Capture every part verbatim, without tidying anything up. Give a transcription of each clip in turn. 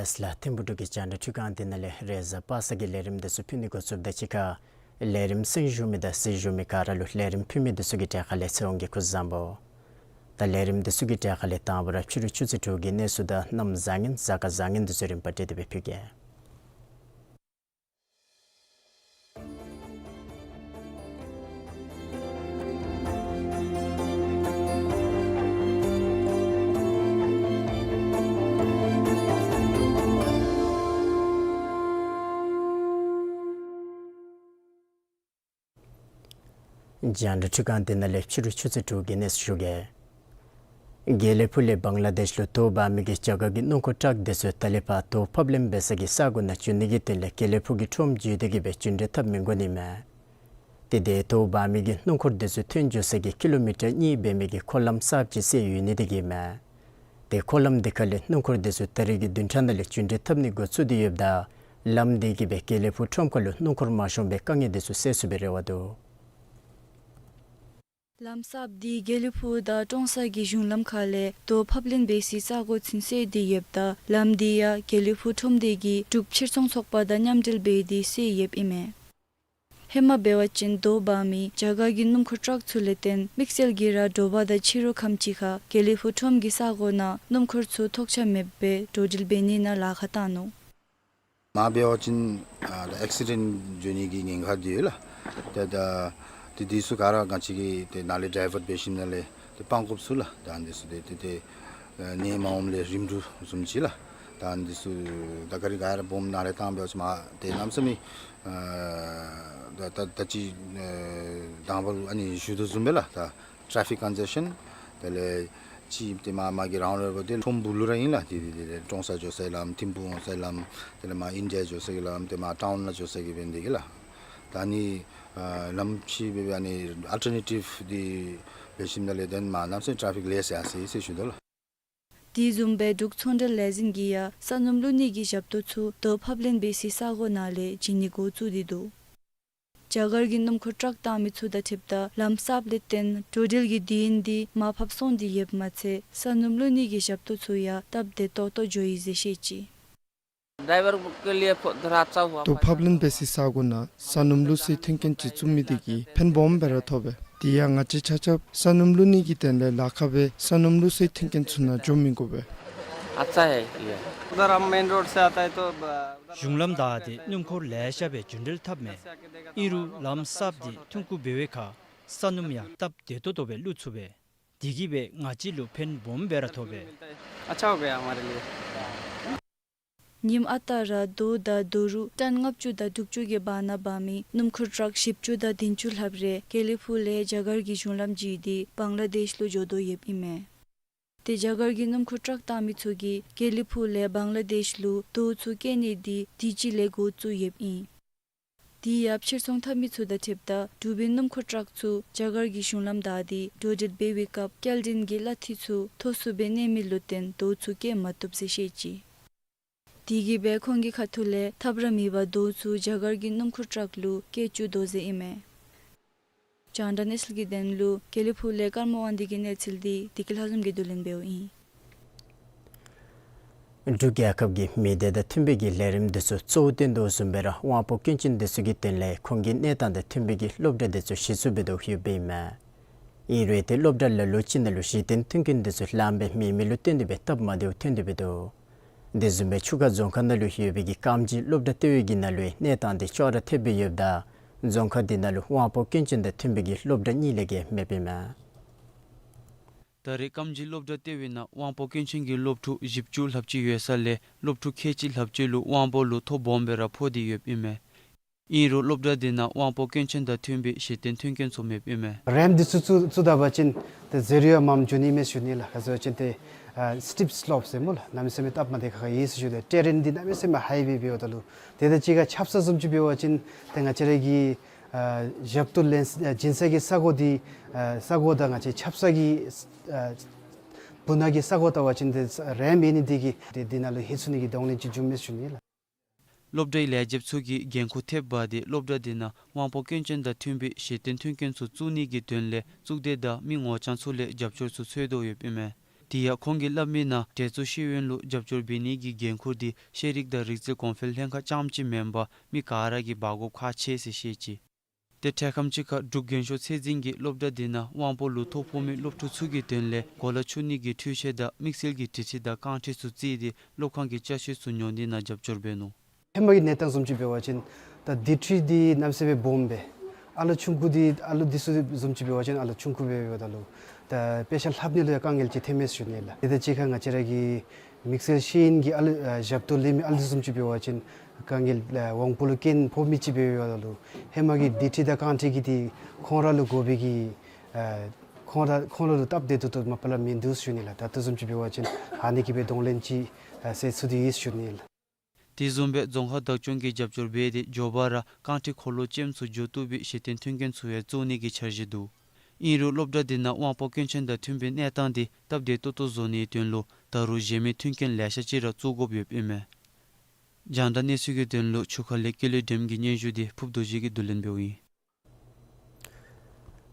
ལགས་ལགས། ཐིམ་ཕུག་འབྲུག་གི་རྒྱང་བསྒྲགས་ཁྲི་ཁང་འདི་ནང་ལས་རེས་གཟའ་པ་སངས་ཀྱི་ལས་རིམ་འདི་ཚུ་ཕུལ་ནི་འགོ་བཙུགསཔ་ད་གཅིག་ཁར་ལས་རིམ་གསན་བཞུགས་མི་དང་གཟིགས་བཞུགས་མི་ག་ར་ལུ་ལས་རིམ་ཕུལ་མི་འདི་ཚུ་གི་གྲས་ཁ་ལས་ཚེ་དབང་གིས་སྐུ་གཟུགས་བཟང་པོ། ད་ལས་རིམ་འདི་ཚུ་གི་གྲས་ཁ་ལས་དང་པ་ར་ཕྱི་རུ་ཆུ་ཚོད་དྲུག་གི་གནས་ཚུལ་དང་གནམ་བཟང་ངན་གཟའ་སྐར་བཟང་ངན་འདི་ཚུ་རིམ་པ་བསྒྲིགས་ཏེ་སྦེ་ཕུལ་གེ། རྒྱང་བསྒྲགས་ཁྲི་ཁང་འདི་ནང་ལས་ཕྱི་རུ་ཆུ་ཚོད་དྲུག་གི་གནས་ཚུལ་ཞུ་གེ། དགེ་ལེགས་ཕུག་ལས་བང་ལ་དེཤ་ལུ་རྡོ་འབག་མི་གི་རྒྱ་གར་གྱི་སྣུམ་འཁོར་ཊཱག་འདི་ཚུ་ད་ལས་ཕར་རྡོ་ཕབ་ལེན་འབད་ས་གི་ས་གོ་ནང་འགྱོ་ནི་གི་དོན་ལས་དགེ་ལེགས་ཕུག་གི་ཁྲོམ་བརྒྱུད་དེ་གི་སྦེ་རྒྱུན་འགྲུལ་འཐབ་མི་དགོ་ནི་མས། ཏེ་དེ་རྡོ་འབག་མི་གི་སྣུམ་འཁོར་འདི་ཚུ་ཐོན་འགྱོ་ས་གི་ཀི་ལོ་མི་ཊར་གཉིས་འབད་མི་གི་འཁོར་ལམ་གསརཔ་ཅིག་བསལ་ཡོད་ནི་དེ་གིས་མས། ཏེ་འཁོར་ལམ་དེ་ཁ་ལས་སྣུམ་འཁོར་འདི་ཚུ་ད་རེས་ཀྱི་བདུན་ཕྲག་ནང་ལས་རྒྱུན་འགྲུལ་འཐབ་ནི་འགོ་བཙུགས་ཏེ་ཡོདཔ་ད་ལམ་དེ་གིས་སྦེ་དགེ་ལེགས་ཕུག་ཁྲོམ་ཁ་ལུ་སྣུམ་འཁོར་མ་ཤོང་པའི་དཀའ་ངལ་འདི་ཚུ་སེལ་ཚུགས་པའི་རེ་བ་འདུག། ལམ་གསརཔ་འདི་དགེ་ལེགས་ཕུག་དང་ཀྲོང་གསར་གྱི་གཞུང་ལམ་ཁ་ལས་རྡོ་ཕབ་ལེན་འབད་སའི་ས་གོ་ཚུན་བསལ་ཏེ་ཡོདཔ་ད་ལམ་འདི་ཡང་དགེ་ལེགས་ཕུག་ཁྲོམ་སྡེ་གི་འབྲུག་ཕྱིར་ཚོང་ཚོགས་པ་དང་མཉམ་འབྲེལ་འབད་དེ་བསལ་ཡོདཔ་ཨིན་མས། ཧེ་མ་འབད་བ་ཅིན་རྡོ་འབག་མི་རྒྱ་གར་གྱི་སྣུམ་འཁོར་ཊཱག་ཚུ་ལས་བརྟེན་དམིགས་བསལ་གྱིས་ར་དྲོ་པ་དང་ཕྱི་རུ་ཁམས་ཅིག་ཁར་དགེ་ལེགས་ཕུག་ཁྲོམ་གྱི་ས་གོ་ནང་སྣུམ་འཁོར་ཚུ་ཐོགས་ཆགས་མེདཔ་སྦེ་འགྲོ་འགྲུལ་འབད་ནི་ནང་ལཱ་ཁག་བཏང་ནུག། མ་འབད་བ་ཅིན་ཨ་ད་ཨེག་སི་ཌེནཊ་འགྱོ་ནི་གི་ཉེན་ཁ་འདི་ཡོད་ལགས། ད་ད་དེ་དེ་ཚུ་ག་ར་ང་བཅས་ཀྱིས་ཏེ་ནཱ་ལས་ཌའི་ཝརཊ་འབད་ཞིནམ་ལས་ཏེ་སྤང་དགོཔ་ཚུ་ལགས། ད་འདི་ཚུ་ཏེ་ཏེ་ཏེ་ཨ་ནད་མ་འོངམ་ལས་རིམ་གྲོ་བཟུམ་ཅིག་ལགས། ད་འདི་ཚུ་ད་ག་རི་ག་ར་སྦོམ་ནཱ་ལས་བཏང་འབད་བ་ཅིན་མ་ཏེ་གནམ་མེད་ས་མེད་ཨ་ད་ད་ད་ཅི་ཨ་དང་པ་ཨ་ནི་ཞུ་དོ་བཟུམ་སྦེ་ལགས། ད་ཊེ་ཕིག་ཀོན་ཇེ་ཤཱན་དེ་ལས་ཅིག་ཏེ་མ་མ་གི་རའུནཌ་ཨ་བཊ་དེ་ཁྲོམ་སྦུག་ལུ་ར་ཨིན་ལགས། ཏེ་ཏེ་ཏེ་ཏེ་ཀྲོང་གསར་འགྱོ་སའི་ལམ་ཐིམ་ཕུག་འོང་སའི་ལམ་དེ་ལས་མ་ཨིན་ཌི་ཡ་འགྱོ་ས་གི་ལམ་ཏེ་མ་ཊའུན་ནང་འགྱོ་ས་གི་འབད་ནི་དེ་གིས་ལགས། ད་ནི་ཨ་ལམ་ཕྱི་འབད་བའི་ཨ་ནི་ཨལ་ཊར་ནེ་ཊིབ་འདི་འབད་ཞིནམ་ལས་དེ་མ་གནམ་མེད་ས་མེད་ཊེ་ཕིག་ལེ་ཤ་ཡར་སོ་ཡི་ཟེར་ཞུ་དོ་ལགས། དེ་བཟུམ་སྦེ་འབྲུག་ཚོང་འབྲེལ་ལས་འཛིན་གྱིས་ཡང་ས་སྣུམ་བླུག་ནི་གི་ཞབས་ཏོག་ཚུ་རྡོ་ཕབ་ལེན་འབད་སའི་ས་གོ་ནང་ལས་བྱིན་ནི་འགོ་བཙུགས་ཏེ་འདུག། རྒྱ་གར་གྱི་སྣུམ་འཁོར་ཊཱག་བཏང་མི་ཚུ་དང་འཁྲིལཝ་ད་ལམ་གསརཔ་ལས་བརྟེན་འགྲོ་འགྲུལ་གྱི་དུས་ཡུན་འདི་མར་ཕབ་སོང་སྟེ་ཡོདཔ་མ་ཚད་ས་སྣུམ་བླུག་ནི་གི་ཞབས་ཏོག་ཚུ་ཡང་སྟབས་བདེ་ཏོག་ཏོ་འགྱོ་ཡི་ཟེར་བཤད་ཅི། ཌའི་ཝར་གི་ལིའེ་བྷོ་ཏ་ར་ཨ་ཆ་ཧུઆ། རྡོ་ཕབ་ལེན་འབད་སའི་ས་གོ་ནང་ས་སྣུམ་བླུག་སའི་མཐུན་རྐྱེན་ཅིག་བཙུགས་མི་དེ་གིས་ཕན་སྦོམ་སྦེ་ར་ཐོགས་པས། དེ་ཡང་ང་བཅས་ཆ་ཁྱབ་ས་སྣུམ་བླུག་ནི་གི་དོན་ལས་ལཱ་ཁག་སྦེ་ས་སྣུམ་བླུག་སའི་མཐུན་རྐྱེན་ཚུ་ནང་འགྱོ་མི་དགོ་པས། अच्छा है ये। उधर हम मेन रोड से आता है तो ब- གཞུང་ལམ་བདའ་སྟེ་སྣུམ་འཁོར་ལེ་ཤ་སྦེ་རྒྱུན་འགྲུལ་འཐབ་མས། ཨིན་རུང་ལམ་གསརཔ་འདི་ཐོན་ཁུངས་འབད་བའི་ཁར་ས་སྣུམ་ཡང་སྟབས་བདེ་ཏོག་ཏོ་སྦེ་བླུག་ཚུགས་པས། དེ་གིས་སྦེ་ང་བཅས་ལུ་ཕན་སྦོམ་སྦེ་ར་ཐོགས་པས། अच्छा हो गया हमारे लिए। ཉིནམ་ཨ་རྟག་ར་རྡོ་དང་རྡོ་རུག་ཊཱན་ལྔ་བཅུ་དང་དྲུག་ཅུ་གི་བར་ན་འབག་མི་སྣུམ་འཁོར་ཊཱག་བཞི་བཅུ་དང་བདུན་ཅུ་ལྷགཔ་རེ་དགེ་ལེགས་ཕུག་ལས་རྒྱ་གར་གྱི་གཞུང་ལམ་བརྒྱུད་དེ་བང་ལ་དེཤ་ལུ་འགྱོ་དོ་ཡོདཔ་ཨིན་མས། ཏེ་རྒྱ་གར་གྱི་སྣུམ་འཁོར་ཊཱག་བཏང་མི་ཚུ་གིས་དགེ་ལེགས་ཕུག་ལས་བང་ལ་དེཤ་ལུ་རྡོ་ཚུ་བསྐྱལ་ནི་འདི་དུས་ཅི་ལས་འགོ་བཙུགས་ཡོདཔ་ཨིན། དེ་ཡང་ཕྱིར་ཚོང་འཐབ་མི་ཚུ་དང་འཁྲིལཝ་ད་འབྲུག་པའི་སྣུམ་འཁོར་ཊཱག་ཚུ་རྒྱ་གར་གྱི་གཞུང་ལམ་བདའ་སྟེ་འགྲོ་འགྲུལ་འབད་བའི་སྐབས་སྐྱེལ་འདྲེན་གྱི་གླ་འཐུས་ཚུ་མཐོ་སུ་སྦེ་གནས་མི་ལུ་བརྟེན་དོ་ཚུ་བཀལ་མ་བཏུབ་ཟེར་བཤད་ཅི། དེ་གིས་སྦེ་ཁོང་གི་ཁ་ཐུག་ལས་ཐབས་ར་མེད་པར་དོ་ཚུ་རྒྱ་གར་གྱི་སྣུམ་འཁོར་ཊཱག་ལུ་བཀལ་བཅུག་དོ་ཟེར་ཨིན་མས། རྒྱང་བསྒྲགས་གནས་ཚུལ་གྱི་དོན་ལུ་དགེ་ལེགས་ཕུག་ལས་ཀརྨ་དབང་འདུས་ཀྱིས་གནས་ཚུལ་འདི་བདེ་སྐྱིད་ལྷ་འཛོམས་ཀྱིས་བསྡུ་ལེན་འབདཝ་ཨིན། འབྲུག་རྒྱལ་ཁབ་ཀྱི་མི་སྡེ་དང་མཐུན་པའི་གི་ལས་རིམ་འདི་ཚུ་གཙོ་བོར་བཏོན་དོ་བཟུམ་སྦེ་ར་དབང་པོ་སྐྱོན་ཅན་འདི་ཚུ་གི་དོན་ལས་ཁོང་གི་གནས་སྟངས་དང་མཐུན་པའི་གི་སློབ་གྲྭ་འདི་ཚུ་གཞི་བཙུགས་འབད་དོ་ཡོདཔ་ཨིན་མས། ཨིན་རུང་ཏེ་སློབ་གྲྭ་ལ་ལུ་ཅིག་ནང་ལུ་གཞི་རྟེན་མཐུན་རྐྱེན་འདི་ཚུ་ལངམ་སྦེ་མེད་མི་ལུ་བརྟེན་ཏེ་སྦེ་སྟབས་མ་བདེཝ་ཐོན་ཏེ་སྦེ་འདུག། དེ་བཟུམ་སྦེ་ཆུ་ཁ་རྫོང་ཁག་ནང་ལུ་ཡོད་པའི་གི་ཀམ་གྱི་སློབ་གྲྭ་ལྟེ་བའི་གི་ནང་ལུ་གནས་སྟངས་འདི་ཅོག་ར་འཐདཔ་སྦེ་ཡོདཔ་ད་རྫོང་ཁག་འདི་ནང་ལུ་དབང་པོ་སྐྱོན་ཅན་དང་མཐུན་པའི་གི་སློབ་གྲྭ་གཉིས་ལས་བརྒལ་མེདཔ་ཨིན་མས། ད་རེས་ཀམ་གྱི་སློབ་གྲྭ་ལྟེ་བའི་ནང་དབང་པོ་སྐྱོན་ཅན་གྱི་སློབ་ཕྲུག་བཞི་བཅུ་ལྷགཔ་ཅིག་ཡོད་ས་ལས་སློབ་ཕྲུག་ཁལ་གཅིག་ལྷགཔ་ཅིག་ལུ་དབང་པོ་ལུ་ཐོ་སྦོམ་སྦེ་ར་ཕོག་སྟེ་ཡོདཔ་ཨིན་མས། ཨིན་རུང་སློབ་གྲྭ་འདི་ནང་དབང་པོ་སྐྱོན་ཅན་དང་མཐུན་པའི་གཞི་རྟེན་མཐུན་རྐྱེན་ཚུ་མེདཔ་ཨིན་མས། རེམཔ་འདི་ཚུ་བཙུགས་བཙུགས་ད་པ་ཅིན་ཏེ་ཟེར་ཡང་མངམ་འགྱོ་ནི་མས་ཞུ་ནི་ལགས། ག་ཅི་ཟེར་བ་ཅིན་ཏེ་ཨ་སི་ཊིབ་སི་ལོབ་ཟེར་སྨོ་ལགས། གནམ་མེད་ས་མེད་སྟབས་མ་བདེ་ཁག་ཁ་ཡོད་ཟེར་ཞུ་ནི། ཊེ་རེན་འདི་གནམ་མེད་ས་མེད་ཧའི་ཝེ་འབདཝ་ད་ལུ་ཏེ་ད་ཅི་ཁ་ཆབ་གསང་བཟུམ་ཅིག་འབད་བ་ཅིན་ཏེ་ང་བཅས་ར་གི་ཨ་ཞབས་ཏོག་ལེན་ཨ་བྱིན་ས་གི་ས་གོ་འདི་ཨ་ས་གོ་དང་ང་བཅས་ཆབ་གསང་གི་ཨ་སྦུག་ན་གི་ས་གོ་བལྟ་བ་ཅིན་ཏེ་རེམཔ་ཡོད་ནི་འདི་གིས་ཏེ་འདི་ནང་ལུ་ལྷོད་ཚུགས་ནི་གི་གདོང་ལེན་ཅིག་བྱུངམ་མས་ཞུ་ནི་ལགས། སློབ་གྲྭའི་ལས་བྱེདཔ་ཚུ་གིས་འགན་ཁུར་ཐེབས་འབག་སྟེ་སློབ་གྲྭ་འདི་ནང་དབང་པོ་སྐྱོན་ཅན་དང་མཐུན་པའི་གཞི་རྟེན་མཐུན་རྐྱེན་ཚུ་བཙུགས་ནི་གི་དོན་ལས་གཙུག་སྡེ་དང་མི་ངོ་རྐྱང་ཚུ་ལས་རྒྱབ་སྐྱོར་ཚུ་འཚོལ་དོ་ཡོདཔ་ཨིན་མས། དེ་ཡང་ཁོང་གིས་སླབ་མིའི་ནང་གྲལ་ཚུད་ཤེས་ཡོན་ལུ་རྒྱབ་སྐྱོར་འབད་ནི་གི་འགན་ཁུར་འདི་ཤེས་རིག་དང་རིག་རྩལ་གོང་འཕེལ་ལྷན་ཁག་རྐྱངམ་ཅིག་མེན་པར་མི་ག་ར་གིས་འབག་དགོཔ་ཁག་ཆེ་ཟེར་བཤད་ཅི། ཏེ་འཕྲལ་ཁམས་ཅིག་ཁར་འབྲུག་རྒན་ཤོས་ཚད་འཛིན་གྱིས་སློབ་གྲྭ་འདི་ནང་དབང་པོ་ལུ་ཐོ་ཕོག་མི་སློབ་ཕྲུག་ཚུ་གི་དོན་ལས་གོ་ལ་འཕྱུག་ནི་གི་འཕྲུལ་ཆས་དང་དམིགས་བསལ་གྱི་འབྲི་ཁྲིད་དང་རྐང་ཁྲིད་ཚུ་བརྩིས་ཏེ་སློབ་ཁང་གི་ཅ་ཆས་ཚུ་ཉོ་ནི་ནང་རྒྱབ་སྐྱོར་འབད་ནུག། ཧེ་མ་གི་གནས་སྟངས་བཟུམ་ཅིག་འབད་བ་ཅིན་ད་དེ་འཕྲུལ་འདི་གནམ་མེད་ས་མེད་སྦོམ་སྦེ་ཨ་ལོ་ཆུང་ཀུ་འདི་ཨ་ལོ་འདི་ཚུ་བཟུམ་ཅིག་འབད་བ་ཅིན་ཨ་ལོ་ཆུང་ཀུ་སྦེ་འབདཝ་ད་ལུ་ད་དཔེ་ཆ་ལྷབ་ནི་ལུ་ཡང་དཀའ་ངལ་ཅིག་ཐོནམ་མས་ཞུ་ནི་ལགས། ཏེ་ད་ཅི་ཁ་ང་བཅས་ར་གི་དམིགས་བསལ་ཤེས་ཡོན་གྱི་ཨ་ལོ་ཨ་ཞབས་ཏོག་ལེན་མི་ཨ་ལོ་བཟུམ་ཅིག་འབད་བ་ཅིན་དཀའ་ངལ་ཨ་དབང་པོ་ལུ་སྐྱོན་ཕོག་མི་ཅིག་འབདཝ་ད་ལུ་ཧེ་མ་གི་དེ་འཕྲུལ་དང་རྐང་ཁྲིད་ཀྱི་འདི་ཁོང་ར་ལུ་དགོ་པའི་གི་ཨ་ཁོང་ར་ཁོང་ར་ལུ་སྟབས་བདེ་ཏོག་ཏོ་མ་པ་ལས་མིན་འདུག་ཞུ་ནི་ལགས། ད་ལྟོ་བཟུམ་ཅིག་འབད་བ་ཅིན་ཨ་ནི་གི་སྦེ་གདོང་ལེན་ཅིག་ཨ་སེལ་ཚུགས་ཏེ་ཡོད་ཞུ་ནི་ལགས། དེ་བཟུམ་སྦེ་རྫོང་ཁག་བདག་སྐྱོང་གིས་རྒྱབ་སྐྱོར་འབད་དེ་མགྱོགས་པ་ར་རྐང་ཁྲིད་འཁོར་ལོ་ཅནམ་ཚུ་འགྱོ་བཏུབ་པའི་གཞི་རྟེན་མཐུན་རྐྱེན་ཚུ་ཡང་བཙུགས་ནི་གི་འཆར་གཞི་འདུག། ཨིན་རུང་སློབ་གྲྭ་འདི་ནང་དབང་པོ་སྐྱོན་ཅན་དང་མཐུན་པའི་གནས་སྟངས་འདི་སྟབས་བདེ་ཏོག་ཏོ་བཟོ་ནིའི་དོན་ལུ་ད་རུང་གཞན་མི་མཐུན་རྐྱེན་ལེ་ཤ་ཅིག་ར་བཙུགས་དགོཔ་ཡོདཔ་ཨིན་མས། རྒྱང་བསྒྲགས་གནས་ཚུལ་གྱི་དོན་ལུ་ཆུ་ཁ་ལས་ཀུན་ལེགས་སྒྲོལམ་གྱི་སྙན་ཞུ་འདི་ཕུབ་རྡོ་རྗེ་གིས་བསྡུ་ལེན་འབདཝ་ཨིན།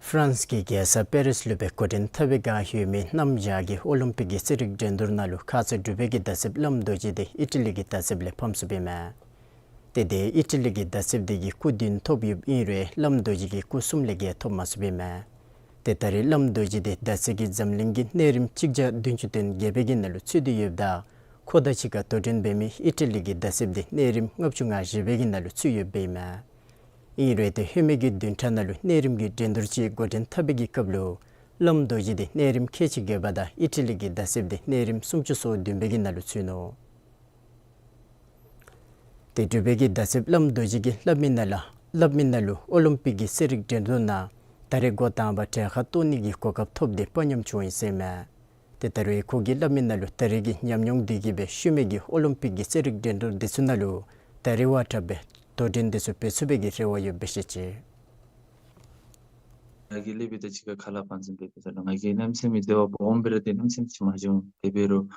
ཕ་རན་སི་གི་རྒྱལ་ས་པེ་རིས་ལུ་སྦེ་འགོ་འདྲེན་འཐབ་པའི་བསྒང་ཡོད་མི་གནམ་བྱཱར་གྱི་ཨོ་ལིམ་པིག་གི་རྩེད་རིགས་འགྲན་བསྡུར་ནང་ལུ་ཁ་ཙ་འབྲུག་པའི་གི་མདའ་རྩེདཔ་བླམ་རྡོ་རྗེ་འདི་ཨི་ཊ་ལི་གི་མདའ་རྩེདཔ་ལས་ཕམ་སོཔ་ཨིན་མས། ཏེ་དེ་ཨི་ཊ་ལི་གི་མདའ་རྩེདཔ་འདི་གིས་སྐུ་བདུན་ཐོབ་ཡོདཔ་ཨིན་རུང་བླམ་རྡོ་རྗེ་གིས་སྐུ་གསུམ་ལས་བརྒལ་ཐོབ་མ་སོཔ་ཨིན་མས། ཏེ་ད་རེས་བླམ་རྡོ་རྗེ་འདི་མདའ་རྩེད་ཀྱི་འཛམ་གླིང་གི་གནས་རིམ་གཅིག་བརྒྱ་བདུན་ཅུ་དོན་བརྒྱད་པའི་གི་ནང་ལུ་ཚུད་དེ་ཡོདཔ་ད་ཁོ་དང་གཅིག་ཁར་དོ་འགྲན་འབད་མི་ཨི་ཊ་ལི་གི་མདའ་རྩེདཔ་འདི་གནས་རིམ་ལྔ་བཅུ་ང་བཞི་པའི་གི་ནང་ལུ་ཚུད་ཡོདཔ་ཨིན་མས། ཨིན་རུང་ཏེ་ཧེ་མའི་གི་བདུན་ཕྲག་ནང་ལུ་གནས་རིམ་གྱི་འགྲན་བསྡུར་ཅིག་འགོ་འདྲེན་འཐབ་པའི་གི་སྐབས་ལུ་བླམ་རྡོ་རྗེ་འདི་གནས་རིམ་ཁལ་གཅིག་བརྒལ་བ་དང་ཨི་ཊ་ལི་གི་མདའ་རྩེདཔ་འདི་གནས་རིམ་སུམ་ཅུ་སོ་བདུན་པའི་གི་ནང་ལུ་ཚུད་ནུག། ཏེ་འབྲུག་པའི་གི་མདའ་རྩེདཔ་བླམ་རྡོ་རྗེ་གིས་སླབ་མིའི་ནང་ལུ་སླབ་མིའི་ནང་ལུ་ཨོ་ལིམ་པིག་གི་རྩེད་རིགས་འགྲན་བསྡུར་ནང་ད་རེས་འགོ་དང་པ་གྲལ་ཁར་གཏོགས་ནི་གི་གོ་སྐབས་ཐོབ་སྟེ་དཔའ་ཉམས་བྱུང་ཡི་ཟེར་མས། ཏེ་ད་རུང་ཁོ་གིས་སླབ་མིའི་ནང་ལུ་ད་རེས་ཀྱི་ཉམས་མྱོང་འདི་གིས་སྦེ་ཤུལ་མའི་གི་ཨོ་ལིམ་པིག་གི་རྩེད་རིགས་འགྲན་བསྡུར་འདི་ཚུ་ནང་ལུ་ད་རེས་བ་འདྲཝ་སྦེ་དོ་འགྲན་འདི་ཚུ་འབད་ཚུགས་པའི་གི་རེ་བ་ཡོདཔ་སྦེ་བཤད་ཅི། ང་གིས་ལས་འབད་དེ་ཅིག་ཁར་ཁ་ལས་ཕར་འཛིན་འབད་འབདཝ་ད་ལུ་ང་གིས་གནམ་མེད་ས་མེད་དེ་བ་སྦོམ་སྦེ་ར་ཏེ་གནམ་མེད་ས་མེད་ཅིག་མ་བྱུང་། དེ་འབད་རུང་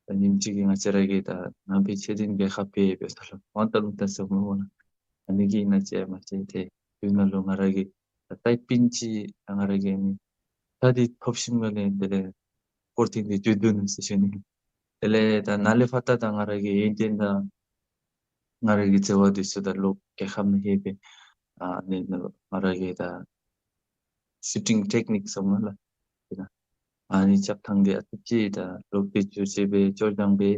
ད་ཉིནམ་གཅིག་གི་ང་བཅས་ར་གི་ད་ནང་པའི་ཆོས་འདི་གི་ཁ་དཔེ་འབད་ས་ལུ་ཝང་ཏ་ལུང་ཏ་ཟེར་མི་འོང་ན་ཨ་ནི་གི་ན་ཅི་མ་ཅི་ཏེ་དུས་ནང་ལུ་ང་ར་གིས་ད་ཏའི་པིན་ཅིག་ང་ར་གིས་ཨ་ནི་ད་འདི་ཐོབ་ཞིནམ་ལས་དེ་ལས་སྐོར་ཐེངས་འདི་བཅུ་བདུན་ཟེར་ཞུ་ནི། དེ་ལས་ད་ནཱ་ལས་ཕར་ད་ད་ང་ར་གིས་ཡོན་ཏན་དང་ང་ར་གི་བརྩེ་བ་འདི་ཚུ་ད་ལོག་རྒྱལ་ཁབ་ནང་ལྷོད་སྦེ་ཨ་ནི་ནང་ང་ར་གི་ད་ཤུ་ཊིང་ཊེཀ་ནིཀ་ཟེར་མི་ལགས། ཨ་ནི་རྐྱབ་ཐངས་འདི་ཨ་ཙི་ཅིག་ད་ལོག་སྟེ་ཅོག་ཅིག་སྦེ་ཅོག་རྐྱང་སྦེ།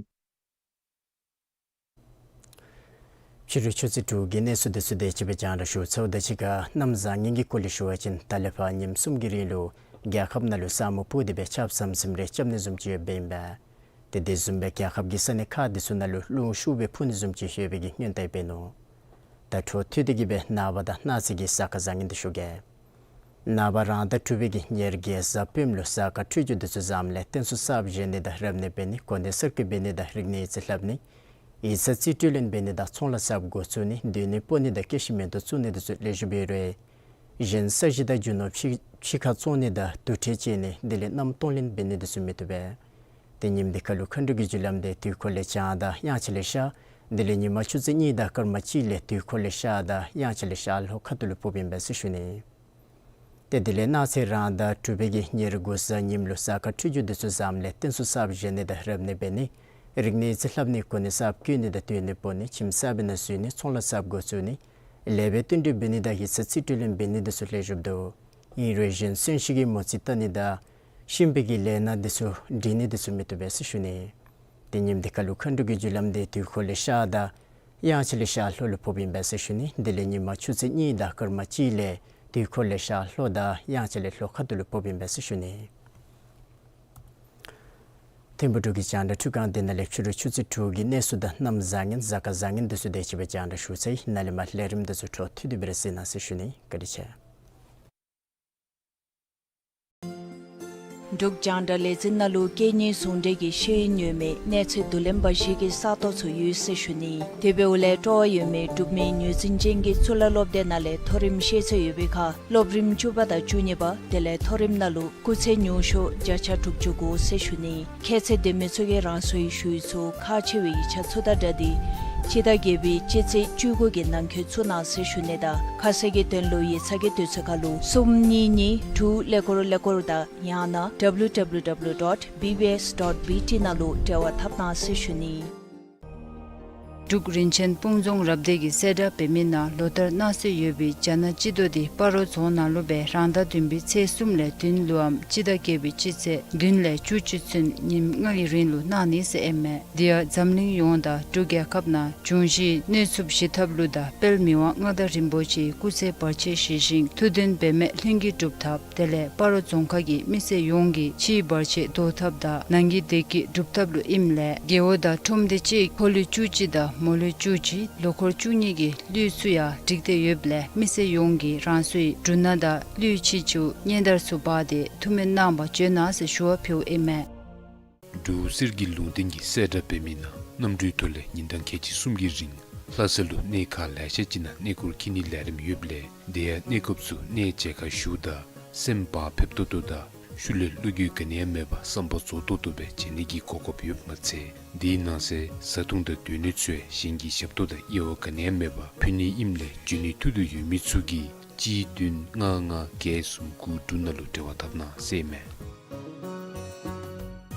ཕྱི་རུ་ཆུ་ཚོད་དྲུག་གི་གནས་ཚུལ་འདི་ཚུ་དེ་ཅིག་སྦེ་རྒྱང་བསྒྲགས་ཞུ་ཚརཝ་ད་གཅིག་ཁར་གནམ་བཟང་ངན་གྱི་སྐོར་ལས་ཞུ་བ་ཅིན་ད་ལས་ཕར་ཉིནམ་གསུམ་གྱི་རིང་ལུ་རྒྱལ་ཁབ་ནང་ལུ་ས་སྨུག་སྤུབས་ཏེ་སྦེ་ཆརཔ་ཟམ་ཟིམ་རེ་རྐྱབ་ནི་བཟུམ་ཅིག་ཡོདཔ་ཨིན་པས། ཏེ་དེ་བཟུམ་སྦེ་རྒྱལ་ཁབ་ཀྱི་ས་གནས་ཁག་འདི་ཚུ་ནང་ལུ་རླུང་ཤུགས་སྦེ་འཕུ་ནི་བཟུམ་ཅིག་ཡོད་པའི་གི་སྔོན་བརྡ་འབད་ནུག། ད་འཕྲོ་མཐུད་དེ་གི་སྦེ་ནངས་པ་དང་གནངས་ཚེ་གི་གཟའ་སྐར་བཟང་ངན་འདི་ཞུ་གེ། ནངས་པ་རང་ཟླ་དྲུག་པའི་གི་ཉེར་བརྒྱད་གཟའ་སྤེནམ་ལུ་གཟའ་སྐར་འཕྲོད་སྦྱོར་འདི་ཚུ་བཟངམ་ལས་རྟེན་གསུམ་གསརཔ་བཞེངས་ནི་དང་རབ་གནས་འབད་ནི་གོ་གནས་གསར་བསྐོ་འབད་ནི་དང་རིག་གནས་ཡིག་རྩིས་ལྷབ་ནི་ ཡིག་ཚང་རྩིས་སྤྲོད་ལེན་འབད་ནི་དང་ཚོང་ལཱ་གསརཔ་འགོ་བཙུགས་ནི་སྡོད་གནས་སྤོ་ནི་དང་སྐྱེད་ཤིང་མེ་ཏོག་བཙུགས་ནི་དེ་ཚུ་ལེགས་ཤོམ་སྦེ་ཡོད་རུང་གཞན་ས་གཞི་དང་རྒྱུ་ནོར་ཕྱི་ཕྱི་ཁར་བཙོང་ནི་དང་དུར་ཁྲོད་བཅད་ནི་དེ་ལས་མནའམ་གཏོང་ལེན་འབད་ནི་དེ་ཚུ་མི་བཏུབ་པས། ཏེ་ཉིནམ་དེ་ཁར་ལུ་མཁའ་འགྲོ་གི་རྒྱུ་ལམ་དེ་དུས་འཁོར་ལས་བྱང་དང་དབྱངས་འཆར་ལས་ཤར། དེ་ལས་ཉིན་མ་ཆུ་ཚོད་གཉིས་དང་སྐར་མ་གཅིག་ལས་དུས་འཁོར་ལས་ཤར་དང་དབྱངས་འཆར་ལས་ཤར་ལྷོ་ཁ་ཐུག་ལུ་ཕོགཔ་ཨིན་པས་ཟེར་ཞུ་ནི། ཏེ་དེ་ལས་གནངས་ཚེ་རང་ཟླ་དྲུག་པའི་གི་ཉེར་དགུ་གཟའ་ཉིམ་ལུ་གཟའ་སྐར་འཕྲོད་སྦྱོར་དེ་ཚུ་བཟངམ་ལས་རྟེན་གསུམ་གསརཔ་བཞེངས་ནི་དང་རབ་གནས་འབད་ནི། རིག་གནས་རྩིས་ལྷབ་ནི་གོ་གནས་གསརཔ་བསྐོ་ནི་དང་སྡོད་གནས་སྤོ་ནི་ཁྱིམ་གསར་པའི་ནང་འཛུལ་ནི་ཚོང་ལཱ་གསརཔ་འགོ་བཙུགས་ནི་ལེགས་པའི་བསྟུན་གྲོས་འབད་ནི་དང་ཡིག་ཚང་རྩིས་སྤྲོད་ལེན་འབད་ནི་དེ་ཚུ་ལེགས་ཤོམ་འདུག། ཨིན་རུང་གཞན་གསོན་གཤིན་གྱི་མོ་རྩིས་བལྟ་ནི་དང་གཤིན་པོའི་གི་ལས་སྣ་དེ་ཚུ་འགྲིག་ནི་དེ་ཚུ་མི་བཏུབ་པས་ཟེར་ཞུ་ནི། ཏེ་ཉིནམ་དེ་ཁར་ལུ་མཁའ་འགྲོ་གི་རྒྱུ་ལམ་དེ་དུས་འཁོར་ལས་ཤར་དང་དབྱངས་འཆར་ལས་ཤར་ལྷོ་ལུ་ཕོགཔ་ཨིན་པས་ཟེར་ཞུ་ནི། དེ་ལས་ཉིན་མ་ཆུ་ཚོད་གཉིས་དང་སྐར་མ་གཅིག་ལས་དུས་འཁོར་ལས་ཤར་ལྷོ་དང་དབྱངས་འཆར་ལས་ལྷོ་ཁ་ཐུག་ལུ་ཕོགཔ་ཨིན་པས་ཟེར་ཞུ་ནི། ཐིམ་ཕུག་འབྲུག་གི་རྒྱང་བསྒྲགས་འཕྲུལ་ཁང་འདི་ནང་ལས་ཕྱི་རུ་ཆུ་ཚོད་དྲུག་གི་གནས་ཚུལ་དང་གནམ་བཟང་ངན་གཟའ་སྐར་བཟང་ངན་དེ་ཚུ་དེ་ཅིག་སྦེ་རྒྱང་བསྒྲགས་ཞུ་ཚར་ཡི། ནཱ་ལས་མར་ལས་རིམ་དེ་ཚུ་འཕྲོ་མཐུད་དེ་སྦེ་ར་གཟིགས་གནང་ཟེར་ཞུ་ནི། བཀའ་དྲིན་ཆེ། འབྲུག་རྒྱང་བསྒྲགས་ལས་འཛིན་ནང་ལུ་སྐད་གཉིས་ཟུང་འབྲེལ་གྱི་ཤེས་ཡོན་ཡོད་མི་གནས་ཚད་བསྡུ་ལེན་པ་ཞིག་གི་ས་སྟོང་ཚུ་ཡོད་ཟེར་ཞུ་ནི། དེ་འབདཝ་ལས་སྤྲོ་བ་ཡོད་མི་འབྲུག་མི་ངོས་འཛིན་ཅན་གྱི་གཙུག་ལག་སློབ་སྡེ་ནང་ལས་མཐོ་རིམ་ཤེས་ཚད་ཡོད་པའི་ཁར་སློབ་རིམ་བཅུ་པ་དང་བཅུ་གཉིས་པ་དེ་ལས་མཐོ་རིམ་ནང་ལུ་སྐུགས་ཚད་ཉུང་ཤོས་བརྒྱ་ཆ་དྲུག་ཅུ་དགུ་ཟེར་ཞུ་ནི། ཁྱད་ཚད་ལྡན་མི་ཚུ་གིས་རང་སོའི་ཞུ་ཡིག་ཚུ་ཁག་ཆེ་བའི་ཡིག་ཆ་ཚུ་དང་སྦྲགས་ཏེ་སྤྱི་ཟླ་བརྒྱད་པའི་སྤྱི་ཚེས་བཅུ་དགུ་གི་ནང་འཁོད་བཙུགས་གནང་ཟེར་ཞུ་ནི་དང་ཁ་གསལ་གྱི་དོན་ལུ་ཡིག་ཚང་གི་དུས་ཚོད་ཁར་ལུ་གསུམ་གཉིས་གཉིས་དྲུག་ཀླད་ཀོར་ཀླད་ཀོར་དང་ཡང་ན་W W W dot B B S dot B T ནང་ལུ་འབྲེལ་བ་འཐབ་གནང་ཟེར་ཞུ་ནི། འབྲུག་རིན་ཆེན་སྤུངས་རྫོང་རབ་སྡེ་གི་གསལ་བསྒྲགས་འབད་མི་ནང་ལོ་ལྟར་གནང་སྲོལ་ཡོད་པའི་རྒྱ་ནག་སྤྱི་ཟླ་དེ་སྤ་རོ་རྫོང་ནང་ལུ་སྦེ་རང་ཟླ་བདུན་པའི་ཚེས་གསུམ་ལས་བདུན་ལུ་འམ་སྤྱི་ཟླ་བརྒྱད་པའི་སྤྱི་ཚེས་བདུན་ལས་བཅུ་གཅིག་ཚུན་ཉིནམ་ལྔ་གི་རིང་ལུ་གནང་ནི་ཟེར་ཨིན་མས། དེ་ཡང་འཛམ་གླིང་ཡོངས་དང་འབྲུག་རྒྱལ་ཁབ་ནང་འབྱུང་བཞིའི་གནོད་འཚེ་ཞི་ཐབས་ལུ་དང་དཔལ་མི་དབང་མངའ་བདག་རིན་པོ་ཆེའི་སྐུ་ཚེ་བར་ཆད་ཞི་ཞིང་ཐུགས་འདུན་འབད་མེད་ལྷུན་གྱིས་གྲུབ་ཐབས། དེ་ལས་སྤ་རོ་རྫོང་ཁག་གི་མི་སེར་ཡོངས་ཀྱི་ཕྱིའི་བར་ཆད་བཟློག་ཐབས་དང་ནང་གི་བདེ་སྐྱིད་སྒྲུབ་ཐབས་ལུ་ཨིནམ་ལས་རྒེད་འོག་དང་ཁྲོམ་སྡེ་གཅིག་ཕོ་ལུས་བཅུ་གཅིག་དང་མོ་ལུས་བཅུ་གཅིག་ལོ་འཁོར་བཅུ་གཉིས་ཀྱི་ལུས་ཚུ་ཡང་འགྲིག་སྟེ་ཡོདཔ་ལས་མི་སེར་ཡོངས་ཀྱིས་རང་སོའི་འབྲུ་སྣ་དང་ལུས་ཕྱི་ཕྱི་གཉེན་དར་ཚུ་འབག་སྟེ་ཐུགས་སྨོན་གནང་བར་བྱོན་གནང་ཟེར་ཞུ་བ་ཕུལཝ་ཨིན་མས། འབྲུག་གསེར་གྱི་ལུང་བསྟན་གྱི་གསལ་བསྒྲགས་འབད་མི་ནང་གནམ་གྲུའི་ཐོག་ལས་ཉིན་གྲངས་ཁལ་གཅིག་གསུམ་གྱི་རིང་ལྷ་ས་ལུ་གནས་ཁག་ལེ་ཤ་ཅིག་ནང་གནས་སྐོར་འཁྱིད་ནིའི་ལས་རིམ་ཡོདཔ་ལས་དེ་ཡང་གནས་སྐབས་སུ་གནས་མཇལ་ཁར་བཞུགས་དང་སེམས་བག་ཕེབས་ཏོག་ཏོ་དང་ཤུལ་ལས་བློ་འགྱོད་ག་ནི་ཡང་མེད་པར་བསམ་པ་རྫོགས་ཏོག་ཏོ་སྦེ་མཇལ་ནི་གི་གོ་སྐབས་ཡོདཔ་མ་ཚད་དེའི་ནང་གསེས་བཟའ་འཐུང་དང་སྡོད་གནས་ཚུ་ཡང་གཞན་གྱི་ཞབས་ཏོག་དང་དབྱེ་བ་ག་ནི་ཡང་མེད་པར་ཕུལ་ནི་ཨིནམ་ལས་འབྱོན་ནིའི་ཐུགས་འདོད་ཡོད་མི་ཚུ་གིས་གཅིག་བདུན་ལྔ་ལྔ་བརྒྱད་གསུམ་དགུ་དྲུག་ནང་ལུ་འབྲེལ་བ་འཐབ་གནང་ཟེར་ཨིན་མས།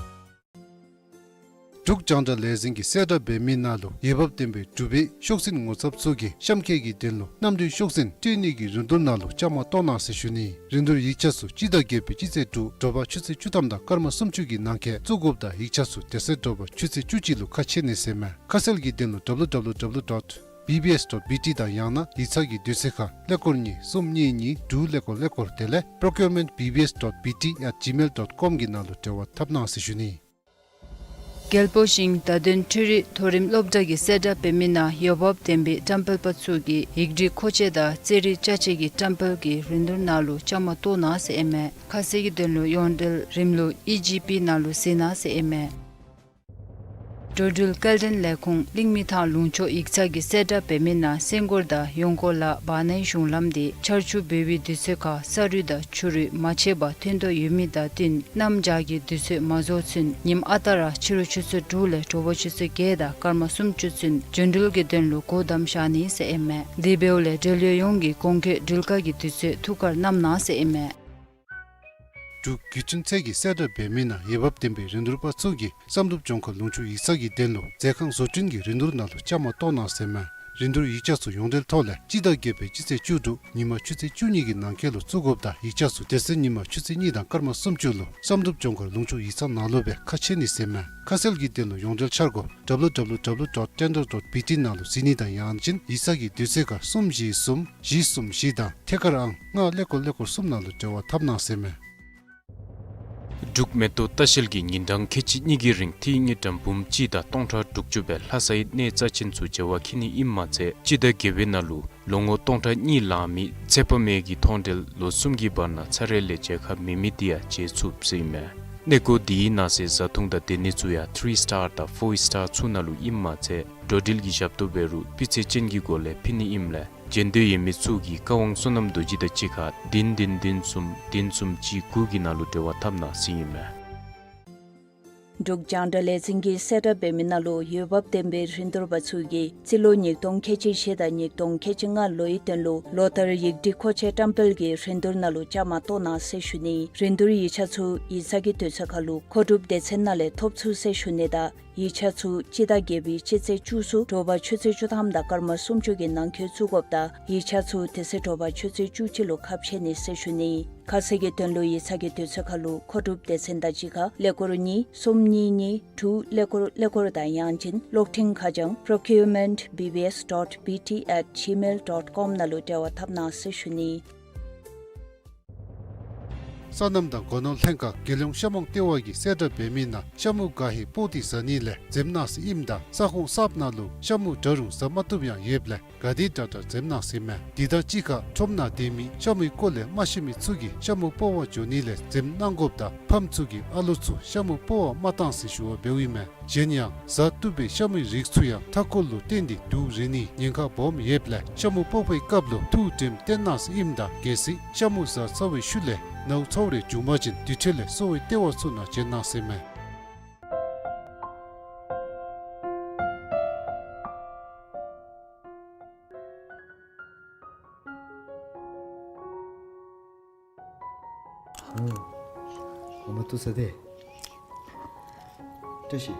འབྲུག་རྒྱང་བསྒྲགས་ལས་འཛིན་གྱི་གསལ་བསྒྲགས་འབད་མི་ནང་ལུ་འོས་འབབ་ལྡན་པའི་འབྲུག་པའི་ཤོག་འཛིན་ངོ་ཚབ་ཚུ་གིས་གཤམ་འཁོད་ཀྱི་དོན་ལུ་གནམ་གྲུའི་ཤོག་འཛིན་སྤྲོད་ནིའི་རིན་བསྡུར་ནང་ལུ་བཅའ་མར་གཏོགས་གནང་ཟེར་ཞུ་ནི། རིན་བསྡུར་ཡིག་ཆ་ཚུ་སྤྱི་ཟླ་བརྒྱད་པའི་སྤྱི་ཚེས་དྲུག་དྲོ་པ་ཆུ་ཚོད་བཅུ་ཐམ་དང་སྐར་མ་སུམ་ཅུ་གི་ནང་འཁོད་བཙུགས་དགོཔ་དང་ཡིག་ཆ་ཚུ་དེ་ཚེ་དྲོ་པ་ཆུ་ཚོད་བཅུ་གཅིག་ལུ་ཁ་ཕྱེ་ནི་ཟེར་ཨིན་མས། ཁ་གསལ་གྱི་དོན་ལུ་W W W dot B B S dot B T དང་ཡང་ན་ཡིག་ཚང་གི་དུས་ཚོད་ཁར་ཀླད་ཀོར་གཉིས་གསུམ་གཉིས་གཉིས་དྲུག་ཀླད་ཀོར་ཀླད་ཀོར་དེ་ལས་procurement B B S dot B T at gmail dot com གི་ནང་ལུ་འབྲེལ་བ་འཐབ་གནང་ཟེར་ཞུ་ནི། རྒྱལ་པོ་ཞིང་བརྡ་དོན་འཕྲུལ་རིག་མཐོ་རིམ་སློབ་གྲྭ་གི་གསལ་བསྒྲགས་འབད་མི་ནང་འོས་འབབ་ལྡན་པའི་བཀྲམ་སྤེལ་པ་ཚུ་གིས་ཡིག་བྲིས་མཁོ་ཆས་དང་རྩེད་རིགས་ཅ་ཆས་ཀྱི་བཀྲམ་སྤེལ་གྱི་རིན་བསྡུར་ནང་ལུ་བཅའ་མར་གཏོགས་གནང་ཟེར་ཨིན་མས། ཁ་གསལ་གྱི་དོན་ལུ་ཡོངས་འབྲེལ་རིམ་ལུགས་ཨི་ཇི་པི་ནང་ལུ་གཟིགས་གནང་ཟེར་ཨིན་མས། འགྲོ་འགྲུལ་སྐྱེལ་འདྲེན་ལས་ཁུངས་གླིང་མི་ཐང་ལུང་ཕྱོགས་ཡིག་ཚང་གི་གསལ་བསྒྲགས་འབད་མི་ནང་སེང་སྒོར་དང་ཡོང་སྒོ་ལ་བར་ནའི་གཞུང་ལམ་དེ་ཆར་ཆུ་འབབ་པའི་དུས་ཚོད་ཁར་ས་རུད་དང་ཆུ་རུད་མ་ཆད་པར་ཐོན་དོ་ཡོད་མི་དང་བསྟུན་གནམ་བྱཱར་གྱི་དུས་ཚོད་མ་རྫོགས་ཚུན་ཉིནམ་ཨ་རྟག་ར་ཕྱི་རུ་ཆུ་ཚོད་དྲུག་ལས་དྲོ་པ་ཆུ་ཚོད་བརྒྱད་དང་སྐར་མ་སུམ་ཅུ་ཚུན་འགྲོ་འགྲུལ་གྱི་དོན་ལུ་སྒོ་བསྡམས་བཞག་ནི་ཟེར་ཨིན་མས། དེ་འབདཝ་ལས་འབྲེལ་ཡོད་ཡོངས་ཀྱིས་གོང་འཁོད་འགྲུལ་བཀག་གི་དུས་ཚོད་ཐུགས་ཁར་བསྣམ་གནང་ཟེར་ཨིན་མས། འབྲུག་བརྒྱུད་འཕྲིན་ཚད་ཀྱི་གསལ་བསྒྲགས་འབད་མི་ནང་འོས་འབབ་ལྡན་པའི་རིན་བསྡུར་པ་ཚུ་གིས་བསམ་གྲུབ་ལྗོངས་མཁར་ལུང་ཕྱོགས་ཡིག་ཚང་གི་དོན་ལུ་མཛོད་ཁང་བཟོ་སྐྲུན་གྱི་རིན་བསྡུར་ནང་ལུ་བཅའ་མར་གཏོགས་གནང་ཟེར་ཨིན་མས། རིན་བསྡུར་ཡིག་ཆ་ཚུ་ཡོངས་འབྲེལ་ཐོག་ལས་སྤྱི་ཟླ་བརྒྱད་པའི་སྤྱི་ཚེས་བཅུ་དྲུག་ཉིན་མ་ཆུ་ཚོད་བཅུ་གཉིས་ཀྱི་ནང་འཁོད་ལུ་བཙུགས་དགོཔ་དང་ཡིག་ཆ་ཚུ་དེ་ཚེ་ཉིན་མ་ཆུ་ཚོད་གཉིས་དང་སྐར་མ་སུམ་ཅུ་ལུ་བསམ་གྲུབ་ལྗོངས་མཁར་ལུང་ཕྱོགས་ཡིག་ཚང་ནང་ལུ་སྦེ་ཁ་ཕྱེ་ནི་ཟེར་ཨིན་མས། ཁ་གསལ་གྱི་དོན་ལུ་ཡོངས་འབྲེལ་འཆར་སྒོ་W W W dot tender dot B T ནང་ལུ་གཟིགས་ནི་དང་ཡང་ཅིན་ཡིག་ཚང་གི་དུས་ཚོད་ཁར་གསུམ་བཞི་གསུམ་བཞི་གསུམ་བཞི་དང་ཐད་ཀར་ཨང་ལྔ་ཀླད་ཀོར་ཀླད་ཀོར་གསུམ་ནང་ལུ་འབྲེལ་བ་འཐབ་གནང་ཟེར་ཨིན་མས། འབྲུག་མེ་ཏོག་ལྟ་བཤལ་གྱིས་ཉིན་གྲངས་ཁལ་གཅིག་གཉིས་ཀྱི་རིང་ཐིག་ངེ་ཌམ་བུམ་གཅིག་དང་སྟོང་ཕྲག་དྲུག་ཅུ་སྦེ་ལྷ་སའི་གནས་རྩ་ཆེན་ཚུ་མཇལ་བར་འཁྱིད་ནི་ཨིནམ་མ་ཚད་སྤྱི་ཟླ་བརྒྱད་པའི་ནང་ལུ་ལོ་ངོ་སྟོང་ཕྲག་གཉིས་ལང་མི་ཚེ་དཔག་མེད་ཀྱི་མཐོང་གྲོལ་ལོ་གསུམ་གྱི་བར་ན་ཚར་རེ་ལས་མཇལ་ཁ་མེད་མི་དེ་ཡང་མཇལ་ཚུགས་ཟེར་ཨིན་མས། གནས་སྐོར་འདི་ནང་གསེས་བཟའ་འཐུང་དང་སྡོད་གནས་ཚུ་ཡང་ཐི་རི་སི་ཊར་དང་ཕོར་སི་ཊར་ཚུ་ནང་ལུ་ཨིནམ་མ་ཚད་འགྲོ་འགྲུལ་གྱི་ཞབས་ཏོག་འབད་རུང་སྤུས་ཚད་ཅན་གྱི་སྒོ་ལས་ཕུལ་ནི་ཨིནམ་ལས་འབྱོན་འདོད་ཡོད་མི་ཚུ་གིས་བཀའ་དབང་བསོད་ནམས་རྡོ་རྗེ་དང་གཅིག་ཁར་བདུན་བདུན་བདུན་གསུམ་བདུན་གསུམ་གཅིག་དགུ་གི་ནང་ལུ་འབྲེལ་བ་འཐབ་གནང་ཟེར་ཨིན་མས། འབྲུག་རྒྱང་བསྒྲགས་ལས་འཛིན་གྱིས་གསལ་བསྒྲགས་འབད་མི་ནང་ལུ་འོས་འབབ་ལྡན་པའི་རིན་བསྡུར་པ་ཚུ་གིས་རྩིས་ལོ་ཉིས་སྟོང་ཁལ་གཅིག་བཞི་དང་ཉིས་སྟོང་ཁལ་གཅིག་ལྔ་ལོའི་དོན་ལུ་ལོ་ལྟར་ཡིག་འབྲི་མཁོ་ཆས་བཀྲམ་སྤེལ་གྱི་རིན་བསྡུར་ནང་ལུ་བཅའ་མར་གཏོགས་གནང་ཟེར་ཞུ་ནི། རིན་བསྡུར་ཡིག་ཆ་ཚུ་ཡིག་ཚང་གི་དུས་ཚོད་ཁར་ལུ་མཁོ་སྒྲུབ་སྡེ་ཚན་ནང་ལས་ཐོབ་ཚུགས་ཟེར་ཞུ་ནི་དང་ཡིག་ཆ་ཚུ་སྤྱི་ཟླ་བརྒྱད་པའི་སྤྱི་ཚེས་བཅུ་གསུམ་དྲོ་པ་ཆུ་ཚོད་བཅུ་ཐམ་དང་སྐར་མ་སུམ་ཅུ་གི་ནང་འཁོད་བཙུགས་དགོཔ་དང་ཡིག་ཆ་ཚུ་དེ་ཚེ་དྲོ་པ་ཆུ་ཚོད་བཅུ་གཅིག་ལུ་ཁ་ཕྱེ་ནི་ཟེར་ཞུ་ནི། ཁ་གསལ་གྱི་དོན་ལུ་ཡིག་ཚང་གི་དུས་ཚོད་ཁར་ལུ་མཁོ་སྒྲུབ་སྡེ་ཚན་དང་གཅིག་ཁར་ཀླད་ཀོར་གཉིས་གསུམ་གཉིས་གཉིས་དྲུག་ཀླད་ཀོར་ཀླད་ཀོར་དང་ཡང་ཅིན་གློག་འཕྲིན་ཁ་བྱང་procurement B B S dot B T at gmail dot com ནང་ལུ་འབྲེལ་བ་འཐབ་གནང་ཟེར་ཞུ་ནི། སོ་ནམ་དང་སྒོ་ནོར་ལྷན་ཁག་རྒྱལ་ཡོངས་ཤ་མོང་ལྟེ་བ་གིས་གསལ་བསྒྲགས་འབད་མི་ནང་ཤ་མུ་ག་ཧེ་སྤོག་སྟེ་བཟའ་ནི་ལས་འཛེམ་གནང་ཟེར་ཨིནམ་ད་ས་ཁོངས་གསརཔ་ནང་ལུ་ཤ་མུ་འདྲ་རུང་བཟའ་མ་བཏུབ་ཡང་ཡོདཔ་ལས་ག་དེ་དྲག་དྲག་འཛེམ་གནང་ཟེར་མས། དེ་དང་གཅིག་ཁར་ཁྲོམ་ནང་སྡོད་མི་ཤ་མུའི་སྐོར་ལས་མ་ཤེས་མི་ཚུ་གིས་ཤ་མུ་སྤོག་པར་འགྱོ་ནི་ལས་འཛེམ་གནང་དགོཔ་དང་ཕམ་ཚུ་གིས་ཨ་ལོ་ཚུ་ཤ་མུ་སྤོག་པར་མ་གཏང་ཟེར་ཞུ་བ་འབདཝ་ཨིན་མས། གཞན་ཡང་བཟའ་བཏུབ་པའི་ཤ་མུའི་རིགས་ཚུ་ཡང་མཐའ་འཁོར་ལུ་བརྟེན་ཏེ་དུག་རེག་ནིའི་ཉེན་ཁ་སྦོམ་ཡོདཔ་ལས་ཤ་མུ་སྤོག་པའི་སྐབས་ལུ་ཐུགས་དྲནམ་བཏོན་གནང་ཟེར་ཨིནམ་ད་གལ་སྲིད་ཤ་མུ་བཟའ་ཚར་བའི་ཤུལ་ལས་ནཝ་ཚཝ་རེ་བྱུང་པ་ཅིན་དེ་འཕྲོ་ལས་གསོ་བའི་ལྟེ་བ་ཚུ་ནང་བྱོན་གནང་ཟེར་མས། ཨོ། ཨོ་མ་ཏོ་ས་དེ། བཀྲ་ཤིས།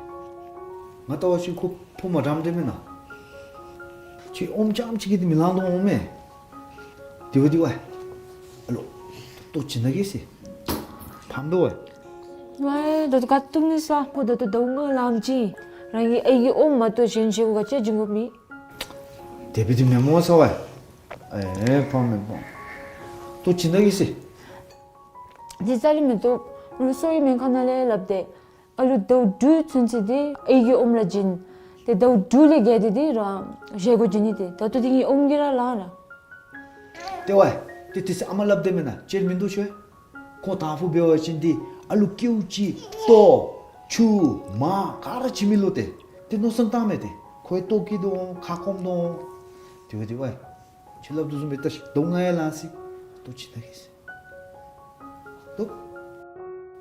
ང་ལྟ་བ་ཅིན་ཁོ་ཕོ་མ་འདྲཝ་འདྲཝ་མེན་ན། ཁྱོད་ཨོམ་རྐྱངམ་ཅིག་གིས་འདི་མི་ལང་དོ་འོང་མས། དེ་བ་དེ་བ། ཨ་ལོ། ལྟོ་བྱིན་ན་གེ་ཟེར། ཕམ་དོ་བ། ཝའི་ད་ལྟོ་ག་ཏུམ་ནི་ས་ཁོ་ད་ལྟོ་ཟླཝ་ལྔ་ལངམ་ཅིག་རང་གི་ཨའི་གི་ཨོམ་མ་གཏོགས་གཞན་བྱིན་ག་ཅི་བྱིན་དགོཔ་མེད། དེ་བ་དེ་མེན་མོ་ས་བ། ཨེ་ཕམ་མེན་པ། ལྟོ་བྱིན་ན་གེ་ཟེར། དེ་རྩ་ལས་མི་བཏུབ། ལུ་གསོ་བའི་སྨན་ཁང་ནང་ལས་སླབ་སྟེ། ཨ་ལུ་ཟླཝ་དྲུག་ཚུན་ཚོད་དེ་ཨའི་གི་ཨོམ་ར་བྱིན། དེ་ཟླཝ་དྲུག་ལས་བརྒལ་ཏེ་དེ་ར་བཞེས་སྒོ་བྱིན་ནི་དེ། ད་ལྟོ་དེ་གི་ཨོམ་གྱིས་ར་ལང་ར། ལྟེ་བ། དེ་དེ་ཚེ་ཨ་མ་སླབ་དེས་མེན་ན་ཅིག་མིན་འདུག་ཤོ། ཁོང་དང་ཕུ་འབད་བ་ཅིན་དེ་ཨ་ལུ་ཀེའུ་ཅིག་ལྟོ་ཆུ་མར་ག་ར་བྱིན་མི་ལོ་དེ། དེ་མནོ་བསམ་བཏངམ་མས་དེ། ཁོའི་ལྟོ་སྐྱིད་དོ་འོང་ཁ་སྐོམ་དོ་འོང་། དེ་བ་དེ་བ། ཁྱོད་སླབ་དོ་བཟུམ་སྦེ་ལྟ་ཤིག། ཟླཝ་ལྔ་ཡང་ལང་སོ་ཡི། ལྟོ་བྱིན་ན་གེ་ཟེར། ལྟོ།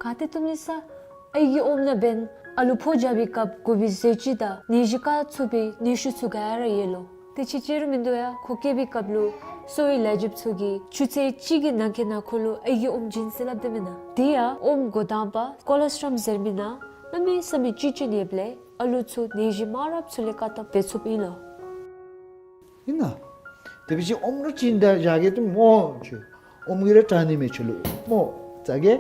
ག་ཏེ་ཏུམ་ནི་ས། ཨའི་གི་ཨོམ་ནང་འབདན་ཨ་ལུ་ཕོ་རྒྱབ་པའི་སྐབས་དགོ་པའི་ཟས་བཅུད་དང་ནད་གཞི་བཀག་ཚུགས་པའི་ནུས་ཤུགས་ཚུ་ག་ར་ཡོད་ལོ། དེ་ཅིག་ཅིག་རུང་མིན་འདུག་ཡ། ཁོ་སྐྱེ་བའི་སྐབས་ལུ་གསོ་བའི་ལས་བྱེདཔ་ཚུ་གིས་ཆུ་ཚོད་གཅིག་གི་ནང་འཁོད་ནང་ཁོ་ལུ་ཨའི་གི་ཨོམ་བྱིན་ཟེར་སླབ་དེས་མེན་ན། དེ་ཡང་ཨོམ་འགོ་དང་པ་ཀོ་ལེསི་ཊྲོལ་ཟེར་མི་ནང་གནམ་མེད་ས་མེད་བཅུད་ཅན་ཡོདཔ་ལས་ཨ་ལུ་ཚུ་ནད་གཞི་མང་རབས་ཚུ་ལས་བཀག་ཐབས་འབད་ཚུགསཔ་ཨིན་ལོ། ཨིན་ན། དེ་འབད་བ་ཅིན་ཨོམ་ར་བྱིན་ད་བཞག་གེ་ཏུམ་མོ་ཁྱོད། ཨོམ་གྱིས་ར་དྲག་ནི་མས་ཁྱོད་ལུ་མོ། ཙ་གེ།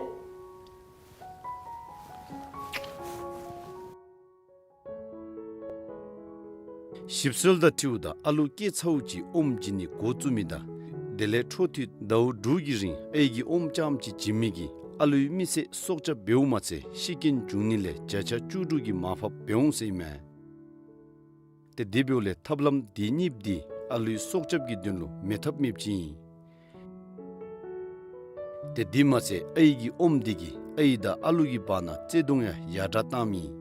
ཞིབ་འཚོལ་དང་འཁྲིལཝ་ད་ཨ་ལུ་སྐྱེ་ཚརཝ་ཅིག་ཨོམ་བྱིན་ནི་འགོ་བཙུགས་མི་དང་དེ་ལས་འཕྲོ་མཐུད་ཟླཝ་དྲུག་གི་རིང་ཨའི་གི་ཨོམ་རྐྱངམ་ཅིག་བྱིན་མི་གིས་ཨ་ལུའི་མི་ཚེ་སྲོག་སྐྱབས་འབདཝ་མ་ཚད་ཤི་རྐྱེན་འབྱུང་ནི་ལས་བརྒྱ་ཆ་བཅུ་དྲུག་གི་མར་ཕབ་འབད་འོང་ཟེར་ཨིན་མས། ཏེ་དེ་འབདཝ་ལས་ཐབས་ལམ་དེ་གཉིས་འདི་ཨ་ལུའི་སྲོག་སྐྱབས་ཀྱི་དོན་ལུ་མེད་ཐབས་མེདཔ་ཅིག་ཨིན། ཏེ་དེ་མ་ཚད་ཨའི་གི་ཨོམ་འདི་གིས་ཨའི་དང་ཨ་ལུ་གི་བར་ན་བརྩེ་གདུང་ཡང་ཡར་དྲག་བཏངམ་ཨིན།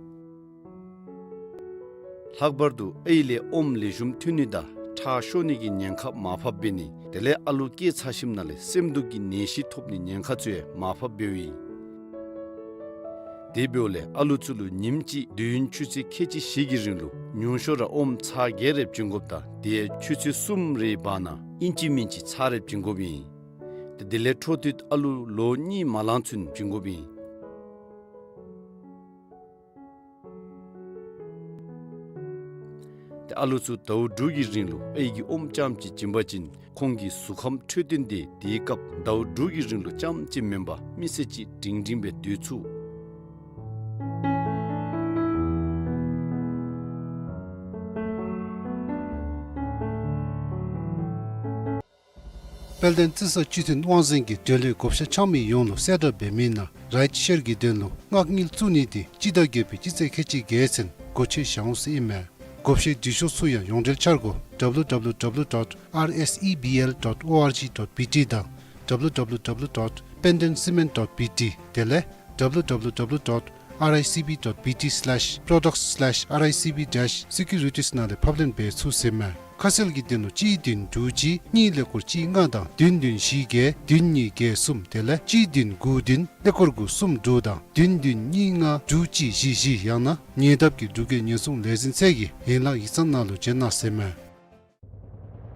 ལྷག་པར་དུ་ཨའི་ལས་ཨོམ་ལེགས་ཤོམ་ཐོན་ནི་དང་ཁྲག་ཤོར་ནི་གི་ཉེན་ཁ་མར་ཕབ་འབད་ནི་དེ་ལས་ཨ་ལུ་སྐྱེ་ཚར་ཞིནམ་ལས་སེམས་སྡུག་གི་ནད་གཞི་ཐོབ་ནི་ཉེན་ཁ་ཚུ་ཡང་མར་ཕབ་འབདཝ་ཨིན། དེ་འབདཝ་ལས་ཨ་ལུ་ཚུ་ལུ་ཉིནམ་གཅིག་དུས་ཡུན་ཆུ་ཚོད་ཁལ་གཅིག་བཞི་གི་རིང་ལུ་ཉུང་ཤོས་ར་ཨོམ་ཚར་བརྒྱད་རེ་བྱིན་དགོཔ་དང་དེ་ཡང་ཆུ་ཚོད་གསུམ་རེའི་བར་ན་ཨིན་ཅི་མིན་ཅི་ཚར་རེ་བྱིན་དགོཔ་ཨིན། ཏེ་དེ་ལས་འཕྲོ་མཐུད་ཨ་ལུ་ལོ་གཉིས་མ་ལང་ཚུན་བྱིན་དགོཔ་ཨིན། ཏེ་ཨ་ལུ་ཚུ་ཟླཝ་དྲུག་གི་རིང་ལུ་ཨའི་གི་ཨོམ་རྐྱངམ་ཅིག་བྱིན་པ་ཅིན་ཁོང་གི་གཟུགས་ཁམས་འཕྲོད་བསྟེན་དེ་དེའི་སྐབས་ཟླཝ་དྲུག་གི་རིང་ལུ་རྐྱངམ་ཅིག་མེན་པར་མི་ཚེ་གཅིག་སྒྲིང་སྒྲིང་སྦེ་སྡོད་ཚུགས། དཔལ་ལྡན་རྩི་ས་སྤྱི་མཐུན་དབང་འཛིན་གྱིས་འབྲེལ་ཡོད་བགོ་བཤའ་འཆང་མི་ཡོངས་ལུ་གསལ་བསྒྲགས་འབད་མི་ནང་རའིཊ་ཤེར་གྱི་དོན་ལུ་མངགས་དངུལ་བཙུགས་ནི་དེ་སྤྱི་ཟླ་བརྒྱད་པའི་སྤྱི་ཚེས་ཁལ་གཅིག་བརྒྱད་ཚུན་སྒོ་ཕྱེ་བཞག་འོང་ཟེར་ཨིན་མས། བགོ་བཤའི་འབྲི་ཤོག་ཚུ་ཡང་ཡོངས་འབྲེལ་འཆར་སྒོ་W W W dot R S E B L dot O R G dot B T དང་W W W dot pendenscement dot B T དེ་ལས་ W W W dot R I C B dot B T slash products slash R I C B dash securities ནང་ལས་ཕབ་ལེན་འབད་ཚུགས་ཟེར་མས། ཁ་གསལ་གྱི་དོན་ལུ་གཅིག་བདུན་དྲུག་གཅིག་གཉིས་ཀླད་ཀོར་གཅིག་ལྔ་དང་བདུན་བདུན་བཞི་བརྒྱད་བདུན་གཉིས་བརྒྱད་གསུམ། དེ་ལས་གཅིག་བདུན་དགུ་བདུན་ཀླད་ཀོར་དགུ་གསུམ་དྲུག་དང་བདུན་བདུན་གཉིས་ལྔ་དྲུག་གཅིག་བཞི་བཞི། ཡང་ན་ཉེ་འདབས་ཀྱི་འབྲུག་རྒྱལ་ཉེན་སྲུང་ལས་འཛིན་ཚད་ཀྱི་ཡན་ལག་ཡིག་ཚང་ནང་ལུ་བྱོན་གནང་ཟེར་མས།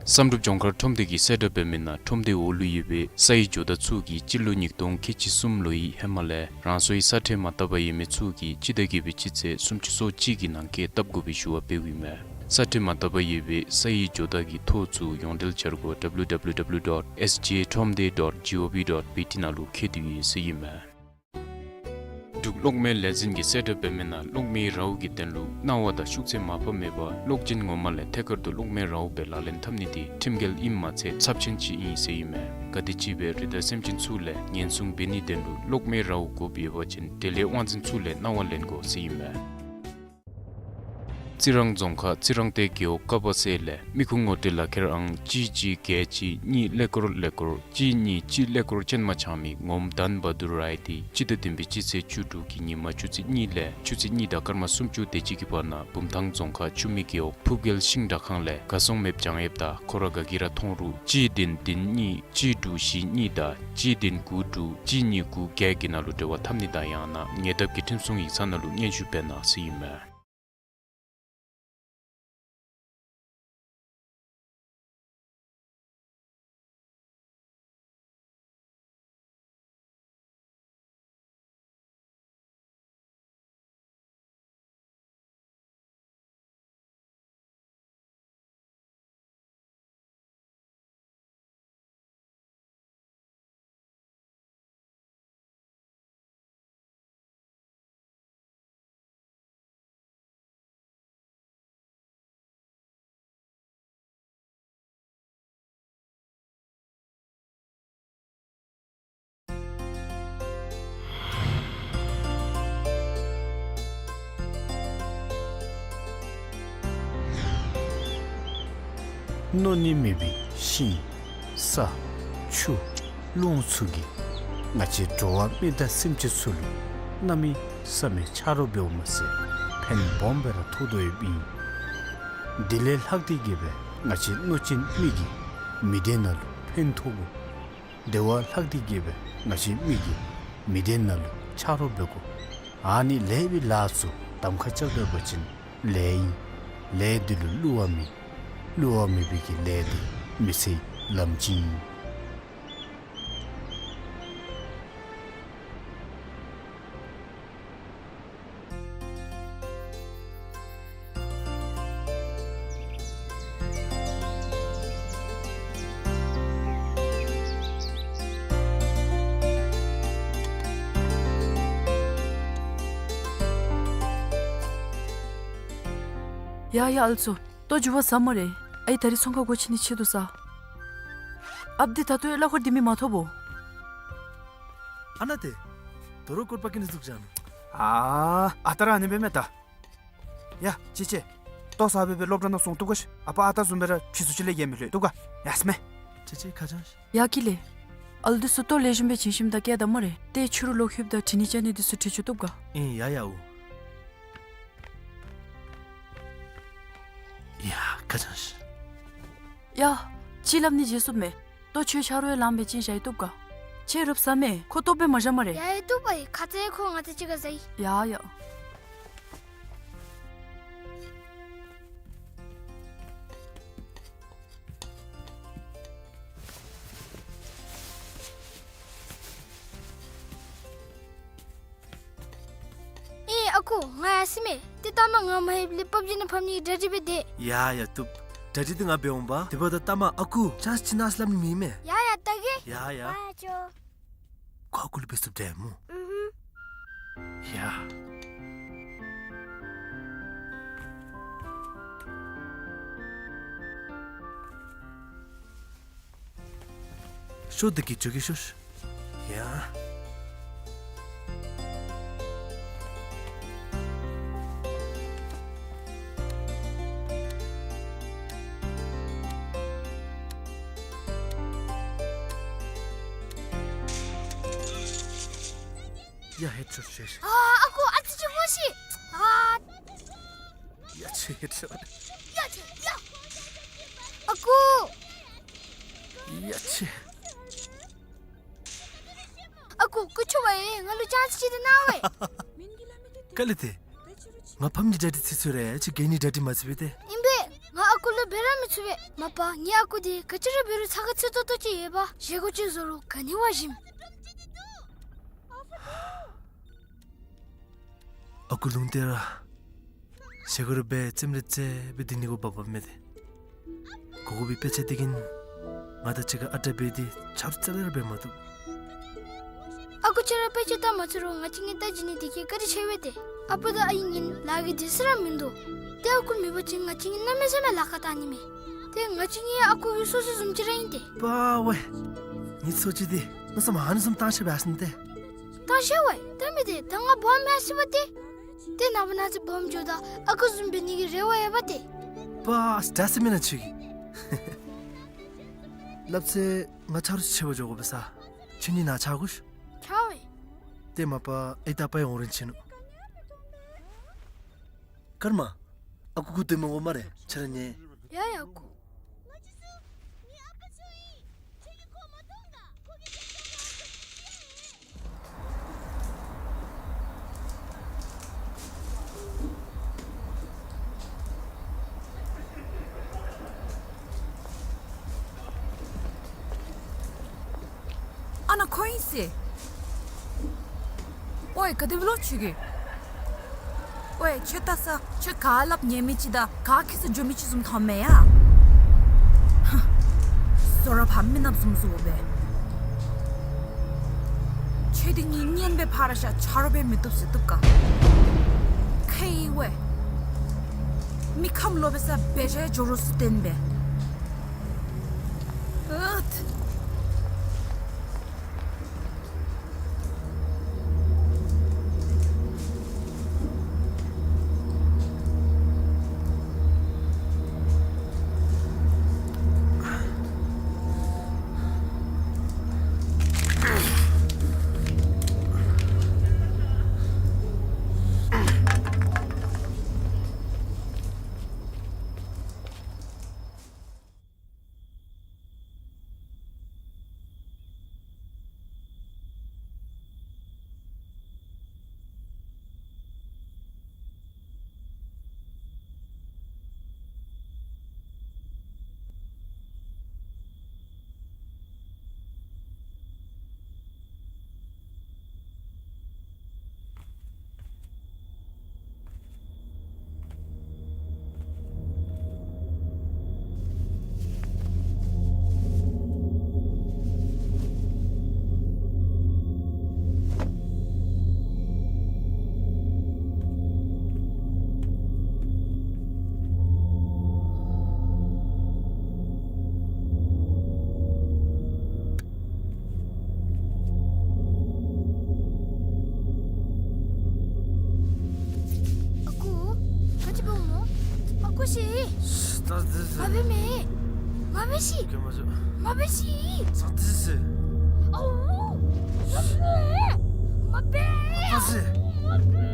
བསམ་གྲུབ་ལྗོངས་མཁར་ཁྲོམ་སྡེ་གིས་གསལ་བསྒྲགས་འབད་མི་ནང་ཁྲོམ་སྡེའི་འོག་ལུ་ཡོད་པའི་ས་ཡི་ཇོ་བདག་ཚུ་གིས་སྤྱི་ལོ་ཉིས་སྟོང་ཁལ་གཅིག་གསུམ་ལོའི་ཧེ་མ་ལས་རང་སོའི་ས་ཁྲལ་མ་བཏབ་པར་ཡོད་མི་ཚུ་གིས་སྤྱི་ཟླ་བརྒྱད་པའི་སྤྱི་ཚེས་སུམ་ཅུ་སོ་གཅིག་གི་ནང་འཁོད་བཏབ་དགོ་པའི་ཞུ་བ་འབདཝ་ཨིན་མས། ས་ཁྲལ་མ་བཏབ་པར་ཡོད་པའི་ས་ཡི་ཇོ་བདག་གི་ཐོ་ཚུ་ཡོངས་འབྲེལ་འཆར་སྒོ་W W W dot S G A Thromde dot G O V dot B T ནང་ལུ་ཁྱབ་སྟེ་ཡོད་ཟེར་ཨིན་མས། འབྲུག་གློག་མེ་ལས་འཛིན་གྱིས་གསལ་བསྒྲགས་འབད་མི་ནང་གློག་མེའི་རཝ་གི་དོན་ལུ་སྣང་བ་དང་ཤུགས་ཚད་མར་ཕབ་མེད་པར་གློག་ཅན་ངོ་མ་ལས་ཐད་ཀར་དུ་གློག་མེའི་རཝ་སྦེ་ལག་ལེན་འཐབ་ནི་དེ་ཁྲིམས་འགལ་ཨིནམ་མ་ཚད་ཚབས་ཆེན་ཅིག་ཨིན་ཟེར་ཨིན་མས། ག་དེམ་ཅིག་སྦེ་རི་དྭགས་སེམས་ཅན་ཚུ་ལས་ཉེན་སྲུང་འབད་ནིའི་དོན་ལུ་གློག་མེའི་རཝ་དགོཔ་ཡོད་པ་ཅིན་དེ་ལས་དབང་འཛིན་ཚུ་ལས་གནང་བ་ལེན་དགོ་ཟེར་ཨིན་མས། རྩི་རང་རྫོང་ཁག་རྩི་རང་སྡེ་རྒེད་འོག་ཀ་པ་སེ་ལས་མི་ཁུངས་ངོ་སྤྲོད་ལག་ཁྱེར་ཨང་གཅིག་གཅིག་བརྒྱད་གཅིག་གཉིས་ཀླད་ཀོར་ཀླད་ཀོར་གཅིག་གཉིས་གཅིག་ཀླད་ཀོར་ཅན་མ་འཆང་མི་ངོམ་དཱན་བ་དུར་རའི་དེ་སྤྱི་ཟླ་བདུན་པའི་སྤྱི་ཚེས་བཅུ་དྲུག་གི་ཉིན་མ་ཆུ་ཚོད་གཉིས་ལས་ཆུ་ཚོད་གཉིས་དང་སྐར་མ་སུམ་ཅུ་དེ་ཅིག་གི་བར་ན་བུམ་ཐང་རྫོང་ཁག་ཆུ་སྨད་རྒེད་འོག་ཕུབ་རྒྱལ་ཤིང་དྲ་ཁང་ལས་གར་སོང་མེདཔ་བྱང་ཡོདཔ་དང་ཁོ་ར་ག་གིས་ར་མཐོང་རུང་གཅིག་བདུན་བདུན་གཉིས་གཅིག་དྲུག་བཞི་གཉིས་དང་གཅིག་བདུན་དགུ་དྲུག་གཅིག་གཉིས་དགུ་བརྒྱད་ཀྱི་ནང་ལུ་འབྲེལ་བ་འཐབ་ནི་དང་ཡང་ན་ཉེ་འདབས་ཀྱི་ཁྲིམས་སྲུང་ཡིག་ཚང་ནང་ལུ་སྙན་ཞུ་འབད་གནང་ཟེར་ཨིན་མས། མནོ་ནི་མེད་པའི་ཤིང་ས་ཆུ་རླུང་ཚུ་གིས་ང་བཅས་འགྲོ་བ་མི་དང་སེམས་ཅན་ཚུ་ལུ་གནམ་མེད་ས་མེད་ཆ་རོགས་འབདཝ་མ་ཚད་ཕན་སྦོམ་སྦེ་ར་ཐོགས་དོ་ཡོདཔ་ཨིན། དེ་ལས་ལྷག་སྟེ་གིས་སྦེ་ང་བཅས་མནོ་ཅན་མི་གི་མི་སྡེ་ནང་ལུ་ཕན་ཐོགས་དགོ། དེ་བ་ལྷག་སྟེ་གིས་སྦེ་ང་བཅས་མི་གི་མི་སྡེ་ནང་ལུ་ཆ་རོགས་འབད་དགོ། ཨ་ནི་ལས་པའི་ལཱ་ཚུ་གདམ་ཁ་རྐྱབ་སྡོད་པ་ཅིན་ལས་ཨིན། ལས་འདི་ལུ་བསླུ་བ་མེད། བསླུ་བ་མེད་པའི་གི་ལས་འདི་མི་ཚེའི་ལམ་སྤྱི་ཨིན། ཡ་ཡ་ཨལ་ཚོ། ལྟོ་རྒྱུ་བ་ཟ་སྨ་རེ། ཨའི་ད་རིས་ཚོང་ཁང་སྒོ་ཕྱེ་ནི་ཆེད་དུ་ཟ། ཨཔ་འདི་ད་ལྟོ་ཡང་གླ་འཁོར་འདི་མི་མ་ཐོབ་བོ། ཨ་ན་ཏེ། དོ་རུང་སྐོར་པ་ཀི་ནི་ཟུག་ཅན། ཨ་ཨ་ད་ར་ཨ་ནི་སྦེ་མེན་ད། ཡ་ཅི་ཅི། ལྟོ་ཟ་སྦེ་སྦེ་སློབ་གྲྭ་ནང་སོང་བཏུབ་ག་ཤི། ཨ་པ་ཨ་ད་བཟུམ་སྦེ་ར་ཕྱི་སུ་ཅིག་ལས་ཡེ་མི་ལྷོད་བཏུབ་ག། ཡ་སྨེ། ཅི་ཅི་ཁ་ཅང་ཤི། ཡ་ཀི་ལེ། ཨལ་འདི་ཚུ་ལྟོ་ལེགས་ཤོམ་སྦེ་བྱིན་ཞིནམ་ད་བཀལ་ད་སྨ་རེ། ཏེ་ཕྱི་རུ་ལོག་ལྷོདཔ་ད་དྲི་ནི་བཅའ་ནི་འདི་ཚུ་དྲི་བཅུག་བཏུབ་ག། ཨིན་ཡ་ཡ་འོ། ཡ་ཁ་ཅང་ཤི། ཡ། ཅིག་སླབ་ནི་བརྗེད་སོཔ་མས། ལྟོ་ཁྱོད་ཆ་རོགས་ཡང་ལངམ་སྦེ་བྱིན་བཞག་ཡི་བཏུབ་ག། ཁྱོད་རོགས་ཟ་མས། ཁོ་ལྟོ་སྦེ་མ་བཞག་སྨ་རེ། ཡ་ཡ་བཏུབ་པ་ཡི། ཁ་ཙ་ཁོ་ང་བཅས་གཅིག་ཁར་ཟ་ཡི། ཡ་ཡ། ཨེ་ཨ་ཁུ་ང་ཡར་སོ་མས། ཏེ་ལྟ་མ་ང་མ་ལྷོདཔ་ལས་པབ་ཇི་ནང་ཕབ་ནི་གི་གྲ་སྒྲིག་འབད་དེ། ཡ་ཡ་བཏུབ། གྲ་སྒྲིག་འདི་ང་འབད་འོང་པ། དེ་འབདཝ་ད་ལྟ་མ་ཨ་ཁུ་ཅཱནསི་ཅིག་གནང་སླབ་ནི་མེད་མས། ཡ་ཡ་ལྟ་གེ། ཡ་ཡ། ཨ་ཅོ། ཁོ་ཨ་ཁུ་ལུ་འབད་ཚུགསཔ་འདྲས་སྨོ། ཨུ་ཧུམ། ཡ། ཤོག་འདི་གིས་འགྱོ་གེ་ཤོག། ཡ། ཡ་ཧེཌ་ཤོཊ་ཤོཊ། ཨ་ཨ་ཁུ་ཨ་ཙི་ཅིག་མོ་ཤིག། ཨ་ཡ་ཆེ་ཧེཌ་ཤོཊ། ཡ་ཆེ་ཡ། ཨ་ཁུ། ཡ་ཆེ། ཨ་ཁུ་སྐུ་མཁྱེན་པ་ཡེ་ང་ལུ་ཅཱནསི་ཅིག་ཏེ་གནང་བས། ག་ལས་ཏེ། ང་ཕམ་གཉིས་གྲ་སྒྲིག་ཚར་ཚར་རེ་ཅིག་གེ་ནི་གྲ་སྒྲིག་མ་ཚར་བས་ཏེ། ཨིན་པས། ང་ཨ་ཁུ་ལུ་འབད་ར་མི་ཚུགས་པས། མ་པ་ངེའི་ཨ་ཁུ་འདི་ག་ཅི་ར་འབད་རུང་ཚ་ཁ་ཚུད་ཏོག་ཏོ་ཅིག་ཡོད་པ། བཞེས་སྒོ་ཅིག་བཟོ་རུང་ག་ནི་བ་ཞིམ། ཨ་ཁུ་ལུང་བསྟན་ར། བཞེས་སྒོ་ར་འབད་རྩེདམོ་ར་རྩེ་སྦེ་སྡོད་ནི་གུ་བབ་བབ་མས་ཏེ། གོ་དགོ་པའི་དཔེ་ཆ་འདི་གིས་ང་དང་གཅིག་ཁར་ཨ་རྟག་འབད་དེ་ཆ་རོགས་རྩ་ལས་ར་འབད་མ་བཏུབ། ཨ་ཁུ་ཁྱོད་ར་དཔེ་ཆ་ལྟ་མ་ཚུགས་རུང་ང་བཅས་གཉིས་ལྟ་བྱིན་ནི་འདི་གིས་བཀའ་དྲིན་ཆེ་བས་ཏེ། ཨ་པ་དང་ཨའི་གཉིས་ལཱ་གི་དུས་ཚོད་ར་མིན་འདུག། ཏེ་ཨ་ཁུ་མེད་པ་ཅིན་ང་བཅས་གཉིས་གནམ་མེད་ས་མེད་ལཱ་ཁག་བཏང་ནི་མས། ཏེ་ང་བཅས་གཉིས་ཨ་ཁུ་གི་སོ་སོ་བཟུམ་ཅིག་ར་ཨིན་ཏེ། པ་ཝེ། ངེའི་སོ་ཅིག་འདི་མནོ་བསམ་ཨ་ནི་བཟུམ་བཏང་ཤེས་པས་ཟེར་ཏེ། བཏང་ཤེས་ཝའི་བཏང་མི་འདི་ད་ང་སྦོམ་མས་ཟེར་བ་ཏེ། ཏེ་ནངས་པ་གནངས་ཚེ་སྦོམ་འགྱོཝ་ད་ཨ་ཁུ་བཟུམ་འབད་ནི་གི་རེ་བ་ཡོད་པ་ཏེ། པ་ཨ་ཙི་ཟེར་མི་ན་ཁྱོད་ཀྱིས། སླབ་ཚེ་ང་ཆ་རོགས་ཅིག་འབད་འགྱོ་དགོ་པས་ས། ཁྱོད་གཉིས་ནཱ་ཆ་དགོ་ཤིག། ཆ་ཝའི། ཏེ་མ་པ་ཨའི་དང་པའི་འོང་རན་ཆི་ནུག། ཀརྨ། ཨ་ཁུ་ཁུ་སྟོན་མི་དགོ་སྨ་རེ་ཁྱོད་ར་ཉལ། ཡ་ཡ་ཨ་ཁུ། ཨ་ནཱ་ཁོ་ཨིན་ཟེར། ཝའི་ག་དེ་སྦེ་ལོ་ཁྱོད་ཀྱིས། ཝའི་ཁྱོད་ལྟ་ས་ཁྱོད་ག་སླབ་ཉན་མི་ཅིག་དང་ག་ཁྱད་ས་འགྱོ་མི་ཅིག་བཟུམ་མཐོངམ་མས་ཡ། ཧ། བཟོ་ར་ཕམ་མི་ནགཔ་བཟུམ་བཟོ་སྦེ། ཁྱོད་འདི་ངེའི་གཉེན་སྦེ་ཕར་བཞག་ཆ་རོགས་སྦེ་མི་བཏུབ་ཟེར་བཏུབ་ག། ཁེ་ཝའི། མི་ཁམས་ལོག་པའི་ས་འབད་བཞག་འགྱོ་རོགས་ཟེར་བསྟན་པས། ཨུད། ཨ་ཁུ། ག་ཅི་འབདཝ་སྨོ། ཨ་ཁུ་ཤི། ད་དེ་ཟེར། མ་འབད་མེ། མ་འབད་ཤི། ཀྱེ་མ་ཤི། མ་འབད་ཤི། ད་དེ་ཟེར། ཨོ། མ་འབད། མ་འབད་ཤི། མ་འབད།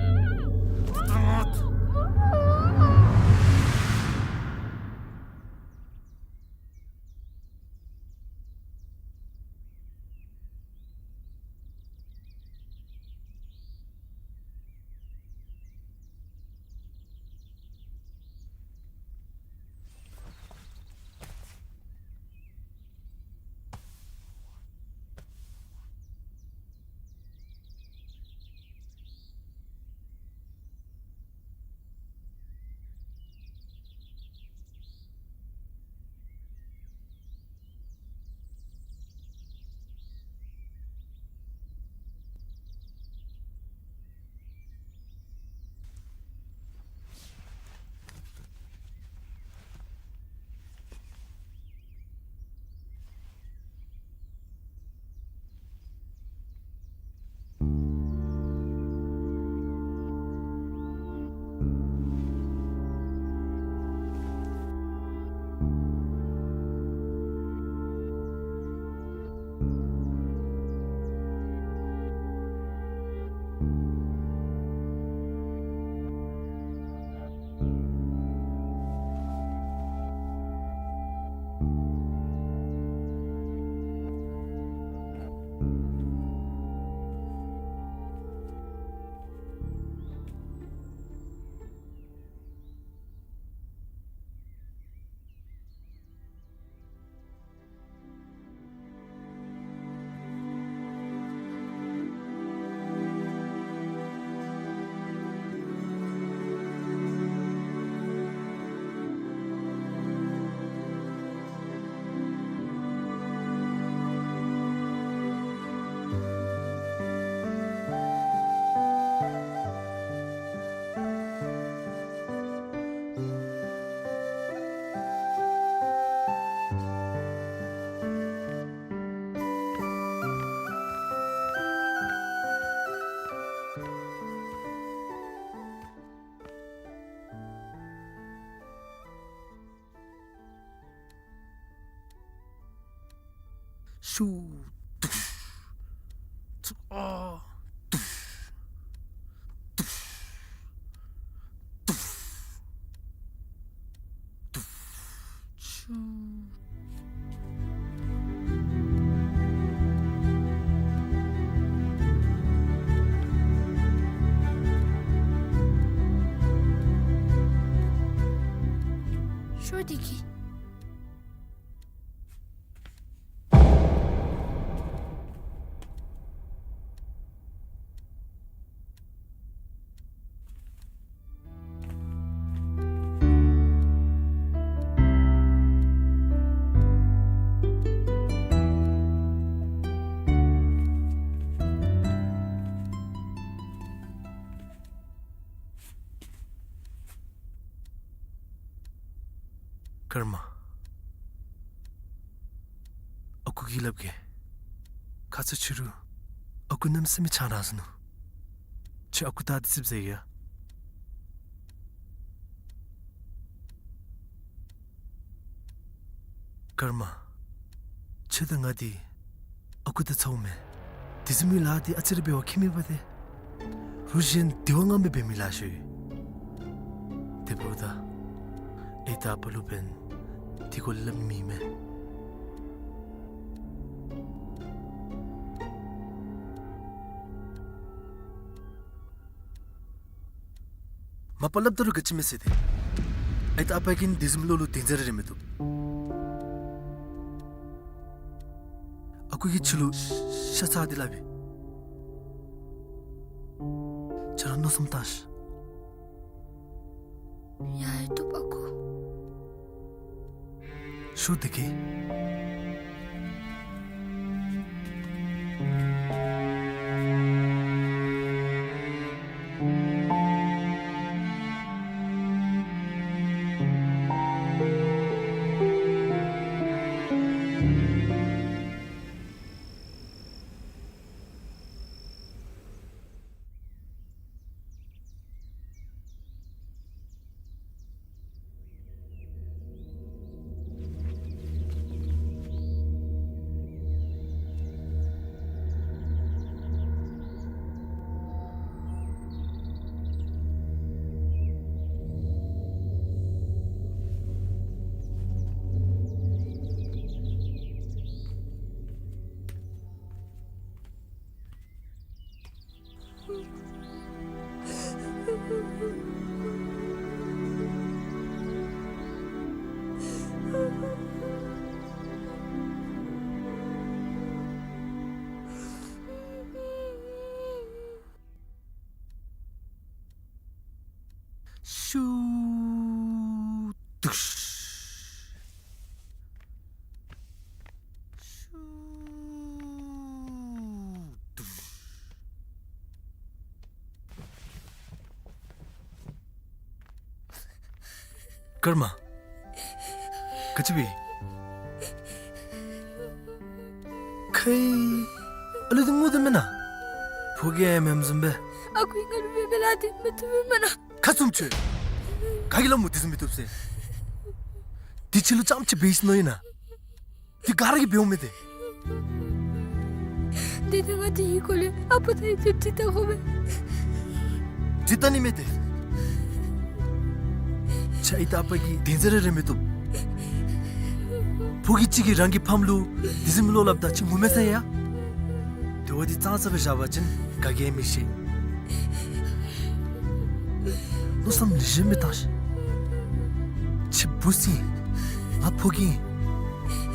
ད་ང་། ཤུ། དུཤ། ཚུ། ཨ། དུཤ། དུཤ། དུཤ། དུཤ། ཤུ། ཤོ་དེ་གི། ཀརྨ། ཨ་ཁུ་གིས་སླབ་གེ། ཁ་ཙ་ཕྱི་རུ་ཨ་ཁུ་གནམ་མེད་ས་མེད་ཆང་འཐུང་ཟེར་ནུག། ཁྱོད་ཨ་ཁུ་ད་འདི་ཙིགཔ་ཟ་ཡི་ཡ། ཀརྨ། ཁྱོད་དང་ང་འདི་ཨ་ཁུ་དང་ཚ་བོ་མེན། དེ་བཟུམ་མའི་ལཱ་འདི་ཨ་ཙི་རེ་འབད་བ་ཁྱད་མེད་པ་ཏེ། རུ་གཞན་འདི་བ་ང་མི་འབད་མི་ལཱ་ཤོ་ཡོད། དེ་འབདཝ་ད་ཨའི་དང་ཨ་པ་ལུ་འབདན་འདི་སྐོར་སླབ་མི་མེད། མ་པ་སླབ་ད་རུང་ག་ཅི་མེད་ཟེར་ཏེ། ཨའི་དང་ཨ་པ་གིས་དེ་བཟུམ་བློ་ལུ་དེ་ཚུ་རེ་རེ་མི་བཏུབ། ཨ་ཁུ་གིས་ཁྱོད་ལུ་ཤ་ཚ་འདི་སླབ་ཨིན། ཁྱོད་ར་མནོ་བསམ་བཏང་ཤིག། ཡ་ཡ་བཏུབ་ཨ་ཁུ། ཤོ་དེ་གི། ཤུ། དུཤ། ཤུ། དུཤ། ཀརྨ། ག་ཅི་འབད། ཁའི་ཨ་ལུ་འདི་ངུ་དོ་མེན་ན། ཕོ་རྒྱས་མེནམ་བཟུམ་སྦེ། ཨ་ཁུ་ང་ལུ་འབད་མི་ལཱ་འདི་མི་བཏུབ་མེན་ན། ཁ་བཙུམ་ཤོག། ག་གིས་སླབ་སྨོ་དེ་བཟུམ་མི་བཏུབ་ཟེར། དེ་ཁྱོད་ལུ་རྐྱངམ་ཅིག་འབད་ཡི་ཟེར་མནོ་ཡི་ན། དེ་ག་ར་གིས་འབདཝ་མས་ཏེ། དེ་ནི་ང་དེའི་སྐོར་ལས་ཨ་པ་དང་ཡུམ་ཅིག་འདྲི་བལྟ་དགོ་པས། འདྲི་བལྟ་ནི་མས་ཏེ། ཁྱོད་ཨའི་དང་ཨ་པ་གིས་དེ་ཚུ་རེ་རེ་མི་བཏུབ། ཕོ་རྒྱས་ཅིག་གིས་རང་གི་ཕམ་ལུ་དེ་བཟུམ་མའི་བློ་སླབ་ད་ཁྱོད་ངོ་མ་ཚ་ཡི་ཡ། དེ་བ་འདི་གཙང་ས་སྦེ་བཞག་པ་ཅིན་ག་གིས་མི་ཤེས། མནོ་བསམ་ལེགས་ཤོམ་སྦེ་བཏང་ཤིག། ཁྱོད་བུ་ཚ་ཨིན། ང་ཕོ་རྒྱས་ཨིན།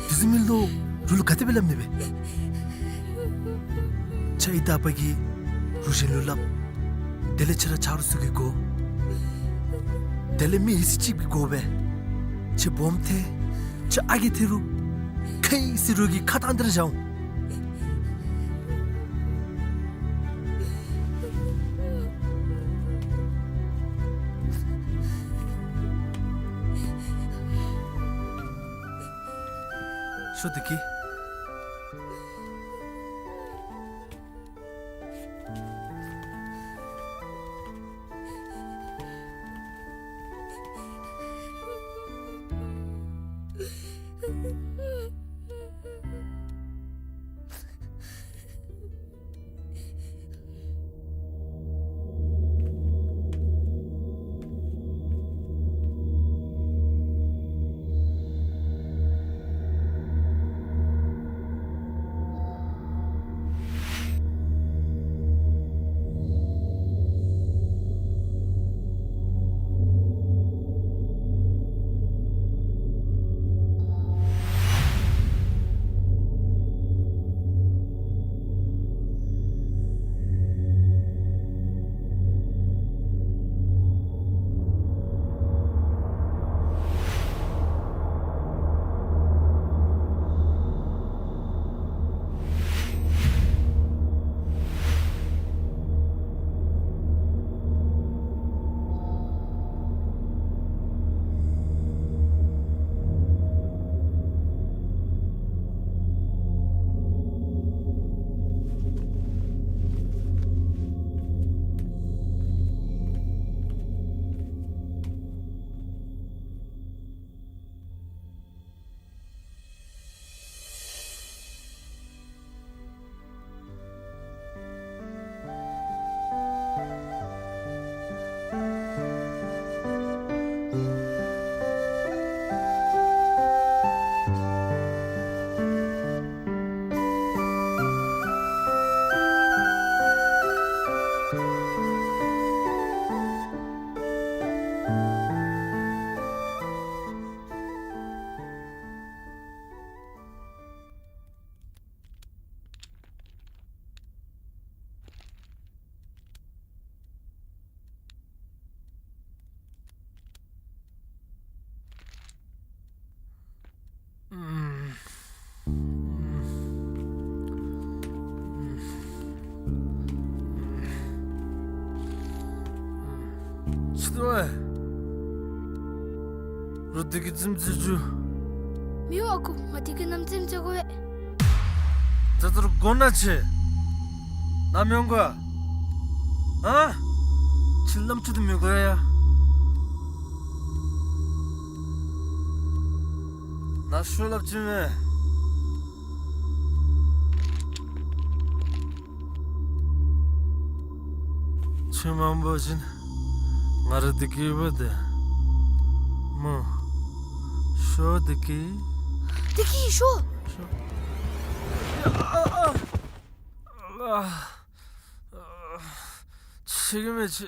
དེ་བཟུམ་མའི་བློ་རོགས་ལུ་ག་དེ་སྦེ་སླབ་ནི་སྦེ། ཁྱོད་ཨའི་དང་ཨ་པ་གིས་རོགས་གཞན་ལུ་སླབ། དེ་ལས་ཁྱོད་ར་ཆ་རོགས་ཚུ་གི་སྒོ། དེ་ལས་མི་ཡི་སྲིད་ཅིག་གི་སྒོ་སྦེ། ཁྱོད་སྦོམ་ཐལ། ཁྱོད་ཨ་རྒས་ཐལ་རུང་། ཁའི་སྲིད་རོགས་ཀྱི་ཁ་གཏང་སྟེ་ར་བཞག་འོང་། ཤོ་དེ་གི། ཅི་དོ་ཨེ། རོགས་བདེ་སྐྱིད་རྩེདམོ་རྩེ་བཅུག། མི་འོང་ཨ་ཁུ། ང་བདེ་སྐྱིད་ནམ་རྩེདམོ་རྩེ་དགོ་པས། ད་ལྟོ་ར་དགོ་ན་ཆེ། ནཱ་མི་འོང་ག། ཨ། ཁྱོད་ལམ་ཁྱེར་ཏེ་མི་དགོ་ཡ། ནཱ་ཤོག་སླབ་ཅི་མས། ཁྱོད་མ་འོང་པ་ཅིན་ང་ར་བདེ་སྐྱིད་ཡོད་པ་ཏེ། མོ། ཤོག་བདེ་སྐྱིད། བདེ་སྐྱིད་ཤོག། ཤོག། ཨ་ཨ་ཨ། ཤེས་ཀྱི་མེད་ཅི།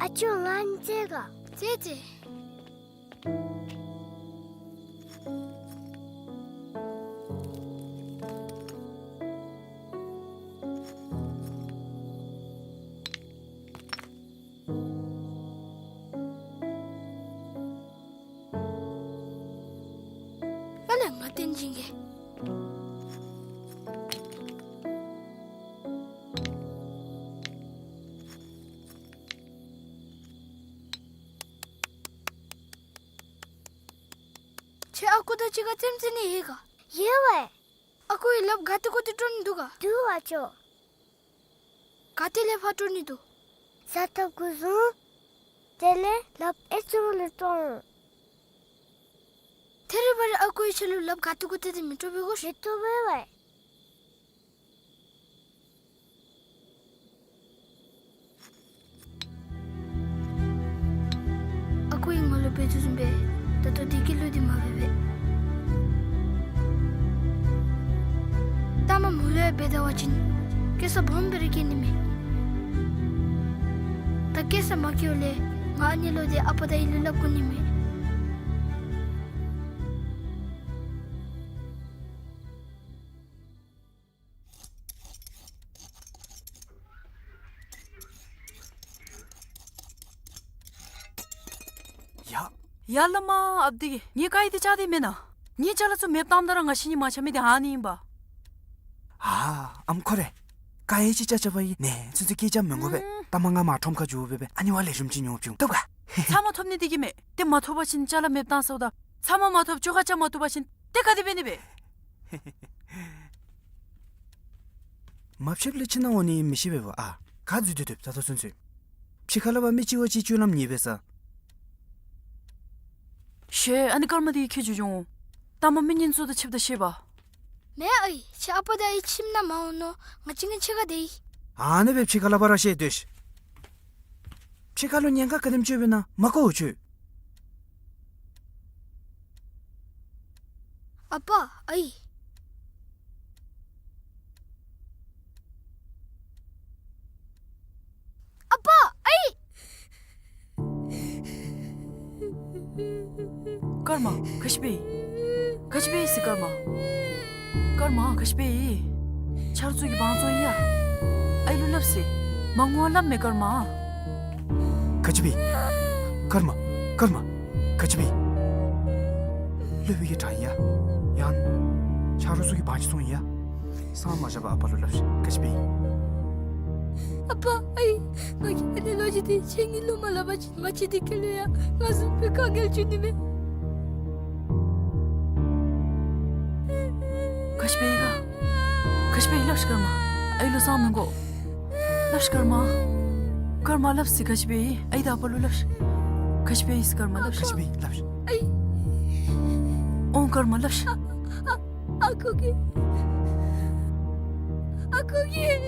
ཨ་ཅོ་ང་རྩེད་ག། རྩེད་རྩེད། ཨ་ལས་ང་བསྟན་སྦྱིན་གྱིས། ཁྱོད་ཨ་ཁུ་དང་གཅིག་ཁར་རྩེདམོ་རྩེ་ནི་ཡོད་ག། ཡོད་པས། ཨ་ཁུ་གིས་ལགཔ་ག་ཏེ་གུ་ཏེ་དཀྲོག་ནི་འདུག་ག། འདུག་ཨ་ཅོ། ག་ཏེ་ལས་ཕར་དཀྲོག་ནི་འདུག། ས་ཐོབ་གུ་བཟུང་། དེ་ལས་ལགཔ་ཨེ་ཙི་རུ་ལས་དཀྲོག་འོང་། ཐད་རི་བ་རི་ཨ་ཁུ་གིས་ཁྱོད་ལུ་ལགཔ་ག་ཏེ་གུ་ཏེ་དེ་མི་དཀྲོག་པས་གོ་ཤིག། མི་དཀྲོག་པས་ཝའེ། ཨ་ཁུ་གིས་ང་ལུ་འབད་དོ་བཟུམ་སྦེ་ད་ལྟོ་བདེ་སྐྱིད་ལུ་འདི་མ་འབད་བས། ལྟ་མ་མོ་ལུ་ཡང་འབད་ད་པ་ཅིན་སྐྱེ་ས་སྦོམ་སྦེ་ར་སྐྱེ་ནི་མས། ད་སྐྱེ་ས་མ་སྐྱེཝ་ལས་ང་ཨ་ནི་ལུ་འདི་ཨ་པ་དང་ཨའི་ལུ་སླབ་དགོ་ནི་མས། ཡ། ཡ་བླ་མ་ཨཔ་འདི་གིས་ངེའི་ཀ་ཡི་འདི་བཅག་སྟེ་མེན་ན། ངེའི་ཅ་ལ་ཚུ་མེདཔ་བཏངམ་ད་ར་ང་ཤི་ནི་མ་ཆ་མི་འདི་ཨ་ནི་ཨིན་པ། ཨ་ཨམ་ཁོ་རེ། ཀ་ཡི་ཅིག་བཅག་བཅགཔ་ཨིན་ནི་ཚུན་ཚོད་སྐད་རྐྱབ་མི་དགོ་པས། ཨུམ། ལྟ་མ་ང་མར་ཁྲོམ་ཁར་འགྱོ་སྦེ་སྦེ་ཨ་ནི་བ་ལེགས་ཤོམ་ཅིག་ཉོ་བྱུང་། བཏུབ་ག། ཚབ་མ་ཐོབ་ནི་འདི་གིས་མེན། ཏེ་མ་ཐོབ་པ་ཅིན་ཅ་ལ་མེདཔ་བཏང་ཟེརཝ་ད། ཚབ་མ་མ་ཐོབ་བཅོ་ཁ་རྐྱབ་མ་བཏུབ་པ་ཅིན་ཏེ་ག་དེ་འབད་ནི་སྦེ། མ་ཕྱདཔ་ལས་ཕྱི་ནང་འོང་ནི་མི་ཤེས་པས་པ། ཨ་ག་འཛུལ་ཏེ་སྡོདཔ་ད་ལྟོ་ཚུན་ཚོད། ཕྱི་ཁར་ལས་ཕར་མི་གཅིག་བ་གཅིག་སྤྱོད་ལམ་ཉེས་པས་ས། ཤེས། ཨ་ནི་སྐར་མ་འདི་ཁྱོད་འགྱོ་འོང་། ལྟ་མ་མི་ངན་ཚུ་དང་ཕྱདཔ་ད་ཤེས་པ། མེན་ཨའི། ཁྱོད་ཨ་པ་དང་ཨའི་ཁྱིམ་ནང་མ་འོང་ནོ། ང་གཅིག་ངེའི་ཕྱི་ཁར་སྡོད་ཡི། ཨ་ནི་སྦེ་ཕྱི་ཁར་ལས་ཕར་ར་ཤེས་སྡོད་ཤིག། ཕྱི་ཁར་ལུ་ཉེན་ཁ་ག་དེམ་ཅིག་ཡོདཔ་ཨིན་ན་མ་གོ་ཁྱོད། ཨ་པ་ཨའི། ཨ་པ་ཨའི། སྐར་མ་ག་ཅི་འབད་ཡི། ག་ཅི་འབད་ཡི་ཟེར་སྐར་མ། སྐར་མ་ག་ཅི་འབད་ཡི། ཆ་རོགས་ཚུ་གིས་དབང་བཙོང་ཡི་ཡ། ཨའི་ལུ་སླབ་ཟེར། མ་ངུ་བར་སླབ་མས་སྐར་མ། ག་ཅི་འབད་ཡི། སྐར་མ། སྐར་མ། ག་ཅི་འབད་ཡི། སློབ་དཔོན་གྱིས་དྲང་ཡི་ཡ། ཡང་ཆ་རོགས་ཚུ་གིས་དབང་ཅིག་བཙོང་ཡི་ཡ། སང་མ་བཞག་པར་ཨ་པ་ལུ་སླབ་ཤིག། ག་ཅི་འབད་ཡི། ཨ་པ་ཨའི། ང་གིས་ཨ་ནི་ལོ་རྒྱུས་འདི་ཁྱེད་གཉིས་ལུ་མ་སླབ་པ་ཅིན་ང་བཅས་འདི་ཁར་ལུ་ཡང་ང་བཟུམ་སྦེ་དཀའ་ངལ་འབྱུང་ནི་མས། ག་ཅི་འབད་ཡི་ག། ག་ཅི་འབད་ཡི་སླབ་ཤིག་སྐར་མ། ཨའི་ལུ་གསང་མི་དགོ། སླབ་ཤིག་སྐར་མ། སྐར་མ་སླབ་ཟེར་ག་ཅི་འབད་ཡི། ཨའི་དང་ཨ་པ་ལུ་སླབ་ཤིག། ག་ཅི་འབད་ཡི་སྐར་མ་སླབ་ཤིག། ག་ཅི་འབད་ཡི་སླབ་ཤིག། ཨའི། འོང་སྐར་མ་སླབ་ཤིག། ཨ་ཨ་ཨ་ཁུ་གིས། ཨ་ཁུ་གིས།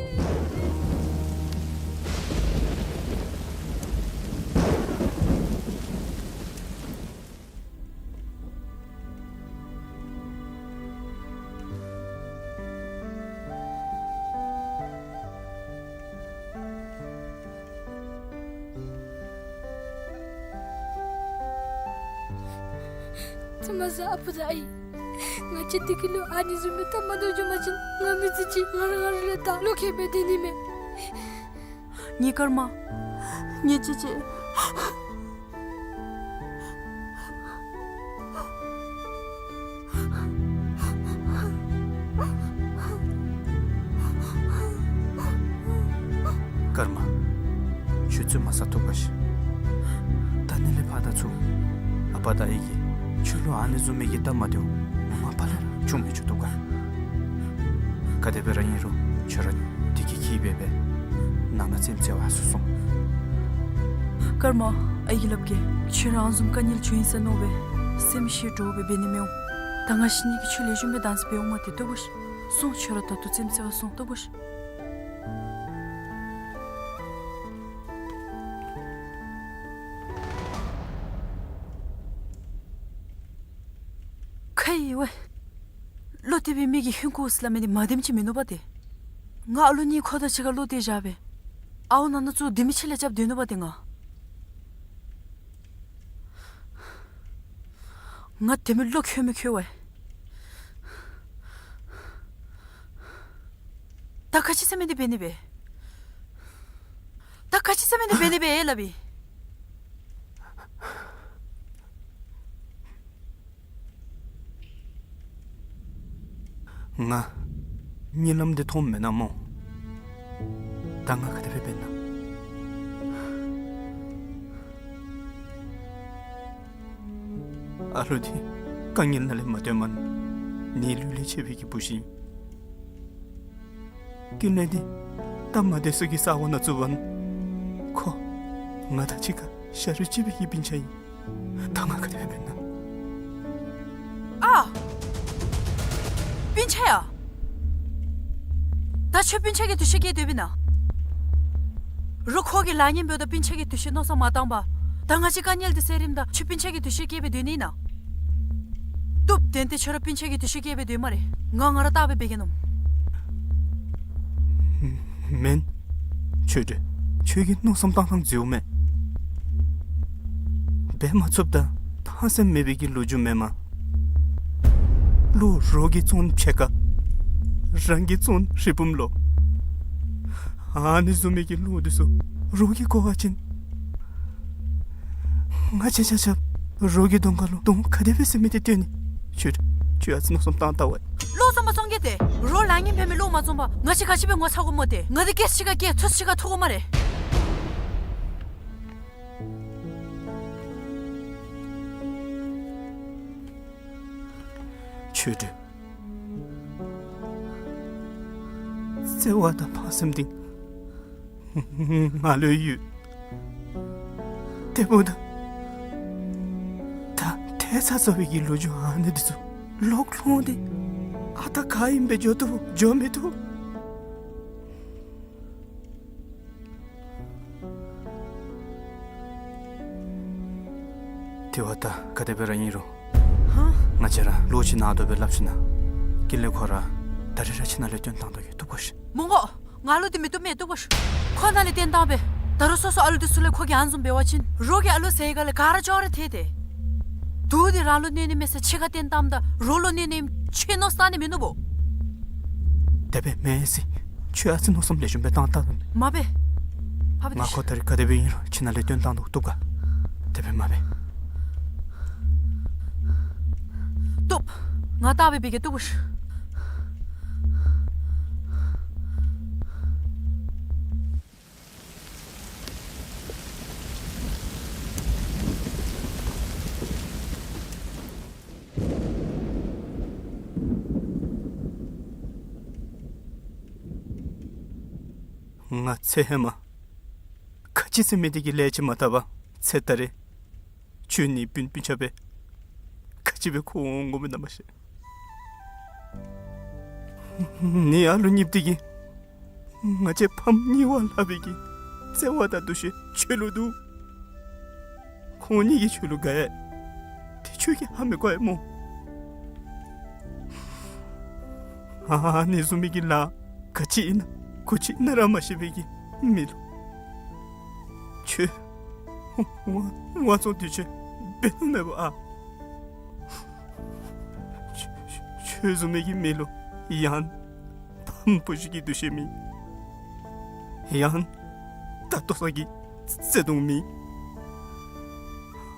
ཚ་མ་ཟ་ཨ་པ་དང་ཨའི། ང་བཅས་འདི་ཁར་ལུ་ཨ་ནི་བཟུམ་སྦེ་སྟབས་མ་བདེཝ་བྱུང་པ་ཅིན་ང་མི་ཚེ་གཅིག་ང་ར་ང་ར་ལུ་བདའ་ལོག་ཁྱེར་སྦེ་སྡོད་ནི་མས། ངེའི་སྐར་མ། ངེའི་ཅེ་ཅེ། ཀརྨ། ཁྱོད་བཙུན་མ་ཟ་ཐུབ་ག་ཤིག། ད་ནི་ལས་ཕར་ད་ཚུར་ཨ་པ་དང་ཨའི་གིས་ཁྱོད་ལུ་ཨ་ནི་བཟུམ་མའི་གི་སྟབས་མ་བདེཝ་ངོ་མ་ཕར་ལས་ར་བྱུང་མི་བཅུག་ཐུབ་ག། ག་དེ་སྦེ་ར་ཨིན་རུང་ཁྱོད་ར་འདི་གི་ཁྱད་འབད་སྦེ་ནང་ན་རྩེདམོ་རྩེ་བར་སོང་། ཀརྨ། ཨའི་གིས་སླབ་གེ། ཁྱོད་ར་ཨ་ནི་བཟུམ་དཀའ་ངལ་བྱུང་ཡི་ཟེར་མནོ་སྦེ་སེམས་ཤི་འདྲོག་སྦེ་འབད་ནི་མི་འོང་། ད་ང་བཅས་གཉིས་ཀྱིས་ཁྱོད་ལེགས་ཤོམ་སྦེ་དྭངས་སེ་འབད་འོང་མ་སྟེར་བཏུབ་ག་ཤིག། སོང་། ཁྱོད་ར་ད་ལྟོ་རྩེདམོ་རྩེ་བར་སོང་། བཏུབ་ག་ཤིག། ཁ་ཡི་ཝའི། བློ་གཏད་པའི་མི་གིས་ཧིང་ཁུ་ཟེར་སླབ་མི་འདི་མ་བདེནམ་ཅིག་མིན་ནུག་པ་ཏེ། ང་ཨ་ལོ་གཉིས་ཁོ་དང་གཅིག་ཁར་བློ་གཏད་བཞག་སྦེ་ཨརཝ་ནང་ན་བཙུགས་དེ་མི་ཕྱི་ལས་རྐྱབ་སྡོད་ནུག་པ་ཏེ་ང། ང་དེ་མི་བློ་ཁོལ་མི་ཁོལ་ཝའི། ད་ག་ཅི་ཟེར་མི་འདི་འབད་ནི་སྦེ། ད་ག་ཅི་ཟེར་མི་འདི་འབད་ནི་སྦེ་ཨེ་སླབ་ཨིན། ང་གཉིད་ལམ་འདི་མཐོངམ་མེན་ན་སྨོ། ད་ང་ག་དེ་སྦེ་འབད་ན། ཨ་ལོ་འདི་དཀའ་ངལ་ནང་ལས་མ་བཏོན་མ་ནི་ལུས་ལས་ཆད་པའི་གི་བུ་གཞི། ཀུན་ལེགས་འདི་སྟབས་མ་བདེ་སུ་གི་ས་གོ་ནང་བཙུགས་པ་ནི་ཁོ་ང་དང་གཅིག་ཁར་ཤ་རུས་གཅིག་པའི་གི་སྤུན་ཆ་ཨིན། ད་ང་ག་དེ་སྦེ་འབད་ན། ཨ། སྤུན་ཆ་ཡ། ད་ཁྱོད་སྤུན་ཆ་གི་འདུ་ཤེས་བསྐྱེད་སྡོད་པས་ན། རོགས་ཁོ་གི་ལཱ་ངན་འབདཝ་ད་སྤུན་ཆ་གི་འདུ་ཤེས་མནོ་བསམ་མ་བཏང་པར། ད་ང་བཅས་དཀའ་ངལ་འདི་སེལ་རནམ་ད་ཁྱོད་སྤུན་ཆ་གི་འདུ་ཤེས་བསྐྱེད་སྦེ་སྡོད་ནི་ཨིན་ན། བཏུབ། ཏན་ཏན་ཁྱོད་ར་སྤུན་ཆ་གི་འདུ་ཤེས་བསྐྱེད་སྦེ་སྡོད་སྨ་རེ། ང་ང་ར་བལྟ་སྦེ་འབད་གེ་ནོ། མེན། ཆོས་སྒྲོན། ཁྱོད་ཀྱི་མནོ་བསམ་བཏང་ཐངས་འཛོལཝ་མས། འབད་མ་ཚུགསཔ་ད་ཕངས་སེམས་མེད་པའི་གི་ལོ་རྒྱུས་མེན་མས། བློ་རོགས་ཀྱིས་བཙོང་ཕྱེད་ཀ། རང་གིས་བཙོང་རི་བུམ་ལོ། ཨ་ནི་བཟུམ་མའི་གི་བློ་འདི་ཚུ་རོགས་ཀྱིས་གོ་བ་ཅིན། ང་བཅས་ཆ་ཁྱབ་རོགས་ཀྱི་གདོང་ཁ་ལུ་གདོང་ག་དེ་སྦེ་ཟེར་མི་འདི་སྟོན་ནི། ཁྱོད་ཁྱོད་ཨ་ཙི་མནོ་བསམ་བཏང་བལྟ་ཝའི། བློ་བཟང་པོ་བཙོང་གེ་ཏེ། རོགས་ལཱ་ངན་འབད་མི་བློ་མ་བཟང་པར་ང་བཅས་ག་ཅི་སྦེ་ངོ་ཚ་དགོ་སྨོ་ཏེ། ང་འདི་སྐད་ཆ་ག་སྐད་ཚོད་ཆ་ག་ཐུག་དགོ་སྨ་རེ། ཆོས་སྒྲོན། བརྩེ་བ་དང་ཕངས་སེམས་འདི་ང་ལུ་ཡོད། དེ་འབདཝ་ད་ད་ཐལ་ཚ་ཚ་བའི་གི་ལོ་རྒྱུས་ཨ་ནི་འདི་ཚུ་ལོག་ལྷོང་སྟེ་ཨ་རྟག་ག་ཨིནམ་སྦེ་འགྱོ་བཏུབ་འགྱོ་མི་བཏུབ། དེ་བ་ད་ག་དེ་སྦེ་ར་ཨིན་རུང་། ཧ། ང་བཅས་ར་ལོག་ཅིག་ནང་དོག་སྦེ་སླབ་ཞིན་ན་ཀུན་ལེགས་ཁོ་ར་ད་རིས་ར་ཁྱིམ་ནང་ལས་བཏོན་བཏང་དོ་གི། བཏུབ་ག་ཤིག། མི་དགོ། ང་ལུ་འདི་མི་བཏུབ་མས། བཏུབ་ག་ཤིག། ཁོ་ནཱ་ལས་བཏོན་བཏངམ་སྦེ་ད་རུང་སོ་སོ་ཨ་ལུ་འདི་ཚུ་ལས་ཁོ་གིས་ཨ་ནི་བཟུམ་འབད་བ་ཅིན་རོགས་ཀྱི་ཨ་ལོ་ཟེར་ག་ལས་ག་ར་ཅོག་ར་འཐད་དེ། དུག་འདི་རང་ལུ་གནོད་ནི་མེད་ཟེར་ཕྱི་ཁར་བཏོན་བཏངམ་ད་རོགས་ལུ་གནོད་ནི་ཨིནམ་ཁྱོད་མནོ་བསམ་བཏང་ནི་མིན་ནུག་བོ། དེ་སྦེ་མེན་ཟེར། ཁྱོད་ཨ་ཙི་མནོ་བསམ་ལེགས་ཤོམ་སྦེ་བཏང་བལྟ་ད། མ་འབད། ཕབ་སྟེ་ང་ཁོ་ཤིག། ད་རིས་ག་དེ་སྦེ་ཨིན་རུང་ཁྱིམ་ནང་ལས་བཏོན་བཏང་དོ། བཏུབ་ག། དེ་སྦེ་མ་འབད། བཏུབ། ང་བལྟ་སྦེ་འབད་གེ། བཏུབ་ག་ཤིག། ང་ཚེ་ཧེ་མ་ག་ཅི་ཟེར་མི་འདི་གི་ལས་ཅིག་མ་བཏབ་པར་ཚེ་ད་རེས་ཁྱོད་ནི་སྤུན་སྤུན་ཆ་སྦེ་ག་ཅི་སྦེ་འཁོར་འོང་འོང་མི་ན་མ་ཤེས། ནི་ཨ་ལོ་གཉིསཔོ་འདི་གིས་ང་བཅས་ཕམ་གཉིས་པོ་ལྷག་པའི་གི་བརྩེ་བ་དང་འདུ་ཤེས་ཁྱོད་ལུ་འདུག། ཁོང་གཉིས་ཀྱིས་ཁྱོད་ལུ་དགའ་ཡི། དེ་ཁྱོད་ཀྱིས་ཧ་མི་གོ་ཡི་སྨོ། ཨ་ནི་བཟུམ་མའི་གི་ལཱ་ག་ཅི་ཨིན་ན་ག་ཅི་ཨིན་ན་ར་མ་ཤེས་པའི་གི་མི་ལུ་ཁྱོད་དབང་དབང་བཙོང་དུས་ཆེན་འབད་ནི་མེད་པ་ཨ། ཁྱོད་ཁྱོད་བཟུམ་མའི་གི་མི་ལུ་ཡང་ཕམ་བུ་གཞི་གི་འདུ་ཤེས་མེད། ཡང་ད་ལྟོ་ཚང་གི་བརྩེ་དུང་མེད།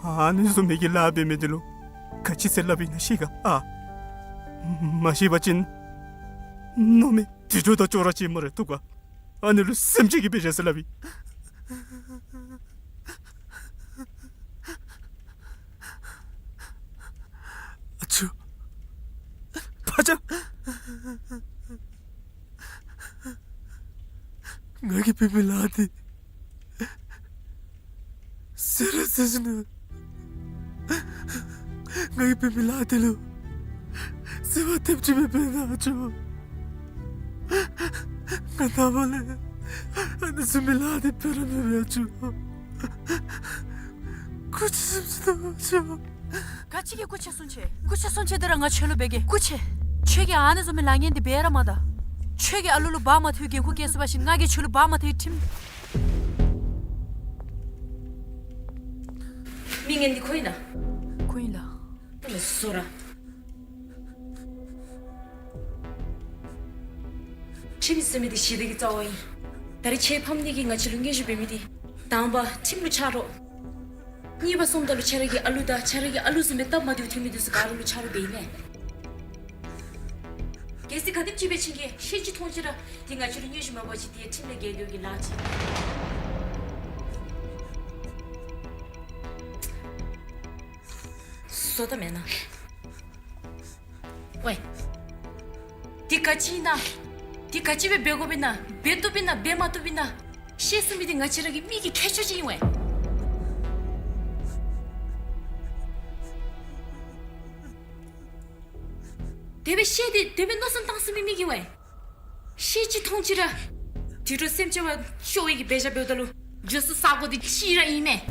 ཨ་ནི་བཟུམ་མའི་གི་ལཱ་འབད་མི་འདི་ལུ་ག་ཅི་ཟེར་སླབ་ཨིན་ན་ཤེས་ག་ཨ། མ་ཤེས་པ་ཅིན་ནོར་མི་དུད་འགྲོ་དང་ཅོག་ར་གཅིག་སྨ་རེ། ཐུགས་ཁར་ཨ་ནི་ལུ་སེམས་ཅན་གྱི་དཔེ་བཞག་ཟེར་སླབ་ཨིན། ཨ་ཅོ། ཕ་ཅག། ང་གིས་འབད་མི་ལཱ་འདི་ཟེར་ར་ཟེར་ཞིན་ན་ང་གིས་འབད་མི་ལཱ་འདི་ལུ་ཟེར་བ་ཐེབས་ཅིག་མེད་པས་ན་ཨ་ཅོ། ང་ནངས་པ་ལས་ཨ་ནི་བཟུམ་མའི་ལཱ་འདི་འབད་ར་མི་འབད་ཨ་ཅོ། སྐུ་མཁྱེན་གསུང་ཅི་གནང་ཨ་ཅོ། ག་ཅི་གི་སྐུ་མཁྱེན་གསུང་ཅི། སྐུ་མཁྱེན་གསུང་ཅི་འདི་ར་ང་ཁྱོད་ལུ་འབད་གེ། སྐུ་མཁྱེན། ཁྱོད་ཀྱིས་ཨ་ནི་བཟུམ་མའི་ལཱ་ངན་འདི་འབད་ར་མ་ད། ཁྱོད་ཀྱིས་ཨ་ལུ་ལུ་བག་མ་ཐོན་འགན་ཁུར་བཀལ་སོང་པ་ཅིན་ང་གིས་ཁྱོད་ལུ་བག་མ་ཐོན་ཁྲིམས། མི་ངན་འདི་ཁོ་ཨིན་ན། ཁོ་ཨིན་ལགས། ཨ་ནི་བཟོ་ར། ཁྲིམས་ཟེར་མི་འདི་ཞི་བདེ་གི་རྩ་བ་ཨིན། ད་རིས་ཁྱོད་ཕམ་གཉིས་ཀྱིས་ང་བཅས་ལུ་སྙན་ཞུ་འབད་མི་འདི་དང་པ་ཁྲིམས་ལུ་ཆ་རོགས། གཉིས་པ་སོངམ་ད་ལུ་ཁྱོད་ར་གི་ཨ་ལུ་དང་ཁྱོད་ར་གི་ཨ་ལུ་བཟུམ་སྦེ་སྟབས་མ་བདེཝ་ཐོན་མི་འདི་ཚུ་ག་ར་ལུ་ཆ་རོགས་འབད་ཨིན་མས། གལ་སྲིད་ག་དེམ་ཅིག་སྦེ་ཁྱོད་ཀྱིས་ཤེས་ཅི་མཐོང་ཅི་ར་འདི་ང་བཅས་ལུ་སྙན་ཞུ་མ་འབད་བ་ཅིན་འདི་ཁྲིམས་ལས་འགལ་འགྱོ་གི་ལཱ་ཅིག། བཟོ་ད་མེན་ན། ཝའེ། འདི་ག་ཅི་ཨིན་ན། འདི་ག་ཅི་སྦེ་འབད་དགོཔ་ཨིན་ན། འབད་བཏུབ་ཨིན་ན་འབད་མ་བཏུབ་ཨིན་ན། ཤེས་ཚུགས་མི་འདི་ང་བཅས་ར་གི་མི་གི་ཁྱད་ཆོས་ཅིག་ཨིན་ཝའེ། དེ་སྦེ་ཤེས་ཏེ་དེ་སྦེ་མནོ་བསམ་བཏང་ཚུགས་མི་མི་གི་ཝའེ། ཤེས་ཅི་མཐོང་ཅི་ར་དུད་འགྲོ་སེམས་ཅན་བ་ཤོར་བའི་གི་འབད་བཞག་འབདཝ་ད་ལུ་འགྱོ་ས་ས་གོ་འདི་གཅིག་ར་ཨིན་མས།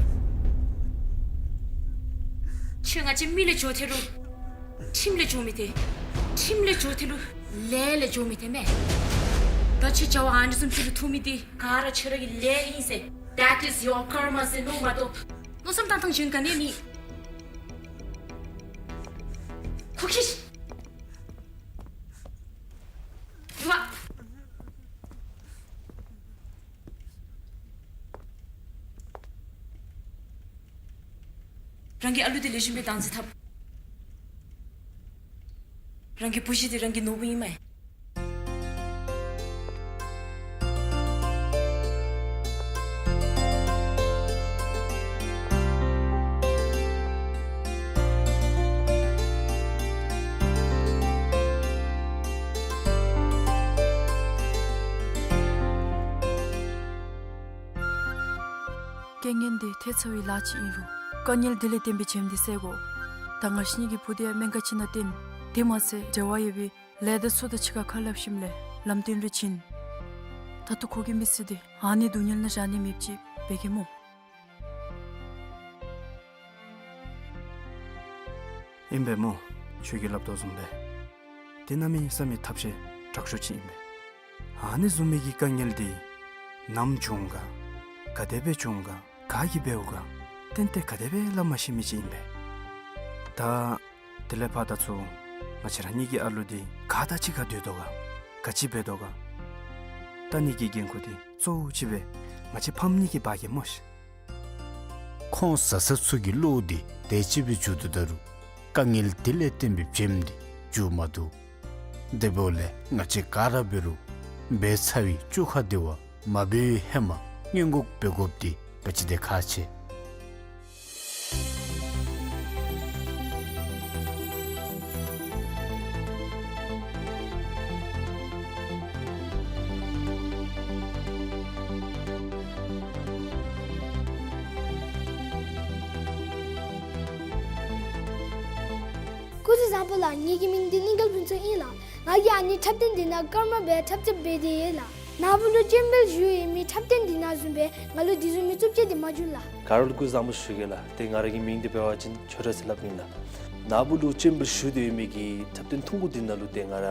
ཁྱོད་ང་བཅས་མི་ལས་འགྱོ་ཐལ་རུང་ཁྲིམས་ལས་འགྱོ་མི་ཐལ། ཁྲིམས་ལས་འགྱོ་ཐལ་རུང་ལས་ལས་འགྱོ་མི་ཐལ་མས། ད་ཁྱོད་བྱ་བ་ཨ་ནི་བཟུམ་ཅིག་ལུ་ཐུག་མི་འདི་ག་ར་ཁྱོད་ར་གི་ལས་ཨིན་ཟེར། That is your karma ཟེར་མནོཝ་མ་གཏོགས་མནོ་བསམ་བཏང་ཐངས་གཞན་ག་ནི་མེད། ཁོ་ཁྱོད་ཤི། ཡུ་བ། རང་གི་ཨ་ལུ་འདི་ལེགས་ཤོམ་སྦེ་བདག་འཛིན་འཐབ། རང་གི་བུ་གཞི་འདི་རང་གི་ནོར་བུ་ཨིན་མས། རྐྱེན་ངན་འདི་ཐལ་ཚར་བའི་ལཱ་ཅིག་ཨིན་རུང་དཀའ་ངལ་འདི་ལས་བརྟེན་པའི་བྱེམ་འདི་བསལ་དགོ། ད་ང་བཅས་གཉིས་ཀྱི་བུ་འདི་ཡང་སྨན་ཁང་ཅིག་ནང་བསྟེན། དེ་མ་ཚད་འབྲེལ་བ་ཡོད་པའི་ལས་སྡེ་ཚུ་དང་གཅིག་ཁར་ཁ་སླབ་ཞིནམ་ལས་ལམ་སྟོན་རེ་བྱིན། ད་ལྟོ་ཁོ་གི་མི་ཚེ་འདི་ཨ་ནི་སྡུག་བསྔལ་ནང་བཞག་ནི་མེདཔ་ཅིག་འབད་གེ་སྨོ། ཨིན་པས་སྨོ། ཁྱོད་ཀྱིས་སླབ་དོ་བཟུམ་སྦེ་དེ་གནམ་མེད་ས་མེད་ཐབས་ཤེས་དྲག་ཤོས་ཅིག་ཨིན་པས། ཨ་ནི་བཟུམ་མའི་གི་དཀའ་ངལ་འདི་ནམ་བྱུང་ག་ག་དེ་སྦེ་བྱུང་ག་ག་གིས་འབདཝ་ག་ཏན་ཏན་ག་དེ་སྦེ་སླབ་མ་ཤེས་མི་ཅིག་ཨིན་པས། ད་དེ་ལས་ཕར་ད་ཚུར་ང་བཅས་ར་གཉིས་ཀྱི་ཨ་ལུ་འདི་ག་དང་གཅིག་ཁར་སྡོད་དོ་ག་ག་ཅི་འབད་དོ་ག་ལྟ་ནི་གི་འགན་ཁུར་འདི་གཙོ་བོ་ཅིག་སྦེ་ང་བཅས་ཕམ་གཉིས་ཀྱིས་འབག་གེ་སྨོ་ཤིག། ཁོང་བཟའ་ཚང་ཚུ་གི་བློ་འདི་དེ་ཅིག་སྦེ་འགྱུར་དོ་ད་རུང་དཀའ་ངལ་དེ་ལས་བརྟེན་པའི་བྱེམ་འདི་འགྱུར་མ་བཏུབ། དེ་འབདཝ་ལས་ང་བཅས་ག་ར་འབད་རུང་འབད་ཚར་བའི་བཅོ་ཁ་འདི་བ་མ་འབད་བའི་ཧེ་མ་སྔོན་འགོག་འབད་དགོཔ་འདི་ག་ཅི་དེ་ཁག་ཆེ། སྐུ་གཟུགས་བཟང་པོ་ལགས། ངེ་གི་མིང་འདི་གླིང་དཀར་ཕུན་ཚོགས་ཨིན་ལགས། ང་གིས་ཨ་ནི་འཁྲབ་སྟོན་འདི་ནང་ཀརྨ་སྦེ་འཁྲབ་རྩེདཔ་འབད་དེ་ཡོད་ལགས། ནཱ་བུ་ལུ་སྤྱན་འབུལ་ཞུ་ཡོད་མི་འཁྲབ་སྟོན་འདི་ནང་བཟུམ་སྦེ་ང་ལུ་འདི་བཟུམ་མའི་རྩུབ་སྤྱོད་འདི་མ་འབྱུང་ལགས། ག་ར་ལུ་སྐུ་གཟུགས་བཟང་པོ་ཞུ་གེ་ལགས། ཏེ་ང་ར་གི་མིང་འདི་འབད་བ་ཅིན་ཆོས་གྲགས་ཟེར་སླབ་ཨིན་ལགས། ནཱ་བུ་ལུ་སྤྱན་འབུལ་ཞུ་སྡོད་མི་གི་འཁྲབ་སྟོན་ཐུང་ཀུ་འདི་ནང་ལུ་ཏེ་ང་ར་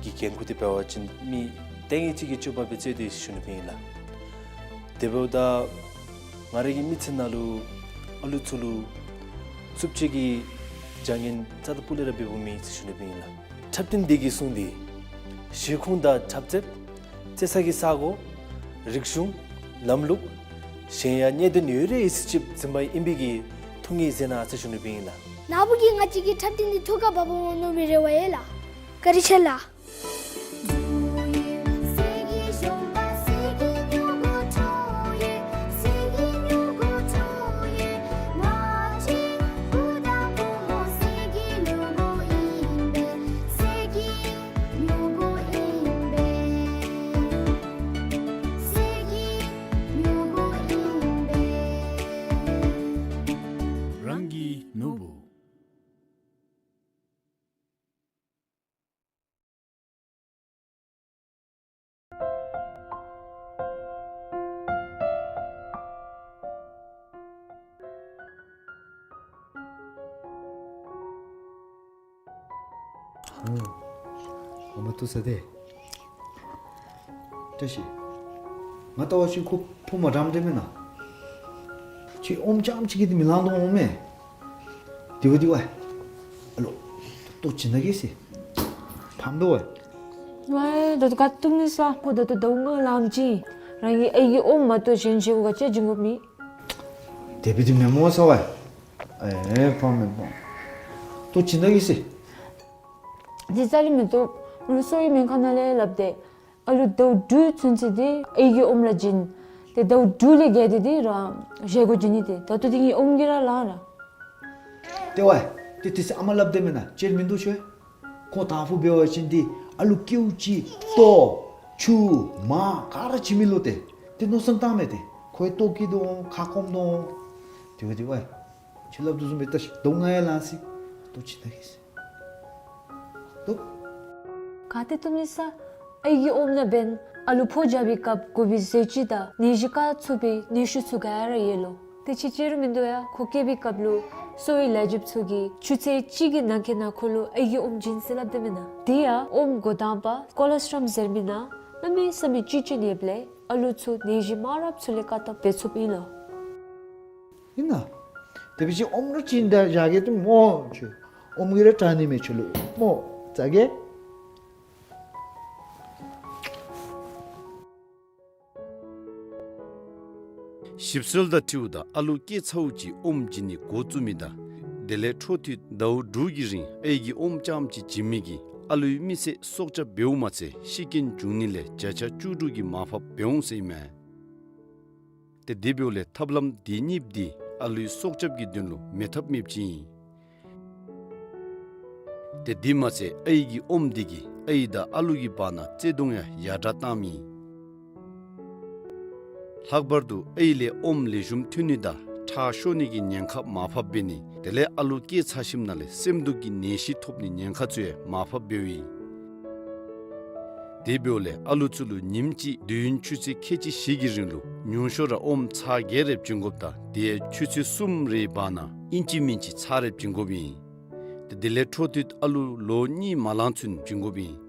གི་འགན་ཁུར་འདི་འབད་བ་ཅིན་མི་ལྟས་ངན་ཅིག་གི་སྤྱོད་པ་སྦེ་རྩོད་དེ་ཞུ་ནི་སྦེ་ཨིན་ལགས། དེ་འབདཝ་ད་ང་ར་གི་མི་ཚེ་ནང་ལུ་ཨ་ལུ་ཚུ་ལུ་རྩུབ་སྤྱོད་ཀྱི་བྱ་ངན་རྩ་དང་སྤུ་ལས་ར་འབདཝ་མེད་ཟེར་ཞུ་ནི་སྦེ་ཨིན་ལགས། འཁྲབ་སྟོན་འདི་གིས་གསུངས་ཏེ་གཞིས་ཁོངས་དང་འཁྲབ་རྩེདཔ་རྩེ་ས་གི་ས་གོ་རིག་གཞུང་ལམ་ལུགས་གཞན་ཡང་གནད་དོན་ཡོད་རིགས་ཡོད་ཚད་ཅིག་འཛིན་པ་ཨིན་པའི་གི་ ཐུགས་ངེས་ཟེར་ན་ཨ་ཙི་ཞུ་ནི་སྦེ་ཨིན་ལགས། ནཱ་བུ་གིས་ང་བཅས་ཀྱི་འཁྲབ་སྟོན་འདི་ཐུགས་ཁར་བབ་འོང་མནོ་མི་རེ་བ་ཡོད་ལགས། བཀའ་དྲིན་ཆེ་ལགས། རང་གི་ནོར་བུ། ཨོ། ཨོ་མ་བཏུབ་ས་ཏེ། བཀྲ་ཤིས། ང་བལྟ་བ་ཅིན་ཁོ་ཕོ་མ་འདྲཝ་འདྲ་མེན་ན། ཁྱོད་ཨོམ་རྐྱངམ་ཅིག་གིས་འདི་མི་ལང་དོ་འོང་མས། དེ་བ་དེ་བ། ཨ་ལོ། ལྟོ་བྱིན་ད་གེ་ཟེར། ཕམ་འདུག་པ། ཝའི་ད་ལྟོ་ག་བཏུབ་ནི་ས། ཁོ་ད་ལྟོ་ཟླཝ་ལྔ་ལངམ་ཅིག་རང་གི་ཨའི་གི་ཨོམ་མ་གཏོགས་གཞན་ཅིག་ག་ཅི་བྱིན་དགོཔ་མེད། དེ་སྦེ་འདི་མེན་མོ་ས་བ། ཨེ་ཕམ་མེན་པ། ལྟོ་བྱིན་ད་གེ་ཟེར། འདི་རྩ་ལས་མི་བཏུབ། ང་གསོ་བའི་སྨན་ཁང་ནང་ལས་སླབ་སྟེ། ཨ་ལུ་ཟླཝ་དྲུག་ཚུན་ཚོད་འདི་ཨའི་གི་ཨོམ་ར་བྱིན། ཏེ་ཟླཝ་དྲུག་ལས་བརྒལ་ཏེ་འདི་རང་བཞེས་སྒོ་བྱིན་ནི་ཏེ། ད་ལྟོ་འདི་ངེའི་ཨོམ་གྱིས་ར་ལང་ར། ཏེ་ཝའི། ཏེ་དེ་ཚེ་ཨ་མ་སླབ་དེས་མེན་ན་ཅིག་མིན་འདུག་ཤོད། ཁོང་དང་ཕུ་འབད་བ་ཅིན་འདི་ཨ་ལུ་སྐྱེཝ་ཅིག་ལྟོ་ཆུ་མར་ག་ར་བྱིན་མི་ལོ་ཏེ། ཏེ་མནོ་བསམ་བཏངམ་མས་ཏེ། ཁོ་ཡང་ལྟོ་སྐྱེ་དོ་འོང་ཁ་སྐོམ་དོ་འོང་། དེ་བ་དེ་བ། ཁྱོད་སླབ་དོ་བཟུམ་སྦེ་བལྟ་ཤིག། ཟླཝ་ལྔ་ཡང་ལང་སོ་ཡི། ལྟོ་བྱིན་ད་གེ་ཟེར། ལྟོ། ག་ཏེ་བཏུབ་ནི་ས། ཨའི་གི་ཨོམ་ནང་འབདན་ཨ་ལུ་ཕོ་རྒྱས་པའི་སྐབས་དགོ་པའི་ཟས་བཅུད་དང་ནད་གཞི་བཀག་ཚུགས་པའི་ནད་བཅོས་ཚུ་ག་ར་ཡོད་ལོ། དེ་ཅིག་ཅིག་ར་མིན་འདུག་ཡ། ཁོ་སྐྱེས་པའི་སྐབས་ལུ་གསོ་བའི་ལས་བྱེདཔ་ཚུ་གིས་ཆུ་ཚོད་གཅིག་གི་ནང་འཁོད་ནང་ཁོ་ལུ་ཨའི་གི་ཨོམ་བྱིན་ཟེར་སླབ་དེས་མེན་ན། དེ་ཡང་ཨོམ་འགོ་དང་པ་ཀོ་ལོ་སི་ཊྲོམ་ཟེར་མི་ནང་གནམ་མེད་ས་མེད་བཅུད་ཅན་ཡོདཔ་ལས་ཨ་ལུ་ཚུ་ནད་གཞི་མང་རབས་ཚུ་ལས་བཀག་ཐབས་འབད་ཚུགསཔ་ཨིན་ལོ། ཨིན་ན། དེ་སྦེ་ཅིག་ཨོམ་ར་བྱིན་ད་བཞག་གེ་ཏེ་མོ་ཁྱོད། ཨོམ་གྱིས་ར་དྲག་ནི་མས་ཁྱོད་ལུ་མོ། བཟའ་གེ། ཞིབ་འཚོལ་དང་འཁྲིལཝ་ད་ཨ་ལུ་སྐྱེས་ཚརཝ་ཅིག་ཨོམ་བྱིན་ནི་འགོ་བཙུགས་མི་དང་དེ་ལས་འཕྲོ་མཐུད་ཟླཝ་དྲུག་གི་རིང་ཨའི་གི་ཨོམ་རྐྱངམ་ཅིག་བྱིན་མི་གིས་ཨ་ལུའི་མི་ཚེ་སྲོག་སྐྱབས་འབདཝ་མ་ཚད་ཤི་རྐྱེན་འབྱུང་ནི་ལས་བརྒྱ་ཆ་བཅུ་དྲུག་གི་མར་ཕབ་འབད་འོང་ཟེར་ཨིན་མས། ཏེ་དེ་འབདཝ་ལས་ཐབས་ལམ་དེ་གཉིས་འདི་ཨ་ལུའི་སྲོག་སྐྱབས་ཀྱི་དོན་ལུ་མེད་ཐབས་མེདཔ་ཅིག་ཨིན། ཏེ་དེ་མ་ཚད་ཨའི་གི་ཨོམ་འདི་གིས་ཨའི་དང་ཨ་ལུ་གི་བར་ན་བརྩེ་གདུང་ཡང་ཡར་དྲག་བཏངམ་ཨིན། ལྷག་པར་དུ་ཨའི་ལས་ཨོམ་ལེགས་ཤོམ་ཐོན་ནི་དང་ཁྲག་ཤོར་ནི་གི་ཉེན་ཁ་མར་ཕབ་འབད་ནི་དེ་ལས་ཨ་ལུ་སྐྱེས་ཚར་ཞིནམ་ལས་སེམས་སྡུག་གི་ནད་གཞི་ཐོབ་ནི་ཉེན་ཁ་ཚུ་ཡང་མར་ཕབ་འབདཝ་ཨིན། དེ་འབདཝ་ལས་ཨ་ལུ་ཚུ་ལུ་ཉིནམ་གཅིག་དུས་ཡུན་ཆུ་ཚོད་ཁལ་གཅིག་བཞི་གི་རིང་ལུ་ཉུང་ཤོས་ར་ཨོམ་ཚར་བརྒྱད་རེ་བྱིན་དགོཔ་དང་དེ་ཡང་ཆུ་ཚོད་གསུམ་རེའི་བར་ན་ཨིན་ཅི་མིན་ཅི་ཚར་རེ་བྱིན་དགོཔ་ཨིན། དེ་དེ་ལས་འཕྲོ་མཐུད་ཨ་ལུ་ལོ་གཉིས་མ་ལང་ཚུན་བྱིན་དགོཔ་ཨིན།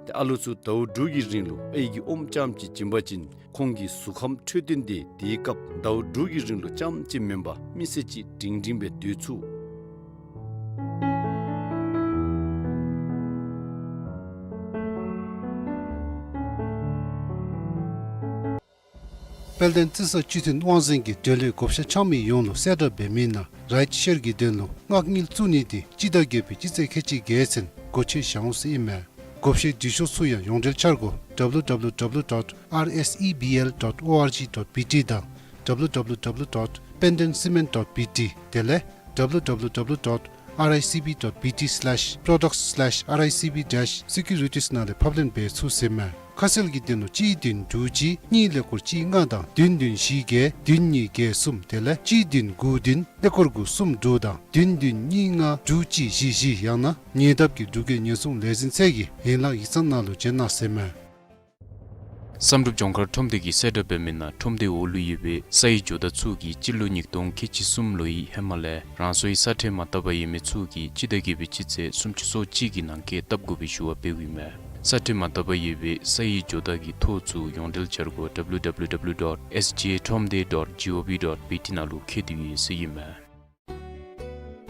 ཏེ་ཨ་ལུ་ཚུ་ཟླཝ་དྲུག་གི་རིང་ལུ་ཨའི་གི་ཨོམ་རྐྱངམ་ཅིག་བྱིན་པ་ཅིན་ཁོང་གི་གཟུགས་ཁམས་འཕྲོད་བསྟེན་དེ་དེའི་སྐབས་ཟླཝ་དྲུག་གི་རིང་ལུ་རྐྱངམ་ཅིག་མེན་པར་མི་ཚེ་གཅིག་སྒྲིང་སྒྲིང་སྦེ་སྡོད་ཚུགས། དཔལ་ལྡན་རྩི་ས་སྤྱི་མཐུན་དབང་འཛིན་གྱིས་འབྲེལ་ཡོད་བགོ་བཤའ་འཆང་མི་ཡོངས་ལུ་གསལ་བསྒྲགས་འབད་མི་ནང་རའིཊ་ཤེར་གྱི་དོན་ལུ་མངགས་དངུལ་བཙུགས་ནི་དེ་སྤྱི་ཟླ་བརྒྱད་པའི་སྤྱི་ཚེས་ཁལ་གཅིག་བརྒྱད་ཚུན་སྒོ་ཕྱེ་བཞག་འོང་ཟེར་ཨིན་མས། བགོ་བཤའི་འབྲི་ཤོག་ཚུ་ཡང་ཡོངས་འབྲེལ་འཆར་སྒོ་W W W dot R S E B L dot O R G dot B T དང་W W W dot pendenscement dot B T དེ་ལས་W W W dot R I C B dot B T slash products slash R I C B dash securities ནང་ལས་ཕབ་ལེན་འབད་ཚུགས་ཟེར་མས། ཁ་གསལ་གྱི་དོན་ལུ་གཅིག་བདུན་དྲུག་གཅིག་གཉིས་ཀླད་ཀོར་གཅིག་ལྔ་དང་བདུན་བདུན་བཞི་བརྒྱད་བདུན་གཉིས་བརྒྱད་གསུམ་དེ་ལས་གཅིག་བདུན་དགུ་བདུན་ཀླད་ཀོར་དགུ་གསུམ་དྲུག་དང་བདུན་བདུན་གཉིས་ལྔ་དྲུག་གཅིག་བཞི་བཞི་ཡང་ན་ཉེ་འདབས་ཀྱི་འབྲུག་རྒྱལ་ཉེན་སྲུང་ལས་འཛིན་ཚད་ཀྱི་ཡན་ལག་ཡིག་ཚང་ནང་ལུ་བྱོན་གནང་ཟེར་མས། བསམ་གྲུབ་ལྗོངས་མཁར་ཁྲོམ་སྡེ་གིས་གསལ་བསྒྲགས་འབད་མི་ནང་ཁྲོམ་སྡེའི་འོག་ལུ་ཡོད་པའི་སའི་ཇོ་བདག་ཚུ་གིས་སྤྱི་ལོ་ཉིས་སྟོང་ཁལ་གཅིག་གསུམ་ལོའི་ཧེ་མ་ལས་རང་སོའི་ས་ཁྲལ་མ་བཏབ་པར་ཡོད་མི་ཚུ་གིས་སྤྱི་ཟླ་བརྒྱད་པའི་སྤྱི་ཚེས་སུམ་ཅུ་སོ་གཅིག་གི་ནང་འཁོད་བཏབ་དགོ་པའི་ཞུ་བ་འབདཝ་ཨིན་མས། ས་ཁྲལ་མ་བཏབ་པར་ཡོད་པའི་སའི་ཇོ་བདག་གི་ཐོ་ཚུ་ཡོངས་འབྲེལ་འཆར་སྒོ་W W W dot S G A ཁྲོམ་སྡེ་dot G O V dot B T ནང་ལུ་འཁོད་དེ་ཡོད་ཟེར་ཨིན་མས།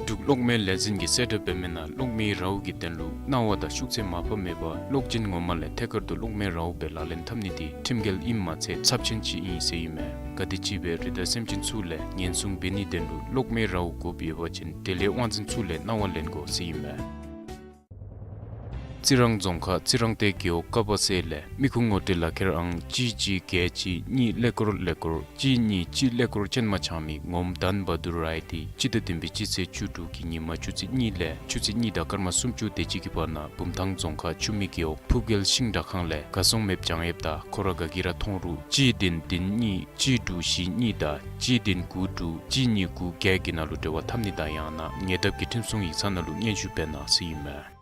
འབྲུག་གློག་མེའི་ལས་འཛིན་གྱིས་གསལ་བསྒྲགས་འབད་མི་ནང་གློག་མེའི་རཝ་གི་དོན་ལུ་གནང་བ་དང་ཤུགས་ཚད་མར་ཕབ་མེད་པར་གློག་འབྱིན་ངོ་མ་ལས་ཐད་ཀར་དུ་གློག་མེའི་རཝ་སྦེ་ལག་ལེན་འཐབ་ནི་དེ་ཁྲིམས་འགལ་ཨིནམ་མ་ཚད་ཚབས་ཆེན་ཅིག་ཨིན་ཟེར་ཨིན་མས། ག་དེམ་ཅིག་སྦེ་རི་དྭགས་སེམས་ཅན་ཚུ་ལས་ཉེན་སྲུང་འབད་ནིའི་དོན་ལུ་གློག་མེའི་རཝ་དགོཔ་ཡོད་པ་ཅིན་དེ་ལས་དབང་འཛིན་ཚུ་ལས་གནང་བ་ལེན་དགོ་ཟེར་ཨིན་མས། རྩི་རང་རྫོང་ཁག་རྩི་རང་སྡེ་རྒེད་འོག་ཀ་བ་སེ་ལས་མི་ཁུངས་ངོ་སྤྲོད་ལག་ཁྱེར་ཨང་གཅིག་གཅིག་བརྒྱད་གཅིག་གཉིས་ཀླད་ཀོར་ཀླད་ཀོར་གཅིག་གཉིས་གཅིག་ཀླད་ཀོར་ཅན་མ་འཆང་མི་ངོམ་དཱན་བ་དུར་རའི་དེ་སྤྱི་ཟླ་བདུན་པའི་སྤྱི་ཚེས་བཅུ་དྲུག་གི་ཉིན་མ་ཆུ་ཚོད་གཉིས་ལས་ཆུ་ཚོད་གཉིས་དང་སྐར་མ་སུམ་ཅུ་དེ་ཅིག་གི་བར་ན་བུམ་ཐང་རྫོང་ཁག་ཆུ་སྨད་རྒེད་འོག་ཕུབ་རྒྱལ་ཤིང་དྲ་ཁང་ལས་ག་སོང་མེདཔ་བྱང་ཡོདཔ་ད་ཁོ་ར་ག་གིས་ར་མཐོང་རུང་གཅིག་བདུན་བདུན་གཉིས་གཅིག་དྲུག་བཞི་གཉིས་དང་གཅིག་བདུན་དགུ་དྲུག་གཅིག་གཉིས་དགུ་བརྒྱད་ཀྱི་ནང་ལུ་འབྲེལ་བ་འཐབ་ནི་དང་ཡང་ན་ཉེ་འདབས་ཀྱི་ཁྲིམས་སྲུང་ཡིག་ཚང་ནང་ལུ་སྙན་ཞུ་འབད་གནང་ཟེར་ཨིན་མས།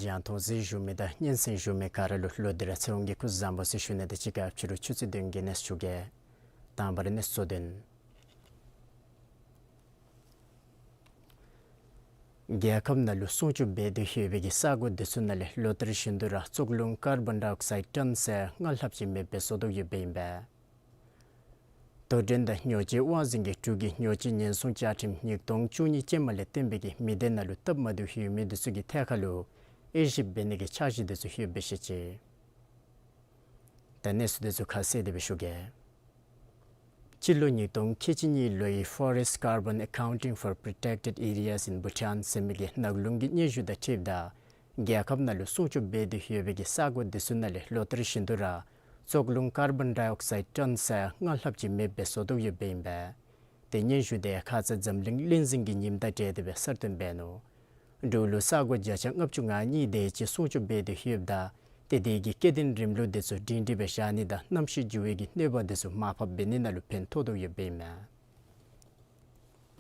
རྒྱང་མཐོང་གཟིགས་བཞུགས་མི་དང་སྙན་གསན་བཞུགས་མི་ག་ར་ལུ་ལོག་སྟེ་ར་ཚེ་དབང་གིས་སྐུ་གཟུགས་བཟང་པོ་ཟེར་ཞུ་ནི་དང་གཅིག་ཁར་ཕྱི་རུ་ཆུ་ཚོད་བདུན་གྱི་གནས་ཚུལ་ཞུ་གེ། དང་པ་ར་གནས་ཚུལ་གཙོ་དོན། རྒྱལ་ཁབ་ནང་ལུ་སྲུང་སྐྱོབ་འབད་དེ་ཡོད་པའི་གི་ས་གོ་དེ་ཚུ་ནང་ལས་ལོ་ལྟར་བཞིན་དུ་ར་བཙོག་རླུང་ཀར་བོན་ཌའི་ཨོག་སའིཌ་ཊོན་ས་ཡ་ལྔ་ལྷགཔ་ཅིག་མེདཔ་སྦེ་བཟོ་དོ་ཡོདཔ་ཨིན་པས། དོ་འགྲན་དང་ཉོ་སྤྱོད་དབང་འཛིན་གྱིས་འབྲུག་གི་ཉོ་སྤྱོད་ཉེན་སྲུང་བཅའ་ཁྲིམས་ཉིས་སྟོང་བཅུ་གཉིས་ཅན་མ་ལས་བཏོན་པའི་གི་མི་སྡེ་ནང་ལུ་སྟབས་མ་བདེཝ་ཡོད་མི་དེ་ཚུ་གི་ཐད་ཁར་ལུ་དབྱེ་ཞིབ་འབད་ནི་གི་འཆར་གཞི་དེ་ཚུ་ཡོདཔ་སྦེ་བཤད་ཅི། ད་གནས་ཚུལ་དེ་ཚུ་ཁ་གསལ་དེ་སྦེ་ཞུ་གེ། སྤྱི་ལོ་ཉིས་སྟོང་ཁལ་གཅིག་གཉིས་ལོའི་Forest Carbon Accounting for Protected Areas in Bhutan ཟེར་མི་གི་ནགས་ཀླུང་གི་སྙན་ཞུ་དང་འཁྲིལཝ་ད་རྒྱལ་ཁབ་ནང་ལུ་སྲུང་སྐྱོབ་འབད་དེ་ཡོད་པའི་གི་ས་གོ་དེ་ཚུ་ནང་ལས་ལོ་ལྟར་བཞིན་དུ་ར་བཙོག་རླུང་ཀར་བོན་ཌའི་ཨོག་སའིཌ་ཊོན་ས་ཡ་ལྔ་ལྷགཔ་ཅིག་མེདཔ་སྦེ་བཟོ་དོ་ཡོདཔ་ཨིན་པས། ཏེ་སྙན་ཞུ་དེ་ཁ་ཙ་འཛམ་གླིང་བློན་འཛིན་གྱི་ཉིནམ་དང་འབྲེལ་ཏེ་སྦེ་གསར་བཏོན་འབད་ནུག། འབྲུག་ལུ་ས་གོ་བརྒྱ་ཆ་ལྔ་བཅུ་ང་གཉིས་དེ་ཅིག་སྲུང་སྐྱོབ་འབད་དེ་ཡོདཔ་ད་ཏེ་དེ་གིས་སྐྱེ་ལྡན་རིམ་ལུགས་དེ་ཚུ་སྒྲིང་སྒྲི་སྦེ་བཞག་ནི་དང་གནམ་གཤིས་འགྱུར་བའི་གི་གནོད་པ་དེ་ཚུ་མར་ཕབ་འབད་ནི་ནང་ལུ་ཕན་ཐོགས་དོ་ཡོདཔ་ཨིན་མས།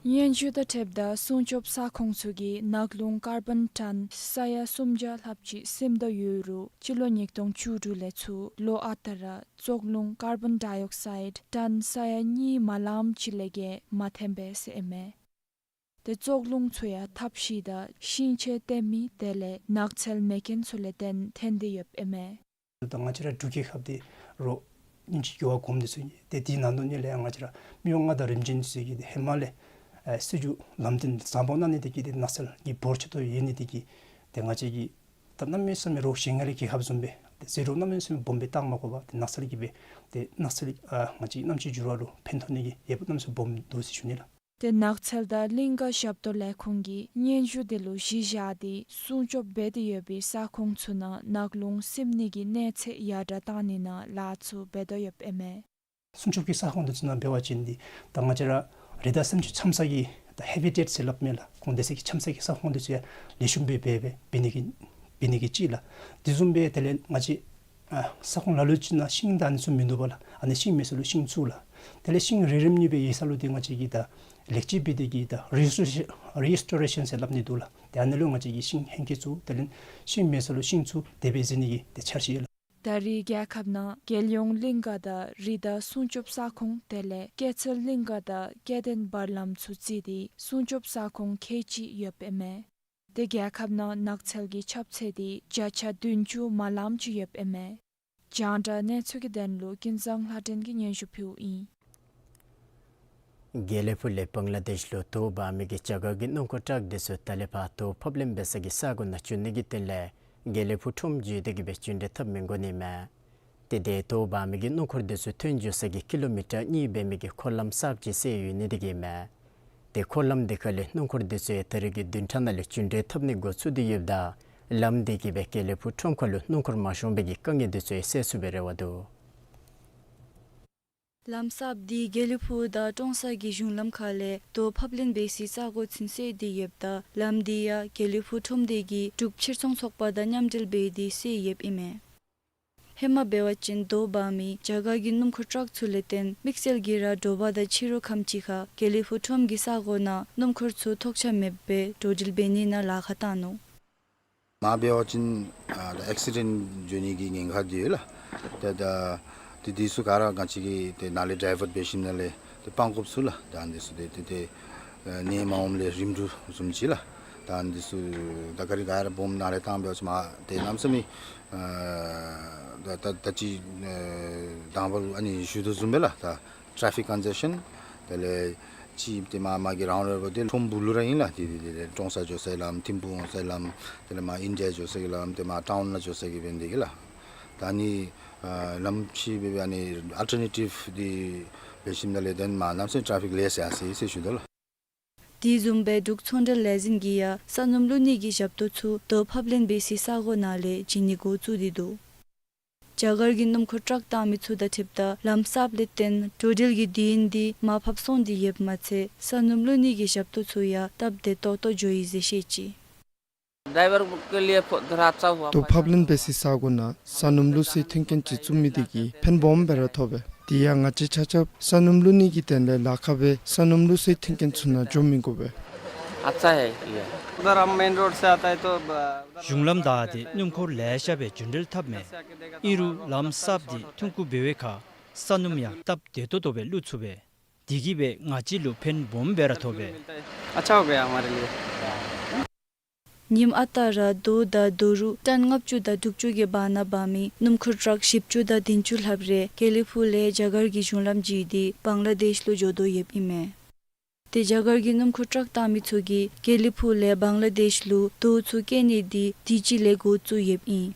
སྙན་ཞུ་དང་འཁྲིལཝ་ད་སྲུང་སྐྱོབ་ས་ཁོངས་ཚུ་གིས་ནགས་ཀླུང་ཀར་བོན་ཊོན་ས་ཡ་སུམ་བརྒྱ་ལྷགཔ་ཅིག་སིམ་དོ་ཡོད་རུང་སྤྱི་ལོ་ཉིས་སྟོང་བཅུ་དྲུག་ལས་ཚུར་ལོ་ཨ་རྟག་ར་བཙོག་རླུང་ཀར་བོན་ཌའི་ཨོག་སའིཌ་ཊོན་ས་ཡ་གཉིས་མ་ལངམ་ཅིག་ལས་བརྒལ་མ་ཐོན་པས་ཟེར་ཨིན་མས། ཏེ་བཙོག་རླུང་ཚུ་ཡང་ཐབས་ཤེས་དང་ཤིང་ཆས་བཏོན་མི་དེ་ལས་ནགས་ཚལ་མེད་མཁན་ཚུ་ལས་བརྟེན་ཐོན་ཏེ་ཡོདཔ་ཨིན་མས། ད་ང་བཅས་ར་འབྲུག་རྒྱལ་ཁབ་འདི་རོགས་ཉིནམ་གཅིག་འགྱུར་བ་སྒོམ་འདི་ཚུ་ཨིན། ཏེ་དེ་ནང་དོག་ལས་ཡང་ང་བཅས་ར་མི་དབང་མངའ་བདག་རིམ་བྱོན་ཚུ་གིས་ཏེ་ཧེ་མ་ལས་ཨེ་སྲིད་བྱུས་ལམ་སྟོན་བཟང་པོ་གནང་ནི་དེ་གིས་ཏེ་ནགས་ཚལ་གྱི་འབོར་ཆེ་ཏོག་ཏོ་ཡོད་ནི་དེ་གིས་ཏེ་ང་བཅས་ཀྱིས་ད་གནམ་མེད་ས་མེད་རོགས་གཞན་ཡུལ་གྱི་ཁབ་བཟུམ་སྦེ་ཏེ་ཟད་འགྲོ་གནམ་མེད་ས་མེད་སྦོམ་སྦེ་བཏང་མ་དགོ་པར་ཏེ་ནགས་ཚལ་གྱིས་སྦེ་ཏེ་ནགས་ཚལ་ཨ་ང་བཅས་གནམ་གཤིས་འགྱུར་བ་ལུ་ཕན་ཐོགས་ནི་གི་ཡོདཔ་གནམ་མེད་ས་མེད་སྦོམ་འདུག་ཟེར་ཞུ་ནི་ལགས། ཏེ་ནགས་ཚལ་དང་གླིང་ག་ཞབས་ཏོག་ལས་ཁུངས་ཀྱིས་སྙན་ཞུ་དེ་ལུ་གཞི་བཞག་སྟེ་སྲུང་སྐྱོབ་འབད་དེ་ཡོད་པའི་ས་ཁོངས་ཚུ་ནང་ནགས་ཀླུང་སིམ་ནི་གི་གནས་ཚད་ཡར་དྲག་བཏང་ནི་ནང་ལཱ་ཚུ་འབད་དོ་ཡོདཔ་ཨིན་མས། སྲུང་སྐྱོབ་ཀྱི་ས་ཁོངས་དེ་ཚུ་ནང་འབད་བ་ཅིན་འདི་ད་ང་བཅས་ར་རི་དྭགས་སེམས་ཅན་འཁྱམ་ས་གི་ད་ཧེ་བི་ཊེཊ་ཟེར་སླབ་མས་ལགས། ཁོང་དེ་ཚུ་གི་འཁྱམ་ས་གི་ས་ཁོངས་དེ་ཚུ་ཡང་ལེགས་ཤོམ་སྦེ་འབད་འབད་འབད་ནི་གི་འབད་ནི་གི་ཅིག་ལགས། དེ་བཟུམ་སྦེ་དེ་ལས་ང་བཅས་ཨ་ས་ཁོངས་ལ་ལུ་ཅིག་ནང་ཤིང་དང་ཨ་ནི་ཚུ་མིན་འདུག་པ་ལགས། ཨ་ནི་ཤིང་མེད་ས་ལུ་ཤིང་བཙུགས་ལགས། དེ་ལས་ཤིང་རིལ་རིལ་ནི་སྦེ་ཡོད་ས་ལུ་ཏེ་ང་བཅས་ཀྱིས་ད་ལེགས་བཅོས་འབད་དེ་གིས་ད་རི་སི་ཊོ་རེ་ཤཱན་ཟེར་སླབ་ནི་འདུག་ལགས། ཏེ་ཨ་ནི་ལུ་ང་བཅས་ཀྱིས་ཤིང་ཧེང་སྐལ་བཙུགས་དེ་ལས་ཤིང་མེད་ས་ལུ་ཤིང་བཙུགས་དེ་སྦེ་ཟེར་ནི་གི་ཏེ་འཆར་གཞི་ཡོད་ལགས། ད་རེས་རྒྱལ་ཁབ་ནང་རྒྱལ་ཡོངས་གླིང་ག་དང་རི་དྭགས་སྲུང་སྐྱོབ་ས་ཁོངས་དེ་ལས་སྐྱེད་ཚལ་གླིང་ག་དང་སྐྱེ་ལྡན་བར་ལམ་ཚུ་བརྩིས་ཏེ་སྲུང་སྐྱོབ་ས་ཁོངས་ཁལ་གཅིག་ཡོདཔ་ཨིན་མས། ཏེ་རྒྱལ་ཁབ་ནང་ནགས་ཚལ་གྱི་ཁྱབ་ཚད་དེ་བརྒྱ་ཆ་བདུན་ཅུ་མ་ལངམ་ཅིག་ཡོདཔ་ཨིན་མས། རྒྱང་བསྒྲགས་གནས་ཚུལ་གྱི་དོན་ལུ་ཀུན་བཟང་ལྷ་སྒྲོན་གྱིས་སྙན་ཞུ་ཕུལཝ་ཨིན། དགེ་ལེགས་ཕུག་ལས་བང་ལ་དེཤ་ལུ་དོ་འབག་མི་གི་བྱ་དགའ་གི་སྣུམ་འཁོར་ཊཱག་དེ་ཚུ་ད་ལས་ཕར་དོ་ཕབ་ལེན་འབད་ས་གི་ས་གོ་ནང་འགྱོ་ནི་གི་དོན་ལས་དགེ་ལེགས་ཕུག་ཁྲོམ་བརྒྱུད་དེ་གི་སྦེ་འགྱོ་འགྲུལ་འཐབ་མི་དགོ་ནི་མས། ཏེ་དེ་དོ་འབག་མི་གི་སྣུམ་འཁོར་དེ་ཚུ་ཐོན་འགྱོ་ས་གི་ཀི་ལོ་མི་ཊར་གཉིས་འབད་མི་གི་འཁོར་ལམ་གསརཔ་ཅིག་བསལ་ཡོད་ནི་དེ་གིས་མས། ཏེ་འཁོར་ལམ་དེ་ཁ་ལས་སྣུམ་འཁོར་དེ་ཚུ་ཡང་ད་རིས་ཀྱི་བདུན་ཕྲག་ནང་ལུ་འགྱོ་འགྲུལ་འཐབ་ནི་འགོ་བཙུགས་ཏེ་ཡོདཔ་ད་ལམ་དེ་གིས་སྦེ་དགེ་ལེགས་ཕུག་ཁྲོམ་ཁ་ལུ་སྣུམ་འཁོར་མ་ཤོང་པའི་གི་དཀའ་ངལ་དེ་ཚུ་ཡང་སེལ་ཚུགས་པའི་རེ་བ་འདུག། ལམ་གསརཔ་འདི་དགེ་ལེགས་ཕུག་དང་ཀྲོང་གསར་གྱི་གཞུང་ལམ་ཁ་ལས་རྡོ་ཕབ་ལེན་འབད་སའི་ས་གོ་ཚུན་ཚོད་དེ་ཡོདཔ་ད་ལམ་འདི་ཡང་དགེ་ལེགས་ཕུག་ཁྲོམ་སྡེ་གིས་འབྲུག་ཕྱིར་ཚོང་ཚོགས་པ་དང་མཉམ་འབྲེལ་འབད་དེ་སེལ་ཡོདཔ་ཨིན་མས། ཧེ་མ་འབད་བ་ཅིན་རྡོ་འབག་མི་རྒྱ་གར་གྱི་སྣུམ་འཁོར་ཊཱག་ཚུ་ལས་བརྟེན་དམིགས་བསལ་གྱིས་ར་དྲོ་པ་དང་ཕྱི་རུ་ཁམས་ཅིག་ཁར་དགེ་ལེགས་ཕུག་ཁྲོམ་གྱི་ས་གོ་ནང་སྣུམ་འཁོར་ཚུ་ཐོགས་ཆགས་མེདཔ་སྦེ་འགྲོ་འགྲུལ་འབད་ནི་ནང་ལཱ་ཁག་བཏང་ནུག། མ་འབད་བ་ཅིན་ཨ་ད་ཨེག་སི་ཌེནཊ་འགྱོ་ནི་གི་ཉེན་ཁ་འདི་ཡོད་ལགས། ཏེ་ད་དེ་དེ་ཚུ་ག་ར་ང་བཅས་ཀྱིས་ཏེ་ནཱ་ལས་ཌའི་ཝརཊ་འབད་ཞིནམ་ལས་ཏེ་སྤང་དགོཔ་ཚུགས་ལགས། ད་འདི་ཚུ་ཏེ་ཏེ་ཏེ་ཨ་ནད་མ་འོངམ་ལས་རིམ་གྲོ་བཟུམ་ཅིག་ལགས། ད་འདི་ཚུ་ད་ག་རི་ག་ར་སྦོམ་ནཱ་ལས་བཏང་འབད་བ་ཅིན་མ་ཏེ་གནམ་མེད་ས་མེད་ཨ་ད་ད་ད་ཅི་ཨ་དང་པ་ལུ་ཨ་ནི་ཞུ་དོ་བཟུམ་སྦེ་ལགས། ད་ཊ་ཕིག་ཀོན་ཇེ་ཤཱན་དེ་ལས་ཅིག་ཏེ་མ་མ་གི་རའུནཌ་ཨ་བཱའུཊ་འདི་ཁྲོམ་སྦུག་ལུ་ར་ཨིན་ལགས། ཏེ་ཏེ་ཏེ་ཏེ་ཀྲོང་གསར་འགྱོ་སའི་ལམ་ཐིམ་ཕུག་འོང་སའི་ལམ་དེ་ལས་མ་ཨིན་ཌི་ཡ་འགྱོ་སའི་ལམ་ཏེ་མ་ཊའུན་ནང་འགྱོ་སའི་འབད་ནི་དེ་གིས་ལགས། ད་ནི་ཨ་ལམ་ཕྱི་འབད་བའི་ཨ་ནི་ཨལ་ཊར་ནེ་ཊིབ་འདི་འབད་ཞིནམ་ལས་ཏེ་མ་གནམ་མེད་ས་མེད་ཊ་ཕིག་ལེ་ཤ་ཡར་སོ་ཡི་ཟེར་ཞུ་དོ་ལགས། དེ་བཟུམ་སྦེ་འབྲུག་ཚོང་འབྲེལ་ལས་འཛིན་གྱིས་ཡང་ས་སྣུམ་བླུག་ནི་གི་ཞབས་ཏོག་ཚུ་རྡོ་ཕབ་ལེན་འབད་སའི་ས་གོ་ནང་ལས་བྱིན་ནི་འགོ་བཙུགས་ཏེ་འདུག། རྒྱ་གར་གྱི་སྣུམ་འཁོར་ཊཱག་བཏང་མི་ཚུ་དང་འཁྲིལཝ་ད་ལམ་གསརཔ་ལས་བརྟེན་འགྲོ་འགྲུལ་གྱི་དུས་ཡུན་འདི་མར་ཕབ་སོང་སྟེ་ཡོདཔ་མ་ཚད་ས་སྣུམ་བླུག་ནི་གི་ཞབས་ཏོག་ཚུ་ཡང་སྟབས་བདེ་ཏོག་ཏོ་འགྱོ་ཡི་ཟེར་བཤད་ཅི། ड्राइवर के लिए बहुत अच्छा हुआ। རྡོ་ཕབ་ལེན་འབད་སའི་ས་གོ་ནང་ས་སྣུམ་བླུག་སའི་མཐུན་རྐྱེན་ཅིག་བཙུགས་མི་དེ་གིས་ཕན་སྦོམ་སྦེ་ར་ཐོགས་པས། དེ་ཡང་ང་བཅས་ཆ་ཁྱབ་ས་སྣུམ་བླུག་ནི་གི་དོན་ལས་ལཱ་ཁག་སྦེ་ས་སྣུམ་བླུག་སའི་མཐུན་རྐྱེན་ཚུ་ནང་འགྱོ་མི་དགོ་པས། अच्छा है ये। उधर हम मेन रोड से आता है तो ब- གཞུང་ལམ་བདའ་སྟེ་སྣུམ་འཁོར་ལེ་ཤ་སྦེ་རྒྱུན་འགྲུལ་འཐབ་མས། ཨིན་རུང་ལམ་གསརཔ་འདི་ཐོན་ཁུངས་འབད་བའི་ཁར་ས་སྣུམ་ཡང་སྟབས་བདེ་ཏོག་ཏོ་སྦེ་བླུག་ཚུགས་པས། དེ་གིས་སྦེ་ང་བཅས་ལུ་ཕན་སྦོམ་སྦེ་ར་ཐོགས་པས། अच्छा हो गया हमारे लिए। ཉིནམ་ཨ་རྟག་ར་རྡོ་དང་རྡོ་རུག་ཊཱན་ལྔ་བཅུ་དང་དྲུག་ཅུ་གི་བར་ན་འབག་མི་སྣུམ་འཁོར་ཊཱག་བཞི་བཅུ་དང་བདུན་ཅུ་ལྷགཔ་རེ་དགེ་ལེགས་ཕུག་ལས་རྒྱ་གར་གྱི་གཞུང་ལམ་བརྒྱུད་དེ་བང་ལ་དེཤ་ལུ་འགྱོ་དོ་ཡོདཔ་ཨིན་མས། ཏེ་རྒྱ་གར་གྱི་སྣུམ་འཁོར་ཊཱག་བཏང་མི་ཚུ་གིས་དགེ་ལེགས་ཕུག་ལས་བང་ལ་དེཤ་ལུ་རྡོ་ཚུ་སྐྱེལ་ནི་འདི་དུས་ཅི་ལས་འགོ་བཙུགས་ཡོདཔ་ཨིན།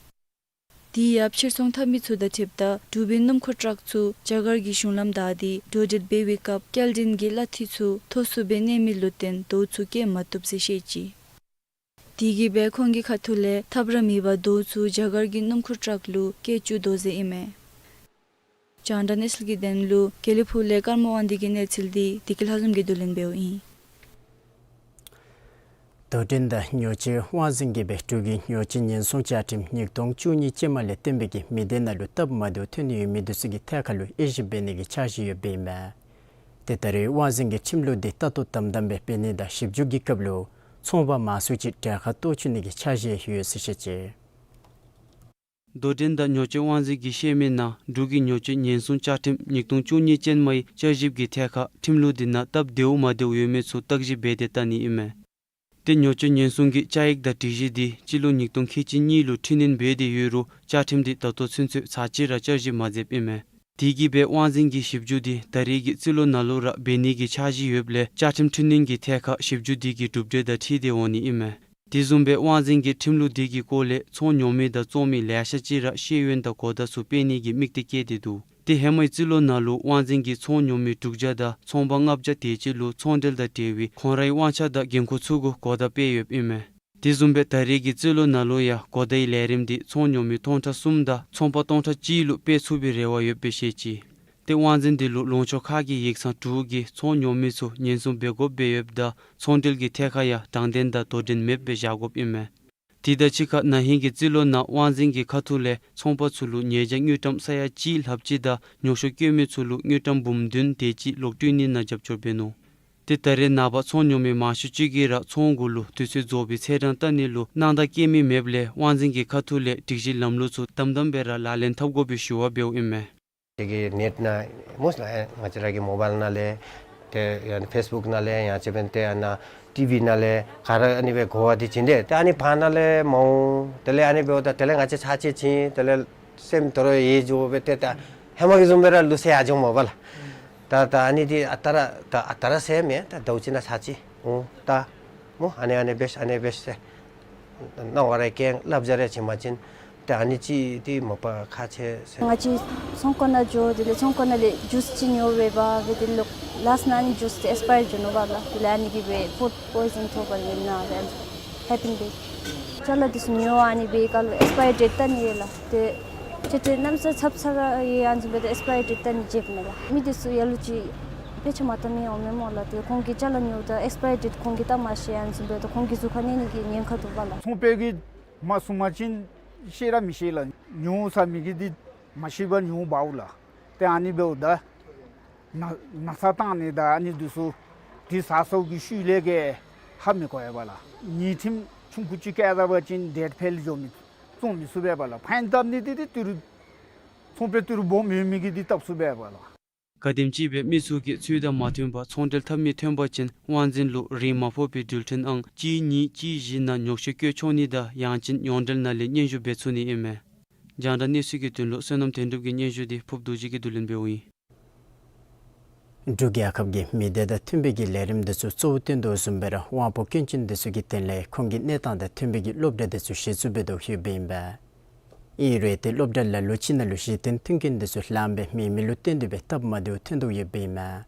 དེ་ཡང་ཕྱིར་ཚོང་འཐབ་མི་ཚུ་དང་འཁྲིལཝ་ད་འབྲུག་པའི་སྣུམ་འཁོར་ཊཱག་ཚུ་རྒྱ་གར་གྱི་གཞུང་ལམ་བདའ་སྟེ་འགྲོ་འགྲུལ་འབད་བའི་སྐབས་སྐྱེལ་འདྲེན་གྱི་གླ་འཐུས་ཚུ་མཐོ་སུ་སྦེ་གནས་མི་ལུ་བརྟེན་རྡོ་ཚུ་སྐྱེལ་མ་བཏུབ་ཟེར་བཤད་ཅི། དེ་གིས་སྦེ་ཁོང་གི་ཁ་ཐུག་ལས་ཐབས་ར་མེད་པར་རྡོ་ཚུ་རྒྱ་གར་གྱི་སྣུམ་འཁོར་ཊཱག་ལུ་སྐྱེལ་བཅུག་དོ་ཟེར་ཨིན་མས། རྒྱང་བསྒྲགས་གནས་ཚུལ་གྱི་དོན་ལུ་དགེ་ལེགས་ཕུག་ལས་ཀརྨ་དབང་འདུས་ཀྱི་གནས་ཚུལ་འདི་བདེ་སྐྱིད་ལྷ་འཛོམས་ཀྱིས་བསྡུ་ལེན་འབདཝ་ཨིན། དོ་འགྲན་དང་ཉོ་སྤྱོད་དབང་འཛིན་གྱིས་སྦེ་འབྲུག་གི་ཉོ་སྤྱོད་ཉེན་སྲུང་བཅའ་ཁྲིམས་ཉིས་སྟོང་བཅུ་གཉིས་ཅན་མ་ལས་བརྟེན་པའི་གི་མི་སྡེ་ནང་ལུ་སྟབས་མ་བདེཝ་ཐོན་ནི་ཡོད་མི་འདི་ཚུ་གི་ཐད་ཁར་ལུ་དབྱེ་ཞིབ་འབད་ནི་གི་འཆར་གཞི་ཡོདཔ་ཨིན་མས། ཏེ་ད་རེས་དབང་འཛིན་གྱི་ཁྲིམས་ལུགས་འདི་ལྟ་རྟོག་དམ་དམ་སྦེ་འབད་ནི་དང་ཞིབ་འཇུག་གི་སྐབས་ལུ་ཚོང་པ་མང་སུ་ཅིག་གྲལ་ཁར་གཏོགས་བཅུག་ནི་གི་འཆར་གཞི་ཡོད་ཟེར་བཤད་ཅི། དོ་འགྲན་དང་ཉོ་སྤྱོད་དབང་འཛིན་གྱིས་བཤད་མི་ནང་འབྲུག་གི་ཉོ་སྤྱོད་ཉེན་སྲུང་བཅའ་ཁྲིམས་ཉིས་སྟོང་བཅུ་གཉིས་ཅན་མའི་བསྐྱར་ཞིབ་ཀྱི་ཐད་ཁར་ཁྲིམས་ལུགས་འདི་ནང་སྟབས་བདེཝ་མ་བདེཝ་ཡོད་མེད་ཚུ་བརྟག་ཞིབ་འབད་དེ་བལྟ་ནི་ཨིན་མས། ཏེ་ཉོ་སྤྱོད་ཉེན་སྲུང་གི་བཅའ་ཡིག་དང་སྒྲིག་གཞི་འདི་སྤྱི་ལོ་ཉིས་སྟོང་ཁལ་གཅིག་གཉིས་ལུ་འཕྲི་སྣོན་འབད་དེ་ཡོད་རུང་བཅའ་ཁྲིམས་འདི་ད་ལྟོ་ཚུན་ཚོད་ཚར་གཅིག་ར་བསྐྱར་ཞིབ་མ་མཛདཔ་ཨིན་མས། དེ་གིས་སྦེ་དབང་འཛིན་གྱི་ཞིབ་འཇུག་འདི་ད་རེས་ཀྱི་རྩིས་ལོ་ནང་ལུ་ར་འབད་ནི་གི་འཆར་གཞི་ཡོདཔ་ལས་བཅའ་ཁྲིམས་འཕྲི་སྣོན་གྱི་ཐད་ཁར་ཞིབ་འཇུག་འདི་གི་གྲུབ་འབྲས་དང་འཁྲིལ་ཏེ་འོང་ནི་ཨིན་མས། དེ་བཟུམ་སྦེ་དབང་འཛིན་གྱིས་ཁྲིམས་ལུགས་འདི་གི་སྐོར་ལས་ཚོང་ཉོ་མི་དང་བཙོང་མི་ལེ་ཤ་ཅིག་ར་ཤེས་ཡོན་དང་གོ་བརྡ་ཚུ་སྤེལ་ནི་གི་དམིགས་གཏད་བསྐྱེད་དེ་འདུག། ཏེ་ཧེ་མའི་རྩིས་ལོ་ནང་ལུ་དབང་འཛིན་གྱིས་ཚོང་ཉོ་མི་དྲུག་བརྒྱ་དང་ཚོང་པ་ལྔ་བརྒྱ་དེ་ཅིག་ལུ་ཚོང་འབྲེལ་དང་འབྲེལ་བའི་ཁོང་རའི་དབང་ཆ་དང་འགན་ཁུར་ཚུ་གུ་གོ་བརྡ་སྤེལ་ཡོདཔ་ཨིན་མས། དེ་བཟུམ་སྦེ་ད་རེས་ཀྱི་རྩིས་ལོ་ནང་ལུ་ཡང་གོ་བརྡའི་ལས་རིམ་འདི་ཚོང་ཉོ་མི་སྟོང་ཕྲག་གསུམ་དང་ཚོང་པ་སྟོང་ཕྲག་གཅིག་ལུ་སྤེལ་ཚུགས་པའི་རེ་བ་ཡོདཔ་སྦེ་བཤད་ཅི། ཏེ་དབང་འཛིན་འདི་ལུ་ལུང་ཕྱོགས་ཁག་གི་ཡིག་ཚང་དྲུག་གིས་ཚོང་ཉོ་མི་ཚུ་ཉེན་སྲུང་འབད་དགོཔ་སྦེ་ཡོདཔ་ད་ཚོང་འབྲེལ་གྱི་ཐད་ཁར་ཡང་དྲང་བདེན་དང་དོ་འགྲན་མེདཔ་སྦེ་བཞག་དགོཔ་ཨིན་མས། དེ་དང་གཅིག་ཁར་ན་ཧིང་གི་རྩིས་ལོ་ནང་དབང་འཛིན་གྱི་ཁ་ཐུག་ལས་ཚོང་པ་ཚུ་ལུ་ཉེས་བྱ་དངུལ་ཀྲམ་ས་ཡ་གཅིག་ལྷགཔ་ཅིག་དང་ཉོ་ཤོག་བཀོད་མི་ཚུ་ལུ་དངུལ་ཀྲམ་འབུམ་བདུན་དེ་ཅིག་ལོག་སྤྲོད་ནི་ནང་རྒྱབ་སྐྱོར་འབད་ནུག། ཏེ་ད་རེས་ནངས་པ་ཚོང་ཉོ་མི་མང་ཤོས་ཅིག་གིས་ར་ཚོང་གུ་ལུ་དུས་ཚོད་རྫོགས་པའི་ཚེས་གྲངས་བལྟ་ནི་ལུ་སྣང་དག་བསྐྱེད་མི་མེདཔ་ལས་དབང་འཛིན་གྱི་ཁ་ཐུག་ལས་སྒྲིག་གཞི་ལམ་ལུགས་ཚུ་དམ་དམ་སྦེ་ར་ལག་ལེན་འཐབ་དགོ་པའི་ཞུ་བ་འབདཝ་ཨིན་མས། དེ་གི་ནེཊ་ནང་མོ་ལགས་ང་བཅས་ར་གི་མོ་བཱའིལ་ནང་ལས་ཏེ་ཡང་ན་ཕེསི་བུཀ་ནང་ལས་ཡང་ཅིན་ཏེ་ཡང་ན་ཊི་བི་ནང་ལས་ག་ར་ཨ་ནི་སྦེ་གོ་བ་འདི་བྱིན་ཏེ་ཏེ་ཨ་ནི་བར་ན་ལས་མ་འོང་དེ་ལས་ཨ་ནི་འབདཝ་ད་དེ་ལས་ང་བཅས་ཚར་གཅིག་བྱིན་དེ་ལས་སེམས་དོ་རུང་ཡིད་འགྱོ་སྦེ་ཏེ་ད་ཧེ་མ་གི་བཟུམ་སྦེ་ར་ལུས་ཡར་འགྱོ་མ་པ་ལགས། ད་ད་ཨ་ནི་འདི་ཨ་རྟག་ར་ད་ཨ་རྟག་ར་ཟེར་མེད། ད་ཟླཝ་གཅིག་ནང་ཚར་གཅིག་འོང་ད་མོ་ཨ་ནི་ཨ་ནི་འབད་ཨ་ནི་འབད་ཟེར་ནང་བ་ར་ཀེང་སླབ་བྱ་རེ་བྱིན་པ་ཅིན་ད་ཨ་ནི་ཅིག་འདི་མ་པ་ཁག་ཆེ་ཟེར། ང་བཅས་ཚོང་ཁང་ནང་འགྱོ་དེ་ལས་ཚོང་ཁང་ནང་ལས་ཇུས་ཅིག་ཉོ་སྦེ་འབག་སྦེ་དེ་ལས་ལཱསི་ནང་ཨ་ནི་ཇུས་འདི་ཨེགསི་པ་ཡར་འགྱོ་ནུག་པ་ལགས། དེ་ལས་ཨ་ནི་གིས་སྦེ་ཕུཌ་པོའི་ཛན་ཐོབ་པར་ཡོད་ན་སྦེ་ཧེ་པེན་འབད། ཅ་ལ་འདི་ཚུ་ཉོ་ཨ་ནི་སྦེ་ག་ལུ་ཨེགསི་པ་ཡར་ཌེཊ་བལྟ་ནི་ཡོད་ལགས། ཏེ་ ཏེ་ཏེ་གནམ་ས་ཚབ་ཚ་ར་ཡང་ཨ་ནི་བཟུམ་སྦེ་ད་ཨེགསི་པ་ཡར་ཌེཊ་བལྟ་ནི་བརྗེད་མས་ལགས། མི་འདི་ཚུ་ལ་ལུ་ཅིག་དཔེ་ཆ་མ་བལྟ་མི་འོང་མས་སྨོ་ལགས། ཏེ་ཁོང་གིས་ཅ་ལ་ཉོཝ་ད་ཨེགསི་པ་ཡར་ཌེཊ་ཁོང་གིས་བལྟ་མ་ཤེས། ཨ་ནི་བཟུམ་སྦེ་ད་ཁོང་གི་གཟུགས་ཁར་གནོད་ནི་གི་ཉེན་ཁ་འདུག་པ་ལགས། ཚོང་པ་གིས་མ་གསུངས་པ་ཅིན་ཤེས་ར་མི་ཤེས་ལགས། ཉོ་ཟ་མི་གིས་འདི་མ་ཤེས་པར་ཉོ་འབག་འོང་ལགས། ཏེ་ཨ་ནི་འབདཝ་ད་ན་ན་ཚ་བཏང་ནི་དང་ཨ་ནི་འདི་ཚུ་འདི་ཟ་སོངམ་གི་ཤུལ་ལས་ཀྱི་ཧ་མི་གོ་བས་པ་ལགས། ཉིས་ཁྲིམས་ཆུང་ཀུ་ཅིག་བཀལ་ད་པ་ཅིན་ཌེཊ་ཕེལ་འགྱོ་མི་བཙོང་མི་ཚུགས་པས་པ་ལགས། ཕའིན་བཏབ་ནི་འདི་འདི་ཏི་རུ་ཚོང་པ་ཏི་རུ་སྦོམ་ཡོད་མི་གིས་འདི་བཏབ་ཚུགས་པས་པ་ལགས། ག་དེམ་ཅིག་སྦེ་མི་ཚུ་གིས་ཚུལ་དང་མ་མཐུན་པར་ཚོང་འབྲེལ་འཐབ་མི་ཐོན་པ་ཅིན་དབང་འཛིན་ལུ་རིན་མ་ཕོག་པའི་འགྲུལ་འཕྲིན་ཨང་གཅིག་གཉིས་གཅིག་བཞི་ནང་ཉོགས་བཤད་བཀོད་ཆོག་ནི་དང་ཡང་ཅིན་ཡོངས་འབྲེལ་ནང་ལས་སྙན་ཞུ་འབད་ཚུགས་ནི་ཨིན་མས། རྒྱང་བསྒྲགས་གནས་ཚུལ་གྱི་དོན་ལུ་བསོད་ནམས་དོན་གྲུབ་ཀྱི་སྙན་ཞུ་འདི་ཕུབ་རྡོ་རྗེ་གིས་བསྡུ་ལེན་འབདཝ་ཨིན། འབྲུག་རྒྱལ་ཁབ་ཀྱི་མི་སྡེ་དང་མཐུན་པའི་གི་ལས་རིམ་འདི་ཚུ་གཙོ་བོ་བཏོན་དོ་བཟུམ་སྦེ་ར་དབང་པོ་སྐྱོན་ཅན་འདི་ཚུ་གི་དོན་ལས་ཁོང་གི་གནས་སྟངས་དང་མཐུན་པའི་གི་སློབ་གྲྭ་འདི་ཚུ་གཞི་བཙུགས་འབད་དོ་ཡོདཔ་ཨིན་པས། ཨིན་རུང་ཏེ་སློབ་གྲྭ་ལ་ལུ་ཅིག་ནང་ལུ་གཞི་རྟེན་མཐུན་རྐྱེན་འདི་ཚུ་ལངམ་སྦེ་མེད་མི་ལུ་བརྟེན་ཏེ་སྦེ་སྟབས་མ་བདེཝ་ཐོན་དོ་ཡོདཔ་ཨིན་མས།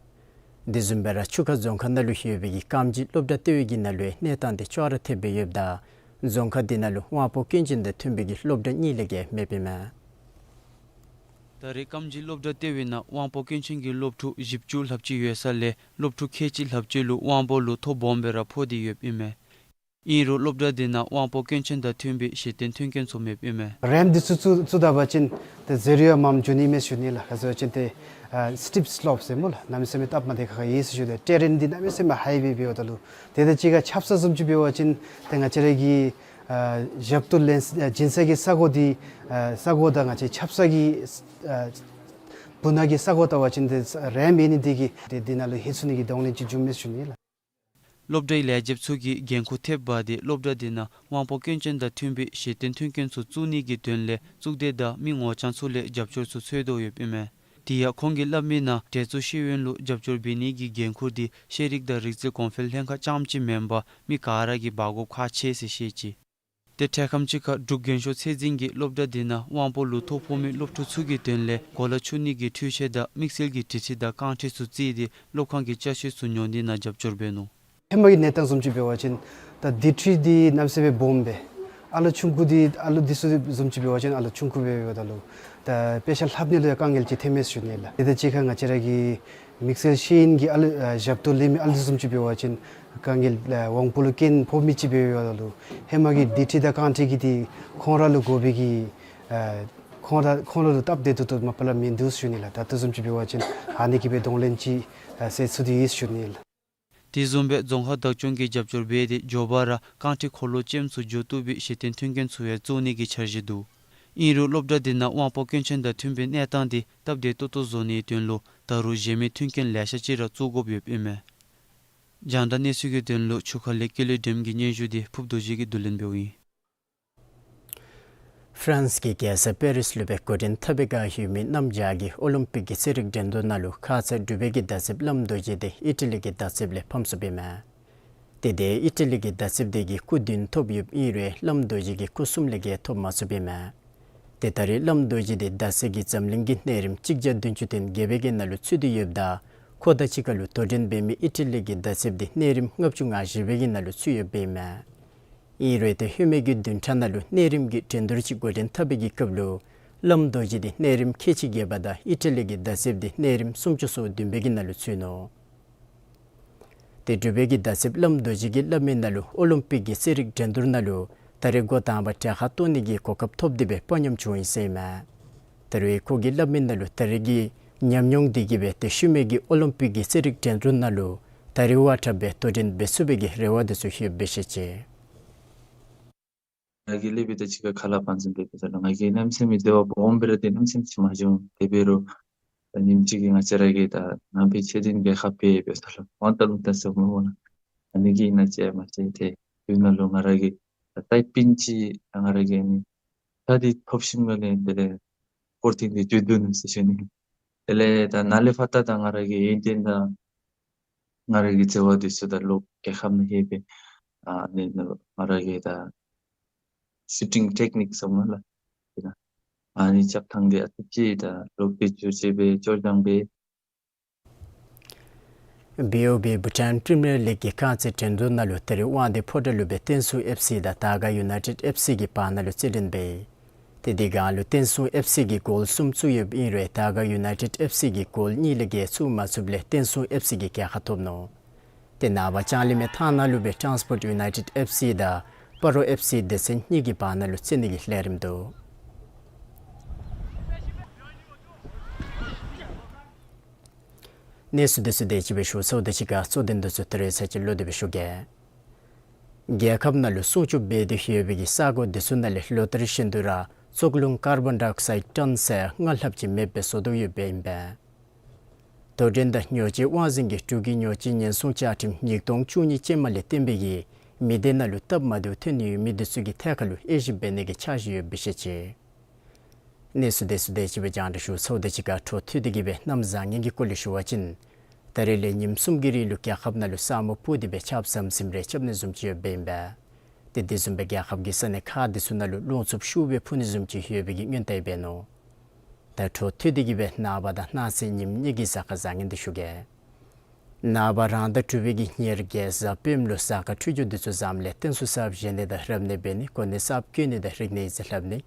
དེ་བཟུམ་སྦེ་ར་ཆུ་ཁ་རྫོང་ཁག་ནང་ལུ་ཡོད་པའི་གི་རྐང་རྗེས་སློབ་གྲྭ་ལྟེ་བའི་གི་ནང་ལུ་ཡང་གནས་སྟངས་འདི་ཅོག་ར་འཐདཔ་སྦེ་ཡོདཔ་ད་རྫོང་ཁག་འདི་ནང་ལུ་དབང་པོ་སྐྱོན་ཅན་དང་མཐུན་པའི་གི་སློབ་གྲྭ་གཉིས་ལས་བརྒལ་མེདཔ་ཨིན་མས། ད་རེས་རྐང་རྗེས་སློབ་གྲྭ་ལྟེ་བའི་ནང་དབང་པོ་སྐྱོན་ཅན་གྱི་སློབ་ཕྲུག་བཞི་བཅུ་ལྷགཔ་ཅིག་ཡོད་ས་ལས་སློབ་ཕྲུག་ཁལ་གཅིག་ལྷགཔ་ཅིག་ལུ་དབང་པོ་ལུ་ཐོ་སྦོམ་སྦེ་ར་ཕོག་སྟེ་ཡོདཔ་ཨིན་མས། ཨིན་རུང་སློབ་གྲྭ་འདི་ནང་དབང་པོ་སྐྱོན་ཅན་དང་མཐུན་པའི་གཞི་རྟེན་མཐུན་རྐྱེན་ཚུ་མེདཔ་ཨིན་མས། རེམཔ་འདི་ཚུ་བཙུགས་བཙུགས་ད་པ་ཅིན་ཏེ་ཟེར་ཡང་མངམ་འགྱོ་ནི་མས་ཞུ་ནི་ལགས། ག་ཅི་ཟེར་བ་ཅིན་ཏེ་ཨ་སི་ཊིབ་སི་ལོབས་ཟེར་སྨོ་ལགས། གནམ་མེད་ས་མེད་སྟབས་མ་བདེ་ཁག་ཁ་ཡོད་ཟེར་ཞུ་ནི། ཊེ་རེན་འདི་གནམ་མེད་ས་མེད་ཧའི་ཝེ་འབདཝ་ད་ལུ་ཏེ་ད་ཅི་ཁར་ཆབ་གསང་བཟུམ་ཅིག་འབད་བ་ཅིན་ཏེ་ང་བཅས་ར་གི་ཨ་ཞབས་ཏོག་ལེན་ཨ་བྱིན་ས་གི་ས་གོ་འདི་ཨ་ས་གོ་དང་ང་བཅས་ཆབ་གསང་གི་ཨ་སྦུག་ན་གི་ས་གོ་བལྟ་བ་ཅིན་ཏེ་རེམཔ་ཡོད་ནི་འདི་གིས་ཏེ་འདི་ནང་ལུ་ལྷོད་ཚུགས་ནི་གི་གདོང་ལེན་ཅིག་བྱུངམ་མས་ཞུ་ནི་ལགས། སློབ་གྲྭའི་ལས་བྱེདཔ་ཚུ་གིས་འགན་ཁུར་ཐེབས་འབག་སྟེ་སློབ་གྲྭ་འདི་ནང་དབང་པོ་སྐྱོན་ཅན་དང་མཐུན་པའི་གཞི་རྟེན་མཐུན་རྐྱེན་ཚུ་བཙུགས་ནི་གི་དོན་ལས་གཙུག་སྡེ་དང་མི་ངོ་རྐྱང་ཚུ་ལས་རྒྱབ་སྐྱོར་ཚུ་འཚོལ་དོ་ཡོདཔ་ཨིན་མས། དེ་ཡང་ཁོང་གིས་སླབ་མིའི་ནང་འབྲེལ་གཏུག་ཤེས་ཡོན་ལུ་རྒྱབ་སྐྱོར་འབད་ནི་གི་འགན་ཁུར་འདི་ཤེས་རིག་དང་རིག་རྩལ་གོང་འཕེལ་ལྷན་ཁག་རྐྱངམ་གཅིག་མེན་པར་མི་ག་ར་གིས་འབག་དགོཔ་ཁག་ཆེ་ཟེར་བཤད་ཅི། ཏེ་འཕྲལ་ཁམས་ཅིག་ཁར་འབྲུག་རྒན་ཤོས་ཚད་འཛིན་གྱིས་སློབ་གྲྭ་འདི་ནང་དབང་པོ་ལུ་ཐོ་ཕོག་མི་སློབ་ཕྲུག་ཚུ་གི་དོན་ལས་གོ་ལ་འཁྱུ་ནི་གི་འཕྲུལ་ཆས་དང་དམིགས་བསལ་གྱི་འགྲིག་འཕྲི་དང་རྐང་འཁྲིལ་ཚུ་བརྩིས་ཏེ་སློབ་ཁང་གི་ཅ་ཆས་ཚུ་ཉོ་ནི་ནང་རྒྱབ་སྐྱོར་འབད་ནུག། ཧེ་མ་གི་གནས་སྟངས་བཟུམ་ཅིག་འབད་བ་ཅིན་ད་འདི་འཕྲུལ་འདི་གནམ་མེད་ས་མེད་སྦོམ་སྦེ་ཨ་ལོ་ཆུང་ཀུ་འདི་ཨ་ལོ་འདི་ཚུ་བཟུམ་ཅིག་འབད་བ་ཅིན་ཨ་ལོ་ཆུང་ཀུ་སྦེ་འབདཝ་ད་ལུ་ད་དཔེ་ཆ་ལྷབ་ནི་ལུ་ཡང་དཀའ་ངལ་ཅིག་ཐོནམ་མས་ཞུ་ནི་ལགས། དེ་དང་གཅིག་ཁར་ང་བཅས་ར་གི་དམིགས་བསལ་ཤེས་ཡོན་གྱི་ཨ་ལོ་ཨ་ཞབས་ཏོག་ལེན་མི་ཨ་ལོ་བཟུམ་ཅིག་འབད་བ་ཅིན་དཀའ་ངལ་ཨ་དབང་པོ་ལུ་སྐྱོན་ཕོག་མི་ཅིག་འབད་འབདཝ་ད་ལུ་ཧེ་མ་གི་འདི་འཕྲུལ་དང་རྐང་འཁྲིལ་གྱི་འདི་ཁོང་ར་ལུ་དགོ་པའི་གི་ཨ་ཁོང་ར་ཁོང་ར་ལུ་སྟབས་བདེ་ཏོག་ཏོ་མ་པ་ལས་མིན་འདུག་ཞུ་ནི་ལགས། ད་ལྟོ་བཟུམ་ཅིག་འབད་བ་ཅིན་ཨ་ནི་གི་སྦེ་གདོང་ལེན་ཅིག་ཨ་སེལ་ཚུགས་ཏེ་ཡོད་ཞུ་ནི་ལགས། དེ་བཟུམ་སྦེ་རྫོང་ཁག་བདག་སྐྱོང་གིས་རྒྱབ་སྐྱོར་འབད་དེ་མགྱོགས་པ་ར་རྐང་འཁྲིལ་འཁོར་ལོ་ཅནམ་ཚུ་འགྱོ་བཏུབ་པའི་གཞི་རྟེན་མཐུན་རྐྱེན་ཚུ་ཡང་བཙུགས་ནི་གི་འཆར་གཞི་འདུག། ཨིན་རུང་སློབ་གྲྭ་འདི་ནང་དབང་པོ་སྐྱོན་ཅན་དང་མཐུན་པའི་གནས་སྟངས་འདི་སྟབས་བདེ་ཏོག་ཏོ་བཟོ་ནིའི་དོན་ལུ་ད་རུང་གཞན་མི་མཐུན་རྐྱེན་ལེ་ཤ་ཅིག་ར་བཙུགས་དགོཔ་ཡོདཔ་ཨིན་མས། རྒྱང་བསྒྲགས་གནས་ཚུལ་གྱི་དོན་ལུ་ཆུ་ཁ་ལས་ཀུན་ལེགས་སྒྲོལམ་གྱི་སྙན་ཞུ་འདི་ཕུབ་རྡོ་རྗེ་གིས་བསྡུ་ལེན་འབདཝ་ཨིན། ཧྥ་རན་སི་གི་རྒྱལ་ས་པེ་རིས་ལུ་སྦེ་འགོ་འདྲེན་འཐབ་པར་བཀའ་ཡོད་མི་གནམ་བྱཱར་གྱི་ཨོ་ལིམ་པིག་གི་རྩེད་རིགས་འགྲན་བསྡུར་ནང་ལུ་ཁ་ཙ་འབྲུག་པའི་གི་མདའ་རྩེདཔ་བླམ་རྡོ་རྗེ་འདི་ཨི་ཊ་ལི་གི་མདའ་རྩེདཔ་ལས་ཕམ་སོཔ་ཨིན་མས། ཏེ་དེ་ཨི་ཊ་ལི་གི་མདའ་རྩེདཔ་འདི་གིས་སྐུ་བདུན་ཐོབ་ཡོདཔ་ཨིན་རུང་བླམ་རྡོ་རྗེ་གིས་སྐུ་གསུམ་ལས་བརྒལ་ཐོབ་མ་ཚུགསཔ་ཨིན་མས། ཏེ་ད་རེས་བླམ་རྡོ་རྗེ་འདི་མདའ་རྩེད་ཀྱི་འཛམ་གླིང་གི་གནས་རིམ་གཅིག་བརྒྱ་བདུན་ཅུ་དོན་བརྒྱད་པའི་གི་ནང་ལུ་ཚུད་དེ་ཡོདཔ་ད་ཁོ་དང་གཅིག་ཁར་ལུ་དོ་འགྲན་འབད་མི་ཨི་ཊ་ལི་གི་མདའ་རྩེདཔ་འདི་གནས་རིམ་ལྔ་བཅུ་ང་བཞི་པའི་གི་ནང་ལུ་ཚུད་ཡོདཔ་ཨིན་མས། ཨིན་རུང་ཏེ་ཧེ་མའི་གི་བདུན་ཕྲག་ནང་ལུ་གནས་རིམ་གྱི་འགྲན་བསྡུར་ཅིག་འགོ་འདྲེན་འཐབ་པའི་གི་སྐབས་ལུ་བླམ་རྡོ་རྗེ་འདི་གནས་རིམ་ཁལ་གཅིག་བརྒལ་བ་དང་ཨི་ཊ་ལི་གི་མདའ་རྩེདཔ་འདི་གནས་རིམ་སུམ་ཅུ་སོ་བདུན་པའི་གི་ནང་ལུ་ཚུད་ནུག། ཏེ་འབྲུག་པའི་གི་མདའ་རྩེདཔ་བླམ་རྡོ་རྗེ་གིས་སླབ་མིའི་ནང་ལུ་ཨོ་ལིམ་པིག་གི་རྩེད་རིགས་འགྲན་བསྡུར་ནང་ལུ་ད་རེས་འགོ་དང་པ་གྲལ་ཁར་གཏོགས་ནི་གི་གོ་སྐབས་ཐོབ་སྟེ་སྦེ་དཔའ་ཉམས་བྱུང་ཡི་ཟེར་ཨིན་མས། ད་རེས་ཁོ་གིས་སླབ་མིའི་ནང་ལུ་ད་རེས་ཀྱི་ཉམས་མྱོང་འདི་གིས་སྦེ་ཏེ་ཤུལ་མའི་གི་ཨོ་ལིམ་པིག་གི་རྩེད་རིགས་འགྲན་བསྡུར་ནང་ལུ་ད་རེས་བ་དྲག་སྦེ་དོ་འགྲན་འབད་ཚུགས་པའི་གི་རེ་བ་འདི་ཚུ་ཡོདཔ་སྦེ་བཤད་ཅི། ང་གིས་སླབ་པའི་ད་ཅི་ཁ་ཁ་ལས་ཕར་འཛིན་འབད་འབདཝ་ད་ལུ་ང་གིས་གནམ་མེད་ས་མེད་དེ་བ་སྦོམ་སྦེ་ར་ཏེ་གནམ་མེད་ས་མེད་ཅིག་མ་བྱུང་། དེ་འབད་རུང་ད་ཉིནམ་གཅིག་གི་ང་བཅས་ར་གི་ད་ནང་པའི་ཆོས་ལྡན་གྱི་ཁ་དཔེ་འབད་ས་ལུ་དབང་ཏ་ལུང་ཏ་ཟེར་མི་འོང་ན་ཨ་ནི་གི་ན་ཅི་མ་ཅི་ཏེ་དུས་ནང་ལུ་ང་ར་གིས་ད་ཏའི་པིན་ཅིག་ང་ར་གིས་ཨ་ནི་ད་འདི་ཐོབ་ཞིནམ་ལས་དེ་ལས་སྐོར་ཐེངས་འདི་བརྒྱུད་འདུག་ནི་ཟེར་ཞུ་ནི། དེ་ལས་ད་ནཱ་ལས་ཕར་ད་ད་ང་ར་གིས་ཡོན་ཏན་དང་ང་ར་གི་བརྩེ་བ་འདི་ཚུ་ད་ལོག་རྒྱལ་ཁབ་ནང་ལྷོད་སྦེ་ཨ་ནི་ང་ར་གི་ད་ཤུ་ཊིང་ཊེཀ་ནིཀ་ཟེར་མི་ལགས། ཨ་ནི་རྐྱབ་ཐངས་འདི་ཨ་ཙི་ཅིག་ད་ལོག་སྟེ་ཅིག་ཅིག་སྦེ་སྐྱོར་སྦྱང་འབད། བི་ཨོ་བི་བྷུ་ཊཱན་པི་རི་མི་ཡར་ལིག་གི་རྐང་རྩེད་འགྲན་བསྡུར་ནང་ལུ་ད་རེས་དབང་འདུས་ཕོ་བྲང་ལུ་སྦེ་ཏེན་སུའུ་ཨེཕ་སི་དང་དར་དཀར་ཡུ་ནའི་ཊེཌ་ཨེཕ་སི་གི་བར་ན་ལུ་རྩེད་འགྲན་འབད་ཡི། ཏེ་དེ་སྒང་ལུ་བསྟན་སྲུང་ཨེཕ་སི་གིས་གོལ་གསུམ་བཙུགས་ཡོདཔ་ཨིན་རུང་དར་དཀར་ཡུ་ནའི་ཊེཌ་ཨེཕ་སི་གིས་གོལ་གཉིས་ལས་བརྒལ་བཙུགས་མ་ཚུགསཔ་ལས་བསྟན་སྲུང་ཨེཕ་སི་གིས་རྒྱལ་ཁ་ཐོབ་ནུག། ཏེ་ནངས་པ་ལྕང་གླིང་མའི་ཐང་ནང་ལུ་སྦེ་ཊཱནསི་པོརཊ་ཡུ་ནའི་ཊེཌ་ཨེཕ་སི་དང་སྤ་རོ་ཨེཕ་སི་སྡེ་ཚན་གཉིས་ཀྱི་བར་ན་ལུ་རྩེད་ནི་གི་ལས་རིམ་འདུག། གནས་ཚུལ་འདི་ཚུ་དེ་ཅིག་སྦེ་ཞུ་ཚརཝ་དང་གཅིག་ཁར་གཙོ་དོན་འདི་ཚུ་ད་རིས་ཚར་གཅིག་ལོག་སྟེ་སྦེ་ཞུ་གེ། རྒྱལ་ཁབ་ནང་ལུ་སྲུང་སྐྱོབ་འབད་དེ་ཡོད་པའི་གི་ས་གོ་འདི་ཚུ་ནང་ལས་ལོ་ལྟར་བཞིན་དུ་ར་བཙོག་རླུང་ཀར་བོན་ཌའི་ཨོག་སའིཌ་ཊོན་ཚད་ལྔ་ལྷགཔ་ཅིག་མེདཔ་སྦེ་བཟོ་དོ་ཡོདཔ་ཨིན་པས། དོ་འགྲན་དང་ཉོ་སྤྱོད་དབང་འཛིན་གྱི་འབྲུག་གི་ཉོ་སྤྱོད་ཉེན་སྲུང་བཅའ་ཁྲིམས་ཉིས་སྟོང་བཅུ་གཉིས་ཅན་མ་ལས་བརྟེན་པའི་གི་མི་སྡེ་ནང་ལུ་སྟབས་མ་བདེཝ་ཐོན་ནི་ཡོད་མི་འདི་ཚུ་གི་ཐད་ཁར་ལུ་དབྱེ་ཞིབ་འབད་ནི་གི་འཆར་གཞི་ཡོདཔ་སྦེ་བཤད་ཅི། གནས་ཚུལ་འདི་ཚུ་དེ་ཅིག་སྦེ་རྒྱང་བསྒྲགས་ཞུ་ཚརཝ་དང་གཅིག་ཁར་འཕྲོ་མཐུད་དེ་གི་སྦེ་གནམ་བཟང་ངན་གྱི་སྐོར་ལས་ཞུ་བ་ཅིན། ད་རིས་ལས་ཉིནམ་གསུམ་གྱི་རིང་ལུ་རྒྱལ་ཁབ་ནང་ལུ་ས་སྨུག་སྤུབས་ཏེ་སྦེ་ཆརཔ་ཟམ་ཟིམ་རེ་རྐྱབ་ནི་བཟུམ་ཅིག་ཡོདཔ་ཨིན་པས། ཏེ་དེ་བཟུམ་སྦེ་རྒྱལ་ཁབ་ཀྱི་ས་གནས་ཁག་འདི་ཚུ་ནང་ལུ་རླུང་འཚུབ་ཤུགས་སྦེ་འཕུ་ནི་བཟུམ་ཅིག་ཡོད་པའི་གི་སྔོན་བརྡ་འབད་ནུག། ད་འཕྲོ་མཐུད་དེ་གི་སྦེ་ནངས་པ་དང་གནངས་ཚེ་ཉིནམ་གཉིས་ཀྱི་གཟའ་སྐར་བཟང་ངན་འདི་ཞུ་གེ། ནངས་པ་རང་ཟླ་དྲུག་པའི་གི་ཉེར་བརྒྱད་གཟའ་སྤེནམ་ལུ་གཟའ་སྐར་འཕྲོད་སྦྱོར་འདི་ཚུ་བཟངམ་ལས་རྟེན་གསུམ་གསརཔ་བཞེངས་ནི་དང་རབ་གནས་འབད་ནི་གོ་གནས་གསརཔ་བསྐོ་ནི་དང་རིག་གནས་ཡིག་ཆ་ལྷབ་ནི་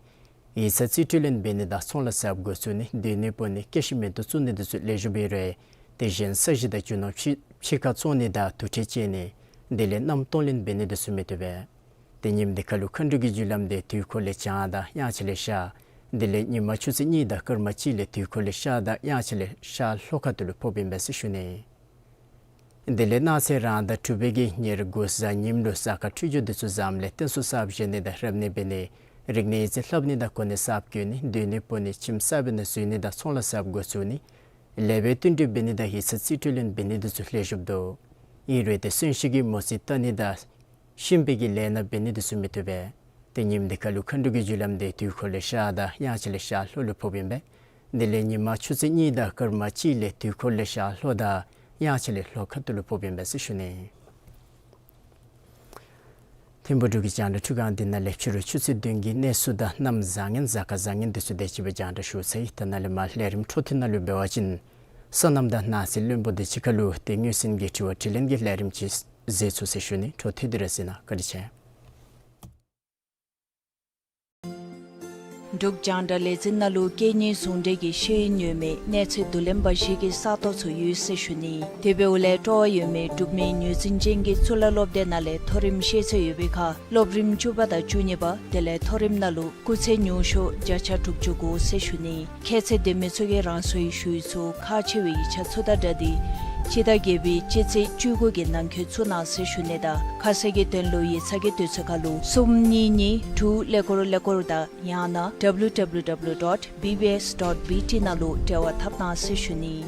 ཡིག་ཚང་རྩིས་སྤྲོད་ལེན་འབད་ནི་དང་ཚོང་ལཱ་གསརཔ་འགོ་བཙུགས་ནི་སྡོད་གནས་སྤོ་ནི་སྐྱེད་ཤིང་མེ་ཏོག་བཙུགས་ནི་འདི་ཚུ་ལེགས་ཤོམ་སྦེ་ཡོད་རུང་དེ་གཞན་ས་གཞི་དང་རྒྱུ་ནོར་ཕྱི་ཕྱི་ཁར་བཙོང་ནི་དང་དུར་ཁྲོད་བཅད་ནི་དེ་ལས་མནའམ་གཏོང་ལེན་འབད་ནི་འདི་ཚུ་མི་བཏུབ་པས། ཏེ་ཉིནམ་འདི་ཁར་ལུ་མཁའ་འགྲོ་གི་རྒྱུ་ལམ་འདི་དུས་འཁོར་ལས་བྱང་དང་དབྱངས་འཆར་ལས་ཤར། དེ་ལས་ཉིན་མ་ཆུ་ཚོད་གཉིས་དང་སྐར་མ་གཅིག་ལས་དུས་འཁོར་ལས་ཤར་དང་དབྱངས་འཆར་ལས་ཤར་ལྷོ་ཁ་ཐུག་ལུ་ཕོགཔ་ཨིན་པས་ཟེར་ཞུ་ནི། དེ་ལས་གནངས་ཚེ་རང་ཟླ་དྲུག་པའི་གི་ཉེར་དགུ་གཟའ་ཉིམ་ལུ་གཟའ་སྐར་འཕྲོད་སྦྱོར་འདི་ཚུ་བཟངམ་ལས་རྟེན་གསུམ་གསརཔ་བཞེངས་ནི་དང་རབ་གནས་འབད་ནི་རིག་གནས་ཡིག་ཆ་ལྷབ་ནི་དང་གོ་གནས་གསརཔ་བསྐོ་ནི་སྡོད་གནས་སྤོ་ནི་ཁྱིམ་གསར་པའི་ནང་འཛུལ་ནི་དང་ཚོང་ལཱ་གསརཔ་འགོ་བཙུགས་ནི་ལེགས་སྦེ་བསྟུན་གྲོས་འབད་ནི་དང་ཡིག་ཚང་རྩིས་སྤྲོད་ལེན་འབད་ནི་འདི་ཚུ་ལེགས་ཤོམ་འདུག། ཨིན་རུང་ཏེ་གསོན་གཤིན་གྱི་མོ་རྩིས་བལྟ་ནི་དང་གཤིན་པོའི་གི་ལས་སྣ་འབད་ནི་འདི་ཚུ་མི་བཏུབ་པས། ཏེ་ཉིནམ་འདི་ཁར་ལུ་མཁའ་འགྲོ་གི་རྒྱུ་ལམ་འདི་དུས་འཁོར་ལས་ཤར་དང་དབྱངས་འཆར་ལས་ཤར་ལྷོ་ལུ་ཕོགཔ་ཨིན་པས། དེ་ལས་ཉིན་མ་ཆུ་ཚོད་གཉིས་དང་སྐར་མ་གཅིག་ལས་དུས་འཁོར་ལས་ཤར་ལྷོ་དང་དབྱངས་འཆར་ལས་ལྷོ་ཁ་ཐུག་ལུ་ཕོགཔ་ཨིན་པས་ཟེར་ཞུ་ནི། ཐིམ་ཕུག་འབྲུག་གི་རྒྱང་བསྒྲགས་ཁྲི་ཁང་འདི་ནང་ལས་ཕྱི་རུ་ཆུ་ཚོད་བདུན་གྱི་གནས་ཚུལ་དང་གནམ་བཟང་ངན་གཟའ་སྐར་བཟང་ངན་འདི་ཚུ་དེ་ཅིག་སྦེ་རྒྱང་བསྒྲགས་ཞུ་ཚར་ཡི། ད་ནཱ་ལས་མར་ལས་རིམ་འཕྲོ་མཐུད་ནང་ལུ་འབད་བ་ཅིན་སོ་ནམ་དང་གནངས་ཚེ་བློན་པོ་དང་གཅིག་ཁར་ལུ་ཏེ་དངོས་ཟིན་གྱི་དྲི་བ་དྲིས་ལན་གྱི་ལས་རིམ་ཅིག་མཛད་ཚུགས་ཟེར་ཞུ་ནི། འཕྲོ་མཐུད་དེ་ར་གཟིགས་གནང་། བཀའ་དྲིན་ཆེ། འབྲུག་རྒྱང་བསྒྲགས་ལས་འཛིན་ནང་ལུ་སྐད་གཉིས་ཟུང་འབྲེལ་གྱི་ཤེས་ཡོན་ཡོད་མི་གནས་ཚད་བསྡུ་ལེན་པ་ཞིག་གི་ས་སྟོང་ཚུ་ཡོད་ཟེར་ཞུ་ནི། དེ་འབདཝ་ལས་སྤྲོ་བ་ཡོད་མི་འབྲུག་མི་ངོས་འཛིན་ཅན་གྱི་གཙུག་ལག་སློབ་སྡེ་ནང་ལས་མཐོ་རིམ་ཤེས་ཚད་ཡོད་པའི་ཁར་སློབ་རིམ་བཅུ་པ་དང་བཅུ་གཉིས་པ་དེ་ལས་མཐོ་རིམ་ནང་ལུ་སྐུགས་ཚད་ཉུང་ཤོས་བརྒྱ་ཆ་དྲུག་ཅུ་དགུ་ཟེར་ཞུ་ནི། ཁྱད་ཚད་ལྡན་མི་ཚུ་གིས་རང་སོའི་ཞུ་ཡིག་ཚུ་ཁག་ཆེ་བའི་ཡིག་ཆ་ཚུ་དང་སྦྲགས་ཏེ་སྤྱི་ཟླ་བརྒྱད་པའི་སྤྱི་ཚེས་བཅུ་དགུ་གི་ནང་འཁོད་བཙུགས་གནང་ཟེར་ཞུ་ནི་དང་ཁ་གསལ་གྱི་དོན་ལུ་ཡིག་ཚང་གི་དུས་ཚོད་ཁར་ལུ་གསུམ་གཉིས་གཉིས་དྲུག་ཀླད་ཀོར་ཀླད་ཀོར་དང་ཡང་ན་W W W dot B B S dot B T ནང་ལུ་འབྲེལ་བ་འཐབ་གནང་ཟེར་ཞུ་ནི།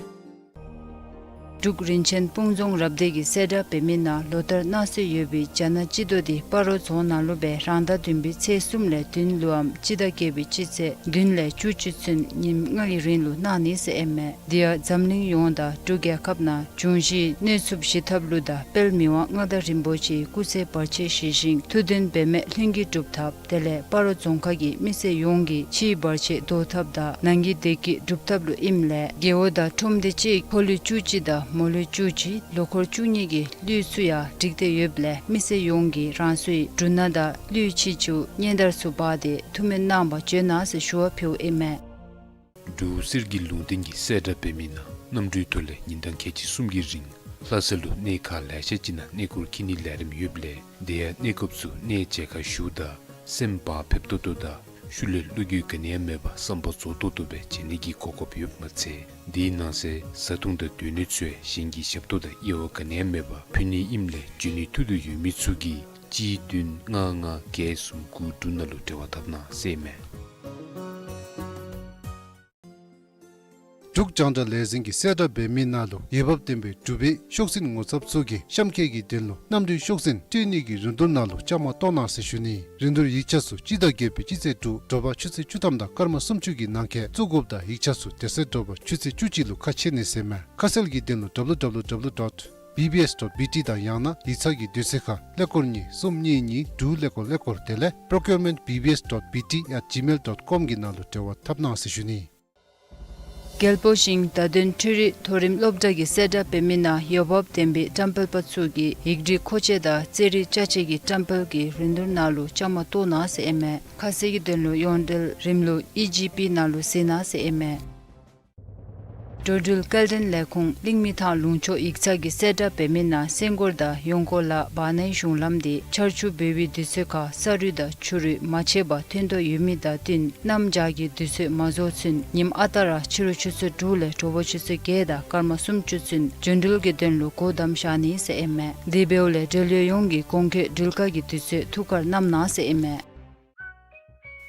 འབྲུག་རིན་ཆེན་སྤུངས་རྫོང་རབ་སྡེ་གིས་གསལ་བསྒྲགས་འབད་མི་ནང་ལོ་ལྟར་གནང་སྲོལ་ཡོད་པའི་རྒྱ་ནག་སྤྱི་ཟླ་འདི་སྤ་རོ་རྫོང་ནང་ལུ་སྦེ་རང་ཟླ་བདུན་པའི་ཚེས་གསུམ་ལས་བདུན་ལུའམ་སྤྱི་ཟླ་བརྒྱད་པའི་སྤྱི་ཚེས་བདུན་ལས་བཅུ་གཅིག་ཚུན་ཉིནམ་ལྔ་གི་རིང་ལུ་གནང་ནི་ཟེར་ཨིན་མས། དེ་ཡང་འཛམ་གླིང་ཡོངས་དང་འབྲུག་རྒྱལ་ཁབ་ནང་འབྱུང་བཞིའི་གནོད་འཚེ་ཞི་ཐབས་ལུ་དང་དཔལ་མི་དབང་མངའ་བདག་རིན་པོ་ཆེའི་སྐུ་ཚེ་བར་ཆད་ཞི་ཞིང་ཐུགས་དོན་འབད་མེད་ལྷུན་གྱིས་གྲུབ་ཐབས། དེ་ལས་སྤ་རོ་རྫོང་ཁག་གི་མི་སེར་ཡོངས་ཀྱི་ཕྱིའི་བར་ཆད་བཟློག་ཐབས་དང་ནང་གི་བདེ་སྐྱིད་སྒྲུབ་ཐབས་ལུ་ཨིནམ་ལས་རྒེད་འོག་དང་ཁྲོམ་སྡེ་གཅིག་ཕོ་ལོ་བཅུ་གཅིག་དང་མོ་ལོ་བཅུ་གཅིག་ལོ་འཁོར་བཅུ་གཉིས་ཀྱི་ལུས་ཚུ་ཡང་འགྲིག་སྟེ་ཡོདཔ་ལས་མི་སེར་ཡོངས་ཀྱིས་རང་སོའི་འབྲུ་སྣ་དང་ཀླུའི་ཕྱི་ཅུང་གཉན་དར་ཚུ་འབག་སྟེ་ཐུགས་སྨོན་གནང་བར་བྱོན་གནང་ཟེར་ཞུ་བ་ཕུལཝ་ཨིན་མས། འབྲུག་གསེར་གྱི་ལུང་བསྟན་གྱིས་གསལ་བསྒྲགས་འབད་མི་ནང་གནམ་གྲུའི་ཐོག་ལས་ཉིན་གྲངས་ཁལ་གཅིག་གསུམ་གྱི་རིང་ལྷ་ས་ལུ་གནས་ཁག་ལེ་ཤ་ཅིག་ནང་གནས་སྐོར་འཁྱིད་ནིའི་ལས་རིམ་ཡོདཔ་ལས་དེ་ཡང་གནས་སྐབས་སུ་གནས་མཇལ་ཁ་ཞུཝ་ད་སེམས་བག་ཕེབས་ཏོག་ཏོ་དང་ཤུལ་ལས་བློ་འགྱོད་ག་ནི་ཡང་མེད་པར་བསམ་པ་རྫོགས་ཏོག་ཏོ་སྦེ་མཇལ་ནི་གི་གོ་སྐབས་ཡོདཔ་མ་ཚད་དེའི་ནང་གསེས་བཟའ་འཐུང་དང་སྡོད་གནས་ཚུ་ཡང་གཞན་གྱི་ཞབས་ཏོག་དང་དབྱེ་བ་ག་ནི་ཡང་མེད་པར་ཕུལ་ནི་ཨིནམ་ལས་འབྱོན་ནིའི་ཐུགས་འདོད་ཡོད་མི་ཚུ་གིས་གཅིག་བདུན་ལྔ་ལྔ་བརྒྱད་གསུམ་དགུ་དྲུག་ནང་ལུ་འབྲེལ་བ་འཐབ་གནང་ཟེར་ཨིན་མས། འབྲུག་རྒྱང་བསྒྲགས་ལས་འཛིན་གྱིས་གསལ་བསྒྲགས་འབད་མི་ནང་ལུ་འོས་འབབ་ལྡན་པའི་འབྲུག་པའི་ཤོག་འཛིན་ངོ་ཚབ་ཚུ་གིས་གཤམ་འཁོད་ཀྱི་དོན་ལུ་གནམ་གྲུའི་ཤོག་འཛིན་སྤྲོད་ནི་གི་རིན་བསྡུར་ནང་ལུ་བཅའ་མར་གཏོགས་གནང་ཟེར་ཞུ་ནི། རིན་བསྡུར་ཡིག་ཆ་ཚུ་སྤྱི་ཟླ་བརྒྱད་པའི་སྤྱི་ཚེས་དྲུག་དྲོ་པ་ཆུ་ཚོད་བཅུ་ཐམ་དང་སྐར་མ་སུམ་ཅུ་གི་ནང་འཁོད་བཙུགས་དགོཔ་དང་ཡིག་ཆ་ཚུ་དེ་ཚེ་དྲོ་པ་ཆུ་ཚོད་བཅུ་གཅིག་ལུ་ཁ་ཕྱེ་ནི་ཟེར་ཨིན་མས། ཁ་གསལ་གྱི་དོན་ལུ་W W W dot B B S dot B T དང་ཡང་ན་ཡིག་ཚང་གི་དུས་ཚོད་ཁར་ཀླད་ཀོར་གཉིས་གསུམ་གཉིས་གཉིས་དྲུག་ཀླད་ཀོར་ཀླད་ཀོར་དེ་ལས་procurement B B S dot B T at gmail dot com གི་ནང་ལུ་འབྲེལ་བ་འཐབ་གནང་ཟེར་ཞུ་ནི། རྒྱལ་པོ་ཞིང་བརྡ་དོན་འཕྲུལ་རིག་མཐོ་རིམ་སློབ་གྲྭ་གི་གསལ་བསྒྲགས་འབད་མི་ནང་འོས་འབབ་ལྡན་པའི་བཀྲམ་སྤེལ་པ་ཚུ་གིས་ཡིག་འབྲི་མཁོ་ཆས་དང་རྩེད་རིགས་ཅ་ཆས་ཀྱི་བཀྲམ་སྤེལ་གྱི་རིན་བསྡུར་ནང་ལུ་བཅའ་མར་གཏོགས་གནང་ཟེར་ཨིན་མས། ཁ་གསལ་གྱི་དོན་ལུ་ཡོངས་འབྲེལ་རིམ་ལུགས་ཨི་ཇི་པི་ནང་ལུ་གཟིགས་གནང་ཟེར་ཨིན་མས། འགྲོ་འགྲུལ་སྐྱེལ་འདྲེན་ལས་ཁུངས་གླིང་མི་ཐང་ལུང་ཕྱོགས་ཡིག་ཚང་གི་གསལ་བསྒྲགས་འབད་མི་ནང་སེང་སྒོར་དང་ཡོང་སྒོ་ལ་བར་ནའི་གཞུང་ལམ་དེ་ཆར་ཆུ་འབབ་པའི་དུས་ཚོད་ཁར་ས་རུད་དང་ཆུ་རུད་མ་ཆད་པར་ཐོན་དོ་ཡོད་མི་དང་བསྟུན་གནམ་བྱཱར་གྱི་དུས་ཚོད་མ་རྫོགས་ཚུན་ཉིནམ་ཨ་རྟག་ར་ཕྱི་རུ་ཆུ་ཚོད་དྲུག་ལས་དྲོ་པ་ཆུ་ཚོད་བརྒྱད་དང་སྐར་མ་སུམ་ཅུ་ཚུན་འགྲོ་འགྲུལ་གྱི་དོན་ལུ་སྒོ་བསྡམས་བཞག་ནི་ཟེར་ཨིན་མས། དེ་འབདཝ་ལས་འབྲེལ་ཡོད་ཡོངས་ཀྱིས་གོང་འཁོད་འགྲུལ་བཀག་གི་དུས་ཚོད་ཐུགས་ཁར་བསྣམས་གནང་ཟེར་ཨིན་མས།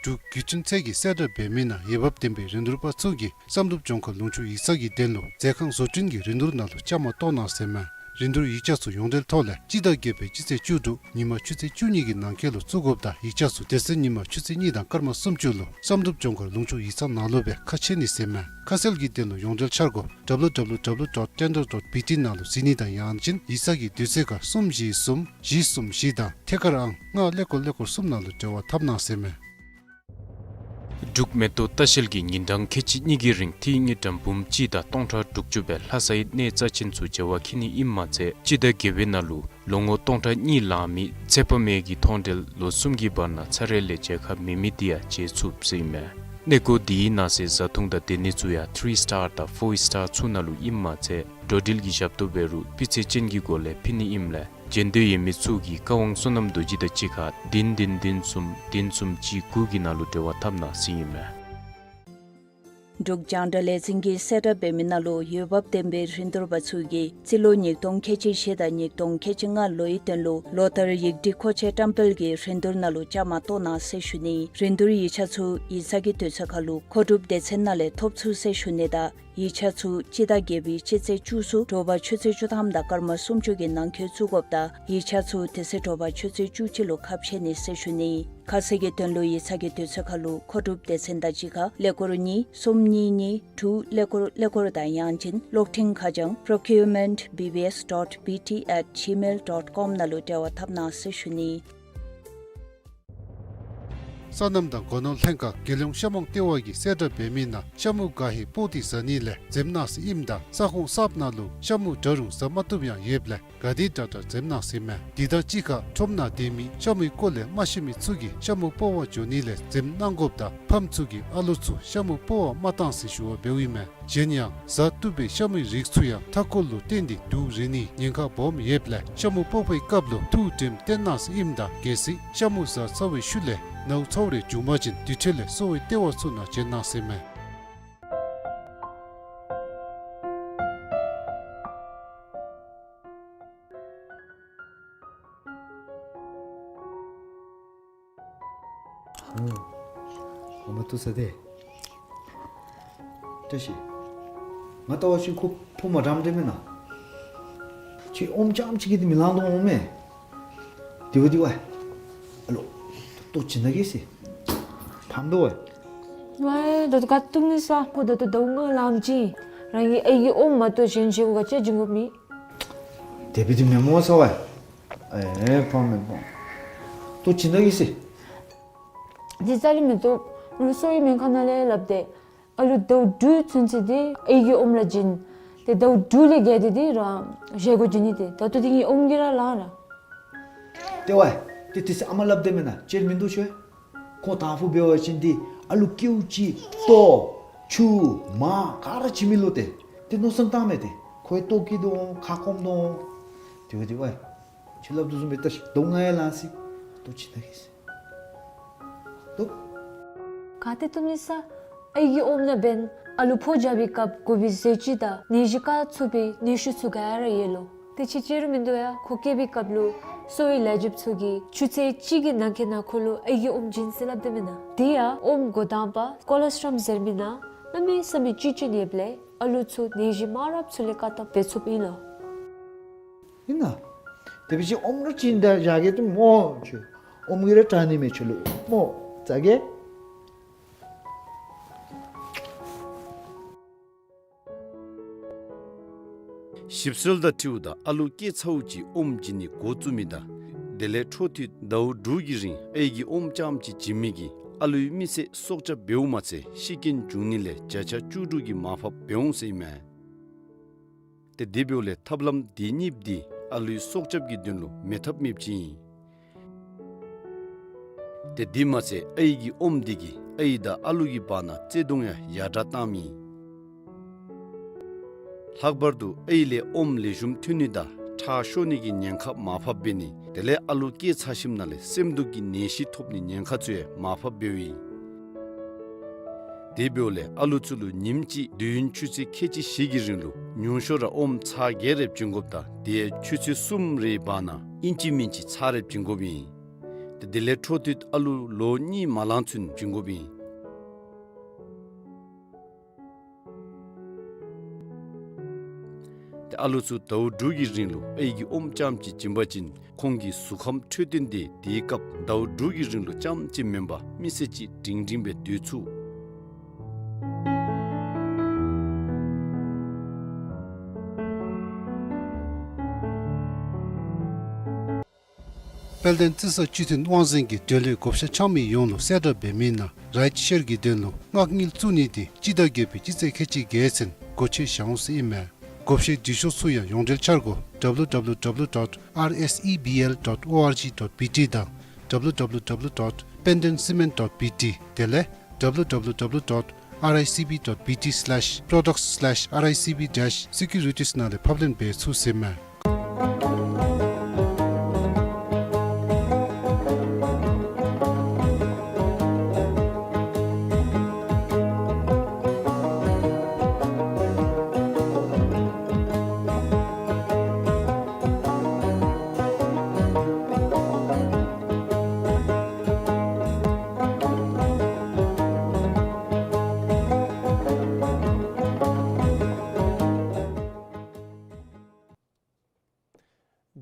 འབྲུག་བརྒྱུད་འཕྲིན་ཚད་ཀྱི་གསལ་བསྒྲགས་འབད་མི་ནང་འོས་འབབ་ལྡན་པའི་རིན་བསྡུར་པ་ཚུ་གིས་བསམ་གྲུབ་ལྗོངས་མཁར་ལུང་ཕྱོགས་ཡིག་ཚང་གི་དོན་ལུ་མཛད་ཁང་བཟོ་སྐྲུན་གྱི་རིན་བསྡུར་ནང་ལུ་བཅའ་མར་གཏོགས་གནང་ཟེར་མས། རིན་བསྡུར་ཡིག་ཆ་ཚུ་ཡོངས་འབྲེལ་ཐོག་ལས་སྤྱི་ཟླ་བརྒྱད་པའི་སྤྱི་ཚེས་བཅུ་དྲུག་ཉིན་མ་ཆུ་ཚོད་བཅུ་གཉིས་ཀྱི་ནང་འཁོད་ལུ་བཙུགས་དགོཔ་དང་ཡིག་ཆ་ཚུ་དེ་ཚེ་ཉིན་མ་ཆུ་ཚོད་གཉིས་དང་སྐར་མ་སུམ་ཅུ་ལུ་བསམ་གྲུབ་ལྗོངས་མཁར་ལུང་ཕྱོགས་ཡིག་ཚང་ནང་ལུ་སྦེ་ཁ་ཕྱེ་ནི་ཟེར་མས། ཁ་གསལ་གྱི་དོན་ལུ་ཡོངས་འབྲེལ་འཆར་སྒོ་W W W dot tender dot B T ནང་ལུ་གཟིགས་ནི་དང་ཡང་ཅིན་ཡིག་ཚང་གི་དུས་ཚོད་ཁར་གསུམ་བཞི་གསུམ་བཞི་གསུམ་བཞི་དང་ཐད་ཀར་ཨང་ལྔ་ཀླད་ཀོར་ཀླད་ཀོར་གསུམ་ནང་ལུ་འབྲེལ་བ་འཐབ་གནང་ཟེར་མས། འབྲུག་མེ་ཏོག་ལྟ་བཤལ་གྱིས་ཉིན་གྲངས་ཁལ་གཅིག་གཉིས་ཀྱི་རིང་ཏིང་ངེ་ཌམ་འབུམ་གཅིག་དང་སྟོང་ཕྲག་དྲུག་ཅུ་སྦེ་ལྷ་སའི་གནས་རྩ་ཆེན་ཚུ་མཇལ་བར་འཁྱིད་ནི་ཨིནམ་མ་ཚད་སྤྱི་ཟླ་བརྒྱད་པའི་ནང་ལུ་ལོ་ངོ་སྟོང་ཕྲག་གཉིས་ལང་མི་ཚེ་དཔག་མེད་ཀྱི་མཐོང་གྲོལ་ལོ་གསུམ་གྱི་བར་ན་ཚར་རེ་ལས་མཇལ་ཁ་མེད་མི་དེ་ཡང་མཇལ་ཚུགས་ཟེར་ཨིན་མས། གནས་སྐོར་དེའི་ནང་གསེས་བཟའ་འཐུང་དང་སྡོད་ནི་ཚུ་ཡང་ཐི་རི་སི་ཊར་དང་ཕོར་སི་ཊར་ཚུ་ནང་ལུ་ཨིནམ་མ་ཚད་འགྲོ་འགྲུལ་གྱི་ཞབས་ཏོག་འབད་རུང་སྤུས་ཚད་ཅན་གྱི་སྒོ་ལས་ཕུལ་ནི་ཨིནམ་ལས་མཇལ་འདོད་ཡོད་མི་ཚུ་གིས་བཀའ་དབང་བསོད་ནམས་རྡོ་རྗེ་དང་གཅིག་ཁར་བདུན་བདུན་བདུན་གསུམ་བདུན་གསུམ་གཅིག་དགུ་གི་ནང་ལུ་འབྲེལ་བ་འཐབ་གནང་ཟེར་ཨིན་མས། འབྲུག་རྒྱང་བསྒྲགས་ལས་འཛིན་གྱིས་གསལ་བསྒྲགས་འབད་མི་ནང་ལུ་འོས་འབབ་ལྡན་པའི་རིན་བསྡུར་པ་ཚུ་གིས་རྩིས་ལོ་ཉིས་སྟོང་ཁལ་གཅིག་བཞི་དང་ཉིས་སྟོང་ཁལ་གཅིག་ལྔ་ལོའི་དོན་ལུ་ལོ་ལྟར་ཡིག་འབྲི་མཁོ་ཆས་བཀྲམ་སྤེལ་གྱི་རིན་བསྡུར་ནང་ལུ་བཅའ་མར་གཏོགས་གནང་ཟེར་ཞུ་ནི། རིན་བསྡུར་ཡིག་ཆ་ཚུ་ཡིག་ཚང་གི་དུས་ཚོད་ཁར་ལུ་མཁོ་སྒྲུབ་སྡེ་ཚན་ནང་ལས་ཐོབ་ཚུགས་ཟེར་ཞུ་ནི་དང་ཡིག་ཆ་ཚུ་སྤྱི་ཟླ་བརྒྱད་པའི་སྤྱི་ཚེས་བཅུ་གསུམ་དྲོ་པ་ཆུ་ཚོད་བཅུ་ཐམ་དང་སྐར་མ་སུམ་ཅུ་གི་ནང་འཁོད་བཙུགས་དགོཔ་དང་ཡིག་ཆ་ཚུ་དེ་ཚེ་དྲོ་པ་ཆུ་ཚོད་བཅུ་གཅིག་ལུ་ཁ་ཕྱེ་ནི་ཟེར་ཞུ་ནི། ཁ་གསལ་གྱི་དོན་ལུ་ཡིག་ཚང་གི་དུས་ཚོད་ཁར་ལུ་མཁོ་སྒྲུབ་སྡེ་ཚན་དང་གཅིག་ཁར་ཀླད་ཀོར་གཉིས་གསུམ་གཉིས་གཉིས་དྲུག་ཀླད་ཀོར་ཀླད་ཀོར་དང་ཡང་ཅིན་གློག་འཕྲིན་ཁ་བྱང་procurement B B S dot B T at gmail dot com ནང་ལུ་འབྲེལ་བ་འཐབ་གནང་ཟེར་ཞུ་ནི། སོ་ནམ་དང་སྒོ་ནོར་ལྷན་ཁག་རྒྱལ་ཡོངས་ཤ་མོང་ལྟེ་བ་གིས་གསལ་བསྒྲགས་འབད་མི་ནང་ཤ་མུ་ག་ཧེ་སྤོག་སྟེ་ཟ་ནི་ལས་འཛེམ་གནང་ཟེར་ཨིནམ་ད་ས་ཁོངས་གསརཔ་ནང་ལུ་ཤ་མུ་འདྲ་རུང་ཟ་མ་བཏུབ་ཡང་ཡོདཔ་ལས་ག་དེ་དྲག་དྲག་འཛེམ་གནང་ཟེར་མས། དེ་དང་གཅིག་ཁར་ཁྲོམ་ནང་སྡོད་མི་ཤ་མུའི་སྐོར་ལས་མ་ཤེས་མི་ཚུ་གིས་ཤ་མུ་སྤོག་པར་འགྱོ་ནི་ལས་འཛེམ་གནང་དགོཔ་དང་ཕམ་ཚུ་གིས་ཨ་ལོ་ཚུ་ཤ་མུ་སྤོག་པར་མ་གཏང་ཟེར་ཞུ་བ་འབདཝ་ཨིན་མས། གཞན་ཡང་ཟ་བཏུབ་པའི་ཤ་མུའི་རིགས་ཚུ་ཡང་མཐའ་འཁོར་ལུ་བརྟེན་ཏེ་དུག་རེག་ནིའི་ཉེན་ཁ་སྦོམ་ཡོདཔ་ལས་ཤ་མུ་སྤོག་པའི་སྐབས་ལུ་ཐུགས་དྲནམ་བཏོན་གནང་ཟེར་ཨིནམ་ད་གལ་སྲིད་ཤ་མུ་ཟ་ཚར་བའི་ཤུལ་ལས་ནཝ་ཚཝ་རེ་བྱུང་པ་ཅིན་དེ་འཕྲོ་ལས་གསོ་བའི་ལྟེ་བ་ཚུ་ནང་བྱོན་གནང་ཟེར་མས། ཨོ། ཨོ་མ་ཏོ་ས་དེ། བཀྲ་ཤིས། ང་ལྟ་བ་ཅིན་ཁོ་ཕོ་མ་འདྲཝ་འདྲ་མེན་ན། ཁྱོད་ཨོམ་རྐྱངམ་ཅིག་གིས་འདི་མི་ལང་དོ་འོང་མས། དེ་བ་དེ་བ། ཨ་ལོ། ལྟོ་བྱིན་ད་གེ་ཟེར། ཕམ་འདུག་པ། ཝའི་ད་ལྟོ་ག་ཏུམ་ནི་ས་ཁོ་ད་ལྟོ་ཟླཝ་ལྔ་ལང་ཅི། རང་གི་ཨའི་གི་ཨོམ་མ་གཏོགས་གཞན་གཞན་ག་ཅི་བྱིན་དགོཔ་མེད། དེ་བ་དེ་མེན་མོ་ས་བ། ཨེ་ཕམ་མེན་མོ། ལྟོ་བྱིན་ད་གེ་ཟེར། དེ་རྩ་ལས་མི་བཏུབ། ང་གསོ་བའི་སྨན་ཁང་ནང་ལས་སླབ་སྟེ། ཨ་ལུ་ཟླཝ་དྲུག་ཚུན་ཚོད་དེ་ཨའི་གི་ཨོམ་ར་བྱིན། ཏེ་ཟླཝ་དྲུག་ལས་བརྒལ་ཏེ་དེ་རང་གཞན་གུ་བྱིན་ནི་དེ། ད་ལྟོ་དེ་ངེའི་ཨོམ་གྱིས་ར་ལང་ར། ཏེ་ཝའི། ཏེ་དེ་ཚེ་ཨ་མ་སླབ་དེ་མེན་ན་ཅིག་མིན་འདུག་ཤོ། ཁོང་དང་ཕུ་འབད་བ་ཅིན་དེ་ཨ་ལུ་ཀེའུ་ཅིག་ལྟོ་ཆུ་མར་ག་ར་བྱིན་མི་ལུ་ཏེ། དེ་མནོ་བསམ་བཏང་མས་ཏེ། ཁོའི་ལྟོ་སྐྱིད་དོ་ཁ་སྐོམ་དོ། དེ་བ་དེ་ཝའི། ཁྱོད་སླབ་དོ་བཟུམ་སྦེ་ལྟ་ཤིག། ཟླཝ་ལྔ་ཡང་ལང་སོ་ཡི། ལྟོ་བྱིན་ད་གེ་ཟེར། ལྟོ། ག་ཏེ་ཏུམ་ལི་ས། ཨའི་གི་ཨོམ་ནང་འབདན་ཨ་ལུ་ཕོ་རྒྱབ་པའི་སྐབས་དགོ་པའི་ཟས་བཅུད་དང་ནད་གཞི་བཀག་ཚུགས་པའི་ནད་ཤུགས་ཚུ་ག་ར་ཡོད་ལོ། དེ་ཅིག་ཅིག་རུང་མིན་འདུག་ཡ། ཁོ་སྐྱེ་བའི་སྐབས་ལུ་གསོ་བའི་ལས་བྱེདཔ་ཚུ་གིས་ཆུ་ཚོད་གཅིག་གི་ནང་འཁོད་ནང་ཁོ་ལུ་ཨའི་གི་ཨོམ་བྱིན་ཟེར་སླབ་དེ་མེན་ན། དེ་ཡང་ཨོམ་འགོ་དང་པ་ཀོ་ལོ་སི་ཊྲམ་ཟེར་མི་ནང་གནམ་མེད་ས་མེད་བཅུད་ཅན་ཡོདཔ་ལས་ཨ་ལུ་ཚུ་ནད་གཞི་མང་རབས་ཚུ་ལས་བཀག་ཐབས་འབད་ཚུགསཔ་ཨིན་ལོ། ཨིན་ན། དེ་བ་ཅིན་ཨོམ་ར་བྱིན་ད་བཞག་གེ་ཏེ་མོ་ཁྱོད། ཨོམ་གྱིས་ར་དྲག་ནི་མས་ཁྱོད་ལུ་མོ། ཟ་གེ། ཞིབ་འཚོལ་དང་འཁྲིལཝ་ད་ཨ་ལུ་སྐྱེ་ཚརཝ་ཅིག་ཨོམ་བྱིན་ནི་འགོ་བཙུགས་མི་དང་དེ་ལས་འཕྲོ་མཐུད་ཟླཝ་དྲུག་གི་རིང་ཨའི་གི་ཨོམ་རྐྱངམ་ཅིག་བྱིན་མི་གིས་ ཨ་ལུའི་མི་ཚེ་སྲོག་སྐྱབས་འབདཝ་མ་ཚད་ཤི་རྐྱེན་བྱུང་ནི་ལས་བརྒྱ་ཆ་བཅུ་དྲུག་གིས་མར་ཕབ་འབད་འོང་ཟེར་ཨིན་མས། ཏེ་དེ་འབདཝ་ལས་ཐབས་ལམ་དེ་གཉིས་འདི་ཨ་ལུའི་སྲོག་སྐྱབས་ཀྱི་དོན་ལུ་མེད་ཐབས་མེདཔ་ཅིག་ཨིན། ཏེ་དེ་མ་ཚད་ཨའི་གི་ཨོམ་འདི་གིས་ཨའི་དང་ཨ་ལུ་གི་བར་ན་བརྩེ་གདུང་ཡང་ཡར་དྲག་བཏངམ་ཨིན། ལྷག་པར་དུ་ཨའི་ལས་ཨོམ་ལེགས་ཤོམ་ཐོན་ནི་དང་ཁྲག་ཤོར་ནི་གི་ཉེན་ཁ་མར་ཕབ་འབད་ནི་དེ་ལས་ཨ་ལུ་སྐྱེས་ཚར་ཞིནམ་ལས་སེམས་སྡུག་གི་ནད་གཞི་ཐོབ་ནི་ཉེན་ཁ་ཚུ་ཡང་མར་ཕབ་འབདཝ་ཨིན། དེ་འབདཝ་ལས་ཨ་ལུ་ཚུ་ལུ་ཉིནམ་གཅིག་དུས་ཡུན་ཆུ་ཚོད་ཁལ་གཅིག་བཞི་གི་རིང་ལུ་ཉུང་ཤོས་ར་ཨོམ་ཚར་བརྒྱད་རེ་བྱིན་དགོཔ་དང་དེ་ཡང་ཆུ་ཚོད་གསུམ་རེའི་བར་ན་ཨིན་ཅི་མིན་ཅི་ཚར་རེ་བྱིན་དགོཔ་ཨིན། ཏེ་དེ་ལས་འཕྲོ་མཐུད་ཨ་ལུ་ལོ་གཉིས་མ་ལང་ཚུན་བྱིན་དགོཔ་ཨིན། ཏེ་ཨ་ལུ་ཚུ་ཟླཝ་དྲུག་གི་རིང་ལུ་ཨའི་གི་ཨོམ་རྐྱངམ་གཅིག་བྱིན་པ་ཅིན་ཁོང་གི་གཟུགས་ཁམས་འཕྲོད་བསྟེན་དེ་དེའི་སྐབས་ཟླཝ་དྲུག་གི་རིང་ལུ་རྐྱངམ་གཅིག་མེན་པར་མི་ཚེ་གཅིག་སྒྲིང་སྒྲིང་སྦེ་སྡོད་ཚུགས། དཔལ་ལྡན་རྩི་ས་སྤྱི་མཐུན་དབང་འཛིན་གྱིས་འབྲེལ་ཡོད་བགོ་བཤའ་འཆང་མི་ཡོངས་ལུ་གསལ་བསྒྲགས་འབད་མི་ནང་རའིཊ་ཤེར་གྱི་དོན་ལུ་མངགས་དངུལ་བཙུགས་ནི་དེ་སྤྱི་ཟླ་བརྒྱད་པའི་སྤྱི་ཚེས་ཁལ་གཅིག་བརྒྱད་ཚུན་སྒོ་ཕྱེ་བཞག་འོང་ཟེར་ཨིན་མས། བགོ་བཤའི་འབྲི་ཤོག་ཚུ་ཡང་ཡོངས་འབྲེལ་འཆར་སྒོ་W W W dot R S E B L dot O R G dot B T དང་W W W dot penden cement dot B T དེ་ལས་W W W dot R I C B dot B T slash products slash R I C B dash securities ནང་ལས་ཕབ་ལེན་འབད་ཚུགས་ཟེར་ཨིན་མས།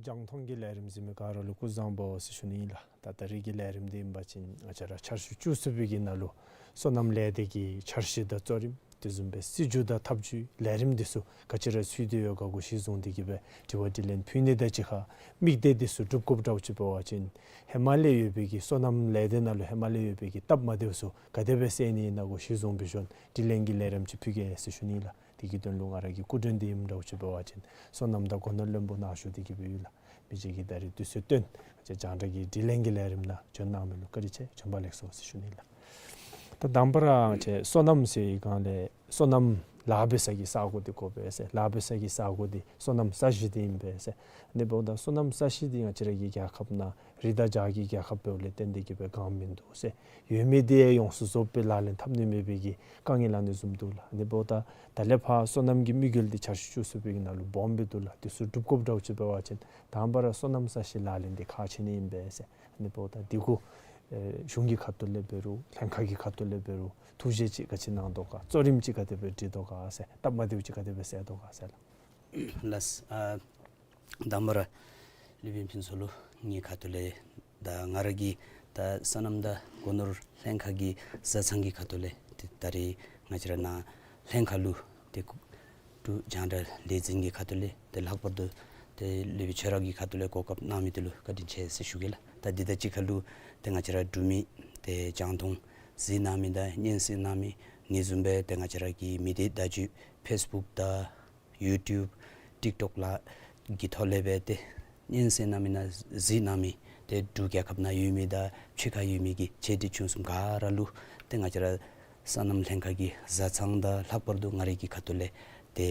རྒྱང་མཐོང་གི་ལས་རིམ་གཟིགས་མི་ག་ར་ལུ་སྐུ་གཟུགས་བཟང་པོ་ཟེར་ཞུ་ནི་ཨིན་ལགས། ད་ད་རིས་ཀྱི་ལས་རིམ་འདི་ཨིན་པ་ཅིན་ང་བཅས་ར་ཆར་ཞུ་བཅུ་གསུམ་པའི་གི་ནང་ལུ་སོ་ནམ་ལས་སྡེ་གི་འཆར་གཞི་དང་གཙོ་རིམ་དེ་བཟུམ་སྦེ་སྲིད་བྱུས་དང་ཐབས་བྱུས་ལས་རིམ་འདི་ཚུ་ག་ཅི་ར་ཚུད་དེ་ཡོད་ག་གུ་གཞི་བཟུང་སྟེ་གི་སྦེ་དྲི་བ་དྲིས་ལན་ཕུལ་ནི་དང་གཅིག་ཁར་དམིགས་གཏད་འདི་ཚུ་སྒྲུབ་དགོཔ་འདྲཝ་ཅིག་འབད་བ་ཅིན་ཧེ་མ་ལས་ཡོད་པའི་གི་སོ་ནམ་ལས་སྡེ་ནང་ལུ་ཧེ་མ་ལས་ཡོད་པའི་གི་སྟབས་མ་བདེཝ་ཚུ་ག་དེ་སྦེ་སེལ་ནི་ཨིན་ན་གུ་གཞི་བཟུང་སྦེ་ཞུ་ནི་དྲིས་ལན་གྱི་ལས་རིམ་ཅིག་ཕུལ་གེ་ཟེར་ཞུ་ནི་ལགས། དེ་གི་དོན་ལུ་ང་ར་གི་སྐུ་མགྲོན་འདི་ཨིནམ་འདྲཝ་ཅིག་འབད་བ་ཅིན་སོ་ནམ་དང་སྒོ་ནོར་བློན་པོ་ནང་ཞུ་སྟེ་གི་སྦེ་ཡོད་ལགས། མི་རྗེ་གིས་ད་རིས་དུས་ཚོད་བཏོན་ང་བཅས་རྒྱང་བསྒྲགས་ཀྱི་དྲིས་ལན་གྱི་ལས་རིམ་ནང་བྱོན་གནང་མི་ལུ་བཀའ་དྲིན་ཆེ། བྱོན་པ་ལེགས་སོ་ཟེར་ཞུ་ནི་ལགས། ད་དང་པ་ར་ང་བཅས་སོ་ནམ་ཟེར་བའི་སྒང་ལས་སོ་ནམ་ལཱ་འབད་ས་གི་ས་གོ་འདི་དགོ་པས་ཟེར། ལཱ་འབད་ས་གི་ས་གོ་འདི་སོ་ནམ་ས་གཞི་འདི་ཨིན་པས་ཟེར། ཨ་ནི་འབདཝ་ད་སོ་ནམ་ས་གཞི་འདི་ང་བཅས་ར་གི་རྒྱལ་ཁབ་ནང་རི་དང་བྱག་གི་རྒྱལ་ཁབ་འབདཝ་ལས་བརྟེན་ཏེ་གི་སྦེ་གང་མིན་འདུག་ཟེར། ཡོད་མི་འདི་ཡང་ཡོངས་སུ་རྫོགསཔ་སྦེ་ལག་ལེན་འཐབ་ནི་མེད་པའི་གི་དཀའ་ངལ་ཨ་ནི་བཟུམ་འདུག་ལགས། ཨ་ནི་འབདཝ་ད་ད་ལས་ཕར་སོ་ནམ་གྱི་དམིགས་ཡུལ་འདི་འཆར་གཞི་བཅུ་གསུམ་པའི་གི་ནང་ལུ་སྦོམ་སྦེ་འདུག་ལགས། དེ་ཚུ་སྒྲུབ་དགོཔ་འདྲཝ་ཅིག་འབད་བ་ཅིན་དང་པ་ར་སོ་ནམ་ས་གཞི་ལག་ལེན་འདི་ཁག་ཆེ་ནི་ཨིན་པས་ཟེར། ཨ་ནི་འབདཝ་ད་འདི་གུ་ཨེ་གཞུང་གི་ཁ་ཐུག་ལས་འབད་རུང་ལྷན་ཁག་གི་ཁ་ཐུག་ལས་འབད་རུང་ཐུགས་བཞེད་ཅིག་ག་ཅི་གནང་དོ་ག་གཙོ་རིམ་ཅིག་ག་དེ་སྦེ་སྒྲིག་དོ་ག་ཟེར་སྟབས་མ་བདེཝ་ཅིག་ག་དེ་སྦེ་སེལ་དོ་ག་ཟེར་ལགས། ལགས། ཨ་དང་པ་ར་སློབ་དཔོན་ཕུན་ཚོགས་ལུ་ངེའི་ཁ་ཐུག་ལས་ད་ང་ར་གིས་ད་སོ་ནམ་དང་སྒོ་ནོར་ལྷན་ཁག་གི་བཟའ་ཚང་གི་ཁ་ཐུག་ལས་ཏེ་ད་རིས་ང་བཅས་ར་ནཱ་ལྷན་ཁག་ལུ་ཏེ་འབྲུག་རྒྱང་བསྒྲགས་ལས་འཛིན་གྱི་ཁ་ཐུག་ལས་ཏེ་ལྷག་པར་དུ་ཏེ་སློབ་དཔོན་ཁྱོད་ར་གི་ཁ་ཐུག་ལས་གོ་སྐབས་གནང་མི་འདི་ལུ་བཀའ་དྲིན་ཆེ་ཟེར་ཞུ་གེ་ལགས། ད་འདི་དང་གཅིག་ཁར་ལུ་ཏེ་ང་བཅས་ར་འབྲུག་མི་ཏེ་རྒྱང་མཐོང་གཟིགས་གནང་མི་དང་སྙན་གསན་གནང་མི་ཨ་ནི་བཟུམ་སྦེ་ཏེ་ང་བཅས་ར་གི་མི་སྡེ་བརྡ་བརྒྱུད་ཕེསི་བུཀ་དང་ཡུ་ཊུབ་ཊིཀ་ཊོཀ་ལ་གི་ཐོག་ལས་སྦེ་ཏེ་སྙན་གསན་གནང་མི་ནང་གཟིགས་གནང་མི་ཏེ་འབྲུག་རྒྱལ་ཁབ་ནང་ཡོད་མི་དང་ཕྱི་ཁར་ཡོད་མི་གི་ཆེ་འབྲིང་ཆུང་གསུམ་ག་ར་ལུ་ཏེ་ང་བཅས་ར་སོ་ནམ་ལྷན་ཁག་གི་བཟའ་ཚང་དང་ལྷག་པར་དུ་ང་རའི་གི་ཁ་ཐུག་ལས་ཏེ་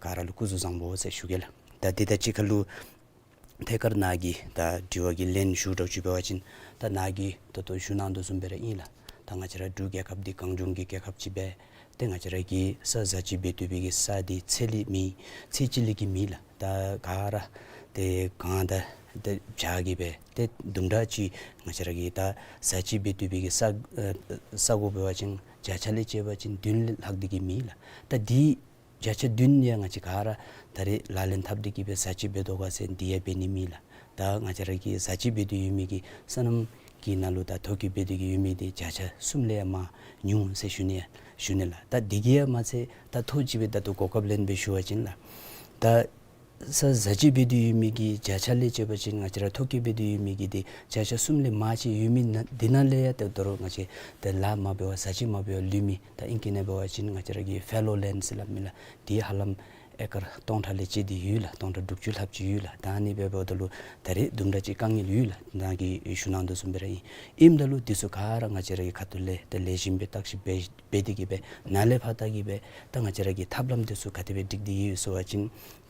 ག་ར་ལུ་སྐུ་གཟུགས་བཟང་པོ་ཟེར་ཞུ་གེ་ལགས། ད་འདི་དང་གཅིག་ཁར་ལུ་ཐད་ཀར་ནཱ་གི་ད་དྲི་བ་གི་ལན་ཞུ་འདྲཝ་ཅིག་འབད་བ་ཅིན་ད་ནཱ་གིས་ད་ལྟོ་ཞུ་གནང་དོ་བཟུམ་སྦེ་ར་ཨིན་ལགས། ད་ང་བཅས་ར་འབྲུག་རྒྱལ་ཁབ་འདི་གངས་ལྗོངས་ཀྱི་རྒྱལ་ཁབ་ཅིག་སྦེ་ཏེ་ང་བཅས་ར་གི་ས་བཟའ་སྤྱོད་འབད་སྡོད་པའི་གི་ས་འདི་ཚད་ལས་མེད། ཚད་གཅིག་ལས་ཀྱི་མེད་ལགས། ད་ག་ར་ཏེ་གངས་དང་ཏེ་བྱག་གིས་སྦེ་ཏེ་དུམ་གྲ་ཅིག་ང་བཅས་ར་གི་ད་བཟའ་སྤྱོད་འབད་སྡོད་པའི་གི་ས་ཨེ་ས་གོ་འབད་བ་ཅིན་བརྒྱ་ཆ་ལས་བཅད་པ་ཅིན་བདུན་ལས་ལྷག་སྟེ་གི་མེད་ལགས། ད་འདི་བརྒྱ་ཆ་བདུན་ཡང་ང་བཅས་ག་ར་ད་རེས་ལག་ལེན་འཐབ་སྟེ་གི་སྦེ་བཟའ་སྤྱོད་འབད་དོ་ག་ཟེར་འདི་ཡང་འབད་ནི་མེད་ལགས། ད་ང་བཅས་ར་གི་བཟའ་སྤྱོད་འབད་སྡོད་ཡོད་མི་གི་སོ་ནམ་གྱི་ནང་ལུ་ད་ཐོ་བཀོད་འབད་སྡོད་ཀྱི་ཡོད་མི་འདི་བརྒྱ་ཆ་གསུམ་ལས་ཡང་མར་ཉུང་ཟེར་ཞུ་ནི་ཡང་ཞུ་ནི་ལགས། ད་འདི་གིས་ཡང་མ་ཚད་ད་ཐོག་ཅིག་སྦེ་ད་ལྟོ་གོ་སྐབས་ལེན་སྦེ་ཞུ་བ་ཅིན་ལགས། ད་ ས་བཟའ་སྤྱོད་འབད་དེ་ཡོད་མི་གི་བརྒྱ་ཆ་ལས་བཅད་པ་ཅིན་ང་བཅས་ར་ཐོ་བཀོད་འབད་དེ་ཡོད་མི་གི་འདི་བརྒྱ་ཆ་གསུམ་ལས་མར་ཅིག་ཡོད་མི་ནང་འདི་ནང་ལས་ཡང་ཏེ་ད་རུང་ང་བཅས་ཏེ་ལཱ་མ་འབད་བར་བཟའ་སྤྱོད་མ་འབད་བར་ལུས་མི་ད་ཨིང་སྐད་ནང་འབད་བ་ཅིན་ང་བཅས་ར་གི་ཕེ་ལོ་ལེནཌ་ཟེར་སླབ་མི་ལགས། འདི་ཧ་ལམ་ཨེ་ཀར་སྟོང་ཕྲག་ལས་བཅད་དེ་ཡོད་ལགས། སྟོང་ཕྲག་དྲུག་ཅུ་ལྷགཔ་ཅིག་ཡོད་ལགས། ད་ཨ་ནི་འབདཝ་ད་ལུ་ད་རེས་དུམ་གྲ་ཅིག་དཀའ་ངལ་ཡོད་ལགས། ནཱ་གི་ཞུ་གནང་དོ་བཟུམ་སྦེ་ར་ཨིན། ཨིནམ་ད་ལུ་འདི་ཚུ་ག་ར་ང་བཅས་ར་གི་ཁ་ཐུག་ལས་ཏེ་ལེགས་ཤོམ་སྦེ་བརྟག་ཞིབ་འབད་འབད་དེ་གི་སྦེ་ནཱ་ལས་ཕར་ད་གི་སྦེ་ད་ང་བཅས་ར་གི་ཐབས་ལམ་འདི་ཚུ་ག་དེ་སྦེ་སྒྲིག་སྟེ་ཡོད་ཟེར་བ་ཅིན་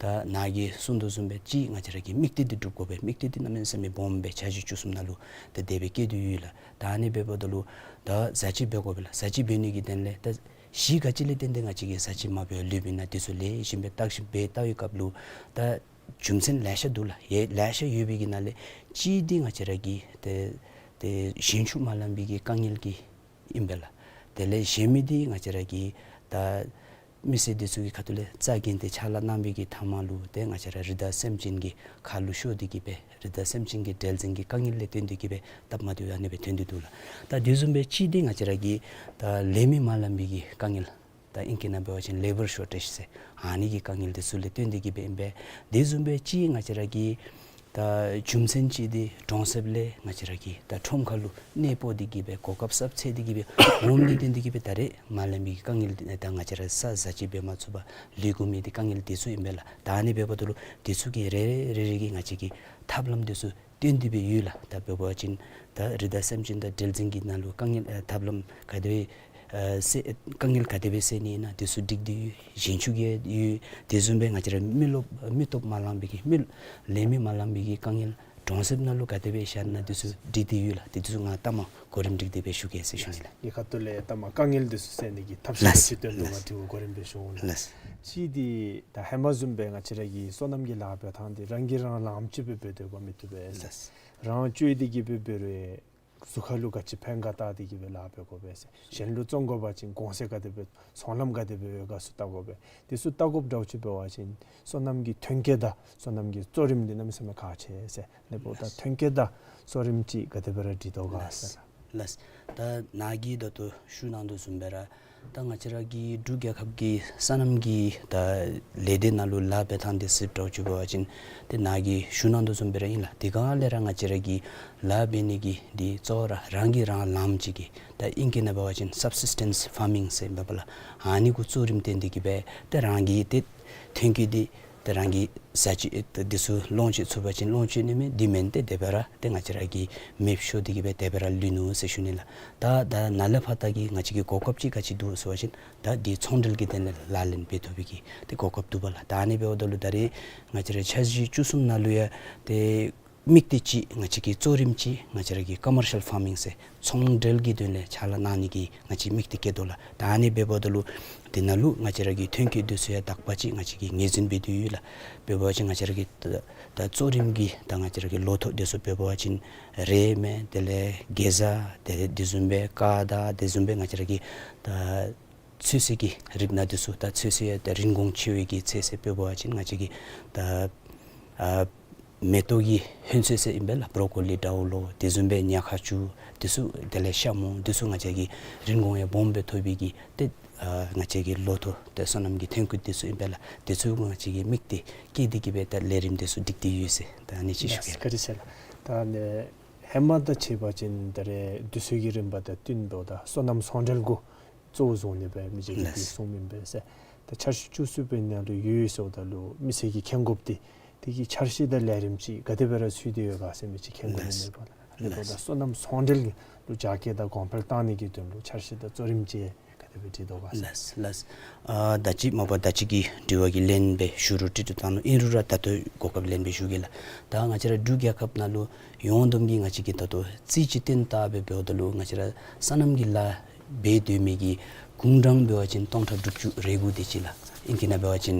ད་ནཱ་གིས་གསུང་དོ་བཟུམ་སྦེ་གཅིག་ང་བཅས་ར་གི་དམིགས་གཏད་འདི་སྒྲུབ་དགོ་པས། དམིགས་གཏད་འདི་གནམ་མེད་ས་མེད་སྦོམ་སྦེ་འཆར་གཞི་བཅུ་གསུམ་ནང་ལུ་ད་དེ་སྦེ་བཀོད་དེ་ཡོད་ལགས། ད་ཨ་ནི་འབདཝ་ད་ལུ་ད་བཟའ་སྤྱོད་འབད་དགོ་པས་ལགས། བཟའ་སྤྱོད་འབད་ནི་གི་དོན་ལས་ད་གཞི་ག་ཅི་ལས་བརྟེན་ཏེ་ང་བཅས་ཀྱིས་བཟའ་སྤྱོད་མ་འབད་བར་ལུསཔ་ཨིན་ན་འདི་ཚུ་ལེགས་ཤོམ་སྦེ་བརྟག་ཞིབ་འབད་བལྟ་བའི་སྐབས་ལུ་ད་རྒྱུ་མཚན་ལེ་ཤ་འདུག་ལགས། ཡེ་ལེ་ཤ་ཡོད་པའི་གི་ནང་ལས་གཅིག་འདི་ང་བཅས་ར་གི་ཏེ་ཏེ་ཞིང་ཆུ་མ་ལང་པའི་གི་དཀའ་ངལ་གྱིས་ཨིན་པས་ལགས། དེ་ལས་གཞན་མི་འདི་ང་བཅས་ར་གི་ད་མི་སེར་འདི་ཚུ་གི་ཁ་ཐུག་ལས་རྩ་འགེངས་ཏེ་ཕྱག་ལཱ་གནང་བའི་གི་མཐའ་མ་ལུ་ཏེ་ང་བཅས་ར་རི་དྭགས་སེམས་ཅན་གྱི་ཁ་ལུ་ཤོར་ཏེ་གི་སྦེ་རི་དྭགས་སེམས་ཅན་གྱི་འབྲེལ་འཛིང་གི་དཀའ་ངལ་ལས་བརྟེན་ཏེ་གི་སྦེ་སྟབས་མ་བདེཝ་ཨ་ནི་སྦེ་ཐོན་ཏེ་འདུག་ལགས། ད་དེ་བཟུམ་སྦེ་གཅིག་འདི་ང་བཅས་ར་གི་ད་ལས་མི་མ་ལང་པའི་གི་དཀའ་ངལ། ད་ཨིང་སྐད་ནང་འབད་བ་ཅིན་ལེ་བར་ཤོར་ཊེཇ་ཟེར་ཨ་ནི་གི་དཀའ་ངལ་འདི་ཚུ་ལས་བརྟེན་ཏེ་གི་སྦེ་ཨིན་པས། དེ་བཟུམ་སྦེ་གཅིག་ང་བཅས་ར་གི་ད་རྒྱུ་མཚན་གཅིག་འདི་གྲོང་གསེབ་ལས་ང་བཅས་ར་གི་ད་ཁྲོམ་ཁ་ལུ་གནས་སྤོ་སྟེ་གི་སྦེ་གོ་སྐབས་གསརཔ་འཚོལ་ཏེ་གི་སྦེ་འོངམ་ལས་བརྟེན་ཏེ་གི་སྦེ་ད་རེས་མ་ལང་པའི་གི་དཀའ་ངལ་འདི་ད་ང་བཅས་ར་ས་བཟའ་སྤྱོད་འབད་མ་ཚུགས་པར་ལུས་དགོ་མི་འདི་དཀའ་ངལ་འདི་ཚུ་ཨིན་པས་ལགས། ད་ཨ་ནི་འབདཝ་ད་ལུ་འདི་ཚུ་གི་རེ་རེ་རེ་རེ་གི་ང་བཅས་ཀྱི་ཐབས་ལམ་འདི་ཚུ་བཏོན་ཏེ་སྦེ་ཡོད་ལགས། ད་འབད་བ་ཅིན་ད་རི་དྭགས་སེམས་ཅན་དང་འབྲེལ་འཛིང་གི་ནང་ལུ་དཀའ་ངལ་ཨ་ཐབས་ལམ་ག་དེ་སྦེ་ཨ་སེལ་དཀའ་ངལ་ག་དེ་སྦེ་སེལ་ནི་ཨིན་ན་འདི་ཚུ་སྒྲིག་སྟེ་ཡོད། ཞིང་ཆུ་གི་ཡོད། དེ་བཟུམ་སྦེ་ང་བཅས་ར་མི་རློབས་མི་སྟོབས་མ་ལང་པའི་གི་མི་ལས་མི་མ་ལང་པའི་གི་དཀའ་ངལ་གྲོང་གསེབ་ནང་ལུ་ག་དེ་སྦེ་བཞག་ན་འདི་ཚུ་སྒྲིག་སྟེ་ཡོད་ལགས། འདི་ཚུ་ང་ལྟ་མ་གོ་རིམ་སྒྲིག་སྟེ་སྦེ་ཞུ་གེ་ཟེར་ཞུ་ནི་ལགས། ཨེ་ཁ་ཐུག་ལས་ལྟ་མ་དཀའ་ངལ་འདི་ཚུ་སེལ་ནི་གི་ཐབས་ཤེས་ལགས། ག་ཅི་བཏོན་འདུག་ག་ལགས། དེ་གུ་གོ་རིམ་སྦེ་ཞུ་འོང་ལགས། ལགས། གཅིག་འདི་ད་ཧེ་མ་བཟུམ་སྦེ་ང་བཅས་ར་གི་སོ་ནམ་གྱི་ལཱ་འབད་ཐངས་འདི་རང་གིས་རང་ལངམ་ཅིག་སྦེ་འབད་སྡོད་པ་མི་བཏུབ་པས་ཟེར། ལགས། རང་བཅོས་ཏེ་གི་སྦེ་འབད་རུང་གཟུགས་ཁ་ལུ་ག་ཅི་ཕན་ག་བལྟ་སྟེ་གི་སྦེ་ལཱ་འབད་དགོ་པས་ཟེར། གཞན་ལུ་བཙོང་དགོ་པ་ཅིན་གོང་ཚད་ག་དེ་སྦེ་ཚོང་ལམ་ག་དེ་སྦེ་ཡོད་ག་ཚུ་བལྟ་དགོ་པས། དེ་ཚུ་བལྟ་དགོཔ་འདྲཝ་ཅིག་འབད་བ་ཅིན་སོ་ནམ་གྱི་ཐོན་སྐྱེད་དང་སོ་ནམ་གྱི་གཙོ་རིམ་འདི་གནམ་མེད་ས་མེད་ཁག་ཆེ་ཟེར། ཨ་ནི་འབདཝ་ད་ལགས། ཐོན་སྐྱེད་དང་གཙོ་རིམ་ཅིག་ག་དེ་སྦེ་ར་སྒྲིག་དོ་ག་ཟེར། ལགས། ལགས། ད་ནཱ་གིས་ད་ལྟོ་ཞུ་གནང་དོ་བཟུམ་སྦེ་ར་ད་ང་བཅས་ར་གི་འབྲུག་རྒྱལ་ཁབ་ཀྱི་སོ་ནམ་གྱི་ད་ལས་སྡེ་ནང་ལུ་ལཱ་འབད་ཐངས་འདི་ཚུ་འདྲཝ་ཅིག་འབད་བ་ཅིན་ཏེ་ནཱ་གིས་ཞུ་གནང་དོ་བཟུམ་སྦེ་ར་ཨིན་ལགས། དེ་སྒང་ལས་ར་ང་བཅས་ར་གི་ལཱ་འབད་ནི་གི་འདི་གཙོ་བོ་ར་རང་གིས་རང་ལངམ་ཅིག་གི་ད་ཨིང་སྐད་ནང་འབད་བ་ཅིན་སབ་སིས་ཊེནསི་ཕར་མིང་ཟེར་ཨིན་པས་ལགས། ཨ་ནི་གུ་གཙོ་རིམ་བཏོན་ཏེ་གི་སྦེ་ཏེ་རང་གི་ཏེ་ཐོན་སྐྱེད་འདི་ཏེ་རང་གི་བཟའ་སྤྱོད་ཨེ་ཏེ་འདི་ཚུ་ལོངས་སྤྱོད་ཚུགས་པ་ཅིན་ལོངས་སྤྱོད་ནི་མས། དེ་མེན་ཏེ་དེ་སྦེ་ར་ཏེ་ང་བཅས་ར་གི་མེདཔ་ཤོར་ཏེ་གི་སྦེ་དེ་སྦེ་ར་ལུས་ནུག་ཟེར་ཞུ་ནི་ལགས། ད་ད་ནཱ་ལས་ཕར་ད་གི་ང་བཅས་ཀྱི་གོ་སྐབས་ཅིག་ག་ཅི་འདུག་ཟེར་བ་ཅིན་ད་འདི་ཚོང་འབྲེལ་གྱི་དོན་ལས་ལག་ལེན་འབད་ཐོབ་པའི་གི་ཏེ་གོ་སྐབས་འདུག་པ་ལགས། ད་ཨ་ནི་འབདཝ་ད་ལུ་ད་རེས་ང་བཅས་ར་འཆར་གཞི་བཅུ་གསུམ་ནང་ལུ་ཡང་ཏེ་དམིགས་གཏད་ཅིག་ང་བཅས་ཀྱི་གཙོ་རིམ་ཅིག་ང་བཅས་ར་གི་ཀོ་མར་ཤལ་ཕར་མིང་ཟེར་ཚོང་འབྲེལ་གྱི་དོན་ལས་ཕྱག་ལཱ་གནང་ནི་གི་ང་བཅས་དམིགས་གཏད་བསྐྱེད་དོ་ལགས། ད་ཨ་ནི་འབདཝ་ད་ལུ་དེ་ནང་ལུ་ང་བཅས་ར་གི་ཐོན་སྐྱེད་འདི་ཚུ་ཡང་དག་པ་ཅིག་ང་བཅས་ཀྱིས་ངོས་འཛིན་འབད་དེ་ཡོད་ལགས། འབད་བ་ཅིན་ང་བཅས་ར་གི་ད་ད་གཙོ་རིམ་གྱི་ད་ང་བཅས་ར་གི་ལོ་ཐོག་འདི་ཚུ་འབད་བ་ཅིན་རེད་མས། དེ་ལས་གེ་ཛ་དེ་ལས་དེ་བཟུམ་སྦེ་ཀ་དང་དེ་བཟུམ་སྦེ་ང་བཅས་ར་གི་ད་ཚོད་བསྲེ་གི་རིགས་སྣ་འདི་ཚུ་ད་ཚོད་བསྲེ་ཡང་ད་རིན་གོང་ཆེ་བའི་གི་ཚོད་བསྲེ་འབད་བ་ཅིན་ང་བཅས་ཀྱི་ད་ཨ་མེ་ཏོག་གི་ཧོན་ཚོད་ཟེར་ཨིན་པས་ལགས། བོ་རོ་ཀོ་ལི་འདྲཝ་ལོ་དེ་བཟུམ་སྦེ་ཉ་ཁ་ཆུ་འདི་ཚུ་དེ་ལས་ཤ་མོང་འདི་ཚུ་ང་བཅས་ཀྱི་རིན་གོང་ཡང་སྦོམ་སྦེ་ཐོབ་པའི་གི་ཏེ་ཨ་ང་བཅས་ཀྱི་ལོ་ཐོག་ཏེ་སོ་ནམ་གྱི་ཐོན་སྐྱེད་འདི་ཚུ་ཨིན་པས་ལགས། འདི་ཚུ་ང་བཅས་ཀྱིས་དམིགས་གཏད་བསྐྱེད་དེ་གི་སྦེ་ད་ལས་རིམ་འདི་ཚུ་སྒྲིག་སྟེ་ཡོད་ཟེར་ད་ཨ་ནི་ཅིག་ཞུ་གེ་ལགས། བཀའ་དྲིན་ཆེ་ལགས། ད་ཨ་ནི་ཧེ་མ་དང་ཕྱད་པ་ཅིན་ད་རེས་དུས་ཚོད་ཀྱི་རིམ་པ་དང་བསྟུན་འབདཝ་ད་སོ་ནམ་ཚོང་འབྲེལ་གུ་གཙོ་བོ་བཟུང་ནི་སྦེ་མི་རྗེ་གིས་ལགས། དེ་གསུངམ་ཨིན་པས་ཟེར། ད་འཆར་གཞི་བཅུ་གསུམ་པའི་ནང་ལུ་ཡོད་ཟེརཝ་ད་ལུ་མི་སེར་གྱིས་མཁྱེན་དགོཔ་འདི་དེ་གི་འཆར་གཞི་དང་ལས་རིམ་ཅིག་ག་དེ་སྦེ་ར་ཚུད་དེ་ཡོད་ག་ཟེར་མི་ཅིག་མཁྱེན་དགོ་ནི་ལགས། མས་པ་ལགས། ཨ་ནི་འབདཝ་ད་ལགས། སོ་ནམ་ཚོང་འབྲེལ་གྱི་ལུ་རྒྱ་སྐྱེད་དང་གོང་འཕེལ་གཏང་ནི་གི་དོན་ལུ་འཆར་གཞི་དང་གཙོ་རིམ་ཅིག་ག་དེ་སྦེ་བྲིས་དོ་ག་ཟེར། ལགས་ལགས། ཨ་ད་ཅི་མ་པ་ད་ཅི་གི་དྲི་བ་གི་ལན་སྦེ་ཞུ་རུང་དྲི་དོ་བཏང་ནུག། ཨིན་རུང་ར་ད་ལྟོ་གོ་སྐབས་ལེན་སྦེ་ཞུ་གེ་ལགས། ད་ང་བཅས་ར་འབྲུག་རྒྱལ་ཁབ་ནང་ལུ་ཡོངས་བསྡོམས་ཀྱིས་ང་བཅས་ཀྱི་ད་ལྟོ་རྩིས་ཅིག་བཏོན་བལྟ་སྦེ་འབདཝ་ད་ལུ་ང་བཅས་ར་སོ་ནམ་གྱི་ལཱ་འབད་སྡོད་མི་གི་གུང་གྲངས་འབད་བ་ཅིན་སྟོང་ཕྲག་དྲུག་ཅུ་རེ་དགུ་དེ་ཅིག་ལགས། ཨིང་སྐད་ནང་འབད་བ་ཅིན་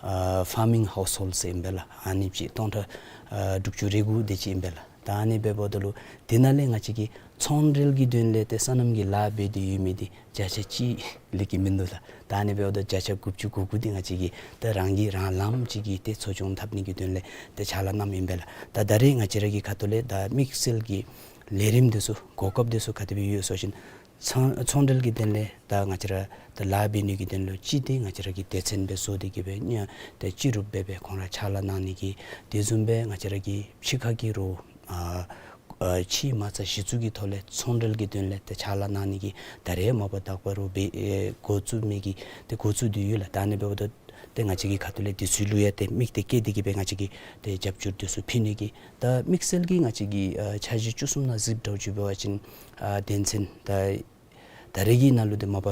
ཨ་ཕར་མིང་ཧའུསི་ཧོལཌ་ཟེར་ཨིན་པས་ལགས། ཨ་ནི་ཅིག་སྟོང་ཕྲག་ཨ་དྲུག་ཅུ་རེ་དགུ་དེ་ཅིག་ཨིན་པས་ལགས། ད་ཨ་ནི་འབདཝ་ད་ལུ་དེ་ནང་ལས་ང་བཅས་ཀྱི་ཚོང་འབྲེལ་གྱི་དོན་ལས་ཏེ་སོ་ནམ་གྱི་ལཱ་འབད་དེ་ཡོད་མི་འདི་བརྒྱ་ཆ་གཅིག་ལས་བརྒལ་མིན་འདུག་ལགས། ད་ཨ་ནི་འབདཝ་ད་བརྒྱ་ཆ་དགུ་བཅུ་གོ་དགུ་འདི་ང་བཅས་ཀྱིས་ཏེ་རང་གིས་རང་ལངམ་ཅིག་གི་ཏེ་འཚོ་སྐྱོང་འཐབ་ནི་གི་དོན་ལས་ཏེ་ཕྱག་ལཱ་གནངམ་ཨིན་པས་ལགས། ད་ད་རེས་ང་བཅས་ར་གི་ཁ་ཐུག་ལས་ད་དམིགས་བསལ་གྱི་ལས་རིམ་འདི་ཚུ་གོ་སྐབས་འདི་ཚུ་ག་དེ་སྦེ་ཡོད་ཟེར་བ་ཅིན་ ཚོང་ཚོང་འབྲེལ་གྱི་དོན་ལས་ད་ང་བཅས་ར་ད་ལཱ་འབད་ནི་གི་དོན་ལུ་གཅིག་འདི་ང་བཅས་ར་གི་སྡེ་ཚན་སྦེ་བཟོ་སྟེ་གི་སྦེ་ནི་ད་སྤྱི་རུབ་སྦེ་སྦེ་ཁོང་ར་ཕྱག་ལཱ་གནང་ནི་གི། དེ་བཟུམ་སྦེ་ང་བཅས་ར་གི་ཕྱི་ཁ་གི་རོགས་ཨ་ཨ་ཕྱི་མ་རྩ་གཞི་བཙུགས་ཀྱི་ཐོག་ལས་ཚོང་འབྲེལ་གྱི་དོན་ལས་ཏེ་ཕྱག་ལཱ་གནང་ནི་གི་ད་རེས་མ་པ་དག་པ་རོགས་འབད་ཨེ་འགོ་བཙུགས་མི་གི་ཏེ་འགོ་བཙུགས་ཏེ་ཡོད་ལགས། ད་ཨ་ནི་འབདཝ་ད་ཏེ་ང་བཅས་ཀྱི་ཁ་ཐུག་ལས་དེ་ཚུ་ལུ་ཡང་ཏེ་དམིགས་གཏད་བསྐྱེད་དེ་གི་སྦེ་ང་བཅས་ཀྱིས་ཏེ་རྒྱབ་སྐྱོར་དེ་ཚུ་ཕུལ་ནི་གི། ད་དམིགས་བསལ་གྱིས་ང་བཅས་ཀྱི་ཨ་འཆར་གཞི་བཅུ་གསུམ་ནང་གཟིགས་འདྲཝ་ཅིག་འབད་བ་ཅིན་ཨ་དོན་ཚན་ད་ད་རེས་ཀྱི་ནང་ལུ་ཏེ་མ་པ་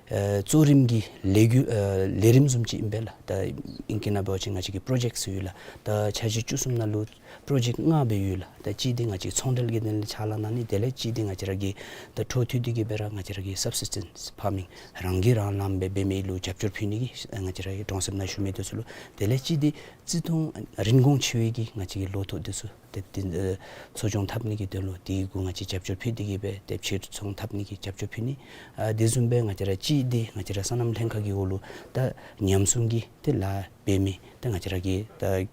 ཨ་གཙོ་རིམ་གྱི་ལས་འགུལ་ཨ་ལས་རིམ་བཟུམ་ཅིག་ཨིན་པས་ལགས། ད་ཨིང་སྐད་ནང་འབད་བ་ཅིན་ང་བཅས་ཀྱི་པྲོ་ཇེཀཊ་ཟེར་ཡོད་ལགས། ད་འཆར་གཞི་བཅུ་གསུམ་ནང་ལུ་པྲོ་ཇེཀཊ་ལྔ་སྦེ་ཡོད་ལགས། ད་གཅིག་འདི་ང་བཅས་ཚོང་འབྲེལ་གྱི་དོན་ལས་ཕྱག་ལཱ་གནང་ནི། དེ་ལས་གཅིག་འདི་ང་བཅས་ར་གི་ད་འཕྲོ་མཐུད་དེ་གི་སྦེ་ར་ང་བཅས་ར་གི་སབ་སིས་ཊེནསི་ཕར་མིང་རང་གིས་རང་ལངམ་སྦེ་འབད་མི་ལུ་རྒྱབ་སྐྱོར་ཕུལ་ནི་གི་ང་བཅས་ར་གི་གྲོང་གསེབ་ནང་བཞུགས་མི་དེ་ཚུ་ལུ། དེ་ལས་གཅིག་འདི་རྩིས་མཐོང་རིན་གོང་ཆེ་བའི་གི་ང་བཅས་ཀྱི་ལོ་ཐོག་དེ་ཚུ་ཏེ་ཏེ་ཨ་འཚོ་སྐྱོང་འཐབ་ནི་གི་དོན་ལུ་དེ་གུ་ང་བཅས་རྒྱབ་སྐྱོར་ཕུལ་ཏེ་གི་སྦེ་ཏེ་ཕྱིར་ཚོང་འཐབ་ནི་གི་རྒྱབ་སྐྱོར་ཕུལ་ནི། ཨ་དེ་བཟུམ་སྦེ་ང་བཅས་ར་གཅིག་འདི་ང་བཅས་ར་སོ་ནམ་ལྷན་ཁག་གི་འོག་ལུ་ད་ཉམས་སྲུང་གི་ཏེ་ལཱ་འབད་མི་ད་ང་བཅས་ར་གི་ད་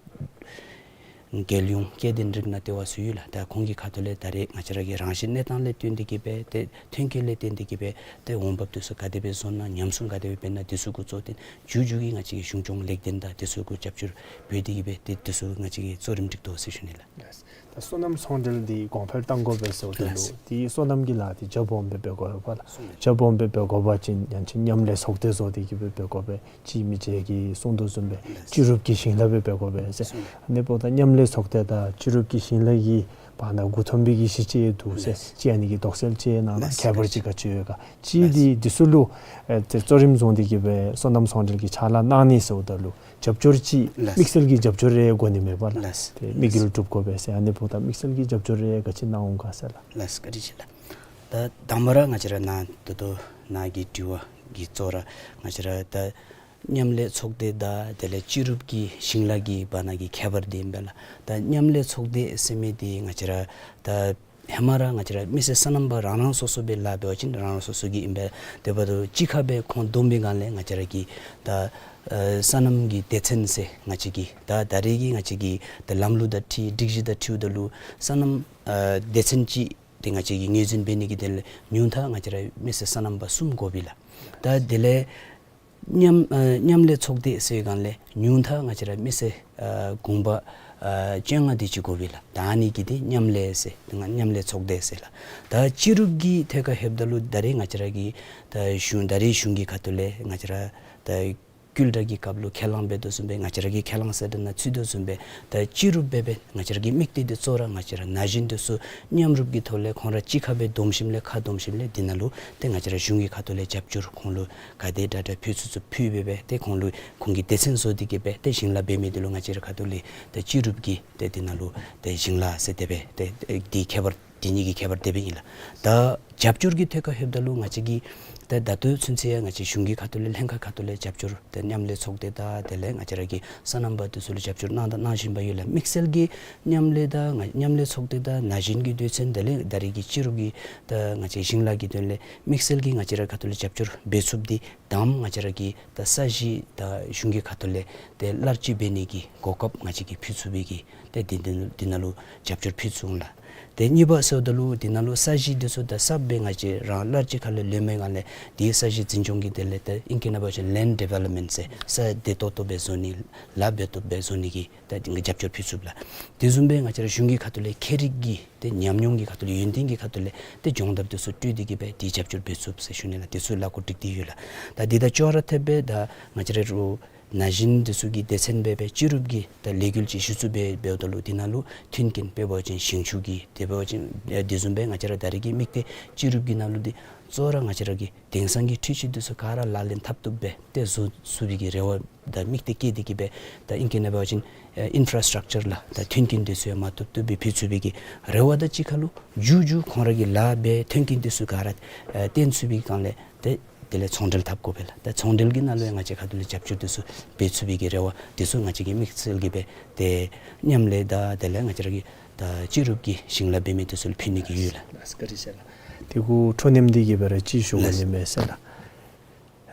རྒྱལ་ཡོངས་སྐྱེ་ལྡན་རིགས་སྣ་ལྟེ་བ་ཟེར་ཡོད་ལགས། ད་ཁོང་གི་ཁ་ཐུག་ལས་ད་རེས་ང་བཅས་ར་གི་རང་བཞིན་གནས་སྟངས་ལས་བརྟེན་ཏེ་གི་སྦེ་ཏེ་ཐོན་སྐྱེད་ལས་བརྟེན་ཏེ་གི་སྦེ་ཏེ་འོང་འབབ་དེ་ཚུ་ག་དེ་སྦེ་བཟོ་ན་ཉམས་སྲུང་ག་དེ་སྦེ་འབད་ན་དེ་ཚུ་གུ་གཙོ་བོ་ཏེ་མཇུག་མཇུག་གི་ང་བཅས་ཀྱི་གཞུང་སྐྱོང་ལེགས་ལྡན་དང་དེ་ཚུ་གུ་རྒྱབ་སྐྱོར་འབད་དེ་གི་སྦེ་ཏེ་དེ་ཚུ་ང་བཅས་ཀྱི་གཙོ་རིམ་སྒྲིག་དོ་ཟེར་ཞུ་ནི་ལགས། ལགས། ད་སོ་ནམ་ཚོང་འབྲེལ་འདི་གོང་འཕེལ་གཏང་དགོ་པས་ཟེརཝ་ད་ལུ་ལགས། ཏེ་སོ་ནམ་གྱི་ལཱ་འདི་རྒྱབ་སྦོམ་སྦེ་འབད་དགོ་པས་ལགས། རྒྱབ་སྦོམ་སྦེ་འབད་དགོ་པ་ཅིན་ཡང་ཅིན་མཉམ་ལས་ཚོགས་སྡེ་བཟོ་སྟེ་གི་སྦེ་འབད་དགོ་པས། ཅིག་མི་རྗེ་གིས་གསུངས་དོ་བཟུམ་སྦེ་ལགས། སྤྱི་རུབ་ཀྱི་ཞིང་ལཱ་སྦེ་འབད་དགོ་པས་ཟེར། ལགས། ཨ་ནི་འབདཝ་ད་མཉམ་ལས་ཚོགས་སྡེ་དང་སྤྱི་རུབ་ཀྱི་ཞིང་ལཱ་གི་བར་ན་མགུ་འཐོམ་པའི་གི་གཞི་ཅིག་འདུག་ཟེར། ལགས། ཅིག་ཨ་ནི་གི་དོགས་སེལ་ཅིག་གནང་ན། ལགས། ཁྱད་པར་ཅིག་ག་ཅི་ཡོད་ག། ཅིག་ལགས། འདི་འདི་ཚུ་ལུ་ཨེ་ཏེ་གཙོ་རིམ་བཟུང་སྟེ་གི་སྦེ་སོ་ནམ་ཚོང་འབྲེལ་གྱི་ཕྱག་ལཱ་གནང་ནི་ཟེརཝ་ད་ལུ་རྒྱབ་སྐྱོར་ཅིག་ལགས། དམིགས་བསལ་གྱི་རྒྱབ་སྐྱོར་རེ་དགོ་ནི་མས་པ་ལགས། ལགས། ཏེ་དམིགས་ཡུལ་འགྲུབ་དགོ་པས་ཟེར། ཨ་ནི་འབདཝ་ད་དམིགས་བསལ་གྱི་རྒྱབ་སྐྱོར་རེ་ག་ཅི་གནང་འོང་ག་ཟེར་ལགས། ལགས། བཀའ་དྲིན་ཆེ་ལགས། ད་དང་པ་ར་ང་བཅས་ར་ནཱ་ད་ལྟོ་ནཱ་གི་དྲི་བ་གི་གཙོ་བོ་ར་ང་བཅས་ར་ད་མཉམ་ལས་ཚོགས་སྡེ་དང་དེ་ལས་སྤྱི་རུབ་ཀྱི་ཞིང་ལཱ་གི་བར་ན་གི་ཁྱད་པར་འདི་ཨིན་པས་ལགས། ད་མཉམ་ལས་ཚོགས་སྡེ་ཟེར་མི་འདི་ང་བཅས་ར་ད་ཧེ་མ་ར་ང་བཅས་ར་མི་སེར་སོ་ནམ་པ་རང་རང་སོ་སོ་སྦེ་ལཱ་འབད་བ་ཅིན་རང་རང་སོ་སོ་གི་ཨིན་པས། དེ་འབདཝ་ད་གཅིག་ཁར་སྦེ་ཁོང་བསྡོམས་པའི་སྒང་ལས་ང་བཅས་ར་གི་ད་ཨ་སོ་ནམ་གྱི་སྡེ་ཚན་ཟེར་ང་བཅས་ཀྱི་ད་ད་རེས་ཀྱི་ང་བཅས་ཀྱི་ད་ལམ་ལུགས་དང་འཁྲིལ་སྒྲིག་གཞི་དང་འཁྲིལཝ་ད་ལུ་སོ་ནམ་ཨ་སྡེ་ཚན་ཅིག་ཏེ་ང་བཅས་ཀྱིས་ངོས་འཛིན་འབད་ནི་གི་དོན་ལས་ཉུང་མཐའ་ང་བཅས་ར་མི་སེར་སོ་ནམ་པ་གསུམ་དགོ་པས་ལགས། ད་དེ་ལས་མཉམ་ཨ་མཉམ་ལས་ཚོགས་སྡེ་ཟེར་བའི་སྒང་ལས་ཉུང་མཐའ་ང་བཅས་ར་མི་སེར་ཨ་གུང་པ་ཨ་བཅོ་ལྔ་དེ་ཅིག་དགོ་པས་ལགས། ད་ཨ་ནི་གི་འདི་མཉམ་ལས་ཟེར་ང་མཉམ་ལས་ཚོགས་སྡེ་ཟེར་ལགས། ད་སྤྱི་རུབ་ཀྱི་ཐད་ཁར་ལྷོདཔ་ད་ལུ་ད་རེས་ང་བཅས་ར་གི་ད་གཞུང་ད་རེས་གཞུང་གི་ཁ་ཐུག་ལས་ང་བཅས་ར་ད་བསྐུལ་བསྒྲགས་ཀྱི་སྐབས་ལུ་ཁས་བླངས་འབད་དོ་བཟུམ་སྦེ་ང་བཅས་ར་གི་ཁས་བླངས་གསལ་བསྒྲགས་ནང་ཚུད་དོ་བཟུམ་སྦེ་ད་སྤྱི་རུབ་སྦེ་སྦེ་ང་བཅས་ར་གི་དམིགས་གཏད་འདི་གཙོ་བོ་ར་ང་བཅས་ར་ན་གཞོན་འདི་ཚུ་མཉམ་རུབ་ཀྱི་ཐོག་ལས་ཁོང་ར་གཅིག་ཁར་སྦེ་བསྡོམས་ཞིནམ་ལས་ཁ་བསྡོམས་ཞིནམ་ལས་འདི་ནང་ལུ་ཏེ་ང་བཅས་ར་གཞུང་གི་ཁ་ཐུག་ལས་རྒྱབ་སྐྱོར་ཁོང་ལུ་ག་དེ་དྲག་དྲག་ཕུལ་ཚུགས་ཚུགས་ཕུལ་སྦེ་སྦེ་ཏེ་ཁོང་ལུ་ཁོང་གི་སྡེ་ཚན་བཟོ་སྟེ་གི་སྦེ་ཏེ་ཞིང་ལཱ་འབད་མི་འདི་ལུ་ང་བཅས་ར་ཁ་ཐུག་ལས་ཏེ་སྤྱི་རུབ་ཀྱི་ཏེ་འདི་ནང་ལུ་ཏེ་ཞིང་ལཱ་ཟེར་དེ་སྦེ་ཏེ་ཏེ་འདི་ཁྱད་པར་འདི་གཉིས་ཀྱི་ཁྱད་པར་དེ་སྦེ་ཨིན་ལགས། ད་རྒྱབ་སྐྱོར་གྱི་ཐད་ཁར་ལྷོདཔ་ད་ལུ་ང་བཅས་ཀྱིས་ད་ད་ལྟོ་ཚུན་ཚོད་ཡང་ང་བཅས་གཞུང་གི་ཁ་ཐུག་ལས་ལྷན་ཁག་ཁ་ཐུག་ལས་རྒྱབ་སྐྱོར་ད་མཉམ་ལས་ཚོགས་སྡེ་དང་དེ་ལས་ང་བཅས་ར་གི་སོ་ནམ་པ་དེ་ཚུ་ལུ་རྒྱབ་སྐྱོར་གནང་དང་གནང་བཞིན་པ་ཡོད་ལགས། དམིགས་བསལ་གྱི་མཉམ་ལས་དང་ང་མཉམ་ལས་ཚོགས་སྡེ་དང་ན་གཞོན་གྱི་དུས་ཚོད་དེ་ལས་ད་རེས་ཀྱི་སྤྱི་རུབ་ཀྱི་ད་ང་བཅས་ཞིང་ལཱ་གི་དོན་ལས་དམིགས་བསལ་གྱི་ང་བཅས་ར་ཁ་ཐུག་ལས་རྒྱབ་སྐྱོར་འབད་ཚུགསཔ་འདི་དང་ང་བཅས་ར་གི་ད་ས་གཞི་ད་གཞུང་གི་ཁ་ཐུག་ལས་ཏེ་གླར་སྤྱི་འབད་ནི་གི་གོ་སྐབས་ང་བཅས་ཀྱིས་ཕུལ་ཚུགས་པའི་གི་ཏེ་འདི་འདི་འདི་ནང་ལུ་རྒྱབ་སྐྱོར་ཕུལ་ཚུགས་འོང་ལགས། ཏེ་གཉིས་པ་ཟེརཝ་ད་ལུ་འདི་ནང་ལུ་ས་གཞི་འདི་ཚུ་ད་གསརཔ་སྦེ་ང་བཅས་རང་གླར་སྤྱི་ཁ་ལས་ལེན་མི་སྒང་ལས་འདི་ས་གཞི་འཛིན་སྐྱོང་གི་དོན་ལས་ཏེ་ཨིང་སྐད་ནང་འབད་བ་ཅིན་ལེནཌ་ཌི་ཝེ་ལོབ་མེནཊ་ཟེར་ས་བདེ་ཏོག་ཏོ་སྦེ་བཟོ་ནི་ལཱ་བདེ་ཏོག་ཏོ་སྦེ་བཟོ་ནི་གི་ད་འདི་གི་རྒྱབ་སྐྱོར་ཕུལ་ཚུགསཔ་ལགས། དེ་བཟུམ་སྦེ་ང་བཅས་ར་གཞུང་གི་ཁ་ཐུག་ལས་ཁྱད་རིག་གི་ཏེ་ཉམས་མྱོང་གི་ཁ་ཐུག་ལས་ཡོན་ཏན་གྱི་ཁ་ཐུག་ལས་ཏེ་སྦྱོང་བརྡར་དེ་ཚུ་སྤྲོད་དེ་གི་སྦེ་འདི་རྒྱབ་སྐྱོར་འབད་ཚུགས་ཟེར་ཞུ་ནི་ལགས། དེ་ཚུ་ལཱ་འགོ་བསྒྲིགས་ཏེ་ཡོད་ལགས། ད་འདི་དང་ཅོག་ར་འཐདཔ་སྦེ་ད་ང་བཅས་ར་རུང་ན་གཞོན་དེ་ཚུ་གི་སྡེ་ཚན་སྦེ་སྦེ་སྤྱི་རུབ་ཀྱི་ད་ལས་འགུལ་ཅིག་གཞི་བཙུགས་འབད་འབདཝ་ད་ལུ་འདི་ནང་ལུ་མཐུན་རྐྱེན་དཔེ་འབད་བ་ཅིན་ཞིང་ཆུ་གི་དེ་འབད་བ་ཅིན་ཨེ་དེ་བཟུམ་སྦེ་ང་བཅས་ར་ད་རེས་ཀྱི་དམིགས་གཏད་སྤྱི་རུབ་ཀྱི་ནང་ལུ་འདི་གཙོ་བོ་ར་ང་བཅས་ར་གི་དེང་སང་གི་འཕྲུལ་ཆས་དེ་ཚུ་ག་ར་ལག་ལེན་འཐབ་བཏུབ་སྦེ་ཏེ་བཟོ་ཚུགས་པའི་གི་རེ་བ་དང་དམིགས་གཏད་བསྐྱེད་དེ་གི་སྦེ་ད་ཨིང་སྐད་ནང་འབད་བ་ཅིན་ཨེ་ཨིན་ཕ་ར་སི་ཊག་ཅར་ལགས། ད་མཐུན་རྐྱེན་དེ་ཚུ་ཡང་མ་བཏུབ་བཏུབ་སྦེ་ཕུལ་ཚུགས་པའི་གི་རེ་བ་དང་གཅིག་ཁར་ལུ་མཇུག་མཇུག་ཁོང་ར་གི་ལཱ་འབད་མཐུན་རྐྱེན་དེ་ཚུ་ག་ར་ཨེ་བརྟེན་ཚུགས་པའི་སྒང་ལས་ཏེ་དེ་ལས་ཚོང་འབྲེལ་འཐབ་དགོ་པས་ལགས། ད་ཚོང་འབྲེལ་གྱི་ནང་ལུ་ཡང་ང་བཅས་ཁ་ཐུག་ལས་རྒྱབ་སྐྱོར་དེ་ཚུ་འབད་ཚུགས་པའི་གི་རེ་བ་དེ་ཚུ་ང་བཅས་ཀྱིས་དམིགས་བསལ་གྱི་སྦེ་ཏེ་མཉམ་ལས་དང་དེ་ལས་ང་བཅས་ར་གི་ད་སྤྱི་རུབ་ཀྱི་ཞིང་ལཱ་འབད་མི་དེ་ཚུ་ལུ་ཕུལ་ནི་གི་ཡོད་ལགས། ལགས་བཀའ་དྲིན་ཆེ་ལགས། དེ་གུ་འཕྲོ་མཉམ་འདི་གི་སྦེ་ར་ཅིག་ཞུ་དགོ་ནི་མས་ཟེར་ལགས།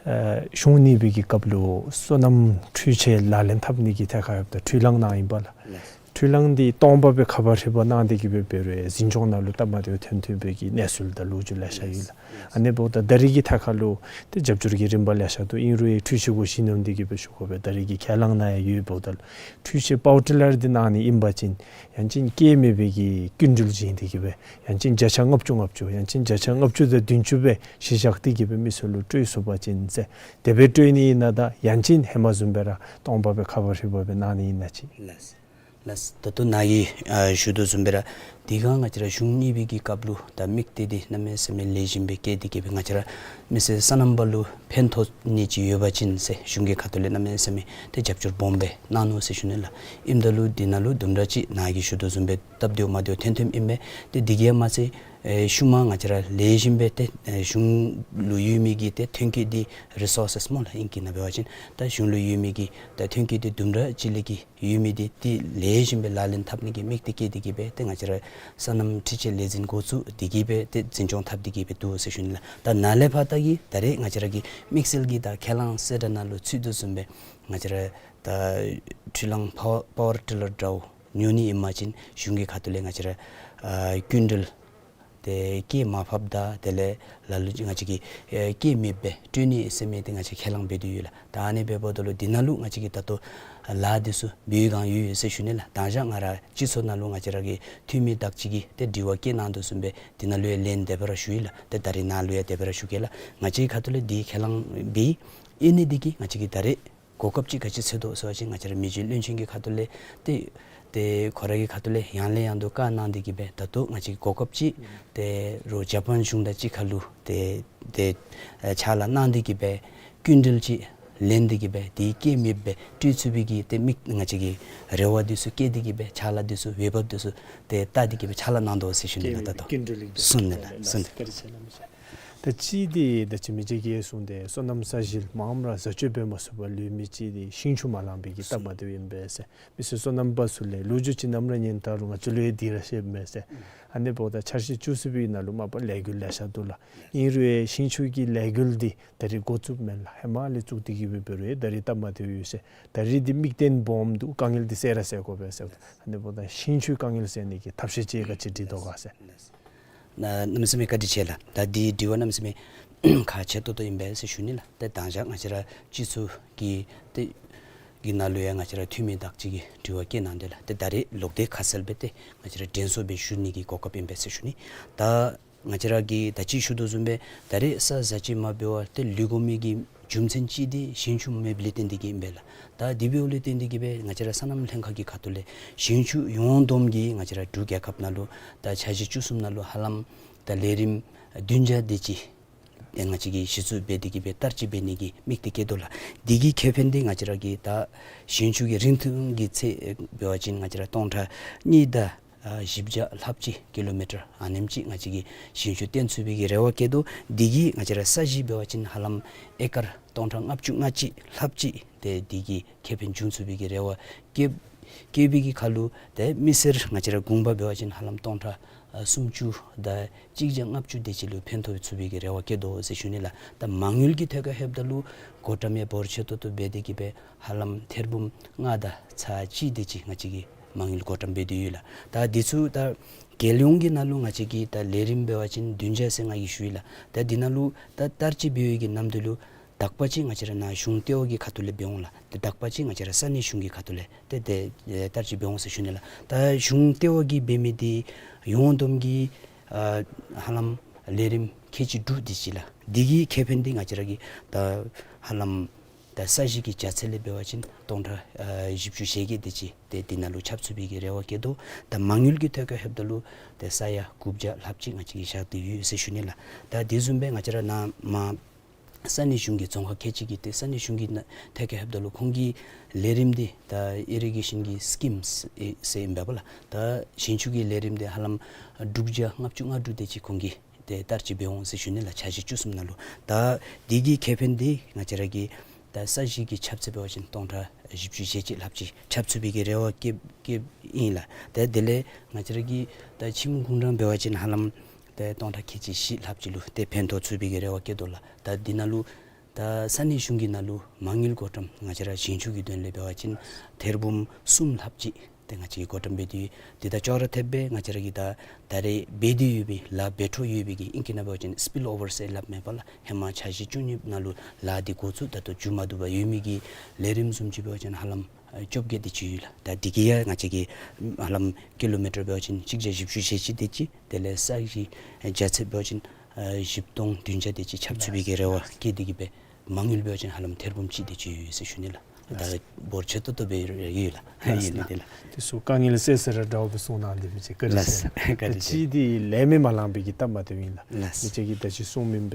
ཨ་གཞུང་གཉིས་པའི་གི་སྐབས་ལུ་སོ་ནམ་འཕྲུལ་ཆས་ལག་ལེན་འཐབ་ནི་གི་ཐད་ཁར་ཡོདཔ་ད་འཕྲུལ་གླང་གནང་ཡི་པ་ལགས། ལགས། འཕྲུལ་གླང་འདི་སྟོང་པ་སྦེ་ཁ་བ་རི་བ་གནང་སྟེ་གི་སྦེ་འབད་རུང་འཛིན་སྐྱོང་ནང་ལུ་སྟབས་མ་བདེཝ་ཐོན་ཐོན་པའི་གི་གནས་ཚུལ་དང་ལོ་རྒྱུས་ལེ་ཤ་ཡོད་ལགས། ཨ་ནི་འབདཝ་ད་ད་རེས་ཀྱི་ཐད་ཁར་ལུ་ཏེ་རྒྱབ་སྐྱོར་གྱི་རིམ་པ་ལེ་ཤ་འདུག། ཨིན་རུང་འཕྲུལ་ཆས་གུ་གཞི་བསྣམས་ཏེ་གི་སྦེ་ཞུ་དགོ་པས། ད་རེས་ཀྱི་ཁས་བླངས་ནང་ཡང་ཡོདཔ་འབདཝ་ད་ལུ་འཕྲུལ་ཆས་པ་ཝར་ཊི་ལར་འདི་གནང་ནི་ཨིན་པ་ཅིན་ཡང་ཅིན་སྐྱེད་མེད་པའི་གི་སྐྱིན་འགྲུལ་བྱིན་ཏེ་གི་སྦེ་ཡང་ཅིན་བརྒྱ་ཆ་ལྔ་བཅུ་ལྔ་བཅུ་ཡང་ཅིན་བརྒྱ་ཆ་ལྔ་བཅུ་དང་བདུན་ཅུ་སྦེ་གཞི་བཞག་སྟེ་གི་སྦེ་མི་སེར་ལུ་སྤྲོད་ཚུགས་པ་ཅིན་ཟེར། དེ་སྦེ་སྤྲོད་ནི་ཨིན་ན་དང་ཡང་ཅིན་ཧེ་མ་བཟུམ་སྦེ་ར་སྟོང་པ་སྦེ་ཁ་བ་རི་བ་སྦེ་གནང་ནི་ཨིན་ན་ཅིག། ལགས། ལགས། ད་ལྟོ་ནཱ་གིས་ཨ་ཞུ་དོ་བཟུམ་སྦེ་ར་དེ་སྒང་ང་བཅས་ར་གཞུང་གཉིས་པོའི་གི་སྐབས་ལུ་ད་དམིགས་གཏད་འདི་གནམ་མེད་ས་མེད་ལེགས་ཤོམ་སྦེ་བསྐྱེད་དེ་གི་སྦེ་ང་བཅས་ར་མི་སེར་སོ་ནམ་པ་ལུ་ཕན་ཐོགས་ནི་ཅིག་ཡོད་པ་ཅིན་ཟེར་གཞུང་གི་ཁ་ཐུག་ལས་གནམ་མེད་ས་མེད་ཏེ་རྒྱབ་སྐྱོར་སྦོམ་སྦེ་གནང་ནུག་ཟེར་ཞུ་ནི་ལགས། ཨིནམ་ད་ལུ་འདི་ནང་ལུ་དུམ་གྲ་ཅིག་ནཱ་གིས་ཞུ་དོ་བཟུམ་སྦེ་སྟབས་བདེཝ་མ་བདེཝ་ཐོན་ཐོནམ་ཨིན་པས། ཏེ་འདི་གིས་མ་ཚད་ཨེ་ཤུལ་མ་ང་བཅས་ར་ལེགས་ཤོམ་སྦེ་ཏེ་ཨེ་གཞུང་ལུ་ཡོད་མི་གི་ཏེ་ཐོན་སྐྱེད་འདི་རི་སོར་སེས་སྨོ་ལགས། ཨིང་སྐད་ནང་འབད་བ་ཅིན་ད་གཞུང་ལུ་ཡོད་མི་གི་ད་ཐོན་སྐྱེད་འདི་དུམ་གྲ་ཅིག་ལས་ཀྱི་ཡོད་མི་འདི་ཏེ་ལེགས་ཤོམ་སྦེ་ལག་ལེན་འཐབ་ནི་གི་དམིགས་གཏད་བསྐྱེད་དེ་གི་སྦེ་ཏེ་ང་བཅས་ར་སོ་ནམ་འཕྲུལ་ཆས་ལས་འཛིན་འགོ་བཙུགས་ཏེ་གི་སྦེ་ཏེ་འཛིན་སྐྱོང་འཐབ་སྟེ་གི་སྦེ་འདུག་ཟེར་ཞུ་ནི་ལགས། ད་ནཱ་ལས་ཕར་ད་གི་ད་རེས་ང་བཅས་ར་གི་དམིགས་བསལ་གྱི་ད་ཁས་བླངས་གསལ་བསྒྲགས་ནང་ལུ་ཚུད་དོ་བཟུམ་སྦེ་ང་བཅས་ར་ད་འཕྲུལ་གླང་པ་ཝར་པ་ཝར་ཊི་ལར་འདྲཝ་ཉོ་ནི་ཨིན་པ་ཅིན་གཞུང་གི་ཁ་ཐུག་ལས་ང་བཅས་ར་ཨ་སྐྱིན་འགྲུལ་ཏེ་སྐྱེད་མར་ཕབ་དང་དེ་ལས་ལ་ལུ་ཅིག་ང་བཅས་ཀྱིས་ཨེ་སྐྱེད་མེདཔ་སྦེ་སྤྲོད་ནི་ཟེར་མི་འདི་ང་བཅས་ཁས་བླངས་འབད་དེ་ཡོད་ལགས། ད་ཨ་ནི་འབདཝ་ད་ལུ་འདི་ནང་ལུ་ང་བཅས་ཀྱིས་ད་ལྟོ་ལཱ་འདི་ཚུ་འབད་བའི་སྒང་ཡོད་ཡོད་ཟེར་ཞུ་ནི་ལགས། ད་ཅི་ང་ར་སྤྱི་ཚོགས་ནང་ལུ་ང་བཅས་ར་གི་འཐུས་མི་དག་ཅིག་གིས་ཏེ་དྲི་བ་བཀོད་གནང་དོ་བཟུམ་སྦེ་འདི་ནང་ལུ་ཡང་ལན་དེ་སྦེ་ར་ཞུ་ཡི་ལགས། ཏེ་ད་རེས་ནཱ་ལུ་ཡང་དེ་སྦེ་ར་ཞུ་གེ་ལགས། ང་བཅས་ཁ་ཐུག་ལས་འདི་ཁས་བླངས་འབད་ཡི་ནི་འདི་གིས་ང་བཅས་ཀྱིས་ད་རེས་གོ་སྐབས་ཅིག་ག་ཅི་འཚོལ་དོ་ཟེར་བ་ཅིན་ང་བཅས་ར་མི་རྗེ་བློན་ཆེན་གྱི་ཁ་ཐུག་ལས་ཏེ་ཏེ་ཁོ་ར་གི་ཁ་ཐུག་ལས་ཡང་ལས་ཡང་དུ་བཀའ་གནང་སྟེ་གི་སྦེ་ད་ལྟོ་ང་བཅས་ཀྱིས་གོ་སྐབས་ཅིག་ཏེ་རོགས་ཇ་པཱན་གཞུང་དང་གཅིག་ཁར་ལུ་ཏེ་ཏེ་ཨེ་ཕྱག་ལཱ་གནང་སྟེ་གི་སྦེ་སྐྱིན་འགྲུལ་ཅིག་ལེན་ཏེ་གི་སྦེ་ཏེ་སྐྱེད་མེདཔ་སྦེ་སྤྲོད་ཚུགས་པའི་གི་ཏེ་དམིགས་ང་བཅས་ཀྱིས་རེ་བ་འདི་ཚུ་བསྐྱེད་དེ་གི་སྦེ་ཕྱག་ལཱ་འདི་ཚུ་འོས་འབབ་འདི་ཚུ་ཏེ་བལྟ་སྟེ་གི་སྦེ་ཕྱག་ལཱ་གནང་དོ་ཟེར་ཞུ་ནི་ལགས། ད་ལྟོ་སྐྱིན་འགྲུལ་ལེན་གསུངས་ནི་ལགས། གསུངས་ནི། བཀའ་དྲིན་ཆེ་གནང་མི་ཅིག། ད་ཅི་འདི་ད་ཅི་མི་རྗེ་གིས་གསུངས་ཏེ་སོ་ནམ་ས་གཞི་མངམ་ར་བཟའ་སྤྱོད་འབད་མ་ཚུགས་པར་ལུས་མི་ཅིག་འདི་ཞིང་ཆུ་མ་ལང་པའི་གི་སྟབས་མ་བདེཝ་ཨིན་པས་ཟེར། མི་སེར་སོ་ནམ་པ་ཚུ་ལས་ལོ་རྒྱུས་ཅིག་ནམ་ར་ཉན་ད་རུང་ང་བཅས་ལུ་ཡང་འདི་ར་བཤདཔ་མས་ཟེར། ཨ་ནི་འབདཝ་ད་འཆར་གཞི་བཅུ་གསུམ་པའི་ནང་ལུ་མ་པ་ལས་འགུལ་ལེ་ཤ་འདུག་ལགས། ཨིན་རུང་ཡང་ཞིང་ཆུ་གི་ལས་འགུལ་འདི་ད་རེས་འགོ་བཙུགསཔ་མེན་ལགས། ཧེ་མ་ལས་བཙུགས་ཏེ་གི་སྦེ་འབད་རུང་ཡང་ད་རེས་སྟབས་མ་བདེཝ་ཡོད་ཟེར། ད་རེས་འདི་དམིགས་རྟེན་སྦོམ་འདུག། དཀའ་ངལ་འདི་སེལ་ར་སེལ་དགོ་པས་ཟེར། ཨ་ནི་འབདཝ་ད་ཞིང་ཆུ་དཀའ་ངལ་སེལ་ནི་གི་ཐབས་ཤེས་ཅིག་ག་ཅི་སྒྲིག་དོ་ག་ཟེར། ན་གནམ་མེད་ས་མེད་བཀའ་དྲིན་ཆེ་ལགས། ད་འདི་དྲི་བ་གནམ་མེད་ས་མེད་ཁག་ཆེ་ཏོག་ཏོ་ཨིན་པས་ཟེར་ཞུ་ནི་ལགས། ཏེ་ད་ཅི་ང་བཅས་ར་སྤྱི་ཚོགས་ཀྱི་ཏེ་གི་ནང་ལུ་ཡང་ང་བཅས་ར་འཐུས་མི་དག་ཅིག་གིས་དྲི་བ་བཀོད་གནང་དེ་ལགས། ཏེ་ད་རེས་ལོག་སྟེ་ཁ་གསལ་སྦེ་ཏེ་ང་བཅས་ར་དྲན་གསོ་སྦེ་ཞུ་ནི་གི་གོ་སྐབས་ཨིན་པས་ཟེར་ཞུ་ནི། ད་ང་བཅས་ར་གིས་ད་ཅི་ཞུ་དོ་བཟུམ་སྦེ་ད་རེས་ས་བཟའ་སྤྱོད་མ་འབད་བར་ཏེ་ལུས་དགོ་མི་གི་རྒྱུ་མཚན་ཅིག་འདི་ཞིང་ཆུ་མེདཔ་ལས་བརྟེན་ཏེ་གི་ཨིན་པས་ལགས། ད་དེ་འབདཝ་ལས་བརྟེན་ཏེ་གི་སྦེ་ང་བཅས་ར་སོ་ནམ་ལྷན་ཁག་གི་ཁ་ཐུག་ལས་ཞིང་ཆུ་ཡོངས་བསྡོམས་ཀྱི་ང་བཅས་ར་འབྲུག་རྒྱལ་ཁབ་ནང་ལུ་ད་འཆར་གཞི་བཅུ་གསུམ་ནང་ལུ་ཧ་ལམ་ད་ལས་རིམ་བདུན་བརྒྱ་དེ་ཅིག་ཏེ་ང་བཅས་ཀྱིས་གཞི་བཙུགས་འབད་དེ་གི་སྦེ་བསྟར་སྤྱོད་འབད་ནི་གི་དམིགས་གཏད་བསྐྱེད་དོ་ལགས། དེ་གི་ཁེ་ཕན་འདི་ང་བཅས་ར་གིས་ད་ཞིང་ཆུ་གི་རིང་ཐུང་གི་ཚད་འབད་བ་ཅིན་ང་བཅས་ར་སྟོང་ཕྲག་གཉིས་དང་ཨ་བཞི་བརྒྱ་ལྷགཔ་ཅིག་ཀི་ལོ་མི་ཊར་ཨ་ནེམ་ཅིག་ང་བཅས་ཀྱིས་ཞིང་ཆུ་བཏོན་ཚུགས་པའི་གི་རེ་བ་བསྐྱེད་དོ། དེ་གིས་ང་བཅས་ར་ས་གཞི་འབད་བ་ཅིན་ཧ་ལམ་ཨེ་ཀར་སྟོང་ཕྲག་ལྔ་བཅུ་ང་གཅིག་ལྷགཔ་ཅིག་ཏེ་དེ་གི་ཁེ་ཕན་འབྱུང་ཚུགས་པའི་གི་རེ་བ་བསྐྱེད་བསྐྱེད་པའི་གི་ཁར་ལུ་ཏེ་མི་སེར་ང་བཅས་ར་གུང་པ་འབད་བ་ཅིན་ཧ་ལམ་སྟོང་ཕྲག་ཨ་སུམ་ཅུ་དང་གཅིག་བརྒྱ་ལྔ་བཅུ་དེ་ཅིག་ལུ་ཕན་ཐོགས་ཚུགས་པའི་གི་རེ་བ་བསྐྱེད་དོ་ཟེར་ཞུ་ནི་ལགས། ད་མ་དངུལ་གྱི་ཐད་ཁར་ལྷོདཔ་ད་ལུ་གོ་ཏམ་ཡང་འབོར་ཆེ་ཏོག་ཏོ་འབད་དེ་གི་སྦེ་ཧ་ལམ་ཐེར་འབུམ་ལྔ་དང་ཚག་གཅིག་དེ་ཅིག་ང་བཅས་ཀྱིས་མ་དངུལ་གོ་ཏམ་འབད་དེ་ཡོད་ལགས། ད་འདི་ཚུ་ད་རྒྱལ་ཡོངས་ཀྱི་ནང་ལུ་ང་བཅས་ཀྱིས་ད་ལས་རིམ་འབད་བ་ཅིན་བདུན་བརྒྱ་ཟེར་ང་གིས་ཞུ་ཡི་ལགས། ད་འདི་ནང་ལུ་ད་བསྟར་སྤྱོད་འབད་བའི་གི་ནམ་དུས་ལུ་དག་པ་ཅིག་ང་བཅས་ར་ནཱ་གཞུང་ལྟེ་བ་གི་ཁ་ཐུག་ལས་འབད་འོང་ལགས། ཏེ་དག་པ་ཅིག་ང་བཅས་ར་ས་གནས་གཞུང་གི་ཁ་ཐུག་ལས་ཏེ་ཏེ་ཨེ་བསྟར་སྤྱོད་འབད་འོང་ཟེར་ཞུ་ནི་ལགས། ད་གཞུང་ལྟེ་བ་གིས་འབད་མི་འདི་ཡོངས་བསྡོམས་ཀྱི་ཨ་ཧ་ལམ་ལས་རིམ་ཁལ་གཅིག་དྲུག་དེ་ཅིག་ལགས། འདི་གི་ཁེ་ཕན་འདི་ང་བཅས་ར་གིས་ད་ཧ་ལམ་ད་ས་གཞི་གི་བྱ་ཚད་ལས་འབད་བ་ཅིན་སྟོང་ཕྲག་ཨ་བཞི་བཅུ་ཞེ་བརྒྱད་དེ་ཅིག་ཏེ་འདི་ནང་ལུ་ཁྱབ་ཚུགས་པའི་གི་རེ་བ་བསྐྱེད་དོ། ད་མ་དངུལ་གྱི་ཐད་ཁར་ལྷོདཔ་ད་ལུ་ཏེ་ས་ཡ་དགུ་བརྒྱ་ལྷགཔ་ཅིག་ང་བཅས་ཀྱིས་བཞག་སྟེ་ཡོད་ཟེར་ཞུ་ནི་ལགས། ད་དེ་བཟུམ་སྦེ་ང་བཅས་ར་ནཱ་མར་ས་གནས་གཞུང་གི་རྫོང་ཁག་ཁལ་གཅིག་གི་ཏེ་ས་གནས་གཞུང་གི་ནང་ཐད་ཁར་ལྷོདཔ་ད་ལུ་ཁོང་གི་ལས་རིམ་འདི་ད་ཨི་རི་གེ་ཤཱན་གྱི་སི་ཀིམ་ཟེར་ཟེར་ཨིན་པས་ལགས། ད་ཞིང་ཆུ་གི་ལས་རིམ་འདི་ཧ་ལམ་དྲུག་བརྒྱ་ལྔ་བཅུ་ང་དྲུག་དེ་ཅིག་ཁོང་གིས་ཏེ་བསྟར་སྤྱོད་འབད་འོང་ཟེར་ཞུ་ནི་ལགས། འཆར་གཞི་བཅུ་གསུམ་ནང་ལུ། ད་འདི་གི་ཁེ་ཕན་འདི་ང་བཅས་ར་གིས་ད་ས་གཞི་གི་ཁྱབ་ཚད་འབད་བ་ཅིན་སྟོང་ཕྲག་བཞི་བཅུ་ཞེ་གཅིག་ལྷགཔ་ཅིག་ཁྱབ་ཚུགས་པའི་གི་རེ་བ་བསྐྱེད་བསྐྱེདཔ་ཨིན་ལགས། ད་དེ་ལས་ང་བཅས་ར་གི་ད་ཁྱིམ་གུང་གྲངས་འབད་བ་ཅིན་ཧ་ལམ་ད་སྟོང་ཕྲག་ཁལ་གཅིག་བཞི་ལྷགཔ་ཅིག་ལུ་ཏེ་ཕན་ཐོགས་ཚུགས་པའི་གི་རེ་བ་བསྐྱེད་དོ་ལགས། ད་འདི་ནང་ལུ་ད་ས་གནས་གཞུང་གི་ནང་ལུ་མ་དངུལ་གོ་ཏམ་ང་བཅས་ར་ཞིང་ཆུ་གི་དོན་ལས་འབད་བ་ཅིན་ཐེར་འབུམ་གསུམ་ལྷགཔ་ཅིག་ ཏེ་ང་བཅས་ཀྱིས་བགོ་བཀྲམ་འབད་དེ་ཡོད། དེ་དང་ཅོག་ར་འཐདཔ་སྦེ་ང་བཅས་ར་གི་ད་ད་རེས་འབད་དེ་ཡོད་པའི་ལཱ་འབད་འཕྲོ་ཡོད་པའི་གི་ཨིང་སྐད་ནང་འབད་བ་ཅིན་སྤིལ་ཨོ་ཝར་ཟེར་སླབ་མས་པ་ལགས། ཧེ་མ་འཆར་གཞི་བཅུ་གཉིས་ནང་ལུ་ལཱ་འདི་འགོ་བཙུགས་ད་ལྟོ་མཇུག་མ་བསྡུ་བར་ཡོད་མི་གི་ལས་རིམ་བཟུམ་ཅིག་འབད་བ་ཅིན་ཧ་ལམ་ཨ་བཅོ་བརྒྱད་དེ་ཅིག་ཡོད་ལགས། ད་འདི་གི་ཡང་ང་བཅས་ཀྱིས་ཧ་ལམ་ཀི་ལོ་མི་ཊར་འབད་བ་ཅིན་གཅིག་བརྒྱ་བཞི་བཅུ་ཞེ་གཅིག་དེ་ཅིག་དེ་ལས་ས་གཞི་རྒྱ་ཚད་འབད་བ་ཅིན་ཨ་བཞི་སྟོང་བདུན་བརྒྱ་དེ་ཅིག་ཁྱབ་ཚུགས་པའི་གི་རེ་བ་བསྐྱེད་དེ་གི་སྦེ་མ་དངུལ་འབད་བ་ཅིན་ཧ་ལམ་ཐེར་འབུམ་གཅིག་དེ་ཅིག་ཡོད་ཟེར་ཞུ་ནི་ལགས། ད་འབོར་ཆེ་ཏོག་ཏོ་སྦེ་ཡོད་ལགས། ཡོད་ལགས། ཡོད་ནི་དེ་ལགས། དེ་ཚུ་དཀའ་ངལ་སེལ་སེ་ར་འདྲཝ་སྦེ་གསུངས་གནང་དེ་མི་ཅིག་བཀའ་དྲིན་ཆེ། ལགས། བཀའ་དྲིན་ཆེ། གཅིག་དེ་ལས་མི་མ་ལང་པའི་གི་སྟབས་མ་བདེཝ་ཨིན་ལགས། ལགས། མི་ཅིག་གིས་ད་ཅི་གསུངས་མི་འབད་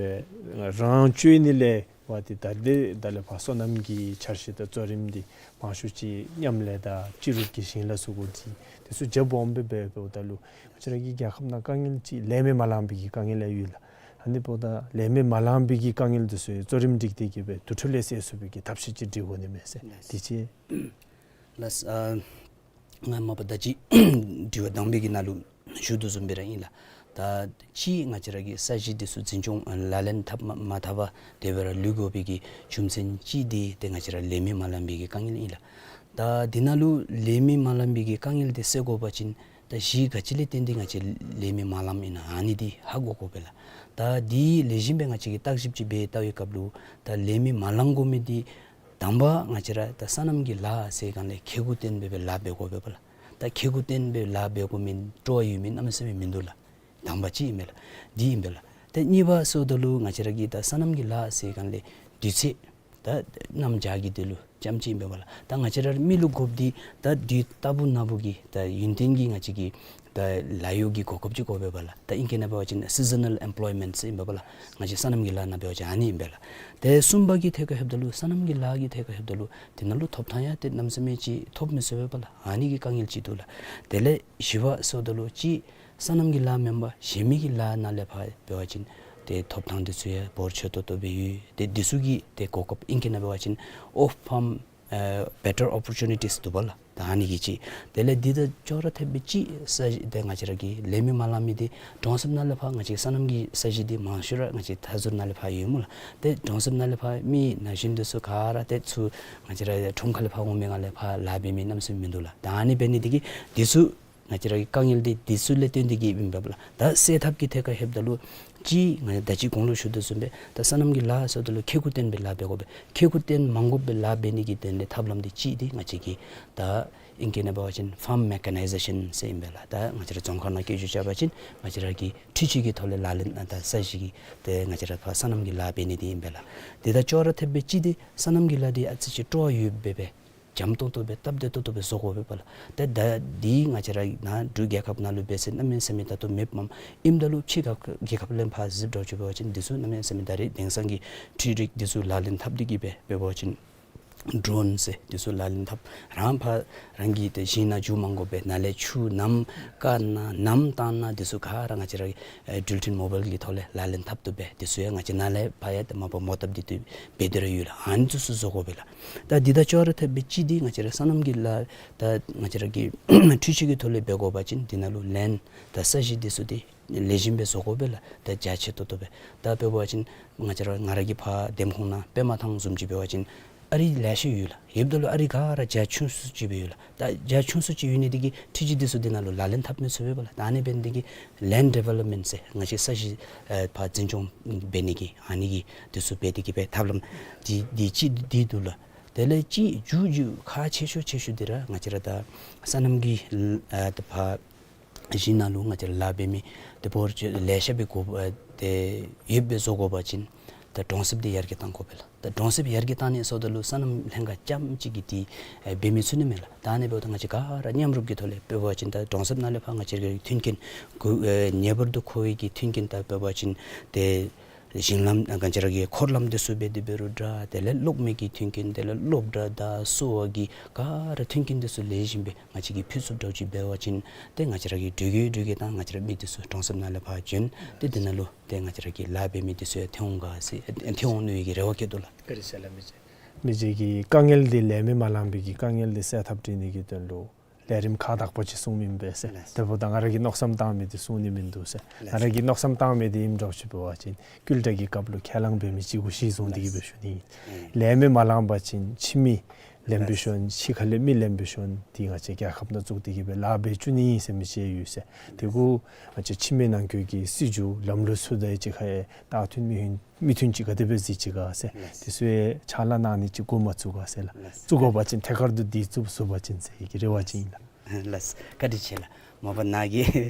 རང་བཅོས་ནི་ལས་བ་དེ་ད་ལས་ད་ལས་ཕར་སོ་ནམ་གྱི་འཆར་གཞི་དང་གཙོ་རིམ་འདི་མང་ཤོས་ཅིག་མཉམ་ལས་དང་སྤྱི་རུབ་ཀྱི་ཞིང་ལཱ་ཚུ་གུ་འདི་དེ་ཚུ་རྒྱབ་འོང་སྦེ་འབད་འབདཝ་ད་ལུ་ང་བཅས་ར་གི་རྒྱལ་ཁབ་ནང་དཀའ་ངལ་ཅིག་ལས་མི་མ་ལང་པའི་གི་དཀའ་ངལ་ཡང་ཡོད་ལགས། ཨ་ནི་འབདཝ་ད་ལས་མི་མ་ལང་པའི་གི་དཀའ་ངལ་དེ་ཚུ་གཙོ་རིམ་སྒྲིག་སྟེ་གི་སྦེ་དེ་འཕྲོ་ལས་སེལ་ཚུགས་པའི་གི་ཐབས་ཤེས་ཅིག་སྒྲིག་དགོ་ནི་མས་ཟེར། ལགས། དེ་ཅིག་ལགས། ཨ་ང་མ་པ་ད་ཅི་དྲི་བ་དང་པའི་གི་ནང་ལུ་ཞུ་དོ་བཟུམ་སྦེ་ར་ཨིན་ལགས། ད་ཅི་ང་བཅས་ར་གི་ས་གཞི་དེ་ཚུ་འཛིན་སྐྱོང་ལག་ལེན་འཐབ་མ་མ་འཐབ་པར་དེ་སྦེ་ར་ལུས་དགོ་པའི་གི་རྒྱུ་མཚན་ཅིག་དེ་ཏེ་ང་བཅས་ར་ལས་མི་མ་ལང་པའི་གི་དཀའ་ངལ་ཨིན་ལགས། ད་དེ་ནང་ལུ་ལས་མི་མ་ལང་པའི་གི་དཀའ་ངལ་དེ་སེལ་དགོ་པ་ཅིན་ད་གཞི་ག་ཅི་ལས་བརྟེན་ཏེ་ང་བཅས་ལས་མི་མ་ལངམ་ཨིན་ན་ཨ་ནི་དེ་ཧ་གོ་དགོ་པས་ལགས། ད་དེ་ལེགས་ཤོམ་སྦེ་ང་བཅས་ཀྱིས་བརྟག་ཞིབ་ཅིག་འབད་བལྟ་བའི་སྐབས་ལུ་ད་ལས་མི་མ་ལང་དགོ་མི་དེ་དང་པ་ང་བཅས་ར་ད་སོ་ནམ་གྱི་ལཱ་ཟེར་སྒང་ལས་ཁེ་གུ་བརྟེན་སྦེ་སྦེ་ལཱ་འབད་དགོ་པས་པ་ལགས། ད་ཁེ་གུ་བརྟེན་སྦེ་ལཱ་འབད་དགོ་མི་སྤྲོ་བ་ཡོད་མི་གནམ་མེད་ས་མེད་མིན་འདུག་ལགས། དང་པ་ཅིག་ཨིན་པས་ལགས། འདི་ཨིན་པས་ལགས། ད་གཉིས་པ་ཟེརཝ་ད་ལུ་ང་བཅས་ར་གི་ད་སོ་ནམ་གྱི་ལཱ་ཟེར་སྒང་ལས་དུས་ཚོད་ད་གནམ་བྱཱར་གྱི་དུས་ལུ་རྐྱངམ་ཅིག་ཨིན་པས་པ་ལགས། ད་ང་བཅས་ར་མི་ལུ་དགོཔ་འདི་ད་དུས་རྟག་བུ་ནམ་བུ་གི་ད་ཡུན་བརྟན་གྱི་ང་བཅས་ཀྱི་ད་ལཱ་གཡོག་གི་གོ་སྐབས་ཅིག་དགོ་པས་པ་ལགས། ད་ཨིང་སྐད་ནང་འབད་བ་ཅིན་སི་ཛ་ནཱལ་ཨེམ་པོལོའི་མེནཊ་ཟེར་ཨིན་པས་པ་ལགས། ང་བཅས་སོ་ནམ་གྱི་ལཱ་ནང་འབད་བ་ཅིན་ཨ་ནི་ཨིན་པས་ལགས། ཏེ་གསུམ་པ་གི་ཐད་ཁར་ལྷོདཔ་ད་ལུ་སོ་ནམ་གྱི་ལཱ་གི་ཐད་ཁར་ལྷོདཔ་ད་ལུ་དེ་ནང་ལུ་ཐོབ་ཐང་ཡང་ཏེ་གནམ་མེད་ས་མེད་ཅིག་ཐོབ་མི་ཚུགས་པས་པ་ལགས། ཨ་ནི་གི་དཀའ་ངལ་ཅིག་འདུག་ལགས། དེ་ལས་བཞི་པ་ཟེརཝ་ད་ལུ་ཅིག་སོ་ནམ་གྱི་ལཱ་མེན་པར་གཞན་མི་གི་ལཱ་ནང་ལས་ཕར་འབད་བ་ཅིན་ཏེ་ཐོབ་ཐང་དེ་ཚུ་ཡང་འབོར་ཆེ་ཏོག་ཏོ་སྦེ་ཡོད། ཏེ་དེ་ཚུ་གི་ཏེ་གོ་སྐབས་ཨིང་སྐད་ནང་འབད་བ་ཅིན་ཨོཕ་ཕཱམ་ཨེ་བེ་ཊར་ཨོ་པོར་ཅུ་ནི་ཊིས་འདུག་པ་ལགས། ད་ཨ་ནི་གི་ཅིག་དེ་ལས་འདི་དང་ཅོག་ར་འཐདཔ་སྦེ་ཅིག་ས་གཞི་ཏེ་ང་བཅས་ར་གི་ལས་མི་མ་ལང་མི་འདི་གྲོང་གསེབ་ནང་ལས་ཕར་ང་བཅས་སོ་ནམ་གྱི་ས་གཞི་འདི་མང་ཤོས་ར་ང་བཅས་མཐའ་ཟུར་ནང་ལས་ཕར་ཡོད་སྨོ་ལགས། ཏེ་གྲོང་གསེབ་ནང་ལས་ཕར་མི་ན་གཞོན་དེ་ཚུ་ག་ར་ཏེ་ཚུར་ང་བཅས་ར་ཁྲོམ་ཁ་ལས་ཕར་འོང་མི་སྒང་ལས་ཕར་ལཱ་འབད་མི་གནམ་མེད་ས་མེད་མིན་འདུག་ལགས། ད་ཨ་ནི་འབད་ནི་འདི་གིས་འདི་ཚུ་ང་བཅས་ར་གི་དཀའ་ངལ་འདི་འདི་ཚུ་ལས་བརྟེན་ཏེ་གི་ཨིན་པས་ལགས། ད་སེལ་ཐབས་ཀྱི་ཐད་ཁར་ལྷོདཔ་ད་ལུ་ཅིག་ང་ད་ཅི་གོང་ལུ་ཞུ་དོ་བཟུམ་སྦེ་ད་སོ་ནམ་གྱི་ལཱ་ཟེརཝ་ད་ལུ་ཁེ་གུ་བརྟེན་སྦེ་ལཱ་འབད་དགོ་པས། ཁེ་གུ་བརྟེན་མ་དགོ་པར་ལཱ་འབད་ནི་གི་དོན་ལས་ཐབས་ལམ་འདི་ཅིག་འདི་ང་བཅས་ཀྱིས་ད་ཨིང་སྐད་ནང་འབད་བ་ཅིན་ཕཱརམ་མེ་ཀ་ནའི་ཟེ་ཤཱན་ཟེར་ཨིན་པས་ལགས། ད་ང་བཅས་ར་རྫོང་ཁ་ནང་སྐད་ཆ་བཤད་པ་ཅིན་ང་བཅས་ར་གི་འཕྲུལ་ཆས་ཀྱི་ཐོག་ལས་ལག་ལེན་ཨ་ད་ས་གཞི་གི་ཏེ་ང་བཅས་ར་ཕར་སོ་ནམ་གྱི་ལཱ་འབད་ནི་འདི་ཨིན་པས་ལགས། དེ་དང་ཅོག་ར་འཐདཔ་སྦེ་ཅིག་འདི་སོ་ནམ་གྱི་ལཱ་འདི་ཨ་ཙི་ཅིག་སྤྲོ་བ་ཡོདཔ་སྦེ་འཇམ་ཏོང་ཏོ་སྦེ་སྟབས་བདེ་ཏོག་ཏོ་སྦེ་བཟོ་དགོ་པས་པ་ལགས། ཏེ་ད་འདི་ང་བཅས་ར་ནཱ་འབྲུག་རྒྱལ་ཁབ་ནང་ལུ་འབད་ས་གནམ་མེད་ས་མེད་ད་ལྟོ་མེདཔ་མས། ཨིནམ་ད་ལུ་ཕྱི་རྒྱལ་ཁབ་ལས་ཕར་གཟིགས་འདྲཝ་ཅིག་འབད་བ་ཅིན་འདི་ཚུ་གནམ་མེད་ས་མེད་ད་རེས་དེང་སང་གི་འཕྲུལ་རིག་འདི་ཚུ་ལག་ལེན་འཐབ་སྟེ་གི་སྦེ་འབད་བ་ཅིན་ཌོ་རོན་ཟེར་འདི་ཚུ་ལག་ལེན་འཐབ་རང་ཕར་རང་གི་ཏེ་ཞིང་ནང་འགྱོ་མ་དགོ་པར་ནཱ་ལས་ཆུ་ནམ་བཀག་ན་ནམ་བཏང་ན་འདི་ཚུ་ག་ར་ང་བཅས་ར་ཨེ་ཌིལ་ཊིང་མོ་བཱའིལ་གྱི་ཐོག་ལས་ལག་ལེན་འཐབ་བཏུབ་པས། འདི་ཚུ་ཡང་ང་བཅས་ནཱ་ལས་ཕར་ཡང་ཏེ་མ་པ་མོ་བཏབ་སྟེ་འབད་དེ་ར་ཡོད་ལགས། ཨ་ནི་ཚུ་ཚུ་བཟོ་དགོ་པས་ལགས། ད་འདི་དང་ཅོག་ར་འཐདཔ་སྦེ་ཅིག་འདི་ང་བཅས་ར་སོ་ནམ་གྱི་ལཱ་ད་ང་བཅས་ར་གི་འཕྲུལ་ཆས་ཀྱི་ཐོག་ལས་འབད་དགོ་པ་ཅིན་འདི་ནང་ལུ་ལེནཌ་ད་ས་གཞི་འདི་ཚུ་འདི་ལེགས་ཤོམ་སྦེ་བཟོ་དགོ་པས་ལགས། ད་རྒྱ་ཆེ་ཏོག་ཏོ་སྦེ་ད་འབད་བ་ཅིན་ང་བཅས་ར་ང་ར་གི་ཕར་འདེམས་ཁོངས་ནང་པདྨ་ཐང་བཟུམ་ཅིག་འབད་བ་ཅིན་ཨ་རི་ལེ་ཤ་ཡོད་ལགས། ཡོདཔ་ད་ལུ་ཨ་རི་ག་ར་རྒྱ་ཆུང་སུ་ཅིག་སྦེ་ཡོད་ལགས། ད་རྒྱ་ཆུང་སུ་ཅིག་ཡོད་ནི་འདི་གིས་འཕྲུལ་ཆས་འདི་ཚུ་འདི་ནང་ལུ་ལག་ལེན་འཐབ་མི་ཚུགས་པས་པ་ལགས། ད་ཨ་ནི་འབད་ནི་འདི་གིས་ལེནཌ་ཌི་ཝེ་ལོབ་མེནཊ་ཟེར་ང་བཅས་ས་གཞི་ཨེ་ཕར་འཛིན་སྐྱོང་འབད་ནི་གི་ཨ་ནི་གི་འདི་ཚུ་འབད་དེ་གི་སྦེ་ཐབས་ལམ་འདི་འདི་ཅིག་འདི་འདུག་ལགས། དེ་ལས་ཅིག་མཇུག་མཇུག་ཁག་ཆེ་ཤོས་ཆེ་ཤོས་འདི་ར་ང་བཅས་ར་ད་སོ་ནམ་གྱི་ཨེ་ད་ཕར་ཞིང་ནང་ལུ་ང་བཅས་ར་ལཱ་འབད་མི་ཏེ་འབོར་ཆེ་ལེ་ཤ་སྦེ་དགོ་ཨེ་ཏེ་ཡོདཔ་སྦེ་བཟོ་དགོ་པ་ཅིན་ད་གྲོང་གསེབ་འདི་ཡར་རྒྱས་གཏང་དགོ་པས་ལགས། ད་གྲོང་གསེབ་ཡར་རྒྱས་གཏང་ནི་ཟེརཝ་ད་ལུ་སོ་ནམ་ལྷན་ཁག་རྐྱངམ་ཅིག་གིས་འདི་ཨེ་འབད་མི་ཚུགས་ནི་མེན་ལགས། ད་ཨ་ནི་འབདཝ་ད་ང་བཅས་ག་ར་མཉམ་རུབ་ཀྱི་ཐོག་ལས་འབད་བ་ཅིན་ད་གྲོང་གསེབ་ནང་ལས་ཕར་ང་བཅས་ར་གི་མཐུན་རྐྱེན་གུ་ཨེ་ངེས་པར་དུ་མཁོ་བའི་གི་མཐུན་རྐྱེན་ད་འབད་བ་ཅིན་ཏེ་ཞིང་ལམ་ང་བཅས་ར་གི་འཁོར་ལམ་འདི་ཚུ་འབད་དེ་འབད་རུང་འདྲ། དེ་ལས་གློག་མེ་གི་མཐུན་རྐྱེན་དེ་ལས་སློབ་གྲྭ་དང་གསོ་བ་གི་ག་ར་མཐུན་རྐྱེན་འདི་ཚུ་ལེགས་ཤོམ་སྦེ་ང་བཅས་ཀྱིས་ཕུལ་ཚུགསཔ་འདྲཝ་ཅིག་འབད་བ་ཅིན་ཏེ་ང་བཅས་ར་གི་འགྲུལ་སྐྱེལ་འགྲུལ་སྐྱེལ་དང་ང་བཅས་ར་མི་འདི་ཚུ་གྲོང་གསེབ་ནང་ལས་ཕར་བྱོན་ཏེ་འདི་ནང་ལུ་ཏེ་ང་བཅས་ར་གི་ལཱ་འབད་མི་འདི་ཚུ་ཡང་ཐོན་འོང་ག་ཟེར་ཨེ་ཐོན་འོང་ནི་གི་རེ་བ་བསྐྱེད་དོ་ལགས། བཀའ་དྲིན་ཆེ་ལགས། མི་རྗེ་མི་རྗེ་གི་དཀའ་ངལ་འདི་ལས་མི་མ་ལང་པའི་གི་དཀའ་ངལ་འདི་སེལ་ཐབས་སྒྲིག་ནི་གི་དོན་ལུ་ལས་རིམ་ཁག་དག་པ་ཅིག་གསུངམ་ཨིན་པས་ཟེར། ལགས། དེ་འབདཝ་ད་ང་ར་གིས་མནོ་བསམ་བཏང་མི་འདི་གསུང་ནི་མིན་འདུག་ཟེར། ལགས། ང་ར་གིས་མནོ་བསམ་བཏང་མི་འདི་ཨིནམ་འདྲཝ་ཅིག་འབད་བ་ཅིན་ཀུན་ཏུ་གི་སྐབས་ལུ་ཁས་བླངས་འབད་མི་ཅིག་གུ་གཞི་བཟུང་སྟེ་གི་སྦེ་ཞུ་ནི་ཨིན། ལགས། ལས་མི་མ་ལང་པ་ཅིན་ཕྱི་མི་ ལེན་པའི་ཤུལ་ཕྱི་ཁ་ལས་མི་ལེན་པའི་ཤུལ་འདི་ང་བཅས་རྒྱལ་ཁབ་ནང་བཙུགས་ཏེ་གི་སྦེ་ལཱ་འབད་བཅུག་ནི་ཨིན་ཟེར་མི་ཅིག་ཡོད་ཟེར། དེ་གུ་ང་བཅས་ཕྱི་མི་ནང་འཁོད་ཀྱི་སྲིད་བྱུས་ལམ་ལུགས་ཚུ་དང་གཅིག་ཁར་བཏགས་མཐུན་མི་མཐུན་མི་མཐུན་ཅིག་ག་དེ་སྦེ་གཟིགས་ཅི་ག་ཟེར། ལགས། དེ་ཚུ་ཡང་ཕྱག་ལཱ་གནང་ནི་ཅིག་འགོ་མ་བཙུགས་ག་ཟེར་ལགས། ལགས། བཙུགས་དགོ་པ་ཅིན་ཐད་ཀར་དུ་འདི་བཙུགས་ཚུགས་པ་ཅིན་ཟེར་གྱི་རེ་བ་ཅིག་ཨིན་ལགས། ལགས། བཀའ་དྲིན་ཆེ་ལགས། མ་པ་ནཱ་གི་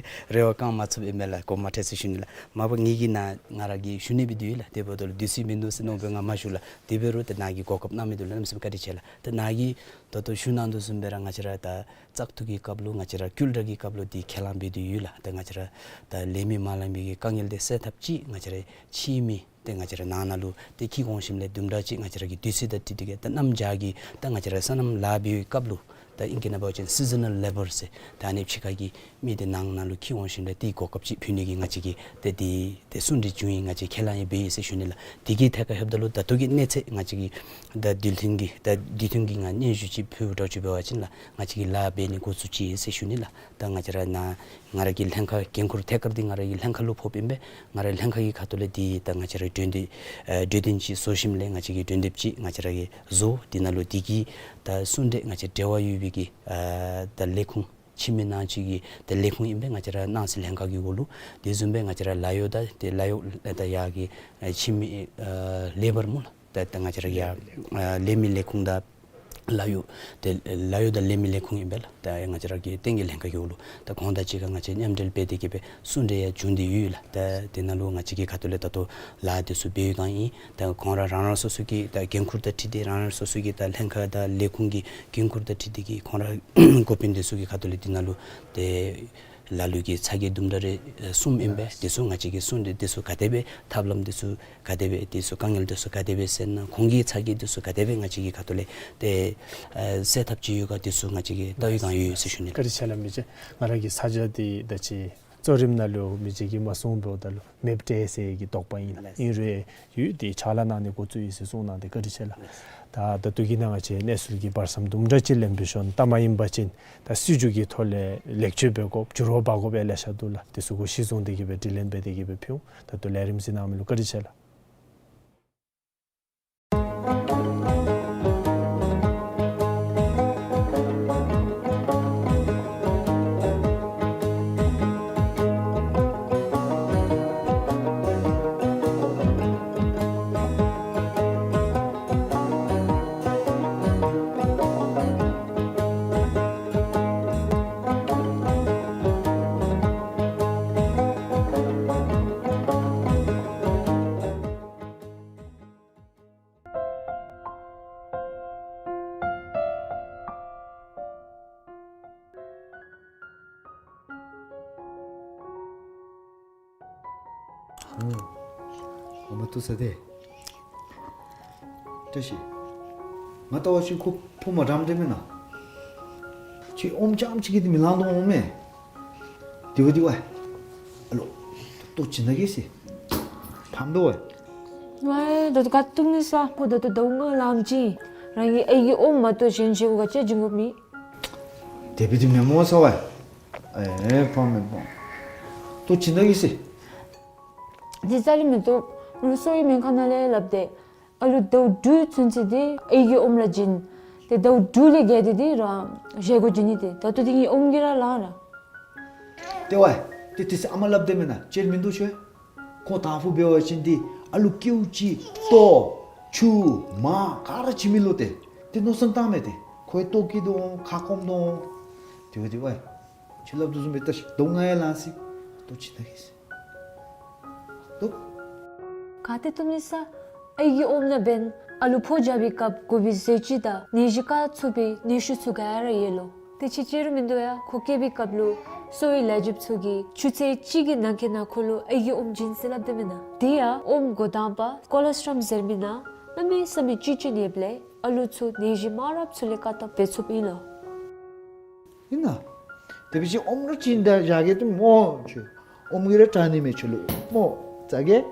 རེ་བ་བསྐང་མ་ཚུགསཔ་ཨིན་མས་ལགས། གོ་མ་ཐོས་ཟེར་ཞུ་ནི་ལགས། མ་པ་ངེ་གི་ནཱ་ང་ར་གིས་ཞུ་ནི་སྦེ་འདུག་ལགས། དེ་འབདཝ་ད་ལུ་དུས་ཚོད་མིན་འདུག་ཟེར་མནོ་སྦེ་ང་མ་ཞུ་ལགས། དེ་འབད་རུང་ད་ནཱ་གིས་གོ་སྐབས་གནང་མི་འདུག་ལགས། གནམ་མེད་ས་མེད་བཀའ་དྲིན་ཆེ་ལགས། ད་ནཱ་གིས་ད་ལྟོ་ཞུ་གནང་དོ་བཟུམ་སྦེ་ར་ང་བཅས་ར་ད་བཙག་འཐུ་གི་སྐབས་ལུ་ང་བཅས་ར་སྐུལ་དྲག་གི་སྐབས་ལུ་འདི་ཁས་བླངས་འབད་དེ་ཡོད་ལགས། ད་ང་བཅས་ར་ད་ལེན་མི་མ་ལེན་མི་གི་དཀའ་ངལ་འདི་སེལ་ཐབས་ཅིག་ང་བཅས་ར་ཕྱི་མི་ཏེ་ང་བཅས་ར་ནང་ན་ལུ་ཏེ་འཁྱིད་འོང་ཞིནམ་ལས་དུམ་གྲ་ཅིག་ང་བཅས་ར་གི་དུས་ཚོད་དང་འཁྲིལ་ཏེ་གི་ད་གནམ་བྱཱར་གྱི་ད་ང་བཅས་ར་སོ་ནམ་ལཱ་འབད་བའི་སྐབས་ལུ་ད་ཨིང་སྐད་ནང་འབད་བ་ཅིན་སི་ཛ་ནཱལ་ལེ་བར་ཟེར་ད་ཨ་ནི་ཕྱི་ཁ་གི་མི་འདི་ནང་ན་ལུ་འཁྱིད་འོང་ཞིནམ་ལས་ཏེ་གོ་སྐབས་ཅིག་ཕུལ་ནི་གི་ང་བཅས་ཀྱིས་ཏེ་འདི་ཏེ་གསུང་གྲོས་བྱུང་ཡི། ང་བཅས་ཁས་བླངས་ཡང་འབད་ཡི་ཟེར་ཞུ་ནི་ལགས། དེ་གི་ཐད་ཁར་ལྷོདཔ་ད་ལུ་ད་ལྟོ་གི་གནས་ཚད་ང་བཅས་ཀྱིས་ད་དུས་ཐུང་གི་ད་དུས་ཐུང་གི་ང་སྙན་ཞུ་ཅིག་ཕུལཝ་འདྲཝ་ཅིག་འབད་བ་ཅིན་ལགས་ང་བཅས་ཀྱིས་ལཱ་འབད་ནི་འགོ་བཙུགས་ཅི་ཟེར་ཞུ་ནི་ལགས། ད་ང་བཅས་ར་ནཱ་ང་ར་གི་ལྷན་ཁག་འགན་ཁུར་ཐད་ཀར་འདི་ང་ར་གི་ལྷན་ཁག་ལུ་ཕོགཔ་ཨིན་པས། ང་རའི་ལྷན་ཁག་གི་ཁ་ཐུག་ལས་འདི་ད་ང་བཅས་ར་གྲོས་འདེབས་ཨེ་གྲོས་དོན་ཅིག་བཟོ་ཞིནམ་ལས་ང་བཅས་ཀྱིས་གྲོས་འདེབས་ཅིག་ང་བཅས་ར་གིས་བཟོ། འདི་ནང་ལུ་འདི་གི་ད་གསུང་གྲོས་ང་བཅས་འབྲེལ་བ་ཡོད་པའི་གི་ཨ་ད་ལས་ཁུངས་ཕྱི་མི་ནང་ཅིག་གི་ད་ལས་ཁུངས་ཨིན་པས། ང་བཅས་ར་ནང་སྲིད་ལྷན་ཁག་གི་འོག་ལུ། དེ་བཟུམ་སྦེ་ང་བཅས་ར་ལཱ་གཡོག་དང་ཏེ་ལཱ་གཡོག་ད་ཡར་གྱི་ཨེ་ཕྱི་མི་ཨ་ལེ་བར་སྨོ་ལགས། ད་ད་ང་བཅས་ར་ཡར་ཨ་ལས་མི་ལས་ཁུངས་དང་ལཱ་གཡོག་ཏེ་ལཱ་གཡོག་དང་ལས་མི་ལས་ཁུངས་ཨིན་པས་ལགས། ད་ང་བཅས་ར་གི་སྟེང་གི་ལྷན་ཁག་གི་འོག་ལུ་ད་ཁོང་དང་གཅིག་ཁར་ང་བཅས་མཉམ་འབྲེལ་འབད་དེ་གི་སྦེ་གསུང་གྲོས་ཡང་བྱུང་སྟེ་ཡོད་ལགས། ད་དེ་ནང་ལུ་ང་བཅས་ཀྱི་ཁ་ཐུག་ལས་ད་ལྟོ་ལཱ་འདི་ཚུ་འབད་བའི་སྒང་ཨིན། ད་ཁོང་ར་རང་རང་སོ་སོ་གི་ད་འགན་ཁུར་དང་འཁྲིལ་ཏེ་རང་རང་སོ་སོ་གི་ད་ལྷན་ཁག་དང་ལས་ཁུངས་ཀྱི་འགན་ཁུར་དང་འཁྲིལ་ཏེ་གི་ཁོང་ར་འགོ་དཔོན་འདི་ཚུ་གི་ཁ་ཐུག་ལས་འདི་ནང་ལུ་ཏེ་ལ་ལུ་གི་ཚ་གྱང་དུམ་གྲ་རེ་ཨེ་གསུམ་ཨིན་པས། དེ་ཚུ་ང་བཅས་ཀྱིས་གསུང་གྲོས་འདི་ཚུ་ག་དེ་སྦེ་ཐབས་ལམ་འདི་ཚུ་ག་དེ་སྦེ་དེ་ཚུ་དཀའ་ངལ་འདི་ཚུ་ག་དེ་སྦེ་སེལ་ན་ཁོང་གི་ཚ་གྱང་འདི་ཚུ་ག་དེ་སྦེ་ང་བཅས་ཀྱི་ཁ་ཐུག་ལས་ཏེ་ཨེ་སེལ་ཐབས་ཅིག་ཡོད་ག་དེ་ཚུ་ང་བཅས་ཀྱིས་བལྟ་བའི་སྒང་ཡོད་ཟེར་ཞུ་ནི་ལགས། བཀའ་དྲིན་ཆེ་ལགས། མི་རྗེ་ང་ར་གི་ས་ཆ་འདི་ད་ཅི་གཙོ་རིམ་ནང་ལུ་མི་རྗེ་གིས་མ་གསུངས་འབདཝ་ད་ལུ་མེདཔ་འདྲས་ཟེར་གྱི་དོགས་པ་ཨིན་ལགས། ཨིན་རུང་ཡོད་དེ་ཕྱག་ལཱ་གནང་ནི་འགོ་བཙུགས་ཡི་ཟེར་གསུངས་གནང་སྟེ་བཀའ་དྲིན་ཆེ་ལགས། ད་ད་ལྟོ་གི་ནང་ང་བཅས་གནས་ཚུལ་གྱི་བར་མཚམས་དུམ་གྲ་ཅིག་ལེན་པའི་ཤུལ་ལྟ་མ་ཡིན་པ་ཅིན་ད་སྲིད་བྱུས་ཀྱི་ཐོག་ལས་ལེགས་བཅོས་འབད་དགོཔ་འགྱུར་བ་འབག་དགོཔ་ཡང་ལེ་ཤ་འདུག་ལགས། དེ་ཚུ་གུ་གཞི་བཟུང་སྟེ་གི་སྦེ་དྲི་ལན་འབད་དེ་གི་སྦེ་ཕུལ་འོང་། ད་ལྟོ་ལས་རིམ་གཟིགས་གནང་མི་ལུ་བཀའ་དྲིན་ཆེ་ལགས། ཨ་གོ་མ་ཐུག་ས་དེ། བཀྲ་ཤིས། ང་ལྟ་བ་ཅིན་ཁོ་ཕོ་མ་འདྲཝ་འདྲཝ་མེན་ན། ཁྱོད་ཨོམ་རྐྱངམ་ཅིག་གིས་འདི་མི་ལང་དོ་འོང་མས། དེ་བ་དེ་བ། ཨ་ལོ། ལྟོ་བྱིན་ན་གེ་ཟེར། ཕམ་འདུག་པས། ཝའི་ད་ལྟོ་ག་བཏུབ་ནི་ས། ཁོ་ད་ལྟོ་ཟླཝ་ལྔ་ལངམ་ཅིག་རང་གི་ཨའི་གི་ཨོམ་མ་གཏོགས་གཞན་བཞེས་སྒོ་ག་ཅི་བྱིན་དགོཔ་མེད། དེ་སྦེ་འདི་མེན་སྨོ་ཟེར་བས། ཨེ་ཕམ་མེན་ཕམ། ལྟོ་བྱིན་ན་གེ་ཟེར། འདི་རྩ་ལས་མི་བཏུབ། ལུ་གསོ་བའི་སྨན་ཁང་ནང་ལས་སླབ་སྟེ། ཨ་ལུ་ཟླཝ་དྲུག་ཚུན་ཚོད་འདི་ཨའི་གི་ཨོམ་ར་བྱིན། ཏེ་ཟླཝ་དྲུག་ལས་བརྒལ་ཏེ་འདི་རང་བཞེས་སྒོ་བྱིན་ནི་ཏེ། ད་ལྟོ་འདི་ངེའི་ཨོམ་གྱིས་ར་ལང་ར། ཏེ་ཝའི། ཏེ་དེ་ཚུ་ཨ་མ་སླབ་སྟེ་མེན་ན་ཅིག་མིན་འདུག་ཤོ། ཁོ་དང་ཕུ་འབད་བ་ཅིན་འདི་ཨ་ལུ་སྐྱེཝ་ཅིག་ལྟོ་ཆུ་མར་ག་ར་བྱིན་མི་ལོ་ཏེ། ཏེ་མནོ་བསམ་བཏངམ་མས་ཏེ། ཁོ་ཡང་ལྟོ་སྐྱེ་དོ་འོང་ཁ་སྐོམ་དོ་འོང་། ཏེ་ཝའི་ཏེ་ཝའི། ཁྱོད་སླབ་དོ་བཟུམ་སྦེ་ལྟ་ཤིག། ཟླཝ་ལྔ་ཡང་ལང་སོ་ཡི། ལྟོ་བྱིན་ན་གེ་ཟེར། ལྟོ། ག་ཏེ་བཏུབ་ནི་ས། ཨའི་གི་ཨོམ་ནང་འབདན་ཨ་ལུ་ཕོ་རྒྱས་པའི་སྐབས་དགོ་པའི་ཟས་བཅུད་དང་ནད་གཞི་བཀག་ཚུགས་པའི་ནུས་ཤུགས་ཚུ་ག་ར་ཡོད་ལོ། དེ་ཅིག་ཅིག་ར་མིན་འདུག་ཡ། ཁོ་སྐྱེས་པའི་སྐབས་ལུ་གསོ་བའི་ལས་བྱེདཔ་ཚུ་གིས་ཆུ་ཚོད་གཅིག་གི་ནང་འཁོད་ནང་ཁོ་ལུ་ཨའི་གི་ཨོམ་བྱིན་ཟེར་སླབ་སྟེ་མེན་ན། དེ་ཡང་ཨོམ་འགོ་དང་པ་ཀོ་ལེ་སི་ཊོལ་ཟེར་མི་ནང་གནམ་མེད་ས་མེད་བཅུད་ཅན་ཡོདཔ་ལས་ཨ་ལུ་ཚུ་ནད་གཞི་མང་རབས་ཚུ་ལས་བཀག་ཐབས་འབད་ཚུགསཔ་ཨིན་ལོ། ཨིན་ན། དེ་འབད་བ་ཅིན་ཨོམ་ར་བྱིན་ད་བཞག་གེ་ཏེ་སྨོ་ཁྱོད། ཨོམ་གྱིས་ར་དྲག་ནི་མས་ཁྱོད་ལུ་སྨོ། ཟ་གེ།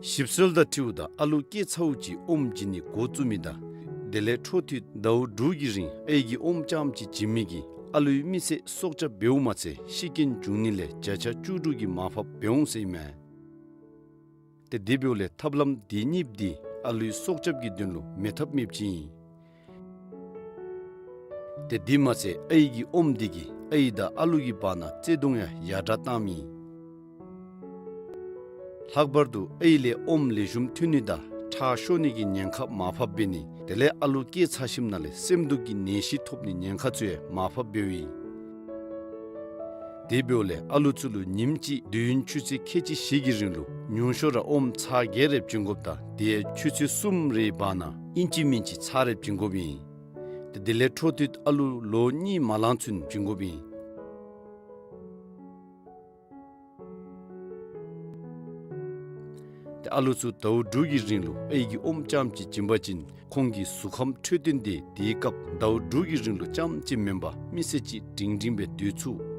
ཞིབ་འཚོལ་དང་འཁྲིལཝ་ད་ཨ་ལུ་སྐྱེས་ཚརཝ་ཅིག་ཨོམ་བྱིན་ནི་འགོ་བཙུགས་མི་དང་དེ་ལས་འཕྲོ་མཐུད་ཟླཝ་དྲུག་གི་རིང་ཨའི་གི་ཨོམ་རྐྱངམ་ཅིག་བྱིན་མི་གིས་ཨ་ལུའི་མི་ཚེ་སྲོག་སྐྱབས་འབདཝ་མ་ཚད་ཤི་རྐྱེན་འབྱུང་ནི་ལས་བརྒྱ་ཆ་བཅུ་དྲུག་གི་མར་ཕབ་འབད་འོང་ཟེར་ཨིན་མས། ཏེ་དེ་འབདཝ་ལས་ཐབས་ལམ་དེ་གཉིས་འདི་ཨ་ལུའི་སྲོག་སྐྱབས་ཀྱི་དོན་ལུ་མེད་ཐབས་མེདཔ་ཅིག་ཨིན། ཏེ་དེ་མ་ཚད་ཨའི་གི་ཨོམ་འདི་གིས་ཨའི་དང་ཨ་ལུ་གི་བར་ན་བརྩེ་གདུང་ཡང་ཡར་དྲག་བཏངམ་ཨིན། ལྷག་པར་དུ་ཨའི་ལས་ཨོམ་ལེགས་ཤོམ་ཐོན་ནི་དང་ཁྲག་ཤོར་ནི་གི་ཉེན་ཁ་མར་ཕབ་འབད་ནི་དེ་ལས་ཨ་ལུ་སྐྱེས་ཚར་ཞིནམ་ལས་སེམས་སྡུག་གི་ནད་གཞི་ཐོབ་ནི་ཉེན་ཁ་ཚུ་ཡང་མར་ཕབ་འབདཝ་ཨིན། དེ་འབདཝ་ལས་ཨ་ལུ་ཚུ་ལུ་ཉིནམ་གཅིག་དུས་ཡུན་ཆུ་ཚོད་ཁལ་གཅིག་བཞི་གི་རིང་ལུ་ཉུང་ཤོས་ར་ཨོམ་ཚར་བརྒྱད་རེ་བྱིན་དགོཔ་དང་དེ་ཡང་ཆུ་ཚོད་གསུམ་རེའི་བར་ན་ཨིན་ཅི་མིན་ཅི་ཚར་རེ་བྱིན་དགོཔ་ཨིན། ཏེ་དེ་ལས་འཕྲོ་མཐུད་ཨ་ལུ་ལོ་གཉིས་མ་ལང་ཚུན་བྱིན་དགོཔ་ཨིན། ཏེ་ཨ་ལུ་ཚུ་ཟླཝ་དྲུག་གི་རིང་ལུ་ཨའི་གི་ཨོམ་རྐྱངམ་གཅིག་བྱིན་པ་ཅིན་ཁོང་གི་གཟུགས་ཁམས་འཕྲོད་བསྟེན་འདི་དེའི་སྐབས་ཟླཝ་དྲུག་གི་རིང་ལུ་རྐྱངམ་གཅིག་མེན་པར་མི་སེར་ཅིག་སྒྲིང་སྒྲིང་སྦེ་སྡོད་ཚུགས།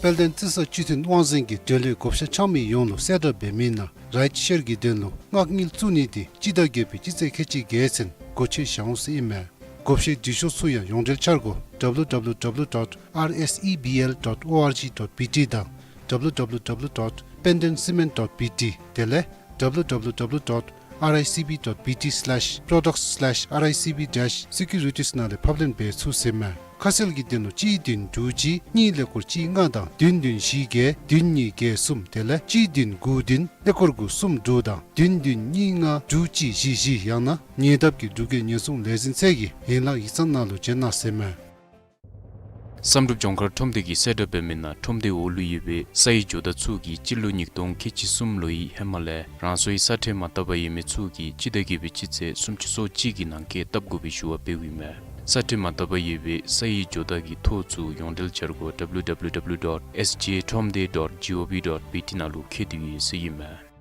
དཔལ་ལྡན་རྩི་ས་སྤྱི་མཐུན་དབང་འཛིན་གྱིས་འབྲེལ་ཡོད་བགོ་བཤའ་འཆང་མི་ཡོངས་ལུ་གསལ་བསྒྲགས་འབད་མི་ནང་རའིཊ་ཤེར་གྱི་དོན་ལུ་མངགས་དངུལ་བཙུགས་ནི་འདི་སྤྱི་ཟླ་བརྒྱད་པའི་སྤྱི་ཚེས་ཁལ་གཅིག་བརྒྱད་ཚུན་སྒོ་ཕྱེ་བཞག་འོང་ཟེར་ཨིན་མས། བགོ་བཤའི་འབྲི་ཤོག་ཚུ་ཡང་ཡོངས་འབྲེལ་འཆར་སྒོ་W W W dot R S E B L dot O R G dot B T དང་W W W dot pendencement dot B T དེ་ལས་W W W dot R I C B dot B T slash products slash R I C B dash securities ནང་ལས་ཕབ་ལེན་འབད་ཚུགས་ཟེར་མས། ཁ་གསལ་གྱི་དོན་ལུ་གཅིག་བདུན་དྲུག་གཅིག་གཉིས་ཀླད་ཀོར་གཅིག་ལྔ་དང་བདུན་བདུན་བཞི་བརྒྱད་བདུན་གཉིས་བརྒྱད་གསུམ་དེ་ལས་གཅིག་བདུན་དགུ་བདུན་ཀླད་ཀོར་དགུ་གསུམ་དྲུག་དང་བདུན་བདུན་གཉིས་ལྔ་དྲུག་གཅིག་བཞི་བཞི་ཡང་ན་ཉེ་འདབས་ཀྱི་འབྲུག་རྒྱལ་ཉེན་སྲུང་ལས་འཛིན་ཚད་ཀྱི་ཡན་ལག་ཡིག་ཚང་ནང་ལུ་བྱོན་གནང་ཟེར་མས། བསམ་གྲུབ་ལྗོངས་མཁར་ཁྲོམ་སྡེ་གིས་གསལ་བསྒྲགས་འབད་མི་ནང་ཁྲོམ་སྡེའི་འོག་ལུ་ཡོད་པའི་སའི་ཇོ་བདག་ཚུ་གིས་སྤྱི་ལོ་ཉིས་སྟོང་ཁལ་གཅིག་གསུམ་ལོའི་ཧེ་མ་ལས་རང་སོའི་ས་ཁྲལ་མ་བཏབ་པར་ཡོད་མི་ཚུ་གིས་སྤྱི་ཟླ་བརྒྱད་པའི་སྤྱི་ཚེས་སུམ་ཅུ་སོ་གཅིག་གི་ནང་འཁོད་བཏབ་དགོ་པའི་ཞུ་བ་འབདཝ་ཨིན་མས། ས་ཁྲལ་མ་བཏབ་པར་ཡོད་པའི་སའི་ཇོ་བདག་གི་ཐོ་ཚུ་ཡོངས་འབྲེལ་འཆར་སྒོ་W W W dot S G ཁྲོམ་སྡེ་dot G O V dot B T ནང་ལུ་འཁོད་དེ་ཡོད་ཟེར་ཨིན་མས།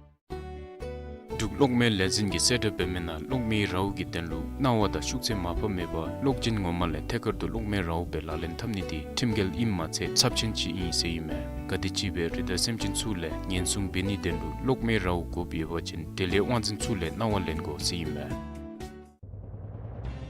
འབྲུག་གློག་མེ་ལས་འཛིན་གྱིས་གསལ་བསྒྲགས་འབད་མི་ནང་གློག་མེའི་རཝ་གི་དོན་ལུ་གནང་བ་དང་ཤུགས་ཚད་མར་ཕབ་མེད་པར་གློག་ཅན་ངོ་མ་ལས་ཐད་ཀར་དུ་གློག་མེའི་རཝ་སྦེ་ལག་ལེན་འཐབ་ནི་དེ་ཁྲིམས་འགལ་ཨིནམ་མ་ཚད་ཚབས་ཆེན་ཅིག་ཨིན་ཟེར་ཨིན་མས། ག་དེམ་ཅིག་སྦེ་རི་དྭགས་སེམས་ཅན་ཚུ་ལས་ཉེན་སྲུང་འབད་ནིའི་དོན་ལུ་གློག་མེའི་རཝ་དགོཔ་ཡོད་པ་ཅིན་དེ་ལས་དབང་འཛིན་ཚུ་ལས་གནང་བ་ལེན་དགོ་ཟེར་ཨིན་མས།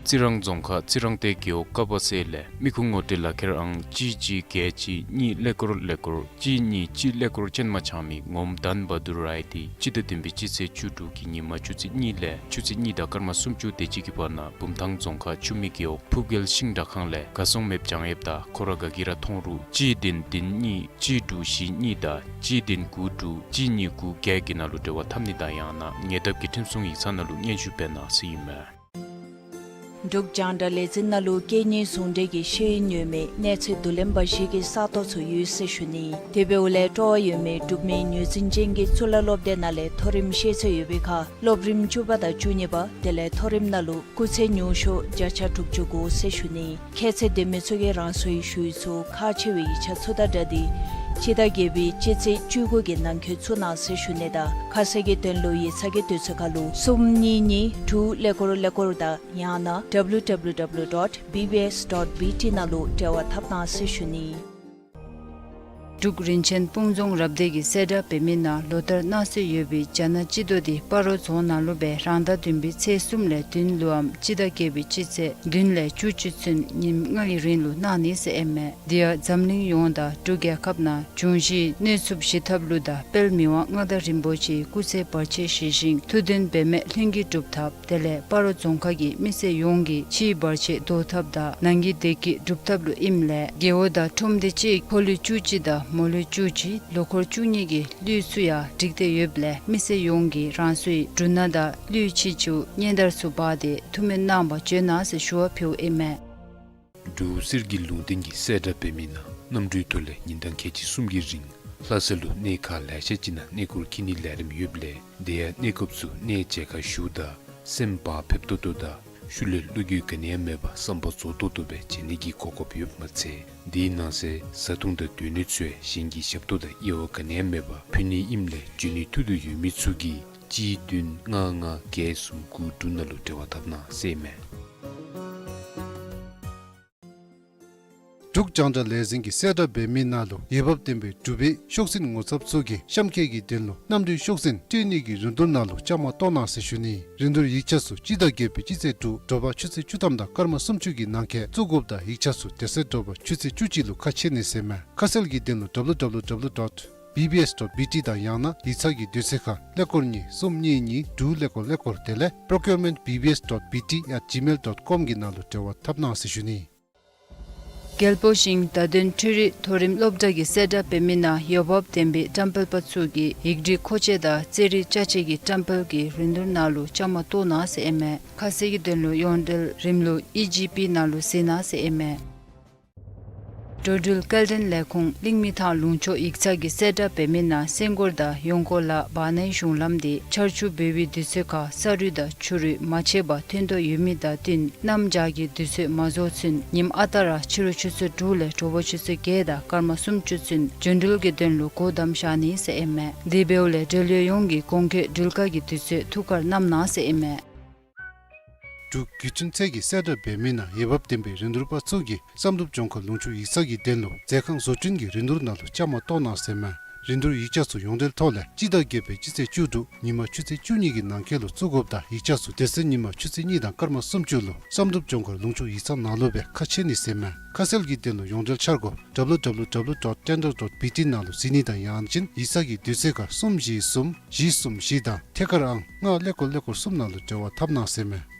རྩི་རང་རྫོང་ཁག་རྩི་རང་སྡེ་རྒེད་འོག་ཀ་པ་སེ་ལས་མི་ཁུངས་ངོ་སྤྲོད་ལག་ཁྱེར་ཨང་གཅིག་གཅིག་བརྒྱད་གཅིག་གཉིས་ཀླད་ཀོར་ཀླད་ཀོར་གཅིག་གཉིས་གཅིག་ཀླད་ཀོར་ཅན་མ་འཆང་མི་ངོམ་དཱན་བ་དུར་རའི་དེ་སྤྱི་ཟླ་བདུན་པའི་སྤྱི་ཚེས་བཅུ་དྲུག་གི་ཉིན་མ་ཆུ་ཚོད་གཉིས་ལས་ཆུ་ཚོད་གཉིས་དང་སྐར་མ་སུམ་ཅུ་དེ་ཅིག་གི་བར་ན་བུམ་ཐང་རྫོང་ཁག་ཆུ་སྨད་རྒེད་འོག་ཕུབ་རྒྱལ་ཤིང་དྲ་ཁང་ལས་ག་སོང་མེདཔ་བྱང་ཡོདཔ་ད་ཁོ་ར་ག་གིས་ར་མཐོང་རུང་གཅིག་བདུན་བདུན་གཉིས་གཅིག་དྲུག་བཞི་གཉིས་དང་གཅིག་བདུན་དགུ་དྲུག་གཅིག་གཉིས་དགུ་བརྒྱད་ཀྱི་ནང་ལུ་འབྲེལ་བ་འཐབ་ནི་དང་ཡང་ན་ཉེ་འདབས་ཀྱི་ཁྲིམས་སྲུང་ཡིག་ཚང་ནང་ལུ་སྙན་ཞུ་འབད་གནང་ཟེར་ཨིན་མས། འབྲུག་རྒྱང་བསྒྲགས་ལས་འཛིན་ནང་ལུ་སྐད་གཉིས་ཟུང་འབྲེལ་གྱི་ཤེས་ཡོན་ཡོད་མི་གནས་ཚད་བསྡུ་ལེན་པ་ཞིག་གི་ས་སྟོང་ཚུ་ཡོད་ཟེར་ཞུ་ནི། དེ་འབདཝ་ལས་སྤྲོ་བ་ཡོད་མི་འབྲུག་མི་ངོས་འཛིན་ཅན་གྱི་གཙུག་ལག་སློབ་སྡེ་ནང་ལས་མཐོ་རིམ་ཤེས་ཚད་ཡོད་པའི་ཁར་སློབ་རིམ་བཅུ་པ་དང་བཅུ་གཉིས་པ་དེ་ལས་མཐོ་རིམ་ནང་ལུ་སྐུགས་ཚད་ཉུང་ཤོས་བརྒྱ་ཆ་དྲུག་ཅུ་དགོ་ཟེར་ཞུ་ནི། ཁྱད་ཚད་ལྡན་མི་ཚུ་གིས་རང་སོའི་ཞུ་ཡིག་ཚུ་ཁག་ཆེ་བའི་ཡིག་ཆ་ཚུ་དང་སྦྲགས་ཏེ་སྤྱི་ཟླ་བརྒྱད་པའི་སྤྱི་ཚེས་བཅུ་དགུ་གི་ནང་འཁོད་བཙུགས་གནང་ཟེར་ཞུ་ནི་དང་ཁ་གསལ་གྱི་དོན་ལུ་ཡིག་ཚང་གི་དུས་ཚོད་ཁར་ལུ་གསུམ་གཉིས་གཉིས་དྲུག་ཀླད་ཀོར་ཀླད་ཀོར་དང་ཡང་ན་W W W dot B B S dot B T ནང་ལུ་འབྲེལ་བ་འཐབ་གནང་ཟེར་ཞུ་ནི། འབྲུག་རིན་ཆེན་སྤུངས་རྫོང་རབ་སྡེ་གིས་གསལ་བསྒྲགས་འབད་མི་ནང་ལོ་ལྟར་གནང་སྲོལ་ཡོད་པའི་རྒྱ་ནག་སྤྱི་ཟླ་འདི་སྤ་རོ་རྫོང་ནང་ལུ་སྦེ་རང་ཟླ་བདུན་པའི་ཚེས་གསུམ་ལས་བདུན་ལུ་འམ་སྤྱི་ཟླ་བརྒྱད་པའི་སྤྱི་ཚེས་བདུན་ལས་བཅུ་གཅིག་ཚུན་ཉིནམ་ལྔ་གི་རིང་ལུ་གནང་ནི་ཟེར་ཨིན་མས། དེ་ཡང་འཛམ་གླིང་ཡོངས་དང་འབྲུག་རྒྱལ་ཁབ་ནང་འབྱུང་བཞིའི་གནོད་འཚེ་ཞི་ཐབས་ལུ་དང་དཔལ་མི་དབང་མངའ་བདག་རིན་པོ་ཆེའི་སྐུ་ཚེ་བར་ཆད་ཞི་ཞིང་ཐུགས་འདུན་འབད་མེད་ལྷུན་གྱིས་གྲུབ་ཐབས། དེ་ལས་སྤ་རོ་རྫོང་ཁག་གི་མི་སེར་ཡོངས་ཀྱི་ཕྱིའི་བར་ཆད་བཟློག་ཐབས་དང་ནང་གི་བདེ་སྐྱིད་སྒྲུབ་ཐབས་ལུ་ཨིནམ་ལས་རྒེད་འོག་དང་ཁྲོམ་སྡེ་གཅིག་ཕོ་ལུས་བཅུ་གཅིག་དང་མོ་ལུས་བཅུ་གཅིག་ལོ་འཁོར་བཅུ་གཉིས་ཀྱི་ལུས་ཚུ་ཡང་སྒྲིག་སྟེ་ཡོདཔ་ལས་མི་སེར་ཡོངས་ཀྱིས་རང་སོའི་འབྲུ་སྣ་དང་ལུས་ཕྱི་ཚུ་སྙན་དར་ཚུ་འབག་སྟེ་ཐུགས་སྨོན་གནང་བར་བྱོན་གནང་ཟེར་ཞུ་བ་ཕུལཝ་ཨིན་མས། འབྲུག་གསེར་གྱི་ལུང་བསྟན་གྱིས་གསལ་བསྒྲགས་འབད་མི་ནང་གནམ་གྲུའི་ཐོག་ལས་ཉིན་གྲངས་ཁལ་གཅིག་གསུམ་གྱི་རིང་ལྷ་ས་ལུ་གནས་ཁག་ལེ་ཤ་ཅིག་ནང་གནས་སྐོར་འཁྱིད་ནིའི་ལས་རིམ་ཡོདཔ་ལས་དེ་ཡང་གནས་སྐབས་སུ་གནས་མཇལ་ཁ་ཞུཝ་ད་སེམས་བག་ཕེབས་ཏོག་ཏོ་དང་ཤུལ་ལས་བློ་འགྱོད་ག་ནི་ཡང་མེད་པར་བསམ་པ་རྫོགས་ཏོག་ཏོ་སྦེ་མཇལ་ནི་གི་གོ་སྐབས་ཡོདཔ་མ་ཚད་དེའི་ནང་གསེས་བཟའ་འཐུང་དང་སྡོད་གནས་ཚུ་ཡང་གཞན་གྱི་ཞབས་ཏོག་དང་དབྱེ་བ་ག་ནི་ཡང་མེད་པར་ཕུལ་ནི་ཨིནམ་ལས་འབྱོན་ནི་ཐུགས་འདོད་ཡོད་མི་ཚུ་གིས་གཅིག་བདུན་ལྔ་ལྔ་བརྒྱད་གསུམ་དགུ་དྲུག་ནང་ལུ་འབྲེལ་བ་འཐབ་གནང་ཟེར་ཨིན་མས། འབྲུག་རྒྱང་བསྒྲགས་ལས་འཛིན་གྱིས་གསལ་བསྒྲགས་འབད་མི་ནང་ལུ་འོས་འབབ་ལྡན་པའི་འབྲུག་པའི་ཤོག་འཛིན་ངོ་ཚབ་ཚུ་གིས་གཤམ་འཁོད་ཀྱི་དོན་ལུ་གནམ་གྲུའི་ཤོག་འཛིན་སྤྲོད་ནི་གི་རིན་བསྡུར་ནང་ལུ་བཅའ་མར་གཏོགས་གནང་ཟེར་ཞུ་ནི། རིན་བསྡུར་ཡིག་ཆ་ཚུ་སྤྱི་ཟླ་བརྒྱད་པའི་སྤྱི་ཚེས་དྲུག་དྲོ་པ་ཆུ་ཚོད་བཅུ་ཐམ་དང་སྐར་མ་སུམ་ཅུ་གི་ནང་འཁོད་བཙུགས་དགོཔ་དང་ཡིག་ཆ་ཚུ་དེ་ཚེ་དྲོ་པ་ཆུ་ཚོད་བཅུ་གཅིག་ལུ་ཁ་ཕྱེ་ནི་ཟེར་མས། ཁ་གསལ་གྱི་དོན་ལུ་W W W dot B B S dot B T དང་ཡང་ན་ཡིག་ཚང་གི་དུས་ཚོད་ཁར་ཀླད་ཀོར་གཉིས་གསུམ་གཉིས་གཉིས་དྲུག་ཀླད་ཀོར་ཀླད་ཀོར་དེ་ལས་procurement B B S dot B T at gmail dot com གི་ནང་ལུ་འབྲེལ་བ་འཐབ་གནང་ཟེར་ཞུ་ནི། རྒྱལ་པོ་ཞིང་བརྡ་དོན་འཕྲུལ་རིག་མཐོ་རིམ་སློབ་གྲྭ་གིས་གསལ་བསྒྲགས་འབད་མི་ནང་འོས་འབབ་ལྡན་པའི་བཀྲམ་སྤེལ་པ་ཚུ་གིས་ཡིག་འབྲུ་མཁོ་ཆས་དང་རྩེད་རིགས་ཅ་ཆས་ཀྱི་བཀྲམ་སྤེལ་གྱི་རིན་བསྡུར་ནང་ལུ་བཅའ་མར་གཏོགས་གནང་ཟེར་ཨིན་མས། ཁ་གསལ་གྱི་དོན་ལུ་ཡོངས་འབྲེལ་རིམ་ལུགས་E G P ནང་ལུ་གཟིགས་གནང་ཟེར་ཨིན་མས། འགྲོ་འགྲུལ་སྐྱེལ་འདྲེན་ལས་ཁུངས་གླིང་མི་ཐང་ལུང་ཕྱོགས་ཡིག་ཚང་གིས་གསལ་བསྒྲགས་འབད་མི་ནང་སེང་སྒོར་དང་ཡོང་སྒོ་ལ་བར་ནའི་གཞུང་ལམ་དེ་ཆར་ཆུ་འབབ་པའི་དུས་ཚོད་ཁར་ས་རུད་དང་ཆུ་རུད་མ་ཆད་པར་ཐོན་དོ་ཡོད་མི་དང་བསྟུན་གནམ་བྱཱར་གྱི་དུས་ཚོད་མ་རྫོགས་ཚུན་ཉིནམ་ཨ་རྟག་ར་ཕྱི་རུ་ཆུ་ཚོད་དྲུག་ལས་དྲོ་པ་ཆུ་ཚོད་བརྒྱད་དང་སྐར་མ་སུམ་ཅུ་ཚུན་རྒྱུ་འགྲུལ་གྱི་དོན་ལུ་སྒོ་བསྡམ་བཞག་ནི་ཟེར་ཨིན་མས། དེ་འབདཝ་ལས་འབྲེལ་ཡོད་ཡོངས་ཀྱིས་གོང་འཁོད་འགྲུལ་བཀག་གི་དུས་ཚོད་ཐུགས་ཁར་བསྣམ་གནང་ཟེར་ཨིན་མས། འབྲུག་བརྒྱུད་འཕྲིན་ཚད་ཀྱིས་གསལ་བསྒྲགས་འབད་མི་ནང་འོས་འབབ་ལྡན་པའི་རིན་བསྡུར་པ་ཚུ་གིས་བསམ་གྲུབ་ལྗོངས་མཁར་ལུང་ཕྱོགས་ཡིག་ཚང་གི་དོན་ལུ་མཛོད་ཁང་བཟོ་སྐྲུན་གྱི་རིན་བསྡུར་ནང་ལུ་བཅའ་མར་གཏོགས་གནང་ཟེར་མས། རིན་བསྡུར་ཡིག་ཆ་ཚུ་ཡོངས་འབྲེལ་ཐོག་ལས་སྤྱི་ཟླ་བརྒྱད་པའི་སྤྱི་ཚེས་བཅུ་དྲུག་ཉིན་མ་ཆུ་ཚོད་བཅུ་གཉིས་ཀྱི་ནང་འཁོད་ལུ་བཙུགས་དགོཔ་དང་ཡིག་ཆ་ཚུ་དེ་ཚེ་ཉིན་མ་ཆུ་ཚོད་གཉིས་དང་སྐར་མ་སུམ་ཅུ་ལུ་བསམ་གྲུབ་ལྗོངས་མཁར་ལུང་ཕྱོགས་ཡིག་ཚང་ནང་ལུ་སྦེ་ཁ་ཕྱེ་ནི་ཟེར་མས། ཁ་གསལ་གྱི་དོན་ལུ་ཡོངས་འབྲེལ་འཆར་སྒོ་W W W dot tender dot B T ནང་ལུ་གཟིགས་ནི་དང་ཡང་ཅིན་ཡིག་ཚང་གི་དུས་ཚོད་ཁར་གསུམ་བཞི་གསུམ་བཞི་གསུམ་བཞི་དང་ཐད་ཀར་ཨང་ལྔ་ཀླད་ཀོར་ཀླད་ཀོར་གསུམ་ནང་ལུ་འབྲེལ་བ་འཐབ་གནང་ཟེར་མས།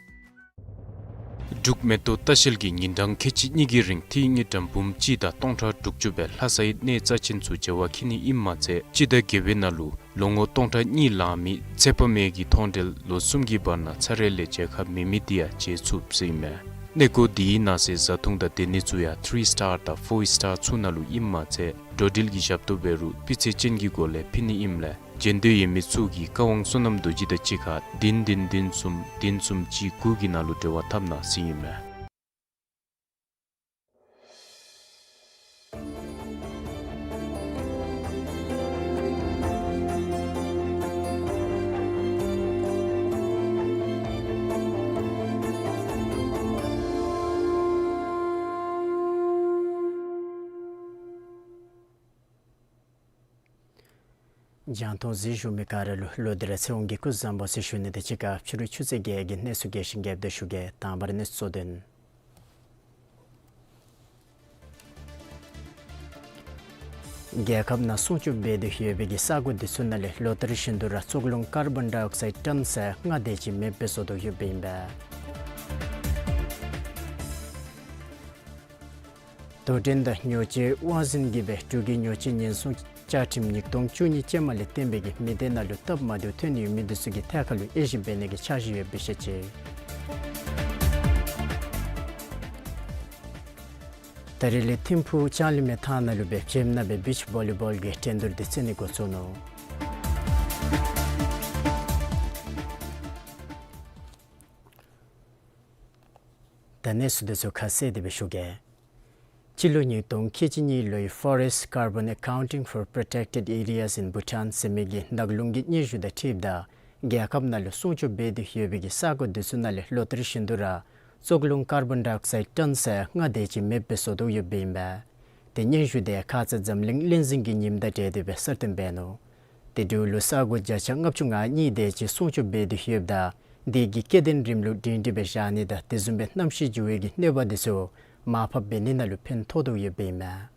འབྲུག་མེ་ཏོག་ལྟ་བཤལ་གྱིས་ཉིན་གྲངས་ཁལ་གཅིག་གཉིས་ཀྱི་རིང་ཐིག་ངེ་ཌམ་འབུམ་གཅིག་དང་སྟོང་ཕྲག་དྲུག་ཅུ་སྦེ་ལྷ་སའི་གནས་རྩ་ཆེན་ཚུ་མཇལ་བར་འཁྱིད་ནི་ཨིནམ་མ་ཚད་སྤྱི་ཟླ་བརྒྱད་པའི་ནང་ལུ་ལོ་ངོ་སྟོང་ཕྲག་གཉིས་ལང་མི་ཚེ་དཔག་མེད་ཀྱི་མཐོང་གྲོལ་ལོ་གསུམ་གྱི་བར་ན་ཚར་རེ་ལས་མཇལ་ཁ་མེད་མི་དེ་ཡང་མཇལ་ཚུགས་ཟེར་ཨིན་མས། གནས་སྐོར་དེའི་ནང་གསེས་བཟའ་འཐུང་དང་སྡོད་ནི་ཚུ་ཡང་ཐི་རི་སི་ཊར་དང་ཕོར་སི་ཊར་ཚུ་ནང་ལུ་ཨིནམ་མ་ཚད་འགྲོ་འགྲུལ་གྱི་ཞབས་ཏོག་འབད་རུང་སྤུས་ཚད་ཅན་གྱི་སྒོ་ལས་ཕུལ་ནི་ཨིནམ་ལས་མཇལ་འདོད་ཡོད་མི་ཚུ་གིས་བཀའ་དབང་བསོད་ནམས་རྡོ་རྗེ་དང་གཅིག་ཁར་བདུན་བདུན་བདུན་གསུམ་བདུན་གསུམ་གཅིག་དགུ་གི་ནང་ལུ་འབྲེལ་བ་འཐབ་གནང་ཟེར་ཨིན་མས། རྒྱང་མཐོང་གཟིགས་བཞུགས་མི་ག་ར་ལུ་ལོ་དེ་ར་ཚེ་དབང་གི་སྐུ་གཟུགས་བཟང་པོ་ཟེར་ཞུ་ནི་དང་གཅིག་ཁར་ཕྱི་རུ་ཆུ་ཚོད་བརྒྱད་ཀྱི་གནས་ཚུལ་རྒྱས་ཤིང་རྒྱསཔ་སྦེ་ཞུ་གེ། དང་པ་ར་གནས་ཚུལ་གཙོ་དོན། རྒྱལ་ཁབ་ནང་སྲུང་སྐྱོབ་འབད་དེ་ཡོད་པའི་གི་ས་གོ་དེ་ཚུ་ནང་ལས་ལོ་ལྟར་བཞིན་དུ་ར་བཙོག་རླུང་ཀར་བོན་ཌའི་ཨོག་སའིཌ་ཊོན་ཚད་ལྔ་དེ་ཅིག་མེདཔ་སྦེ་བཟོ་དོ་ཡོདཔ་ཨིན་པས། དོ་འགྲན་དང་ཉོ་སྤྱོད་དབང་འཛིན་གྱིས་སྦེ་འབྲུག་གི་ཉོ་སྤྱོད་ཉེན་སྲུང་བཅའ་ཁྲིམས་ཉིས་སྟོང་བཅུ་གཉིས་ཅན་མ་ལས་བརྟེན་པའི་གི་མི་སྡེ་ནང་ལུ་སྟབས་མ་བདེཝ་ཐོན་ཡོད་མི་དེ་ཚུ་གི་ཐད་ཁར་ལུ་དབྱེ་ཞིབ་འབད་ནི་གི་འཆར་གཞི་ཡོདཔ་སྦེ་བཤད་ཅི། ད་རིས་ལས་ཐིམ་ཕུག་ལྕང་གླིང་མའི་ཐང་ནང་ལུ་སྦེ་བྱེམ་ནང་སྦེ་བིཆ་བོ་ལི་བོལ་གྱི་འགྲན་བསྡུར་དེ་རྩེ་ནི་འགོ་བཙུགས་ནུག། ད་གནས་ཚུལ་དེ་ཚུ་ཁ་གསལ་དེ་སྦེ་ཞུ་གེ། སྤྱི་ལོ་ཉིས་སྟོང་ཁལ་གཅིག་གཉིས་ལོའི་Forest Carbon Accounting for Protected Areas in Bhutan ཟེར་མི་གི་ནགས་ཀླུང་གི་སྙན་ཞུ་དང་འཁྲིལཝ་ད་རྒྱལ་ཁབ་ནང་ལུ་སྲུང་སྐྱོབ་འབད་དེ་ཡོད་པའི་གི་ས་གོ་དེ་ཚུ་ནང་ལས་ལོ་ལྟར་བཞིན་དུ་ར་བཙོག་རླུང་ཀར་བོན་ཌའི་ཨོག་སའིཌ་ཊོན་ཚད་ལྔ་དེ་ཅིག་མེདཔ་སྦེ་བཟོ་དོ་ཡོདཔ་ཨིན་པས། ཏེ་སྙན་ཞུ་དེ་ཁ་ཙ་འཛམ་གླིང་བློན་འཛིན་གྱི་ཉིནམ་དང་འབྲེལ་ཏེ་སྦེ་གསར་བཏོན་འབད་ནུག། དེ་འབདཝ་ལུ་ས་གོ་བརྒྱ་ཆ་ལྔ་བཅུ་ང་གཉིས་དེ་ཅིག་སྲུང་སྐྱོབ་འབད་དེ་ཡོདཔ་ད་དེ་གི་སྐྱེ་ལྡན་རིམ་ལུགས་སྒྲིང་སྒྲི་སྦེ་བཞག་ནི་དང་དེ་བཟུམ་སྦེ་གནམ་གཤིས་འགྱུར་བའི་གི་གནོད་པ་དེ་ཚུ་མར་ཕབ་འབད་ནི་ནང་ལུ་ཕན་ཐོགས་དོ་ཡོདཔ་ཨིན་མས།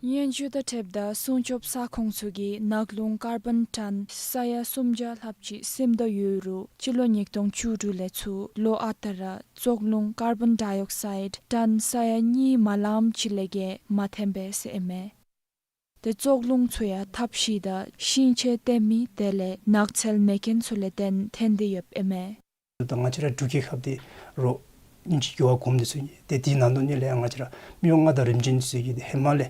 སྙན་ཞུ་དང་འཁྲིལཝ་ད་སྲུང་སྐྱོབ་ས་ཁོངས་ཚུ་གིས་ནགས་ཀླུང་ཀར་བོན་ཊོན་ས་ཡ་སུམ་བརྒྱ་ལྷགཔ་ཅིག་སིམ་དོ་ཡོད་རུང་སྤྱི་ལོ་ཉིས་སྟོང་བཅུ་དྲུག་ལས་ཚུར་ལོ་ཨ་རྟག་ར་བཙོག་རླུང་ཀར་བོན་ཌའི་ཨོག་སའིཌ་ཊོན་ས་ཡ་གཉིས་མ་ལངམ་ཅིག་ལས་བརྒལ་མ་ཐོན་པས་ཟེར་ཨིན་མས། ཏེ་བཙོག་རླུང་ཚུ་ཡང་ཐབས་ཤེས་དང་ཤིང་ཆས་བཏོན་མི་དེ་ལས་ནགས་ཚལ་མེ་རྐྱེན་ཚུ་ལས་བརྟེན་ཐོན་ཏེ་ཡོདཔ་ཨིན་མས། ད་ང་བཅས་ར་འབྲུག་རྒྱལ་ཁབ་འདི་རོགས་ཨིན་ཅི་རྒྱལ་བ་གོངམ་འདི་ཚུ་ཨིན། ཏེ་དེའི་ནང་དོག་ནང་ལས་ཡང་ང་བཅས་ར་མི་དབང་མངའ་བདག་རིམ་བྱོན་འདི་ཚུ་གིས་ཏེ་ཧེ་མ་ལས་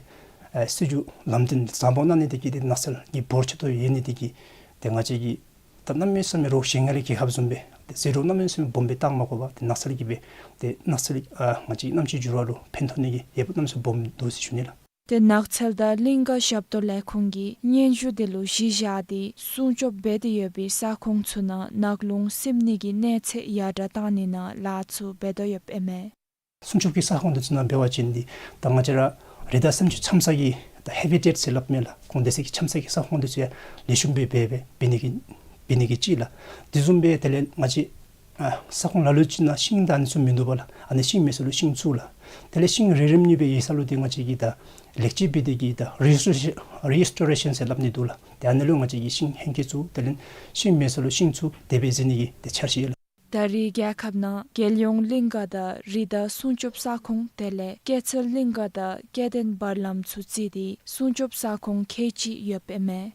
ཨེ་སྲིད་བྱུས་ལམ་སྟོན་བཟང་པོ་གནང་ནི་དེ་གིས་ཏེ་ནགས་ཚལ་གྱི་འབོར་ཆེ་ཏོག་ཡོད་ནི་དེ་གིས་ཏེ་ང་བཅས་ཀྱིས་ད་གནམ་མེད་ས་མེད་རོགས་གཞན་ལས་རྒྱལ་ཁབ་བཟུམ་སྦེ་ཏེ་ཟད་འགྲོ་གནམ་མེད་ས་མེད་སྦོམ་སྦེ་བཏང་མ་དགོ་པར་ཏེ་ནགས་ཚལ་གྱི་སྦེ་ཏེ་ནགས་ཚལ་ཨ་ང་བཅས་གནམ་གཤིས་འགྱུར་བ་ལུ་ཕན་ཐོགས་ནི་གི་འོས་འབབ་གནམ་མེད་ས་མེད་སྦོམ་འདུག་ཟེར་ཞུ་ནི་ལགས། ཏེ་ནགས་ཚལ་དང་གླིང་ཀ་ཞབས་ཏོག་ལས་ཁུངས་ཀྱི་སྙན་ཞུ་དེ་ལུ་གཞི་བཞག་སྟེ་སྲུང་སྐྱོབ་འབད་དེ་ཡོད་པའི་ས་ཁོངས་ཚུ་ནང་ནགས་རླུང་སིམ་ནི་གི་གནས་ཚད་ཡར་དྲག་བཏང་ནི་ནང་ལཱ་ཚུ་འབད་དོ་ཡོདཔ་ཨིན་མས། སྲུང་སྐྱོབ་ཀྱི་ས་ཁོངས་འདི་ཚུ་ནང་འབད་བ་ཅིན་འདི་ད་ང་བཅས་ར་རི་དྭགས་སེམས་ཅན་འཁྱམ་ས་གི་ད་ཧེ་བི་ཊེཊ་ཟེར་སླབ་མས་ལགས། ཁོང་སྡོད་ས་གི་འཁྱམ་ས་གི་ས་ཁོངས་འདི་ཚུ་ཡང་ལེགས་ཤོམ་སྦེ་འབད་སྦེ་འབད་ནི་གི་འབད་ནི་གི་ཅིག་ལགས། དེ་བཟུམ་སྦེ་དེ་ལས་ང་བཅས་ཨ་ས་ཁོངས་ལ་ལུ་ཅིག་ནང་ཤིང་ད་ཨ་ནི་ཚུ་མིན་འདུག་པ་ལགས། ཨ་ནི་ཤིང་མེད་ས་ལུ་ཤིང་བཙུགས་ལགས། དེ་ལས་ཤིང་རིལ་རིལམ་གཉིས་སྦེ་ཡོད་ས་ལུ་འདི་ང་བཅས་ཀྱིས་ད་ལེགས་བཅོས་འབད་དེ་གིས་ད་རི་སི་ཊོ་རེ་ཤཱན་ཟེར་སླབ་ནི་འདུག་ལགས། ཏེ་ཨ་ནི་ལུ་ང་བཅས་ཀྱིས་ཤིང་ཧེང་སྐལ་བཙུགས། དེ་ལས་ཤིང་མེད་ས་ལུ་ཤིང་བཙུགས། དེ་སྦེ་མཛད་ནི་གི་ཏེ་འཆར་གཞི་ཡོད་ལགས། ད་རེས་རྒྱལ་ཁབ་ནང་རྒྱལ་ཡོངས་གླིང་ག་དང་རི་དྭགས་སྲུང་སྐྱོབ་ས་ཁོངས་དེ་ལས་སྐྱེད་ཚལ་གླིང་ག་དང་སྐྱེ་ལྡན་བར་ལམ་ཚུ་བརྩིས་ཏེ་སྲུང་སྐྱོབ་ས་ཁོངས་ཁལ་གཅིག་ཡོདཔ་ཨིན་མས།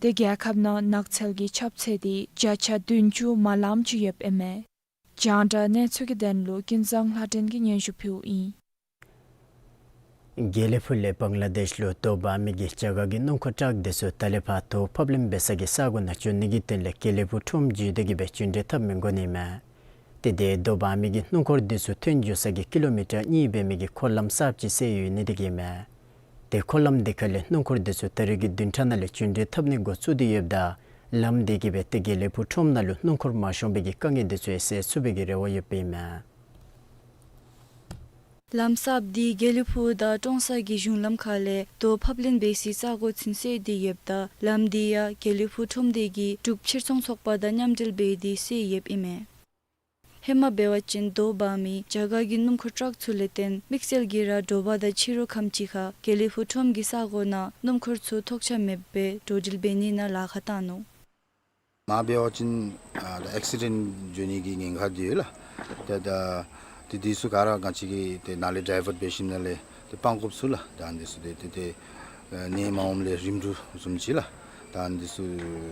ཏེ་རྒྱལ་ཁབ་ནང་ནགས་ཚལ་གྱི་ཁྱབ་ཚད་འདི་བརྒྱ་ཆ་བདུན་ཅུ་མ་ལངམ་ཅིག་ཡོདཔ་ཨིན་མས། རྒྱང་བསྒྲགས་གནས་ཚུལ་གྱི་དོན་ལུ་ཀུན་བཟང་ལྷ་སྒྲོན་གྱིས་སྙན་ཞུ་ཕུལཝ་ཨིན། དགེ་ལེགས་ཕུག་ལས་བང་ལ་དེཤ་ལུ་རྡོ་འབག་མི་གི་རྒྱ་གར་གྱི་སྣུམ་འཁོར་ཊཱག་དེ་ཚུ་ད་ལས་ཕར་རྡོ་ཕབ་ལེན་འབད་ས་གི་ས་གོ་ནང་འགྱོ་ནི་གི་དོན་ལས་དགེ་ལེགས་ཕུག་ཁྲོམ་བརྒྱུད་དེ་གིས་སྦེ་རྒྱུན་འགྲུལ་འཐབ་མི་དགོ་ནི་མས། ཏེ་དེ་རྡོ་འབག་མི་གི་སྣུམ་འཁོར་དེ་ཚུ་ཐོན་འགྱོ་ས་གི་ཀི་ལོ་མི་ཊར་གཉིས་འབད་མི་གི་འཁོར་ལམ་གསརཔ་ཅིག་བསལ་ཡོད་ནི་དེ་གིས་མས། ཏེ་འཁོར་ལམ་དེ་ཁ་ལས་སྣུམ་འཁོར་དེ་ཚུ་ད་རེས་ཀྱི་བདུན་ཕྲག་ནང་ལས་རྒྱུན་འགྲུལ་འཐབ་ནི་འགོ་བཙུགས་ཏེ་ཡོདཔ་ད་ལམ་དེ་གིས་སྦེ་ཏེ་དགེ་ལེགས་ཕུག་ཁྲོམ་ནང་ལུ་སྣུམ་འཁོར་མ་ཤོང་པའི་གི་དཀའ་ངལ་དེ་ཚུ་ཡང་སེལ་ཚུགས་པའི་གི་རེ་བ་ཡོདཔ་ཨིན་མས། ལམ་གསརཔ་འདི་དགེ་ལེགས་ཕུག་དང་ཀྲོང་གསར་གྱི་གཞུང་ལམ་ཁ་ལས་རྡོ་ཕབ་ལེན་འབད་སའི་ས་གོ་ཚུན་བསལ་ཏེ་ཡོདཔ་ད་ལམ་འདི་ཡང་དགེ་ལེགས་ཕུག་ཁྲོམ་སྡེ་གིས་འབྲུག་ཕྱིར་ཚོང་ཚོགས་པ་དང་མཉམ་འབྲེལ་འབད་དེ་བསལ་ཡོདཔ་ཨིན་མས། ཧེ་མ་འབད་བ་ཅིན་རྡོ་འབག་མི་རྒྱ་གར་གྱི་སྣུམ་འཁོར་ཊཱག་ཚུ་ལས་བརྟེན་དམིགས་བསལ་གྱིས་ར་དྲོ་པ་དང་ཕྱི་རུ་ཁམས་ཅིག་ཁར་དགེ་ལེགས་ཕུག་ཁྲོམ་གྱི་ས་གོ་ནང་སྣུམ་འཁོར་ཚུ་ཐོགས་ཆགས་མེདཔ་སྦེ་འགྲོ་འགྲུལ་འབད་ནི་ནང་ལཱ་ཁག་བཏང་ནུག། མ་འབད་བ་ཅིན་ཨ་ཨེག་སི་ཌེནཊ་འགྱོ་ནི་གི་ཉེན་ཁ་འདི་ཡོད་ལགས། ཏེ་ད་དེ་དེ་ཚུ་ག་ར་ང་བཅས་ཀྱིས་ཏེ་ནཱ་ལས་ཌའི་ཝརཊ་འབད་ཞིནམ་ལས་ཏེ་སྤང་དགོཔ་ཚུ་ལགས། ད་འདི་ཚུ་ཏེ་ཏེ་ཏེ་ཨ་ནད་མ་འོངམ་ལས་རིམ་གྲོ་བཟུམ་ཅིག་ལགས། ད་འདི་ཚུ་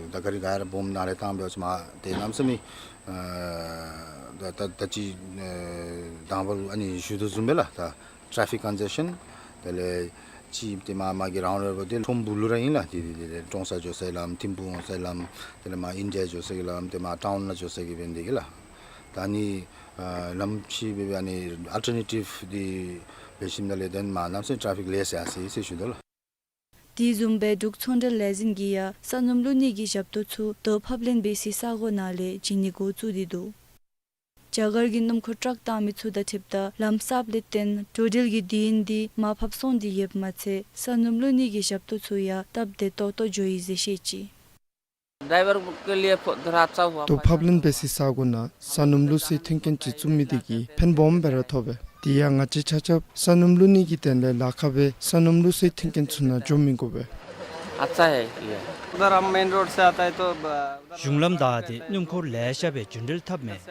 ད་ག་རི་ག་ར་སྦོམ་ནཱ་ལས་བཏང་འབད་བ་ཅིན་མ་ཏེ་གནམ་མེད་ས་མེད་ཨ་ད་ད་ད་ཅི་ཨ་དང་པ་ཨ་ནི་ཞུ་དོ་བཟུམ་སྦེ་ལགས། ད་ཊ་རེ་ཕིག་ཀོན་ཇེ་ཤཱན་དེ་ལས་ཅིག་ཏེ་མ་མ་གི་རའུནཌ་ཨ་བཱའུཊ་འདི་ཁྲོམ་སྦུག་ལུ་ར་ཨིན་ལགས། ཏེ་ཏེ་ཏེ་ཀྲོང་གསར་འགྱོ་སའི་ལམ་ཐིམ་ཕུག་འོང་སའི་ལམ་དེ་ལས་མ་ཨིན་ཌི་ཡ་འགྱོ་སའི་ལམ་དེ་མ་ཊའུན་ནང་འགྱོ་ས་གི་འབད་ནི་དེ་གིས་ལགས། ད་ནི་ཨ་ལམ་ཕྱི་འབད་བའི་ཨ་ནི་ཨལ་ཊར་ནེ་ཊིབ་འདི་འབད་ཞིནམ་ལས་དེ་མ་གནམ་མེད་ས་མེད་ཊ་རེ་ཕིག་ལེ་ཤ་ཡར་སོ་ཡི་ཟེར་ཞུ་དོ་ལགས། དེ་བཟུམ་སྦེ་འབྲུག་ཚོང་འབྲེལ་ལས་འཛིན་གྱིས་ཡང་ས་སྣུམ་བླུག་ནི་གི་ཞབས་ཏོག་ཚུ་རྡོ་ཕབ་ལེན་འབད་སའི་ས་གོ་ནང་ལས་བྱིན་ནི་འགོ་བཙུགས་ཏེ་འདུག། རྒྱ་གར་གྱི་སྣུམ་འཁོར་ཊཱག་བཏང་མི་ཚུ་དང་འཁྲིལཝ་ད་ལམ་གསརཔ་ལས་བརྟེན་འགྲོ་འགྲུལ་གྱི་དུས་ཡུན་འདི་མར་ཕབ་སོང་སྟེ་ཡོདཔ་མ་ཚད་ས་སྣུམ་བླུག་ནི་གི་ཞབས་ཏོག་ཚུ་ཡང་སྟབས་བདེ་ཏོག་ཏོ་འགྱོ་ཡི་ཟེར་བཤད་ཅི། ड्राइवर के लिए बहुत डरावना हुआ। རྡོ་ཕབ་ལེན་འབད་སའི་ས་གོ་ནང་ས་སྣུམ་བླུག་སའི་མཐུན་རྐྱེན་ཅིག་བཙུགས་མི་དེ་གིས་ཕན་སྦོམ་སྦེ་ར་ཐོགས་པས། དེ་ཡང་ང་བཅས་ཆ་ཁྱབ་ས་སྣུམ་བླུག་ནི་གི་དོན་ལས་ལཱ་ཁག་སྦེ་ས་སྣུམ་བླུག་སའི་མཐུན་རྐྱེན་ཚུ་ནང་འགྱོ་མི་དགོ་པས། अच्छा है ये। उधर हम मेन रोड से आता है तो ब- གཞུང་ལམ་བདའ་སྟེ་སྣུམ་འཁོར་ལེ་ཤ་སྦེ་རྒྱུན་འགྲུལ་འཐབ་མས།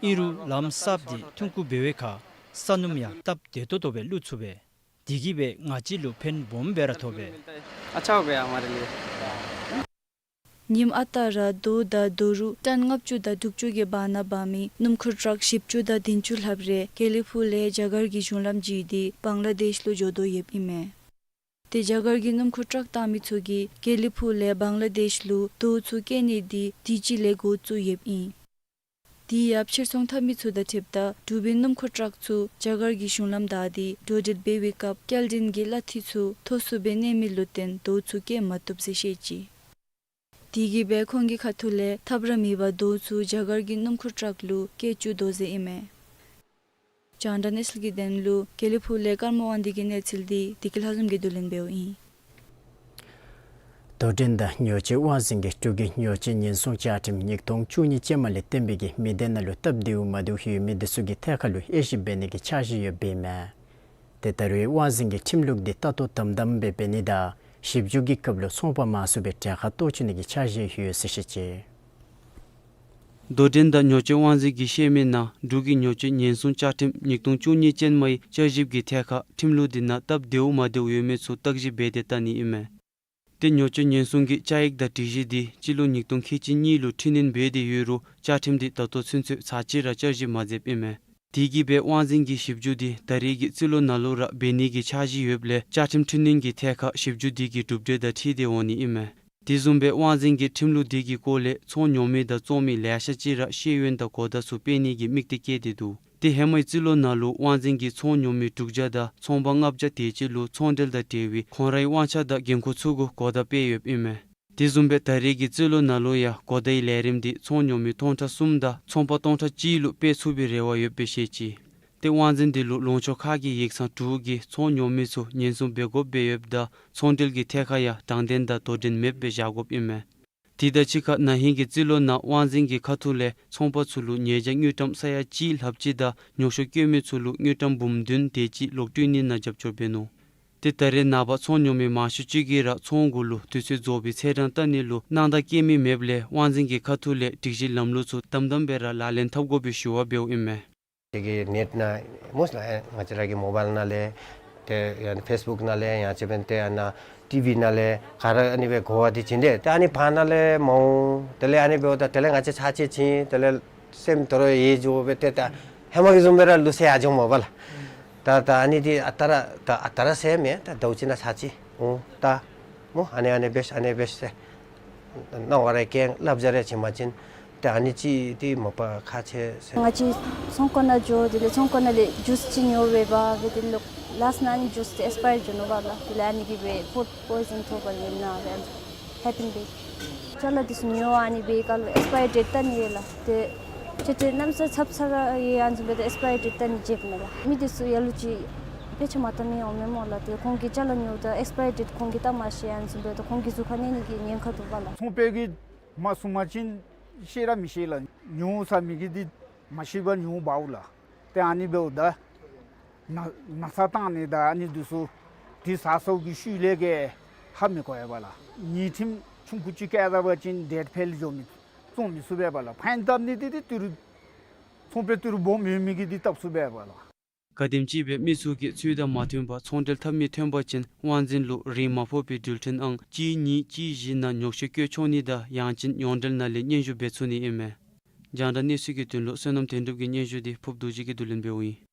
ཨིན་རུང་ལམ་གསརཔ་འདི་ཐོན་ཁུངས་འབད་བའི་ཁར་ས་སྣུམ་ཡང་སྟབས་བདེ་ཏོག་ཏོ་སྦེ་བླུག་ཚུགས་པས། དེ་གིས་སྦེ་ང་བཅས་ལུ་ཕན་སྦོམ་སྦེ་ར་ཐོགས་པས། अच्छा हो गया हमारे लिए। ཉིནམ་ཨ་རྟག་ར་རྡོ་དང་རྡོ་རུག་ཊཱན་ལྔ་བཅུ་དང་དྲུག་ཅུ་གི་བར་ན་འབག་མི་སྣུམ་འཁོར་ཊཱག་བཞི་བཅུ་དང་བདུན་ཅུ་ལྷགཔ་རེ་དགེ་ལེགས་ཕུག་ལས་རྒྱ་གར་གྱི་གཞུང་ལམ་བརྒྱུད་དེ་བང་ལ་དེཤ་ལུ་འགྱོ་དོ་ཡོདཔ་ཨིན་མས། ཏེ་རྒྱ་གར་གྱི་སྣུམ་འཁོར་ཊཱག་བཏང་མི་ཚུ་གིས་དགེ་ལེགས་ཕུག་ལས་བང་ལ་དེཤ་ལུ་རྡོ་ཚུ་སྐྱེལ་ནི་འདི་དུས་ཅི་ལས་འགོ་བཙུགས་ཡོདཔ་ཨིན། དེ་ཡང་ཕྱིར་ཚོང་འཐབ་མི་ཚུ་དང་འཁྲིལཝ་ད་འབྲུག་པའི་སྣུམ་འཁོར་ཊཱག་ཚུ་རྒྱ་གར་གྱི་གཞུང་ལམ་བདའ་སྟེ་འགྲོ་འགྲུལ་འབད་བའི་སྐབས་སྐྱེལ་འདྲེན་གྱི་གླ་འཐུས་ཚུ་མཐོ་སུ་སྦེ་གནས་མི་ལུ་བརྟེན་རྡོ་ཚུ་སྐྱེལ་མ་བཏུབ་ཟེར་བཤད་ཅི། དེ་གིས་སྦེ་ཁོང་གི་ཁ་ཐུག་ལས་ཐབས་ར་མེད་པར་རྡོ་ཚུ་རྒྱ་གར་གྱི་སྣུམ་འཁོར་ཊཱག་ལུ་སྐྱེལ་བཅུག་དོ་ཟེར་ཨིན་མས། རྒྱང་བསྒྲགས་གནས་ཚུལ་གྱི་དོན་ལུ་དགེ་ལེགས་ཕུག་ལས་ཀརྨ་དབང་འདུས་ཀྱི་གནས་ཚུལ་འདི་བདེ་སྐྱིད་ལྷ་འཛོམས་ཀྱིས་བསྡུ་ལེན་འབདཝ་ཨིན། དོ་འགྲན་དང་ཉོ་སྤྱོད་དབང་འཛིན་གྱིས་འབྲུག་གི་ཉོ་སྤྱོད་ཉེན་སྲུང་བཅའ་ཁྲིམས་ཉིས་སྟོང་བཅུ་གཉིས་ཅན་མ་ལས་བརྟེན་པའི་གི་མི་སྡེ་ནང་ལུ་སྟབས་བདེཝ་མ་བདེཝ་ཡོད་མི་དེ་ཚུ་གི་ཐད་ཁར་ལུ་དབྱེ་ཞིབ་འབད་ནི་གི་འཆར་གཞི་ཡོདཔ་ཨིན་མས། ཏེ་ད་རེས་དབང་འཛིན་གྱི་ཁྲིམས་ལུགས་འདི་ལྟ་རྟོག་དམ་དམ་སྦེ་འབད་ནི་དང་ཞིབ་འཇུག་གི་སྐབས་ལུ་ཚོང་པ་མང་སུ་སྦེ་གྲལ་ཁར་གཏོགས་བཅུག་ནི་གི་འཆར་གཞི་ཡོད་ཟེར་བཤད་ཅི། དོ་འགྲན་དང་ཉོ་སྤྱོད་དབང་འཛིན་གྱིས་བཤད་མི་ནང་འབྲུག་གི་ཉོ་སྤྱོད་ཉེན་སྲུང་བཅའ་ཁྲིམས་ཉིས་སྟོང་བཅུ་གཉིས་ཅན་མའི་བསྐྱར་ཞིབ་ཀྱི་ཐད་ཁར་ཁྲིམས་ལུགས་འདི་ནང་སྟབས་བདེཝ་མ་བདེཝ་ཡོད་མི་ཚུ་བརྟག་ཞིབ་འབད་དེ་བལྟ་ནི་ཨིན་མས། ཏེ་ཉོ་སྤྱོད་ཉེན་སྲུང་གི་བཅའ་ཡིག་དང་སྒྲིག་གཞི་འདི་སྤྱི་ལོ་ཉིས་སྟོང་ཁལ་གཅིག་གཉིས་ལུ་འཕྲི་སྣོན་འབད་དེ་ཡོད་རུང་བཅའ་ཁྲིམས་འདི་ད་ལྟོ་ཚུན་ཚོད་ཚར་གཅིག་ར་བསྐྱར་ཞིབ་མ་མཛདཔ་ཨིན་མས། དེ་གིས་སྦེ་དབང་འཛིན་གྱི་ཞིབ་འཇུག་འདི་ད་རེས་ཀྱི་རྩིས་ལོ་ནང་ལུ་ར་འབད་ནི་གི་འཆར་གཞི་ཡོདཔ་ལས་བཅའ་ཁྲིམས་འཕྲི་སྣོན་གྱི་ཐད་ཁར་ཞིབ་འཇུག་འདི་གི་གྲུབ་འབྲས་དང་འཁྲིལ་ཏེ་འོང་ནི་ཨིན་མས། དེ་བཟུམ་སྦེ་དབང་འཛིན་གྱི་ཁྲིམས་ལུགས་འདི་གི་སྐོར་ལས་ཚོང་ཉོ་མི་དང་བཙོང་མི་ལེ་ཤ་ཅིག་ར་ཤེས་ཡོན་དང་གོ་བརྡ་ཚུ་སྤེལ་ནི་གི་དམིགས་གཏད་བསྐྱེད་དེ་འདུག། ཏེ་ཧེ་མའི་རྩིས་ལོ་ནང་ལུ་དབང་འཛིན་གྱིས་ཚོང་ཉོ་མི་དྲུག་བརྒྱ་དང་ཚོང་པ་ལྔ་བརྒྱ་དེ་ཅིག་ལུ་ཚོང་འབྲེལ་དང་འབྲེལ་བའི་ཁོང་རའི་དབང་ཆ་དང་འགན་ཁུར་ཚུ་གུ་གོ་བརྡ་སྤེལ་ཡོདཔ་ཨིན་མས། དེ་བཟུམ་སྦེ་ད་རེས་ཀྱི་རྩིས་ལོ་ནང་ལུ་ཡང་གོ་བརྡའི་ལས་རིམ་འདི་ཚོང་ཉོ་མི་སྟོང་ཕྲག་གསུམ་དང་ཚོང་པ་སྟོང་ཕྲག་གཅིག་ལུ་སྤེལ་ཚུགས་པའི་རེ་བ་ཡོདཔ་སྦེ་བཤད་ཅི། ཏེ་དབང་འཛིན་དེ་ལུ་ལུང་ཕྱོགས་ཁག་གི་ཡིག་ཚང་དྲུག་གི་ཚོང་ཉོ་མི་ཚུ་ཉེན་སྲུང་འབད་དགོཔ་སྦེ་ཡོདཔ་ད་ཚོང་འབྲེལ་གྱི་ཐད་ཁར་ཡང་དྲང་བདེན་དང་དོ་འགྲན་མེདཔ་སྦེ་བཞག་དགོཔ་ཨིན་མས། དེ་དང་གཅིག་ཁར་ན་ཧིང་གི་རྩིས་ལོ་ནང་དབང་འཛིན་གྱི་ཁ་ཐུག་ལས་ཚོང་པ་ཚུ་ལུ་ཉེས་བྱ་དངུལ་ཀྲམ་ས་ཡ་གཅིག་ལྷགཔ་ཅིག་དང་ཉོག་བཤད་བཀོད་མི་ཚུ་ལུ་དངུལ་ཀྲམ་འབུམ་བདུན་དེ་ཅིག་ལོག་སྤྲོད་ནི་ནང་རྒྱབ་སྐྱོར་འབད་ནུག། ཏེ་ད་རེས་ནངས་པ་ཚོང་ཉོ་མི་མང་ཤོས་ཅིག་གིས་ར་ཚོང་གུ་ལུ་དུས་ཚོད་རྫོགས་པའི་ཚེས་གྲངས་བལྟ་ནི་ལུ་སྣང་དག་སྐྱེ་མི་མེདཔ་ལས་དབང་འཛིན་གྱི་ཁ་ཐུག་ལས་སྒྲིག་གཞི་ལམ་ལུགས་ཚུ་དམ་དམ་སྦེ་ར་ལག་ལེན་འཐབ་དགོ་པའི་ཞུ་བ་འབདཝ་ཨིན་མས། དེ་གི་ནེཊ་ནང་མོ་ལགས་ང་བཅས་ར་གི་མོ་བཱའིལ་ནང་ལས་ཏེ་ཡང་ཕེསི་བུཀ་ནང་ལས་ཡང་ཅིན་ཏེ་ཨ་ནཱ་ཊི་བི་ནང་ལས་ག་ར་ཨ་ནི་སྦེ་གོ་བ་འདི་བྱིན་ཏེ་ཏེ་ཨ་ནི་བར་ན་ལས་མ་འོང་དེ་ལས་ཨ་ནི་འབདཝ་ད་དེ་ལས་ང་བཅས་ཚར་གཅིག་བྱིན་དེ་ལས་སེམས་དོ་རུང་ཡིད་འགྱོ་སྦེ་ཏེ་ད་ཧེ་མ་གི་བཟུམ་སྦེ་ར་ལུས་ཡར་འགྱོཝ་མས་པ་ལགས། ད་ད་ཨ་ནི་འདི་ཨ་རྟག་ར་ད་ཨ་རྟག་ར་ཟེར་མེན། ད་ཟླཝ་གཅིག་ནང་ཚར་གཅིག་འོང་ད་མོ་ཨ་ནི་ཨ་ནི་འབད་ཤིག་ཨ་ནི་འབད་ཤིག་ཟེར་གནང་བ་རེ་བཀལ་བསླབ་བྱ་རེ་བྱིན་པ་ཅིན་ཏེ་ཨ་ནི་ཅིག་འདི་མ་པ་ཁག་ཆེ་ཟེར། ང་བཅས་ཚོང་ཁང་ནང་འགྱོ་དེ་ལས་ཚོང་ཁང་ནང་ལས་ཇུས་ཅིག་ཉོ་སྦེ་འབག་སྦེ་དེ་ལས་ལཱསི་ནང་ཨ་ནི་ཇུས་འདི་ཨེགསི་པ་ཡར་འགྱོ་ནུག་པ་ལགས། དེ་ལས་ཨ་ནི་གིས་སྦེ་ཕུཌ་པོའི་ཛན་ཐོབ་པ་ཨིན་ན་སྦེ་ཧེ་པེན་འབད། ཅ་ལ་འདི་ཚུ་ཉོ་ཨ་ནི་སྦེ་ཁར་ལུ་ཨེགསི་པ་ཡར་ཌེཊ་བལྟ་ནི་ཡོད་ལགས། ཏེ་ཁྱེད་ཏེ་གནམ་ས་ཚབ་ཚ་ར་ཡང་ཨ་ནི་བཟུམ་སྦེ་ཏེ་ཨེགསི་པ་ཡར་ཌེཊ་བལྟ་ནི་བརྗེད་མས་ལགས། མི་འདི་ཚུ་ལ་ལུ་ཅིག་དཔེ་ཆ་མ་བལྟ་མི་འོང་མས་སྨོ་ལགས། ཏེ་ཁོང་གིས་ཅ་ལ་ཉོཝ་ད་ཨེགསི་པ་ཡར་ཌེཊ་ཁོང་གིས་བལྟ་མ་ཤེས་ཨ་ནི་བཟུམ་སྦེ་ཏེ་ཁོང་གི་གཟུགས་ཁར་གནོད་ནི་གི་ཉེན་ཁ་འདུག་པ་ལགས། ཚོང་པ་གིས་མ་གསུངས་པ་ཅིན་ཤེས་ར་མི་ཤེས་ལགས། ཉོ་ས་མི་གིས་འདི་མ་ཤེས་པར་ཉོ་འབག་འོང་ལགས། ཏེ་ཨ་ནི་འབདཝ་ད་ན་ན་ཚ་བཏང་ནི་དང་ཨ་ནི་འདི་ཚུ་དེ་ཟ་སོང་གི་ཤུལ་ལས་ཀྱི་ཧ་མི་གོ་ཡ་པ་ལགས། ཉེས་ཁྲིམས་ཆུང་ཀུ་ཅིག་བཀལ་ད་པ་ཅིན་ཌེཊ་འཕེལ་འགྱོ་མི་བཙོང་མི་ཚུགས་པས་པ་ལགས། ཕའིན་བཏབ་ནི་འདི་འདི་ཏི་རུ་ཚོང་པའི་ཏི་རུ་སྦོམ་ཡོད་མི་གིས་འདི་བཏབ་ཚུགས་པས་པ་ལགས། ག་དེམ་ཅིག་སྦེ་མི་ཚུ་གིས་ཚུལ་དང་མ་མཐུན་པར་ཚོང་འབྲེལ་འཐབ་མི་ཐོན་པ་ཅིན་དབང་འཛིན་ལུ་རིན་མ་ཕོག་པའི་འགྲུལ་འཕྲིན་ཨང་གཅིག་གཉིས་གཅིག་བཞི་ནང་ཉོག་བཤད་བཀོད་ཆོག་ནི་དང་ཡང་ཅིན་ཡོངས་འབྲེལ་ནང་ལས་སྙན་ཞུ་འབད་ཚུགས་ནི་ཨིན་མས། རྒྱང་བསྒྲགས་གནས་ཚུལ་གྱི་དོན་ལུ་བསོད་ནམས་དོན་གྲུབ་ཀྱི་སྙན་ཞུ་འདི་ཕུརབ་རྡོ་རྗེ་གིས་བསྡུ་ལེན་འབདཝ་ཨིན།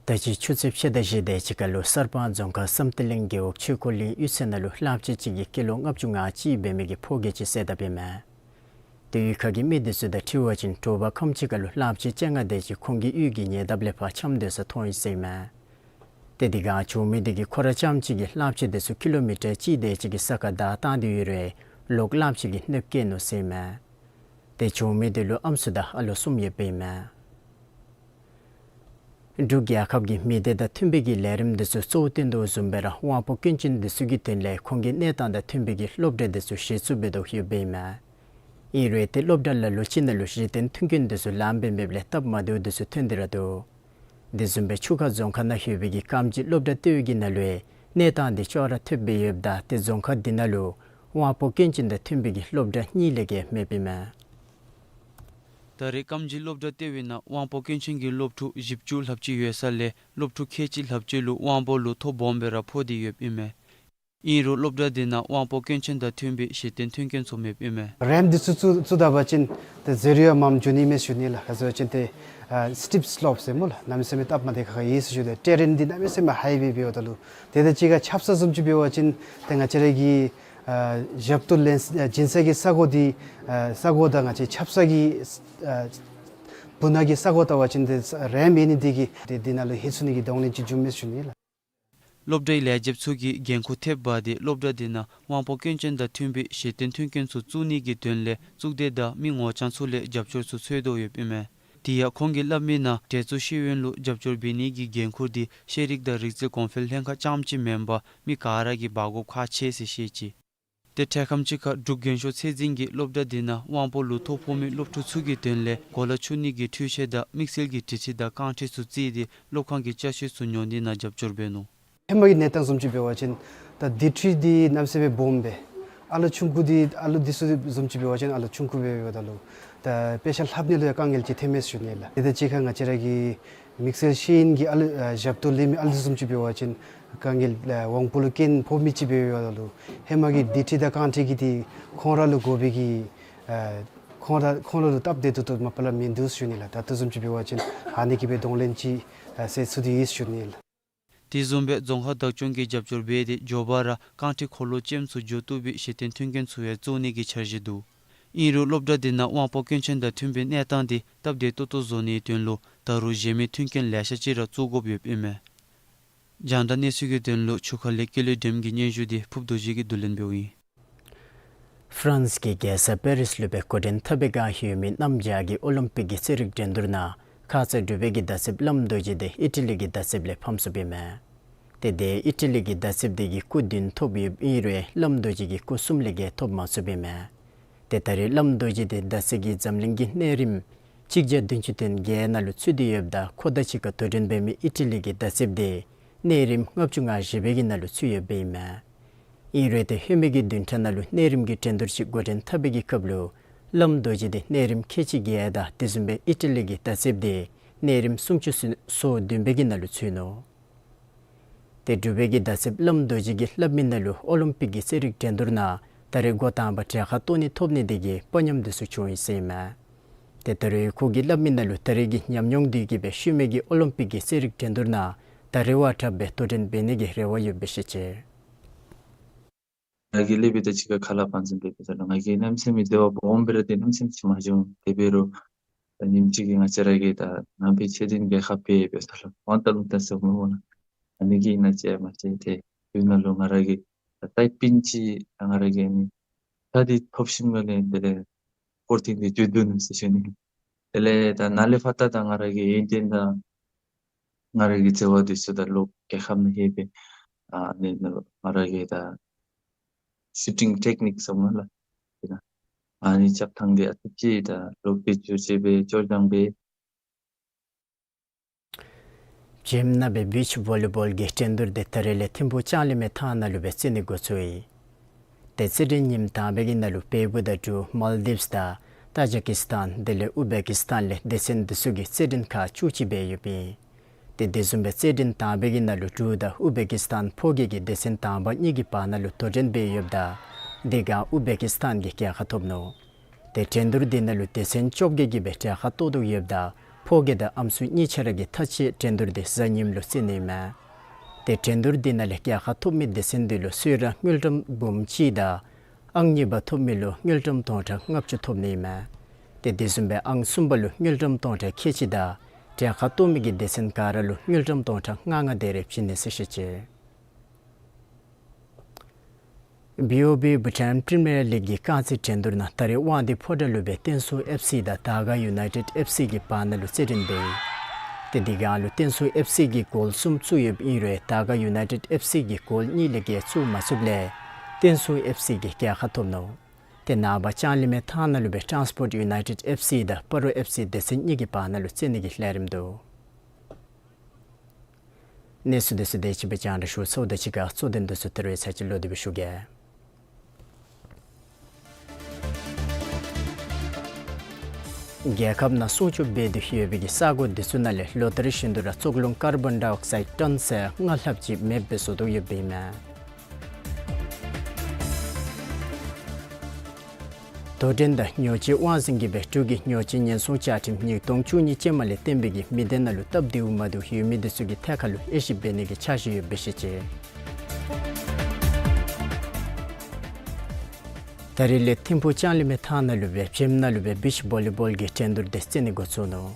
ད་ཅི་ཆུ་ཚོད་ཕྱེད་དང་བཞི་དེ་ཅིག་ཁར་ལུ་གསར་སྤང་རྫོང་ཁག་བསམ་གཏན་གླིང་རྒེད་འོག་ཆོས་འཁོར་གླིང་གཡུས་ཚན་ནང་ལུ་གླངམོ་ཆེ་ཅིག་གིས་ཀི་ལོ་ལྔ་བཅུ་ང་གཅིག་འབད་མི་གི་ཕོ་རྒོད་ཅིག་བསད་དཔ་ཨིན་མས། ཏེ་གཡུས་ཁ་གི་མི་འདི་ཚུ་དང་འཁྲིལ་བ་ཅིན་དྲོ་པ་ཁམས་ཅིག་ཁར་ལུ་གླངམོ་ཆེ་བཅོ་ལྔ་དེ་ཅིག་ཁོང་གི་གཡུས་ཀྱི་ཉེ་འདབས་ལས་ཕར་འཁྱམས་སྡོད་ས་མཐོང་ཡི་ཟེར་ཨིན་མས། ཏེ་དེ་སྒང་ཇོ་མོ་དེ་གིས་ཁོ་ར་རྐྱངམ་གཅིག་གིས་གླངམོ་ཆེ་དེ་ཚུ་ཀི་ལོ་མི་ཊར་གཅིག་དེ་ཅིག་གི་ས་ཁར་བདའ་བཏང་སྟེ་ཡོད་རུང་ལོག་གླངམོ་ཆེ་གིས་གནོདཔ་བཀལ་ནུག་ཟེར་ཨིན་མས། ཏེ་ཇོ་མོ་དེ་ལུ་ཨམ་སྲུ་དང་ཨ་ལོ་གསུམ་ཡོདཔ་ཨིན་མས། འབྲུག་རྒྱལ་ཁབ་ཀྱིས་མི་སྡེ་དང་མཐུན་པའི་གི་ལས་རིམ་འདི་ཚུ་གཙོ་བོར་བཏོན་དོ་བཟུམ་སྦེ་ར་དབང་པོ་སྐྱོན་ཅན་འདི་ཚུ་གི་དོན་ལས་ཁོང་གི་གནས་སྟངས་དང་མཐུན་པའི་གི་སློབ་གྲྭ་འདི་ཚུ་གཞི་བཙུགས་འབད་དོ་ཡོདཔ་ཨིན་མས། ཨིན་རུང་ཏེ་སློབ་གྲྭ་ལ་ལུ་ཅིག་ནང་ལུ་གཞི་རྟེན་མཐུན་རྐྱེན་འདི་ཚུ་ལངམ་སྦེ་མེདཔ་ལས་སྟབས་མ་བདེཝ་འདི་ཚུ་ཐོན་ཏེ་ར་འདུག། དེ་བཟུམ་སྦེ་ཆུ་ཁ་རྫོང་ཁག་ནང་ཡོད་པའི་གི་རྐངམ་རྗེས་སློབ་གྲྭ་ལྟེ་བའི་གི་ནང་ལུ་ཡང་གནས་སྟངས་འདི་ཅོག་ར་འཐདཔ་སྦེ་ཡོདཔ་ད་ཏེ་རྫོང་ཁག་འདི་ནང་ལུ་དབང་པོ་སྐྱོན་ཅན་དང་མཐུན་པའི་གི་སློབ་གྲྭ་གཉིས་ལས་བརྒལ་མེདཔ་ཨིན་མས། ད་རེས་རྐངམ་རྗེས་སློབ་གྲྭ་ལྟེ་བའི་ནང་དབང་པོ་སྐྱོན་ཅན་གྱི་སློབ་ཕྲུག་བཞི་བཅུ་ལྷགཔ་ཅིག་ཡོད་ས་ལས་སློབ་ཕྲུག་ཁལ་གཅིག་ལྷགཔ་ཅིག་ལུ་དབང་པོ་ལུ་ཐོ་སྦོམ་སྦེ་ར་ཕོག་སྟེ་ཡོདཔ་ཨིན་མས། ཨིན་རུང་སློབ་གྲྭ་འདི་ནང་དབང་པོ་སྐྱོན་ཅན་དང་མཐུན་པའི་གཞི་རྟེན་མཐུན་རྐྱེན་ཚུ་མེདཔ་ཨིན་མས། རེམཔ་འདི་ཚུ་བཙུགས་བཙུགས་ད་པ་ཅིན་ཏེ་ཟེར་ཡང་མངམ་འགྱོ་ནི་མས་ཞུ་ནི་ལགས། ག་ཅི་ཟེར་བ་ཅིན་ཏེ་ཨ་སི་ཊིཔ་སི་ལོབ་ཟེར་སྨོ་ལགས། གནམ་མེད་ས་མེད་སྟབས་མ་བདེ་ཁག་ཁ་ཡོད་ཟེར་ཞུ། ཏེ་ཊེ་རེན་འདི་གནམ་མེད་ས་མེད་ཧའི་སྦེ་འབདཝ་ད་ལུ་ཏེ་དང་གཅིག་ཁར་ཆབ་གསང་བཟུམ་ཅིག་འབད་བ་ཅིན་ཏེ་ང་བཅས་ར་གི་ཨ་ཞབས་ཏོག་ལེན་ཨ་བྱིན་ས་གི་ས་གོ་འདི་ཨ་ས་གོ་དང་ང་བཅས་ཆབ་གསང་གི་ཨ་བུ་ནང་གི་ས་གོ་བལྟ་བ་ཅིན་ཏེ་རེམཔ་ཡོད་ནི་འདི་གིས་ཏེ་འདི་ནང་ལུ་ལྷོད་ཚུགས་ནི་གི་གདོང་ལེན་ཅིག་འབྱུངམ་མས་ཞུ་ནི་ལགས། སློབ་གྲྭའི་ལས་བྱེདཔ་ཚུ་གིས་འགན་ཁུར་ཐེབས་འབག་སྟེ་སློབ་གྲྭ་འདི་ནང་དབང་པོ་སྐྱོན་ཅན་དང་མཐུན་པའི་གཞི་རྟེན་མཐུན་རྐྱེན་ཚུ་བཙུགས་ནི་གི་དོན་ལས་གཙུག་སྡེ་དང་མི་ངོ་རྐྱང་ཚུ་ལས་རྒྱབ་སྐྱོར་ཚུ་འཚོལ་དོ་ཡོདཔ་ཨིན་མས། དེ་ཡང་ཁོང་གིས་སླབ་མིའི་ནང་གྲལ་ཚུད་ཤེས་ཡོན་ལུ་རྒྱབ་སྐྱོར་འབད་ནི་གི་འགན་ཁུར་འདི་ཤེས་རིག་དང་རིག་རྩལ་གོང་འཕེལ་ལྷན་ཁག་རྐྱངམ་གཅིག་མེན་པར་མི་ག་ར་གིས་འབག་དགོཔ་ཁག་ཆེ་ཟེར་བཤད་ཅི། ཏེ་འཕྲལ་ཁམས་ཅིག་ཁར་འབྲུག་རྒྱན་ཤོག་ཚད་འཛིན་གྱིས་སློབ་གྲྭ་འདི་ནང་དབང་པོ་ལུ་ཐོ་ཕོག་མི་སློབ་ཕྲུག་ཚུ་གི་དོན་ལས་གོ་ལ་འཕྱུགས་ནི་གི་འཕྲུལ་ཆས་དང་དམིགས་བསལ་གྱི་འཕྲུལ་ཆས་དང་རྐང་ཁྲི་ཚུ་བརྩིས་ཏེ་སློབ་ཁང་གི་ཅ་ཆས་ཚུ་ཉོ་ནི་ནང་རྒྱབ་སྐྱོར་འབད་ནུག། ཧེ་མ་གི་གནས་སྟངས་བཟུམ་ཅིག་འབད་བ་ཅིན་ད་འདི་འཕྲུལ་འདི་གནམ་མེད་ས་མེད་སྦོམ་སྦེ་ཨ་ལོ་ཆུང་ཀུ་འདི་ཨ་ལོ་འདི་ཚུ་བཟུམ་ཅིག་འབད་བ་ཅིན་ཨ་ལོ་ཆུང་ཀུ་སྦེ་འབདཝ་ད་ལུ་ད་དཔེ་ཆ་ལྷབ་ནི་ལུ་ཡང་དཀའ་ངལ་ཅིག་ཐོནམ་མས་ཞུ་ནི་ལགས། དེ་དང་གཅིག་ཁར་ང་བཅས་ར་གི་དམིགས་བསལ་ཤེས་ཡོན་གྱི་ཨ་ལོ་ཨ་ཞབས་ཏོག་ལེན་མི་ཨ་ལོ་བཟུམ་ཅིག་འབད་བ་ཅིན་དཀའ་ངལ་ཨ་དབང་པོ་ལུ་སྐྱོན་ཕོག་མི་ཅིག་འབད་འབདཝ་ད་ལུ་ཧེ་མ་གི་འདི་འཕྲུལ་དང་རྐང་ཁྲི་གི་འདི་ཁོང་ར་ལུ་དགོ་པའི་གི་ཨ་ཁོང་ར་ཁོང་ར་ལུ་སྟབས་བདེ་ཏོག་ཏོ་མ་པ་ལས་མིན་འདུག་ཞུ་ནི་ལགས། ད་ལྟོ་བཟུམ་ཅིག་འབད་བ་ཅིན་ཨ་ནི་གི་སྦེ་གདོང་ལེན་ཅིག་ཨ་སེལ་ཚུགས་ཏེ་ཡོད་ཞུ་ནི་ལགས། དེ་བཟུམ་སྦེ་རྫོང་ཁག་བདག་སྐྱོང་གིས་རྒྱབ་སྐྱོར་འབད་དེ་མགྱོགས་པ་ར་རྐང་ཁྲི་འཁོར་ལོ་ཅན་ཚུ་འགྱོ་བཏུབ་པའི་གཞི་རྟེན་མཐུན་རྐྱེན་ཚུ་ཡང་བཙུགས་ནི་གི་འཆར་གཞི་འདུག། ཨིན་རུང་སློབ་གྲྭ་འདི་ནང་དབང་པོ་སྐྱོན་ཅན་དང་མཐུན་པའི་གནས་སྟངས་འདི་སྟབས་བདེ་ཏོག་ཏོ་བཟོ་ནིའི་དོན་ལུ་ད་རུང་གཞན་མི་མཐུན་རྐྱེན་ལེ་ཤ་ཅིག་ར་བཙུགས་དགོཔ་ཡོདཔ་ཨིན་མས། རྒྱང་བསྒྲགས་གནས་ཚུལ་གྱི་དོན་ལུ་ཆུ་ཁ་ལས་ཀུན་ལེགས་སྒྲོལམ་གྱི་སྙན་ཞུ་འདི་ཕུརབ་རྡོ་རྗེ་གིས་བསྡུ་ལེན་འབདཝ་ཨིན། ཧྥ་རན་སི་གི་རྒྱལ་ས་པེ་རིས་ལུ་སྦེ་འགོ་འདྲེན་འཐབ་པའི་བསྒང་ཡོད་མི་གནམ་བྱཱར་གྱི་ཨོ་ལིམ་པིག་གི་རྩེད་རིགས་འགྲན་བསྡུར་ནང་ ཁ་ཙ་འབྲུག་པའི་གི་བརྡ་ཚེབ་བླམ་རྡོ་རྗེ་དེ་ཨི་ཊ་ལི་གི་བརྡ་ཚེབ་ལས་ཕམ་སོཔ་ཨིན་མས། ཏེ་དེ་ཨི་ཊ་ལི་གི་བརྡ་ཚེབ་དེ་གིས་སྐུ་བདུན་ཐོབ་ཡོདཔ་ཨིན་རུང་བླམ་རྡོ་རྗེ་གིས་སྐུ་གསུམ་ལས་བརྒལ་ཐོབ་མ་ཚུགསཔ་ཨིན་མས། ཏེ་ད་རེས་བླམ་རྡོ་རྗེ་དེ་བརྡ་ཚེབ་ཀྱིས་འཛམ་གླིང་གི་གནས་རིམ་གཅིག་བརྒྱ་བདུན་ཅུ་དོན་བརྒྱད་ནང་ལུ་ཚུད་དེ་ཡོདཔ་ད་ཁོ་དང་གཅིག་ཁར་དོ་འགྲན་འབད་མི་ཨི་ཊ་ལི་གི་བརྡ་ཚེབ་དེ་གནས་རིམ་ལྔ་བཅུ་ང་བཞི་པའི་གི་ནང་ལུ་ཚུད་ཡོདཔ་ཨིན་མས། ཨིན་རུང་ཏེ་ཧེ་མའི་གི་བདུན་ཕྲག་ནང་ལུ་གནས་རིམ་གྱི་འགྲན་བསྡུར་ཅིག་འགོ་འདྲེན་འཐབ་པའི་གི་སྐབས་ལུ་བླམ་རྡོ་རྗེ་དེ་གནས་རིམ་ཁལ་གཅིག་བརྒལ་དང་དེ་བཟུམ་སྦེ་ཨི་ཊ་ལི་གི་བརྡ་ཚེབ་དེ་གནས་རིམ་སུམ་ཅུ་སོ་བདུན་པའི་གི་ནང་ལུ་ཚུད་ནུག། ཏེ་འབྲུག་པའི་གི་བརྡ་ཚེབ་བླམ་རྡོ་རྗེ་གིས་ལྷབ་མི་ནང་ལུ་ཨོ་ལིམ་པིག་གི་རྩེད་རིགས་འགྲན་བསྡུར་ནང་ད་རེས་འགོ་དང་པ་གྲལ་ཁར་གཏོགས་ནི་ཐོབ་ནི་དེ་གིས་དཔའ་ཉམས་དེ་ཚུ་བྱུང་ཡི་ཟེར་ཨིན་མས། ཏེ་ད་རེས་ཁོ་གིས་ལྷབ་མི་ནང་ལུ་ད་རེས་ཀྱི་ཉམས་མྱོང་དེ་གིས་སྦེ་ཤུལ་མའི་གི་ཨོ་ལིམ་པིག་གི་རྩེད་རིགས་འགྲན་བསྡུར་ནང་ད་རེས་བ་དྲགཔ་སྦེ་དོ་འགྲན་འབད་ནི་གི་རེ་བ་ཡོདཔ་སྦེ་བཤད་ཅི། ང་གིས་ལྷབ་པའི་ད་ཅི་ཁ་ཁ་ལས་ཕར་འཛིན་འབད་འབདཝ་ད་ལུ་ང་གི་གནམ་མེད་ས་མེད་དེ་བ་སྦོམ་སྦེ་ར་དེ་གནམ་མེད་ས་མེད་ཅིག་མ་བྱུང་། དེ་འབད་རུང་ད་ཉིནམ་གཅིག་གི་ང་བཅས་ར་གིས་ད་ནང་པའི་ཆོས་ལྡན་རྒྱལ་ཁབ་སྦེ་འབདཝ་ད་ལུ་དབང་ཐང་ལུང་བསྟན་ཟེར་མི་འོང་ན་ཨ་ནི་གི་ཨིན་ན་ཅིག་མ་ཅིག་ཏེ་དེ་ནང་ལུ་ང་ར་གིས་ད་ཏེ་པིན་ཅིག་ང་ར་གིས་ཨ་ནི་ད་འདི་ཐོབ་ཞིནམ་ལས་དེ་ལས་སྐོར་ཐེངས་འདི་བརྒྱུད་འདུག་ནི་ཟེར་ཞུ་ནི། དེ་ལས་ད་ནཱ་ལས་ཕར་ད་ད་ང་ར་གིས་ཡོན་ཏན་དང་ང་ར་གི་བརྩེ་བ་འདི་ཚུ་ད་ལོག་རྒྱལ་ཁབ་ནང་ལྷོད་སྦེ་ཨ་ནི་ནང་ང་ར་གི་ད་ཤུ་ཊིང་ཊེཀ་ནིཀ་ཟེར་མི་ལགས། ཨ་ནི་རྐྱབ་ཐངས་འདི་ཨ་ཙི་ཅིག་ད་ལོག་སྟེ་ཅིག་ཅིག་སྦེ་སྐྱོར་སྦྱང་འབད། ཇིམ་ནང་སྦེ་བིཆ་བོ་ལི་བོལ་གྱི་འགྲན་བསྡུར་འདི་ད་རེས་ལས་ཐིམ་ཕུག་ལྕང་གླིང་མའི་ཐང་ནང་ལུ་སྦེ་རྩེ་ནི་འགོ་བཙུགས་ཡི། ཏེ་རྩེད་འགྲན་ཉིནམ་དང་པའི་གི་ནང་ལུ་བལ་པོ་དང་འབྲུག་མཱལ་དིབས་དང་ཏཱ་ཇི་ཀི་སི་ཐན་དེ་ལས་ཨུ་བེ་ཀི་སི་ཐན་ལས་སྡེ་ཚན་འདི་ཚུ་གིས་རྩེད་འགྲན་ཁག་བཅུ་གཅིག་འབད་ཡོདཔ་ཨིན། ཏེ་དེ་བཟུམ་སྦེ་རྩེད་འགྲན་དང་པའི་གི་ནང་ལུ་འབྲུག་དང་ཨུ་བེ་ཀི་སི་ཐན་ཕོ་སྐྱེས་ཀྱི་སྡེ་ཚན་དང་པ་གཉིས་ཀྱི་བར་ན་ལུ་དོ་འགྲན་འབད་ཡོདཔ་ད་དེ་སྒང་ཨུ་བེ་ཀི་སི་ཐན་གྱིས་རྒྱལ་ཁ་ཐོབ་ནུག། ཏེ་འགྲན་བསྡུར་འདི་ནང་ལུ་སྡེ་ཚན་བཅོ་བརྒྱད་ཀྱིས་སྦེ་གྲལ་ཁར་གཏོགས་དོ་ཡོདཔ་ད་ཕོ་སྐྱེས་དང་ཨམ་སྲུ་གཉིས་ཆ་ར་གིས་ཐག་བཅད་འགྲན་བསྡུར་འདི་གཟའ་ཉིམ་ལུ་རྩེ་ནི་ཨིན་མས། ཏེ་འགྲན་བསྡུར་འདི་ནང་ལས་རྒྱལ་ཁ་ཐོབ་མི་སྡེ་ཚན་འདི་ལུ་གསོལ་རས་དངུལ་ཀྲམ་འབུམ་གཅིག་དང་ཨང་གཉིས་པ་ཐོབ་མི་ལུ་དངུལ་ཀྲམ་སྟོང་ཕྲག་ལྔ་བཅུ་ཐོབ་ནི་ཨིན་མས། ཏེ་དེ་བཟུམ་སྦེ་ཨང་གསུམ་པ་ལུ་དངུལ་ཀྲམ་སྟོང་ཕྲག་ཁལ་གཅིག་དང་གྲལ་ཁར་གཏོགས་མི་གི་སྡེ་ཚན་ག་ར་ལུ་དངུལ་ཀྲམ་སྟོང་ཕྲག་ལྔ་ལྔ་དེ་རེ་བྱིན་ནི་ཟེར་བཤད་ཅི། བི་ཨོ་བི་བྷུ་ཊཱན་པི་རི་མི་ཡར་ལིག་གི་རྐང་རྩེད་འགྲན་བསྡུར་ནང་ད་རེས་དབང་འདུས་ཕོ་བྲང་ལུ་སྦེ་ཏེན་སུའུ་ཨེཕ་སི་དང་དར་དཀར་ཡུ་ནའི་ཊེཌ་ཨེཕ་སི་གི་བར་ན་ལུ་རྩེད་འགྲན་འབད་ཡི། ཏེ་དེ་སྒང་ལུ་ཏེན་སུའུ་ཨེཕ་སི་གིས་གོལ་གསུམ་བཙུགས་ཡོདཔ་ཨིན་རུང་དར་དཀར་ཡུ་ནའི་ཊེཌ་ཨེཕ་སི་གིས་གོལ་གཉིས་ལས་བརྒལ་བཙུགས་མ་ཚུགསཔ་ལས་ཏེན་སུའུ་ཨེཕ་སི་གིས་རྒྱལ་ཁ་ཐོབ་ནུག། ཏེ་ནངས་པ་ལྕང་གླིང་མའི་ཐང་ནང་ལུ་སྦེ་ཊཱན་སི་པོརཊ་ཡུ་ནའི་ཊེཌ་ཨེཕ་སི་དང་སྤ་རོ་ཨེཕ་སི་སྡེ་ཚན་གཉིས་ཀྱི་བར་ན་ལུ་རྩེ་ནི་གི་ལས་རིམ་འདུག། གནས་ཚུལ་འདི་ཚུ་དེ་ཅིག་སྦེ་རྒྱང་བསྒྲགས་ཞུ་ཚརཝ་ད་གཅིག་ཁར་གཙོ་དོན་འདི་ཚུ་ད་རེས་ཚར་གཅིག་ལོག་སྟེ་སྦེ་ཞུ་གེ། རྒྱལ་ཁབ་ནང་སྲུང་སྐྱོབ་འབད་དེ་ཡོད་པའི་གི་ས་གོ་འདི་ཚུ་ནང་ལས་ལོ་ལྟར་བཞིན་དུ་ར་བཙོག་རླུང་ཀར་བོན་ཌའི་ཨོག་སའིཌ་ཊོན་ཚད་ལྔ་ལྷགཔ་ཅིག་མེདཔ་སྦེ་བཟོ་དོ་ཡོདཔ་ཨིན་མས། དོ་འགྲན་དང་ཉོ་སྤྱོད་དབང་འཛིན་གྱིས་སྦེ་འབྲུག་གི་ཉོ་སྤྱོད་ཉེན་སྲུང་བཅའ་ཁྲིམས་ཉིས་སྟོང་བཅུ་གཉིས་ཅན་མ་ལས་བརྟེན་པའི་གི་མི་སྡེ་ནང་ལུ་སྟབས་བདེཝ་མ་བདེཝ་ཡོད་མི་འདི་ཚུ་གི་ཐད་ཁར་ལུ་དབྱེ་ཞིབ་འབད་ནི་གི་འཆར་གཞི་ཡོདཔ་སྦེ་བཤད་ཅི། ད་རེས་ལས་ཐིམ་ཕུག་ལྕང་གླིང་མའི་ཐང་ནང་ལུ་སྦེ་ཇིམ་ནང་ལུ་སྦེ་བིཆ་བོ་ལི་བོལ་གྱི་འགྲན་བསྡུར་འདི་རྩེ་ནི་འགོ་བཙུགས་ནུག།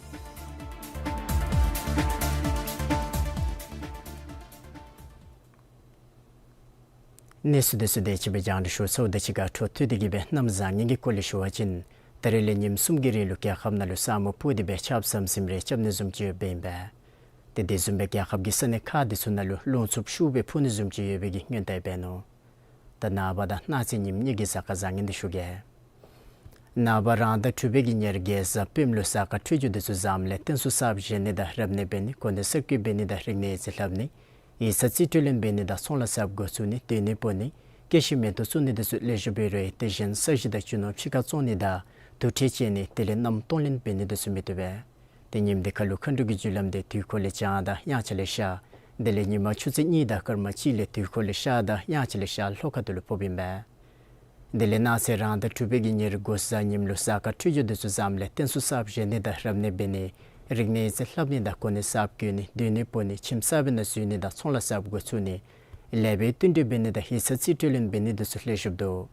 གནས་ཚུལ་འདི་ཚུ་དེ་ཅིག་སྦེ་རྒྱང་བསྒྲགས་ཞུ་ཚརཝ་ད་གཅིག་ཁར་འཕྲོ་མཐུད་དེ་གི་སྦེ་གནམ་བཟང་ངན་གྱི་སྐོར་ལས་ཞུ་བ་ཅིན་ད་རེས་ལས་ཉིནམ་གསུམ་གྱི་རིང་ལུ་རྒྱལ་ཁབ་ནང་ལུ་ས་སྨུག་སྤུབས་ཏེ་སྦེ་ཆརཔ་ཟམ་ཟིམ་རེ་རྐྱབ་ནི་བཟུམ་ཅིག་ཡོདཔ་ཨིན་པས། ཏེ་དེ་བཟུམ་སྦེ་རྒྱལ་ཁབ་ཀྱི་ས་གནས་ཁག་འདི་ཚུ་ནང་ལུ་རླུང་འཚུབ་ཤུགས་སྦེ་འཕུ་ནི་བཟུམ་ཅིག་ཡོད་པའི་གི་སྔོན་བརྡ་འབད་ནུག། ད་ནངས་པ་དང་གནངས་ཚེ་ཉིནམ་གཉིས་ཀྱི་གཟའ་སྐར་བཟང་ངན་འདི་ཞུ་གེ། ནངས་པ་རང་ཟླ་དྲུག་པའི་གི་ཉེར་བརྒྱད་གཟའ་སྤེནམ་ལུ་གཟའ་སྐར་འཕྲོད་སྦྱོར་འདི་ཚུ་བཟངམ་ལས་རྟེན་གསུམ་གསརཔ་བཞེངས་ནི་དང་རབ་གནས་འབད་ནི་གོ་གནས་གསར་བསྐོ་འབད་ནི་དང་རིག་གནས་ཡིག་ཚང་རྩིས་སྤྲོད་ལེན་འབད་ནི་དང་ཚོང་ལཱ་གསརཔ་འགོ་བཙུགས་ནི་སྡོད་གནས་སྤོ་ནི་སྐྱེད་ཤིང་མེ་ཏོག་བཙུགས་ནི་འདི་ཚུ་ལེགས་ཤོམ་འབད་རུང་དེ་བཞིན་ས་གཞི་དང་རྒྱུ་ནོར་ཕྱི་ཁར་བཙོང་ནི་དང་དུར་ཁྲོད་བཅད་ནི་དེ་ལས་མནའམ་གཏོང་ལེན་འབད་ནི་འདི་ཚུ་མི་བཏུབ་པས། ཏེ་ཉིནམ་འདི་ཁར་ལུ་མཁའ་འགྲོ་གི་རྒྱུ་ལམ་འདི་དུས་འཁོར་ལས་བྱང་དང་དབྱངས་འཆར་ལས་ཤར། དེ་ལས་ཉིན་མ་ཆུ་ཚོད་གཉིས་དང་སྐར་མ་གཅིག་ལས་དུས་འཁོར་ལས་ཤར་དང་དབྱངས་འཆར་ལས་ཤར་ལྷོ་ཁ་ཐུག་ལུ་ཕོགཔ་ཨིན་པས། དེ་ལས་གནངས་ཚེ་རང་ཟླ་དྲུག་པའི་གི་ཉེར་དགུ་གཟའ་ཉིམ་ལུ་གཟའ་སྐར་འཕྲོད་སྦྱོར་འདི་ཚུ་བཟངམ་ལས་རྟེན་གསུམ་གསརཔ་བཞེངས་ནི་དང་རབ་གནས་འབད་ནི་རིག་གནས་ཡིག་ཚང་ལྷབ་ནི་དང་གོ་གནས་གསརཔ་བསྐོ་ནི་སྡོད་གནས་སྤོ་ནི་ཁྱིམ་གསར་པའི་ནང་འཛུལ་ནི་དང་ཚོང་ལཱ་གསརཔ་འགོ་བཙུགས་ནི་ལེགས་པའི་བསྟུན་གྲོས་འབད་ནི་དང་ཡིག་ཚང་རྩིས་སྤྲོད་ལེན་འབད་ནི་འདི་ཚུ་ལེགས་ཤོམ་འདུག།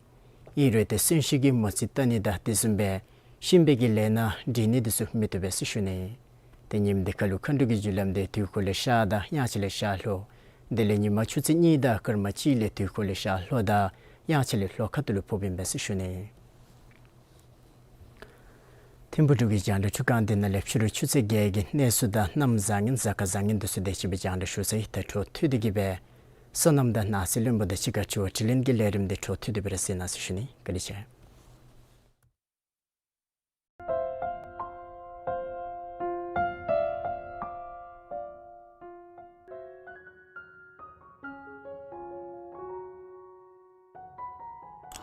ཨིན་རུང་ཏེ་གསོན་གཤིན་གྱིས་མོ་རྩིས་བལྟ་ནི་དང་དེ་བཟུམ་སྦེ་གཤིན་པོའི་གི་ལས་སྣ་འདྲེན་ནི་འདི་ཚུ་མི་བཏུབ་པས་ཟེར་ཞུ་ནི། ཏེ་ཉིནམ་འདི་ཁར་ལུ་མཁའ་འགྲོ་གི་རྒྱུ་ལམ་འདི་དུས་འཁོར་ལས་ཤར་དང་དབྱངས་འཆར་ལས་ཤར་ལྷོ། དེ་ལས་ཉིན་མ་ཆུ་ཚོད་གཉིས་དང་སྐར་མ་གཅིག་ལས་དུས་འཁོར་ལས་ཤར་ལྷོ་དང་དབྱངས་འཆར་ལས་ལྷོ་ཁ་ཐུག་ལུ་ཕོགཔ་ཨིན་པས་ཟེར་ཞུ་ནི། ཨིན་པ་འབྲུག་གི་རྒྱང་བསྒྲགས་ཁྲི་ཁང་འདི་ནང་ལས་ཕྱི་རུ་ཆུ་ཚོད་བརྒྱད་ཀྱི་གནས་ཚུལ་དང་གནམ་བཟང་ངན་གཟའ་སྐར་བཟང་ངན་འདི་ཚུ་དེ་ཅིག་སྦེ་རྒྱང་བསྒྲགས་ཞུ་ཚར་ཡི། ད་འཕྲོ་མཐུད་དེ་གི་སྦེ་སོ་ནམ་དང་ནང་སྲིད་བློན་པོ་དང་གཅིག་ཁར་དྲི་བ་དྲིས་ལན་གྱི་ལས་རིམ་འདི་འཕྲོ་མཐུད་དེ་སྦེ་ར་གཟིགས་གནང་ཟེར་ཞུ་ནི། བཀའ་དྲིན་ཆེ།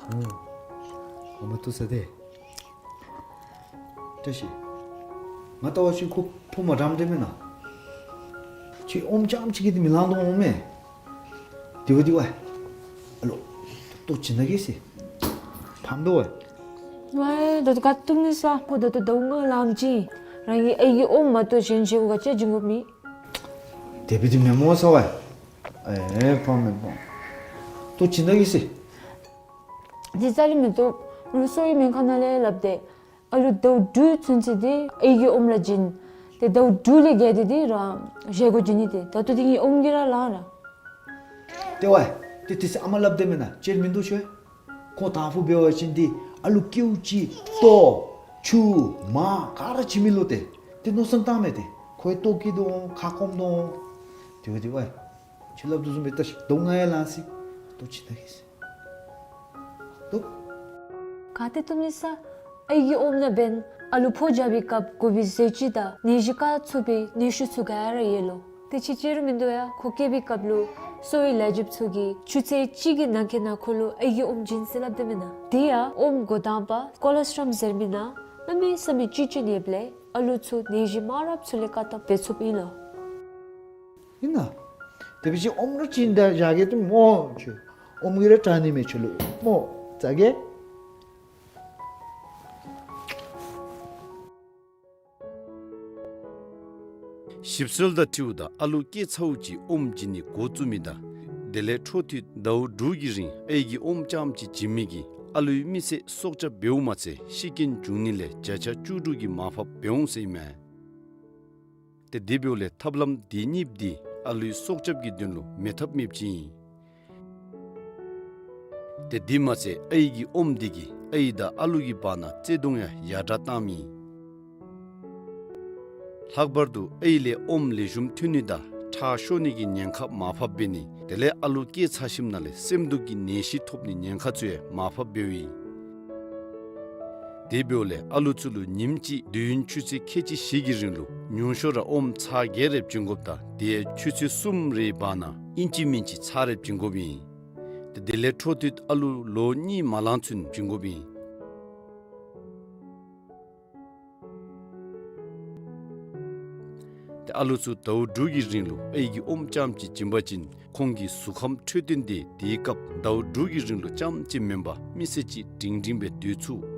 ཨོ། ཨོ་མ་བཏུབ་ས་ཏེ། བཀྲ་ཤིས། ང་བལྟ་བ་ཅིན་ཁོ་ཕོ་མ་འདྲཝ་འདྲཝ་མེན་ན། ཁྱོད་ཨོམ་རྐྱངམ་ཅིག་གིས་འདི་མི་ལང་དོ་འོང་མས། དེ་བ་དེ་བ། ཨ་ལོ། ལྟོ་བྱིན་ན་གེ་ཟེར། ཕམ་འདུག་བ། ཝའི་ད་ལྟོ་ག་བཏུབ་ནི་ས། ཁོ་ད་ལྟོ་ཟླཝ་ལྔ་ལངམ་ཅིག་རང་གི་ཨའི་གི་ཨོམ་མ་གཏོགས་གཞན་བཞེས་སྒོ་ག་ཅི་བྱིན་དགོཔ་མེད། དེ་སྦེ་འདི་མེན་མོ་ས་བ། ཨེ་ཕམ་མེན་ཕམ། ལྟོ་བྱིན་ན་གེ་ཟེར། འདི་རྩ་ལས་མི་བཏུབ། ལོག་སོ་ཡི་སྨན་ཁང་ནང་ལས་སླབ་སྟེ། ཨ་ལུ་ཟླཝ་དྲུག་ཚུན་ཚོད་འདི་ཨའི་གི་ཨོམ་ར་བྱིན། ཏེ་ཟླཝ་དྲུག་ལས་བརྒལ་ཏེ་འདི་རང་བཞེས་སྒོ་བྱིན་ནི་ཏེ། ད་ལྟོ་འདི་ངེའི་ཨོམ་གྱིས་ར་ལང་ར། ཏེ་ཝའི། ཏེ་དེ་ཚེ་ཨ་མ་སླབ་དེས་མེན་ན། ཅིག་མིན་འདུག་ཤོ། ཁོ་དང་ཕུ་འབད་བ་ཅིན་འདི་ཨ་ལུ་ཀེའུ་ཅིག་ལྟོ་ཆུ་མར་ག་ར་བྱིན་མི་ལོ་ཏེ། ཏེ་མནོ་བསམ་བཏངམ་མས་ཏེ། ཁོ་ཡང་ལྟོ་བཀྱེས་དོ་འོང་ཁ་སྐོམ་དོ་འོང་། དེ་བ་དེ་ཝའི། ཁྱོད་སླབ་དོ་བཟུམ་སྦེ་བལྟ་ཤིག། ཟླཝ་ལྔ་ཡང་ལང་སོ་ཡི། ལྟོ་བྱིན་ན་གེ་ཟེར། ལྟོ། ག་ཏེ་བཏུབ་ནི་ས། ཨའི་གི་ཨོམ་ནང་འབདན་ཨ་ལུ་ཕོ་རྒྱབ་པའི་སྐབས་དགོ་པའི་ཟས་བཅུད་དང་ནད་གཞི་བཀག་ཚུགས་པའི་ནད་ཤུགས་ཚུ་ག་ར་ཡོད་ལོ། དེ་ཅིག་ཅིག་ར་མིན་འདུག་ཡ། ཁོ་སྐྱེ་བའི་སྐབས་ལུ་གསོ་བའི་ལས་བྱེདཔ་ཚུ་གིས་ཆུ་ཚོད་གཅིག་གི་ནང་འཁོད་ནང་ཁོ་ལུ་ཨའི་གི་ཨོམ་བྱིན་ཟེར་སླབ་དེས་མེན་ན། དེ་ཡང་ཨོམ་འགོ་དང་པ་ཀོ་ལོ་སི་ཊོལ་ཟེར་མི་ནང་གནམ་མེད་ས་མེད་བཅུད་ཅིག་ཡོདཔ་ལས་ཨ་ལུ་ཚུ་ནད་གཞི་མང་རབས་ཚུ་ལས་བཀག་ཐབས་འབད་ཚུགསཔ་ཨིན་ལོ། ཨིན་ན། དེ་འབད་བ་ཅིན་ཨོམ་ར་བྱིན་ད་བཞག་གེ་ཏེ་སྨོ་ཁྱོད། ཨོམ་གྱིས་ར་དྲག་ནི་མས་ཁྱོད་ལུ་སྨོ། ཙ་གེ། ཞིབ་འཚོལ་དང་འཁྲིལཝ་ད་ཨ་ལུ་སྐྱེས་ཚརཝ་ཅིག་ཨོམ་བྱིན་ནི་འགོ་བཙུགས་མི་དང་དེ་ལས་འཕྲོ་མཐུད་ཟླཝ་དྲུག་གི་རིང་ཨའི་གི་ཨོམ་རྐྱངམ་ཅིག་བྱིན་མི་གིས་ཨ་ལུའི་མི་ཚེ་སྲོག་སྐྱབས་འབདཝ་མ་ཚད་ཤི་རྐྱེན་འབྱུང་ནི་ལས་བརྒྱ་ཆ་བཅུ་དྲུག་གིས་མར་ཕབ་འབད་འོང་ཟེར་ཨིན་མས། ཏེ་དེ་འབདཝ་ལས་ཐབས་ལམ་དེ་གཉིསཔོ་འདི་ཨ་ལུའི་སྲོག་སྐྱབས་ཀྱི་དོན་ལུ་མེད་ཐབས་མེདཔ་ཅིག་ཨིན། ཏེ་དེ་མ་ཚད་ཨའི་གི་ཨོམ་འདི་གིས་ཨའི་དང་ཨ་ལུ་གི་བར་ན་བརྩེ་གདུང་ཡང་ཡར་དྲག་བཏངམ་ཨིན། ལྷག་པར་དུ་ཨའི་ལས་ཨོམ་ལེགས་ཤོམ་ཐོན་ནི་དང་ཁྲག་ཤོར་ནི་གི་ཉེན་ཁ་མར་ཕབ་འབད་ནི་དེ་ལས་ཨ་ལུ་སྐྱེས་ཚར་ཞིནམ་ལས་སེམས་སྡུག་གི་ནད་གཞི་ཐོབ་ནི་ཉེན་ཁ་ཚུ་ཡང་མར་ཕབ་འབདཝ་ཨིན། དེ་འབདཝ་ལས་ཨ་ལུ་ཚུ་ལུ་ཉིནམ་གཅིག་དུས་ཡུན་ཆུ་ཚོད་ཁལ་གཅིག་བཞི་གི་རིང་ལུ་ཉུང་ཤོས་ར་ཨོམ་ཚར་བརྒྱད་རེ་བྱིན་དགོཔ་དང་དེ་ཡང་ཆུ་ཚོད་གསུམ་རེའི་བར་ན་ཨིན་ཅི་མིན་ཅི་ཚར་རེ་བྱིན་དགོཔ་ཨིན། ཏེ་དེ་ལས་འཕྲོ་མཐུད་ཨ་ལུ་ལོ་གཉིས་མ་ལང་ཚུན་བྱིན་དགོཔ་ཨིན། ཏེ་ཨ་ལུ་ཚུ་ཟླཝ་དྲུག་གི་རིང་ལུ་ཨའི་གི་ཨོམ་རྐྱངམ་ཅིག་བྱིན་པ་ཅིན་ཁོང་གི་གཟུགས་ཁམས་འཕྲོད་བསྟེན་འདི་དེའི་སྐབས་ཟླཝ་དྲུག་གི་རིང་ལུ་རྐྱངམ་ཅིག་མེན་པར་མི་ཚེ་གཅིག་སྒྲིང་སྒྲིང་སྦེ་སྡོད་ཚུགས།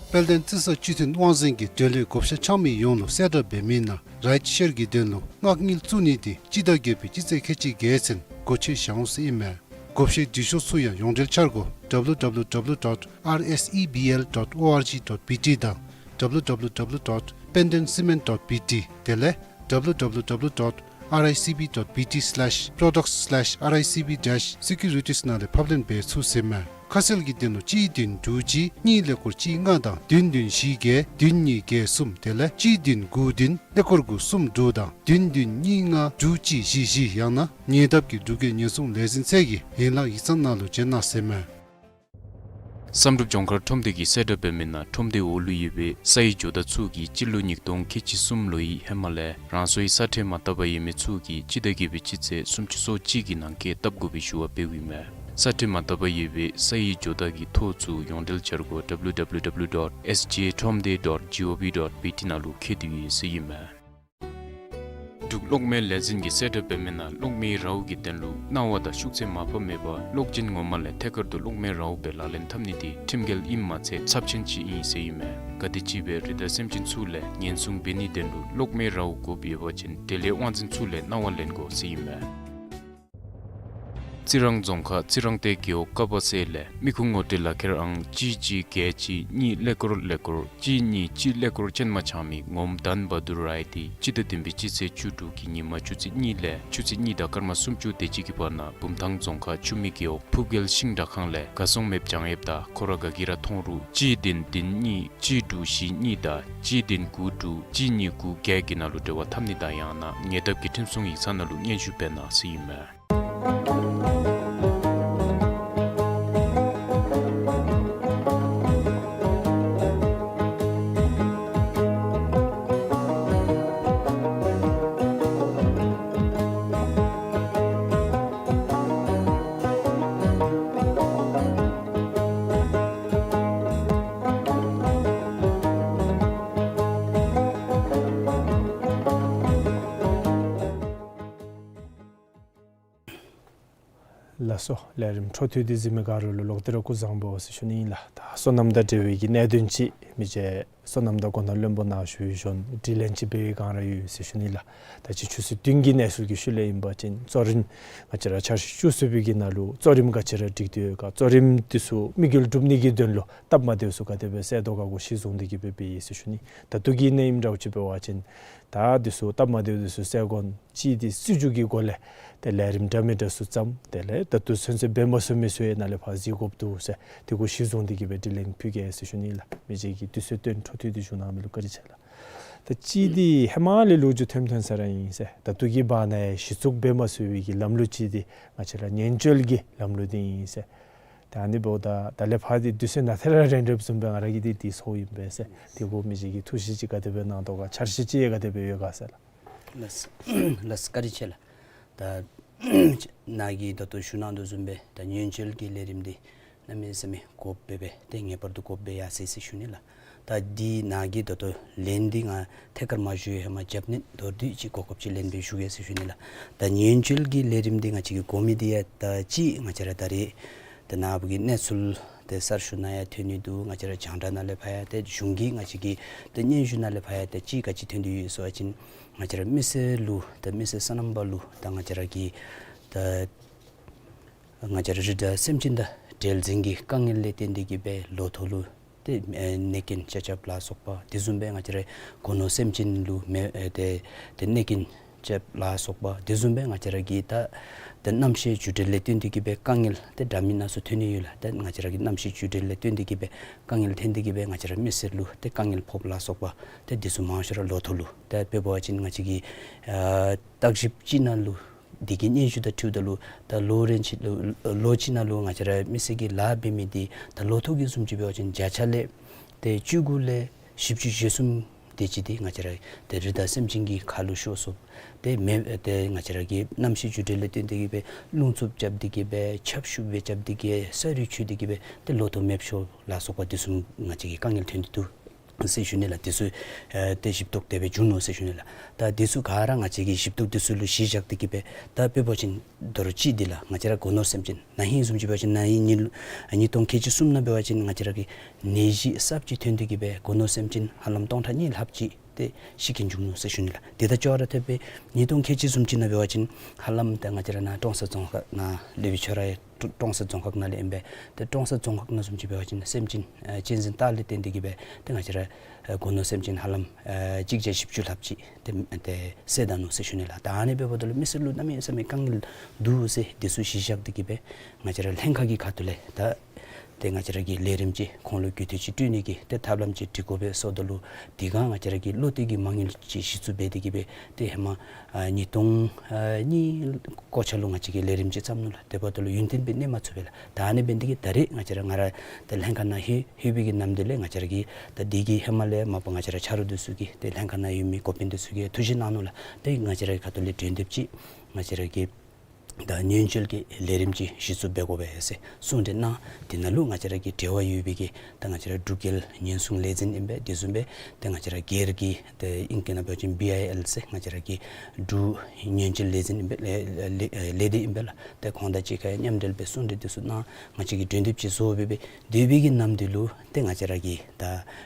དཔལ་ལྡན་རྩི་ས་སྤྱི་མཐུན་དབང་འཛིན་གྱིས་འབྲེལ་ཡོད་བགོ་བཤའ་འཆང་མི་ཡོངས་ལུ་གསལ་བསྒྲགས་འབད་མི་ནང་རའིཊ་ཤེར་གྱི་དོན་ལུ་མངགས་དངུལ་བཙུགས་ནི་དེ་སྤྱི་ཟླ་བརྒྱད་པའི་སྤྱི་ཚེས་ཁལ་གཅིག་བརྒྱད་ཚུན་སྒོ་ཕྱེ་བཞག་འོང་ཟེར་ཨིན་མས། བགོ་བཤའི་འབྲི་ཤོག་ཚུ་ཡང་ཡོངས་འབྲེལ་འཆར་སྒོ་W W W dot R S E B L dot O R G dot B T དང་W W W dot pendencement dot B T དེ་ལས་W W W dot R I C B dot B T slash products slash R I C B dash securities ནང་ལས་ཕབ་ལེན་འབད་ཚུགས་ཟེར་མས། ཁ་གསལ་གྱི་དོན་ལུ་གཅིག་བདུན་དྲུག་གཅིག་གཉིས་ཀླད་ཀོར་གཅིག་ལྔ་དང་བདུན་བདུན་བཞི་བརྒྱད་བདུན་གཉིས་བརྒྱད་གསུམ་དེ་ལས་གཅིག་བདུན་དགུ་བདུན་ཀླད་ཀོར་དགུ་གསུམ་དྲུག་དང་བདུན་བདུན་གཉིས་ལྔ་དྲུག་གཅིག་བཞི་བཞི་ཡང་ན་ཉེ་འདབས་ཀྱི་འབྲུག་རྒྱལ་ཉེན་སྲུང་ལས་འཛིན་ཚད་ཀྱི་ཡན་ལག་ཡིག་ཚང་ནང་ལུ་བྱོན་གནང་ཟེར་མས། བསམ་གྲུབ་ལྗོངས་མཁར་ཁྲོམ་སྡེ་གིས་གསལ་བསྒྲགས་འབད་མི་ནང་ཁྲོམ་སྡེའི་འོག་ལུ་ཡོད་པའི་སའི་ཇོ་བདག་ཚུ་གིས་སྤྱི་ལོ་ཉིས་སྟོང་ཁལ་གཅིག་གསུམ་ལོའི་ཧེ་མ་ལས་རང་སོའི་ས་ཁྲལ་མ་བཏབ་པར་ཡོད་མི་ཚུ་གིས་སྤྱི་ཟླ་བརྒྱད་པའི་སྤྱི་ཚེས་སུམ་ཅུ་སོ་གཅིག་གི་ནང་འཁོད་བཏབ་དགོ་པའི་ཞུ་བ་འབདཝ་ཨིན་མས། ས་ཁྲལ་མ་བཏབ་པར་ཡོད་པའི་སའི་ཇོ་བདག་གི་ཐོ་ཚུ་ཡོངས་འབྲེལ་འཆར་སྒོ་W W W dot S J Thromde dot G O V dot B T ནང་ལུ་འཁོད་དེ་ཡོད་ཟེར་ཨིན་མས། འབྲུག་གློག་མེ་ལས་འཛིན་གྱིས་གསལ་བསྒྲགས་འབད་མི་ནང་གློག་མེའི་རཝ་གི་དོན་ལུ་གནང་བ་དང་ཤུགས་ཚད་མ་ཕབ་མེད་པར་གློག་ཅན་ངོ་མ་ལས་ཐད་ཀར་དུ་གློག་མེའི་རཝ་སྦེ་ལག་ལེན་འཐབ་ནི་དེ་ཁྲིམས་འགལ་ཨིནམ་མ་ཚད་ཚབས་ཆེན་ཅིག་ཨིན་ཟེར་ཨིན་མས། ག་དེམ་ཅིག་སྦེ་རི་དྭགས་སེམས་ཅན་ཚུ་ལས་ཉེན་སྲུང་འབད་ནིའི་དོན་ལུ་གློག་མེའི་རཝ་དགོཔ་ཡོད་པ་ཅིན་དེ་ལས་དབང་འཛིན་ཚུ་ལས་གནང་བ་ལེན་དགོ་ཟེར་ཨིན་མས། རྩི་རང་རྫོང་ཁག་རྩི་རང་སྡེ་རྒེད་འོག་ཀ་བ་སེ་ལས་མི་ཁུངས་ངོ་སྤྲོད་ལག་ཁྱེར་ཨང་གཅིག་གཅིག་བརྒྱད་གཅིག་གཉིས་ཀླད་ཀོར་ཀླད་ཀོར་གཅིག་གཉིས་གཅིག་ཀླད་ཀོར་ཅན་མ་ཆགས་མི་ངོམ་དཱན་བ་དུར་རའི་དེ་སྤྱི་ཟླ་བདུན་པའི་སྤྱི་ཚེས་བཅུ་དྲུག་གི་ཉིན་མ་ཆུ་ཚོད་གཉིས་ལས་ཆུ་ཚོད་གཉིས་དང་སྐར་མ་སུམ་ཅུ་དེ་ཅིག་གི་བར་ན་བུམ་ཐང་རྫོང་ཁག་ཆུ་སྨད་རྒེད་འོག་ཕུབ་རྒྱལ་ཤིང་དྲ་ཁང་ལས་ག་སོང་མེདཔ་བྱང་ཡོདཔ་ད་ཁོ་ར་ག་གིས་ར་མཐོང་རུང་གཅིག་བདུན་བདུན་གཉིས་གཅིག་དྲུག་བཞི་གཉིས་དང་གཅིག་བདུན་དགུ་དྲུག་གཅིག་གཉིས་དགུ་བརྒྱད་ཀྱི་ནང་ལུ་འབྲེལ་བ་འཐབ་ནི་དང་ཡང་ན་ཉེ་འདབས་ཀྱི་ཁྲིམས་སྲུང་ཡིག་ཚང་ནང་ལུ་སྙན་ཞུ་འབད་གནང་ཟེར་ཨིན་མས། ལགས་སོ། ལས་རིམ་འཕྲོ་མཐུད་དེ་གཟིགས་མི་ག་ར་ལུ་ལོག་སྟེ་ར་སྐུ་གཟུགས་བཟང་པོ་ཟེར་ཞུ་ནི་ཨིན་ལགས། ད་སོ་ནམ་དང་འབྲེལ་བའི་གི་གནད་དོན་ཅིག་མི་རྗེ་སོ་ནམ་དང་སྒོ་ནོར་བློན་པོ་ནཱ་ཞུ་ཡི་ཞུ་ནི་དྲི་ལན་ཅིག་འབད་བའི་སྒང་ར་ཡོད་ཟེར་ཞུ་ནི་ལགས། ད་ཅི་ཆུ་ཚོད་བདུན་གྱི་གནས་ཚུལ་གྱི་ཤུལ་ལས་ཨིན་པ་ཅིན་གཙོ་རིམ་ང་བཅས་ར་འཆར་གཞི་བཅུ་གསུམ་པའི་གི་ནང་ལུ་གཙོ་རིམ་ག་ཅི་ར་སྒྲིག་སྟེ་ཡོད་ག་གཙོ་རིམ་འདི་ཚུ་དམིགས་ཡུལ་སྒྲུབ་ནི་གི་དོན་ལུ་སྟབས་མ་བདེཝ་ཚུ་ག་དེ་སྦེ་སེལ་དོ་ག་གུ་གཞི་བཟུང་སྟེ་གི་སྦེ་འབད་ཡི་ཟེར་ཞུ་ནི། ད་ལྟོ་གི་གནས་ཨིནམ་འདྲཝ་ཅིག་འབད་བ་ཅིན་ད་འདི་ཚུ་སྟབས་མ་བདེཝ་འདི་ཚུ་སེལ་དགོ་ནི་ཅིག་འདི་སྲིད་བྱུས་ཀྱི་སྒོ་ལས་ཏེ་ལས་རིམ་འདྲ་མི་འདྲ་ཚུ་བརྩམས། དེ་ལས་ད་ལྟོ་ཚུན་ཚོད་འབད་མ་ཚུགས་མི་ཚུ་ཡང་ནཱ་ལས་ཕར་གཟིགས་དགོཔ་འདུག་ཟེར་དེ་གུ་གཞི་བཟུང་སྟེ་གི་སྦེ་དྲི་ལན་ཕུལ་གེ་ཟེར་ཞུ་ནི་ལགས། མི་རྗེ་གིས་དུས་ཚོད་བཏོན་འཕྲོ་མཐུད་དེ་བཞུགས་གནང་མི་ལུ་བཀའ་དྲིན་ཆེ་ལགས། ད་ཅི་འདི་ཧེ་མ་ལས་ལོ་རྒྱུས་ཐོན་ཐོན་ས་ར་ཨིན་ཟེར། ད་ལྟོ་གི་བར་ན་ཡང་གཞི་བཙུགས་འབད་མ་ཚུགས་པའི་གི་ལམ་ལུགས་ཅིག་འདི་ང་བཅས་ར་ཉེན་བཅོལ་གྱི་ལམ་ལུགས་འདི་ཨིན་ཟེར། ད་ཨ་ནི་འབདཝ་ད་ད་ལས་ཕར་འདི་དུས་ཚོད་ནང་ཐད་ར་རན་རན་བཟུམ་སྦེ་ང་ར་གིས་འདི་འདི་ཚོརཝ་ཨིན་པས་ཟེར། དེ་གུ་མི་རྗེ་གིས་ཐུགས་བཞེད་ཅིག་ག་དེ་སྦེ་གནང་དོ་ག་འཆར་གཞི་ཅིག་ཡང་ག་དེ་སྦེ་ཡོད་ག་ཟེར་ལགས། ལགས་ལགས་བཀའ་དྲིན་ཆེ་ལགས། ད་ནཱ་གིས་ད་ལྟོ་ཞུ་གནང་དོ་བཟུམ་སྦེ་ད་ཉེན་བཅོལ་གྱི་ལས་རིམ་འདི་གནམ་མེད་ས་མེད་དགོཔ་སྦེ་སྦེ་ཏེ་ངེས་པར་དུ་དགོཔ་སྦེ་ཡར་སོ་ཡི་ཟེར་ཞུ་ནི་ལགས། ད་འདི་ནཱ་གིས་ད་ལྟོ་ལན་འདི་ང་ཐད་ཀར་མ་ཞུ་ཧེ་མ་རྒྱབ་ནི་མདོར་བསྡུས་ཅིག་གོ་སྐབས་ཅིག་ལེན་སྦེ་ཞུ་གེ་ཟེར་ཞུ་ནི་ལགས། ད་ཉེན་བཅོལ་གྱི་ལས་རིམ་འདི་ང་བཅས་ཀྱིས་དགོ་མི་འདི་ཡང་ད་ཅི་ང་བཅས་ར་ད་རེས་ད་ནཱ་བུ་གི་གནས་ཚུལ་ཏེ་གསར་ཤོག་ནང་ཡང་ཐོན་ནི་འདུག། ང་བཅས་ར་རྒྱང་བསྒྲགས་ནང་ལས་ཕར་ཡང་ཏེ་གཞུང་གི་ང་བཅས་ཀྱི་ཏེ་སྙན་ཞུ་ནང་ལས་ཕར་ཡང་ཏེ་ཅི་ག་ཅི་ཐོན་ཏེ་ཡོད་ཟེར་བ་ཅིན་ང་བཅས་ར་མི་སེར་ལུ་ད་མི་སེར་སོ་ནམ་པ་ལུ་ད་ང་བཅས་ར་གི་ད་ང་བཅས་ར་རི་དྭགས་སེམས་ཅན་དང་འབྲེལ་འཛིང་གི་དཀའ་ངལ་ལས་བརྟེན་ཏེ་གི་སྦེ་ལོ་ཐོག་ལུ་ཏེ་ཨེ་གནོད་སྐྱོན་ཆ་ཁྱབ་ལ་སོགས་པ་དེ་བཟུམ་སྦེ་ང་བཅས་ར་སྒོ་ནོར་སེམས་ཅན་ལུ་མེ་ཨེ་ཏེ་ཏེ་གནོད་སྐྱོན་ཆ་ཁྱབ་ལ་སོགས་པ་དེ་བཟུམ་སྦེ་ང་བཅས་ར་གི་ད་ཏེ་གནམ་གཤིས་འགྱུར་འགྲོས་ལས་བརྟེན་ཏེ་གི་སྦེ་དཀའ་ངལ་ཏེ་འདྲ་མིན་སྣ་ཚོགས་ཐོན་ནི་ཡོད་ལགས། ཏེ་ང་བཅས་ར་གི་གནམ་གཤིས་འགྱུར་འགྲོས་ལས་བརྟེན་ཏེ་གི་སྦེ་དཀའ་ངལ་ཐོན་ཏེ་གི་སྦེ་ང་བཅས་ར་མི་སེར་ལུ་ཏེ་དཀའ་ངལ་ཕོགཔ་ལ་སོགས་པ་ཏེ་དེ་ཚུ་མང་ཤོས་ར་ལོ་ཐོག་ལུ་ཏེ་དཔེ་འབད་བ་ཅིན་ང་བཅས་ཀྱི་ཨ་བརྟག་ཞིབ་ཅིག་ནང་ལུ་འདི་གི་སྙན་ཞུ་དང་འཁྲིལཝ་ད་ལུ་ད་ལོ་རེ་ཅིག་ལུ་ལོ་གཅིག་ནང་ལུ་ང་བཅས་ར་མི་སེར་གྱིས་ལཱ་འབད་མི་འདི་ད་ལོ་ཐོག་གི་བཟུམ་ཅིག་འབད་བ་ཅིན་བརྒྱ་ཆ་ལས་ཏེ་བཅུ་དགུ་ལས་བཞི་བཅུ་ཞེ་གསུམ་དེ་ཅིག་འདི་ང་བཅས་ར་ཏེ་རི་དྭགས་སེམས་ཅན་གྱི་ཁ་ལུ་ཤོར་སོཔ་ཏེ་མེ་ཏེ་ང་བཅས་ར་གི་གནམ་གཤིས་འགྱུར་འགྲོས་ལས་བརྟེན་ཏེ་གི་སྦེ་རླུང་འཚུབ་རྐྱབ་སྟེ་གི་སྦེ་ཆརཔ་ཤུགས་སྦེ་རྐྱབ་སྟེ་གི་ས་རུད་འཁྱུ་སྟེ་གི་སྦེ་ཏེ་ལོ་ཐོག་མེདཔ་ཤོར་ལ་སོགས་པ་དེ་བཟུམ་ང་བཅས་ཀྱི་དཀའ་ངལ་ཐོན་ཏེ་འདུག་ཟེར་ཞུ་ནི་ལགས། དེ་ཚུ་ཨེ་ཏེ་ཞིབ་འཚོལ་དེ་སྦེ་བྱུང་ནུག་ཟེར་ཞུ་ནི་ལགས། ད་དེ་ཚུ་ག་ར་ང་བཅས་ཀྱིས་ཞིབ་འཚོལ་དེ་ཚུ་ལུ་གཞི་བཞག་སྟེ་གི་སྦེ་ད་དཔེ་འབད་བ་ཅིན་དོ་རུང་ཅིག་འདི་ལགས་ང་བཅས་ར་སྒོ་ནོར་སེམས་ཅན་ན་ཧིང་བཟུམ་ཅིག་འབད་བ་ཅིན་ན་ཧིང་ཉིས་ཉིས་སྟོང་ཁལ་གཅིག་གསུམ་ནང་འབད་བ་ཅིན་ང་བཅས་ར་གི་ནད་གཞི་གསརཔ་ཅིག་ཐོན་ཏེ་གི་སྦེ་སྒོ་ནོར་སེམས་ཅན་ཧ་ལམ་སྟོང་ཕྲག་གཉིས་ལྷགཔ་ཅིག་ཏེ་ཤི་རྐྱེན་བྱུང་ནུག་ཟེར་ཞུ་ནི་ལགས། དེ་དང་ཅོག་ར་འཐདཔ་སྦེ་ཉིས་སྟོང་ཁལ་གཅིག་བཟུམ་ཅིག་ནང་འབད་བ་ཅིན་ཧ་ལམ་ད་ང་བཅས་ར་ནཱ་ཀྲོང་གསར་རྫོང་ཁག་ནང་ལེགས་པའི་ཆོས་ར་ཀྲོ་ཀྲོང་གསར་རྫོང་ཁག་ནང་ལས་ཨིན་པས། ཏེ་ཀྲོང་གསར་རྫོང་ཁག་ནང་བཟུམ་ཅིག་འབད་བ་ཅིན་སེམས་ཅན་ཨེ་གཅན་གཟན་སྟག་ལས་བརྟེན་ཏེ་གི་སྦེ་ཏེ་ང་བཅས་ར་ཨེ་སྒོ་ནོར་སེམས་ཅན་ཧ་ལམ་ཨེ་གཅིག་བརྒྱ་བཞི་བཅུ་ལྷགཔ་ཅིག་ཏེ་ཏེ་བསད་ད་ནུག་ཟེར་ཞུ་ནི་ལགས། ད་ཨ་ནི་འབདཝ་ད་ལུ་མི་སེར་ལུ་གནམ་མེད་ས་མེད་དཀའ་ངལ་འདུག་ཟེར་དེ་ཚུ་གཞི་བཞག་སྟེ་གི་སྦེ་ང་བཅས་ར་ལྷན་ཁག་གི་ཁ་ཐུག་ལས་ད་ཏེ་ང་བཅས་ར་གི་ལས་རིམ་ཅིག་ཁོང་ལུ་རྒུད་འཐུས་ཅིག་སྤྲོད་ནི་གི་ཏེ་ཐབས་ལམ་ཅིག་སྒྲིག་དགོ་པས་ཟེརཝ་ད་ལུ་དེ་སྒང་ང་བཅས་ར་གི་བློ་གཏད་ཀྱི་མ་དངུལ་ཅིག་གཞི་བཙུགས་འབད་དེ་གི་སྦེ་ཏེ་ཧེ་མ་ཨ་ཉིས་སྟོང་ཨ་གཉིས་འགོ་ཆ་ལུ་ང་བཅས་ཀྱིས་ལས་རིམ་ཅིག་བརྩམས་ནུག་ལགས། དེ་འབདཝ་ད་ལུ་ཡུན་བརྟན་སྦེ་གནས་མ་ཚུགས་པས་ལགས། ད་ཨ་ནི་འབད་ནི་དེ་གིས་ད་རེས་ང་བཅས་ར་ང་ར་ཏེ་ལྷན་ཁག་ནང་ལྷོད་ལྷོད་པའི་གི་ནམ་དུས་ལས་ང་བཅས་ར་གི་ད་འདི་གི་ཧེ་མ་ལས་མ་པ་ང་བཅས་ར་ཆ་རོགས་འདི་ཚུ་གིས་ཏེ་ལྷན་ཁག་ནང་ཡོད་མི་འགོ་དཔོན་འདི་ཚུ་གིས་ཐུགས་བཞེད་གནང་ནུག་ལགས། ཏེ་ང་བཅས་ར་གི་ཁ་ཐུག་ལས་གྲོས་འདེབས་ཅིག་ང་བཅས་ར་གི་ད་ཉེན་བཅོལ་གྱི་ལས་རིམ་ཅིག་གཞི་བཙུགས་འབད་དགོ་པས་ཟེར་གསུང་གྲོས་གནང་། དེ་ནང་ལུ་ང་བཅས་ར་གི་འབྲེལ་བ་ཡོད་པའི་གི་ད་ང་བཅས་ར་འབྲུག་རྒྱལ་ཉེན་སྲུང་ལས་འཛིན་ཨིན་པས། དེ་བཟུམ་སྦེ་ད་ང་བཅས་ར་སྒེར་གྱི་ད་ཨིང་སྐད་ནང་འབད་བ་ཅིན་བི་ཨའི་ཨེལ་ཟེར་ང་བཅས་ར་གི་འབྲུག་ཉེན་བཅོལ་ལས་འཛིན་ཨིན་པས། ལས་ལས་ལས་སྡེ་ཨིན་པས་ལགས། ཏེ་ཁོང་དང་གཅིག་ཁར་མཉམ་འབྲེལ་སྦེ་གསུང་གྲོས་འདི་ཚུ་གནང་། ང་བཅས་ཀྱིས་གྲོས་འདེབས་ཅིག་བཟོ་སྦེ་སྦེ་སྡོད་པའི་གི་ནམ་དུས་ལུ་ཏེ་ང་བཅས་ར་གི་ད་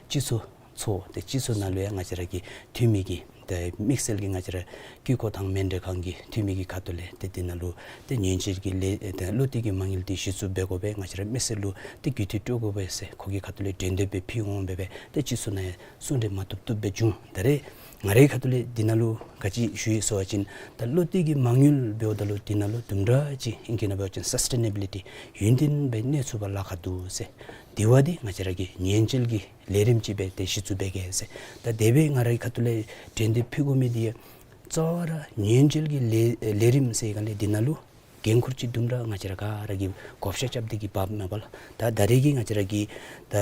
སྤྱི་ཚོགས་ཚོགས་ཏེ་སྤྱི་ཚོགས་ནང་ལུ་ཡང་ང་བཅས་ར་གི་འཐུས་མི་གི་ ཏེ་དམིགས་བསལ་གྱི་ང་བཅས་ར་དཀྱིལ་འཁོར་དང་མཎྜལ་ཁང་གི་འཐུས་མི་གི་ཁ་ཐུག་ལས་ཏེ་འདི་ནང་ལུ་ཏེ་ཉེན་བཅོལ་གྱི་ལས་ཏེ་བློ་གཏད་ཀྱི་མ་དངུལ་འདི་གཞི་བཙུགས་འབད་དགོ་པས། ང་བཅས་ར་མི་སེར་ལུ་ཏེ་རྒུད་འཐུས་སྤྲོད་དགོ་པས་ཟེར་ཁོ་གི་ཁ་ཐུག་ལས་འགྲན་བསྡུར་སྦེ་ཕུལ་འོང་སྦེ་སྦེ་ཏེ་སྤྱི་ཚོགས་ནང་ཡང་གསུང་གྲོས་མ་བཏུབ་བཏུབ་སྦེ་བྱུང་། ད་རེས་ང་རའི་ཁ་ཐུག་ལས་འདི་ནང་ལུ་ག་ཅི་ཞུ་ཡི་ཟེར་བ་ཅིན་ད་བློ་གཏད་ཀྱི་མ་དངུལ་འབདཝ་ད་ལུ་འདི་ནང་ལུ་དུམ་གྲ་ཅིག་ཨིང་སྐད་ནང་འབད་བ་ཅིན་སཱསི་ཊེ་ནེ་བི་ལི་ཊི་ཡུན་བརྟན་སྦེ་གནས་ཚུགས་པར་ལཱ་ཁག་འདུག་ཟེར། དེ་བ་འདི་ང་བཅས་ར་གི་ཉེན་བཅོལ་གྱི་ལས་རིམ་ཅིག་སྦེ་ཏེ་གཞི་བཙུགས་འབད་གེ་ཟེར། ད་དེ་སྦེ་ང་རའི་ཁ་ཐུག་ལས་འགྲན་བསྡུར་ཕུལ་དགོ་མི་འདི་ཡང་གཙོ་བོ་ར་ཉེན་བཅོལ་གྱི་ལས་ལས་རིམ་ཟེར་ག་ལས་འདི་ནང་ལུ་འགན་ཁུར་ཅིག་དུམ་གྲ་ང་བཅས་ར་ག་ར་གིས་བགོ་བཤའ་རྐྱབ་སྟེ་གིས་འབགཔ་མས་པ་ལགས། ད་ད་རེས་ཀྱི་ང་བཅས་ར་གི་ད་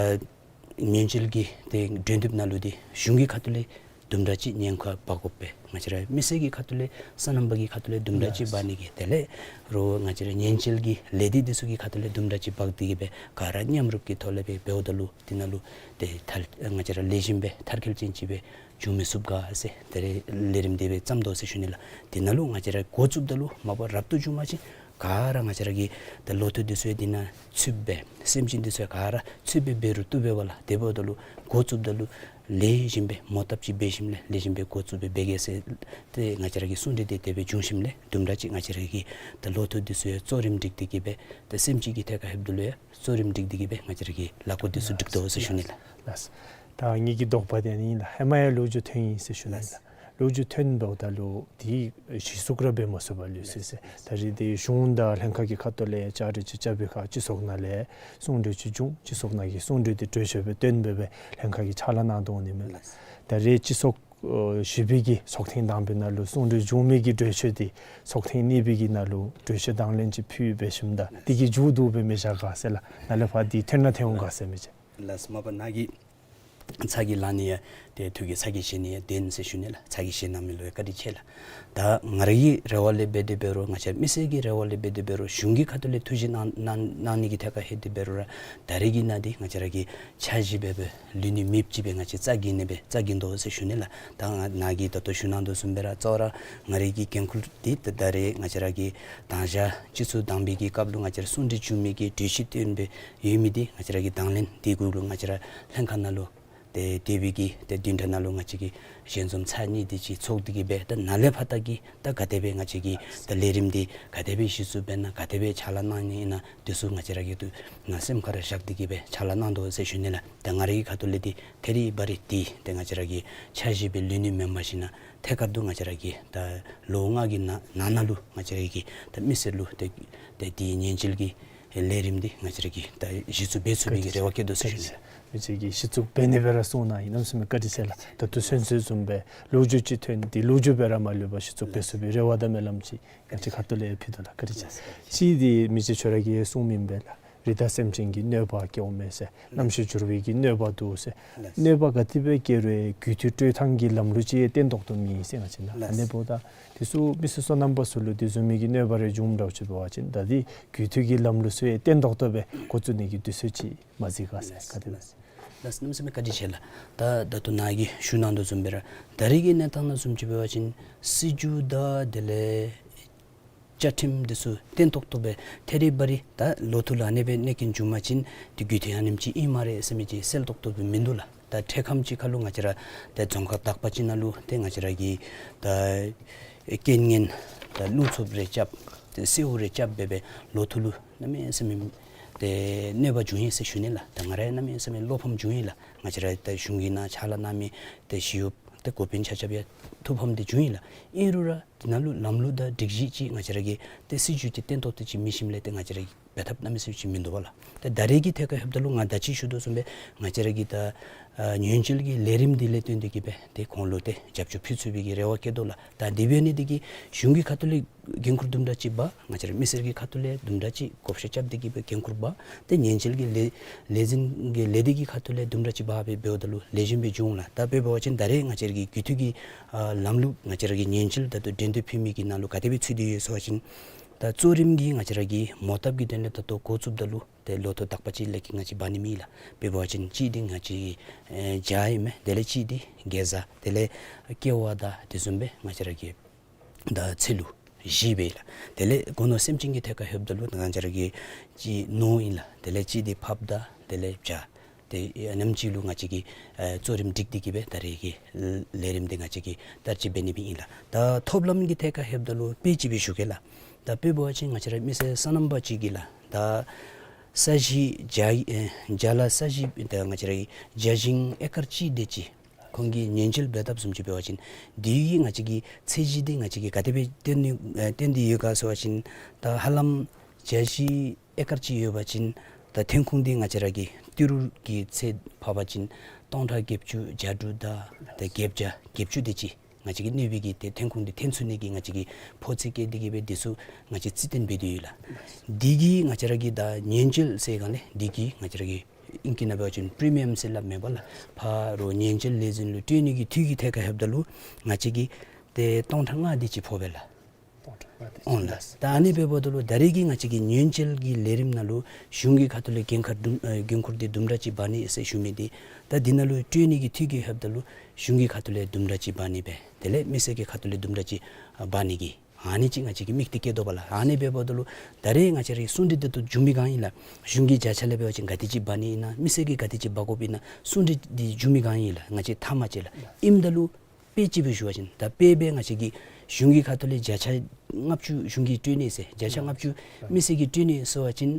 ཉེན་བཅོལ་གྱི་ཏེ་འགྲན་བསྡུར་ནང་ལུ་འདི་གཞུང་གི་ཁ་ཐུག་ལས་དུམ་གྲ་ཅིག་ཉེན་ཁ་འབག་དགོ་པས། ང་བཅས་ར་མི་སེར་གྱི་ཁ་ཐུག་ལས་སོ་ནམ་པ་གི་ཁ་ཐུག་ལས་དུམ་གྲ་ཅིག་འབག་ནི་གི་དེ་ལས་རོགས་ང་བཅས་ར་ཉེན་བཅོལ་གྱི་ལས་སྡེ་འདི་ཚུ་གི་ཁ་ཐུག་ལས་དུམ་གྲ་ཅིག་འབག་སྟེ་གིས་སྦེ་ག་ར་མཉམ་རུབ་ཀྱི་ཐོག་ལས་སྦེ་འབདཝ་ད་ལུ་འདི་ནང་ལུ་ཏེ་མཐར་ང་བཅས་ར་ལེགས་ཤོམ་སྦེ་མཐར་འཁྱོལ་ཅན་ཅིག་སྦེ་འགྱོ་མི་ཚུགས་ག་ཟེར་ད་རེས་ལས་རིམ་འདི་སྦེ་བརྩམས་དོ་ཟེར་ཞུ་ནི་ལགས། འདི་ནང་ལུ་ང་བཅས་ར་འགོ་བཙུགསཔ་ད་ལུ་མ་པ་རབ་ཏུ་བྱུང་པ་ཅིན་ག་ར་ང་བཅས་ར་གི་ད་ལོ་ཐོག་འདི་ཚུ་ཡང་འདི་ནང་ཚུདཔ་སྦེ་སེམས་ཅན་འདི་ཚུ་ཡང་ག་ར་ཚུདཔ་སྦེ་འབད་རུང་བཏུབ་པས་པ་ལགས། དེ་འབདཝ་ད་ལུ་འགོ་བཙུགསཔ་ད་ལུ་ལེགས་ཤོམ་སྦེ་མོ་བཏབ་ཅིག་འབད་ཞིནམ་ལས་ལེགས་ཤོམ་སྦེ་འགོ་བཙུགས་སྦེ་འབད་གེ་ཟེར་ཏེ་ང་བཅས་ར་གི་གསུང་གྲོས་འདི་དེ་སྦེ་བྱུང་ཞིནམ་ལས་དུམ་གྲ་ཅིག་ང་བཅས་ར་གི་ད་ལོ་ཐོག་འདི་ཚུ་ཡང་གཙོ་རིམ་སྒྲིག་སྟེ་གིས་སྦེ་ད་སེམས་ཅན་གྱི་ཐད་ཁར་ལྷོདཔ་ད་ལུ་ཡང་གཙོ་རིམ་སྒྲིག་སྟེ་གིས་སྦེ་ང་བཅས་ར་གི་ལཱ་འགོ་འདི་ཚུ་སྒྲིག་དོ་ཟེར་ཞུ་ནི་ལགས། ལགས། ད་ངེ་གི་དོགས་པ་འདི་ཨ་ནི་ཨིན་ལགས། ཧེ་མ་ཡང་ལོ་རྒྱུས་ཐོན་ཡི་ཟེར་ཞུ་ནི་ལགས། ལགས། ལོ་རྒྱུས་ཐོན་འབདཝ་ད་ལུ་འདི་གཞི་བཙུགས་ར་འབད་མ་ཚུགས་པར་ལུས་སོ་ཟེར། ད་རེས་འདི་གཞུང་དང་ལྷན་ཁག་གི་ཁ་ཐུག་ལས་བཅའ་སྒྲིག་ཅིག་རྐྱབ་པའི་ཁར་སྤྱི་ཚོགས་ནང་ལས་གསུང་གྲོས་ཅིག་བྱུང་། སྤྱི་ཚོགས་ནང་གི་གསུང་གྲོས་འདི་གྲོས་ཆོད་སྦེ་བཏོན་སྦེ་སྦེ་ལྷན་ཁག་གིས་ཕྱག་ལཱ་གནང་དོ་འོང་ནི་མས་ལགས། ད་རེས་སྤྱི་ཚོགས་ཨོ་བཞི་པའི་གི་ཚོགས་ཐེངས་དང་པའི་ནང་ལུ་གསུང་གྲོས་བྱུང་མི་གི་གྲོས་ཆོད་འདི་ཚོགས་ཐེངས་གཉིས་པའི་གི་ནང་ལུ་གྲོས་ཆོད་དང་ལེན་ཅིག་ཕུལ་འབད་ཞིནམ་ད་འདི་གི་མཇུག་བསྡུ་སྦེ་མི་བཞག་ག་ཟེར་ལགས། ནཱ་ལས་ཕར་འདི་ཐོན་ན་ཐོན་འོང་ག་ཟེར་མི་ཅིག། ལགས། མ་པ་ནཱ་གི་ཚ་གྱང་ལང་ནི་ཡང་ཏེ་ཐུགས་ཀྱི་ཚ་གྱང་བཞེས་ནི་ཡང་བདེན་ཟེར་ཞུ་ནི་ལགས། ཚ་གྱང་བཞེས་གནང་མི་ལུ་ཡང་བཀའ་དྲིན་ཆེ་ལགས། ད་ང་ར་གི་རེ་བ་ལས་འབད་དེ་འབད་རུང་ང་བཅས་མི་སེར་གྱི་རེ་བ་ལས་འབད་དེ་འབད་རུང་གཞུང་གི་ཁ་ཐུག་ལས་ཐུགས་བཞེད་གནང་གནང་གནང་ནི་གི་ཐད་ཁར་ལྷོད་དེ་འབད་རུང་ར་ད་རེས་ཀྱི་ནང་འདི་ང་བཅས་ར་གིས་འཆར་གཞི་འབད་སྦེ་ལུས་ནི་མེདཔ་ཅིག་སྦེ་ང་བཅས་རྩ་འགེངས་ནི་སྦེ་རྩ་འགེངས་དོ་ཟེར་ཞུ་ནི་ལགས། ད་ང་ནཱ་གིས་ད་ལྟོ་ཞུ་གནང་དོ་བཟུམ་སྦེ་ར་གཙོ་བོ་ར་ང་རའི་གི་འགན་ཁུར་འདི་ད་ད་རེས་ང་བཅས་ར་གི་དང་ཞག་སྤྱི་ཚོགས་དང་པའི་གི་སྐབས་ལུ་ང་བཅས་ར་གསུང་གྲོས་བྱུང་མི་གི་གྲོས་གཞི་བཏོན་སྦེ་ཡོད་མི་འདི་ང་བཅས་ར་གིས་དང་ལེན་འདི་གུ་ལུ་ང་བཅས་ར་ལྷན་ཁག་ནང་ལུ་ཏེ་དེ་སྦེ་གི་ཏེ་བདུན་ཕྲག་ནང་ལུ་ང་བཅས་ཀྱིས་ཞལ་འཛོམས་ཚར་གཉིས་དེ་ཅིག་ཚོགས་ཏེ་གིས་སྦེ་ད་ནཱ་ལས་ཕར་ད་གི་ད་ག་དེ་སྦེ་ང་བཅས་ཀྱི་ད་ལས་རིམ་འདི་ག་དེ་སྦེ་གཞི་བཙུགས་འབད་ན་ག་དེ་སྦེ་ཕྱག་ལཱ་གནང་ནི་ཨིན་ན་འདི་ཚུ་ང་བཅས་ར་གིས་ཏེ་ནཱ་སེམས་ཁར་བཞག་སྟེ་གིས་སྦེ་ཕྱག་ལཱ་གནང་དོ་ཟེར་ཞུ་ནི་ལགས། ད་ང་རའི་གི་ཁ་ཐུག་ལས་འདི་ཐད་རི་བ་རི་འདི་ཏེ་ང་བཅས་ར་གི་འཆར་གཞི་སྦེ་ལུས་ནི་མེན་པར་ཞིན་ན་ཐད་ཀར་དུ་ང་བཅས་ར་གི་ད་ལོ་ལྔ་གི་ནང་ནང་ན་ལུ་ང་བཅས་ར་གི་ད་མི་སེར་ལུ་ཏེ་ཏེ་འདི་ཉེན་བཅོལ་གྱི་ལས་རིམ་འདི་ང་བཅས་ར་གིས་ད་གཞི་བཙུགས་འབད་ཚུགས་པའི་གི་རེ་བ་བསྐྱེད་དོ་ཟེར་ཞུ་ནི། མི་ཅིག་གིས་གཞི་བཙུགས་འབད་ནི་སྦེ་ར་གསུངས་གནང་ཡི། གནམ་མེད་ས་མེད་བཀའ་དྲིན་ཆེ་ལགས། ད་ལྟོ་ཚུན་ཚོད་བཟུམ་སྦེ་ལོ་རྒྱུས་ཅིག་ཐོན་ཏེ་ལོ་རྒྱུས་སྦེ་ར་མ་ལུས་པར་གཞི་བཙུགས་འབད་ཚུགས་པའི་རེ་བ་དང་སྨོན་ལམ་ཅིག་ང་བཅས་ཁ་ཐུག་ལས་ཕུལ་དོ་ལགས། བཀའ་དྲིན་ཆེ། གཅིག་འདི་མི་རྗེ་ཁྱོད་ར་གིས་གསུངས་མི་ཨིན་པས་ལགས། རི་དྭགས་སེམས་ཅན་གྱི་གནོད་པ་སྐྱེལཝ་མེད་ཟེར། རྣམ་ཤེས་འགྱུར་བའི་གི་གནོད་པ་འདུག་ཟེར། གནོད་པ་ག་དེ་སྦེ་སྐྱེལ་རུང་རྒུད་འཐུས་སྤྲོད་ཐངས་ཀྱི་ལམ་ལུགས་ཅིག་བརྟན་ཏོག་ཏོ་མེད་ཟེར་ང་བཅས་ནཱ། ཨ་ནི་འབདཝ་ད་དེ་ཚུ་མི་སེར་སོ་ནམ་པ་ཚུ་ལུ་དེ་བཟུམ་མའི་གི་གནོད་པ་རེ་བྱུངམ་འདྲཝ་ཅིག་འབད་བ་ཅིན་ད་འདི་རྒུད་འཐུས་ཀྱི་ལམ་ལུགས་ཚུ་ཡང་བརྟན་ཏོག་ཏོ་སྦེ་འགོ་བཙུགས་ནི་གི་དུས་ཚོད་ཅིག་མ་གཟིགས་ག་ཟེར། ག་དེ་ལགས། གནམ་མེད་ས་མེད་བཀའ་དྲིན་ཆེ་ལགས། ད་ད་ལྟོ་ནཱ་གིས་ཞུ་གནང་དོ་བཟུམ་སྦེ་ར་ད་རེས་ཀྱི་གནས་སྟངས་ནང་བཟུམ་ཅིག་འབད་བ་ཅིན་སྲིད་བྱུས་དང་དེ་ལས་བཅའ་ཁྲིམས་འདི་ཚུ་བརྟན་ཏོག་ཏོ་སྦེ་ཐད་རི་བ་རི་ད་ལོ་ཐོག་ལུ་ཨ་ནི་སྦེ་གནོད་སྐྱོན་བྱུང་པ་ཅིན་ཏེ་རྒུད་འཐུས་ཨ་ནེམ་ཅིག་ཨིན་སྨ་རེ་ཟེར་མི་ཅིག་གསལ་ཏོག་ཏོ་སྦེ་མིན་འདུག་ལགས། ད་འཕྲལ་ཁམས་ཅིག་ཁར་ལུ་ང་བཅས་ར་ད་རྫོང་ཁག་དག་པ་ཅིག་ནང་ལུ་ཏེ་ང་བཅས་ར་གི་ད་རྐྱེན་ངན་ད་རླུང་འཚུབ་རེ་རྐྱབ་ཏེ་སེརཝ་རེ་རྐྱབ་སྦེ་སྦེ་ལོ་ཐོག་ལུ་གནམ་མེད་ས་མེད་ཏེ་གནོད་པ་བྱུང་ཡི་ཟེར་ཞུ་ནི་ལགས། ད་ང་ར་ཡང་གནམ་མེད་ས་མེད་བློ་ཕམ་བྱུང་ཡི་ལགས། ང་བཅས་ར་ད་གཞུང་གི་ནང་ཕྱག་ལཱ་གནང་མི་ཏེ་ཞི་གཡོགཔ་ཏེ་འགོ་དཔོན་ཆ་ཁྱབ་ཡང་ཐུགས་ཕམ་འདི་བྱུང་ཡི་ལགས། ཨིན་རུང་ར་འདི་ནང་ལུ་ལམ་ལུགས་དང་སྒྲིག་གཞི་ཅིག་ང་བཅས་ར་གི་ཏེ་སྲིད་བྱུས་ཅིག་བརྟན་ཏོག་ཏོ་ཅིག་མེད་ཞིནམ་ལས་ཏེ་ང་བཅས་ར་གིས་འབད་ཐབས་གནམ་མེད་ས་མེད་ཅིག་མིན་འདུག་པ་ལགས། ཏེ་ད་རེས་ཀྱི་ཐད་ཁར་ལྷོདཔ་ད་ལུ་ང་ད་ཅི་ཞུ་དོ་བཟུམ་སྦེ་ང་བཅས་ར་གི་ད་ཨ་ཉེན་བཅོལ་གྱི་ལས་རིམ་འདི་ལས་བརྟེན་ཏེ་གིས་སྦེ་ཏེ་ཁོང་ལུ་ཏེ་རྒྱབ་སྐྱོར་ཕུལ་ཚུགས་པའི་གི་རེ་བ་བསྐྱེད་དོ་ལགས། ད་དེ་འབད་ནི་འདི་གིས་གཞུང་གི་ཁ་ཐུག་ལས་འགན་ཁུར་དུམ་གྲ་ཅིག་འབག། ང་བཅས་ར་མི་སེར་གྱི་ཁ་ཐུག་ལས་དུམ་གྲ་ཅིག་བགོ་བཤའ་རྐྱབ་སྟེ་གིས་སྦེ་འགན་ཁུར་འབག། ཏེ་ཉེན་བཅོལ་གྱི་ལས་ལས་འཛིན་གྱི་ལས་སྡེ་གི་ཁ་ཐུག་ལས་དུམ་གྲ་ཅིག་འབག་སྦེ་འབདཝ་ད་ལུ་ལེགས་ཤོམ་སྦེ་འགྱོ་འོང་ལགས། ད་དཔེ་འབད་བ་ཅིན་ད་རེས་ང་བཅས་ར་གི་རྒུད་འཐུས་ཀྱི་ཨ་ལམ་ལུགས་ང་བཅས་ར་གི་ཉེན་བཅོལ་ད་ལྟོ་འགྲན་བསྡུར་ཕུལ་མི་གི་ནང་ལུ་ག་དེ་སྦེ་ཚུད་དེ་ཡོད་ཟེར་བ་ཅིན་ད་གཙོ་རིམ་གྱིས་ང་བཅས་ར་གིས་མོ་བཏབ་ཀྱི་དོན་ལས་ད་ལྟོ་འགོ་བཙུགསཔ་ད་ལུ་ཏེ་ལོ་ཐོག་དག་པ་ཅིག་ལས་ཀྱི་ང་བཅས་འབག་ནི་མེད་ལགས། དཔེ་འབད་བ་ཅིན་གཅིག་འདི་ང་བཅས་ཀྱི་ཨེ་བྱ་ཨིན་མས། དེ་ལས་གཅིག་འདི་གེ་ཛ། དེ་ལས་ཀེ་བ་དང་དེ་བཟུམ་སྦེ་ང་བཅས་ར་གི་ད་ཚལ་ལུ་བཞི་སྦེ་ལགས། དེ་ལས་སྒོ་ནོར་སེམས་ཅན་གྱི་ཐད་ཁར་ལྷོདཔ་ད་ལུ་ང་བཅས་ར་གི་གཅིག་ནོར་ཨིན་ལགས། དེ་ལས་གཅིག་འདི་ཕགཔ་དང་དེ་ལས་བྱ། ཏེ་ཨ་ནེམ་ཅིག་ལུ་ང་བཅས་ཀྱིས་ཨེ་གཙོ་རིམ་སྒྲིག་སྟེ་གིས་སྦེ་ད་རེས་ཀྱི་ལས་རིམ་འདི་ང་བཅས་ཀྱིས་བསྟར་ཅིག་འབད་ནི་སྦེ་ཨིན་ལགས། ད་ཐོབ་ལམ་གྱི་ཐད་ཁར་ལྷོདཔ་ད་ལུ་དཔེ་ཅིག་སྦེ་ཞུ་གེ་ལགས། ད་དཔེ་འབད་བ་ཅིན་ང་བཅས་ར་མི་སེར་སོ་ནམ་པ་ཅིག་གིས་ལགས། ད་ས་གཞི་བརྒྱ་ཨེ་བརྒྱ་ལ་ས་གཞི་ད་ང་བཅས་ར་གི་བརྒྱ་ཞིང་ཨེ་ཀར་གཅིག་དེ་ཅིག་ཁོང་གིས་ཉེན་བཅོལ་འབད་ཐབས་བཟུམ་ཅིག་འབད་བ་ཅིན་དེ་གིས་ང་བཅས་ཀྱི་ཚད་གཞི་འདི་ང་བཅས་ཀྱིས་ག་དེ་སྦེ་བཏོན་ནི་ཨེ་བཏོན་ཏེ་ཡོད་ག་ཟེར་བ་ཅིན་ད་ཧ་ལམ་བརྒྱ་ཞིང་ཨེ་ཀར་གཅིག་ཡོད་པ་ཅིན་ད་ཐོན་ཁུངས་འདི་ང་བཅས་ར་གི་ཏི་རུ་གི་ཚད་ཕབ་པ་ཅིན་སྟོང་ཕྲག་བརྒྱད་ཅུ་གྱ་དྲུག་དང་ད་བརྒྱད་བརྒྱ་བརྒྱད་ཅུ་དེ་ཅིག་ང་བཅས་ཀྱི་གནོད་པའི་གི་ཏེ་ཐོན་ཁུངས་འདི་ཐོན་ཚུགས་ནི་གི་ང་བཅས་ཀྱིས་ཕོ་ཚོད་བཀལ་ཏེ་གིས་སྦེ་འདི་ཚུ་ང་བཅས་རྩིས་སྟོན་འབད་དེ་ཡོད་ལགས། འདི་གིས་ང་བཅས་ར་གི་ད་ཉེན་བཅོལ་ཟེར་སྒང་ལས་འདི་གིས་ང་བཅས་ར་གི་ཨིང་སྐད་ནང་འབད་བ་ཅིན་པི་རི་མི་ཡམ་ཟེར་སླབ་མས་པ་ལགས། ཕར་ཉེན་བཅོལ་ལས་འཛིན་ལུ་སྤྲོད་ནི་གི་འཐུས་ཀྱི་ཐད་ཁར་ལྷོདཔ་ད་ལུ་ང་བཅས་ཀྱིས་ཏེ་སྟོང་ཕྲག་ལྔ་དེ་ཅིག་ཕོག་པས་ལགས། སྟོང་ཕྲག་ལྔ་དེ་ཅིག། འོང་ལགས། ད་ཨ་ནི་འབདཝ་ད་ལུ་ད་རེས་ཀྱི་ང་བཅས་ཀྱི་ཉེན་བཅོལ་གྱི་ལས་རིམ་ནང་ལུ་གཞུང་གི་ཁ་ཐུག་ལས་འགན་ཁག་དུམ་ཨེ་འགན་ཁུར་འདི་དུམ་གྲ་ཅིག་འབག་ནི་ཟེར་ཞུ་མི་འདི་ད་འདི་ནང་ལུ་སྤྲོད་ནི་གི་འཐུས་ཀྱི་ལྷོདཔ་ད་ལུ་གཞུང་གི་ཁ་ཐུག་ལས་དུམ་གྲ་ཅིག་འབག་ནི་སྦེ་དེ་ལས་མི་སེར་གྱི་ཁ་ཐུག་ལས་དུམ་གྲ་ཅིག་འབག་ནི་གི་ཨ་ནི་ཅིག་ང་བཅས་ཀྱིས་དམིགས་གཏད་བསྐྱེད་དོ་བ་ལགས། ཨ་ནི་འབདཝ་ད་ལུ་ད་རེས་ང་བཅས་རའི་གསུང་གྲོས་འདི་ད་ལྟོ་མཇུག་མའི་སྒང་ཨིན་ལགས། གཞུང་གི་བརྒྱ་ཆ་ལས་འབད་བ་ཅིན་ག་དེ་ཅིག་འབག་ནི་ཨིན་ན་མི་སེར་གྱིས་ག་དེ་ཅིག་འབག་དགོཔ་ཨིན་ན་གསུང་གྲོས་འདི་མཇུག་མའི་སྒང་ཨིན་ལགས། ང་བཅས་མཐའ་མ་ཅིག་ལགས། ཨིནམ་ད་ལུ་དཔེ་ཅིག་སྦེ་ཞུ་བ་ཅིན་ད་དཔེ་སྦེ་ང་བཅས་ཀྱིས་གཞུང་གི་ཁ་ཐུག་ལས་བརྒྱ་ཆ་ལྔ་བཅུ་གཞུང་གིས་སྤྲོད་ནི་ཟེར་བརྒྱ་ཆ་ལྔ་བཅུ་མི་སེར་གྱིས་སྤྲོད་ནི་ཟེར་བ་ཅིན་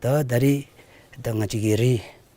ད་ད་རེས་ད་ང་བཅས་ཀྱི་རེ་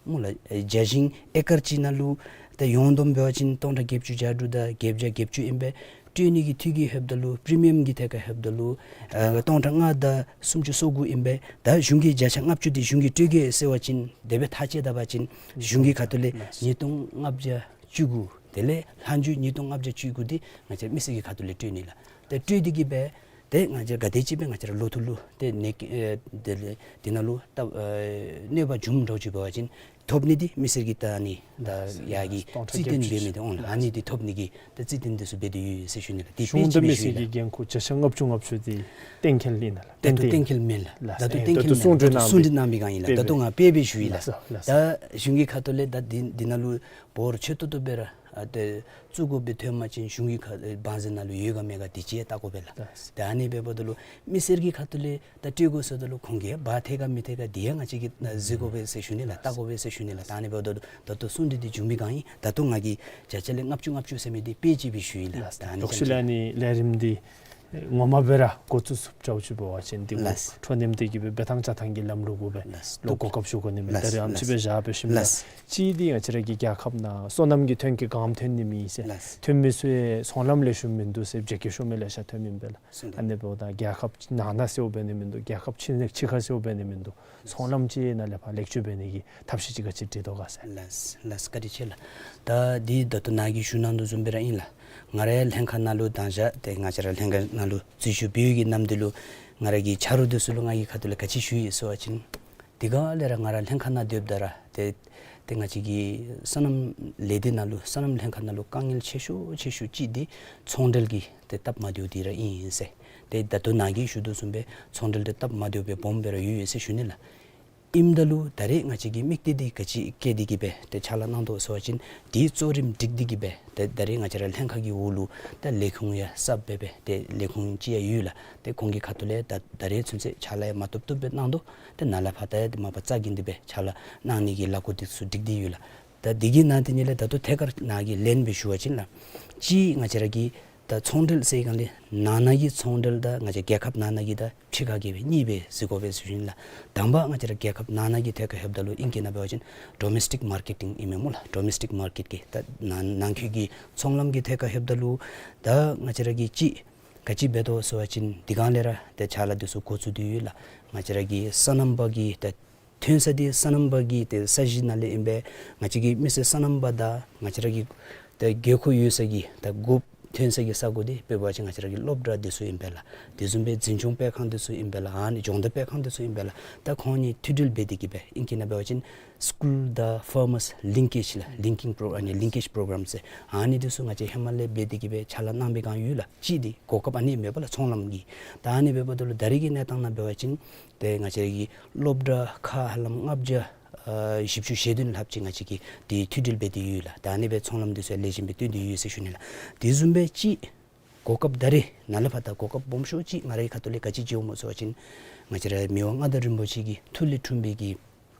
སྨོ་ལགས། བརྒྱ་ཞིང་ཨེ་ཀར་གཅིག་ནང་ལུ་ད་ཡོངས་བསྡོམས་འབད་བ་ཅིན་སྟོང་ཕྲག་བརྒྱད་ཅུ་གྱ་དྲུག་དང་བརྒྱད་བརྒྱ་བརྒྱད་ཅུ་ཨིན་པས། སྤྲོད་ནི་གི་འཐུས་ཀྱི་ལྷོདཔ་ད་ལུ་པི་རི་མི་ཡམ་གྱི་ཐད་ཁར་ལྷོདཔ་ད་ལུ་ཨ་སྟོང་ཕྲག་ལྔ་དང་སུམ་ཅུ་སོ་དགུ་ཨིན་པས། ད་གཞུང་གི་བརྒྱ་ཆ་ལྔ་བཅུ་འདི་གཞུང་གིས་སྤྲོད་གེ་ཟེར་བ་ཅིན་དེ་སྦེ་ཐག་བཅད་ད་པ་ཅིན་གཞུང་གི་ཁ་ཐུག་ལས་ཉིས་སྟོང་ལྔ་བརྒྱ་བཅུ་དགུ་དེ་ལས་ལྷག་འགྱོ་ཉིས་སྟོང་ལྔ་བརྒྱ་བཅུ་དགུ་འདི་ང་བཅས་མི་སེར་གྱི་ཁ་ཐུག་ལས་སྤྲོད་ནི་ལགས། ཏེ་སྤྲོད་དེ་གིས་སྦེ་ཏེ་ང་བཅས་ག་དེ་ཅིག་སྦེ་ང་བཅས་ར་ལོ་ཐོག་ལུ་ཏེ་ནད་ཀྱི་ཨེ་དེ་ལས་དེ་ནང་ལུ་ད་ཨེ་གནོད་པ་འབྱུངམ་འདྲཝ་ཅིག་འབད་བ་ཅིན་ཐོབ་ནི་འདི་མི་སེར་གྱིས་ད་ཨ་ནི་ད་ཡར་གྱི་རྩིས་སྟོན་འབད་མི་འདི་འོང་ལགས། ཨ་ནི་འདི་ཐོབ་ནི་གི་ད་རྩིས་སྟོན་འདི་ཚུ་འབད་དེ་ཡོད་ཟེར་ཞུ་ནི་ལགས། ཏེ་གཞུང་དཔེ་དང་མི་ཅིག་སྦེ་སེར་ཞུ་ཡི་གྱི་ལགས། འགན་ཁུར་བརྒྱ་ཆ་ལྔ་བཅུ་ལྔ་བཅུ་འདི་གཏན་འཁེལ་ཨིན་ན་ལགས། ད་ཏན་ཏན་གཏན་འཁེལ་མེན་ལགས། ལགས། ད་ལྟོ་ཨེ་གཏན་འཁེལ་ད་ལྟོ་མེན་ལགས། གསུང་གྲོས་ད་ལྟོ་གནང་གསུང་གྲོས་གནང་བའི་སྒང་ཨིན་ལགས། ད་ལྟོ་ང་དཔེ་སྦེ་ཞུ་ཡི་ལགས། ལགས་སོ་ལགས་སོ། ད་གཞུང་གི་ཁ་ཐུག་ལས་ད་འདི་འདི་ནང་ལུ་འབོར་ཆེ་ཏོག་ཏོ་སྦེ་ར་ཨ་ཏེ་བཙུགས་དགོཔ་སྦེ་ཐོན་པ་ཅིན་གཞུང་གི་ཁ་ཨེ་བང་མཛོད་ནང་ལུ་ཡོད་ག་མེད་ག་འདི་ཅིག་ཡང་བལྟ་དགོ་པས་ལགས། ལགས། ད་ཨ་ནི་འབདཝ་ད་ལུ་མི་སེར་གྱི་ཁ་ཐུག་ལས་ད་སྤྲོད་དགོ་ཟེརཝ་ད་ལུ་ཁོང་གིས་འབག་ཐེག་ག་མི་ཐེག་ག་འདི་ཡང་ང་བཅས་ཀྱིས་ཨ་གཟིགས་དགོ་པས་ཟེར་ཞུ་ནི་ལགས། བལྟ་དགོ་པས་ཟེར་ཞུ་ནི་ལགས། ད་ཨ་ནི་འབདཝ་ད་ད་ལྟོ་གསུང་གྲོས་འདི་མཇུག་མའི་སྒང་ཨིན། ད་ལྟོ་ང་གིས་བརྒྱ་ཆ་ལས་ལྔ་བཅུ་ལྔ་བཅུ་ཟེར་མི་འདི་དཔེ་ཅིག་སྦེ་ཞུ་ཡི་ལགས། ལགས། ད་ཨ་ནི་ལོག་ཅིག་ཤུལ་ལས་ཨ་ནི་ལས་རིམ་འདི་ངོ་མ་སྦེ་ར་འགོ་བཙུགས་ཚུགསཔ་འདྲཝ་ཅིག་འབད་བ་ཅིན་འདི་གུ་ལགས། འཕྲོ་མཐུད་དེ་གིས་སྦེ་འབད་ཐངས་བཅའ་ཐངས་ཀྱི་ལམ་ལུགས་གུ་སྦེ་ལགས། ལོག་གོ་སྐབས་ཞུ་དགོ་ནི་མས། ལགས། ད་རེས་ཨ་ནེམ་ཅིག་སྦེ་བཞག་སྦེ་ཞིནམ་ལས། ལགས། གཅིག་འདི་ང་བཅས་ར་གི་རྒྱལ་ཁབ་ནང་སོ་ནམ་གྱི་ཐོན་སྐྱེད་ག་ཨིནམ་ཐོན་ནི་མེད་ཟེར། ལགས། ཐོན་མི་ཚུ་ཚོང་ལམ་ལེགས་ཤོམ་མིན་འདུག་ཟེར་བརྗེད་སྐྱོན་ཤོར་མི་ལེ་ཤ་ཐོནམ་ཨིན་པས་ལགས། ཨ་ནི་འབདཝ་ད་རྒྱལ་ཁབ་ནང་ན་གསོཝ་འབད་ནི་མིན་འདུག། རྒྱལ་ཁབ་ཕྱི་ཕྱི་ཁར་གསོཝ་འབད་ནི་མིན་འདུག། ཚོང་ལམ་ཅིག་ནང་ལས་ཕར་ལེགས་བཅོས་འབད་ནི་གི་ཐབས་ཤེས་ཅིག་ག་ཅི་སྒྲིག་དོ་ག་ཟེར། ལགས་ལགས། བཀའ་དྲིན་ཆེ་ལགས། ད་འདི་ད་ལྟོ་ནཱ་གིས་ཞུ་གནང་དོ་བཟུམ་སྦེ་ར་ཨིན་ལགས། ང་རའི་ལྷན་ཁག་ནང་ལུ་དང་ཞག་ཏེ་ང་བཅས་ར་ལྷན་ཁག་ནང་ལུ་འཛུལ་ཞུགས་འབད་བའི་གི་ནམ་དུས་ལུ་ང་ར་གི་ཆ་རོགས་འདི་ཚུ་ལུ་ང་གིས་ཁ་ཐུག་ལས་ག་ཅི་ཞུ་ཡི་ཟེར་བ་ཅིན་དེ་སྒང་ལས་ར་ང་ར་ལྷན་ཁག་ནང་སྡོདཔ་ད་ར་ཏེ་ཏེ་ང་བཅས་ཀྱི་སོ་ནམ་ལས་སྡེ་ནང་ལུ་སོ་ནམ་ལྷན་ཁག་ནང་ལུ་དཀའ་ངལ་ཆེ་ཤོས་ཆེ་ཤོས་ཅིག་འདི་ཚོང་འབྲེལ་གྱི་ཏེ་སྟབས་མ་བདེཝ་འདི་ར་ཨིན་ཟེར། ཏེ་ད་ལྟོ་ནཱ་གིས་ཞུ་དོ་བཟུམ་སྦེ་ཚོང་འབྲེལ་འདི་སྟབས་མ་བདེཝ་སྦེ་སྦོམ་སྦེ་ར་ཡོད་ཡོད་ཟེར་ཞུ་ནི་ལགས། ཨིནམ་ད་ལུ་ད་རེས་ང་བཅས་ཀྱི་དམིགས་གཏད་འདི་ག་ཅི་བསྐྱེད་དེ་གིས་སྦེ་ཏེ་ཕྱག་ལཱ་གནང་དོ་ཟེར་བ་ཅིན་འདི་གཙོ་རིམ་སྒྲིག་སྟེ་གིས་སྦེ་ཏེ་ད་རེས་ང་བཅས་ར་ལྷན་ཁག་གི་འོག་ལུ་ད་ལས་ཁུངས་ཡང་གསརཔ་སྦེ་སྦེ་ཏེ་ལས་ཁུངས་ཅིག་ཡང་ཡོད་ལགས། ཏེ་ཁོང་གི་ཁ་ཐུག་ལས་ད་ད་རེས་ཚུན་ཚོད་ཕྱག་ལཱ་ཡང་མ་ཐོབ་ཐོབ་སྦེ་གནང་དོ། ཏེ་ནཱ་ལས་ཕར་ད་ཡང་ཏེ་མ་པ་རྩ་འགེངས་ཏེ་སྦེ་ཕྱག་ལཱ་གནང་ནི་གི་ལཱ་འགོ་འདི་ཚུ་སྒྲིག་སྟེ་ཡོད་ལགས། ད་འདི་གི་ནང་དེ་ཉིད་ལས་ད་ལྟོ་ཐད་ཀར་ནཱ་གིས་ལན་སྦེ་ཞུ་བ་ཅིན་ལགས། གཅིག་ང་བཅས་ར་གི་ད་ཚོང་འབྲེལ་ཟེར་སྒང་ལས་ནང་ན་གི་ཚོང་འབྲེལ་དང་ང་བཅས་རྒྱལ་ཁབ་ནང་ན་གི་དང་ཕྱི་ཁ་གི་སྦེ་གཉིས་སྦེ་གཟིགས་དགོ་པས་ཟེར་ཞུ་ནི་ལགས། དང་པ་ང་བཅས་ར་རྒྱལ་ཁབ་ནང་ན་གི་ཐད་ཁར་ལྷོདཔ་ད་ལུ་ཨིང་སྐད་ནང་འབད་བ་ཅིན་ཌོ་མེས་ཊིག་མར་ཀེཊ་ཨིན་མས་སྨོ་ལགས། ཌོ་མེས་ཊིག་མར་ཀེཊ་གི་ད་ནང་ནང་འཁོད་ཀྱི་ཚོང་ལམ་གྱི་ཐད་ཁར་ལྷོདཔ་ད་ལུ་ད་ང་བཅས་ར་གིས་གཅིག་ག་ཅི་འབད་དོ་ཟེར་བ་ཅིན་དེ་སྒང་ལས་ར་ཏེ་ཕྱག་ལཱ་འདི་ཚུ་འགོ་བཙུགས་ཏེ་ཡོད་ལགས། ང་བཅས་ར་གི་སོ་ནམ་པ་གི་ད་ཐོན་ས་འདི་སོ་ནམ་པ་གི་ཏེ་ས་གཞི་ནང་ལས་ཨིན་པས། ང་བཅས་ཀྱི་མི་སེར་སོ་ནམ་པ་དང་ང་བཅས་ར་གི་ཏེ་དགོས་མཁོ་ཡོད་ས་གི་ད་དགོཔ་ཐོན་ས་གི་ས་གོ་འདི་དཔེ་འབད་བ་ཅིན་ང་བཅས་ར་གི་སློབ་གྲྭ་འདི་ཚུ་ཨིན་པས་ལགས། དེ་བཟུམ་སྦེ་འཛིན་སྐྱོང་སྤེལ་ཁང་འདི་ཚུ་ཨིན་པས་ལགས། ཨ་ནི་སྦྱོང་བརྡར་སྤེལ་ཁང་འདི་ཚུ་ཨིན་པས་ལགས། ད་ཁོང་གཉིས་མཐུད་འབྲེལ་འབད་དེ་གིས་སྦེ་ཨིང་སྐད་ནང་འབད་བ་ཅིན་སི་ཀུལ་དང་ཕར་མར་ལིང་ཀེཇ་ལགས། ལིང་ཀིང་པོ་ཨ་ནི་ལིང་ཀེཇ་པོ་རོ་གྲམ་ཟེར་ཨ་ནི་འདི་ཚུ་ང་བཅས་ཧེ་མ་ལས་འབད་དེ་གིས་སྦེ་ཕྱག་ལཱ་གནང་པའི་སྒང་ཡོད་ལགས། གཅིག་འདི་གོ་སྐབས་ཨ་ནི་མེད་པ་ལགས་ཚོང་ལམ་གྱི། ད་ཨ་ནི་འབདཝ་ད་ལུ་ད་རེས་ཀྱི་གནས་སྟངས་ནང་འབད་བ་ཅིན་ཏེ་ང་བཅས་ཀྱི་སློབ་གྲྭ་ཁག་ཧ་ལམ་ལྔ་བརྒྱ་ཨ་བཞི་བཅུ་ཞེ་བདུན་ལྷགཔ་ཅིག་ང་བཅས་ཀྱིས་ཏེ་མཐུད་འབྲེལ་འབད་དེ་ཡོད་ལགས། ད་ཨ་ནི་སྦེ་ཚོང་ལམ་འདི་ཚུ་ལེགས་ཤོམ་སྦེ་སྟོན་ཏེ་ཡོད་ཟེར་ཞུ་ནི་ལགས། དེ་བཟུམ་སྦེ་གཅིག་གོ་སྐབས་ད་རེས་ནཱ་ལས་ཕར་ད་གོ་སྐབས་སྦོམ་ཤོས་ཅིག་ང་རའི་ཁ་ཐུག་ལས་ག་ཅི་བྱུངམ་སྨོ་ཟེར་བ་ཅིན་ང་བཅས་ར་མི་དབང་མངའ་བདག་རིན་པོ་ཆེ་གི་ཐུགས་ལས་འཁྲུངས་པའི་གི་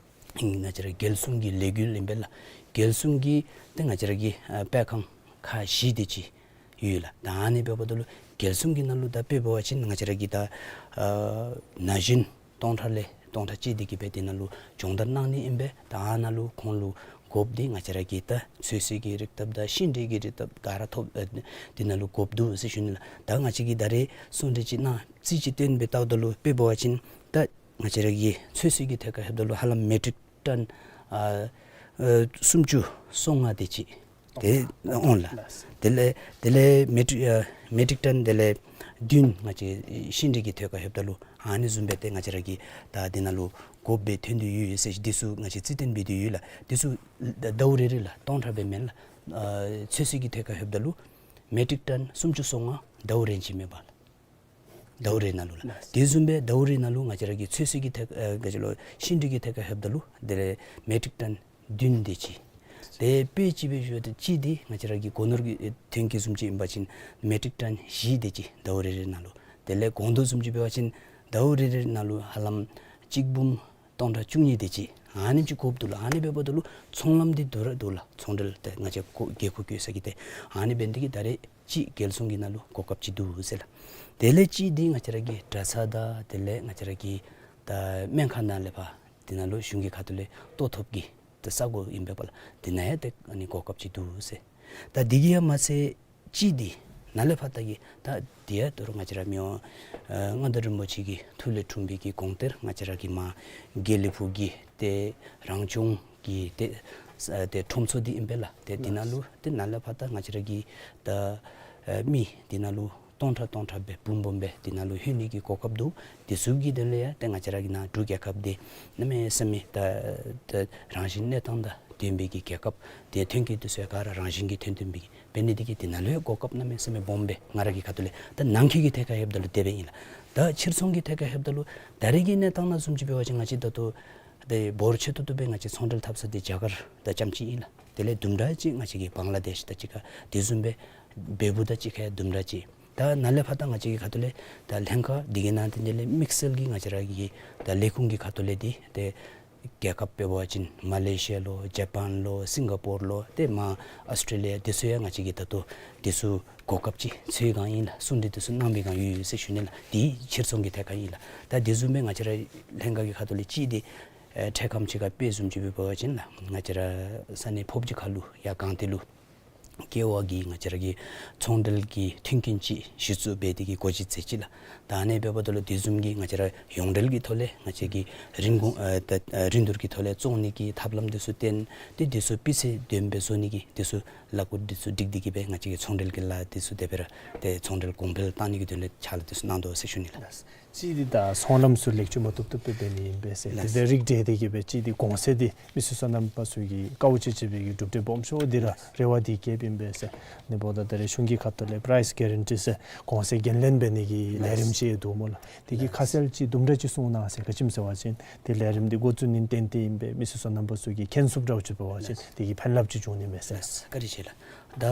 ང་བཅས་ར་རྒྱལ་སྲུང་གི་ལས་འགུལ་ཨིན་པས་ལགས། རྒྱལ་སྲུང་གི་ཏེ་ང་བཅས་ར་གི་ཨ་སྤེལ་ཁང་ཁག་བཞི་དེ་ཅིག་ཡོད་ལགས། ད་ཨ་ནི་འབདཝ་ད་ལུ་རྒྱལ་སྲུང་གི་ནང་ལུ་ད་དཔེ་འབད་བ་ཅིན་ང་བཅས་ར་གི་ད་ཨ་ན་གཞོན་སྟོང་ཕྲག་ལས་སྟོང་ཕྲག་གཅིག་དེ་གིས་སྦེ་དེ་ནང་ལུ་སྦྱོང་བརྡར་གནང་ནི་ཨིན་པས། ད་ཨ་ནཱ་ལུ་ཁོང་ལུ་དགོཔ་འདི་ང་བཅས་ར་གི་ད་ཚོད་བསྲེ་གི་རིགས་དང་ད་ཤིང་འབྲས་ཀྱི་རིགས་དང་ག་ར་ཐོབ་ཨ་དེ་ནང་ལུ་དགོཔ་འདུག་ཟེར་ཞུ་ནི་ལགས། ད་ང་བཅས་ཀྱིས་ད་རེས་གསུང་གྲོས་ཅིག་གནང་རྩིས་ཅིག་བཏོན་སྦེ་བལྟཝ་ད་ལུ་དཔེ་འབད་བ་ཅིན་ད་ང་བཅས་ར་གི་ཚོད་བསྲེ་གི་ཐད་ཁར་ལྷོདཔ་ད་ལུ་ཧ་ལམ་མེ་ཊིག་ཊོན་ཨ་ཨ་སུམ་ཅུ་སོ་ལྔ་དེ་ཅིག་དེ་འོང་ལགས། དེ་ལས་དེ་ལས་མེ་ཊིག་ཨ་མེ་ཊིག་ཊོན་དེ་ལས་བདུན་ང་བཅས་ཤིང་འབྲས་ཀྱི་ཐད་ཁར་ལྷོདཔ་ད་ལུ་ཨ་ནི་བཟུམ་སྦེ་ཏེ་ང་བཅས་ར་གི་ད་དེ་ནང་ལུ་དགོཔ་སྦེ་ཐོན་ཏེ་ཡོད་ཟེར་འདི་ཚུ་ང་བཅས་རྩིས་བཏོན་འབད་དེ་ཡོད་ལགས། འདི་ཚུ་ཟླཝ་རེ་རེ་ལགས་སྟོང་ཕྲག་སྦེ་མེན་ལགས། ཨ་ཚོད་བསྲེ་གི་ཐད་ཁར་ལྷོདཔ་ད་ལུ་མེ་ཊིག་ཊོན་སུམ་ཅུ་སོ་ལྔ་ཟླཝ་རེ་ཅིག་མེན་པ་ལགས། ཟླཝ་རེ་ནང་ལུ་ལགས། དེ་བཟུམ་སྦེ་ཟླཝ་རེ་ནང་ལུ་ང་བཅས་ར་གི་ཚོད་བསྲེ་གི་ཐད་ཨ་ག་ཅི་ལོ་ཤིང་འབྲས་ཀྱི་ཐད་ཁར་ལྷོདཔ་ད་ལུ་དེ་ལས་མེ་ཊིག་ཊོན་བདུན་དེ་ཅིག། དེ་དཔེ་ཅིག་སྦེ་ཞུཝ་ད་གཅིག་འདི་ང་བཅས་ར་གི་སྒོ་ནོར་གྱི་ཐོན་སྐྱེད་བཟུམ་ཅིག་ཨིན་པ་ཅིན་མེ་ཊིག་ཊོན་བཞི་དེ་ཅིག་ཟླཝ་རེ་རེ་ནང་ལུ། དེ་ལས་སྒོང་རྡོག་བཟུམ་ཅིག་འབད་བ་ཅིན་ཟླཝ་རེ་རེ་ནང་ལུ་ཧ་ལམ་གཅིག་འབུམ་སྟོང་ཕྲག་བཅུ་གཉིས་དེ་ཅིག་ཨ་ནེམ་ཅིག་དགོཔ་འདུག་ལགས། ཨ་ནི་འབདཝ་ད་ལུ་ཚོང་ལམ་འདི་སྡུག་ར་འདུག་ལགས། ཚོང་འབྲེལ་ཏེ་ང་བཅས་ཁོ་རྒྱལ་ཁོག་བཀོད་ས་གི་ཏེ་ཨ་ནི་འབད་ནི་དེ་གིས་ད་རེས་ཅིག་རྒྱལ་སྲུང་གི་ནང་ལུ་གོ་སྐབས་ཅིག་འདུག་ཟེར་ལགས། དེ་ལས་གཅིག་འདི་ང་བཅས་ར་གི་གྲྭ་ཚང་དང་དེ་ལས་ང་བཅས་ར་གི་ད་སྨན་ཁང་ནང་ལས་ཕར་དེ་ནང་ལུ་གཞུང་གི་ཁ་ཐུག་ལས་གཏོགས་ཐོབ་ཀྱི་ད་ས་གོ་ཨིན་པས་པ་ལགས། དེ་ནང་ཡང་ཏེ་ཨ་ནི་གོ་སྐབས་ཅིག་འདུག་ཟེར། ད་དེ་གིས་ཡང་མ་ཚད་གཅིག་འདི་ནཱ་ལས་ཕར་ད་གི་ད་དེ་ཡང་ད་རུང་ང་བཅས་ར་མི་དབང་ཨ་མངའ་བདག་རིན་པོ་ཆེ་གི་ཐུགས་ལས་འཁྲུངས་པའི་གི་དགོངས་གཏེར་ང་བཅས་ར་གི་མར་དགེ་ལེགས་ཕུག་གི་ཏེ་རང་སྐྱོང་གི་ཏེ་ས་ཏེ་ཁྲོམ་ཚོགས་འདི་ཨིན་པས་ལགས། ཏེ་དེ་ནང་ལུ་ཏེ་ནཱ་ལས་ཕར་ད་ང་བཅས་ར་གི་ད་ཨ་མི་དེ་ནང་ལུ་སྟོང་ཕྲག་སྟོང་ཕྲག་སྦེ་འབུམ་འབུམ་སྦེ་དེ་ནང་ལུ་ལྷོད་ནི་གི་གོ་སྐབས་འདུག། དེ་ཚུ་གི་དོན་ལས་ཡང་ཏེ་ང་བཅས་ར་གི་ནཱ་འབྲུག་རྒྱལ་ཁབ་འདི་གནམ་མེད་ས་མེད་ད་ད་རང་བཞིན་གནས་སྟངས་དང་ལྡན་པའི་གི་རྒྱལ་ཁབ། ཏེ་ཐོན་སྐྱེད་དེ་ཚུ་ཡང་ག་ར་རང་བཞིན་གྱིས་ཐོན་ཐོན་པའི་གི་འབད་ནི་དེ་གིས་དེ་ནང་ལུ་ཡང་གོ་སྐབས་གནམ་མེད་ས་མེད་སྦོམ་སྦེ་ང་ར་གི་ཁ་ཐུག་ལས་ད་ནང་འཁོད་ཀྱི་ཐད་ཁར་ལྷོདཔ་ད་ལུ་དེ་སྦེ་ཨིན་ལགས། ད་ཕྱིར་ཚོང་གི་ཐད་ཁར་ལྷོདཔ་ད་ལུ་ད་རེས་ཀྱི་གནས་སྟངས་ནང་བཟུམ་ཅིག་འབད་བ་ཅིན་ང་བཅས་ད་ལྟོ་ཏེ་འབོར་ཆེ་ཏོག་ཏོ་སྦེ་ང་བཅས་ཚོང་འབྲེལ་འཐབ་ས་འདི་རྒྱ་གར་དང་རྐྱངམ་ཅིག་ཨིན་ལགས། དེ་ལས་དུམ་གྲ་ཅིག་ང་བཅས་ཀྱི་བང་ལ་དེཤ་དང་གཅིག་ཁར་དེ་བཟུམ་སྦེ་བལ་པོ་དང་གཅིག་ཁར་དུམ་གྲ་ཅིག། ད་ནཱ་ལས་ཕར་ད་ང་བཅས་ཀྱི་ཁ་ཐུག་ལས་ད་ལྷན་ཁག་འདི་གི་ནང་དེ་ལས་དམིགས་བསལ་གྱི་ང་བཅས་ར་གི་ད་ལས་ཁུངས་ཀྱི་ཁ་ཐུག་ལས་འདི་ཏེ་རྒྱལ་ཁབ་འབད་བ་ཅིན་མ་ལེ་ཤི་ཡ་ལོ་ཇ་པཱན་ལོ་སིང་ག་པོར་ལོ་ཏེ་མར་ཨོསི་ཊྲེ་ལི་ཡ་དེ་ཚུ་ཡང་ང་བཅས་ཀྱིས་ད་ལྟོ་དེ་ཚུ་གོ་སྐབས་ཅིག་འཚོལ་བའི་སྒང་ཨིན་ལགས། གསུང་གྲོས་དེ་ཚུ་གནང་བའི་སྒང་ཡོད་ཡོད་ཟེར་ཞུ་ནི་ལགས། དེ་ཕྱིར་ཚོང་གི་ཐད་ཁར་ཨིན་ལགས། ད་དེ་བཟུམ་སྦེ་ང་བཅས་ར་ལྷན་ཁག་གི་ཁ་ཐུག་ལས་གཅིག་འདི་ཨེ་འཕྲལ་ཁམས་ཅིག་ཁར་དཔེ་བཟུམ་ཅིག་འབད་བ་ཅིན་ལགས་ང་བཅས་ར་ས་གནས་ཕོབ་སྦྱིས་ཁ་ལུ་ཡར་སྒང་སྟེང་ལུ་ཀེ་བ་གི་ང་བཅས་ར་གི་ཚོང་འབྲེལ་གྱི་མཐུན་རྐྱེན་ཅིག་གཞི་བཙུགས་འབད་དེ་གི་སྒོ་འབྱེད་མཛད་ཅི་ལགས། ད་ཨ་ནི་འབདཝ་ད་ལུ་དེ་བཟུམ་གྱི་ང་བཅས་ར་ཡོངས་འབྲེལ་གྱི་ཐོག་ལས་ང་བཅས་ཀྱིས་རིན་གོང་ཨ་ད་ཨ་རིན་བསྡུར་གྱི་ཐོག་ལས་བཙོང་ནི་གི་ཐབས་ལམ་དེ་ཚུ་བསྟན་ཏེ་དེ་ཚུ་སྤུས་ཚད་ལྡན་པའི་བཟོ་ནི་གི་དེ་ཚུ་ལཱ་བཀོད་དེ་ཚུ་སྒྲིག་སྟེ་གི་སྦེ་ང་བཅས་ཀྱི་ཚོང་འབྲེལ་གྱི་ལཱ་དེ་ཚུ་དེ་སྦེ་ར་ཏེ་ཚོང་འབྲེལ་གོང་འཕེལ་བཏང་ནི་གི་དོན་ལས་ཕྱག་ལཱ་དེ་ཚུ་གནང་དོ་ཟེར་ཞུ་ནི་ལགས། གཅིག་འདི་ད་ཚོང་ལམ་ཚུ་ལེགས་བཅོས་མ་བཏུབ་བཏུབ་སྦེ་འབད་ནི་ཨིན་པས་ཟེར། ལགས། དེ་དང་རིགས་བསྒྲེས་ཏེ་གི་སྦེ་གཅིག་འདི་གོང་ཚད་འདི་མི་སེར་སོ་ནམ་པ་ཚུ་གིས་དཀའཝ་སྤྱད་སྤྱད་པའི་གི་གྲུབ་འབྲས་སྦོམ་ཤོས་འདི་ར་རེ་བ་འདི་བསྐྱེདཔ་ཨིན་པས་ཟེར། ཨ་ནི་འབདཝ་ད་ད་རེས་གཞུང་གི་ཁ་ཐུག་ལས་པ་རའིསི་གེ་རན་ཊི་ཟེར་གོང་ཚད་འགན་ལེན་འབད་ནི་གི་ལས་རིམ་ཅིག་འདུག་སྨོ་ལགས། དེ་གི་ཁ་གསལ་ཅིག་དུམ་གྲ་ཅིག་གསུང་གནང་ཟེར། ག་ཅི་སྨོ་ཟེར་བ་ཅིན་དེ་ལས་རིམ་འདི་འགོ་བཙུགས་ནི་ཏན་ཏན་ཨིན་པས། མི་སེར་སོ་ནམ་པ་ཚུ་གིས་མཁྱེན་ཚུགསཔ་འདྲཝ་ཅིག་འབད་བ་ཅིན་དེ་གི་ཕན་རླབས་ཅིག་འབྱུང་ནི་མས་ཟེར། ལགས། བཀའ་དྲིན་ཆེ་ལགས། ད་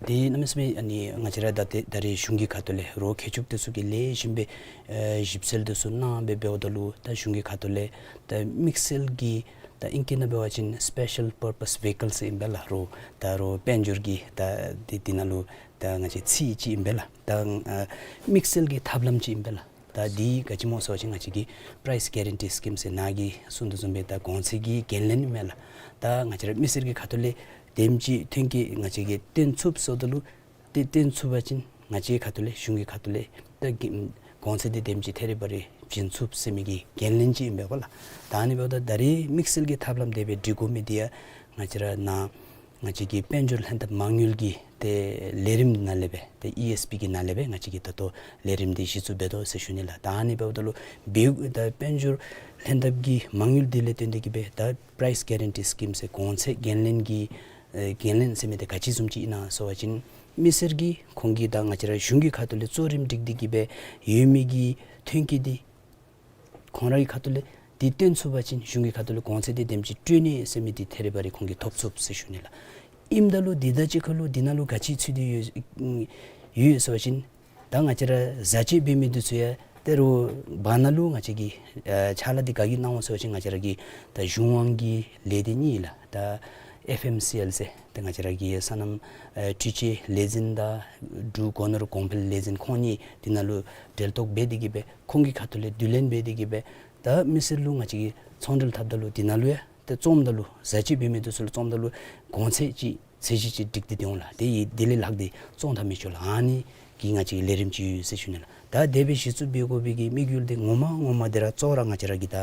དེ་གནམ་མེད་ས་མེད་ཨ་ནི་ང་བཅས་ར་ད་ཏེ་ད་རེས་གཞུང་གི་ཁ་ཐུག་ལས་རོགས་མཁས་མཆོག་དེ་ཚུ་གིས་ལེགས་ཤོམ་སྦེ་ཨེ་ཞིབ་འཚོལ་དེ་ཚུ་གནང་སྦེ་འབདཝ་ད་ལུ་ད་གཞུང་གི་ཁ་ཐུག་ལས་ད་དམིགས་བསལ་གྱི་ད་ཨིང་སྐད་ནང་འབད་བ་ཅིན་སི་པེ་ཤལ་པར་པཱས་ཝེ་ཧི་ཀལ་ཟེར་ཨིན་པས་ལགས། རོགས་ད་རོགས་དཔལ་འབྱོར་གྱི་ད་དེ་དེ་ནང་ལུ་ད་ང་བཅས་ཚིག་ཅིག་ཨིན་པས་ལགས། ད་ཨ་དམིགས་བསལ་གྱི་ཐབས་ལམ་ཅིག་ཨིན་པས་ལགས། ད་འདི་ག་ཅི་སྨོ་ཟེར་བ་ཅིན་ང་བཅས་ཀྱི་པ་རའིསི་གེ་རན་ཊི་སི་ཀིམ་ཟེར་ནཱ་གིས་གསུང་དོ་བཟུམ་སྦེ་ད་གོང་ཚད་ཀྱི་འགན་ལེན་མས་ལགས། ད་ང་བཅས་ར་མི་སེར་གྱི་ཁ་ཐུག་ལས་དེམ་ཅིག་ཐོན་སྐྱེད་ང་བཅས་ཀྱིས་བཏོན་ཚུགསཔ་ཟེརཝ་ད་ལུ་ཏེ་བཏོན་ཚུགས་པ་ཅིན་ང་བཅས་ཁ་ཐུག་ལས་གཞུང་གི་ཁ་ཐུག་ལས་ད་གི་གོང་ཚད་འདི་དེམ་ཅིག་ཐད་རི་བ་རི་བྱིན་ཚུགས་ཟེར་མི་གི་འགན་ལེན་ཅིག་ཨིན་པས་པ་ལགས། ད་ཨ་ནི་འབདཝ་ད་ད་རེས་དམིགས་བསལ་གྱི་ཐབས་ལམ་དེ་སྦེ་སྒྲིག་དགོ་མི་འདི་ཡང་ང་བཅས་ར་ནཱ་ང་བཅས་ཀྱི་དཔལ་འབྱོར་ལྷན་ཐབས་མ་དངུལ་གྱི་ཏེ་ལས་རིམ་ནང་ལས་སྦེ་ཏེ་ཨི་ཨེསི་པི་གི་ནང་ལས་སྦེ་ང་བཅས་ཀྱིས་ད་ལྟོ་ལས་རིམ་འདི་གཞི་བཙུགས་འབད་དོ་ཟེར་ཞུ་ནི་ལགས། ད་ཨ་ནི་འབདཝ་ད་ལུ་འབདཝ་ད་དཔལ་འབྱོར་ལྷན་ཐབས་ཀྱི་མ་དངུལ་འདི་ལས་བརྟེན་ཏེ་གི་སྦེ་ད་པ་རའིསི་གེ་རན་ཊི་སི་ཀིམ་ཟེར་གོང་ཚད་འགན་ལེན་གྱི་ཨེ་འགན་ལེན་ཟེར་མི་འདི་ག་ཅི་བཟུམ་ཅིག་ཨིན་ན་ཟེར་བ་ཅིན་མི་སེར་གྱིས་ཁོང་གིས་ད་ང་བཅས་ར་གཞུང་གི་ཁ་ཐུག་ལས་གཙོ་རིམ་སྒྲིག་སྟེ་གི་སྦེ་ཡོད་མི་གི་ཐོན་སྐྱེད་འདི་ཁོང་རའི་ཁ་ཐུག་ལས་འདི་བཏོན་ཚུགས་པ་ཅིན་གཞུང་གི་ཁ་ཐུག་ལས་གོང་ཚད་འདི་དེམ་ཅིག་སྤྲོད་ནི་ཟེར་མི་འདི་ཐད་རི་བ་རི་ཁོང་གིས་ཐོབ་ཚུགས་ཟེར་ཞུ་ནི་ལགས། ཨིནམ་ད་ལུ་འདི་དང་གཅིག་ཁར་ལུ་འདི་ནང་ལུ་ག་ཅི་ཚུད་དེ་ཡོད་ཡོད་ཟེར་བ་ཅིན་ད་ང་བཅས་ར་བཟའ་སྤྱོད་འབད་མི་འདི་ཚུ་ཡང་ ཏེ་རུང་བར་ན་ལུ་ང་བཅས་ཀྱིས་ཨ་ཕྱག་ལཱ་འདི་ག་གིས་གནང་འོང་ཟེར་བ་ཅིན་ང་བཅས་ར་གི་ད་གཞུང་དབང་གི་ལས་སྡེ་གཉིས་ལགས། ད་ཨེཕ་ཨེམ་སི་ཨེལ་ཟེར་ད་ང་བཅས་ར་གི་སོ་ནམ་ཨ་འཕྲུལ་ཆས་ལས་འཛིན་དང་འབྲུག་སྒོ་ནོར་གོང་འཕེལ་ལས་འཛིན་ཁོང་གཉིས་འདི་ནང་ལུ་འབྲེལ་གཏོགས་འབད་དེ་གིས་སྦེ་ཁོང་གི་ཁ་ཐུག་ལས་བསྡུ་ལེན་འབད་དེ་གིས་སྦེ་ད་མི་སེར་ལུ་ང་བཅས་ཀྱིས་ཚོང་འབྲེལ་འཐབ་ད་ལུ་འདི་ནང་ལུ་ཡང་ཏེ་བཙོངམ་ད་ལུ་བཟའ་སྤྱོད་འབད་མི་འདི་ཚུ་ལུ་བཙོངམ་ད་ལུ་གོང་ཚད་ཅིག་ཚད་གཞི་ཅིག་སྒྲིག་སྟེ་འདི་འོང་ལགས། ཏེ་ཡི་དེ་ལས་ལྷག་སྟེ་བཙོང་ད་མི་ཆོག་ལགས། ཨ་ནི་གི་ང་བཅས་ཀྱི་ལས་རིམ་ཅིག་ཡོད་ཟེར་ཞུ་ནི་ལགས། ད་དེ་སྦེ་གཞི་བཙུགས་འབད་དགོ་པའི་གི་དམིགས་ཡུལ་འདི་ངོ་མ་ངོ་མ་འདི་ར་གཙོ་བོ་ར་ང་བཅས་ར་གི་ད་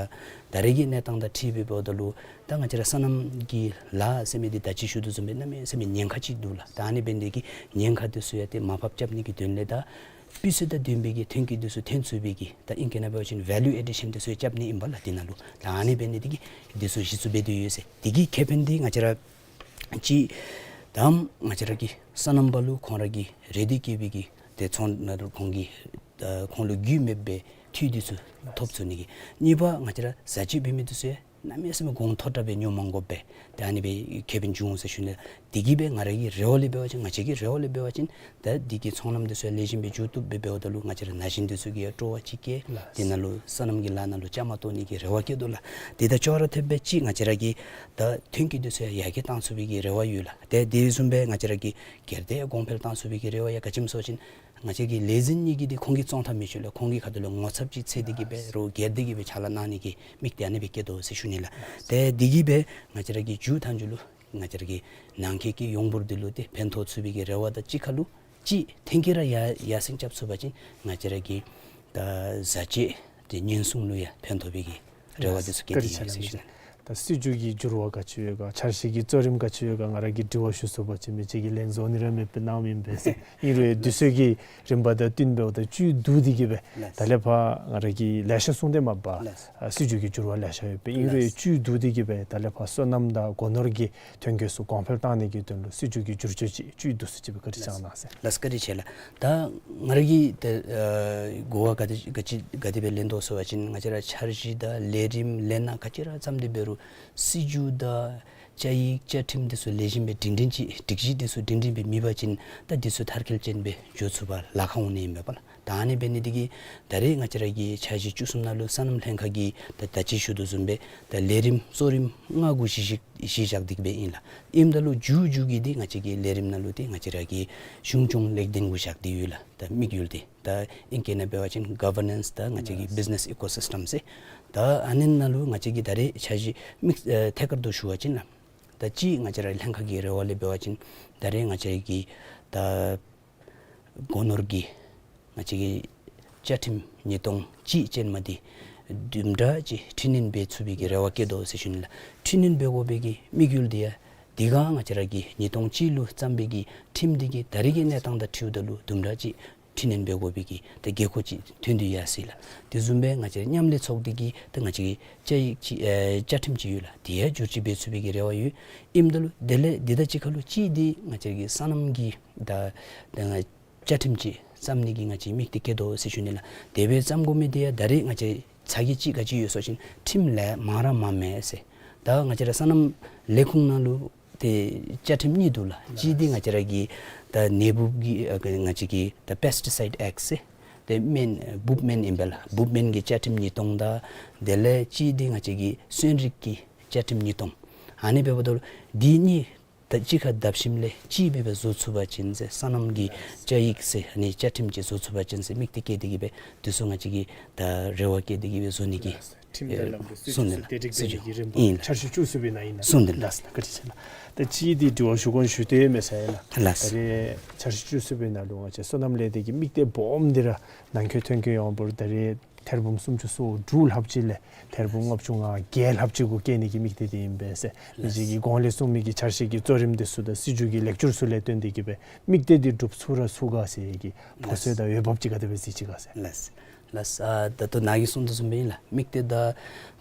ད་རེས་ཀྱི་གནས་སྟངས་དང་འཁྲིལ་སྦེ་འབདཝ་ད་ལུ་ད་ང་བཅས་ར་སོ་ནམ་གྱི་ལཱ་ཟེར་མི་འདི་ད་ཅི་ཞུ་དོ་བཟུམ་སྦེ་གནམ་མེད་ས་མེད་ཉེན་ཁ་ཅིག་འདུག་ལགས། ད་ཨ་ནི་འབད་ནི་འདི་གིས་ཉེན་ཁ་འདི་ཚུ་ཡང་ཏེ་མར་ཕབ་རྐྱབ་ནི་གི་དོན་ལས་ད་སྤུས་ཚད་དང་ལྡན་པའི་གི་ཐོན་སྐྱེད་འདི་ཚུ་ཐོན་ཚུགས་པའི་གི་ད་ཨིང་སྐད་ནང་འབད་བ་ཅིན་ཝེ་ལུ་ཨེ་ཌི་ཤཱན་འདི་ཚུ་ཡང་རྐྱབ་ནི་ཨིན་པས་ལགས་འདི་ནང་ལུ། ད་ཨ་ནི་འབད་ནི་འདི་གིས་འདི་ཚུ་གཞི་བཙུགས་འབད་དེ་ཡོད་ཟེར། འདི་གི་ཁེ་ཕན་འདི་ང་བཅས་ར་ཅིག་དང་ང་བཅས་ར་གི་སོ་ནམ་པ་ལུ་ཁོང་ར་གི་རེ་འདོད་བསྐྱེད་པའི་གི་ཏེ་ཚོང་ནང་ལུ་ཁོང་གི་ཨ་ཁོང་ལུ་རྒུད་མེད་པའི་འཐུས་འདི་ཚུ་ཐོབ་ཚུགས་ནི་གི། གཉིས་པ་ང་བཅས་ར་བཟའ་སྤྱོད་འབད་མི་འདི་ཚུ་ཡང་གནམ་མེད་ས་མེད་གོང་མཐོ་དྲགས་སྦེ་ཉོ་མ་དགོ་པས། ཏེ་ཨ་ནི་སྦེ་ཁེ་ཕན་འབྱུང་འོང་ཟེར་ཞུ་ནི། འདི་གིས་སྦེ་ང་ར་གི་རེ་བ་ལས་འབད་བ་ཅིན་ང་བཅས་ཀྱི་རེ་བ་ལས་འབད་བ་ཅིན་ད་འདི་གི་ཚོང་ལམ་འདི་ཚུ་ལེགས་ཤོམ་སྦེ་འགྱོ་བཏུབ་སྦེ་འབདཝ་ད་ལུ་ང་བཅས་ར་ན་གཞོན་འདི་ཚུ་གི་ཡང་སྤྲོ་བ་ཅིག་སྐྱེ། ལགས། འདི་ནང་ལུ་སོ་ནམ་གྱི་ལཱ་ནང་ལུ་བཅའ་མར་གཏོགས་ནི་གི་རེ་བ་བསྐྱེད་དོ་ལགས། འདི་དང་ཅོག་ར་འཐདཔ་སྦེ་ཅིག་ང་བཅས་ར་གི་ད་ཐོན་སྐྱེད་འདི་ཚུ་ཡང་ཡར་རྒྱས་བཏང་ཚུགས་པའི་གི་རེ་བ་ཡོད་ལགས། ཏེ་དེ་བཟུམ་སྦེ་ང་བཅས་ར་གི་སྒེར་སྡེ་གོང་འཕེལ་བཏང་ཚུགས་པའི་གི་རེ་བ་ཡང་ག་ཅི་སྨོ་ཟེར་བ་ཅིན་ང་བཅས་ཀྱི་ལས་འཛིན་གཉིས་ཀྱིས་འདི་ཁོང་གིས་བཙོང་ཐབས་མི་ཆོག་ལགས། ཁོང་གི་ཁ་ཐུག་ལུ་ངོ་ཚབ་ཅིག་འཚོལ་ཏེ་གིས་སྦེ་རོགས་སྒེར་སྡེ་གིས་སྦེ་ཕྱག་ལཱ་གནང་ནི་གི་དམིགས་གཏད་ཨ་ནི་སྦེ་བསྐྱེད་དོ་ཟེར་ཞུ་ནི་ལགས། ཏེ་འདི་གིས་སྦེ་ང་བཅས་ར་གི་མཇུག་མཐའ་མཇུག་ལུ་ང་བཅས་ར་གི་ནང་འཁོད་ཀྱི་ཡོངས་འབོར་འདི་ལུ་ཏེ་ཕན་ཐོགས་ཚུགས་པའི་གི་རེ་བ་དང་གཅིག་ཁར་ལུ་ཅིག་ཐོན་སྐྱེད་ར་ཡར་ཡར་སེང་རྐྱབ་ཚུགས་པ་ཅིན་ང་བཅས་ར་གི་ད་བཟའ་སྤྱོད་ཏེ་ཉེན་སྲུང་ལུ་ཡང་ཕན་ཐོགས་པའི་གི་རེ་བ་འདི་ཚུ་བསྐྱེད་དེ་ཡོད་ཟེར་ཞུ་ནི། ད་སྲིད་བྱུས་ཀྱི་འགྱུར་བ་ག་ཅི་ཡོད་ག་འཆར་གཞི་གི་གཙོ་རིམ་ག་ཅི་ཡོད་ག་ང་ར་གིས་དྲི་བ་ཞུ་ཚུགས་པ་ཅིན་མི་ཅིག་གིས་ལན་བཟོ་ནི་ར་མེད་པའི་སྣང་བ་ཨིན་པས་ཟེར། ཨིན་རུང་དུས་ཚོད་ཀྱི་རིམ་པ་དང་བསྟུན་འབདཝ་ད་བཅུད་བསྡུ་སྟེ་གིས་སྦེ་ལགས། ད་ལས་ཕར་ང་ར་གིས་ལེ་ཤ་གསུངས་ཏེ་མ་པ་ལགས། ཨ་སྲིད་བྱུས་ཀྱི་འགྱུར་བ་ལེ་ཤ་ཡོད་པས། ཨིན་རུང་ལགས། བཅུད་བསྡུ་སྟེ་གིས་སྦེ་ད་ལས་ཕར་སོ་ནམ་དང་སྒོ་ནོར་གྱི་ཐོན་སྐྱེད་ཚུ་གོང་འཕེལ་བཏང་ནི་གི་དོན་ལུ་སྲིད་བྱུས་ཀྱི་བསྒྱུར་བཅོས་ཅིག་བཅུད་བསྡུ་ས་ཅིག་སྦེ་བཀའ་དྲིན་བསྐྱང་གནང་ཟེར། ལགས་བཀའ་དྲིན་ཆེ་ལགས། ད་ང་ར་གིས་ད་ཨ་གོ་བ་ག་དེ་ག་ཅི་ག་དེ་སྦེ་ལེན་དོ་ཟེར་བ་ཅིན་ང་བཅས་ར་འཆར་གཞི་དང་ལས་རིམ་ལས་སྣ་ག་ཅི་ར་བརྩམས་ཏེ་འབད་རུང་སྲིད་བྱུས་དང་བཅའ་ཡིག་བཅའ་ཁྲིམས་འདི་ཚུ་ལེགས་ཤོམ་སྦེ་སྒྲིང་སྒྲིང་ཅིག་སྒྲིག་གཞི་འདི་ཚུ་སྒྲིང་སྒྲིང་སྦེ་མེད་པ་ཅིན་ད་འདི་ཚུ་མཐར་འཁྱོལ་ཅན་སྦེ་འགྱོ་ཚུགས་པར་ལཱ་ཁག་འོང་ནི་ཨིན་པས་ལགས། ད་ཨ་ནི་འབད་ནི་འདི་གིས་ད་རེས་ང་བཅས་ར་གི་འཆར་གཞི་བཅུ་གསུམ་ནང་ལུ་སོ་ནམ་ལྷན་ཁག་གིས་ད་ད་ཅི་ཞུ་དོ་བཟུམ་སྦེ་ད་ལས་རིམ་གཙོ་རིམ་ལྔ་གུ་གཞི་གཞི་གཞི་བཞག་སྟེ་གིས་སྦེ་ཨིན་ལགས། ཨིནམ་ད་ལུ་མཇུག་མཇུག་གི་འདི་ང་བཅས་ཀྱི་ལས་རིམ་ནང་ལུ་འདི་ང་བཅས་ར་གི་གཞུང་སྐྱོང་ལེགས་ལྡན་གུ་བཞག་སྟེ་ཡོད་ལགས། ད་དམིགས་ཡུལ་འདི་ད་ཨིང་སྐད་ནང་འབད་བ་ཅིན་ག་ཝར་ནེནསི་དང་ང་བཅས་ཀྱི་བིཛི་ནེསི་ཨི་ཀོ་སིསི་ཊམ་ཟེར། ད་ཨ་ནི་ནང་ལུ་ང་བཅས་ཀྱིས་ད་རེས་འཆར་གཞི་དམིགས་ཨེ་ཐད་ཀར་དུ་ཞུ་བ་ཅིན་ལགས། ད་ཅི་ང་བཅས་ར་ལྷན་ཁག་གི་རེ་བ་ལས་འབད་བ་ཅིན་ད་རེས་ང་བཅས་ཀྱི་ད་སྒོ་ནོར་གྱི་ང་བཅས་ཀྱི་བཅའ་ཁྲིམས་ཉིས་སྟོང་གཅིག་ཅན་མ་འདི་དུམ་གྲ་ཅིག་འཕྲི་སྣོན་འབད་ཚུགས་པའི་གི་རེ་བ་བསྐྱེད་དོ་ཟེར་ཞུ་ནི་ལགས། འཕྲི་སྣོན་འབད་དགོ་པའི་གི་དམིགས་ཡུལ་འདི་ཡང་འདི་ག་ང་བཅས་ར་གི་ཉིས་སྟོང་གཅིག་ལུ་བརྩམས་པའི་གི་ཁྲིམས་འདི་གི་ད་རེས་ཀྱི་གནས་སྟངས་དང་འཁྲིལཝ་ད་ལུ་དུམ་གྲ་ཅིག་འཕྲི་སྣོན་འབད་དགོ་པའི་གི་ད་དགོས་མཁོ་ཅིག་ཐོན་ཏེ་ཡར་སོ་ཡི་ལགས། དེ་བཟུམ་སྦེ་ང་བཅས་མཉམ་ལས་ཚོགས་སྡེ་གི་ད་ང་བཅས་ཀྱི་བཅའ་ཡིག་ཅིག་ཨེ་བཅའ་ཁྲིམས་ཅིག་ཡོད་ལགས། དེ་ཡང་བསྒྱུར་བཅོས་འབད་ཚུགས་པའི་གི་རེ་བ་ཡོད། ཨིནམ་ད་ལུ་དེ་ལས་འདི་དང་གཅིག་ཁར་ལུ་གཅིག་འདི་ང་བཅས་ཀྱི་སོ་ནམ་གྱི་ད་ད་བཅའ་ཁྲིམས་ཅིག་བརྩམ་ནི་གི་ང་བཅས་དམིགས་གཏད་བསྐྱེད་དོ་ཟེར་ཞུ་ནི་ལགས། དེ་སྦེ་བརྩམ་དགོ་མི་འདི་ཡང་ད་རེས་ང་བཅས་ཚ་གྱང་ཅིག་ག་ཅི་ཡོད་ཟེར་བ་ཅིན་ཁྲིམས་ལས་མང་ར་མངམ་མས་ཟེར། ད་ང་བཅས་ར་སོ་ནམ་ལས་ཁུངས་ནང་ལུ་ཏེ་བཅའ་ཁྲིམས་གཉིས་འདུག་ལགས། གཅིག་འདི་ང་བཅས་ར་གི་ད་ནད་འབུབ་ཀྱི་ཨ་ང་བཅས་ཀྱི་ད་པེསི་ཊི་སའིཌ་ཨེཀཊ་ཟེར། ཏེ་སྨན་འབུབ་སྨན་ཨིན་པས་ལགས། འབུབ་སྨན་གྱི་བཅའ་ཁྲིམས་ཉིས་སྟོང་དང་དེ་ལས་གཅིག་འདི་ང་བཅས་ཀྱི་སོན་རིགས་ཀྱི་བཅའ་ཁྲིམས་ཉིས་སྟོང་། ཨ་ནི་འབདཝ་ད་ལུ་འདི་གཉིས་ད་གཅིག་ཁར་བསྡབ་ཞིནམ་ལས་གཅིག་སྦེ་སྦེ་བཟོ་ཚུགས་པ་ཅིན་ཟེར་སོ་ནམ་གྱི་བཅའ་ཡིག་ཟེར་ཨ་ནི་བཅའ་ཁྲིམས་ཅིག་བཟོ་ཚུགས་པ་ཅིན་ཟེར་དམིགས་གཏད་བསྐྱེད་དེ་གིས་སྦེ་འདི་ཚུ་ང་བཅས་ཀྱིས་ད་རེ་བ་བསྐྱེད་དེ་གིས་སྦེ་བཟོ་ནི་གི་ཁྲིམས་དང་ལམ་ལུགས་སྲིད་བྱུས་སུ་ཏན་ཏིག་འབད་ནི་གི་རིམ་པ་ཨིན་ལགས། འཆར་གཞི་བཅུ་གསུམ་པའི་ནང་ཨིན་ན། སོང་སྟེ་ལགས། ལགས་སོ་ལགས། བཀའ་དྲིན་ཆེ་ལགས། ད་ཅི་འདི་དྲི་བ་ཞུ་དགོཔ་ཞུ་དེ་མེད་ས་ཡ་ལགས། ལགས། ད་རེས་འཆར་གཞི་བཅུ་གསུམ་པའི་ནང་ལུ་ང་བཅས་སོ་ནམ་ལས་སྡེ་གི་དམིགས་གཏད་སྦོམ་འདི་ར་ནང་འཁོད་ཐོན་སྐྱེད་ཡོངས་འབོར་ད་རེས་ཐེར་འབུམ་སུམ་ཅུ་སོ་དྲུག་ལྷགཔ་ཅིག་ལས་ཐེར་འབུམ་ལྔ་བཅུ་ང་བརྒྱད་ལྷགཔ་ཅིག་གུ་བསྐྱེད་ནི་གི་དམིགས་གཏད་འདི་ཨིན་པས་ཟེར། ལགས། མི་རྗེ་གིས་གོང་ལས་གསུངས་མི་གི་འཆར་གཞི་གི་གཙོ་རིམ་འདི་ཚུ་དང་སྲིད་བྱུས་ཀྱི་ལེགས་བསྒྱུར་ཚུ་ལས་བརྟེན་ཏེ་གིས་སྦེ་དམིགས་གཏད་འདི་འགྲུབ་ཚུགས་ར་ཚུགས་ག་ཟེར་གྱི་ཕོ་ཚོད་དང་འོས་འབབ་ཅིག་ག་དེ་སྦེ་གཟིགས་ཅི་ག་ཟེར། ལགས། ལགས། ཨ་ད་ལྟོ་ནཱ་གིས་གསུངས་དོ་བཟུམ་སྦེ་ཨིན་ལགས། དམིགས་གཏད་དང་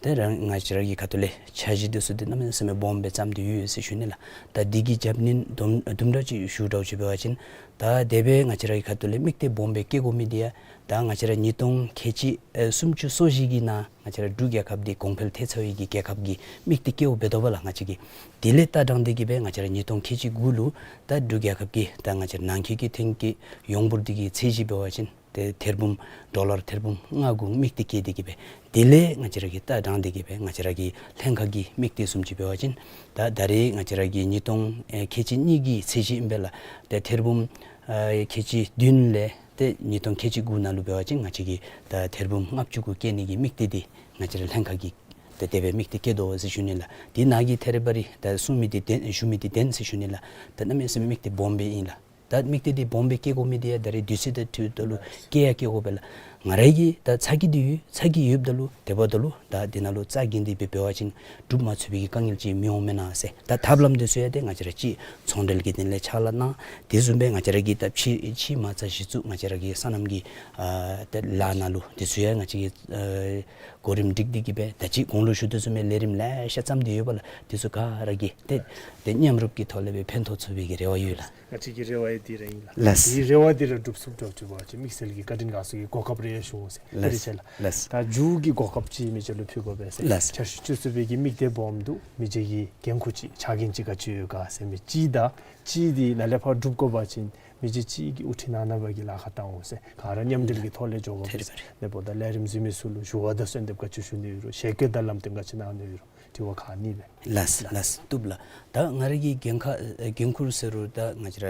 ཏེ་རང་ང་བཅས་ར་གི་ཁ་ཐུག་ལས་འཆར་གཞི་འདི་ཚུ་འདི་གནམ་མེད་ས་མེད་སྦོམ་སྦེ་བརྩམས་ཏེ་ཡོད་ཟེར་ཞུ་ནི་ལགས། ད་འདི་གི་རྒྱབ་སྣོན་དུམ་དུམ་གྲ་ཅིག་ཞུ་དྲགས་ཅིག་འབད་བ་ཅིན་ད་དེ་སྦེ་ང་བཅས་ར་གི་ཁ་ཐུག་ལས་དམིགས་གཏད་སྦོམ་སྦེ་བསྐྱེད་དགོ་མི་འདི་ཡང་ད་ང་བཅས་ར་ཉིས་སྟོང་ཁལ་གཅིག་ཨེ་སུམ་ཅུ་སོ་བཞི་གི་ནང་ང་བཅས་ར་འབྲུག་རྒྱལ་ཁབ་འདི་གོང་འཕེལ་ཐལ་ཚར་བའི་གི་རྒྱལ་ཁབ་ཀྱི་དམིགས་གཏད་བསྐྱེདཔ་འབད་དོ་བ་ལགས། ང་བཅས་ཀྱིས་དེ་ལས་ལྟ་སྟངས་འདི་གིས་སྦེ་ང་བཅས་ར་ཉིས་སྟོང་ཁལ་གཅིག་དགུ་ལུ་ད་འབྲུག་རྒྱལ་ཁབ་ཀྱི་ད་ང་བཅས་ར་ནང་འཁོད་ཀྱི་ཐོན་སྐྱེད་ཡོངས་འབོར་འདི་གི་ཚད་གཞི་འབད་བ་ཅིན་ ཏེ་ཐེར་འབུམ་ཌོ་ལར་ཐེར་འབུམ་ལྔ་དགུ་དམིགས་གཏད་བསྐྱེད་དེ་གི་སྦེ་དེ་ལས་ང་བཅས་ར་གི་ད་དྲངས་ཏེ་གི་སྦེ་ང་བཅས་ར་གི་ལྷན་ཁག་གི་དམིགས་གཏད་བཟུམ་ཅིག་འབད་བ་ཅིན་ད་ད་རེས་ང་བཅས་ར་གི་ཉིས་སྟོང་ཨེ་ཁལ་གཅིག་གཉིས་ཀྱི་ཚད་གཞི་ཨིན་པས་ལགས། ཏེ་ཐེར་འབུམ་ཨེ་ཁལ་གཅིག་བདུན་ལས་ཏེ་ཉིས་སྟོང་ཁལ་གཅིག་དགུ་ནང་ལུ་འབད་བ་ཅིན་ང་བཅས་ཀྱིས་ད་ཐེར་འབུམ་ལྔ་བཅུ་གུ་བསྐྱེད་ནི་གི་དམིགས་གཏད་འདི་ང་བཅས་ར་ལྷན་ཁག་གིས་ཏེ་དེ་སྦེ་དམིགས་གཏད་བསྐྱེད་དོ་ཟེར་ཞུ་ནི་ལགས། དེ་ནང་གི་ཐད་རི་བ་རི་ད་གསུང་མི་འདི་བདེན་ཞུ་མི་འདི་བདེན་ཟེར་ཞུ་ནི་ལགས། ད་གནམ་མེད་ས་མེད་དམིགས་གཏད་སྦོམ་སྦེ་ཨིན་ལགས། ད་དམིགས་གཏད་འདི་སྦོམ་སྦེ་བསྐྱེད་དགོ་མི་འདི་ཡང་ད་རེས་དུས་ཚོད་དང་འཁྲིལཝ་ད་ལུ་བསྐྱེད་ཡང་བསྐྱེད་དགོ་པས་ལགས། ང་ར་གིས་ད་ཚ་གྱང་འདི་ཡོད་ཚ་གྱང་ཡོདཔ་ད་ལུ་དེ་འབདཝ་ད་ལུ་ད་འདི་ནང་ལུ་རྩ་འགེངས་ཏེ་སྦེ་འབད་བ་ཅིན་སྒྲུབ་མ་ཚུགས་པའི་གི་དཀའ་ངལ་ཅིག་མི་འོང་མེན་ན་ཟེར། ད་ཐབས་ལམ་འདི་ཚུ་ཡང་ཏེ་ང་བཅས་ར་ཅིག་ཚོང་འབྲེལ་གྱི་དོན་ལས་ཕྱག་ལཱ་གནང་། དེ་བཟུམ་སྦེ་ང་བཅས་ར་གི་ད་ཕྱི་ཕྱི་མ་རྩ་གཞི་བཙུགས་ང་བཅས་ར་གི་སོ་ནམ་གྱི་ཨ་ཏེ་ལཱ་ནང་ལུ་འདི་ཚུ་ཡང་ང་བཅས་ཀྱིས་ཨ་གོ་རིམ་སྒྲིག་སྟེ་གི་སྦེ་ད་ཅི་གོང་ལུ་ཞུ་དོ་བཟུམ་སྦེ་ལས་རིམ་ལེ་ཤ་བརྩམས་ཏེ་ཡོད་པས་ལགས། འདི་ཚུ་ག་ར་གིས་ཏེ་ཏེ་མཉམ་རུབ་ཀྱི་ཐོག་ལས་སྦེ་ཕན་ཐོགས་ཚུགས་པའི་གི་རེ་བ་ཡོད་ལགས། ང་བཅས་ཀྱི་རེ་བ་ཡང་འདི་ར་ཨིན་ལགས། ལགས། དེའི་རེ་བ་འདི་ར་འགྲུབ་ཚུགསཔ་འདྲཝ་ཅིག་འབད་བ་ཅིན་དམིགས་བསལ་གྱི་བཀའ་དྲིན་དགའ་ཚོར་གྱི་གོ་སྐབས་རེ་ཡང་ཞུ་འོང་ཟེར། ལགས། བཀའ་དྲིན་ཆེ་ལགས། ལགས། ད་མཇུག་གི་གོ་སྐབས་ཅིག་མི་རྗེ་ལུ་ཕུལ་དགོ་པས་ཟེར། ལགས། འཆར་གཞི་བཅུ་གསུམ་པའི་གི་དམིགས་གཏད་སྦོམ་འདུག། མི་རྗེ་གི་འགན་ཁུར་ཅིག་ཕྱག་འགན་ཅིག་ག་ཅི་ཡོད་ག་ཟེར་མི་ཅིག་དང་ཅིག་འདི་ནཱ་ལས་ཕར་འགྲུབ་དགོ་པ་ཅིན་མི་རྗེ་ཅིག་གིས་དབུ་ཁྲིད་གནང་གནང་བའི་གི་ལཱ་ཁག་བཏང་འོང་ཟེར། ག་ར་མཉམ་འབྲེལ་གྱི་ཐོག་ལས་འགྱོ་དགོ་པས་ཟེར། ཐད་རི་བ་རི་དེ་འབདཝ་ད་ལས་རིམ་གཟིགས་མི་ཚུ་ལུ་ཞུ་བ་དང་གསོལ་འདེབས་ག་ཅི་ཞུ་ནི་ཡོད་རུང་ཞལ་བཀོད་དང་ལམ་སྟོན་ག་ཅི་གནང་ནི་ཡོད་རུང་དྲི་བ་ག་ནི་མེད། ལགས་ལགས། བཏུབ་ལགས། ད་ང་ར་གི་འགན་ཁག་ཨེ་འགན་ཁུར་ཟེར་རུང་ད་ང་བཅས་ར་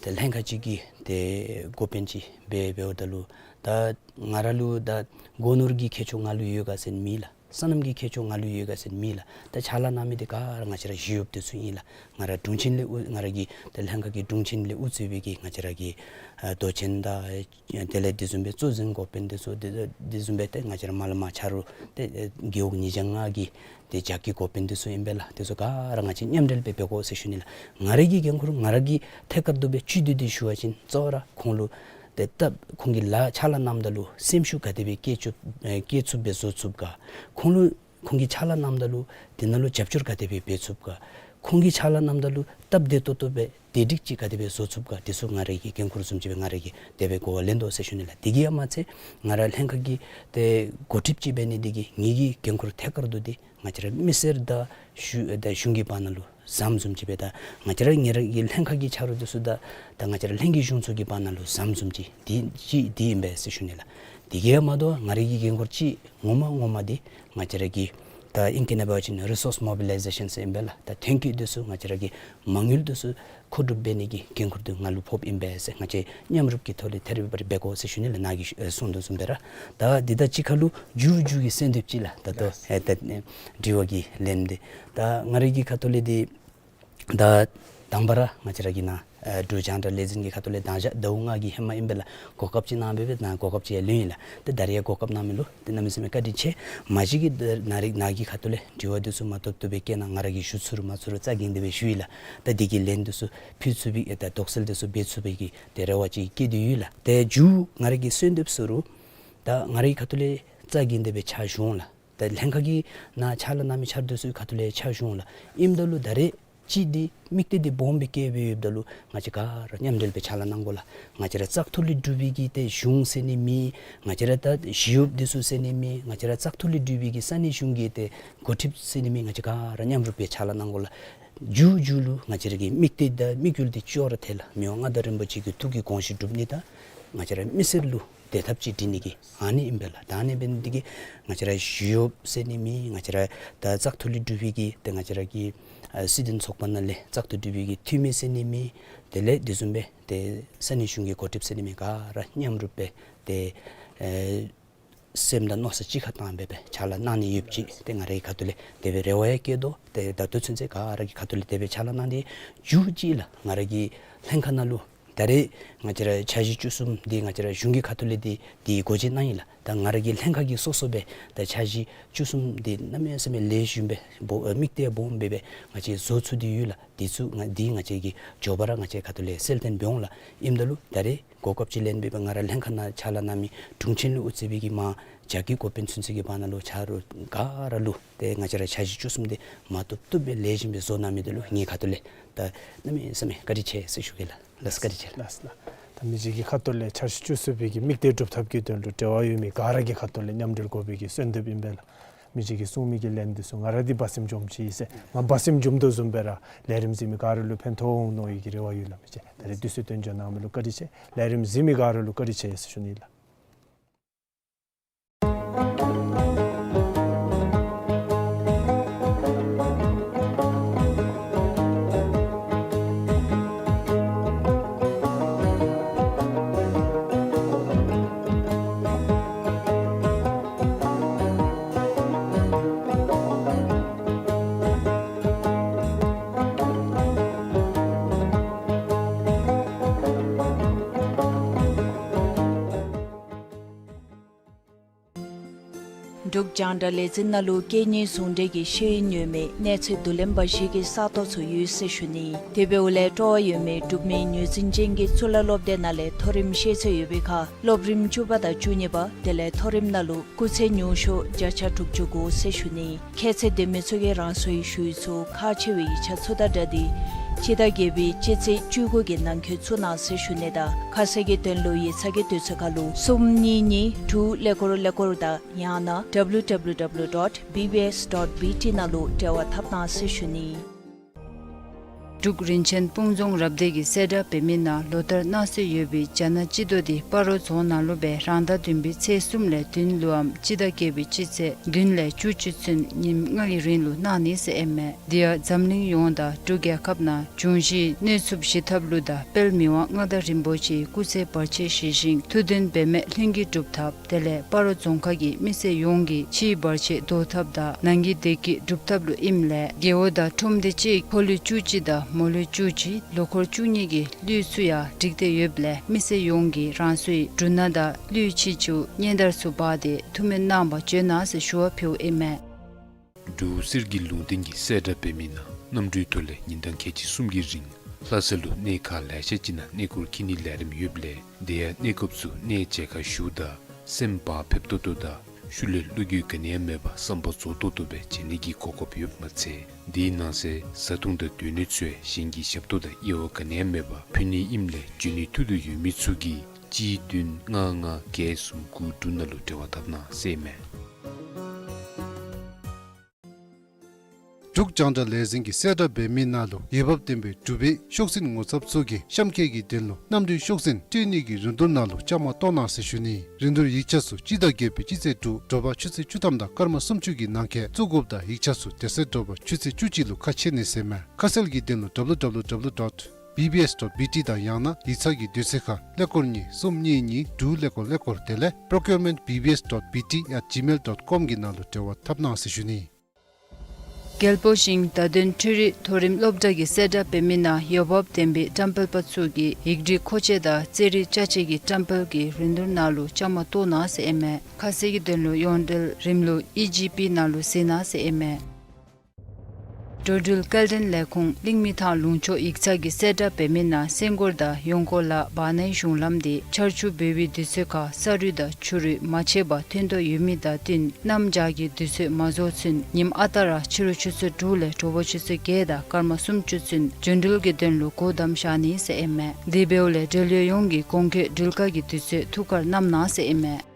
ཏེ་ལྷན་ཁག་ཅིག་གི་ཏེ་འགོ་དཔོན་ཅིག་སྦེ་འབདཝ་ད་ལུ་ད་ང་ར་ལུ་ད་སྒོ་ནོར་གྱི་ཁྱད་ཆོས་ང་ལུ་ཡོད་ག་ཟེར་མེད་ལགས། སོ་ནམ་གྱི་ཁྱད་ཆོས་ང་ལུ་ཡོད་ག་ཟེར་མེད་ལགས། ད་ཕྱག་ལཱ་གནང་མི་འདི་ག་ར་ང་བཅས་ར་ཞི་གཡོགཔ་འདི་ཚུ་ཨིན་ལགས། ང་ར་དྲུང་ཆེན་ལས་དབུ་ང་ར་གི་ཏེ་ལྷན་ཁག་གི་དྲུང་ཆེན་ལས་དབུ་གཙོས་པའི་གི་ང་བཅས་ར་གི་ཨ་མདོ་ཆེན་དང་དེ་ལས་དེ་བཟུམ་སྦེ་གཙོ་འཛིན་འགོ་དཔོན་འདི་ཚུ་དེ་དེ་བཟུམ་སྦེ་ཏེ་ང་བཅས་ར་མར་ལས་མར་ཆ་རོགས་ཏེ་ཨེ་རྒེད་འོག་ཉིས་བརྒྱ་ལྔ་གི་ཏེ་ལྗགས་ཀྱི་འགོ་དཔོན་འདི་ཚུ་ཨིན་པས་ལགས། དེ་ཚུ་ག་ར་ང་བཅས་མཉམ་འབྲེལ་སྦེ་འབད་དགོ་ཟེར་ཞུ་ནི་ལགས། ང་ར་གི་འགན་ཁུར་ང་ར་གི་ཐད་ཀར་དུ་སྦེ་བཅུད་བསྡུས་ཏེ་ཞུ་བ་ཅིན་གཙོ་བོ་ར་ཁོང་ལུ་ཏེ་སྟབས་ཁོང་གིས་ལཱ་ཕྱག་ལཱ་གནངམ་ད་ལུ་སེམས་ཤུགས་ག་དེ་སྦེ་བསྐྱེད་ཚུགས་ཨེ་བསྐྱེད་ཚུགསཔ་སྦེ་བཟོ་ཚུགས་ག། ཁོང་ལུ་ཁོང་གིས་ཕྱག་ལཱ་གནངམ་ད་ལུ་དེ་ནང་ལུ་རྒྱབ་སྐྱོར་ག་དེ་སྦེ་འབད་ཚུགས་ག། ཁོང་གིས་ཕྱག་ལཱ་གནངམ་ད་ལུ་སྟབས་བདེ་ཏོག་ཏོ་སྦེ་བདེ་སྒྲིག་ཅིག་ག་དེ་སྦེ་བཟོ་ཚུགས་ག། དེ་ཚུ་ང་ར་གི་འགན་ཁུར་བཟུམ་ཅིག་སྦེ་ང་ར་གིས་དེ་སྦེ་གོ་བ་ལེན་དོ་ཟེར་ཞུ་ནི་ལགས། དེ་གིས་ཡང་མ་ཚད་ང་ར་ལྷན་ཁག་གི་ཏེ་འགོ་ཁྲིདཔ་ཅིག་འབད་ནི་འདི་གིས་ངེ་གི་འགན་ཁུར་ཐད་ཀར་དུ་འདི་ང་བཅས་ར་མི་སེར་དང་གཞུང་དང་གཞུང་གི་བར་ན་ལུ་ཟམ་བཟུམ་ཅིག་སྦེ་ད་ང་བཅས་ར་ངེ་ར་གི་ལྷན་ཁག་གི་ཆ་རོགས་འདི་ཚུ་དང་ད་ང་བཅས་ར་ལྷན་རྒྱས་གཞུང་ཚོགས་ཀྱི་བར་ན་ལུ་ཟམ་བཟུམ་ཅིག་འདི་ཅིག་འདི་ཨིན་པས་ཟེར་ཞུ་ནི་ལགས། དེ་གིས་ཡང་མ་དོ་ང་ར་གི་འགན་ཁུར་ཅིག་ངོ་མ་ངོ་མ་འདི་ང་བཅས་ར་གི་ད་ཨིང་སྐད་ནང་འབད་བ་ཅིན་རི་སོརསི་མོ་བི་ལའི་ཟེ་ཤཱན་ཟེར་ཨིན་པས་ལགས། ད་ཐོན་སྐྱེད་འདི་ཚུ་ང་བཅས་ར་གི་མ་དངུལ་འདི་ཚུ་མཁོ་སྒྲུབ་འབད་ནི་གི་འགན་ཁུར་འདི་ང་ལུ་ཕོགཔ་ཨིན་པས་ཟེར། ང་བཅས་མཉམ་རུབ་ཀྱི་ཐོག་ལས་ཐད་རི་བ་རི་འབད་དགོ་ཟེར་ཞུ་ནི་ལགས། ནཱ་གིས་ཨེ་གསུང་དོ་བཟུམ་སྦེ་ར། ད་འདི་དང་གཅིག་ཁར་ལུ་མཇུག་མཇུག་གི་གསོལ་འདེབས་ཅིག་ལགས། ད་ལྟོ་ལགས། ཨེ་ད་དྲི་བ་གི་ལན་འདི་ད་ང་ར་གི་ཁ་ཐུག་ལས་འདི་ད་དང་པ་ར་ང་བཅས་ར་གི་ནཱ་ཨེ་འབྲུག་རྒྱང་བསྒྲགས་ལས་འཛིན་གྱི་ཁ་ཐུག་ལས་ད་ཞག་ཟླཝ་ལྔ་གི་ཧེ་མ་ཨིན་པས་ལགས། གོ་སྐབས་ཅིག་གནང་སྦེ་སྦེ་ནཱ་གོ་སྐབས་ཅིག་ཡང་ལེན་ཡི་ལགས། ཏེ་ད་རེས་ཡང་གོ་སྐབས་གནང་མི་ལུ་ཏེ་གནམ་མེད་ས་མེད་བཀའ་དྲིན་ཆེ། མ་གཞི་གིས་ད་ནཱ་རེ་ནཱ་གི་ཁ་ཐུག་ལས་དྲི་བ་འདི་ཚུ་མ་བཏུབ་བཏུབ་སྦེ་བཀོད་གནང་། ང་ར་གིས་ཞུ་ཚུགས་རུང་མ་ཚུགས་རུང་རྩ་འགེངས་ཏེ་སྦེ་ཞུ་ཡི་ལགས། ད་འདི་གི་ལན་འདི་ཚུ་ཕུལ་ཚུགས་པའི་ཨེ་ད་དོགས་སེལ་འདི་ཚུ་འབད་ཚུགས་པའི་གི་ཏེ་རེ་བ་ཅིག་བསྐྱེད་དེ་ཡོད་ལགས། ཏེ་མཇུག་ང་ར་གི་གསོལ་འདེབས་ཟེར་རུང་ད་ང་རའི་ཁ་ཐུག་ལས་རྩ་འགེངས་ཏེ་སྦེ་ཕྱག་ཞུ་འོང་ལགས། ད་ལྷན་ཁག་གི་ནང་ཕྱག་ལཱ་གནང་མི་ཆ་རོགས་འདི་ཚུ་ཁ་ཐུག་ལས་ཕྱག་ཞུ་འོང་ལགས། ཨིནམ་ད་ལུ་ད་རེས་ཅིག་འདི་དམིགས་གཏད་འདི་སྦོམ་སྦེ་བསྐྱེད་སྦེ་ཡོདཔ་ད་ལུ་ང་བཅས་ག་ར་མཉམ་འབྲེལ་སྦེ་ཕྱག་ལཱ་གནང་དགོ་ལགས། ང་བཅས་ར་བཙག་འཐུ་ལས་གྲུབ་པའི་གི་ཏེ་གཞུང་ཟེར་ནི་མེད། ང་བཅས་ར་ད་ཞི་གཡོགཔ་འདི་ཚུ་ཟེར་ནི་མེད། ང་བཅས་ར་བཙག་འཐུ་ལས་གྲུབ་པའི་གི་ས་གནས་གཞུང་གི་ཏེ་འགོ་ཁྲིདཔ་ཟེར་ནི་མེད། ང་བཅས་ག་ར་མཉམ་རུབ་སྦེ་ཕྱག་ལཱ་གནང་དགོ་ལགས། མཇུག་མཇུག་ལུ་ང་བཅས་ར་གི་དམིགས་གཏད་དང་དམིགས་ཡུལ་འདི་ཅོག་ར་འཐད་ལགས། མི་དབང་མངའ་བདག་རིན་པོ་ཆེ་གི་ཐུགས་ཀྱི་དགོངས་གཞི་སྒྲུབ་ནི་དང་ང་བཅས་ར་མི་སེར་ལུ་བདེ་ཐབས་ཅིག་སྒྲིག་ནི་གི་ཨ་ནི་ཨིན་པས་ལགས། ད་ཨ་ནི་འབད་ནི་འདི་གིས་ང་བཅས་ར་ཞི་གཡོགཔ་ཟེར་ནི་མེད། ང་བཅས་ར་ད་བཙག་འཐུ་ལས་གྲུབ་པའི་གི་ཏེ་ང་བཅས་ར་གི་ཨ་སྲིད་དོན་ཚོགས་པ་ནང་ལས་བཙག་འཐུ་གྲུབ་པའི་གི་འཐུས་མི་ཟེར་ནི་མེད། དེ་ལས་དེ་བཟུམ་སྦེ་ཏེ་ས་གནས་གཞུང་གི་འགོ་ཁྲིདཔ་ཟེར་ནི་མེད། ག་ར་མཉམ་རུབ་སྦེ་ཏེ་ཨེ་སེམས་དང་མནོ་བསམ་གཅིག་ཁར་བཏང་སྦེ་སྦེ་ཕྱག་ལཱ་གནང་ནི་ཡོདཔ་ཅིག་ཏེ་ང་རའི་ཁ་ཐུག་ལས་དེ་སྦེ་རེ་བ་ཡང་བསྐྱེད་དོ། ཏེ་ད་ལྟོ་ཚུན་ཚོད་ག་ར་གི་ཁ་ཐུག་ལས་དེ་སྦེ་ཕྱག་ལཱ་གནང་སྟེ་མཇུག་ཅིག་ལགས། ང་ར་གི་ལྷན་ཁག་ནང་ལུ་ད་རེས་ང་བཅས་ར་འཆར་གཞི་བཅུ་གསུམ་འདི་ང་བཅས་ར་གཞུང་གི་ཁ་ཐུག་ལས་འདི་འདི་འགོ་འབྱེད་གནང་ཡི་ལགས། ད་ང་ར་གི་ལྷན་ཁག་གི་སོ་སོ་སྦེ་ད་འཆར་གཞི་བཅུ་གསུམ་འདི་གནམ་མེད་ས་མེད་ལེགས་ཤོམ་སྦེ་སྦོ་ཨེ་དམིགས་གཏད་སྦོམ་སྦེ་སྦེ་ང་བཅས་བཟོ་ཚུགས་ཏེ་ཡོད་ལགས། འདི་ཚུ་ང་འདི་ང་བཅས་ཀྱིས་མགྱོགས་པ་ར་ང་བཅས་ཁ་ཐུག་ལས་གསལ་སྟོན་འབད་འོང་ལགས། ཨིནམ་ད་ལུ་ད་རེས་གོ་སྐབས་ཅིག་ལེན་སྦེ་སྦེ་ང་ར་ལྷན་ཁག་ནང་ཕྱག་ལཱ་གནང་མི་དྲུང་ཆེན་ལས་དབུ་གཙོས་པའི་གི་མར་ལྗགས་ཀྱི་འགོ་དཔོན་ཚུན་ཚོད་ཀྱི་བར་ན་ལུ་ཆ་རོགས་ག་ར་ལུ་ཏེ་ང་བཅས་ར་འཆར་གཞི་བཅུ་གསུམ་འདི་མ་བཏུབ་བཏུབ་སྦེ་ལེགས་ཤོམ་སྦེ་བཟོ་གནང་མི་འདི་ལུ་ངེའི་ཁ་ཐུག་ལས་ད་གནམ་མེད་ས་མེད་བཀའ་དྲིན་ཆེ་ཟེར་ཞུ་གེ་ལགས། ལགས་བཀའ་དྲིན་ཆེ་ལགས། ལགས་ལགས། ད་མི་རྗེ་གི་ཁ་ཐུག་ལས་འཆར་གཞི་བཅུ་གསུམ་པའི་གི་དམིགས་གཏད་སྒྲུབ་ཐབས་ཀྱི་དོན་ལུ་འབྲེལ་བ་ཡོད་མི་ག་ར་གི་ཁ་ཐུག་ལས་མཉམ་འབྲེལ་དགོ་པའི་གི་གསོལ་འདེབས་ཨིན་པས་ལགས། མི་ཅིག་གིས་གསུང་མི་གི་ལན་འདི་ཚུ་ང་ར་འདི་སྦ་སེམས་འཇོམས་ཅི་ཟེར། ང་སྦ་སེམས་འཇོམས་དོ་བཟུམ་སྦེ་ར་ལས་རིམ་གཟིགས་མི་ག་ར་ལུ་ཕན་ཐོགས་འོང་མནོ་བའི་གི་རེ་བ་ཡོད་ལགས་མི་ཅིག། ད་རེས་དུས་ཚོད་བཏོན་འཇོག་གནང་མི་ལུ་བཀའ་དྲིན་ཆེ། ལས་རིམ་གཟིགས་མི་ག་ར་ལུ་བཀའ་དྲིན་ཆེ་ཟེར་ཞུ་ནི་ལགས། འབྲུག་རྒྱང་བསྒྲགས་ལས་འཛིན་ནང་ལུ་སྐད་གཉིས་ཟུང་འབྲེལ་གྱི་ཤེས་ཡོན་ཡོད་མི་གནས་ཚད་བསྡུ་ལེན་པ་བཞི་གི་ས་སྟོང་ཚུ་ཡོད་ཟེར་ཞུ་ནི། དེ་འབདཝ་ལས་སྤྲོ་བ་ཡོད་མི་འབྲུག་མི་ངོས་འཛིན་ཅན་གྱི་གཙུག་ལག་སློབ་སྡེ་ནང་ལས་མཐོ་རིམ་ཤེས་ཚད་ཡོད་པའི་ཁར་སློབ་རིམ་བཅུ་པ་དང་བཅུ་གཉིས་པ་དེ་ལས་མཐོ་རིམ་ནང་ལུ་སྐུགས་ཚད་ཉུང་ཤོས་བརྒྱ་ཆ་དྲུག་ཅུ་དགུ་ཟེར་ཞུ་ནི། ཁྱད་ཚད་ལྡན་མི་ཚུ་གིས་རང་སོའི་ཞུ་ཡིག་ཚུ་ཁག་ཆེ་བའི་ཡིག་ཆ་ཚུ་དང་སྦྲགས་ཏེ་སྤྱི་ཟླ་བརྒྱད་པའི་སྤྱི་ཚེས་བཅུ་དགུ་གི་ནང་འཁོད་བཙུགས་གནང་ཟེར་ཞུ་ནི་དང་ཁ་གསལ་གྱི་དོན་ལུ་ཡིག་ཚང་གི་དུས་ཚོད་ཁར་ལུ་གསུམ་གཉིས་གཉིས་དྲུག་ཀླད་ཀོར་ཀླད་ཀོར་དང་ཡང་ན་W W W dot B B S dot B T ནང་ལུ་འབྲེལ་བ་འཐབ་གནང་ཟེར་ཞུ་ནི། འབྲུག་རིན་ཆེན་སྤུངས་རྫོང་རབ་སྡེ་གི་གསལ་བསྒྲགས་འབད་མི་ནང་ལོ་ལྟར་གནང་སྲོལ་ཡོད་པའི་རྒྱ་ནག་སྤྱི་ཟླ་འདི་སྤ་རོ་རྫོང་ནང་ལུ་སྦེ་རང་ཟླ་བདུན་པའི་ཚེས་གསུམ་ལས་བདུན་ལུའམ་སྤྱི་ཟླ་བརྒྱད་པའི་སྤྱི་ཚེས་བདུན་ལས་བཅུ་གཅིག་ཚུན་ཉིནམ་ལྔ་གི་རིང་ལུ་གནང་ནི་ཟེར་ཨིན་མས། དེ་ཡང་འཛམ་གླིང་ཡོངས་དང་འབྲུག་རྒྱལ་ཁབ་ནང་འབྱུང་བཞིའི་གནོད་འཚེ་ཞི་ཐབས་ལུ་དང་དཔལ་མི་དབང་མངའ་བདག་རིན་པོ་ཆེའི་སྐུ་ཚེ་བར་ཆད་ཞི་ཞིང་ཐུགས་འདུན་འབད་མེད་ལྷུན་གྱིས་འགྲུབ་ཐབས། དེ་ལས་སྤ་རོ་རྫོང་ཁག་གི་མི་སེར་ཡོངས་ཀྱི་ཕྱིའི་བར་ཆད་བཟློག་ཐབས་དང་ནང་གི་བདེ་སྐྱིད་སྒྲུབ་ཐབས་ལུ་ཨིནམ་ལས་རྒེད་འོག་དང་ཁྲོམ་སྡེ་གཅིག་ཕོ་ལུས་བཅུ་གཅིག་དང་མོ་ལུས་བཅུ་གཅིག་ལོ་འཁོར་བཅུ་གཉིས་ཀྱི་ལུས་ཚུ་ཡང་སྒྲིག་སྟེ་ཡོདཔ་ལས་མི་སེར་ཡོངས་ཀྱིས་རང་སོའི་འབྲུ་སྣ་དང་ལུས་ཕྱི་ཆུ་སྙན་དར་ཚུ་འབག་སྟེ་ཐུགས་སྨོན་གནང་བར་བྱོན་གནང་ཟེར་ཞུ་བ་ཕུལཝ་ཨིན་མས། འབྲུག་གསེར་གྱི་ལུང་བསྟན་གྱི་གསལ་བསྒྲགས་འབད་མི་ནང་གནམ་གྲུའི་ཐོག་ལས་ཉིན་གྲངས་ཁལ་གཅིག་གསུམ་གྱི་རིང་ལྷ་ས་ལུ་གནས་ཁག་ལེ་ཤ་ཅིག་ནང་གནས་སྐོར་འཁྱིད་ནིའི་ལས་རིམ་ཡོདཔ་ལས་དེ་ཡང་གནས་སྐབས་སུ་གནས་མཇལ་ཁ་ཞུཝ་ད་སེམས་བག་ཕེབས་ཏོག་ཏོ་དང་ཤུལ་ལས་བློ་འགྱོད་ག་ནི་ཡང་མེད་པར་བསམ་པ་རྫོགས་ཏོག་ཏོ་སྦེ་མཇལ་ནི་གི་གོ་སྐབས་ཡོདཔ་མ་ཚད་དེའི་ནང་གསེས་བཟའ་འཐུང་དང་སྡོད་གནས་ཚུ་ཡང་གཞན་གྱི་ཞབས་ཏོག་དང་དབྱེ་བ་ག་ནི་ཡང་མེད་པར་ཕུལ་ནི་ཨིནམ་ལས་འབྱོན་ནིའི་ཐུགས་འདོད་ཡོད་མི་ཚུ་གིས་གཅིག་བདུན་ལྔ་ལྔ་བརྒྱད་གསུམ་དགུ་དྲུག་ནང་ལུ་འབྲེལ་བ་འཐབ་གནང་ཟེར་ཨིན་མས། འབྲུག་རྒྱང་བསྒྲགས་ལས་འཛིན་གྱི་གསལ་བསྒྲགས་འབད་མི་ནང་ལུ་འོས་འབབ་ལྡན་པའི་འབྲུག་པའི་ཤོག་འཛིན་ངོ་ཚབ་ཚུ་གིས་གཤམ་འཁོད་ཀྱི་དོན་ལུ་གནམ་གྲུའི་ཤོག་འཛིན་སྤྲོད་ནི་གི་རིན་བསྡུར་ནང་ལུ་བཅའ་མར་གཏོགས་གནང་ཟེར་ཞུ་ནི། རིན་བསྡུར་ཡིག་ཆ་ཚུ་སྤྱི་ཟླ་བརྒྱད་པའི་སྤྱི་ཚེས་དྲུག་དྲོ་པ་ཆུ་ཚོད་བཅུ་ཐམ་དང་སྐར་མ་སུམ་ཅུ་གི་ནང་འཁོད་བཙུགས་དགོཔ་དང་ཡིག་ཆ་ཚུ་དེ་ཚེ་དྲོ་པ་ཆུ་ཚོད་བཅུ་གཅིག་ལུ་ཁ་ཕྱེ་ནི་ཟེར་མས། ཁ་གསལ་གྱི་དོན་ལུ་W W W dot B B S dot B T དང་ཡང་ན་ཡིག་ཚང་གི་དུས་ཚོད་ཁར་ཀླད་ཀོར་གཉིས་གསུམ་གཉིས་གཉིས་དྲུག་ཀླད་ཀོར་ཀླད་ཀོར་དེ་ལས་procurement B B S dot B T at gmail dot com གི་ནང་ལུ་འབྲེལ་བ་འཐབ་གནང་ཟེར་ཞུ་ནི། རྒྱལ་པོ་ཞིང་བརྡ་དོན་འཕྲུལ་རིག་མཐོ་རིམ་སློབ་གྲྭ་གི་གསལ་བསྒྲགས་འབད་མི་ནང་འོས་འབབ་ལྡན་པའི་བཀྲམ་སྤེལ་པ་ཚུ་གིས་ཡིག་རིགས་མཁོ་ཆས་དང་རྩེད་རིགས་ཅ་ཆས་ཀྱི་བཀྲམ་སྤེལ་གྱི་རིན་བསྡུར་ནང་ལུ་བཅའ་མར་གཏོགས་གནང་ཟེར་ཨིན་མས། ཁ་གསལ་གྱི་དོན་ལུ་ཡོངས་འབྲེལ་རིམ་ལུགས་E G P ནང་ལུ་གཟིགས་གནང་ཟེར་ཨིན་མས། འགྲོ་འགྲུལ་སྐྱེལ་འདྲེན་ལས་ཁུངས་གླིང་མི་ཐང་ལུང་ཕྱོགས་ཡིག་ཚང་གི་གསལ་བསྒྲགས་འབད་མི་ནང་སེང་སྒོར་དང་ཡོང་སྒོ་ལ་བར་ནའི་གཞུང་ལམ་དེ་ཆར་ཆུ་འབབ་པའི་དུས་ཚོད་ཁར་ས་རུད་དང་ཆུ་རུད་མ་ཆད་པར་ཐོན་དོ་ཡོད་མི་དང་བསྟུན་གནམ་བྱཱར་གྱི་དུས་ཚོད་མ་རྫོགས་ཚུན་ཉིནམ་ཨ་རྟག་ར་ཕྱི་རུ་ཆུ་ཚོད་དྲུག་ལས་དྲོ་པ་ཆུ་ཚོད་བརྒྱད་དང་སྐར་མ་སུམ་ཅུ་ཚུན་འགྲོ་འགྲུལ་གྱི་དོན་ལུ་སྒོ་བསྡམས་བཞག་ནི་ཟེར་ཨིན་མས། དེ་འབདཝ་ལས་འབྲེལ་ཡོད་ཡོངས་ཀྱིས་གོང་འཁོད་འགྲུལ་ཁག་གི་དུས་ཚོད་ཐུགས་ཁར་བསྣམས་གནང་ཟེར་ཨིན་མས།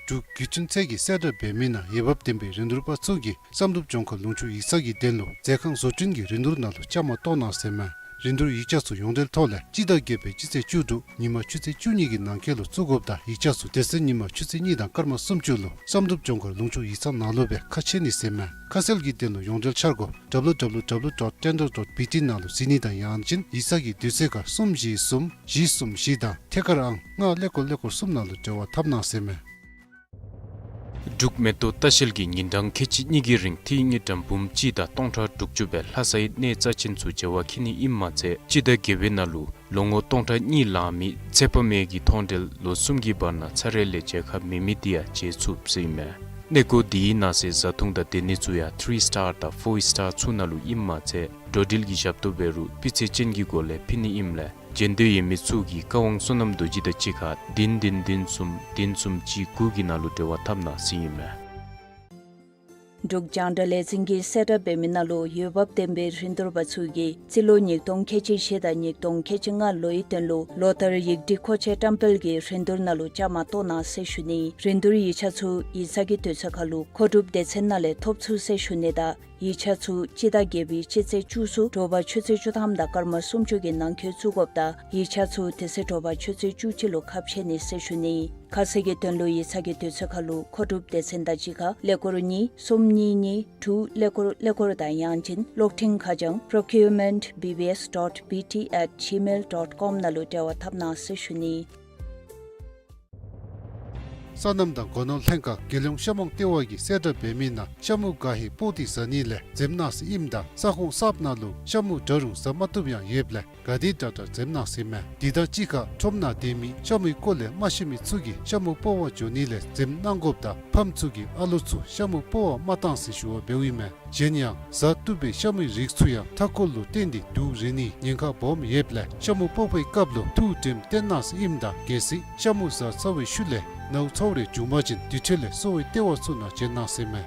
འབྲུག་བརྒྱུད་འཕྲིན་ཚད་ཀྱི་གསལ་བསྒྲགས་འབད་མི་ནང་འོས་འབབ་ལྡན་པའི་རིན་བསྡུར་པ་ཚུ་གིས་བསམ་གྲུབ་ལྗོངས་མཁར་ལུང་ཕྱོགས་ཡིག་ཚང་གི་དོན་ལུ་མཛོད་ཁང་བཟོ་སྐྲུན་གྱི་རིན་བསྡུར་ནང་ལུ་བཅའ་མར་གཏོགས་གནང་ཟེར་མས། རིན་བསྡུར་ཡིག་ཆ་ཚུ་ཡོངས་འབྲེལ་ཐོག་ལས་སྤྱི་ཟླ་བརྒྱད་པའི་སྤྱི་ཚེས་བཅུ་དྲུག་ཉིན་མ་ཆུ་ཚོད་བཅུ་གཉིས་ཀྱི་ནང་འཁོད་ལུ་བཙུགས་དགོཔ་དང་ཡིག་ཆ་ཚུ་དེ་ཚེ་ཉིན་མ་ཆུ་ཚོད་གཉིས་དང་སྐར་མ་སུམ་ཅུ་ལུ་བསམ་གྲུབ་ལྗོངས་མཁར་ལུང་ཕྱོགས་ཡིག་ཚང་ནང་ལུ་སྦེ་ཁ་ཕྱེ་ནི་ཟེར་མས། ཁ་གསལ་གྱི་དོན་ལུ་ཡོངས་འབྲེལ་འཆར་སྒོ་W W W dot tender dot B T ནང་ལུ་གཟིགས་ནི་དང་ཡང་ཅིན་ཡིག་ཚང་གི་དུས་ཚོད་ཁར་གསུམ་བཞི་གསུམ་བཞི་གསུམ་བཞི་དང་ཐད་ཀར་ཨང་ལྔ་ཀླད་ཀོར་ཀླད་ཀོར་གསུམ་ནང་ལུ་འབྲེལ་བ་འཐབ་གནང་ཟེར་མས། འབྲུག་མེ་ཏོག་ལྟ་བཤལ་གྱིས་ཉིན་གྲངས་ཁལ་གཅིག་གཉིས་ཀྱི་རིང་ཐིག་ངེ་དྲམ་འབུམ་གཅིག་དང་སྟོང་ཕྲག་དྲུག་ཅུ་སྦེ་ལྷ་སའི་གནས་རྩ་ཆེན་ཚུ་མཇལ་བར་འཁྱིད་ནི་ཨིནམ་མ་ཚད་སྤྱི་ཟླ་བརྒྱད་པའི་ནང་ལུ་ལོ་ངོ་སྟོང་ཕྲག་གཉིས་ལང་མི་ཚེ་དཔག་མེད་ཀྱི་མཐོང་གྲོལ་ལོ་གསུམ་གྱི་བར་ན་ཚར་རེ་ལས་མཇལ་ཁ་མེད་མི་དེ་ཡང་མཇལ་ཚུགས་ཟེར་ཨིན་མས། གནས་སྐོར་དེའི་ནང་གསེས་བཟའ་འཐུང་དང་སྡོད་གནས་ཚུ་ཡང་ཐི་རི་སི་ཊར་དང་ཕོར་སི་ཊར་ཚུ་ནང་ལུ་ཨིནམ་མ་ཚད་འགྲོ་འགྲུལ་གྱི་ཞབས་ཏོག་འབད་རུང་སྤུས་ཚད་ཅན་གྱི་སྒོ་ལས་ཕུལ་ནི་ཨིནམ་ལས་མཇལ་འདོད་ཡོད་མི་ཚུ་གིས་བཀའ་དབང་བསོད་ནམས་རྡོ་རྗེ་དང་གཅིག་ཁར་བདུན་བདུན་བདུན་གསུམ་བདུན་གསུམ་གཅིག་དགུ་གི་ནང་ལུ་འབྲེལ་བ་འཐབ་གནང་ཟེར་ཨིན་མས། འབྲུག་རྒྱང་བསྒྲགས་ལས་འཛིན་གྱིས་གསལ་བསྒྲགས་འབད་མི་ནང་ལུ་འོས་འབབ་ལྡན་པའི་རིན་བསྡུར་པ་ཚུ་གིས་རྩིས་ལོ་ཉིས་སྟོང་ཁལ་གཅིག་བཞི་དང་ཉིས་སྟོང་ཁལ་གཅིག་ལྔ་ལོའི་དོན་ལུ་ལོ་ལྟར་ཡིག་བྲིས་མཁོ་ཆས་བཀྲམ་སྤེལ་གྱི་རིན་བསྡུར་ནང་ལུ་བཅའ་མར་གཏོགས་གནང་ཟེར་ཞུ་ནི། རིན་བསྡུར་ཡིག་ཆ་ཚུ་ཡིག་ཚང་གི་དུས་ཚོད་ཁར་ལུ་མཁོ་སྒྲུབ་སྡེ་ཚན་ནང་ལས་ཐོབ་ཚུགས་ཟེར་ཞུ་ནི་དང་ཡིག་ཆ་ཚུ་སྤྱི་ཟླ་བརྒྱད་པའི་སྤྱི་ཚེས་བཅུ་གསུམ་དྲོ་པ་ཆུ་ཚོད་བཅུ་ཐམ་དང་སྐར་མ་སུམ་ཅུ་གི་ནང་འཁོད་བཙུགས་དགོཔ་དང་ཡིག་ཆ་ཚུ་དེ་ཚེ་དྲོ་པ་ཆུ་ཚོད་བཅུ་གཅིག་ལུ་ཁ་ཕྱེ་ནི་ཟེར་ཞུ་ནི། ཁ་གསལ་གྱི་དོན་ལུ་ཡིག་ཚང་གི་དུས་ཚོད་ཁར་ལུ་མཁོ་སྒྲུབ་སྡེ་ཚན་དང་གཅིག་ཁར་ཀླད་ཀོར་གཉིས་གསུམ་གཉིས་གཉིས་དྲུག་ཀླད་ཀོར་ཀླད་ཀོར་དང་ཡང་ཅིན་གློག་འཕྲིན་ཁ་བྱང་procurement B B S dot B T at gmail dot com ནང་ལུ་འབྲེལ་བ་འཐབ་གནང་ཟེར་ཞུ་ནི། སོ་ནམ་དང་སྒོ་ནོར་ལྷན་ཁག་རྒྱལ་ཡོངས་ཤ་མོང་ལྟེ་བ་གིས་གསལ་བསྒྲགས་འབད་མི་ནང་ཤ་མུ་ག་ཧེ་སྤོག་སྟེ་ཟ་ནི་ལས་འཛེམ་གནང་ཟེར་ཨིནམ་ད་ས་ཁོངས་གསརཔ་ནང་ལུ་ཤ་མུ་འདྲ་རུང་ཟ་མ་བཏུབ་ཡང་ཡོདཔ་ལས་ག་དེ་དྲག་དྲག་འཛེམ་གནང་ཟེར་མས། དེ་དང་གཅིག་ཁར་ཁྲོམ་ནང་སྡོད་མི་ཤ་མུའི་སྐོར་ལས་མ་ཤེས་མི་ཚུ་གིས་ཤ་མུ་སྤོག་པར་འགྱོ་ནི་ལས་འཛེམ་གནང་དགོཔ་དང་ཕམ་ཚུ་གིས་ཨ་ལོ་ཚུ་ཤ་མུ་སྤོག་པར་མ་གཏང་ཟེར་ཞུ་བ་འབདཝ་ཨིན་མས། གཞན་ཡང་ཟ་བཏུབ་པའི་ཤ་མུའི་རིགས་ཚུ་ཡང་མཐའ་འཁོར་ལུ་བརྟེན་ཏེ་དུག་རེག་ནིའི་ཉེན་ཁ་སྦོམ་ཡོདཔ་ལས་ཤ་མུ་སྤོག་པའི་སྐབས་ལུ་ཐུགས་དྲནམ་བཏོན་གནང་ཟེར་ཨིནམ་ད་གལ་སྲིད་ཤ་མུ་ཟ་ཚར་བའི་ཤུལ་ལས་ནཝ་ཚཝ་རེ་བྱུང་པ་ཅིན་དེ་འཕྲོ་ལས་གསོ་བའི་ལྟེ་བ་ཚུ་ནང་བྱོན་གནང་ཟེར་མས།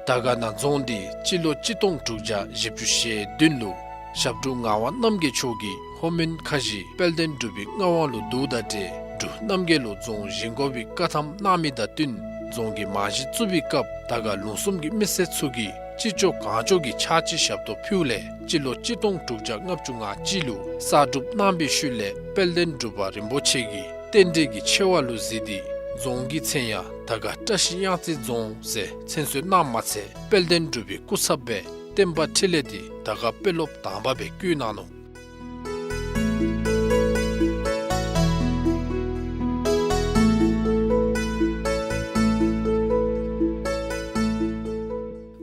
དར་དཀར་ན་རྫོང་འདི་སྤྱི་ལོ་གཅིག་སྟོང་དྲུག་བརྒྱ་བཞི་བཅུ་ཞེ་བདུན་ལུ་ཞབས་དྲུང་ངག་དབང་རྣམ་རྒྱལ་མཆོག་གིས་ལྷོ་མོན་ཁ་བཞི་དཔལ་ལྡན་འབྲུག་པའི་མངའ་དབང་ལུ་བསྡུཝ་དང་འབྲེལ་འབྲུག་རྣམ་རྒྱལ་ལུ་རྫོང་བཞེངས་དགོ་པའི་བཀའ་ཐམ་གནང་མི་དང་བསྟུན་རྫོང་གི་རྨང་གཞི་བཙུགས་པའི་སྐབས་དར་དཀར་ལུང་གསུམ་གྱི་མི་སེར་ཚུ་གིས་ཅི་ལྕོགས་གང་ལྕོགས་ཀྱིས་ཕྱག་ཕྱི་ཞབས་ཏོག་ཕུལཝ་ལས་སྤྱི་ལོ་གཅིག་སྟོང་དྲུག་བརྒྱ་ལྔ་བཅུ་ང་གཅིག་ལུ་གསར་སྒྲུབ་གནང་བའི་ཤུལ་ལས་དཔལ་ལྡན་འབྲུག་པ་རིན་པོ་ཆེ་གིས་རྟེན་འབྲེལ་གྱི་ཆེ་བ་ལུ་གཟིགས་ཏེ་རྫོང་གི་མཚན་ཡང་དར་དཀར་བཀྲ་ཤིས་གཡང་རྩེ་རྫོང་ཟེར་མཚན་གསོལ་གནངམ་མ་ཚད་དཔལ་ལྡན་འབྲུག་པའི་སྐུ་ཚབ་སྦེ་བསྟན་པ་འཕྲིན་ལས་འདི་དར་དཀར་དཔོན་སློབ་དང་པ་སྦེ་བསྐོ་གནང་ནུག།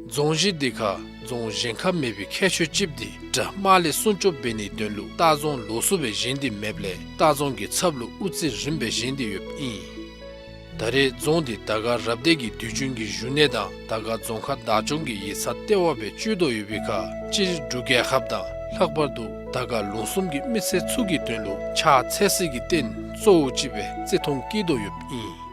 རྫོང་གཞི་འདི་ཁར་རྫོང་གཞན་ཁར་མེད་པའི་ཁྱད་ཆོས་ཅིག་འདི་དགྲ་དམག་ལས་སྲུང་སྐྱོབ་འབད་ནིའི་དོན་ལུ་ལྟ་རྫོང་ལོགས་སུ་སྦེ་བཞེངས་ཏེ་མེདཔ་ལས་ལྟ་རྫོང་གི་ཚབ་ལུ་དབུ་རྩེ་རིངམ་སྦེ་བཞེངས་ཏེ་ཡོདཔ་ཨིན། ད་རེས་རྫོང་འདི་དར་དཀར་རབ་སྡེ་གི་དུས་རྒྱུན་གྱི་བཞུགས་གནས་དང་དར་དཀར་རྫོང་ཁག་བདག་སྐྱོང་གི་ཡིག་ཚང་ལྟེ་བ་སྦེ་སྤྱོད་དོ་ཡོད་པའི་ཁར་སྤྱིར་འབྲུག་རྒྱལ་ཁབ་དང་ལྷག་པར་དུ་དར་དཀར་ལུང་གསུམ་གྱི་མི་སེར་ཚུ་གི་དོན་ལུ་ཕྱག་འཚལ་སའི་རྟེན་གཙོ་བོ་ཅིག་སྦེ་བརྩི་མཐོང་བསྐྱེད་དོ་ཡོདཔ་ཨིན།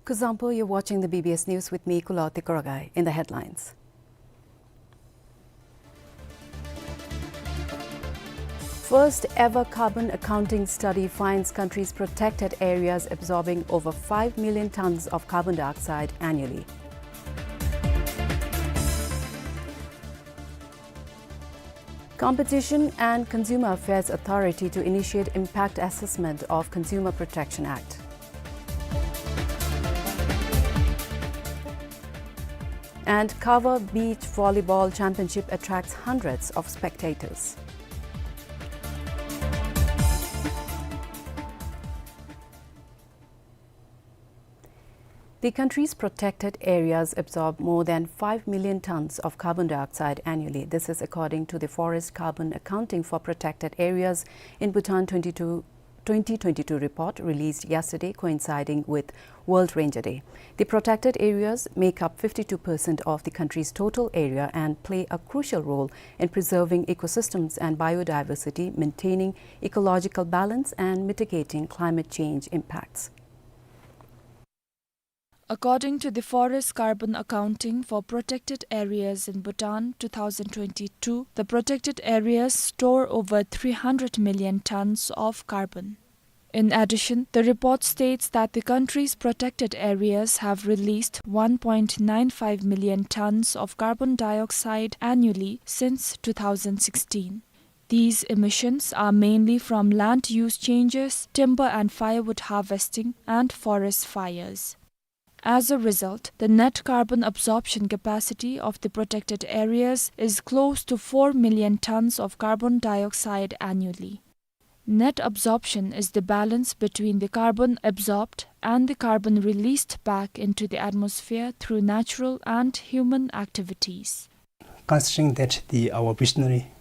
Kuzuzangpo, you're watching the B B S News with me, Kulawati Korogai. In the headlines. First ever carbon accounting study finds country's protected areas absorbing over five million tons of carbon dioxide annually. Competition and Consumer Affairs Authority to initiate impact assessment of Consumer Protection Act. And CAWA Beach Volleyball Championship attracts hundreds of spectators. The country's protected areas absorb more than five million tons of carbon dioxide annually. This is according to the Forest Carbon Accounting for Protected Areas in Bhutan twenty-two, twenty twenty-two report released yesterday, coinciding with World Ranger Day. The protected areas make up fifty-two percent of the country's total area and play a crucial role in preserving ecosystems and biodiversity, maintaining ecological balance, and mitigating climate change impacts. According to the Forest Carbon Accounting for Protected Areas in Bhutan two thousand twenty-two, the protected areas store over three hundred million tons of carbon. In addition, the report states that the country's protected areas have released one point nine five million tons of carbon dioxide annually since two thousand sixteen. These emissions are mainly from land use changes, timber and firewood harvesting, and forest fires. As a result, the net carbon absorption capacity of the protected areas is close to four million tons of carbon dioxide annually. Net absorption is the balance between the carbon absorbed and the carbon released back into the atmosphere through natural and human activities. Considering that the, our visionary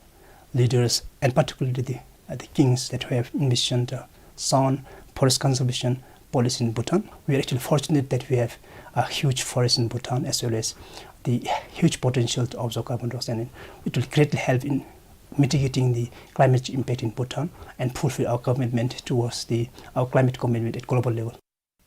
leaders, and particularly the, uh, the kings that have envisioned a sound forest conservation policy in Bhutan, we are actually fortunate that we have a huge forest in Bhutan, as well as the huge potential to absorb carbon dioxide, and it will greatly help in mitigating the climate change impact in Bhutan and fulfill our commitment towards the, our climate commitment at global level.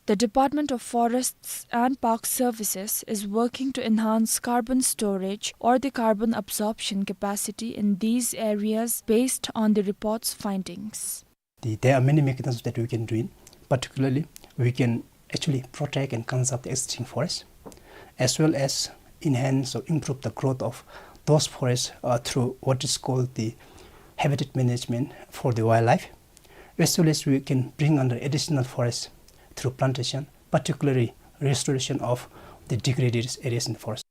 The Department of Forests and Park Services is working to enhance carbon storage or the carbon absorption capacity in these areas based on the report's findings. The, there are many mechanisms that we can do in. Particularly, we can actually protect and conserve the existing forest, as well as enhance or improve the growth of those forests, uh, through what is called the habitat management for the wildlife, as well as we can bring under additional forest through plantation, particularly restoration of the degraded areas in the forest.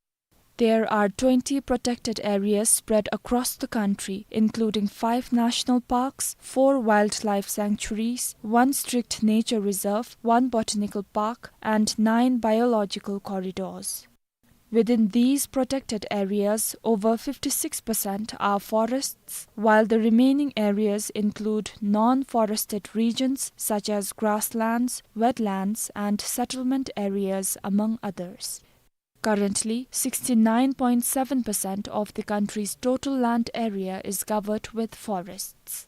There are twenty protected areas spread across the country, including five national parks, four wildlife sanctuaries, one strict nature reserve, one botanical park, and nine biological corridors. Within these protected areas, over fifty-six percent are forests, while the remaining areas include non-forested regions such as grasslands, wetlands, and settlement areas, among others. Currently, sixty-nine point seven percent of the country's total land area is covered with forests.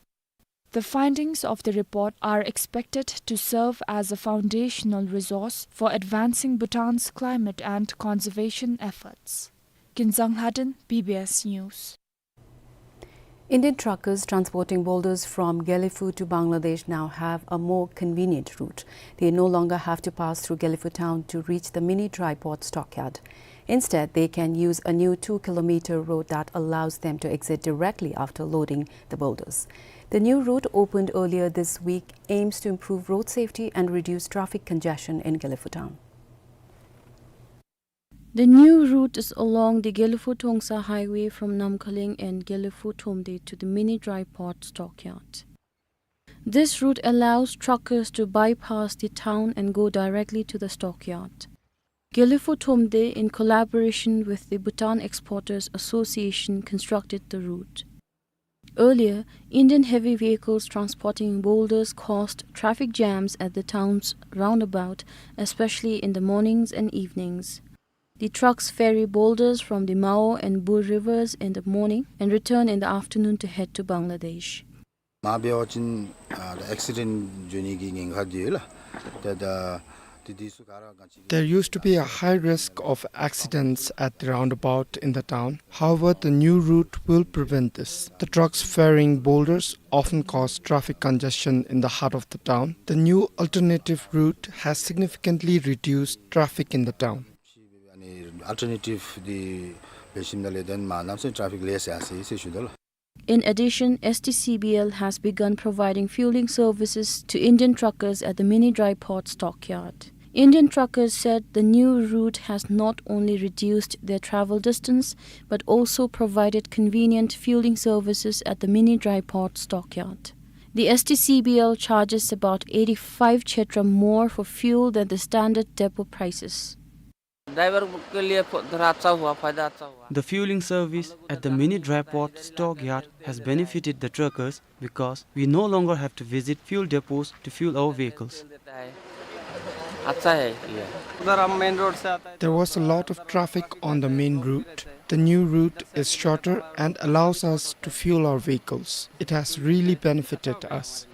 The findings of the report are expected to serve as a foundational resource for advancing Bhutan's climate and conservation efforts. Kinzang Lhaden, B B S News. Indian truckers transporting boulders from Gelephu to Bangladesh now have a more convenient route. They no longer have to pass through Gelephu town to reach the mini dry port stockyard. Instead, they can use a new two-kilometer road that allows them to exit directly after loading the boulders. The new route, opened earlier this week, aims to improve road safety and reduce traffic congestion in Gelephu town. The new route is along the Gelephu-Thongsa highway from Namkhaling and Gelephu-Thomde to the mini dry port stockyard. This route allows truckers to bypass the town and go directly to the stockyard. Gelephu-Thomde, in collaboration with the Bhutan Exporters Association, constructed the route. Earlier, Indian heavy vehicles transporting boulders caused traffic jams at the town's roundabout, especially in the mornings and evenings. The trucks ferry boulders from the Mao and Bur rivers in the morning and return in the afternoon to head to Bangladesh. མ་འབད་བ་ཅིན་ཨ་ཨེག་སི་ཌེནཊ་འབྱུང་ནི་གི་ཉེན་ཁ་འདི་ཡོད་ལགས། ཏེ་ད་དེ་དུས་སུ་ག་ར་ག་ཅི། There used to be a high risk of accidents at the roundabout in the town. However, the new route will prevent this. The trucks ferrying boulders often cause traffic congestion in the heart of the town. The new alternative route has significantly reduced traffic in the town. ཨ་ནི་ཨལ་ཊར་ནེ་ཊིབ་འདི་འབད་ཞིནམ་ལས་དེ་ནང་གནམ་མེད་ས་མེད་ཊ་ཕིག་ལེགས་ཡར་སོ་ཡི་ཟེར་ཞུ་དོ་ལགས། In addition, S T C B L has begun providing fueling services to Indian truckers at the mini dry port stockyard. Indian truckers said the new route has not only reduced their travel distance, but also provided convenient fueling services at the mini dry port stockyard. The S T C B L charges about eighty-five kyat more for fuel than the standard depot prices. Driver के लिए फ-, थोड़ा अच्छा हुआ, फायदा अच्छा हुआ। The fueling service at the mini dry port stockyard has benefited the truckers because we no longer have to visit fuel depots to fuel our vehicles. अच्छा है ये। उधर हम मेन रोड से आता है। There was a lot of traffic on the main route. The new route is shorter and allows us to fuel our vehicles. It has really benefited us.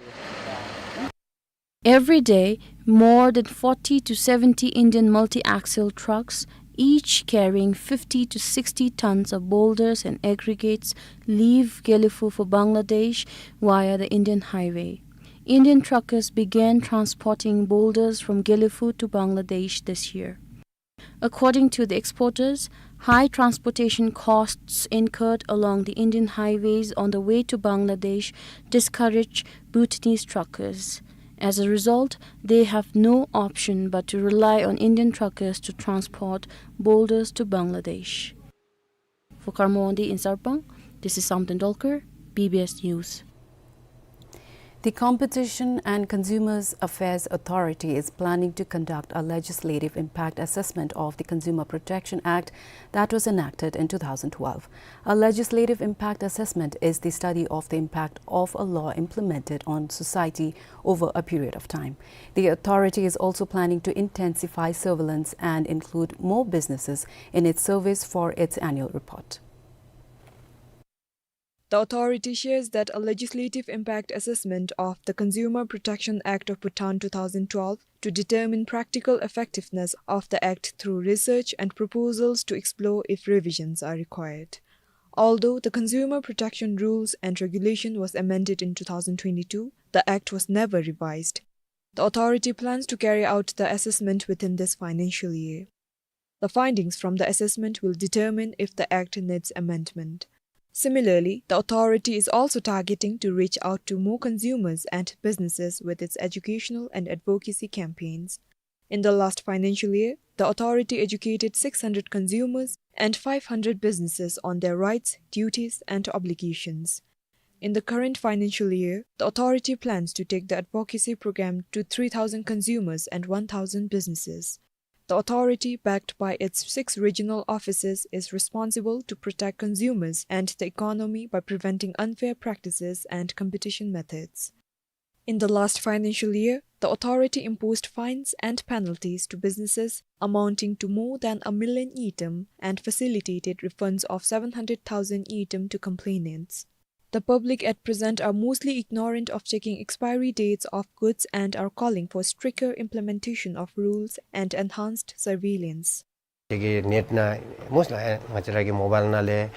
Every day, more than forty to seventy Indian multi-axle trucks, each carrying fifty to sixty tons of boulders and aggregates, leave Gelephu for Bangladesh via the Indian highway. Indian truckers began transporting boulders from Gelephu to Bangladesh this year. According to the exporters, high transportation costs incurred along the Indian highways on the way to Bangladesh discourage Bhutanese truckers. As a result, they have no option but to rely on Indian truckers to transport boulders to Bangladesh. For Karma Wangdi in Sarpang, this is Samten Dolkar, B B S News. The Competition and Consumers Affairs Authority is planning to conduct a legislative impact assessment of the Consumer Protection Act that was enacted in two thousand twelve. A legislative impact assessment is the study of the impact of a law implemented on society over a period of time. The authority is also planning to intensify surveillance and include more businesses in its service for its annual report. The authority shares that a legislative impact assessment of the Consumer Protection Act of Bhutan two thousand twelve to determine practical effectiveness of the act through research and proposals to explore if revisions are required. Although the Consumer Protection Rules and Regulation was amended in two thousand twenty-two, the act was never revised. The authority plans to carry out the assessment within this financial year. The findings from the assessment will determine if the act needs amendment. Similarly, the authority is also targeting to reach out to more consumers and businesses with its educational and advocacy campaigns. In the last financial year, the authority educated six hundred consumers and five hundred businesses on their rights, duties, and obligations. In the current financial year, the authority plans to take the advocacy program to three thousand consumers and one thousand businesses. The authority, backed by its six regional offices, is responsible to protect consumers and the economy by preventing unfair practices and competition methods. In the last financial year, the authority imposed fines and penalties to businesses amounting to more than a million ngultrum and facilitated refunds of seven hundred thousand ngultrum to complainants. The public at present are mostly ignorant of checking expiry dates of goods and are calling for stricter implementation of rules and enhanced surveillance. དེ་གི་ནེཊ་ནང་མོ་སླ་ང་བཅས་ར་གི་མོ་བཱལ་ནང་ལས་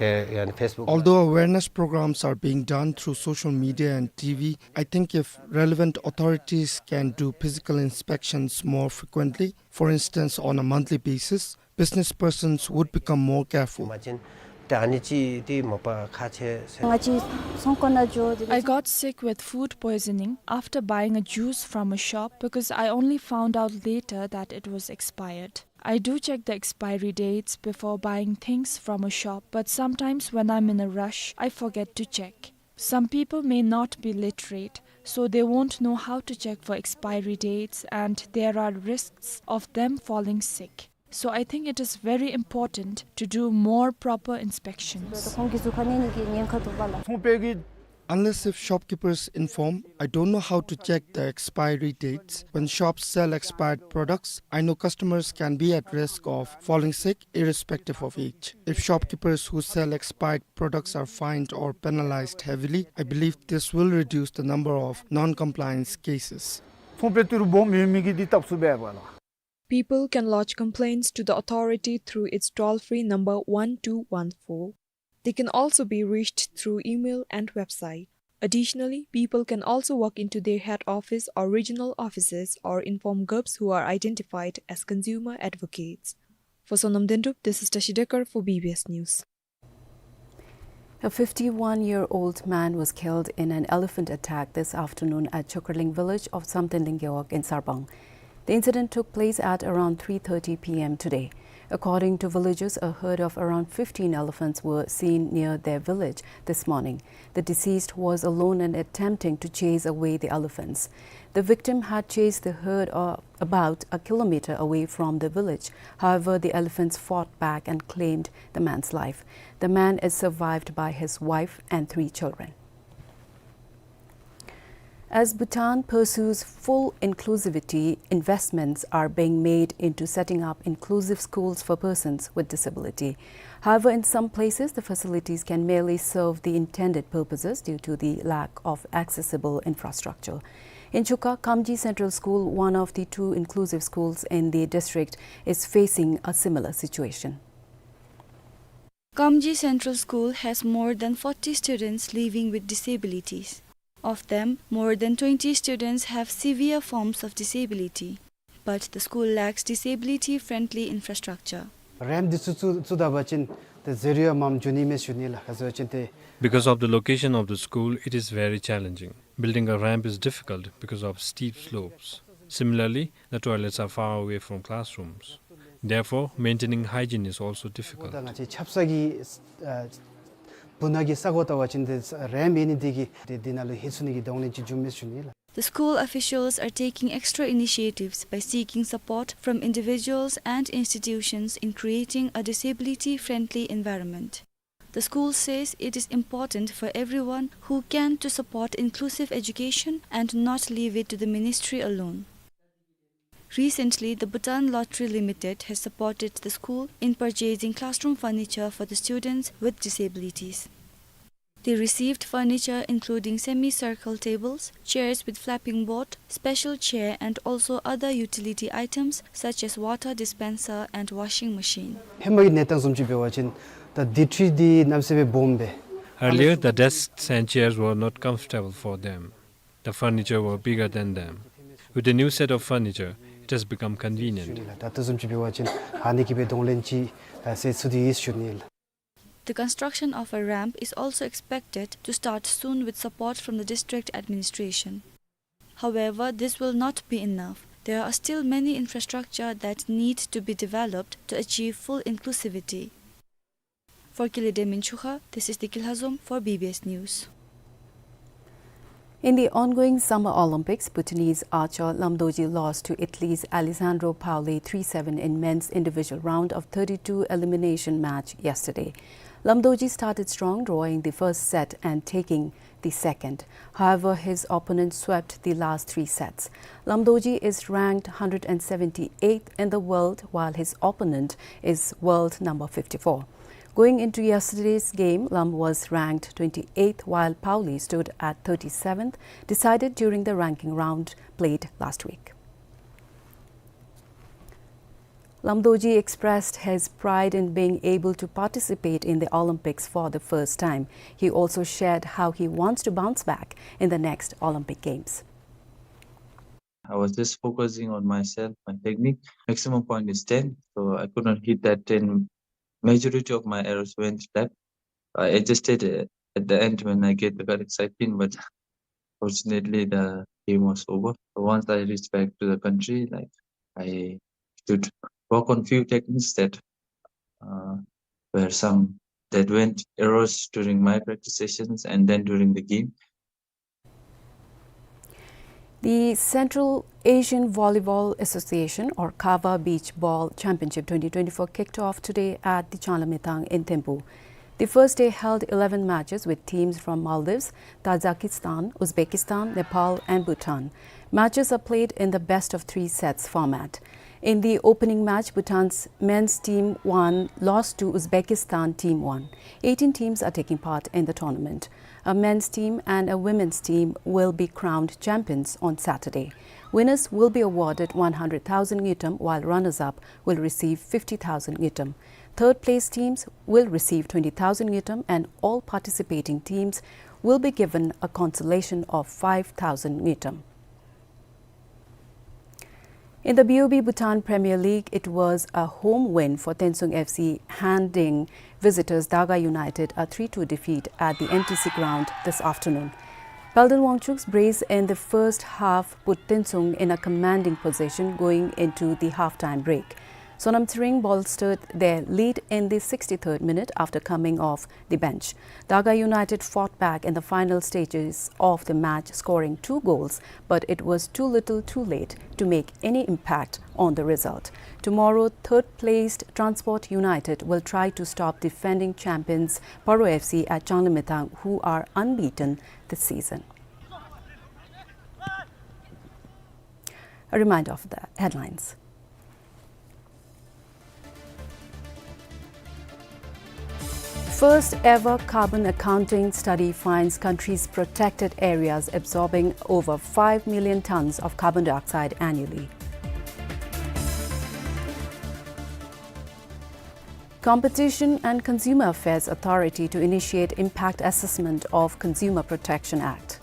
དེ་ཡང་ཕེསི་བུཀ། Although awareness programs are being done through social media and T V, I think if relevant authorities can do physical inspections more frequently, for instance, on a monthly basis, business persons would become more careful. མ་བྱིན། ད་ཨ་ནི་ཅིག་དེ་མ་པ་ཁག་ཆེ་ཟེར། ང་ཅིག་ཚོང་ཁང་ནང་འགྱོ་དེ། I got sick with food poisoning after buying a juice from a shop because I only found out later that it was expired. I do check the expiry dates before buying things from a shop, but sometimes when I'm in a rush, I forget to check. Some people may not be literate, so they won't know how to check for expiry dates, and there are risks of them falling sick. So I think it is very important to do more proper inspections. Unless if shopkeepers inform, I don't know how to check the expiry dates. When shops sell expired products, I know customers can be at risk of falling sick irrespective of age. If shopkeepers who sell expired products are fined or penalized heavily, I believe this will reduce the number of non-compliance cases. ཚོང་པའི་ཏི་རུ་སྦོམ་ཡོད་མི་གིས་འདི་བཏབ་ཚུགས་པས་པ་ལགས། People can lodge complaints to the authority through its toll-free number one two one four. They can also be reached through email and website. Additionally, people can also walk into their head office or regional offices or inform GUPs who are identified as consumer advocates. For Sonam Dendup, this is Tashi Dekar for B B S News. A fifty-one-year-old man was killed in an elephant attack this afternoon at Chokarling village of Samten Lingyawak in Sarbang. The incident took place at around three thirty P M today. According to villagers, a herd of around fifteen elephants were seen near their village this morning. The deceased was alone and attempting to chase away the elephants. The victim had chased the herd, uh, about a kilometer away from the village. However, the elephants fought back and claimed the man's life. The man is survived by his wife and three children. As Bhutan pursues full inclusivity, investments are being made into setting up inclusive schools for persons with disability. However, in some places, the facilities can merely serve the intended purposes due to the lack of accessible infrastructure. In Chuka, Kamji Central School, one of the two inclusive schools in the district, is facing a similar situation. Kamji Central School has more than forty students living with disabilities. Of them, more than twenty students have severe forms of disability, but the school lacks disability-friendly infrastructure. རེམཔ་འདི་ཚུ་བཙུགས་བཙུགས་ད་པ་ཅིན་ཏེ་འཛེར་ཡོདཔ་མངམ་འགྱོ་ནི་མས་ཞུ་ནི་ལགས། ག་ཅི་ཟེར་བ་ཅིན་ཏེ། Because of the location of the school, it is very challenging. Building a ramp is difficult because of steep slopes. Similarly, the toilets are far away from classrooms. Therefore, maintaining hygiene is also difficult. ད་ང་བཅས་ཆབ་གསང་གི་ཨ་སྦུག་ན་གི་ས་གོ་བལྟ་བ་ཅིན་ཏེ་རེམཔ་ཡོད་ནི་འདི་གིས་ཏེ་འདི་ནང་ལུ་ལྷོད་ཚུགས་ནི་གི་གདོང་ལེན་ཅིག་བྱུངམ་མས་ཞུ་ནི་ལགས། The school officials are taking extra initiatives by seeking support from individuals and institutions in creating a disability-friendly environment. The school says it is important for everyone who can to support inclusive education and not leave it to the ministry alone. Recently, the Bhutan Lottery Limited has supported the school in purchasing classroom furniture for the students with disabilities. They received furniture including semicircle tables, chairs with flapping board, special chair, and also other utility items such as water dispenser and washing machine. ཧེ་མ་གི་གནས་སྟངས་བཟུམ་ཅིག་འབད་བ་ཅིན་ད་འདི་ཁྲི་འདི་གནམ་མེད་ས་མེད་སྦོམ་པས། Earlier, the desks and chairs were not comfortable for them. The furniture were bigger than them. With the new set of furniture, it has become convenient. ད་ལྟོ་བཟུམ་ཅིག་འབད་བ་ཅིན་ཨ་ནི་གི་སྦེ་གདོང་ལེན་ཅིག་ཨ་ཟེར་ཚུགས་ཏེ་ཡོད་ཞུ་ནི་ལགས། The construction of a ramp is also expected to start soon with support from the district administration. However, this will not be enough. There are still many infrastructure that need to be developed to achieve full inclusivity. For Kile Demin Chukha, this is Deki Lhazom for B B S News. In the ongoing Summer Olympics, Bhutanese archer Lam Dorji lost to Italy's Alessandro Paoli three seven in men's individual round of thirty-two elimination match yesterday. Lam Dorji started strong, drawing the first set and taking the second. However, his opponent swept the last three sets. Lam Dorji is ranked hundred and seventy-eighth in the world, while his opponent is world number fifty-four. Going into yesterday's game, Lam was ranked twenty-eighth, while Paoli stood at thirty-seventh, decided during the ranking round played last week. Lam Dorji expressed his pride in being able to participate in the Olympics for the first time. He also shared how he wants to bounce back in the next Olympic Games. I was just focusing on myself, my technique. Maximum point is ten, so I could not hit that ten. Majority of my errors went left. I adjusted, uh, at the end when I get the correct side pin, but fortunately the game was over. So once I reached back to the country, like, I should work on few techniques that, uh, were some that went errors during my practice sessions and then during the game. The Central Asian Volleyball Association, or CAVA Beach Ball Championship twenty twenty-four, kicked off today at the Changlamethang in Thimphu. The first day held eleven matches with teams from Maldives, Tajikistan, Uzbekistan, Nepal, and Bhutan. Matches are played in the best of three sets format. In the opening match, Bhutan's men's team won, lost to Uzbekistan team one. Eighteen teams are taking part in the tournament. A men's team and a women's team will be crowned champions on Saturday. Winners will be awarded one hundred thousand ngultrum, while runners-up will receive fifty thousand ngultrum. Third place teams will receive twenty thousand ngultrum, and all participating teams will be given a consolation of five thousand ngultrum. In the B O B Bhutan Premier League, it was a home win for Tensung F C, handing visitors Daga United a three two defeat at the M T C ground this afternoon. Palden Wangchuk's brace in the first half put Tensung in a commanding position going into the half-time break. Sonam Tsering bolstered their lead in the sixty-third minute after coming off the bench. Daga United fought back in the final stages of the match, scoring two goals, but it was too little too late to make any impact on the result. Tomorrow, third-placed Transport United will try to stop defending champions Paro F C at Changlamethang, who are unbeaten this season. A reminder of the headlines. First ever carbon accounting study finds country's protected areas absorbing over five million tons of carbon dioxide annually. Competition and Consumer Affairs Authority to initiate impact assessment of Consumer Protection Act.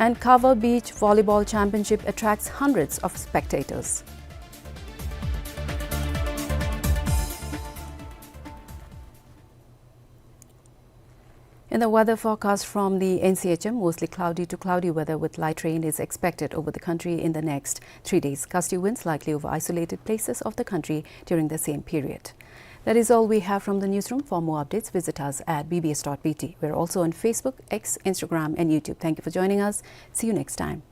And Kava Beach Volleyball Championship attracts hundreds of spectators. In the weather forecast from the N C H M, mostly cloudy to cloudy weather with light rain is expected over the country in the next three days. Gusty winds likely over isolated places of the country during the same period. That is all we have from the newsroom. For more updates, visit us at B B S dot B T. We're also on Facebook, X, Instagram, and YouTube. Thank you for joining us. See you next time.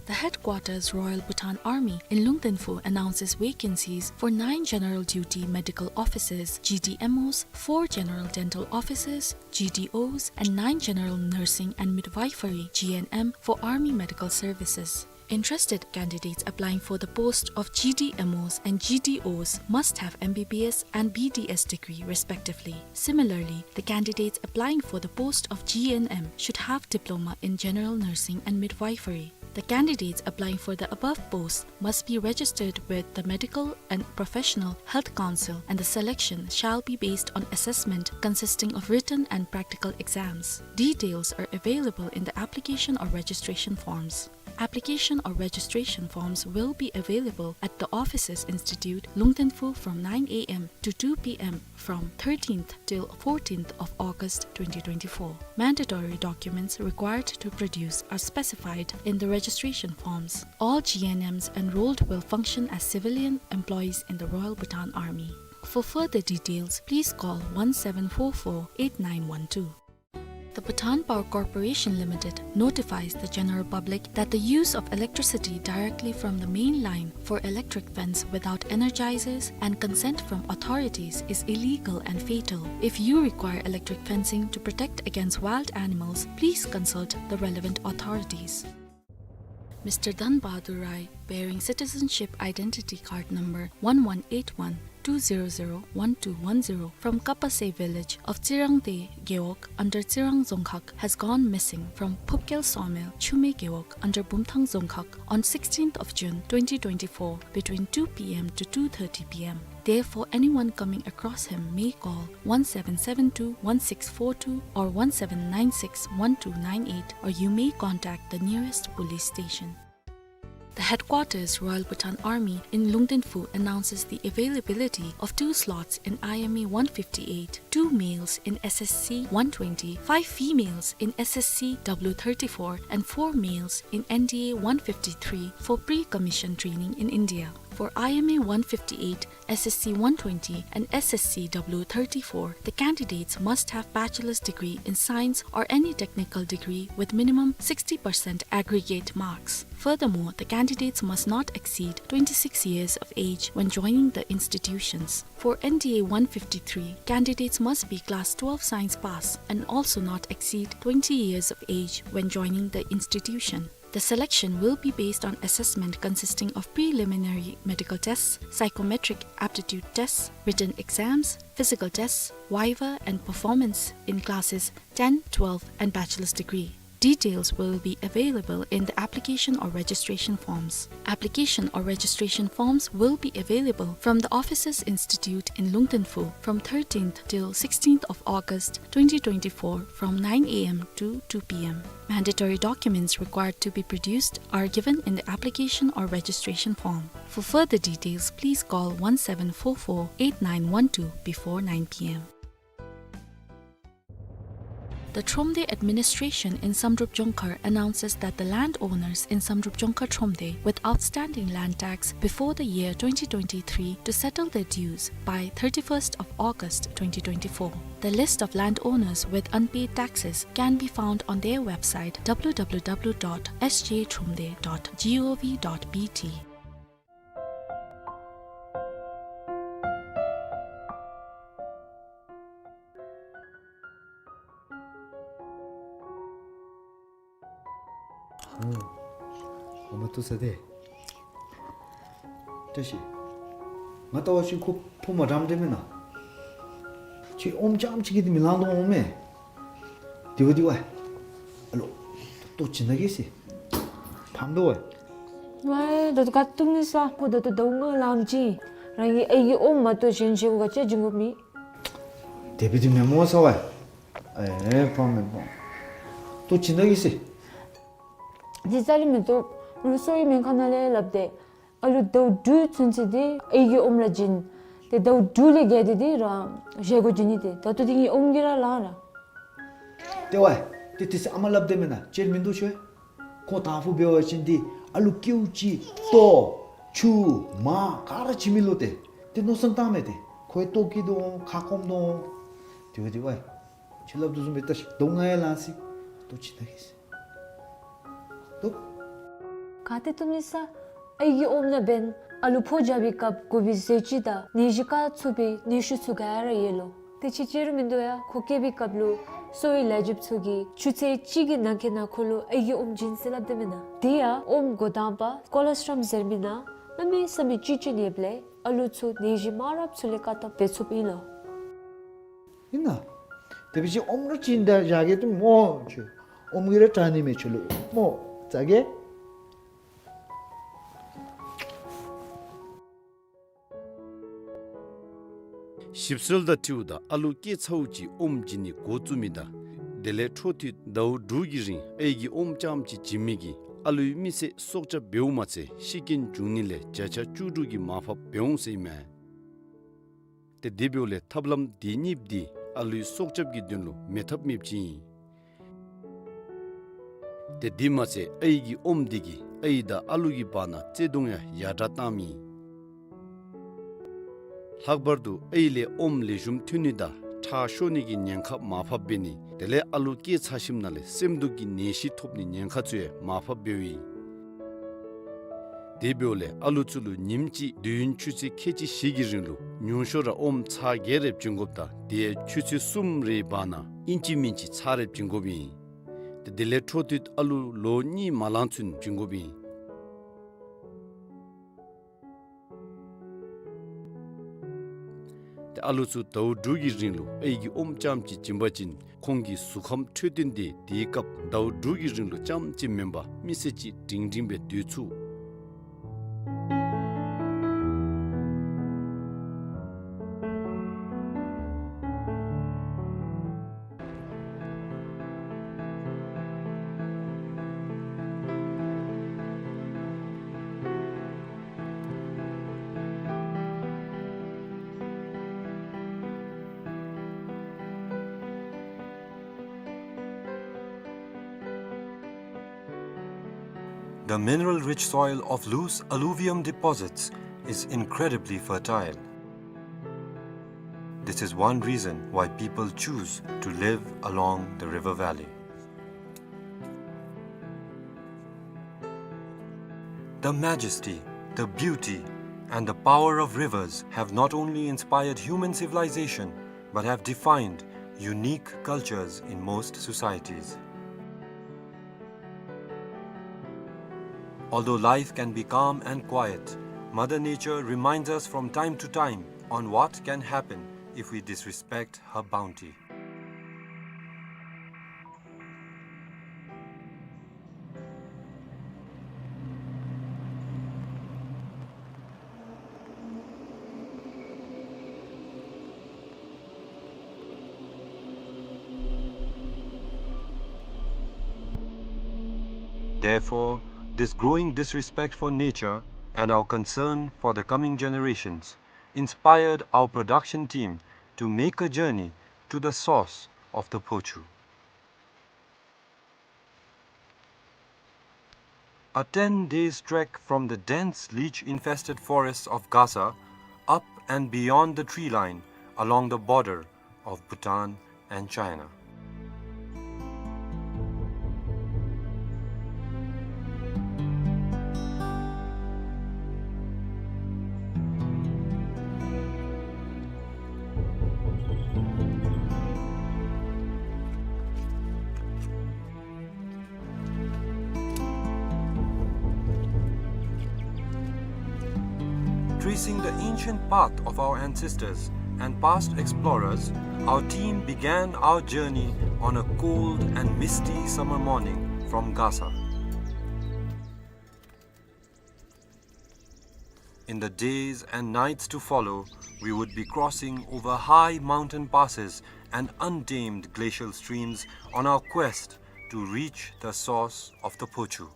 The headquarters Royal Bhutan Army in Lungten Phu announces vacancies for nine general duty medical officers, G D M Os, four general dental officers, G D Os, and nine general nursing and midwifery, G N M, for army medical services. Interested candidates applying for the post of G D M Os and G D Os must have M B B S and B D S degree respectively. Similarly, the candidates applying for the post of G N M should have diploma in general nursing and midwifery. The candidates applying for the above posts must be registered with the Medical and Professional Health Council, and the selection shall be based on assessment consisting of written and practical exams. Details are available in the application or registration forms. Application or registration forms will be available at the offices institute, Lungten Phu, from nine A M to two P M from thirteenth till fourteenth of August twenty twenty-four. Mandatory documents required to produce are specified in the registration forms. All G N Ms enrolled will function as civilian employees in the Royal Bhutan Army. For further details, please call one seven four four eight nine one two. The Bhutan Power Corporation Limited notifies the general public that the use of electricity directly from the main line for electric fence without energizers and consent from authorities is illegal and fatal. If you require electric fencing to protect against wild animals, please consult the relevant authorities. Mister Dhan Bahadur Rai, bearing citizenship identity card number one one eight one two zero zero one two one zero from Kapase village of Tsirangte Gewog under Tsirang Dzongkhag, has gone missing from Phupkel sawmill, Chume Gewog under Bumthang Dzongkhag on sixteenth of June twenty twenty-four between two P M to two thirty P M. Therefore, anyone coming across him may call one seven seven two one six four two or one seven nine six one two nine eight, or you may contact the nearest police station. The headquarters Royal Bhutan Army in Lungten Phu announces the availability of two slots in I M A one fifty-eight, two males in S S C one twenty, five females in S S C W thirty-four, and four males in N D A one fifty-three for pre-commission training in India. For I M A one fifty-eight, S S C one twenty and S S C W thirty-four, the candidates must have bachelor's degree in science or any technical degree with minimum sixty percent aggregate marks. Furthermore, the candidates must not exceed twenty-six years of age when joining the institutions. For N D A one fifty-three, candidates must be class twelve science pass and also not exceed twenty years of age when joining the institution. The selection will be based on assessment consisting of preliminary medical tests, psychometric aptitude tests, written exams, physical tests, viva, and performance in classes ten, twelve, and bachelor's degree. Details will be available in the application or registration forms. Application or registration forms will be available from the Officers Institute in Lungten Phu from thirteenth till sixteenth of August twenty twenty-four from nine A M to two P M. Mandatory documents required to be produced are given in the application or registration form. For further details, please call one seven four four eight nine one two before nine P M. The Thromde administration in Samdrup Jongkhar announces that the landowners in Samdrup Jongkhar Thromde with outstanding land tax before the year twenty twenty-three to settle their dues by thirty-first of August twenty twenty-four. The list of landowners with unpaid taxes can be found on their website, W W W dot S J thromde dot G O V dot B T. ཨོ། ཨོ་མ་ཏུ་ས་དེ། བཀྲ་ཤིས། ང་ལྟ་བ་ཅིན་ཁོ་ཕོ་མ་འགྲམ་འདྲ་མེན་ན། ཁྱོད་ཨོམ་རྐྱངམ་ཅིག་གིས་དེ་མི་ལང་དོ་འོང་མས། དེ་བ་དེ་བ། ཨ་ལོ། ཏོ་ཅི་ན་གེ་སི། ཕམ་དོ་བ། ཝའི་ད་ལྟོ་ག་ཏུ་ནི་ས་ཕོ་ད་ལྟོ་ཟླཝ་ལྔ་ལང་ཅི། རང་གི་ཨའི་གི་ཨོམ་མ་གཏོགས་གཞན་ཅིག་ག་ཅི་བྱིན་དགོ་མི། དེ་བ་དེ་མེན་མོ་ས་བ། ཨེ་ཕམ་མེན་པ། ཏོ་ཅིག་ནང་གི་ཟེར། ཏེ་རྩ་ལས་མིན་འདུག། ལུ་གསོ་བའི་སྨན་ཁང་ནང་ལས་སླབ་སྟེ། ཨ་ལུ་ཟླཝ་དྲུག་ཚུན་ཚོད་འདི་ཨའི་གི་ཨོམ་ར་བྱིན། ཏེ་ཟླཝ་དྲུག་ལས་བརྒལ་ཏེ་འདི་ར་བཞེས་སྒོ་བྱིན་ནི། ཏེ་ད་ལྟོ་འདི་ངེའི་ཨོམ་གྱིས་ར་ལང་ར། ཏེ་ཝའི། ཏེ་དེ་ཚེ་ཨ་མ་སླབ་དེས་མེན་ན། ཅིག་མིན་འདུག་ཤོ། ཁོ་དང་ཕུ་འབད་བ་ཅིན་འདི་ཨ་ལུ་ཀེའུ་ཅིག་ལྟོ་ཆུ་མར་ག་ར་བྱིན་མི་ལོ་ཏེ། ཏེ་མནོ་བསམ་བཏང་མས་ཏེ། ཁོ་ལྟོ་བཀྱེས་དོ་འོང་ཁ་སྐོམ་དོ་འོང་། ཏེ་ཝའི་ཏེ་ཝའི། ཁྱོད་སླབ་དོ་བཟུམ་སྦེ་ལྟ་ཤིག། ཟླཝ་ལྔ་ཡང་ལང་སོ་ཡི། ཏོ་ཅིག་ནང་གི་ཟེར། ཏོ། ག་ཏེ་བཏུབ་ནི་ས། ཨའི་གི་ཨོམ་ནང་འབདན་ཨ་ལུ་ཕོ་རྒྱབ་པའི་སྐབས་དགོ་པའི་ཟས་བཅུད་དང་ནད་གཞི་བཀག་ཚུགས་པའི་ནུས་ཤུགས་ཚུ་ག་ར་ཡོད་ལོ། དེ་ཅིག་ཅིག་ར་མིན་འདུག་ཡ། ཁོ་སྐྱེ་བའི་སྐབས་ལུ་གསོ་བའི་ལས་བྱེདཔ་ཚུ་གིས་ཆུ་ཚོད་གཅིག་གི་ནང་འཁོད་ནང་ཁོ་ལུ་ཨའི་གི་ཨོམ་བྱིན་ཟེར་སླབ་དེས་མེན་ན། དེ་ཡང་ཨོམ་འགོ་དང་པ་ཀོ་ལོ་སི་ཊྲམ་ཟེར་མི་ནང་གནམ་མེད་ས་མེད་བཅུད་ཅིག་ཡོདཔ་ལས་ཨ་ལུ་ཚུ་ནད་གཞི་མང་རབས་ཚུ་ལས་བཀག་ཐབས་འབད་ཚུགསཔ་ཨིན་ལོ། ཨིན་ན། དེ་འབད་བ་ཅིན་ཨོམ་ར་བྱིན་ད་བཞག་གེ་ཏེ་སྨོ་ཁྱོད། ཨོམ་གྱིས་ར་དྲག་ནི་མས་ཁྱོད་ལུ་སྨོ། བཟའ་གེ། ཞིབ་འཚོལ་དང་འཁྲིལཝ་ད་ཨ་ལུ་སྐྱེས་ཚརཝ་ཅིག་ཨོམ་བྱིན་ནི་འགོ་བཙུགས་མི་དང་དེ་ལས་འཕྲོ་མཐུད་ཟླཝ་དྲུག་གི་རིང་ཨའི་གི་ཨོམ་རྐྱངམ་ཅིག་བྱིན་མི་གིས་ཨ་ལུའི་མི་ཚེ་སྲོག་སྐྱབས་འབདཝ་མ་ཚད་ཤི་རྐྱེན་འབྱུང་ནི་ལས་བརྒྱ་ཆ་བཅུ་དྲུག་གི་མར་ཕབ་འབད་འོང་ཟེར་ཨིན་མས། ཏེ་དེ་འབདཝ་ལས་ཐབས་ལམ་དེ་གཉིས་འདི་ཨ་ལུའི་སྲོག་སྐྱབས་ཀྱི་དོན་ལུ་མེད་ཐབས་མེདཔ་ཅིག་ཨིན། ཏེ་དེ་མ་ཚད་ཨའི་གི་ཨོམ་འདི་གིས་ཨའི་དང་ཨ་ལུ་གི་བར་ན་བརྩེ་གདུང་ཡང་ཡར་དྲག་བཏངམ་ཨིན། ལྷག་པར་དུ་ཨའི་ལས་ཨོམ་ལེགས་ཤོམ་ཐོན་ནི་དང་ཁྲག་ཤོར་ནི་གི་ཉེན་ཁ་མར་ཕབ་འབད་ནི་དེ་ལས་ཨ་ལུ་སྐྱེས་ཚར་ཞིནམ་ལས་སེམས་སྡུག་གི་ནད་གཞི་ཐོབ་ནི་ཉེན་ཁ་ཚུ་ཡང་མར་ཕབ་འབདཝ་ཨིན། དེ་འབདཝ་ལས་ཨ་ལུ་ཚུ་ལུ་ཉིནམ་གཅིག་དུས་ཡུན་ཆུ་ཚོད་ཁལ་གཅིག་བཞི་གི་རིང་ལུ་ཉུང་ཤོས་ར་ཨོམ་ཚར་བརྒྱད་རེ་བྱིན་དགོཔ་དང་དེ་ཡང་ཆུ་ཚོད་གསུམ་རེའི་བར་ན་ཨིན་ཅི་མིན་ཅི་ཚར་རེ་བྱིན་དགོཔ་ཨིན། ཏེ་དེ་ལས་འཕྲོ་མཐུད་ཨ་ལུ་ལོ་གཉིས་མ་ལང་ཚུན་བྱིན་དགོཔ་ཨིན། ཏེ་ཨ་ལུ་ཚུ་ཟླཝ་དྲུག་གི་རིང་ལུ་ཨའི་གི་ཨོམ་རྐྱངམ་ཅིག་བྱིན་པ་ཅིན་ཁོང་གི་གཟུགས་ཁམས་འཕྲོད་བསྟེན་དེ་དེའི་སྐབས་ཟླཝ་དྲུག་གི་རིང་ལུ་རྐྱངམ་ཅིག་མེན་པར་མི་ཚེ་གཅིག་སྒྲིང་སྒྲིང་སྦེ་སྡོད་ཚུགས། The mineral-rich soil of loose alluvium deposits is incredibly fertile. This is one reason why people choose to live along the river valley. The majesty, the beauty, and the power of rivers have not only inspired human civilization, but have defined unique cultures in most societies. Although life can be calm and quiet, Mother Nature reminds us from time to time on what can happen if we disrespect her bounty. Therefore, this growing disrespect for nature and our concern for the coming generations inspired our production team to make a journey to the source of the Phochu. A ten days trek from the dense leech-infested forests of Gasa, up and beyond the tree line along the border of Bhutan and China. Tracing the ancient path of our ancestors and past explorers, our team began our journey on a cold and misty summer morning from Gasa. In the days and nights to follow, we would be crossing over high mountain passes and untamed glacial streams on our quest to reach the source of the Phochu.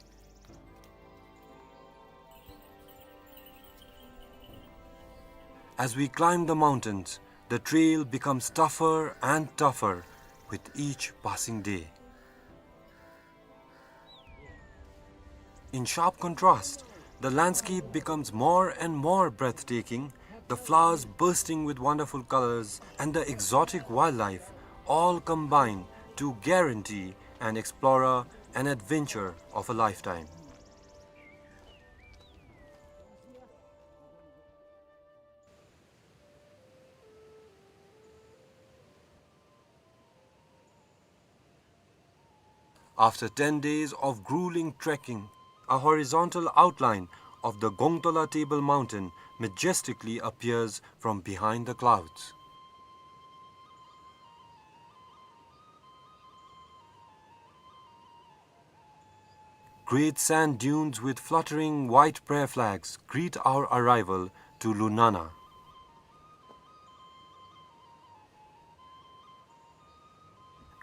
As we climb the mountains, the trail becomes tougher and tougher with each passing day. In sharp contrast, the landscape becomes more and more breathtaking, the flowers bursting with wonderful colors and the exotic wildlife all combine to guarantee an explorer an adventure of a lifetime. After ten days of grueling trekking, a horizontal outline of the Gongtola Table Mountain majestically appears from behind the clouds. Great sand dunes with fluttering white prayer flags greet our arrival to Lunana.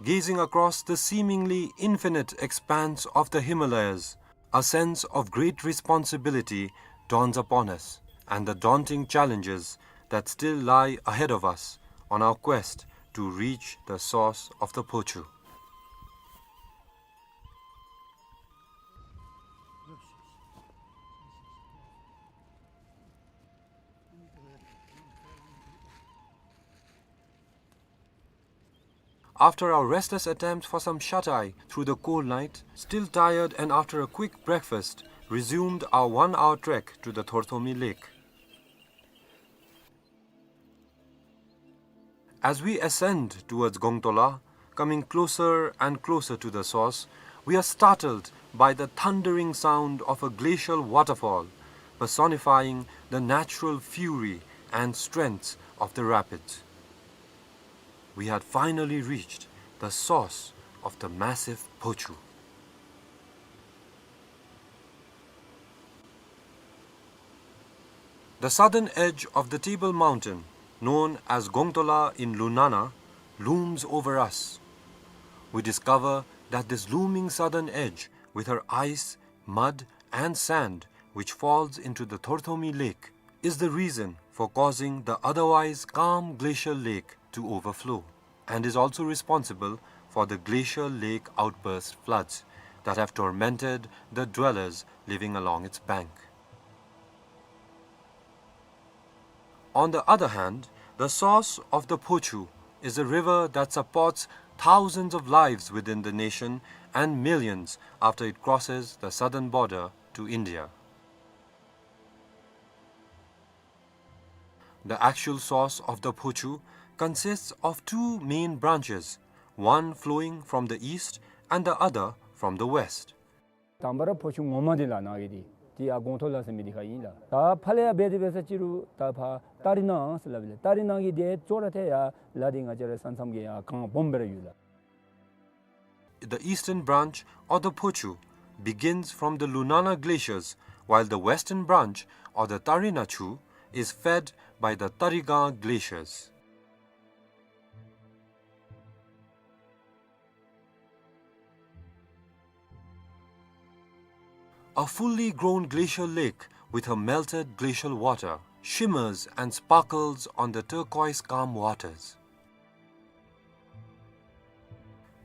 Gazing across the seemingly infinite expanse of the Himalayas, a sense of great responsibility dawns upon us, and the daunting challenges that still lie ahead of us on our quest to reach the source of the Phochu. After our restless attempt for some shut-eye through the cold night, still tired and after a quick breakfast, resumed our one-hour trek to the Thorthomi Lake. As we ascend towards Gongtola, coming closer and closer to the source, we are startled by the thundering sound of a glacial waterfall, personifying the natural fury and strength of the rapids. We had finally reached the source of the massive Phochu. The southern edge of the Table Mountain, known as Gongtola in Lunana, looms over us. We discover that this looming southern edge, with her ice, mud, and sand, which falls into the Thorthomi Lake, is the reason for causing the otherwise calm glacial lake to overflow, and is also responsible for the glacial lake outburst floods that have tormented the dwellers living along its bank. On the other hand, the source of the Phochu is a river that supports thousands of lives within the nation and millions after it crosses the southern border to India. The actual source of the Phochu consists of two main branches, one flowing from the east and the other from the west. དང་པ་ར་ཕོ་ཆུ་ངོ་མ་འདི་ལགས་ནཱ་གི་འདི་ཏེ་ཡར་སྒོང་ཐོག་ལ་ཟེར་མི་འདི་ཁར་ཨིན་ལགས། ད་ཕར་ལས་ཡར་འབད་དེ་འབད་ས་ཅི་རུང་ད་ཕར་ཏ་རི་ནང་ཟེར་སླབ་ཨིན་ལགས། ཏ་རི་ནང་གི་འདི་ཚུ་ར་ཏེ་ཡར་ལ་འདི་ང་བཅས་ར་ས་མཚམས་ཀྱི་ཡར་གངས་སྦོམ་སྦེ་ར་ཡོད་ལགས། The eastern branch or the Phochu begins from the Lunana glaciers, while the western branch or the Tarina Chu is fed by the Tarigang glaciers. A fully grown glacial lake with her melted glacial water shimmers and sparkles on the turquoise calm waters.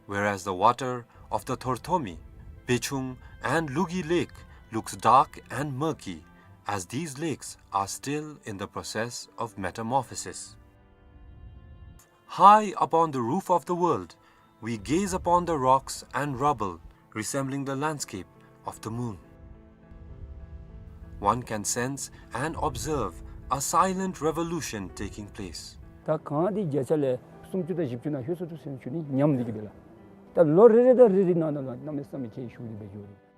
Whereas the water of the Thorthomi, Bechung and Lugi Lake looks dark and murky, as these lakes are still in the process of metamorphosis. High upon the roof of the world, we gaze upon the rocks and rubble resembling the landscape of the moon. One can sense and observe a silent revolution taking place. ད་གངས་འདི་བརྒྱ་ཆ་ལས་སུམ་ཅུ་དང་བཞི་བཅུ་ནང་ལྷོད་སོ་ཅུག་ཟེར་ཞུ་ནི་ཉམས་འདི་གིས་སྦེ་ལགས། ད་ལོ་རེ་རེ་དང་རེ་རེ་ནང་ན་ལུ་གནམ་མེད་ས་མེད་ཁྱད་ཞུགས་ཏེ་འབད་འགྱོ་རུང་།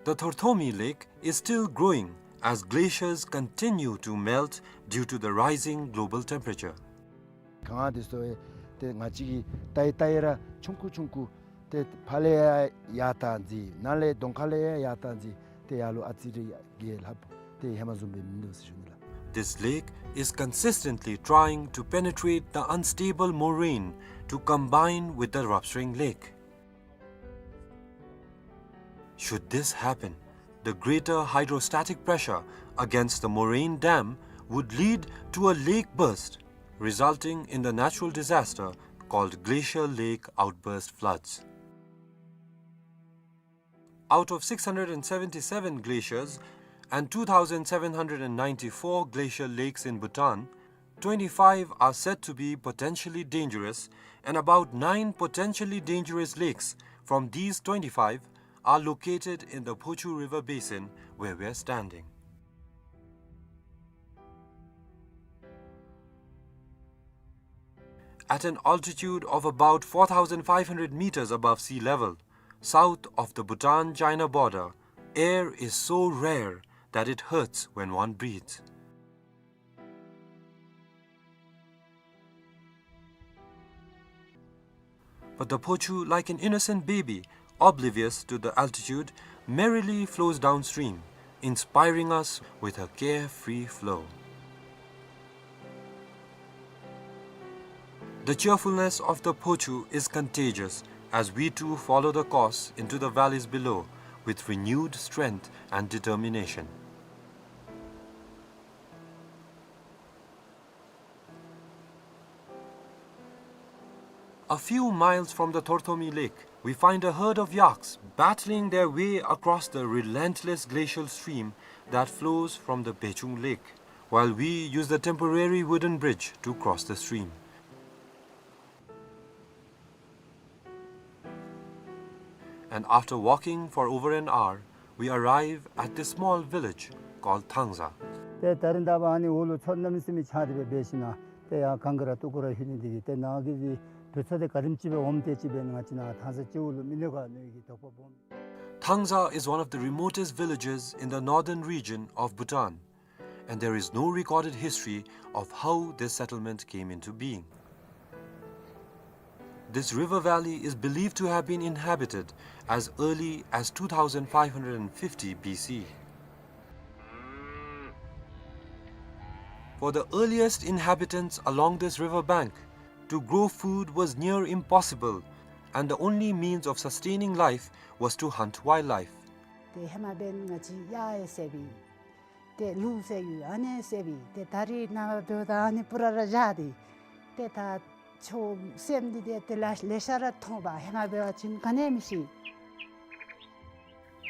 The Thorthomi Lake is still growing as glaciers continue to melt due to the rising global temperature. གངས་འདི་ཚུ་ཏེ་ང་བཅས་ཀྱིས་བལྟ་ཡི་བལྟ་ཡི་ར་ཆུང་ཀུ་ཆུང་ཀུ་ཏེ་ཕར་ལས་ཡར་ཡར་བཏང་ཅི་ནཱ་ལས་གདོང་ཁ་ལས་ཡར་ཡར་བཏང་ཅི་ ཏེ་ཡར་ལུ་ཨ་ཙི་རེ་ཡར་རྒལ་ལྷགཔ་ཏེ་ཧེ་མ་བཟུམ་སྦེ་མིན་འདུག་ཟེར་ཞུ་ནི་ལགས། This lake is consistently trying to penetrate the unstable moraine to combine with the Ropshring Lake. Should this happen, the greater hydrostatic pressure against the moraine dam would lead to a lake burst, resulting in the natural disaster called glacial lake outburst floods. Out of six hundred and seventy-seven glaciers and two thousand seven hundred and ninety-four glacial lakes in Bhutan, twenty-five are said to be potentially dangerous, and about nine potentially dangerous lakes from these twenty-five are located in the Phochu River basin where we are standing. At an altitude of about four thousand five hundred meters above sea level, south of the Bhutan-China border, air is so rare that it hurts when one breathes. But the Phochu, like an innocent baby, oblivious to the altitude, merrily flows downstream, inspiring us with her carefree flow. The cheerfulness of the Phochu is contagious as we too follow the course into the valleys below with renewed strength and determination. A few miles from the Thorthomi Lake, we find a herd of yaks battling their way across the relentless glacial stream that flows from the Bechung Lake, while we use the temporary wooden bridge to cross the stream. And after walking for over an hour, we arrive at this small village called Thangza. ཏེ་ད་རིས་ད་ཨ་ནི་འོག་ལུ་མཚོ་གནམ་མེད་ས་མེད་ཆགས་ཏེ་སྦེ་འབད་ཞིན་ན་ཏེ་ཡར་གངས་ཀྱི་ར་སྟུག་པོ་ར་ལྷོད་ནི་འདི་གིས་ཏེ་ནཱ་གི་དུས་ཚོད་འདི་ག་དེམ་ཅིག་སྦེ་འོངམ་དེ་ཅིག་འབད་ང་བཅས་ནཱ་ཐང་ས་སྤྱི་འོག་ལུ་མི་ལུས་ག་ནི་གི་དོགས་པ་སྦོམ། Thangza is one of the remotest villages in the northern region of Bhutan, and there is no recorded history of how this settlement came into being. This river valley is believed to have been inhabited as early as two thousand five hundred fifty B C. For the earliest inhabitants along this river bank, to grow food was near impossible, and the only means of sustaining life was to hunt wildlife. ཏེ་ཧེ་མ་འབདན་ང་བཅས་གཡག་ཡང་བསད་པས། ཏེ་ལུག་བསད་ཡོད། ཨ་ནི་བསད་པས། ཏེ་ད་རིས་ནངས་པ་འབདཝ་ད་ཨ་ནི་སྤུ་ར་ར་བཞག་སྟེ་ཏེ་ད་ཆོ་སེམས་འདི་ཏེ་ཏེ་ལ་ལེ་ཤ་ར་མཐོང་པ། ཧེ་མ་འབད་བ་ཅིན་ག་ནི་མི་ཤེས།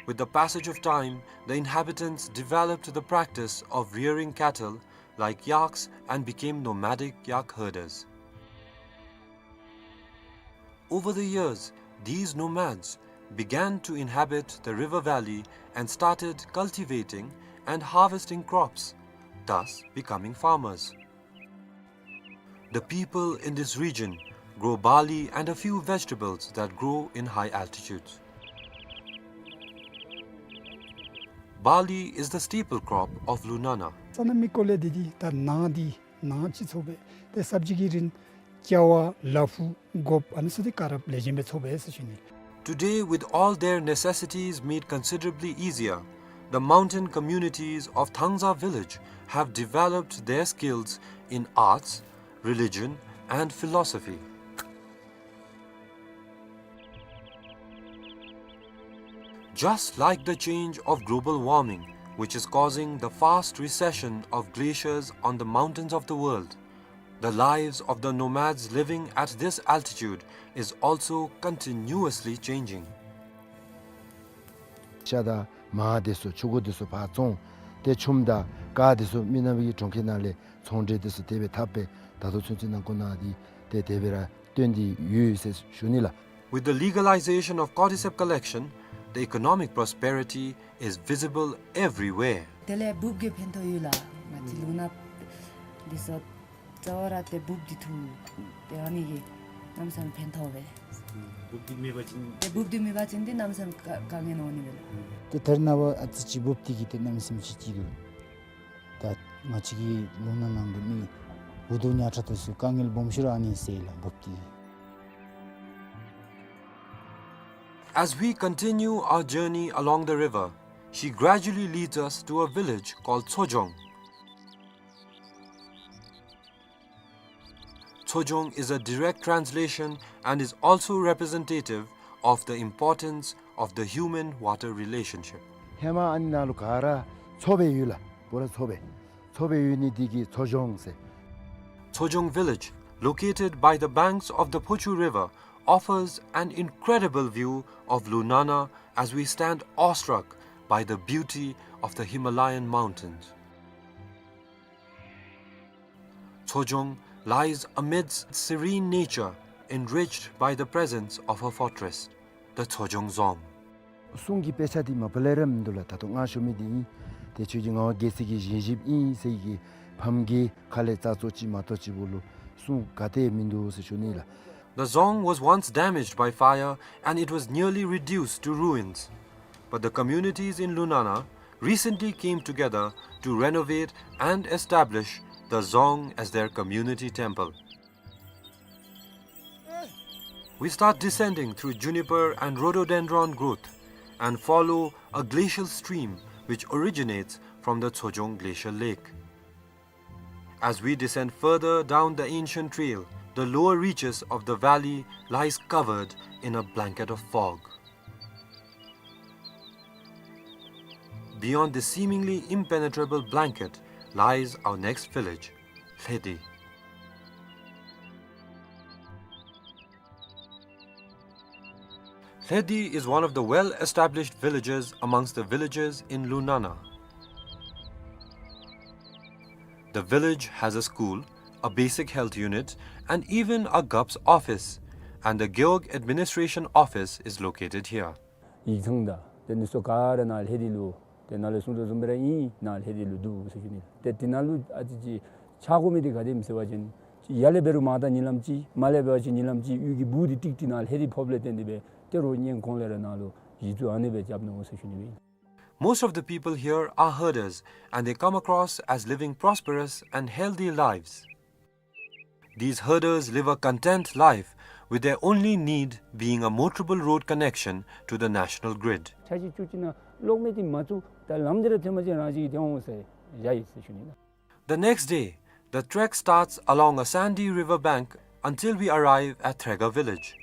With the passage of time, the inhabitants developed the practice of rearing cattle like yaks and became nomadic yak herders. Over the years, these nomads began to inhabit the river valley and started cultivating and harvesting crops, thus becoming farmers. The people in this region grow barley and a few vegetables that grow in high altitudes. Barley is the staple crop of Lunana. ས་གནས་མི་སྐོར་ལས་འདི་འདི་ད་ནཱ་འདི་ནཱ་ཅིག་ཚོགས་པས། ཏེ་སབ་ཇི་གི་རིན་ཀྱ་བ་ལ་ཕུག་གོཔ་ཨ་ནི་ཚུ་འདི་ག་ར་ལེགས་ཤོམ་སྦེ་ཚོགས་པས་ཟེར་ཞུ་ནི། Today, with all their necessities made considerably easier, the mountain communities of Thangza village have developed their skills in arts, religion, and philosophy. Just like the change of global warming, which is causing the fast recession of glaciers on the mountains of the world, the lives of the nomads living at this altitude is also continuously changing. ཤ་དང་མར་འདི་ཚུ་ཕྱུར་འགུ་འདི་ཚུ་ཕར་བཙོང་། ཏེ་ཆུམ་དང་ཀར་འདི་ཚུ་མི་ནག་པའི་གྲོང་ཁྱེར་ནང་ལས་ཚོང་འབྲེལ་འདི་ཚུ་དེ་སྦེ་འཐབ་སྦེ་ད་ལྟོ་ཚུན་ཚོད་ནང་འཁོད་ནང་འདི་ཏེ་དེ་སྦེ་ར་སྟོན་ཏེ་ཡོད་ཟེར་ཞུ་ནི་ལགས། With the legalization of cordyceps collection, the economic prosperity is visible everywhere. དེ་ལས་འབུཔ་གིས་ཕན་ཐོགས་ཡོད་ལགས། ང་བཅས་ལུང་ནག་འདི་ཚུ་རྩ་བ་ར་ཏེ་འབུཔ་འདི་འཐུ་སྟེ་ཨ་ནི་གིས་གནམ་མེད་ས་མེད་ཕན་ཐོགས་པས། འབུཔ་འདི་མེད་པ་ཅིན་ཏེ་འབུཔ་འདི་མེད་པ་ཅིན་ཏེ་གནམ་མེད་ས་མེད་དཀའ་དཀའ་ངལ་འོང་ནི་མས་ལགས། ཏེ་ད་རེས་ནངས་པ་ཨ་ཙི་ཅིག་འབུཔ་འདི་གིས་ཏེ་གནམ་མེད་ས་མེད་ཅིག་ཅིག་འདུག། ད་ང་བཅས་ཀྱི་ལུང་ནག་ནང་གི་མི་འུ་སྡུག་ཉག་ཕྲ་འདི་ཚུ་དཀའ་ངལ་སྦོམ་ཤོས་ར་ཨ་ནི་སེལ་ལགས་འབུཔ་འདི། As we continue our journey along the river, She gradually leads us to a village called Tsojong. Tsojong is a direct translation and is also representative of the importance of the human-water relationship. ཧེ་མ་ཨ་ནི་ནང་ལུ་ག་ར་མཚོ་སྦེ་ཡོད་ལགས། པུ་ར་མཚོ་སྦེ། མཚོ་སྦེ་ཡོད་ནི་འདི་གིས་མཚོ་ལྗོངས་ཟེར། Tsojong village, located by the banks of the Phochu River, offers an incredible view of Lunana as we stand awestruck by the beauty of the Himalayan mountains. Tsojong lies amidst serene nature, enriched by the presence of a fortress, the Tsojong Dzong. གསུང་གི་དཔེ་ཆ་འདི་མ་པ་ལས་ར་མིན་འདུག་ལགས། ད་ལྟོ་ང་ཞུ་མི་འདི་ཨིན། ཏེ་ཁྱོད་ཀྱི་ངག་དབང་རྒྱལ་སྲས་ཀྱི་བཞེངས་གཞིཔ་ཨིན་ཟེར་གྱི་ཕམ་གྱི་ཁ་ལས་རྩ་ཚོ་ཅིག་མ་གཏོགས་ཅིག་བུ་ལུ་གསུང་ག་ཏེ་མིན་འདུག་ཟེར་ཞུ་ནི་ལགས། The dzong was once damaged by fire and it was nearly reduced to ruins. But the communities in Lunana recently came together to renovate and establish the dzong as their community temple. We start descending through juniper and rhododendron growth and follow a glacial stream which originates from the Tsojong Glacial Lake. As we descend further down the ancient trail, the lower reaches of the valley lies covered in a blanket of fog. Beyond this seemingly impenetrable blanket lies our next village, Lhedi. Lhedi is one of the well-established villages amongst the villages in Lunana. The village has a school, a basic health unit, and even a GUPS office, and the Gewog Administration Office is located here. ཡིག་ཚང་དང་དེ་ནི་སོ་ག་ར་ནཱ་ལྷེ་དི་ལུ་དེ་ནཱ་ལས་གསུང་དོ་བཟུམ་སྦེ་ར་ཨིན། ནཱ་ལྷེ་དི་ལུ་འདུག་ཟེར་ཞུ་ནི། ཏེ་དེ་ནང་ལུ་ཨ་ཙི་ཅིག་ཆགས་དགོ་མི་འདི་ག་དེམ་ཟེར་བ་ཅིན་ཡར་ལས་འབད་རུང་མར་ད་ཉིན་ལམ་ཅིག་མར་ལས་འབད་བ་ཅིན་ཉིན་ལམ་ཅིག་གཡུས་ཀྱི་སྦུག་འདི་ཀྲིག་ཀྲི་ནཱ་ལྷེ་དི་ཕོགཔ་ལས་བརྟེན་ཏེ་སྦེ་ཏེ་རོགས་གཉེན་གོང་ལས་ར་ནཱ་ལུ་གཞི་བཙུགས་ཨ་ནི་སྦེ་རྐྱབ་ནུག་ཟེར་ཞུ་ནི་སྦེ། Most of the people here are herders and they come across as living prosperous and healthy lives. These herders live a content life, with their only need being a motorable road connection to the national grid. ཆ་ཅིག་ཅུ་ཅིག་ནང་གློག་མེ་འདི་མ་བཙུགས་ད་ལམ་འདི་ར་ཐོན་པ་ཅིན་རང་ཅིག་གིས་ཐོན་འོང་ཟེར་བཞག་ཡི་ཟེར་ཞུ་ནི་ལགས། The next day, the trek starts along a sandy river bank until we arrive at Threga village.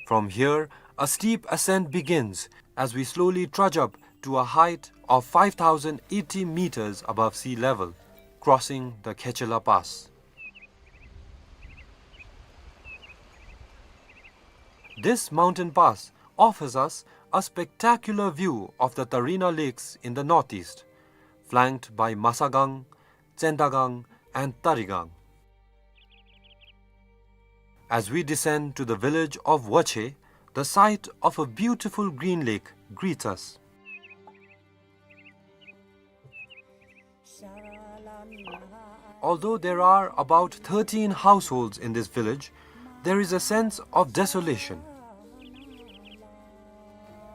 From here, a steep ascent begins as we slowly trudge up to a height of five thousand eighty meters above sea level, crossing the Khechela Pass. This mountain pass offers us a spectacular view of the Tarina Lakes in the northeast, flanked by Masagang, Tsendagang, and Tarigang. As we descend to the village of Wache, the sight of a beautiful green lake greets us. Although there are about thirteen households in this village, there is a sense of desolation.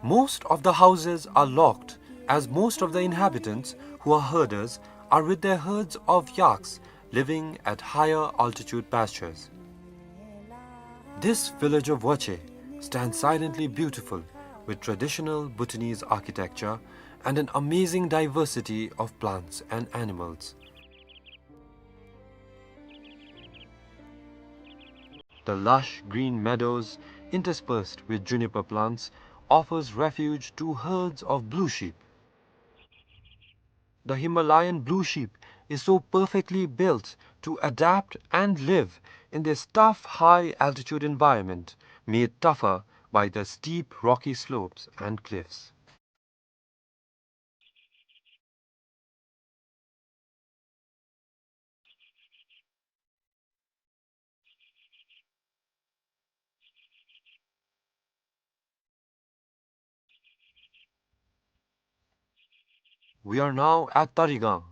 Most of the houses are locked, as most of the inhabitants, who are herders, are with their herds of yaks living at higher altitude pastures. This village of Wache stands silently beautiful, with traditional Bhutanese architecture and an amazing diversity of plants and animals. The lush green meadows, interspersed with juniper plants, offers refuge to herds of blue sheep. The Himalayan blue sheep is so perfectly built to adapt and live in this tough high-altitude environment, made tougher by the steep rocky slopes and cliffs. We are now at Tarigang.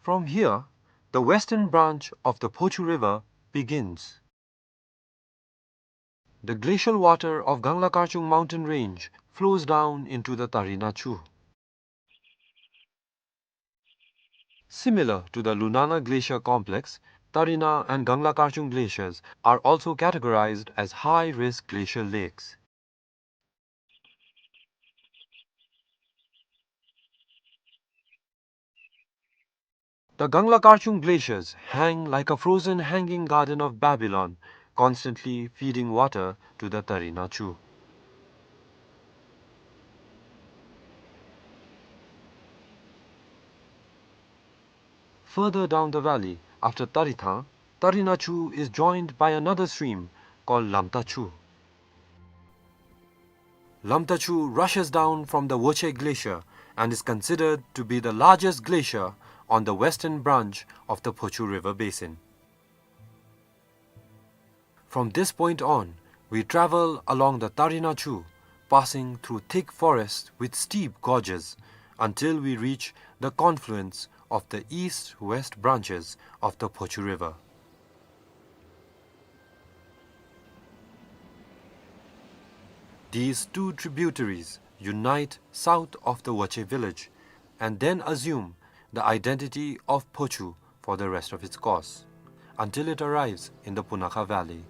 From here, the western branch of the Phochu River begins. The glacial water of Gangla Karchung mountain range flows down into the Tarina Chu. Similar to the Lunana Glacier Complex, Tarina and Gangla Karchung glaciers are also categorized as high-risk glacial lakes. The Gangla Karchung glaciers hang like a frozen hanging garden of Babylon, constantly feeding water to the Tarina Chu. Further down the valley, after Tarithang, Tarina Chu is joined by another stream called Lamta Chu. Lamta Chu rushes down from the Woche Glacier and is considered to be the largest glacier on the western branch of the Phochu River basin. From this point on, we travel along the Tarina Chu, passing through thick forests with steep gorges, until we reach the confluence of the east-west branches of the Phochu River. These two tributaries unite south of the Woche village and then assume the identity of Phochu for the rest of its course, until it arrives in the Punakha Valley.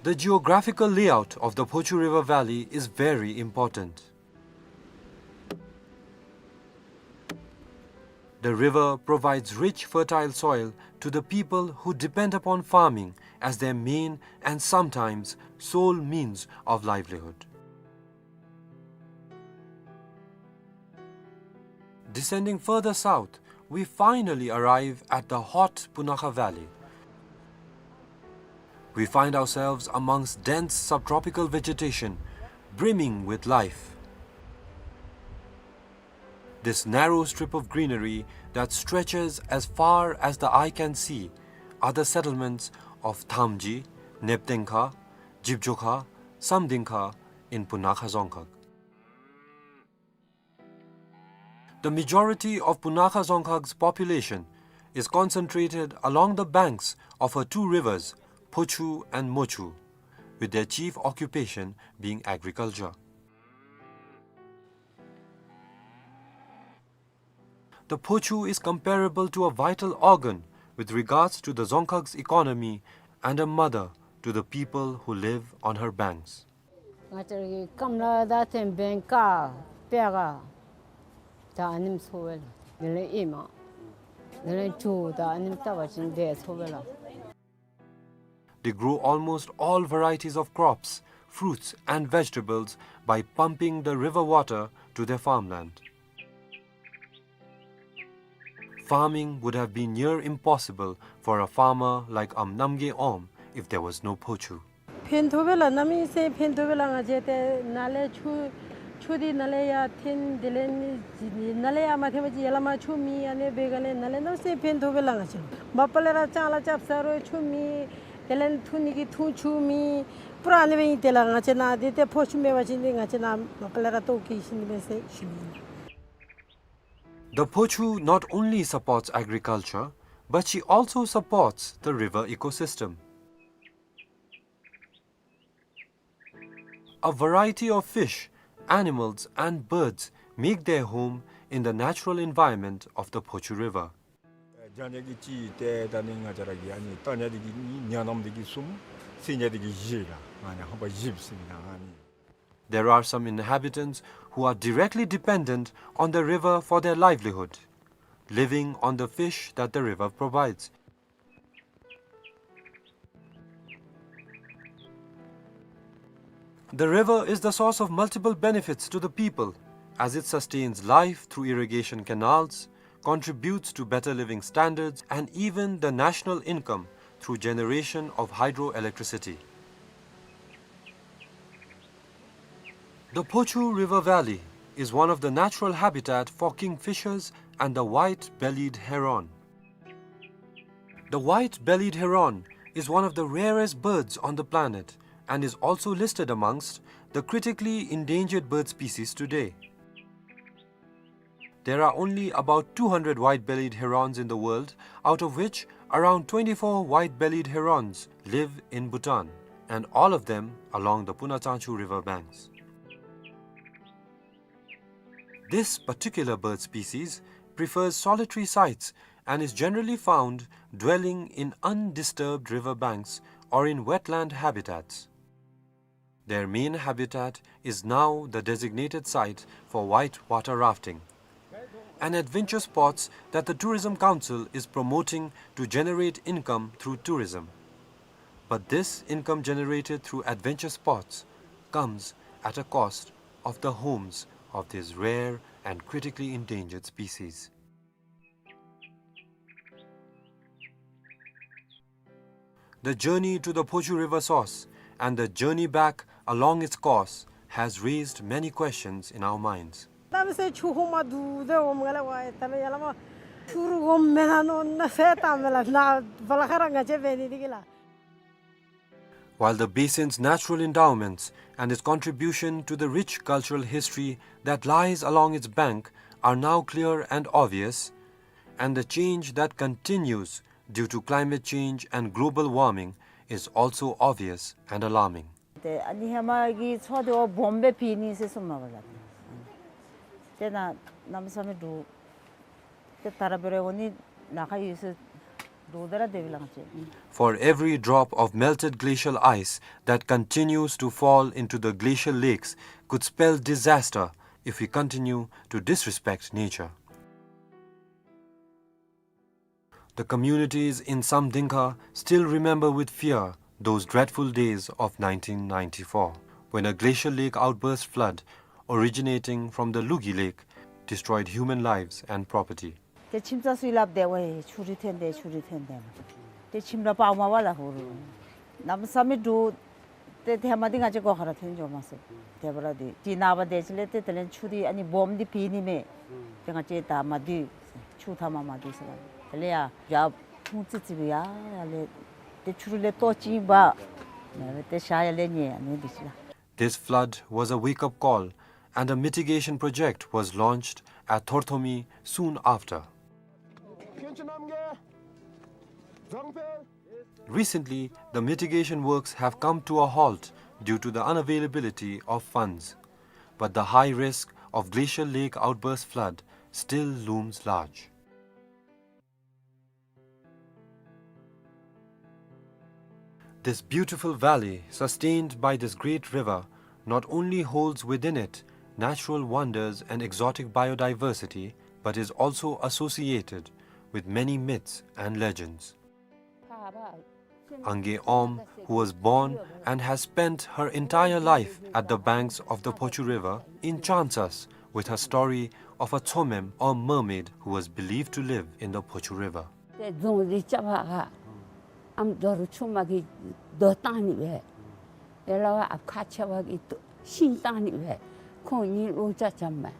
The geographical layout of the Phochu River Valley is very important. The river provides rich, fertile soil to the people who depend upon farming as their main and sometimes sole means of livelihood. Descending further south, we finally arrive at the hot Punakha Valley. We find ourselves amongst dense subtropical vegetation, brimming with life. This narrow strip of greenery that stretches as far as the eye can see are the settlements of Thamji, Neptengkha, Jibjokha, Samdingkha in Punakha Dzongkhag. The majority of Punakha Dzongkhag's population is concentrated along the banks of her two rivers, Phochu and Mochu, with their chief occupation being agriculture. The Phochu is comparable to a vital organ with regards to the Dzongkhag's economy and a mother to the people who live on her banks. ང་བཅས་ར་གི་སྐམ་ལ་ད་ཐེམ་བེང་ཀ་པེ་ག་ད་ཨ་ནེམ་འཚོ་བས་ལགས། དེ་ལས་ཨེ་མ་དེ་ལས་ཇོ་ད་ཨ་ནེམ་བཏབ་པ་ཅིན་དེ་འཚོ་བས་ལགས། They grow almost all varieties of crops, fruits and vegetables by pumping the river water to their farmland. Farming would have been near impossible for a farmer like Amnamgay Om if there was no Phochu. ཕན་ཐོགས་པས་ལགས། གནམ་མེད་ས་མེད་ཕན་ཐོགས་པས་ལགས། ང་བཅས་ཏེ་ནཱ་ལས་ཆུ་ཆུ་འདི་ནཱ་ལས་ཡར་འཐེན། དེ་ལས་ནཱ་ལས་ཡར་མ་འཐེན་པ་ཅིན་ཡར་ལས་མར་ཆུ་མེད། ཨ་ནི་འབད་ག་ལས་ནཱ་ལས་གནམ་མེད་ས་མེད་ཕན་ཐོགས་པས་ལགས། ང་བཅས་མ་པ་ལས་ར་ལྕང་ལཱ་རྐྱབ་ས་རུང་ཆུ་མེད། དེ་ལས་འཐུང་ནི་གི་འཐུང་ཆུ་མེད། པུ་ར་ཨ་ནི་སྦེ་ཨིན་ཏེ་ལགས། ང་བཅས་ནཱ་འདི་ཏེ་ཕོ་ཆུ་མེད་པ་ཅིན་འདི་ང་བཅས་ནཱ་མ་པ་ལས་ར་ལྟོཝ་བཀྱེས་ཤི་ནི་མས་ཟེར་ཞུ་ནི་ཨིན། The Phochu not only supports agriculture, but she also supports the river ecosystem. A variety of fish, animals and birds make their home in the natural environment of the Phochu River. ཨེ་རྒྱ་ཉ་གི་གཅིག་ཏེ་ད་ནི་ང་བཅས་ར་གི་ཨ་ནི་རྟ་ཉ་འདི་གིས་གཉིས། ཉ་ནམ་འདི་གིས་གསུམ། སེང་ཉ་འདི་གིས་བཞི་ལགས། ཨ་ནི་ཧམ་པ་བཞི་ཟེར་ཨིན་ན་ཨ་ནི། There are some inhabitants who are directly dependent on the river for their livelihood, living on the fish that the river provides. The river is the source of multiple benefits to the people, as it sustains life through irrigation canals, contributes to better living standards, and even the national income through generation of hydroelectricity. The Phochu River Valley is one of the natural habitat for kingfishers and the white-bellied heron. The white-bellied heron is one of the rarest birds on the planet and is also listed amongst the critically endangered bird species today. There are only about two hundred white-bellied herons in the world, out of which around twenty-four white-bellied herons live in Bhutan, and all of them along the Punachangchu river banks. This particular bird species prefers solitary sites and is generally found dwelling in undisturbed river banks or in wetland habitats. Their main habitat is now the designated site for white water rafting, an adventure sports that the Tourism Council is promoting to generate income through tourism. But this income generated through adventure sports comes at a cost of the homes of these rare and critically endangered species. The journey to the Phochu River source and the journey back along its course has raised many questions in our minds. ད་མི་སེར་ཆུ་ཧོ་མ་དུ་དེ་འོམ་ག་ལ་ཝའི་ད་མི་ཡ་ལ་མ་ཆུ་རུ་འོམ་མེ་ན་ནོ་ན་སེ་ད་མེ་ལ་ན་བ་ལ་ཁ་ར་ང་ཅེ་བེ་ནི་དི་གི་ལ། While the basin's natural endowments and its contribution to the rich cultural history that lies along its bank are now clear and obvious, and the change that continues due to climate change and global warming is also obvious and alarming. ཏེ་ཨ་ནི་ཧེ་མ་གི་མཚོ་དེ་བ་སྦོམ་སྦེ་ཕི་ནི་ཟེར་གསུངམ་མས་པ་ལགས། ཏེ་ན་གནམ་མེད་ས་མེད་འདྲོག། ཏེ་ད་ར་འབད་རུང་འོ་ནི་ལ་ཁ་ཡོད་ཟེར་འདྲོག་ད་ར་དེ་བི་ལང་ཅེ། For every drop of melted glacial ice that continues to fall into the glacial lakes could spell disaster if we continue to disrespect nature. The communities in Samdingkha still remember with fear those dreadful days of nineteen ninety-four, when a glacial lake outburst flood originating from the Lugi Lake destroyed human lives and property. ཏེ་ཁྱིམ་ཚང་ཚུ་ཡི་སླབ་དེ་ཝའི་ཆུ་རུད་ཐོན་དེ་ཆུ་རུད་ཐོན་དེ་ཏེ་ཁྱིམ་ར་པ་མ་བ་ལ་ཧུ་རུ་གནམ་མེད་ས་མེད་འདྲོག། ཏེ་ཐེ་མ་འདི་ང་བཅས་སྒོ་ཁར་ཐོན་འགྱོ་མས་ཟེར། དེ་བ་ར་འདི་ཏེ་ན་བ་དེ་ཅིག་ལས་ཏེ་དེ་ལས་ཆུ་འདི་ཨ་ནི་སྦོམ་འདི་ཕི་ནི་མས། ཏེ་ང་བཅས་ད་མ་འདུས་ཆུ་ཐ་མ་མ་འདུས་ཟེར་བ། དེ་ལས་ཡ་ཡ་ཕུང་ཙི་ཙི་བི་ཡ་ཡ་ལས་ཏེ་ཆུ་རུད་ལས་ལྟོ་ཅིག་འབག་ཏེ་ཤ་ཡ་ལས་ཉེ་ཡ་ནི་འདི་ཅིག་ལགས། This flood was a wake-up call, and a mitigation project was launched at Thorthomi soon after. Recently, the mitigation works have come to a halt due to the unavailability of funds. But the high risk of glacial lake outburst flood still looms large. This beautiful valley, sustained by this great river, not only holds within it natural wonders and exotic biodiversity, but is also associated with many myths and legends. Angay Om, who was born and has spent her entire life at the banks of the Phochu River, enchants us with her story of a Tsomem or mermaid who was believed to live in the Phochu River. ཏེ་རྫོང་འདི་རྐྱབ་པ་ག་ཨམ་རྡོ་རུ་ཆུ་མ་གི་རྡོ་བཏང་ནི་སྦེ། ཡ་ལ་བ་ཨཔ་ཁ་ཆེ་བ་གི་རྡོ་ཤིང་བཏང་ནི་སྦེ། ཁོང་གཉིས་ལོ་ཅ་ཅམ་མས།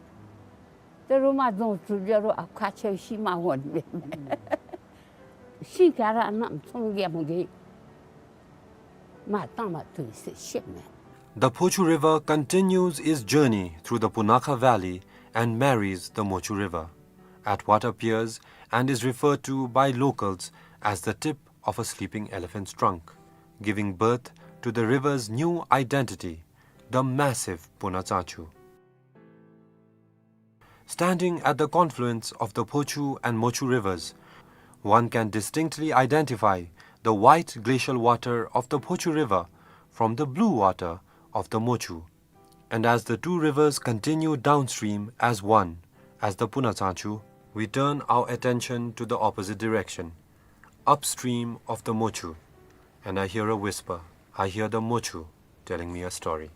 ཏེ་རུ་མ་རྫོང་གྲུབ་ཡ་རུ་ཨཔ་ཁ་ཆེ་བ་ཤིང་མ་འོང་ནི་སྦེ། ཤིང་ག་ར་ཨ་ནམ་ཚོང་རྒྱལ་མོ་གིས་མ་བཏང་མ་བཏུབ་ཟེར་བཤད་མས། The Phochu River continues its journey through the Punakha Valley and marries the Mochu River at what appears and is referred to by locals as the tip of a sleeping elephant's trunk, giving birth to the river's new identity, the massive Punatsachu. Standing at the confluence of the Phochu and Mochu rivers, one can distinctly identify the white glacial water of the Phochu River from the blue water of the Mochu. And as the two rivers continue downstream as one, as the Punatsachu, we turn our attention to the opposite direction, upstream of the Mochu, and I hear a whisper. I hear the Mochu telling me a story.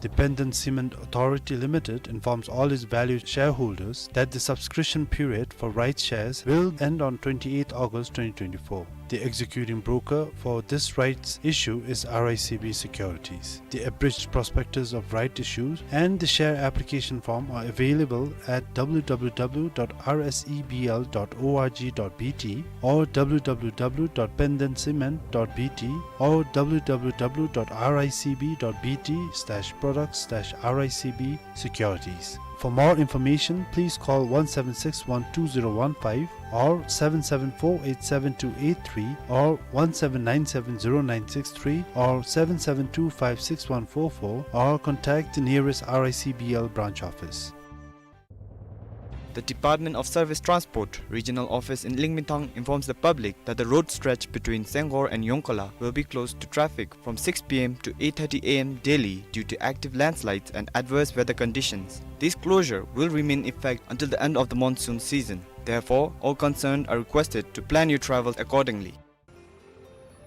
Dependent Cement Authority Limited informs all its valued shareholders that the subscription period for rights shares will end on twenty-eighth August twenty twenty-four. The executing broker for this rights issue is R I C B Securities. The abridged prospectus of right issues and the share application form are available at w w w dot r s e b l dot o r g dot b t or w w w dot pendencement dot b t or w w w dot r i c b dot b t slash products slash r i c b securities. For more information, please call one seven six one two zero one five or seven seven four eight seven two eight three or one seven nine seven zero nine six three or seven seven two five six one four four or contact the nearest R I C B L branch office. The Department of Service Transport Regional Office in Lingmintang informs the public that the road stretch between Senghor and Yongkhola will be closed to traffic from six p m to eight thirty a m daily due to active landslides and adverse weather conditions. This closure will remain in effect until the end of the monsoon season. Therefore, all concerned are requested to plan your travels accordingly.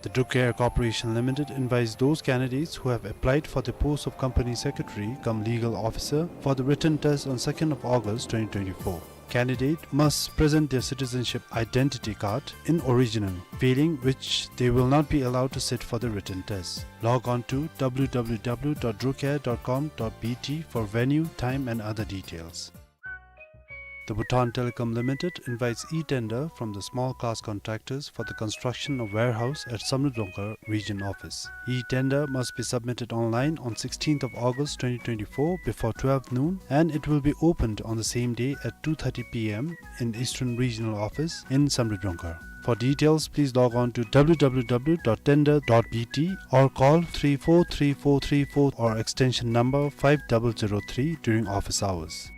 The Druk Air Corporation Limited invites those candidates who have applied for the post of Company Secretary cum Legal Officer for the written test on second of August twenty twenty-four. Candidate must present their citizenship identity card in original, failing which they will not be allowed to sit for the written test. Log on to w w w dot drukair dot com dot b t for venue, time and other details. The Bhutan Telecom Limited invites e-tender from the small class contractors for the construction of warehouse at Samdrup Dzongkhar Region Office. E-tender must be submitted online on sixteenth of August twenty twenty-four before twelve noon, and it will be opened on the same day at two thirty p m in Eastern Regional Office in Samdrup Dzongkhar. For details, please log on to w w w dot tender dot b t or call three four three four three four or extension number five double zero three during office hours.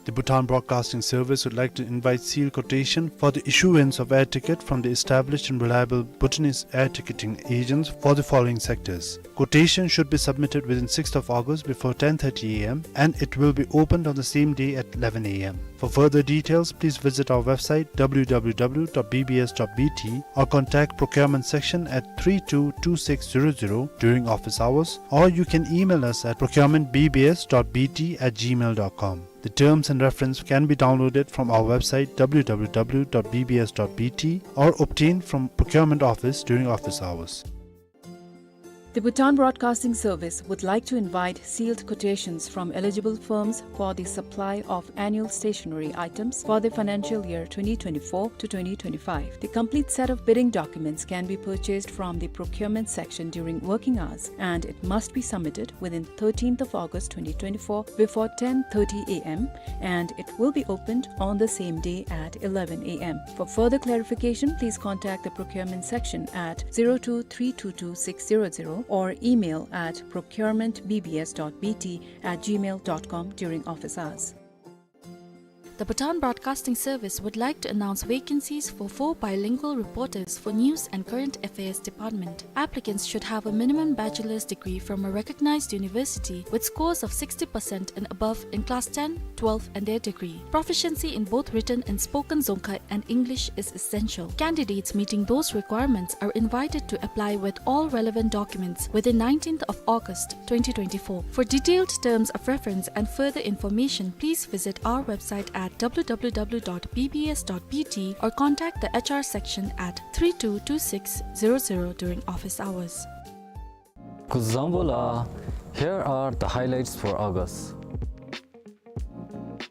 The Bhutan Broadcasting Service would like to invite sealed quotation for the issuance of air ticket from the established and reliable Bhutanese air ticketing agents for the following sectors. Quotation should be submitted within sixth of August before ten thirty a m and it will be opened on the same day at eleven a m. For further details, please visit our website w w w dot b b s dot b t or contact procurement section at three two two six zero zero during office hours, or you can email us at procurement b b s dot b t at gmail dot com. The terms and reference can be downloaded from our website w w w dot b b s dot b t or obtained from procurement office during office hours. The Bhutan Broadcasting Service would like to invite sealed quotations from eligible firms for the supply of annual stationery items for the financial year twenty twenty-four to twenty twenty-five. The complete set of bidding documents can be purchased from the procurement section during working hours, and it must be submitted within thirteenth of August twenty twenty-four before ten thirty a m, and it will be opened on the same day at eleven a m. For further clarification, please contact the procurement section at zero two three two two six zero zero or email at procurement b b s dot b t at gmail dot com during office hours. The Bhutan Broadcasting Service would like to announce vacancies for four bilingual reporters for News and Current Affairs Department. Applicants should have a minimum bachelor's degree from a recognized university with scores of sixty percent and above in class ten, twelve, and their degree. Proficiency in both written and spoken Dzongkhar and English is essential. Candidates meeting those requirements are invited to apply with all relevant documents within nineteenth of August twenty twenty-four. For detailed terms of reference and further information, please visit our website at w w w dot b b s dot b t or contact the h r section at three two two six zero zero during office hours. Kuzuzangpo la, here are the highlights for August.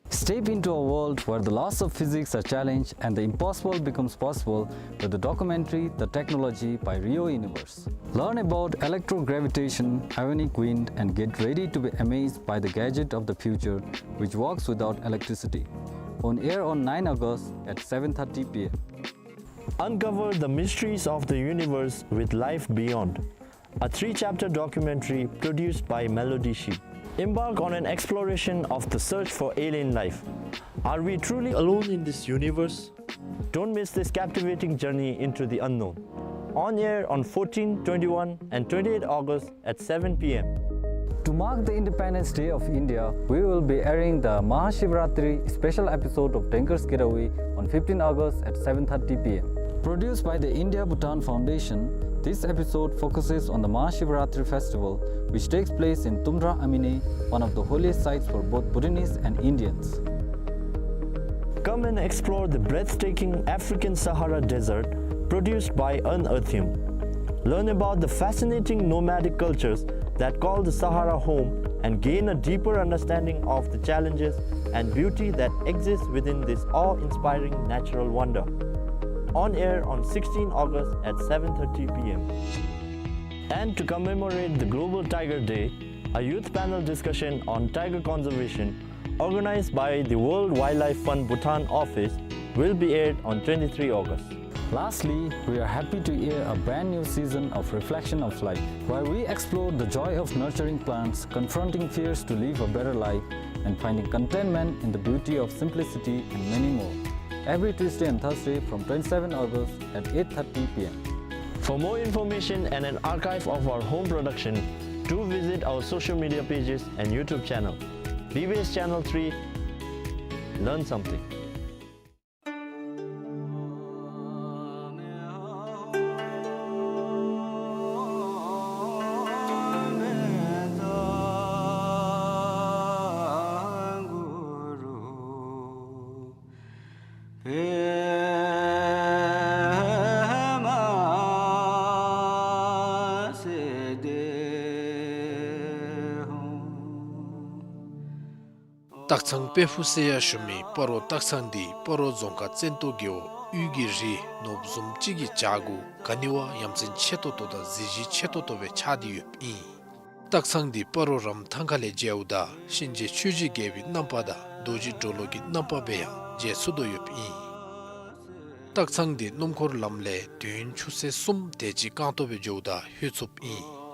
Step into a world where the laws of physics are challenged and the impossible becomes possible with the documentary The Technology by Rio Universe. Learn about electrogravitation, ionic wind, and get ready to be amazed by the gadget of the future which works without electricity. On air on nine August at seven thirty p m. Uncover the mysteries of the universe with Life Beyond, a three-chapter documentary produced by Melody Sheep. Embark on an exploration of the search for alien life. Are we truly alone in this universe? Don't miss this captivating journey into the unknown. On air on fourteen, twenty-one, and twenty-eight August at seven p m. To mark the Independence Day of India, we will be airing the Mahashivratri special episode of Danger's Getaway on fifteen August at seven thirty p m. Produced by the India Bhutan Foundation, this episode focuses on the Mahashivratri festival, which takes place in Tumra Amine, one of the holiest sites for both Bhutanese and Indians. Come and explore the breathtaking African Sahara Desert produced by Unearthium. Learn about the fascinating nomadic cultures that call the Sahara home and gain a deeper understanding of the challenges and beauty that exist within this awe-inspiring natural wonder. On air on sixteen August at seven thirty p m. And to commemorate the Global Tiger Day, a youth panel discussion on tiger conservation organized by the World Wildlife Fund Bhutan office will be aired on twenty-three August. Lastly, we are happy to air a brand new season of Reflection of Life, where we explore the joy of nurturing plants, confronting fears to live a better life, and finding contentment in the beauty of simplicity, and many more. Every Tuesday and Thursday from twenty-seven August at eight thirty p m. For more information and an archive of our home production, do visit our social media pages and YouTube channel. B B S Channel three, learn something. སྟག་ཚང་དཔལ་ཕུག་ཟེར་ཡང་ཞུ་མི་སྤ་རོ་སྟག་ཚང་འདི་སྤ་རོ་རྫོང་ཁག་བཙན་ཏོ་རྒེད་འོག་དབུས་ཀྱི་རི་ནོར་བུ་བཟུམ་ཅིག་གི་བྱག་གུ་ག་ནི་བ་ཡ་མཚན་ཆེ་ཏོག་ཏོ་དང་གཟི་བརྗིད་ཆེ་ཏོག་ཏོ་སྦེ་ཆགས་ཏེ་ཡོདཔ་ཨིན། སྟག་ཚང་འདི་སྤ་རོ་རམ་ཐང་ཁ་ལས་མཇལཝ་ད་གཤིན་རྗེ་ཆོས་ཀྱི་རྒྱལ་པོའི་རྣམ་པ་དང་རྡོ་རྗེ་གྲོ་ལོད་ཀྱི་རྣམ་པ་སྦེ་ཡང་མཇལ་ཚུགས་དོ་ཡོདཔ་ཨིན། སྟག་ཚང་འདི་སྣུམ་འཁོར་ལམ་ལས་དུས་ཡུན་ཆུ་ཚོད་གསུམ་དེ་ཅིག་རྐང་སྟོང་སྦེ་འགྱོཝ་ད་ལྷོད་ཚུགསཔ་ཨིན།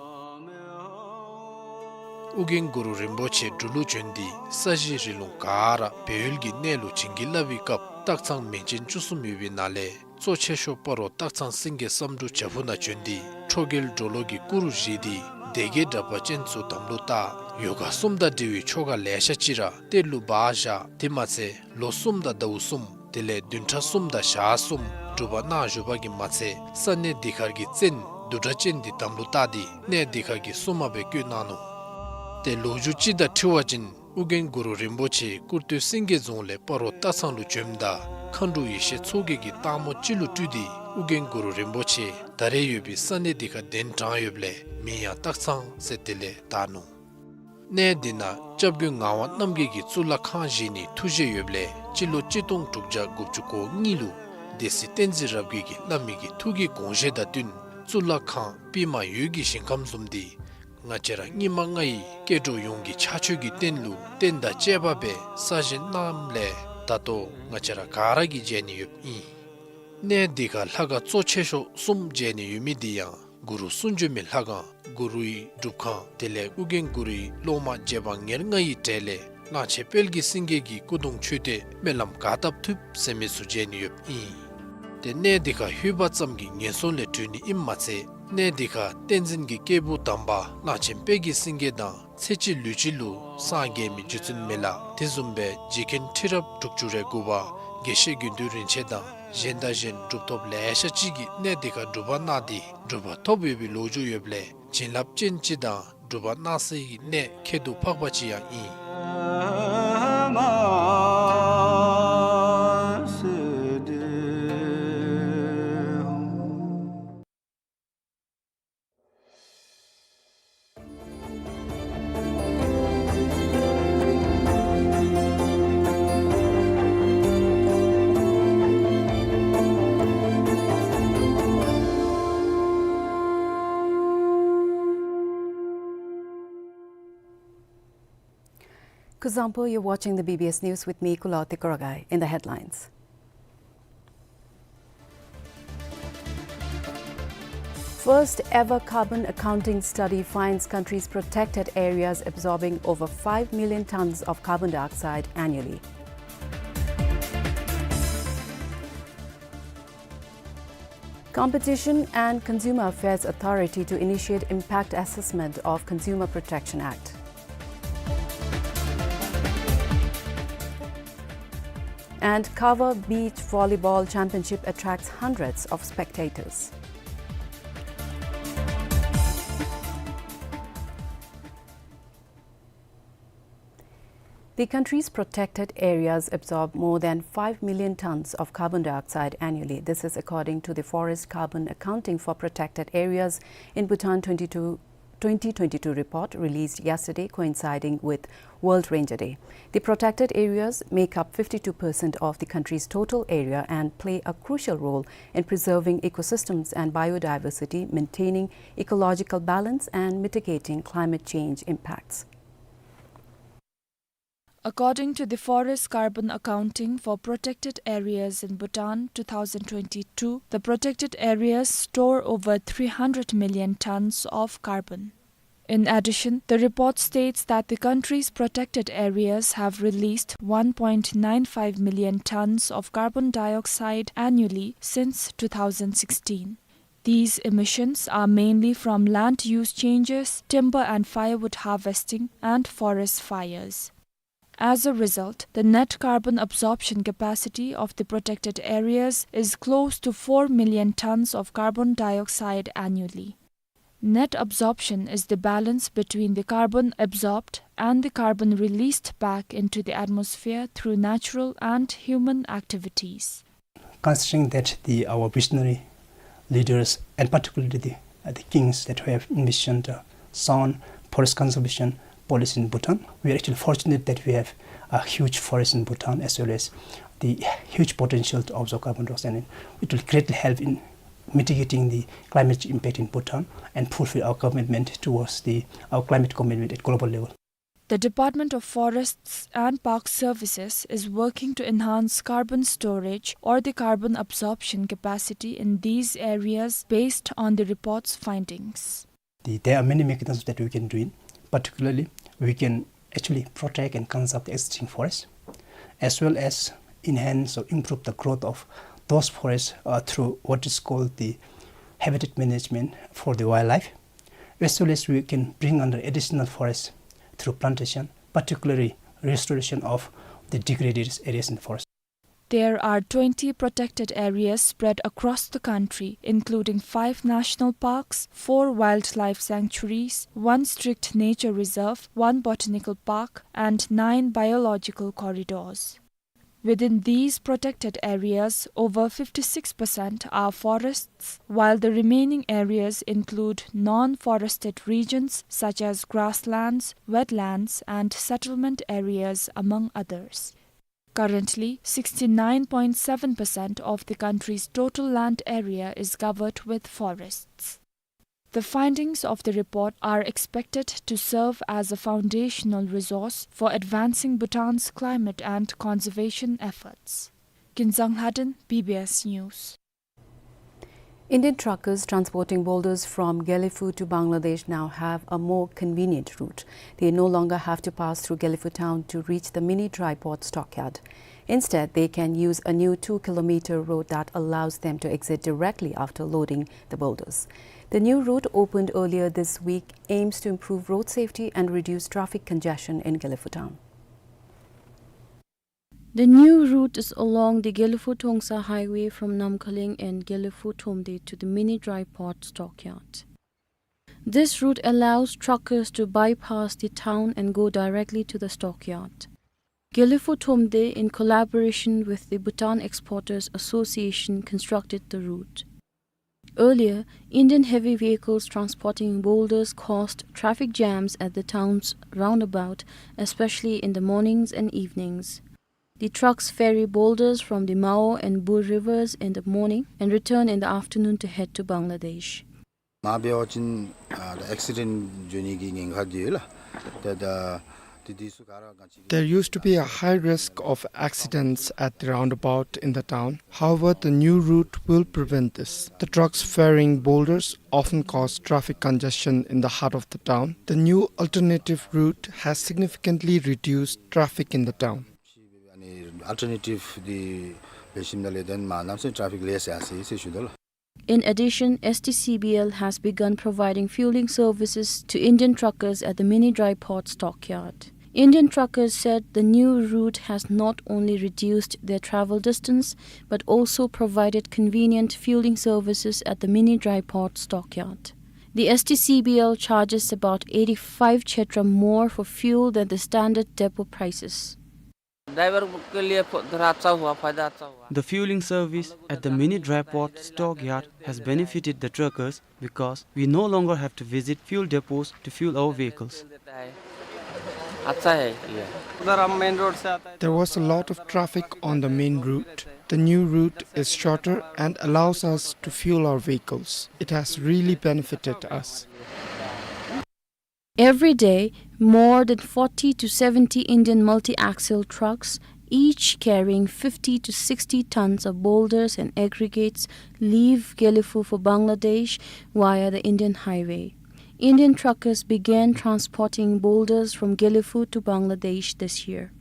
ཨོ་རྒྱན་གུ་རུ་རིན་པོ་ཆེ་འབྲུག་ལུ་བྱོན་ཏེ་ས་གཞི་རི་ལུང་ག་ར་སྦས་ཡུལ་གྱི་གནས་ལུ་བྱིན་གྱིས་བརླབས་པའི་སྐབས་སྟག་ཚང་མིང་ཅན་བཅུ་གསུམ་ཡོད་པའི་ནང་ལས་གཙོ་ཆེ་ཤོས་སྤ་རོ་སྟག་ཚང་སེང་གེ་བསམ་འགྲུབ་བྱག་ཕུག་ནང་བྱོན་ཏེ་ཁྲོ་རྒྱལ་གྲོ་ལོད་ཀྱི་སྐུ་རུ་བཞེངས་ཏེ་སྡེ་བརྒྱད་དྲེགས་པ་ཅན་ཚུ་དམ་ལུ་བཏགས། ཡོ་ག་གསུམ་དང་འབྲེལ་བའི་ཆོ་ག་ལེ་ཤ་ཅིག་ར་གཏེར་ལུ་སྦ་བཞག། དེ་མ་ཚད་ལོ་གསུམ་དང་ཟླཝ་གསུམ་དེ་ལས་བདུན་ཕྲག་གསུམ་དང་ཞག་གསུམ་སྒྲུབ་པ་གནང་བཞུགས་པ་གིས་མ་ཚད་ས་གནས་འདི་ཁར་གྱི་བཙན་བདུད་དྲེགས་ཅན་འདི་དམ་ལུ་བཏགས་ཏེ་གནས་འདི་ཁར་གྱི་སྲུང་མ་སྦེ་བསྐོས་གནང་ནུག། ཏེ་ལོ་རྒྱུས་ཅིག་དང་འཁྲིལ་བ་ཅིན་ཨོ་རྒྱན་གུ་རུ་རིན་པོ་ཆེ་ཀུར་སྟོད་སེང་གེ་རྫོང་ལས་སྤ་རོ་སྟག་ཚང་ལུ་བྱོནམ་ད་མཁའ་འགྲོ་ཡེ་ཤེས་མཚོ་རྒྱལ་གྱིས་སྟག་མོ་ཅིག་ལུ་སྤྲུལ་ཏེ་ཨོ་རྒྱན་གུ་རུ་རིན་པོ་ཆེ་ད་རེས་ཡོད་པའི་ས་གནས་འདི་ཁར་གདན་དྲངས་ཡོདཔ་ལས་མིང་ཡང་སྟག་ཚང་ཟེར་དེ་ལས་བཏགས་ནུག། གནས་འདི་ནང་སྐྱབས་མགོན་ངག་དབང་རྣམ་རྒྱལ་གྱིས་གཙུག་ལག་ཁང་བཞེངས་ནིའི་ཐུགས་བཞེད་ཡོདཔ་ལས་སྤྱི་ལོ་གཅིག་སྟོང་དྲུག་བརྒྱ་དགུ་བཅུ་གོ་གཉིས་ལུ་སྡེ་སྲིད་བསྟན་འཛིན་རབ་རྒྱས་ཀྱིས་བླ་མའི་གི་ཐུགས་ཀྱི་དགོངས་བཞེད་དང་བསྟུན་གཙུག་ལག་ཁང་པདྨ་འོད་ཀྱི་ཞིང་ཁམས་བཟུམ་འདི་ང་བཅས་ར་སྙིགས་མ་ལྔ་ཡི་སྐྱེ་འགྲོ་ཡོངས་ཀྱི་ཕྱག་མཆོད་ཀྱི་རྟེན་ལུ་རྟེན་དང་བཅས་པ་སྦེ་གསར་བཞེངས་གནངམ་ལས་ད་ལྟོ་ང་བཅས་ར་ག་ར་གིས་མཇལ་ནི་ཡོདཔ་ཨིན། གནས་འདི་ཁར་ལྷ་ཁང་གཙོ་ཆེ་ཤོས་གསུམ་མཇལ་ནི་ཡོད་མི་འདི་ཡང་གུ་རུ་གསུང་བྱོན་མའི་ལྷ་ཁང་གུ་རུའི་སྒྲུབ་ཁང་དེ་ལས་ཨོ་རྒྱན་གུ་རུའི་སློབ་མ་རྗེ་འབངས་ཉེར་ལྔ་ཡི་གྲས་ལས་གླང་ཆེན་དཔལ་གྱི་སེང་གེ་གི་སྐུ་གདུང་མཆོད་རྟེན་སྨོན་ལམ་ག་བཏབ་ཐུབ་ཟེར་མི་ཚུ་མཇལ་ནི་ཡོདཔ་ཨིན། ཏེ་གནས་འདི་ཁར་ལྷོད་པ་ཙམ་གྱིས་ངན་སོང་ལས་གྲོལ་ནི་ཨིནམ་མ་ཚད་གནས་འདི་ཁར་བསྟན་འཛིན་གྱི་སྐྱེས་བུ་དམ་པ་གླང་ཆེན་དཔལ་གྱི་སེང་གེ་དང་ཚེ་གཅིག་ལུས་གཅིག་ལུ་སངས་རྒྱས་མི་རྗེ་བཙུན་མི་ལ་དེ་བཟུམ་སྦེ་རྗེ་མཁན་ཁྲི་རབས་དྲུག་ཅུ་རེ་དགུ་པ་དགེ་བཤེས་དགེ་འདུན་རིན་ཆེན་དང་གཞན་དང་གཞན་གྲུབ་ཐོབ་ལེ་ཤ་ཅིག་གིས་གནས་འདི་ཁར་སྒྲུབ་པ་གནང་སྟེ་སྒྲུབ་པ་ཐོབ་ཡོད་པའི་ལོ་རྒྱུས་ཡོདཔ་ལས་བྱིན་རླབས་ཅན་ཅིག་དང་སྒྲུབ་པ་གནང་སའི་གནས་ཁྱད་དུ་འཕགས་པ་ཅིག་ཡང་ཨིན། Kuzuzangpo, you're watching the B B S News with me, Kulawati Kuragai. In the headlines. First ever carbon accounting study finds countries' protected areas absorbing over five million tons of carbon dioxide annually. Competition and Consumer Affairs Authority to initiate impact assessment of Consumer Protection Act. And Kawa Beach Volleyball Championship attracts hundreds of spectators. The country's protected areas absorb more than five million tons of carbon dioxide annually. This is according to the Forest Carbon Accounting for Protected Areas in Bhutan twenty-two, twenty twenty-two report released yesterday, coinciding with World Ranger Day. The protected areas make up fifty-two percent of the country's total area and play a crucial role in preserving ecosystems and biodiversity, maintaining ecological balance, and mitigating climate change impacts. According to the Forest Carbon Accounting for Protected Areas in Bhutan two thousand twenty-two, the protected areas store over three hundred million tons of carbon. In addition, the report states that the country's protected areas have released one point nine five million tons of carbon dioxide annually since two thousand sixteen. These emissions are mainly from land use changes, timber and firewood harvesting, and forest fires. As a result, the net carbon absorption capacity of the protected areas is close to four million tons of carbon dioxide annually. Net absorption is the balance between the carbon absorbed and the carbon released back into the atmosphere through natural and human activities. Considering that the, our visionary leaders, and particularly the, uh, the kings that we have envisioned, uh, sound forest conservation policy in Bhutan, we are actually fortunate that we have a huge forest in Bhutan, as well as the huge potential to absorb carbon dioxide, and it will greatly help in mitigating the climate change impact in Bhutan and fulfill our commitment towards the, our climate commitment at global level. The Department of Forests and Park Services is working to enhance carbon storage or the carbon absorption capacity in these areas based on the report's findings. The, there are many mechanisms that we can do in. Particularly, we can actually protect and conserve the existing forest, as well as enhance or improve the growth of those forests, uh, through what is called the habitat management for the wildlife. As well as we can bring under additional forest through plantation, particularly restoration of the degraded areas in the forest. There are twenty protected areas spread across the country, including five national parks, four wildlife sanctuaries, one strict nature reserve, one botanical park, and nine biological corridors. Within these protected areas, over fifty-six percent are forests, while the remaining areas include non-forested regions such as grasslands, wetlands, and settlement areas, among others. Currently, sixty-nine point seven percent of the country's total land area is covered with forests. The findings of the report are expected to serve as a foundational resource for advancing Bhutan's climate and conservation efforts. Kinzang Lhaden, B B S News. Indian truckers transporting boulders from Gelephu to Bangladesh now have a more convenient route. They no longer have to pass through Gelephu town to reach the mini dry port stockyard. Instead, they can use a new two-kilometer road that allows them to exit directly after loading the boulders. The new route, opened earlier this week, aims to improve road safety and reduce traffic congestion in Gelephu town. The new route is along the Gelephu-Thongsa highway from Namkhaling and Gelephu-Thomde to the mini dry port stockyard. This route allows truckers to bypass the town and go directly to the stockyard. Gelephu-Thomde, in collaboration with the Bhutan Exporters Association, constructed the route. Earlier, Indian heavy vehicles transporting boulders caused traffic jams at the town's roundabout, especially in the mornings and evenings. The trucks ferry boulders from the Mao and Bur rivers in the morning and return in the afternoon to head to Bangladesh. Mao beo chin, uh, the accident juni ki ngenga di la. The, the, the, the su kara ganchi. There used to be a high risk of accidents at the roundabout in the town. However, the new route will prevent this. The trucks ferrying boulders often cause traffic congestion in the heart of the town. The new alternative route has significantly reduced traffic in the town. Alternative di beshim dale den ma namsen traffic less asi se shudol. In addition, S T C B L has begun providing fueling services to Indian truckers at the mini dry port stockyard. Indian truckers said the new route has not only reduced their travel distance, but also provided convenient fueling services at the mini dry port stockyard. The S T C B L charges about eighty-five chetra more for fuel than the standard depot prices. Driver के लिए फ-, थोड़ा अच्छा हुआ, फायदा अच्छा हुआ। The fueling service at the mini dry port stockyard has benefited the truckers because we no longer have to visit fuel depots to fuel our vehicles. अच्छा है ये। उधर हम मेन रोड से आते हैं। There was a lot of traffic on the main route. The new route is shorter and allows us to fuel our vehicles. It has really benefited us. Every day, more than forty to seventy Indian multi-axle trucks, each carrying fifty to sixty tons of boulders and aggregates, leave Gelephu for Bangladesh via the Indian highway. Indian truckers began transporting boulders from Gelephu to Bangladesh this year.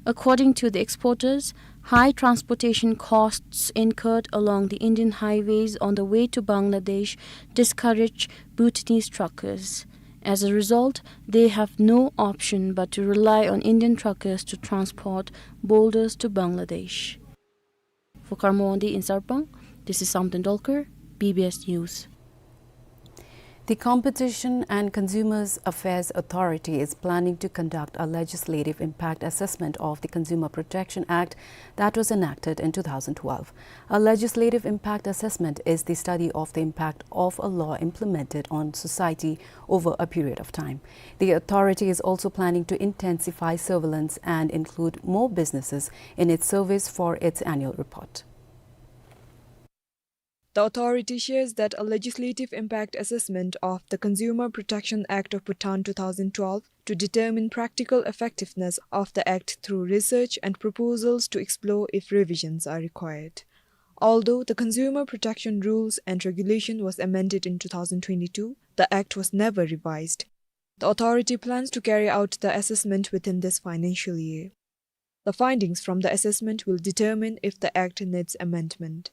According to the exporters, high transportation costs incurred along the Indian highways on the way to Bangladesh discourage Bhutanese truckers. As a result, they have no option but to rely on Indian truckers to transport boulders to Bangladesh. For Kharmawangdi in Sarpang, this is Samten Dolkar, B B S News. The Competition and Consumers Affairs Authority is planning to conduct a legislative impact assessment of the Consumer Protection Act that was enacted in two thousand twelve. A legislative impact assessment is the study of the impact of a law implemented on society over a period of time. The authority is also planning to intensify surveillance and include more businesses in its service for its annual report. The authority shares that a legislative impact assessment of the Consumer Protection Act of Bhutan two thousand twelve to determine practical effectiveness of the act through research and proposals to explore if revisions are required. Although the Consumer Protection Rules and Regulation was amended in two thousand twenty-two, the act was never revised. The authority plans to carry out the assessment within this financial year. The findings from the assessment will determine if the act needs amendment.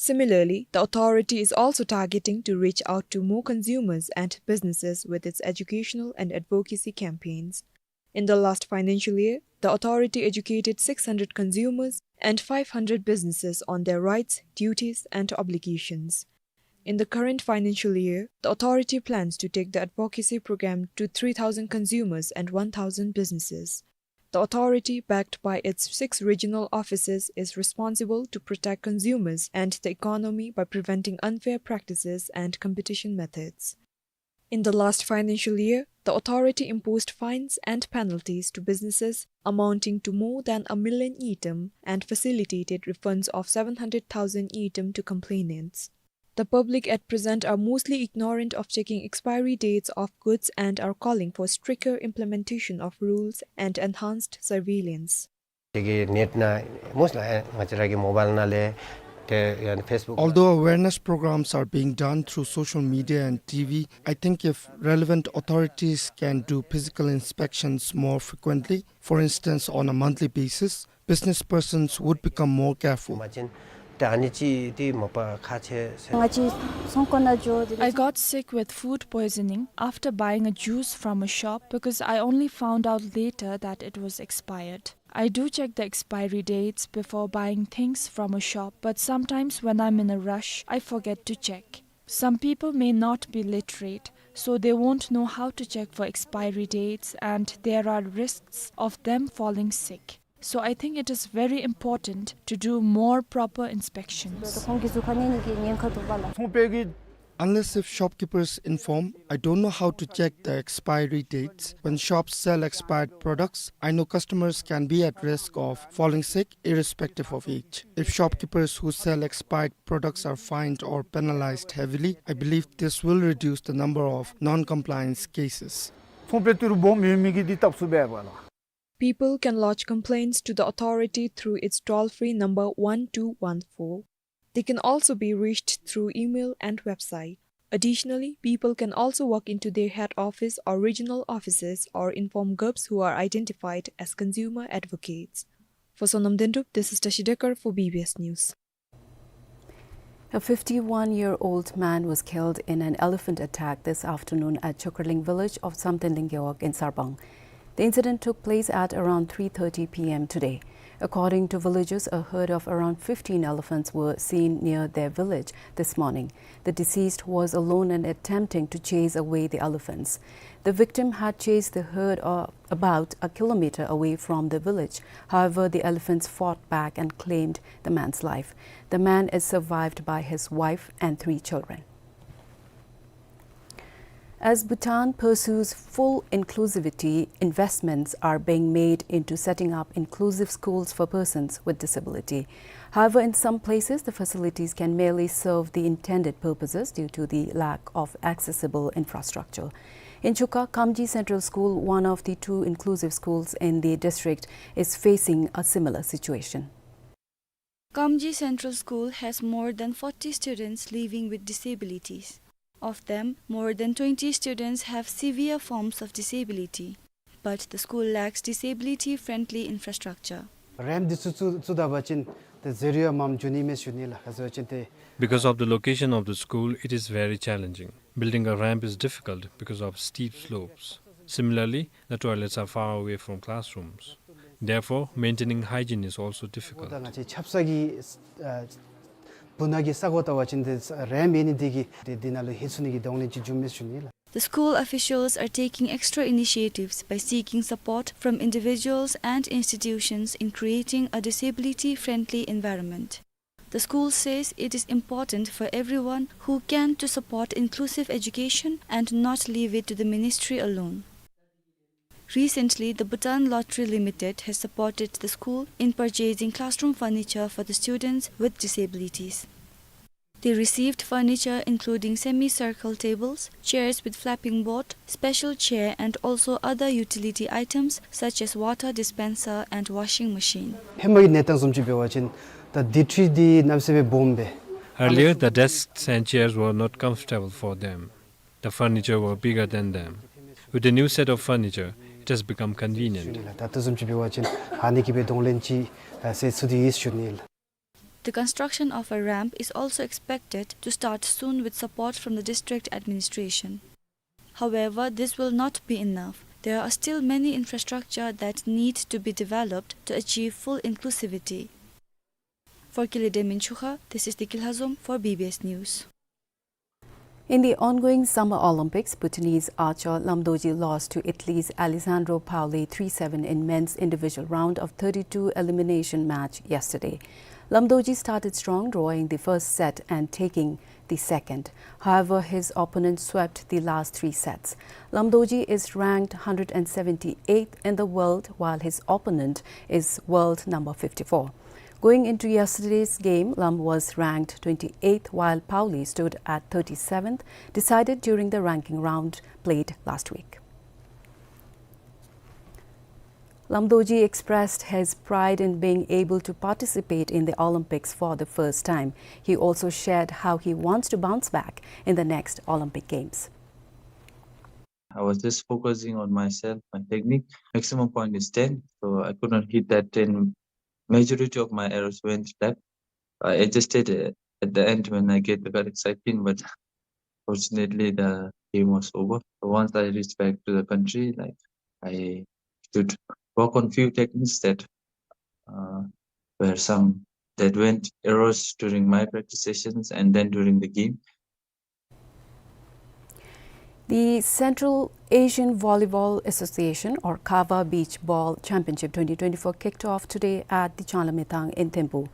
Similarly, the authority is also targeting to reach out to more consumers and businesses with its educational and advocacy campaigns. In the last financial year, the authority educated six hundred consumers and five hundred businesses on their rights, duties, and obligations. In the current financial year, the authority plans to take the advocacy program to three thousand consumers and one thousand businesses. The authority, backed by its six regional offices, is responsible to protect consumers and the economy by preventing unfair practices and competition methods. In the last financial year, the authority imposed fines and penalties to businesses amounting to more than a million ngultrum and facilitated refunds of seven hundred thousand ngultrum to complainants. The public at present are mostly ignorant of checking expiry dates of goods and are calling for stricter implementation of rules and enhanced surveillance. དེ་གི་ནེཊ་ནང་མོ་ལས་ང་བཅས་ར་གི་མོ་བཱའིལ་ནང་ལས་དེ་ཡང་ཕེསི་བུཀ། Although awareness programs are being done through social media and T V, I think if relevant authorities can do physical inspections more frequently, for instance, on a monthly basis, business persons would become more careful. མ་བྱིན། ད་ཨ་ནི་ཅིག་དེ་མ་པ་ཁག་ཆེ་ཟེར། ང་ཅིག་ཚོང་ཁང་ནང་འགྱོ་དེ། I got sick with food poisoning after buying a juice from a shop because I only found out later that it was expired. I do check the expiry dates before buying things from a shop, but sometimes when I'm in a rush, I forget to check. Some people may not be literate, so they won't know how to check for expiry dates, and there are risks of them falling sick. So I think it is very important to do more proper inspections. ཁོང་གི་གཟུགས་ཁ་ནང་གི་ཉེན་ཁ་འདུག་པ་ལགས། ཚོང་པའི་གི། Unless if shopkeepers inform, I don't know how to check the expiry dates. When shops sell expired products, I know customers can be at risk of falling sick irrespective of age. If shopkeepers who sell expired products are fined or penalized heavily, I believe this will reduce the number of non-compliance cases. ཚོང་པའི་ཏི་རུ་སྦོམ་ཡོད་མི་གིས་འདི་བཏབ་ཚུགས་པས་པ་ལགས། People can lodge complaints to the authority through its toll-free number one two one four. They can also be reached through email and website. Additionally, people can also walk into their head office or regional offices or inform GUPs who are identified as consumer advocates. For Sonam Dendrup, this is Tashi Dekar for B B S News. A fifty-one-year-old man was killed in an elephant attack this afternoon at Chokraling village of Samten Lingewak in Sarpang. The incident took place at around three thirty P M today. According to villagers, a herd of around fifteen elephants were seen near their village this morning. The deceased was alone and attempting to chase away the elephants. The victim had chased the herd, uh, about a kilometer away from the village. However, the elephants fought back and claimed the man's life. The man is survived by his wife and three children. As Bhutan pursues full inclusivity, investments are being made into setting up inclusive schools for persons with disability. However, in some places, the facilities can merely serve the intended purposes due to the lack of accessible infrastructure. In Chukha, Kamji Central School, one of the two inclusive schools in the district, is facing a similar situation. Kamji Central School has more than forty students living with disabilities. Of them, more than twenty students have severe forms of disability. But the school lacks disability-friendly infrastructure. རེམཔ་འདི་ཚུ་བཙུགས་བཙུགས་ད་པ་ཅིན་ཏེ་ཟེར་ཡོད་མམ་འགྱོ་ནི་མས་ཞུ་ནི་ལགས། ག་ཟེར་བ་ཅིན་ཏེ། Because of the location of the school, it is very challenging. Building a ramp is difficult because of steep slopes. Similarly, the toilets are far away from classrooms. Therefore, maintaining hygiene is also difficult. ད་ང་བཅས་ཆབ་གསང་གི་ཨ་སྦུག་ན་གི་ས་གོ་བལྟ་བ་ཅིན་ཏེ་རེམཔ་ཡོད་ནི་འདི་གིས་ཏེ་འདི་ནང་ལུ་ལྷོད་ཚུགས་ནི་གི་གདོང་ལེན་ཅིག་བྱུངམ་མས་ཞུ་ནི་ལགས། The school officials are taking extra initiatives by seeking support from individuals and institutions in creating a disability-friendly environment. The school says it is important for everyone who can to support inclusive education and not leave it to the ministry alone. Recently, the Bhutan Lottery Limited has supported the school in purchasing classroom furniture for the students with disabilities. They received furniture including semicircle tables, chairs with flapping board, special chair, and also other utility items such as water dispenser and washing machine. ཧེ་མ་གི་གནས་སྟངས་བཟུམ་ཅིག་འབད་བ་ཅིན་ད་སྡོད་ཁྲི་འདི་གནམ་མེད་ས་མེད་སྦོམ་པས། Earlier, the desks and chairs were not comfortable for them. The furniture were bigger than them. With the new set of furniture, it has become convenient. ད་ལྟོ་བཟུམ་ཅིག་འབད་བ་ཅིན་ཨ་ནི་གིས་སྦེ་གདོང་ལེན་ཅིག་ཨ་ཟེར་ཚུགས་ཏེ་ཡོད་ཞུ་ནི་ལགས། The construction of a ramp is also expected to start soon with support from the district administration. However, this will not be enough. There are still many infrastructure that need to be developed to achieve full inclusivity. For Kili Dem in Chukha, this is Deki Lhazom for B B S News. In the ongoing Summer Olympics, Bhutanese archer Lam Dorji lost to Italy's Alessandro Paoli three seven in men's individual round of thirty-two elimination match yesterday. Lam Dorji started strong, drawing the first set and taking the second. However, his opponent swept the last three sets. Lam Dorji is ranked hundred and seventy-eighth in the world, while his opponent is world number fifty-four. Going into yesterday's game, Lam was ranked twenty-eighth, while Paoli stood at thirty-seventh, decided during the ranking round played last week. Lam Dorji expressed his pride in being able to participate in the Olympics for the first time. He also shared how he wants to bounce back in the next Olympic Games. I was just focusing on myself, my technique. Maximum point is ten, so I could not hit that ten. Majority of my arrows went left. I adjusted, uh, at the end when I get the correct side pin, but fortunately the game was over. So once I reached back to the country, like, I should work on few techniques that, uh, were some that went errors during my practice sessions and then during the game. The Central Asian Volleyball Association, or CAVA, Beach Ball Championship twenty twenty-four kicked off today at the Changlamethang in Thimphu.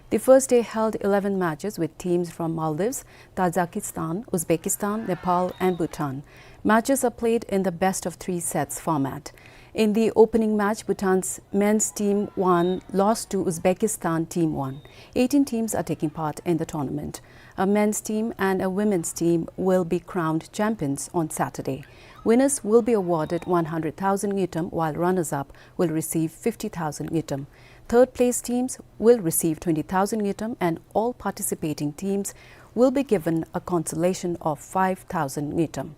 The first day held eleven matches with teams from Maldives, Tajikistan, Uzbekistan, Nepal, and Bhutan. Matches are played in the best of three sets format. In the opening match, Bhutan's men's team one lost to Uzbekistan team one. Eighteen teams are taking part in the tournament. A men's team and a women's team will be crowned champions on Saturday. Winners will be awarded one hundred thousand ngultrum, while runners-up will receive fifty thousand ngultrum. Third place teams will receive twenty thousand ngultrum, and all participating teams will be given a consolation of five thousand ngultrum.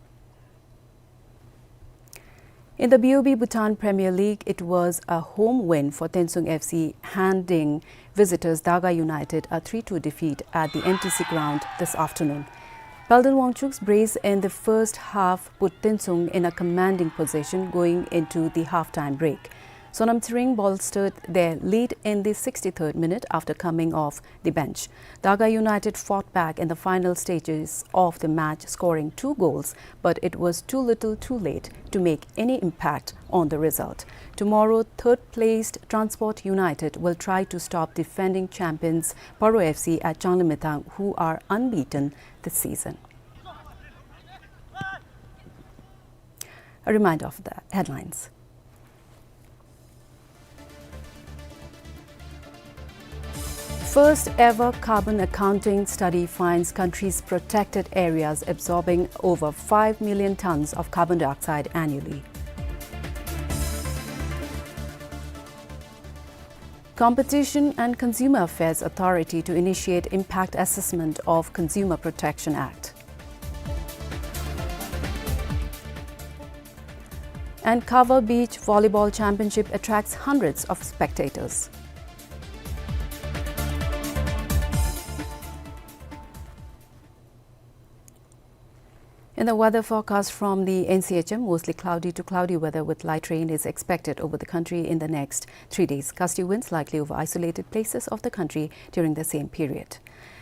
In the B O B Bhutan Premier League, it was a home win for Tensung F C, handing visitors Daga United a three two defeat at the N T C ground this afternoon. Palden Wangchuk's brace in the first half put Tensung in a commanding position going into the half-time break. Sonam Tshering bolstered their lead in the sixty-third minute after coming off the bench. Daga United fought back in the final stages of the match, scoring two goals, but it was too little too late to make any impact on the result. Tomorrow, third-placed Transport United will try to stop defending champions Paro F C at Changlimithang, who are unbeaten this season. A reminder of the headlines. First ever carbon accounting study finds country's protected areas absorbing over five million tons of carbon dioxide annually. Competition and Consumer Affairs Authority to initiate impact assessment of Consumer Protection Act. And Kava Beach Volleyball Championship attracts hundreds of spectators. In the weather forecast from the N C H M, mostly cloudy to cloudy weather with light rain is expected over the country in the next three days. Gusty winds likely over isolated places of the country during the same period.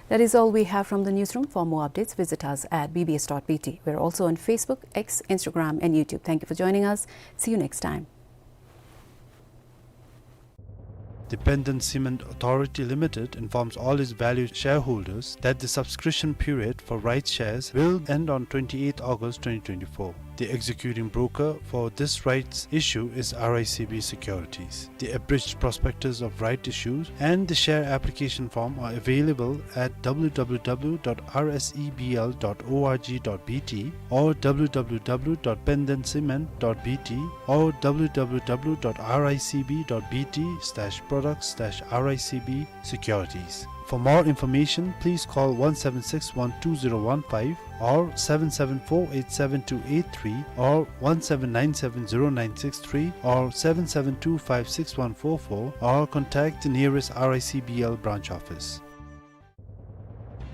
That is all we have from the newsroom. For more updates, visit us at B B S dot B T. We're also on Facebook, X, Instagram, and YouTube. Thank you for joining us. See you next time. The Penden Cement Authority Limited informs all its valued shareholders that the subscription period for rights shares will end on twenty-eighth August twenty twenty-four. The executing broker for this rights issue is R I C B Securities. The abridged prospectus of right issues and the share application form are available at W W W dot R S E B L dot O R G dot B T or W W W dot penden cement dot B T or W W W dot R I C B dot B T slash products slash R I C B securities. For more information, please call one seven six one two zero one five or seven seven four eight seven two eight three or one seven nine seven zero nine six three or seven seven two five six one four four or contact the nearest R I C B L branch office.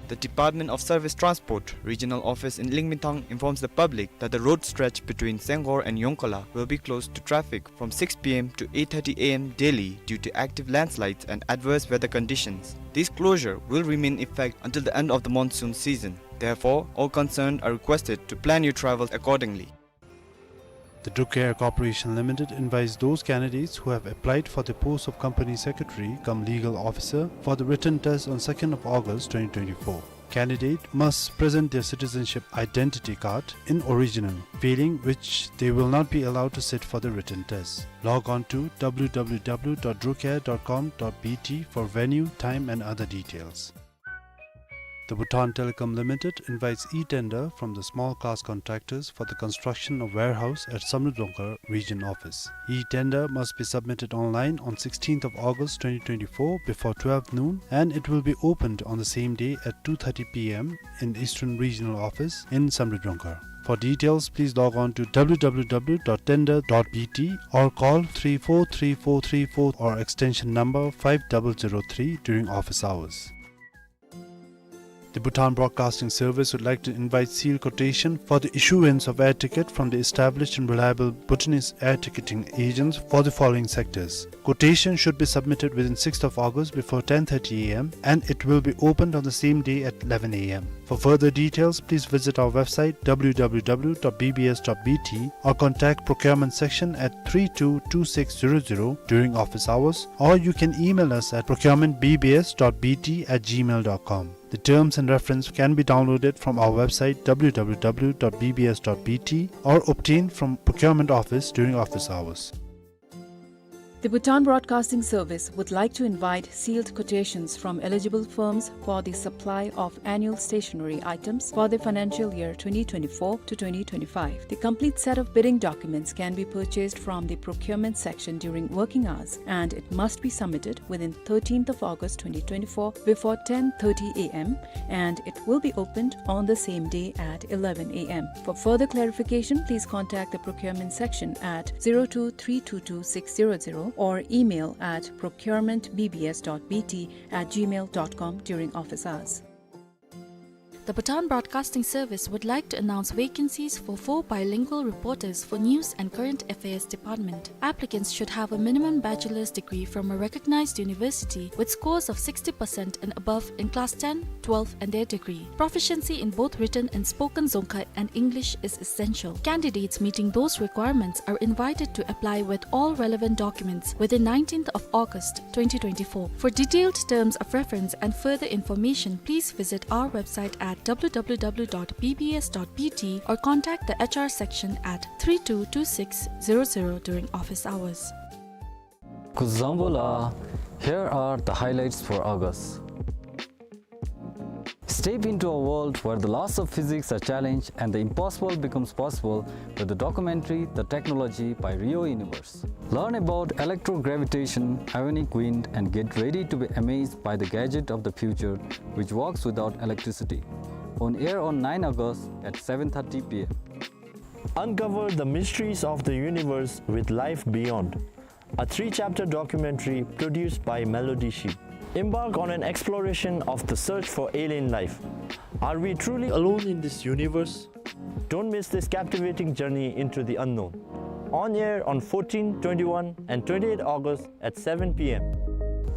The Department of Service Transport Regional Office in Lingmithang informs the public that the road stretch between Senghor and Yongkhola will be closed to traffic from six P M to eight thirty A M daily due to active landslides and adverse weather conditions. This closure will remain in effect until the end of the monsoon season. Therefore, all concerned are requested to plan your travels accordingly. The Drukair Corporation Limited invites those candidates who have applied for the post of Company Secretary cum Legal Officer for the written test on second of August twenty twenty-four. Candidate must present their citizenship identity card in original, failing which they will not be allowed to sit for the written test. Log on to W W W dot drukair dot com dot B T for venue, time and other details. The Bhutan Telecom Limited invites e-tender from the small class contractors for the construction of warehouse at Samdrup Dongkhar Region Office. E-tender must be submitted online on sixteenth of August twenty twenty-four before twelve noon, and it will be opened on the same day at two thirty P M in Eastern Regional Office in Samdrup Dongkhar. For details, please log on to W W W dot tender dot B T or call three four three four three four or extension number five double zero three during office hours. The Bhutan Broadcasting Service would like to invite sealed quotation for the issuance of air ticket from the established and reliable Bhutanese air ticketing agents for the following sectors. Quotation should be submitted within sixth of August before ten thirty A M and it will be opened on the same day at eleven A M. For further details, please visit our website W W W dot B B S dot B T or contact procurement section at three two two six zero zero during office hours, or you can email us at procurement B B S dot B T at gmail dot com. The terms and reference can be downloaded from our website W W W dot B B S dot B T or obtained from procurement office during office hours. The Bhutan Broadcasting Service would like to invite sealed quotations from eligible firms for the supply of annual stationery items for the financial year twenty twenty-four to twenty twenty-five. The complete set of bidding documents can be purchased from the procurement section during working hours, and it must be submitted within thirteenth of August twenty twenty-four before ten thirty A M, and it will be opened on the same day at eleven A M. For further clarification, please contact the procurement section at zero two three two two six zero zero or email at procurement B B S dot B T at gmail dot com during office hours. The Bhutan Broadcasting Service would like to announce vacancies for four bilingual reporters for News and Current Affairs Department. Applicants should have a minimum bachelor's degree from a recognized university with scores of sixty percent and above in class ten, twelve, and their degree. Proficiency in both written and spoken Dzongkha and English is essential. Candidates meeting those requirements are invited to apply with all relevant documents within nineteenth of August twenty twenty-four. For detailed terms of reference and further information, please visit our website at W W W dot B B S dot B T or contact the H R section at three two two six zero zero during office hours. Kuzuzangpo la, here are the highlights for August. Step into a world where the laws of physics are challenged and the impossible becomes possible with the documentary The Technology by Rio Universe. Learn about electrogravitation, ionic wind, and get ready to be amazed by the gadget of the future which works without electricity. On air on nine August at seven thirty P M. Uncover the mysteries of the universe with Life Beyond, a three-chapter documentary produced by Melody Sheep. Embark on an exploration of the search for alien life. Are we truly alone in this universe? Don't miss this captivating journey into the unknown. On air on fourteen, twenty-one, and twenty-eight August at seven P M.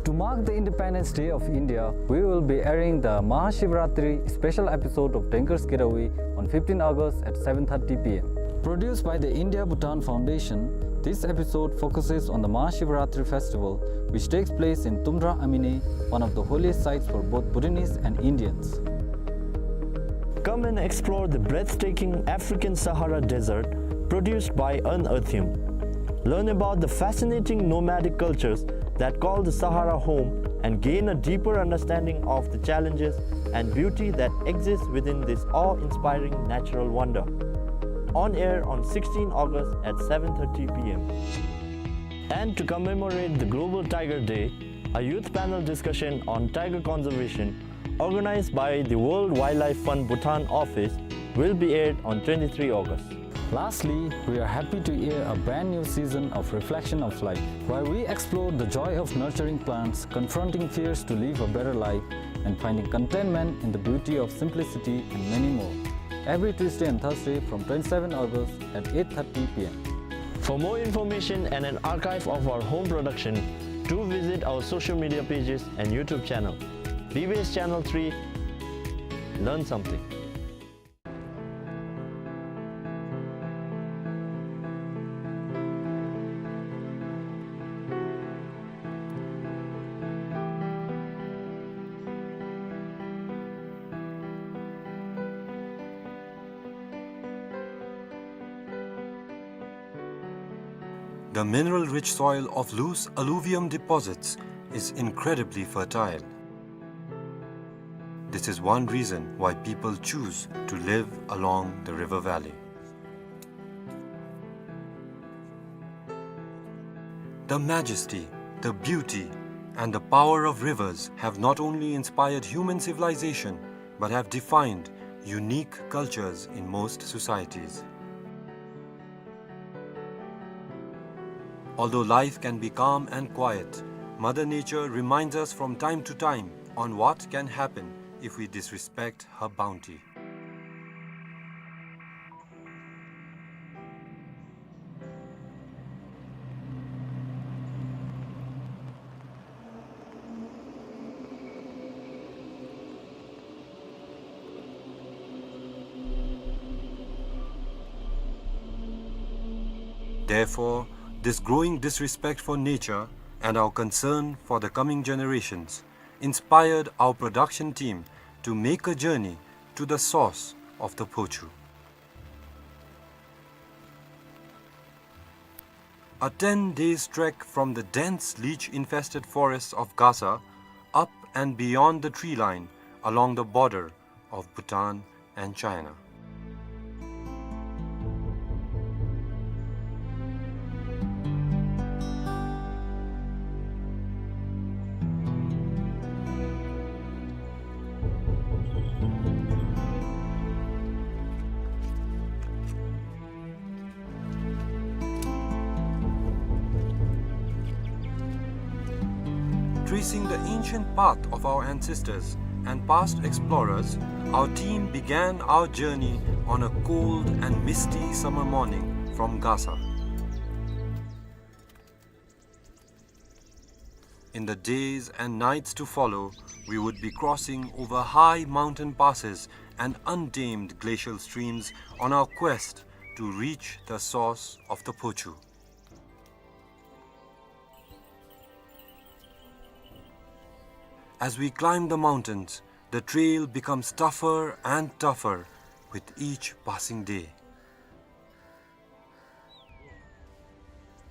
To mark the Independence Day of India, we will be airing the Mahashivratri special episode of Danger's Getaway on fifteen August at seven thirty P M. Produced by the India Bhutan Foundation, this episode focuses on the Mahashivratri festival, which takes place in Tumdra Amine, one of the holiest sites for both Bhutanese and Indians. Come and explore the breathtaking African Sahara Desert, produced by Unearthium. Learn about the fascinating nomadic cultures that call the Sahara home and gain a deeper understanding of the challenges and beauty that exists within this awe-inspiring natural wonder. On air on sixteen August at seven thirty P M. And to commemorate the Global Tiger Day, a youth panel discussion on tiger conservation organized by the World Wildlife Fund Bhutan office will be aired on twenty-three August. Lastly, we are happy to air a brand new season of Reflection of Life, where we explore the joy of nurturing plants, confronting fears to live a better life, and finding contentment in the beauty of simplicity, and many more. Every Tuesday and Thursday from twenty-seven August at eight thirty P M. For more information and an archive of our home production, do visit our social media pages and YouTube channel. B B S Channel three, learn something. The mineral-rich soil of loose alluvium deposits is incredibly fertile. This is one reason why people choose to live along the river valley. The majesty, the beauty, and the power of rivers have not only inspired human civilization, but have defined unique cultures in most societies. Although life can be calm and quiet, Mother Nature reminds us from time to time on what can happen if we disrespect her bounty. Therefore, this growing disrespect for nature and our concern for the coming generations inspired our production team to make a journey to the source of the Phochu. A ten days trek from the dense leech-infested forests of Gasa, up and beyond the tree line along the border of Bhutan and China. Tracing the ancient path of our ancestors and past explorers, our team began our journey on a cold and misty summer morning from Gasa. In the days and nights to follow, we would be crossing over high mountain passes and untamed glacial streams on our quest to reach the source of the Phochu. As we climb the mountains, the trail becomes tougher and tougher with each passing day.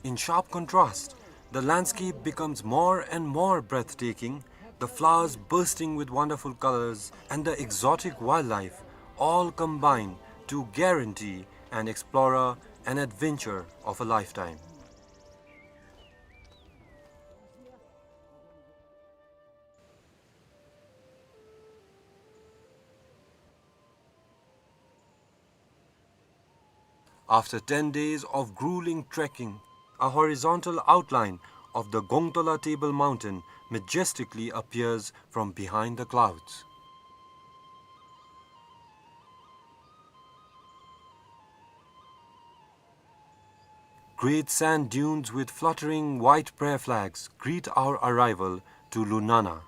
In sharp contrast, the landscape becomes more and more breathtaking, the flowers bursting with wonderful colors and the exotic wildlife all combine to guarantee an explorer an adventure of a lifetime. After ten days of grueling trekking, a horizontal outline of the Gongtola Table Mountain majestically appears from behind the clouds. Great sand dunes with fluttering white prayer flags greet our arrival to Lunana.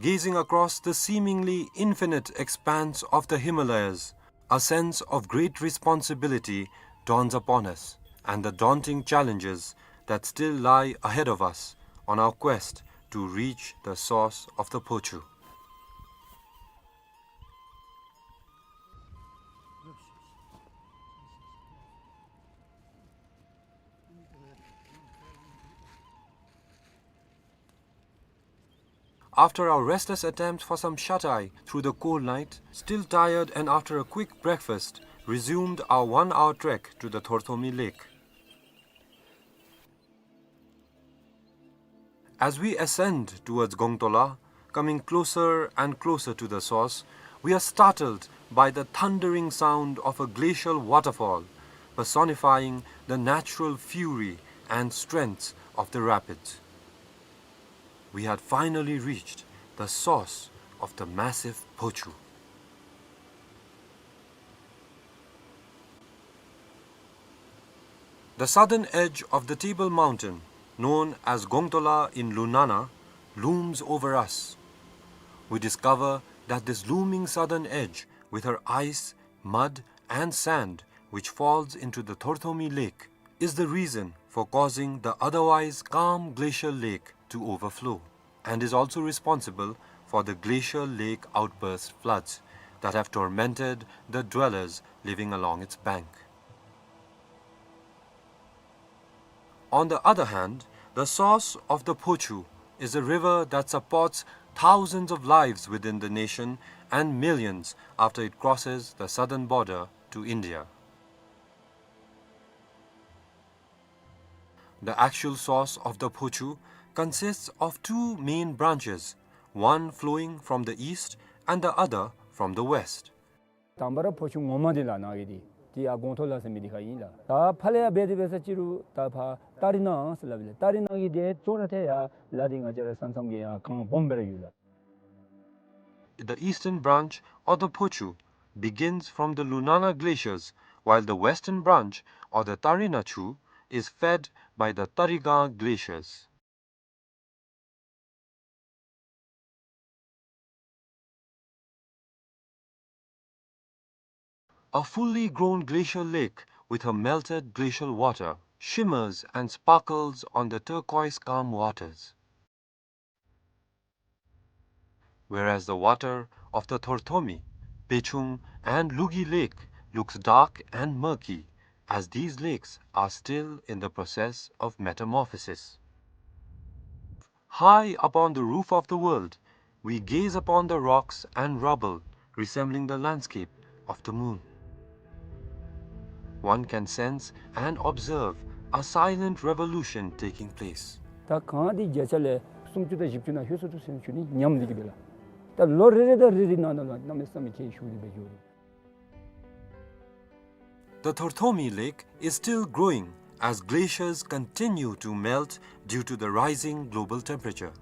Gazing across the seemingly infinite expanse of the Himalayas, a sense of great responsibility dawns upon us, and the daunting challenges that still lie ahead of us on our quest to reach the source of the Phochu. After our restless attempt for some shut-eye through the cold night, still tired and after a quick breakfast, resumed our one-hour trek to the Thorthomi Lake. As we ascend towards Gongtola, coming closer and closer to the source, we are startled by the thundering sound of a glacial waterfall, personifying the natural fury and strength of the rapids. We had finally reached the source of the massive Phochu. The southern edge of the Table Mountain, known as Gongtola in Lunana, looms over us. We discover that this looming southern edge, with her ice, mud, and sand, which falls into the Thorthomi Lake, is the reason for causing the otherwise calm glacial lake to overflow, and is also responsible for the glacial lake outburst floods that have tormented the dwellers living along its bank. On the other hand, the source of the Phochu is a river that supports thousands of lives within the nation and millions after it crosses the southern border to India. The actual source of the Phochu consists of two main branches, one flowing from the east and the other from the west. དང་པ་ར་ཕོ་ཆུ་ངོ་མ་འདི་ལགས་ནཱ་གི་འདི་འདི་ཡར་གོང་ཐོག་ལ་ཟེར་མི་འདི་ཁར་ཨིན་ལགས། ད་ཕར་ལས་ཡར་འབད་དེ་འབད་ས་ཅི་རུང་ད་ཕར་ཏ་རི་ནང་ཟེར་སླབ་ཨིན་ལགས། ཏ་རི་ནང་གི་འདི་གཙོ་བོ་ར་ཏེ་ཡར་ལ་འདི་ང་བཅས་ར་ས་མཚམས་ཀྱི་ཡར་གངས་སྦོམ་སྦེ་ར་ཡོད་ལགས། The eastern branch of the Phochu begins from the Lunana glaciers, while the western branch of the Tarina Chu is fed by the Tarigang glaciers. A fully grown glacial lake with her melted glacial water shimmers and sparkles on the turquoise calm waters. Whereas the water of the Thorthomi, Pechung, and Lugi Lake looks dark and murky, as these lakes are still in the process of metamorphosis. High upon the roof of the world, we gaze upon the rocks and rubble resembling the landscape of the moon. One can sense and observe a silent revolution taking place. ད་གངས་འདི་བརྒྱ་ཆ་ལས་སུམ་ཅུ་དང་བཞི་བཅུ་ནང་ལྷོད་སོང་འདུག་ཟེར་ཞུ་ནི་ཉམས་འདི་གིས་སྦེ་ལགས། ད་ལོ་རེ་རེ་དང་རེ་རེ་ནང་ན་ལུ་གནམ་མེད་ས་མེད་ཁྱད་ཞུགས་ཏེ་སྦེ་འགྱོ་རུང་། The Thorthomi Lake is still growing as glaciers continue to melt due to the rising global temperature.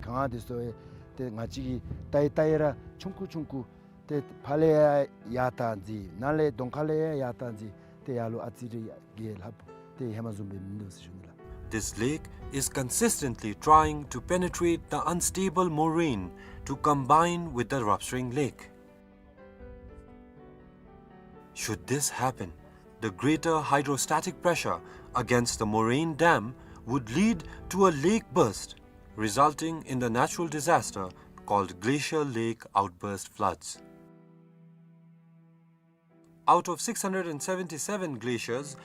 གངས་འདི་ཚུ་ཡང་ཏེ་ང་བཅས་ཀྱིས་བལྟ་ཡི་བལྟ་ཡི་ར་ཆུང་ཀུ་ཆུང་ཀུ་ཏེ་ཕར་ལས་ཡར་ཡར་བཏང་ཅི་ནཱ་ལས་གདོང་ཁ་ལས་ཡར་ཡར་བཏང་ཅི་ཏེ་ཡར་ལུ་ཨ་ཙི་རེ་ཡར་རྒྱས་ལྷགཔ་ཏེ་ཧེ་མ་བཟུམ་སྦེ་མིན་འདུག་ཟེར་ཞུ་ནི་ལགས། This lake is consistently trying to penetrate the unstable moraine to combine with the Ropshring Lake. Should this happen, the greater hydrostatic pressure against the moraine dam would lead to a lake burst, resulting in the natural disaster called glacial lake outburst floods. Out of six hundred and seventy-seven glaciers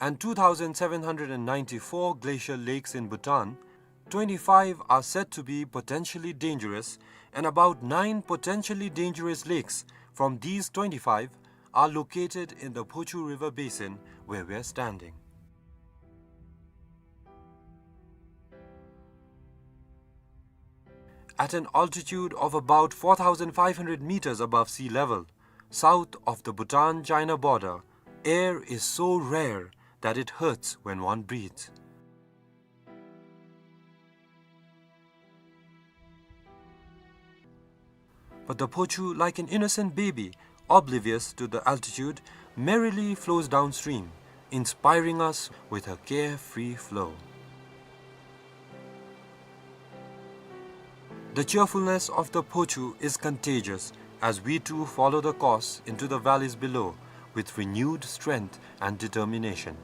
and two thousand seven hundred and ninety-four glacial lakes in Bhutan, twenty-five are said to be potentially dangerous, and about nine potentially dangerous lakes from these twenty-five are located in the Phochu River basin where we are standing. At an altitude of about four thousand five hundred meters above sea level, south of the Bhutan-China border, air is so rare that it hurts when one breathes. But the Phochu, like an innocent baby, oblivious to the altitude, merrily flows downstream, inspiring us with her carefree flow. The cheerfulness of the Phochu is contagious as we too follow the course into the valleys below with renewed strength and determination.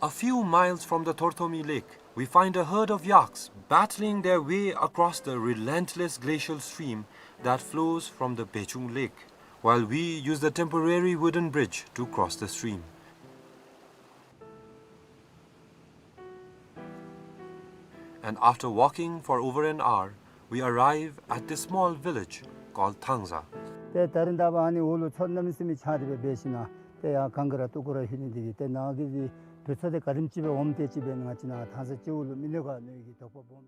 A few miles from the Thorthomi Lake, we find a herd of yaks battling their way across the relentless glacial stream that flows from the Bechung Lake, while we use the temporary wooden bridge to cross the stream. And after walking for over an hour, we arrive at this small village called Thangza. ཏེ་ད་རིས་ད་ཕར་ཨ་ནི་འོག་ལུ་མཚོ་གནམ་མེད་ས་མེད་ཆགས་ཏེ་སྦེ་འབད་ཞིན་ན་ཏེ་ཡར་གངས་ཀྱི་ར་སྟུག་པོ་ར་ལྷོད་ནི་འདི་གིས་ཏེ་ནཱ་གི་འདི་དུས་ཚོད་འདི་ག་དེམ་ཅིག་སྦེ་འོངམ་དེ་ཅིག་སྦེ་ང་བཅས་ནཱ་ཐང་ས་སྤྱི་འོག་ལུ་མི་ནུས་ག་མནོ་ནི་གི་དོགས་པ་སྦོམ།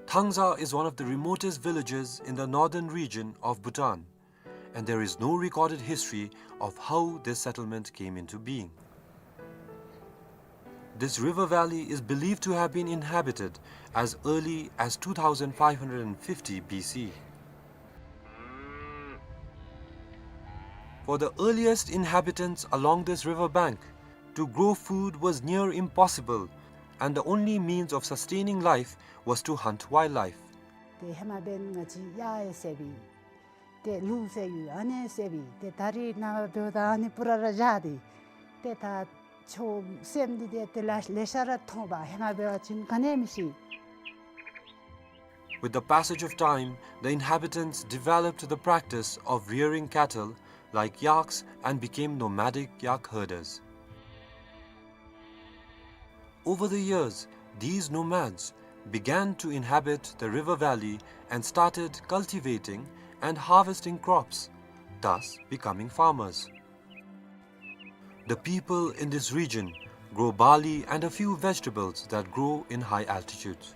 Thangza is one of the remotest villages in the northern region of Bhutan, and there is no recorded history of how this settlement came into being. This river valley is believed to have been inhabited as early as two thousand five hundred fifty B C. For the earliest inhabitants along this river bank, to grow food was near impossible, and the only means of sustaining life was to hunt wildlife. ཏེ་ཧེ་མ་འབདན་ང་བཅས་གཡག་ཡང་བསད་པས། ཏེ་ལུག་བསད་ཡོད། ཨ་ནི་བསད་པས། ཏེ་ད་རིས་ནངས་པ་འབདཝ་ད་ཨ་ནི་སྤུ་ར་ར་བཞག་སྟེ། ཏེ་ད་ཆུ་སེམས་འདི་ཏེ་ཏེ་ལ་ལེ་ཤ་ར་མཐོང་པས། ཧེ་མ་འབད་བ་ཅིན་ག་ནི་མི་ཤེས། With the passage of time, the inhabitants developed the practice of rearing cattle like yaks and became nomadic yak herders. Over the years, these nomads began to inhabit the river valley and started cultivating and harvesting crops, thus becoming farmers. The people in this region grow barley and a few vegetables that grow in high altitudes.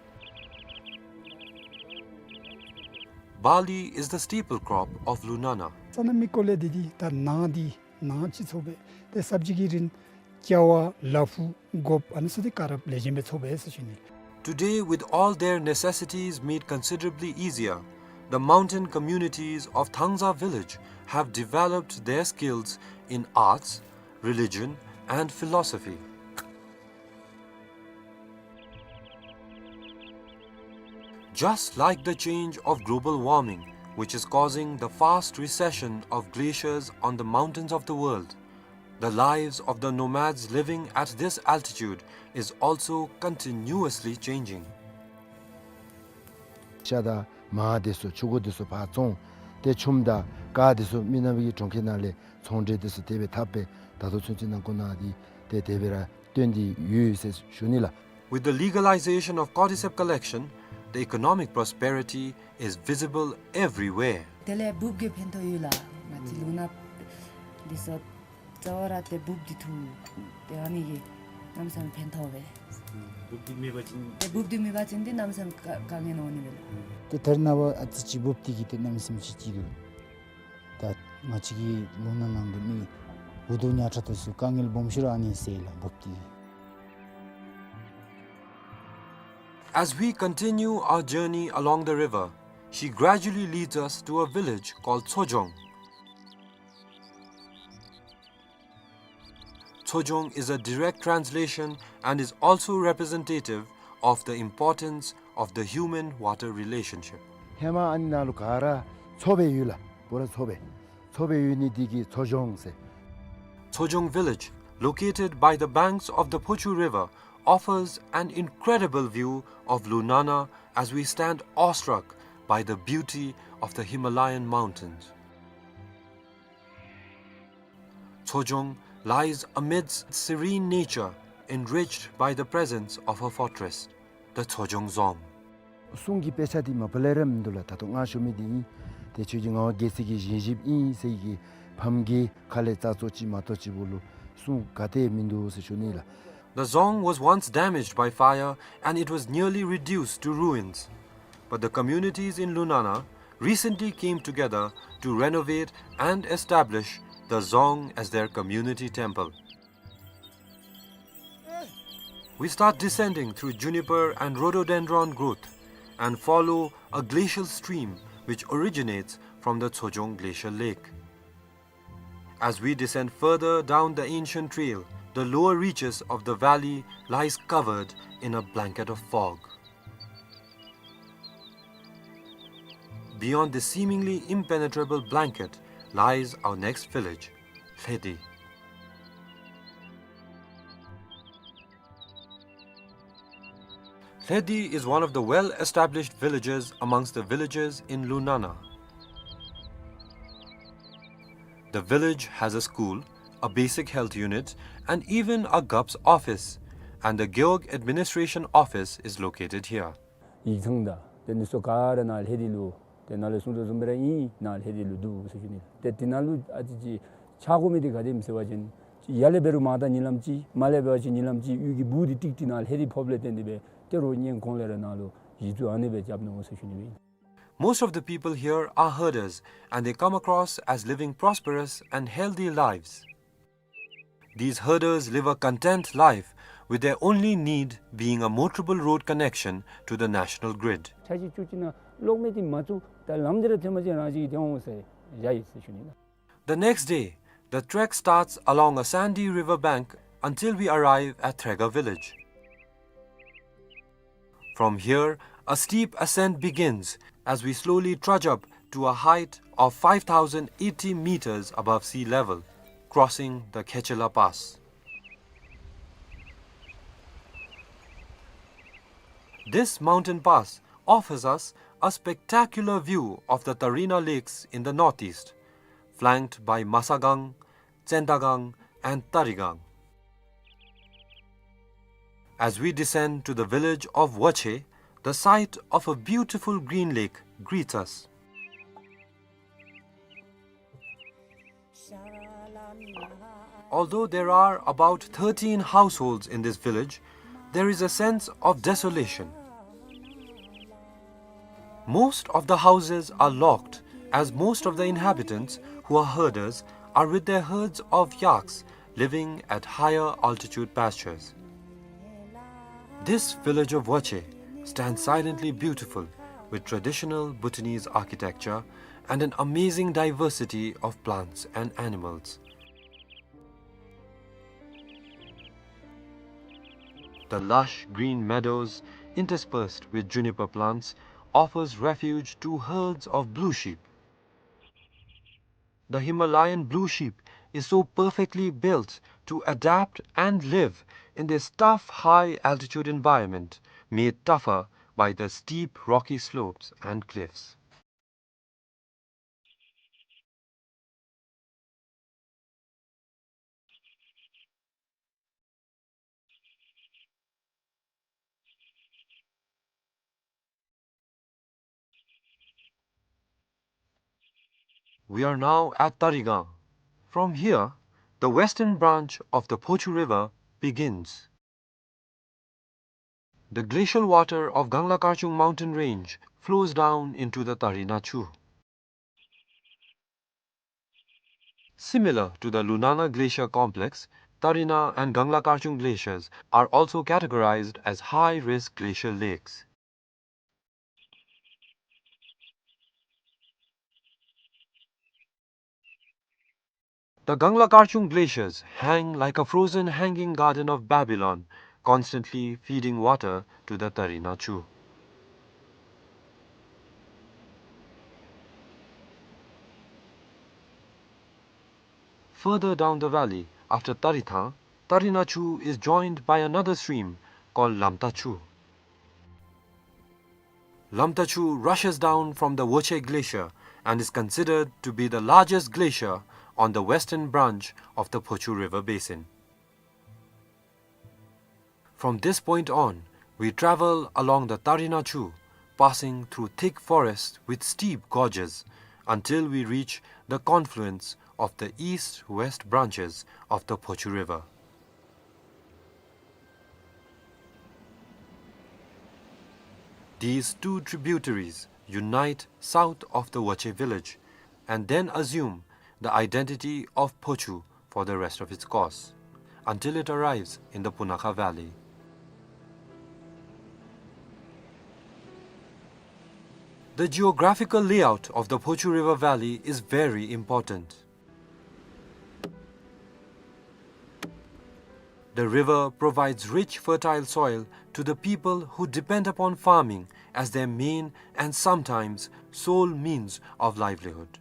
Barley is the staple crop of Lunana. ས་གནས་མི་སྐོར་ལས་འདི་འདི་ད་ནཱ་འདི་ནཱ་ཅིག་ཚོགས་པས་ཏེ་སབ་ཇི་གི་རིན་ཀ་བ་ལ་ཕུག་གོཔ་ཨ་ནི་ཚུ་འདི་ག་ར་ལེགས་ཤོམ་སྦེ་ཚོགས་པས་ཟེར་ཞུ་ནི། Today, with all their necessities made considerably easier, the mountain communities of Thangza village have developed their skills in arts, religion, and philosophy. Just like the change of global warming, which is causing the fast recession of glaciers on the mountains of the world, the lives of the nomads living at this altitude is also continuously changing. ཤ་དང་མར་འདི་ཚུ་ཕྱུར་འགོ་འདི་ཚུ་ཕར་བཙོང་། ཏེ་ཆུམ་དང་དཀར་འདི་ཚུ་མི་ནག་པའི་གྲོང་ཁྱེར་ནང་ལས་ཚོང་འབྲེལ་འདི་ཚུ་དེ་སྦེ་འཐབ་སྦེ་ད་ལྟོ་ཚུན་ཚོད་ནང་འཁོད་ནང་འདི་ཏེ་དེ་སྦེ་ར་སྟོན་ཏེ་ཡོད་ཟེར་ཞུ་ནི་ལགས། With the legalization of cordyceps collection, the economic prosperity is visible everywhere. དེ་ལས་འབུཔ་གི་ཕན་ཐོགས་ཡོད་ལགས། ང་བཅས་ལུང་ནག་འདི་ཚུ་རྩ་བ་ར་ཏེ་འབུཔ་འདི་འཐུ་ཏེ་ཨ་ནི་གིས་གནམ་མེད་ས་མེད་ཕན་ཐོགས་པས། འབུཔ་འདི་མེད་པ་ཅིན་ཏེ་འབུཔ་འདི་མེད་པ་ཅིན་ཏེ་གནམ་མེད་ས་མེད་དཀའ་དཀའ་ངལ་འོང་ནི་མས་ལགས། ཏེ་ད་རེས་ནངས་པ་ཨ་ཙི་ཅིག་འབུཔ་འདི་གིས་ཏེ་གནམ་མེད་ས་མེད་ཅིག་ཅིག་འདུག། ང་བཅས་ཀྱི་ལུང་ནག་ནང་གི་མི་འུ་སྡུག་ཉག་ཕྲ་དེ་ཚུ་དཀའ་ངལ་སྦོམ་ཤོས་ར་ཨ་ནི་ཟེར་ལགས་འབོབ་སྟེ། As we continue our journey along the river, she gradually leads us to a village called Tsojong. Tsojong is a direct translation and is also representative of the importance of the human-water relationship. ཧེ་མ་ཨ་ནི་ནང་ལུ་ག་ར་མཚོ་སྦེ་ཡོད་ལགས། པུ་ར་མཚོ་སྦེ། མཚོ་སྦེ་ཡོད་ནི་འདི་གིས་མཚོ་ལྗོངས་ཟེར། Tsojong village, located by the banks of the Phochu River, offers an incredible view of Lunana as we stand awestruck by the beauty of the Himalayan mountains. Tsojong lies amidst serene nature, enriched by the presence of a fortress, the Tsojong Dzong. གསུང་གི་དཔེ་ཆ་འདི་མ་པ་ལས་ར་མིན་འདུག་ལགས། ད་ལྟོ་ང་ཞུ་མི་འདི་ཨིན། ཏེ་ཆོས་རྗེ་ངག་དབང་རྒྱལ་མཚན་གྱི་བཞེངས་གཞིཔ་ཨིན་ཟེར་གྱི་ཕམ་གྱི་ཁ་ལས་རྩ་ཚོ་ཅིག་མ་གཏོགས་ཅིག་པོ་ལུ་གསུང་ག་ཏེ་མིན་འདུག་ཟེར་ཞུ་ནི་ལགས། The Dzong was once damaged by fire and it was nearly reduced to ruins. But the communities in Lunana recently came together to renovate and establish the Dzong as their community temple. We start descending through juniper and rhododendron growth and follow a glacial stream which originates from the Tsojong Glacial Lake. As we descend further down the ancient trail, the lower reaches of the valley lies covered in a blanket of fog. Beyond this seemingly impenetrable blanket lies our next village, Lhedi. Lhedi is one of the well-established villages amongst the villages in Lunana. The village has a school, a basic health unit, and even a GUPS office, and the Gewog Administration Office is located here. ཡིག་ཚང་དང་ཏེ་ཨ་ནི་ཚུ་ག་ར་ནཱ་ལྷེ་དི་ལུ་ཏེ་ནཱ་ལས་གསུང་དོ་བཟུམ་སྦེ་ར་ཨིན། ནཱ་ལྷེ་དི་ལུ་འདུག་ཟེར་ཞུ་ནི། ཏེ་འདི་ནང་ལུ་ཨ་ཙི་ཅིག་ཆགས་དགོ་མི་འདི་ག་དེམ་ཟེར་བ་ཅིན་ཡར་ལས་འབད་རུང་མར་ད་ཉིན་ལམ་ཅིག་མར་ལས་འབད་བ་ཅིན་ཉིན་ལམ་ཅིག་གཡུས་ཀྱི་སྦུག་འདི་ཀྲིག་ཀྲི་ནཱ་ལྷེ་དི་ཕོགཔ་ལས་བརྟེན་ཏེ་སྦེ་ཏེ་རོགས་ཉིན་གུང་ལས་ར་ནཱ་ལུ་གཞི་བཙུགས་ཨ་ནི་སྦེ་རྐྱབ་ནུག་ཟེར་ཞུ་ནི་ཨིན། Most of the people here are herders and they come across as living prosperous and healthy lives. These herders live a content life, with their only need being a motorable road connection to the national grid. ཆ་ཅིག་ཅུ་ཅིག་ནང་ལོག་མི་འདི་མ་བཙུགས་ད་ལམ་འདི་ར་ཐོན་མ་ཅིག་རང་ཅིག་གིས་ཐོན་འོང་ཟེར་བཞག་ཡི་ཟེར་ཞུ་ནི་ལགས། The next day, the trek starts along a sandy river bank until we arrive at Threga village. From here, a steep ascent begins as we slowly trudge up to a height of five thousand eighty meters above sea level, crossing the Khechela Pass. This mountain pass offers us a spectacular view of the Tarina Lakes in the northeast, flanked by Masagang, Tsendagang, and Tarigang. As we descend to the village of Wache, the sight of a beautiful green lake greets us. Although there are about thirteen households in this village, there is a sense of desolation. Most of the houses are locked, as most of the inhabitants, who are herders, are with their herds of yaks living at higher altitude pastures. This village of Wache stands silently beautiful, with traditional Bhutanese architecture and an amazing diversity of plants and animals. The lush green meadows, interspersed with juniper plants, offers refuge to herds of blue sheep. The Himalayan blue sheep is so perfectly built to adapt and live in this tough high-altitude environment, made tougher by the steep rocky slopes and cliffs. We are now at Tarigang. From here, the western branch of the Phochu River begins. The glacial water of Gangla Karchung mountain range flows down into the Tarina Chu. Similar to the Lunana Glacier Complex, Tarina and Gangla Karchung glaciers are also categorized as high-risk glacial lakes. The Gangla Karchung glaciers hang like a frozen hanging garden of Babylon, constantly feeding water to the Tarina Chu. Further down the valley, after Tarithan, Tarina Chu is joined by another stream called Lamta Chu. Lamta Chu rushes down from the Woche Glacier and is considered to be the largest glacier on the western branch of the Phochu River basin. From this point on, we travel along the Tarina Chu, passing through thick forests with steep gorges, until we reach the confluence of the east-west branches of the Phochu River. These two tributaries unite south of the Woche village and then assume the identity of Phochu for the rest of its course, until it arrives in the Punakha Valley. The geographical layout of the Phochu River Valley is very important. The river provides rich, fertile soil to the people who depend upon farming as their main and sometimes sole means of livelihood.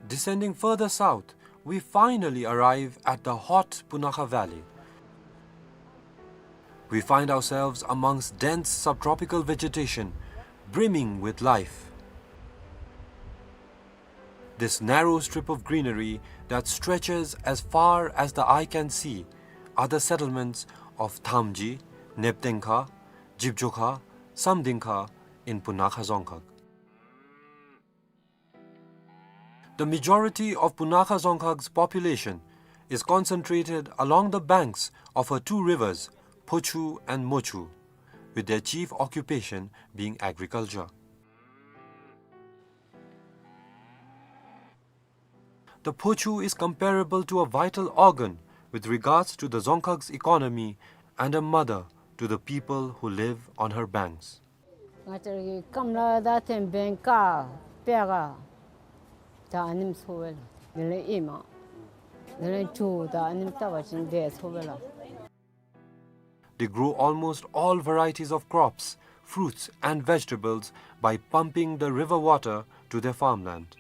Descending further south, we finally arrive at the hot Punakha Valley. We find ourselves amongst dense subtropical vegetation, brimming with life. This narrow strip of greenery that stretches as far as the eye can see are the settlements of Thamji, Neptengkha, Jibjokha, Samdingkha in Punakha Dzongkhag. The majority of Punakha Dzongkhag's population is concentrated along the banks of her two rivers, Phochu and Mochu, with their chief occupation being agriculture. The Phochu is comparable to a vital organ with regards to the Dzongkhag's economy and a mother to the people who live on her banks. ང་བཅས་ར་གི་སྐམ་ལ་དང་ཐེམ་བེང་ཀ་པེ་ག་ད་ཨ་ནེམ་ཚོ་བས་ལ། དེ་ལས་ཨེ་མ་དེ་ལས་ཅུ་ད་ཨ་ནེམ་ལྟ་བ་ཅིན་དེ་ཚོ་བས་ལ། They grow almost all varieties of crops, fruits and vegetables by pumping the river water to their farmland.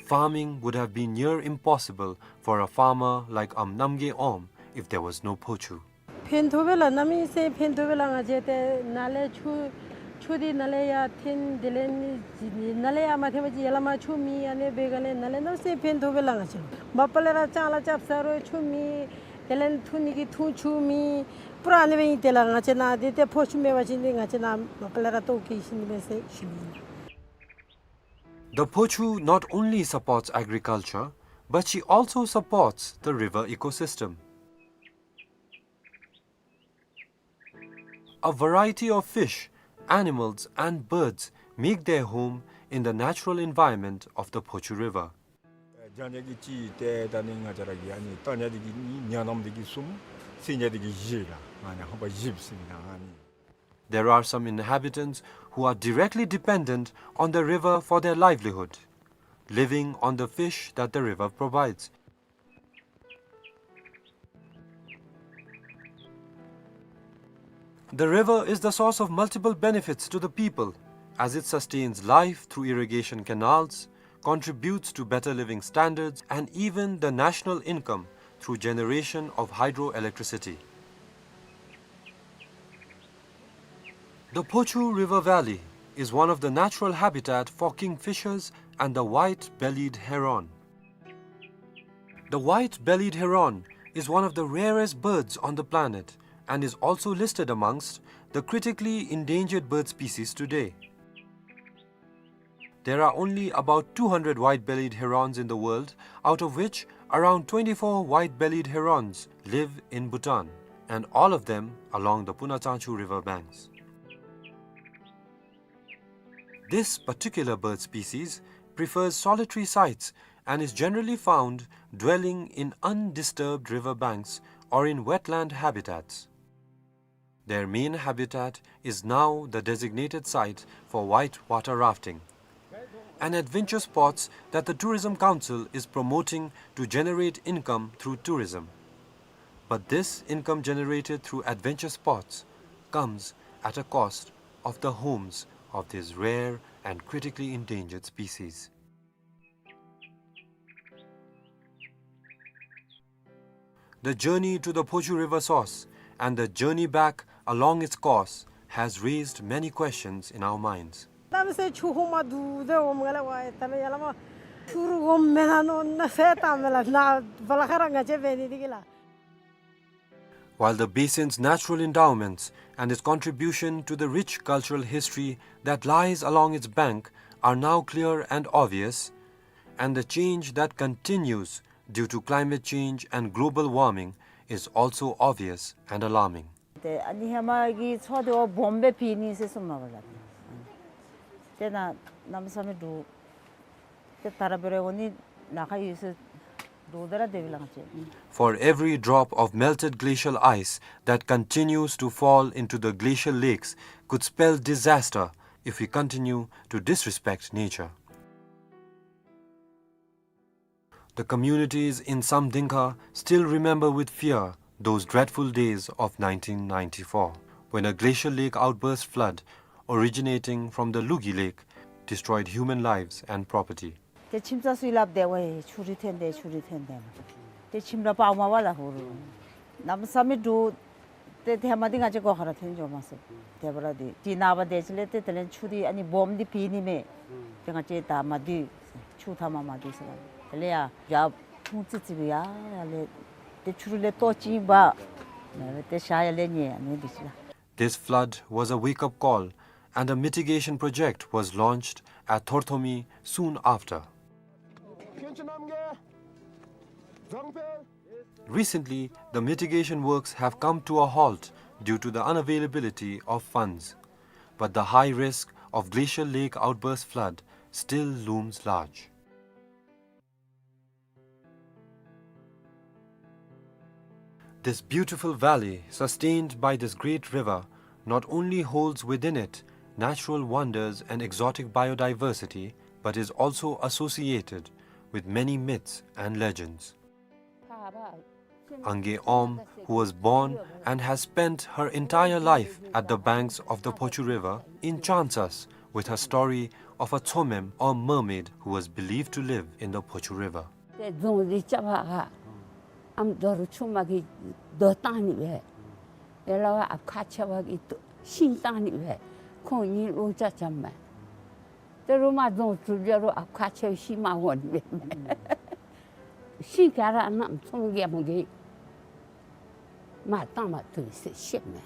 Farming would have been near impossible for a farmer like Am Namgay Om if there was no Phochu. ཕན་ཐོགས་པས་ལ། གནམ་མེད་ས་མེད་ཕན་ཐོགས་པས་ལ། ང་བཅས་ཏེ་ནཱ་ལས་ཆུ་ཆུ་འདི་ནཱ་ལས་ཡར་འཐེན། དེ་ལས་ནི་ནཱ་ལས་ཡར་མ་འཐེན་པ་ཅིན་ཡར་ལས་མར་ཆུ་མེད། ཨ་ནི་འབད་ག་ལས་ནཱ་ལས་གནམ་མེད་ས་མེད་ཕན་ཐོགས་པས་ལ། ང་བཅས་མ་པ་ལས་ར་ལྕང་ལཱ་རྐྱབ་ས་རུང་ཆུ་མེད། དེ་ལས་འཐུང་ནི་གི་འཐུང་ཆུ་མེད། པུ་ར་ཨ་ནི་སྦེ་ཨིན། དེ་ལས་ང་བཅས་ནཱ་འདི་ཏེ་ཕོ་ཆུ་མེད་པ་ཅིན་འདི་ང་བཅས་ནཱ་མ་པ་ལས་ར་ལྟོཝ་བཀྱེས་ཤི་ནི་མས་ཟེར་ཞུ་ནི་ཨིན། The Phochu not only supports agriculture, but she also supports the river ecosystem. A variety of fish, animals and birds make their home in the natural environment of the Phochu River. རྒྱ་ཉ་གི་གཅིག་ཏེ་ད་ནི་ང་བཅས་ར་གི་ཨ་ནི་རྟ་ཉ་འདི་གིས་གཉིས། ཉ་ནམ་འདི་གིས་གསུམ། སེང་ཉ་འདི་གིས་བཞི་ལགས། ང་ནི་ཧམ་པ་བཞི་ཟེར་ནི་ཨ་ནི། There are some inhabitants who are directly dependent on the river for their livelihood, living on the fish that the river provides. The river is the source of multiple benefits to the people, as it sustains life through irrigation canals, contributes to better living standards, and even the national income through generation of hydroelectricity. The Phochu River Valley is one of the natural habitat for kingfishers and the white-bellied heron. The white-bellied heron is one of the rarest birds on the planet and is also listed amongst the critically endangered bird species today. There are only about two hundred white-bellied herons in the world, out of which around twenty-four white-bellied herons live in Bhutan, and all of them along the Punachangchu river banks. This particular bird species prefers solitary sites and is generally found dwelling in undisturbed river banks or in wetland habitats. Their main habitat is now the designated site for whitewater rafting, an adventure sports that the Tourism Council is promoting to generate income through tourism. But this income generated through adventure sports comes at a cost of the homes of these rare and critically endangered species. The journey to the Phochu River source and the journey back along its course has raised many questions in our minds. ད་མི་སེར་ཆུ་ཧོ་མ་དུ་དེ་འོ་མ་ལ་བ་ད་མི་ཡ་ལ་མ་ཆུ་རུ་འོ་མེ་ན་ནོ་ན་སེ་ད་མེ་ལ་ན་བ་ལ་ཁ་ར་ང་ཅེ་བེ་ནི་དི་གི་ལ། While the basin's natural endowments and its contribution to the rich cultural history that lies along its bank are now clear and obvious, and the change that continues due to climate change and global warming is also obvious and alarming. ཏེ་ཨ་ནི་ཧེ་མ་གི་མཚོ་དེ་བ་སྦོམ་སྦེ་ཕི་ནི་ཟེར་གསུངམ་མས་པ་ལགས། ཏེ་ན་གནམ་མེད་ས་མེད་འདུག། ཏེ་ད་ར་འབད་རུང་འོ་ནི་ལཱ་ཁག་ཡོད་ཟེར་འདུག། ད་ར་དེ་བི་ལང་ཅེ། For every drop of melted glacial ice that continues to fall into the glacial lakes could spell disaster if we continue to disrespect nature. The communities in Samdingkha still remember with fear those dreadful days of nineteen ninety-four, when a glacial lake outburst flood originating from the Lugi Lake destroyed human lives and property. ཏེ་ཁྱིམ་ཚང་ཚུ་ཡང་སླབ་དེ་ཝའེ་ཆུ་རུད་ཐོན་དེ་ཆུ་རུད་ཐོན་དེ་མ། ཏེ་ཁྱིམ་ར་པར་མ་པ་ལ་ཧུ་རུ། གནམ་མེད་ས་མེད་འདུག། ཏེ་ཧེ་མ་འདི་ང་བཅས་སྒོ་ཁར་ཐོན་འགྱོ་མ་སོང་། དེ་འབདཝ་ད་འདི་ནངས་པ་དེ་ཅིག་ལས་ཏེ་དེ་ལས་ཆུ་འདི་ཨ་ནི་སྦོམ་འདི་ཕི་ནི་མས། ཏེ་ང་བཅས་ད་མ་འདུས། ཆུ་ཐ་མ་མ་འདུས་ཟེར་ལགས། དེ་ལས་ཡར་ཡར་ཕུང་ཙི་ཙི་སྦེ་ཡར་ཡར་ལས་ཏེ་ཆུ་རུད་ལས་ལྟོ་ཅིག་འབག། ཏེ་ཤར་ཡར་ལས་ཉལ་ཨ་ནི་འདི་ཅིག་ལགས། This flood was a wake-up call, and a mitigation project was launched at Thorthomi soon after. Recently, the mitigation works have come to a halt due to the unavailability of funds. But the high risk of glacial lake outburst flood still looms large. This beautiful valley, sustained by this great river, not only holds within it natural wonders and exotic biodiversity, but is also associated with many myths and legends. Ange Om, who was born and has spent her entire life at the banks of the Phochu River, enchants us with her story of a Tsomem or mermaid who was believed to live in the Phochu River. ཏེ་རྫོང་འདི་རྐྱབ་པར་ཨམ་རྡོ་རུ་ཆུ་མ་གིས་རྡོ་བཏང་ནི་སྦེ། ཡ་ལ་བ་ཨཔ་ཁ་ཆེ་བ་གིས་ཤིང་བཏང་ནི་སྦེ། ཁོང་གཉིས་ལོ་ཅ་ཅམ་མས། ཏེ་རུ་མ་རྫོང་གྲུབ་ཡ་རུ་ཨཔ་ཁ་ཆེ་བ་ཤིང་མ་འོང་ནི་སྦེ། ཤིང་ག་ར་གནམ་ཚོང་རྒྱལ་མོ་གིས་མར་བཏང་མ་བཏུབ་ཟེར་བཤདཔ་མས།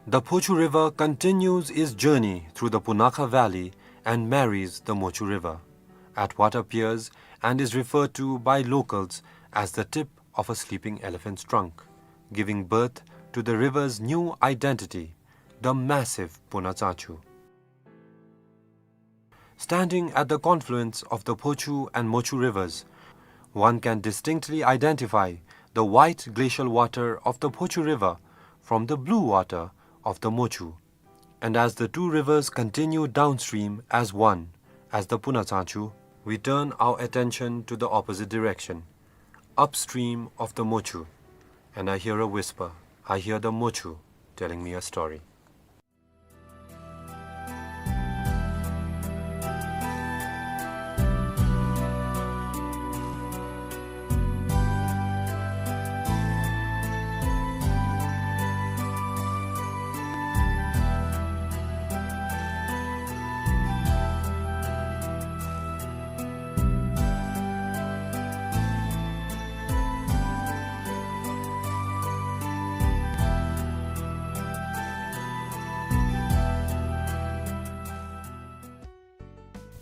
The Phochu River continues its journey through the Punakha Valley and marries the Mochu River at what appears and is referred to by locals as the tip of a sleeping elephant's trunk, giving birth to the river's new identity, the massive Punatsachu. Standing at the confluence of the Phochu and Mochu rivers, one can distinctly identify the white glacial water of the Phochu River from the blue water of the Mochu. And as the two rivers continue downstream as one, as the Punatsachu, we turn our attention to the opposite direction, upstream of the Mochu, and I hear a whisper. I hear the Mochu telling me a story.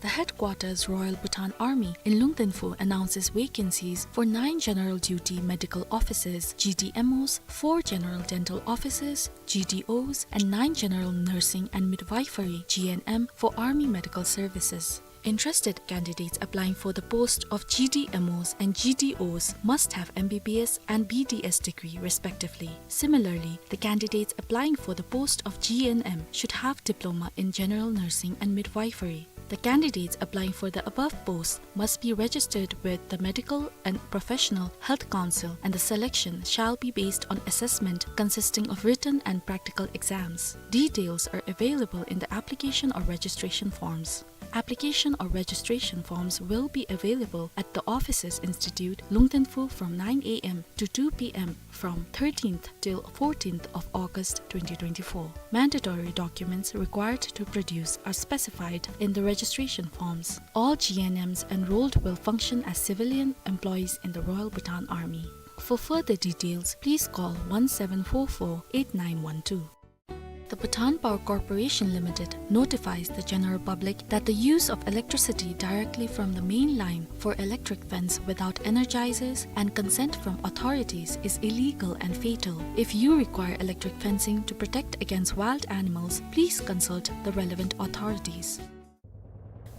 The headquarters Royal Bhutan Army in Lungdenphu announces vacancies for nine general duty medical officers, G D M Os, four general dental officers, G D Os, and nine general nursing and midwifery, G N M, for army medical services. Interested candidates applying for the post of G D M Os and G D Os must have M B B S and B D S degree respectively. Similarly, the candidates applying for the post of G N M should have diploma in general nursing and midwifery. The candidates applying for the above posts must be registered with the Medical and Professional Health Council, and the selection shall be based on assessment consisting of written and practical exams. Details are available in the application or registration forms. Application or registration forms will be available at the offices institute Lungdenphu from nine A M to two P M from thirteenth till fourteenth of August twenty twenty-four. Mandatory documents required to produce are specified in the registration forms. All G N Ms enrolled will function as civilian employees in the Royal Bhutan Army. For further details, please call one seven four four eight nine one two. The Bhutan Power Corporation Limited notifies the general public that the use of electricity directly from the main line for electric fence without energizers and consent from authorities is illegal and fatal. If you require electric fencing to protect against wild animals, please consult the relevant authorities.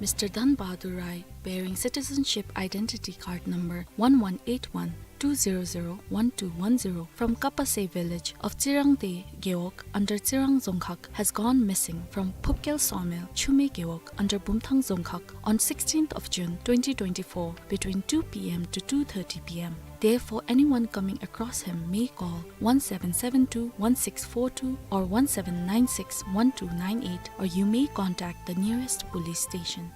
Mister Dhan Bahadur Rai, bearing citizenship identity card number one one eight one two zero zero one two one zero from Kapase village of Tsirangte Gewog under Tsirang Dzongkhag, has gone missing from Phupkel Sawmill, Chume Gewog under Bumthang Dzongkhag on sixteenth of June twenty twenty-four between two P M to two thirty P M. Therefore, anyone coming across him may call one seven seven two one six four two or one seven nine six one two nine eight, or you may contact the nearest police station.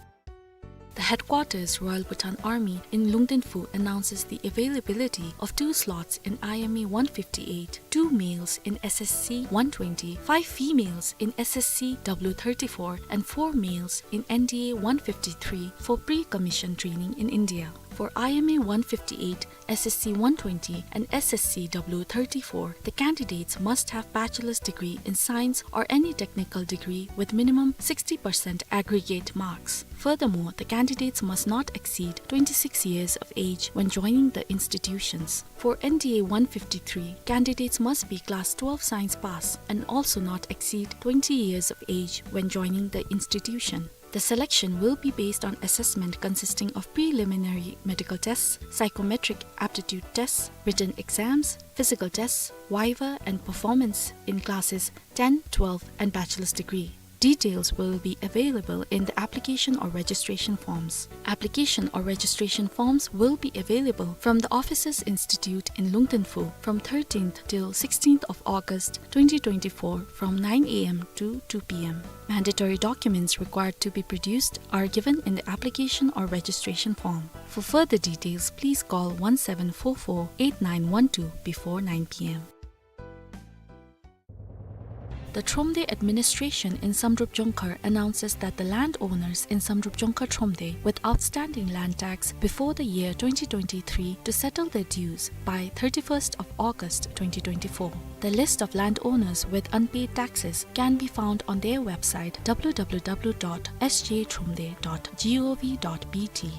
The headquarters Royal Bhutan Army in Lungdenphu announces the availability of two slots in I M A one fifty-eight, two males in S S C one twenty, five females in S S C W thirty-four, and four males in N D A one fifty-three for pre-commission training in India. For I M A one fifty-eight, S S C one twenty, and S S C W thirty-four, the candidates must have bachelor's degree in science or any technical degree with minimum sixty percent aggregate marks. Furthermore, the candidates must not exceed twenty-six years of age when joining the institutions. For N D A one fifty-three, candidates must be class twelve science pass and also not exceed twenty years of age when joining the institution. The selection will be based on assessment consisting of preliminary medical tests, psychometric aptitude tests, written exams, physical tests, viva, and performance in classes ten, twelve, and bachelor's degree. Details will be available in the application or registration forms. Application or registration forms will be available from the offices institute in Lungdenphu from thirteenth till sixteenth of August twenty twenty-four from nine A M to two P M. Mandatory documents required to be produced are given in the application or registration form. For further details, please call one seven four four eight nine one two before nine P M. The Thromde administration in Samdrup Jongkhar announces that the landowners in Samdrup Jongkhar Thromde with outstanding land tax before the year twenty twenty-three to settle their dues by thirty-first of August twenty twenty-four. The list of landowners with unpaid taxes can be found on their website W W W dot S J thromde dot gov dot B T.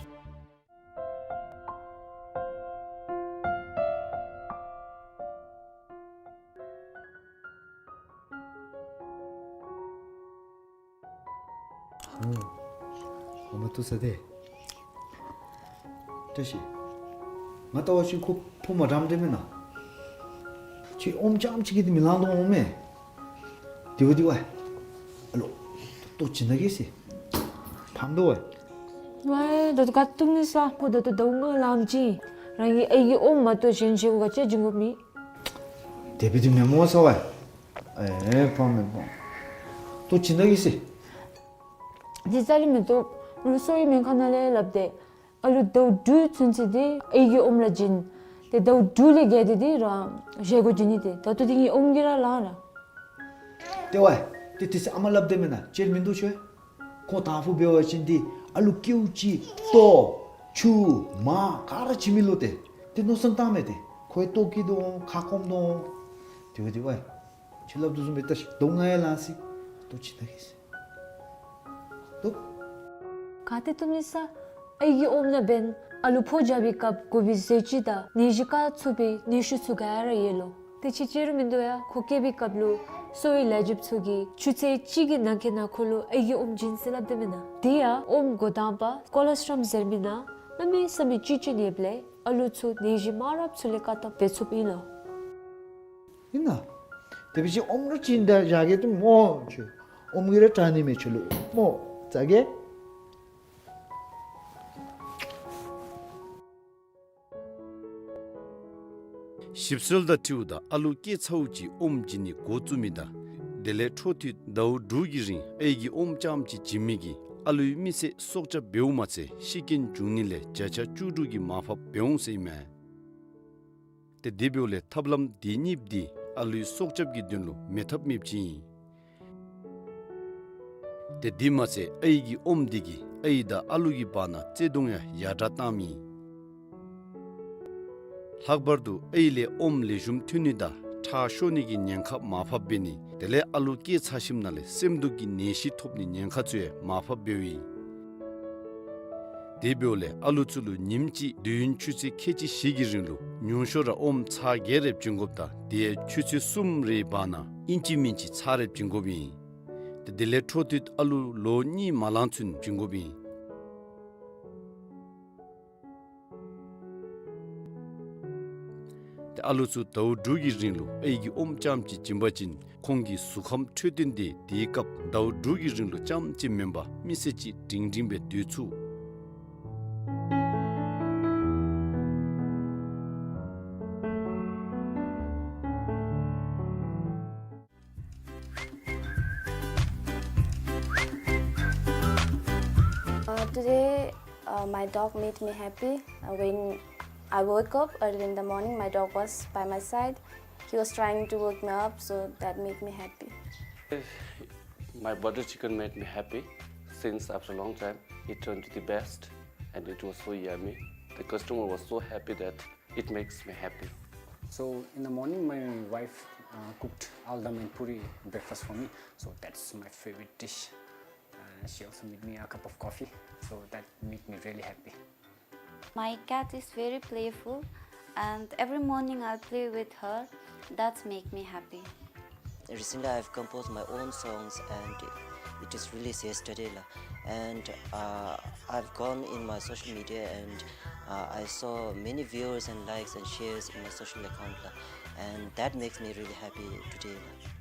ཨོ་མ་ཐུག་ས་དེ། བཀྲ་ཤིས། ང་ལྟ་བ་ཅིན་ཁོ་ཕོ་མ་འགྲམ་དེ་མེན་ན། ཁྱོད་ཨོམ་རྐྱངམ་ཅིག་གིས་དེ་མི་ལང་དོ་འོང་མས། དེ་བ་དེ་བ། ཨ་ལོ། ལྟོ་ཅི་ན་གི་སི། ཕམ་དོ་བ། ཝའི་ད་ལྟོ་ག་ཏུམ་ནི་ས་ཁོ་ད་ལྟོ་ཟླཝ་ལྔ་ལང་ཅི། རང་གི་ཨའི་གི་ཨོམ་མ་གཏོགས་གཞན་བྱེད་སྒོ་ག་ཅི་བྱིན་དགོ་མི། དེ་བ་དེ་མེན་མོ་ས་བ། ཨེ་ཕམ་མེན་ཕམ། ལྟོ་ཅི་ན་གི་སི། དེ་རྩ་ལས་མི་ལྟོ། ང་གསོ་བའི་སྨན་ཁང་ནང་ལས་ལབ་སྟེ། ཨ་ལུ་ཟླཝ་དྲུག་ཚུན་ཚོད་དེ་ཨའི་གི་ཨོམ་ལ་བྱིན། དེ་ཟླཝ་དྲུག་ལས་བརྒལ་ཏེ་དེ་རང་བཞེས་སྒོ་བྱིན་ནི་དེ། ད་ལྟོ་དེ་ངེའི་ཨོམ་གྱིས་ར་ལང་ར། དེ་བ། དེ་དེ་སི་ཨ་མ་ལབ་དེ་མེན་ན་ཅེར་མིན་འདུག་ཆོས། ཁོང་དང་ཕུ་འབད་བ་ཅིན་དེ་ཨ་ལུ་ཀེའུ་ཅིག་ལྟོ་ཆུ་མ་ག་ར་བྱིན་མི་ལོ་དེ། དེ་མནོ་བསམ་བཏང་མེད་དེ། ཁོའི་ལྟོ་སྐྱིད་དོ་འོང་ཁ་སྐོམ་དོ་འོང་། དེ་བ་དེ་བ། ཁྱོད་ལབ་དོ་བཟུམ་སྦེ་ལྟ་ཤིག་ཟླཝ་ལྔ་ཡང་ལང་སི། ལྟོ་ཅི་ན་གི་སི། ལྟོ། ག་ཏེ་བཏུབ་ནི་ས། ཨའི་གི་ཨོམ་ནང་འབདན་ཨ་ལུ་ཕོ་རྒྱབ་པའི་སྐབས་དགོ་པའི་ཟས་བཅུད་དང་ནད་གཞི་བཀག་ཚུགས་པའི་ནད་ཤུགས་ཚུ་ག་ར་ཡོད་ལོ། དེ་ཅིག་ཅིག་ར་མིན་འདུག་ཡ། ཁོ་སྐྱེ་བའི་སྐབས་ལུ་གསོ་བའི་ལས་བྱེདཔ་ཚུ་གིས་ཆུ་ཚོད་གཅིག་གི་ནང་འཁོད་ནང་ཁོ་ལུ་ཨའི་གི་ཨོམ་བྱིན་ཟེར་སླབ་སྡོད་མེན་ན། དེ་ཡང་ཨོམ་འགོ་དང་པ་ཀོ་ལོ་སི་ཊོམ་ཟེར་མི་ནང་གནམ་མེད་ས་མེད་བཅུད་ཅིག་ཡོདཔ་ལས་ཨ་ལུ་ཚུ་ནད་གཞི་མང་རབས་ཚུ་ལས་བཀག་ཐབས་འབད་ཚུགསཔ་ཨིན་ལོ། ཨིན་ན། དེ་འབད་བ་ཅིན་ཨོམ་ར་བྱིན་ད་བཞག་གེ་ཏེ་སྨོ་ཁྱོད། ཨོམ་གྱིས་ར་དྲག་ནི་མས་ཁྱོད་ལུ་སྨོ། བཟའ་གེ། ཞིབ་འཚོལ་དང་འཁྲིལཝ་ད་ཨ་ལུ་སྐྱེས་ཚརཝ་ཅིག་ཨོམ་བྱིན་ནི་འགོ་བཙུགས་མི་དང་དེ་ལས་འཕྲོ་མཐུད་ཟླཝ་དྲུག་གི་རིང་ཨའི་གི་ཨོམ་རྐྱངམ་ཅིག་བྱིན་མི་གིས་ཨ་ལུའི་མི་ཚེ་སྲོག་སྐྱབས་འབདཝ་མ་ཚད་ཤི་རྐྱེན་འབྱུང་ནི་ལས་བརྒྱ་ཆ་བཅུ་དྲུག་གི་མར་ཕབ་འབད་འོང་ཟེར་ཨིན་མས། ཏེ་དེ་འབདཝ་ལས་ཐབས་ལམ་དེ་གཉིས་པོ་འདི་ཨ་ལུའི་སྲོག་སྐྱབས་ཀྱི་དོན་ལུ་མེད་ཐབས་མེདཔ་ཅིག་ཨིན། ཏེ་དེ་མ་ཚད་ཨའི་གི་ཨོམ་འདི་གིས་ཨའི་དང་ཨ་ལུ་གི་བར་ན་བརྩེ་གདུང་ཡང་ཡར་དྲག་བཏངམ་ཨིན། ལྷག་པར་དུ་ཨའི་ལས་ཨོམ་ལེགས་ཤོམ་ཐོན་ནི་དང་ཁྲག་ཤོར་ནི་གི་ཉེན་ཁ་མར་ཕབ་འབད་ནི་དེ་ལས་ཨ་ལུ་སྐྱེས་ཚར་ཞིནམ་ལས་སེམས་སྡུག་གི་ནད་གཞི་ཐོབ་ནི་ཉེན་ཁ་ཚུ་ཡང་མར་ཕབ་འབདཝ་ཨིན། དེ་འབདཝ་ལས་ཨ་ལུ་ཚུ་ལུ་ཉིནམ་གཅིག་དུས་ཡུན་ཆུ་ཚོད་ཁལ་གཅིག་བཞི་གི་རིང་ལུ་ཉུང་ཤོས་ར་ཨོམ་ཚར་བརྒྱད་རེ་བྱིན་དགོཔ་དང་དེ་ཡང་ཆུ་ཚོད་གསུམ་རེའི་བར་ན་ཨིན་ཅི་མིན་ཅི་ཚར་རེ་བྱིན་དགོཔ་ཨིན། ཏེ་དེ་ལས་འཕྲོ་མཐུད་ཨ་ལུ་ལོ་གཉིས་མ་ལང་ཚུན་བྱིན་དགོཔ་ཨིན། ཏེ་ཨ་ལུ་ཚུ་ཟླཝ་དྲུག་གི་རིང་ལུ་ཨའི་གི་ཨོམ་རྐྱངམ་ཅིག་བྱིན་པ་ཅིན་ཁོང་གི་གཟུགས་ཁམས་འཕྲོད་བསྟེན་འདི་དེའི་སྐབས་ཟླཝ་དྲུག་གི་རིང་ལུ་རྐྱངམ་ཅིག་མེན་པར་མི་ཚེ་གཅིག་སྒྲིང་སྒྲིང་སྦེ་སྡོད་ཚུགས། Uh, today, uh, my dog made me happy. Uh, when I woke up early in the morning, my dog was by my side. He was trying to wake me up, so that made me happy. My butter chicken made me happy since after a long time. It turned to the best, and it was so yummy. The customer was so happy that it makes me happy. So in the morning, my wife, uh, cooked aldam and puri breakfast for me. So that's my favorite dish. Uh, she also made me a cup of coffee. So that made me really happy. My cat is very playful, and every morning I play with her. That's make me happy. Recently, I've composed my own songs, and it is released yesterday, la. And, uh, I've gone in my social media, and, uh, I saw many viewers and likes and shares in my social account, la. And that makes me really happy today, la.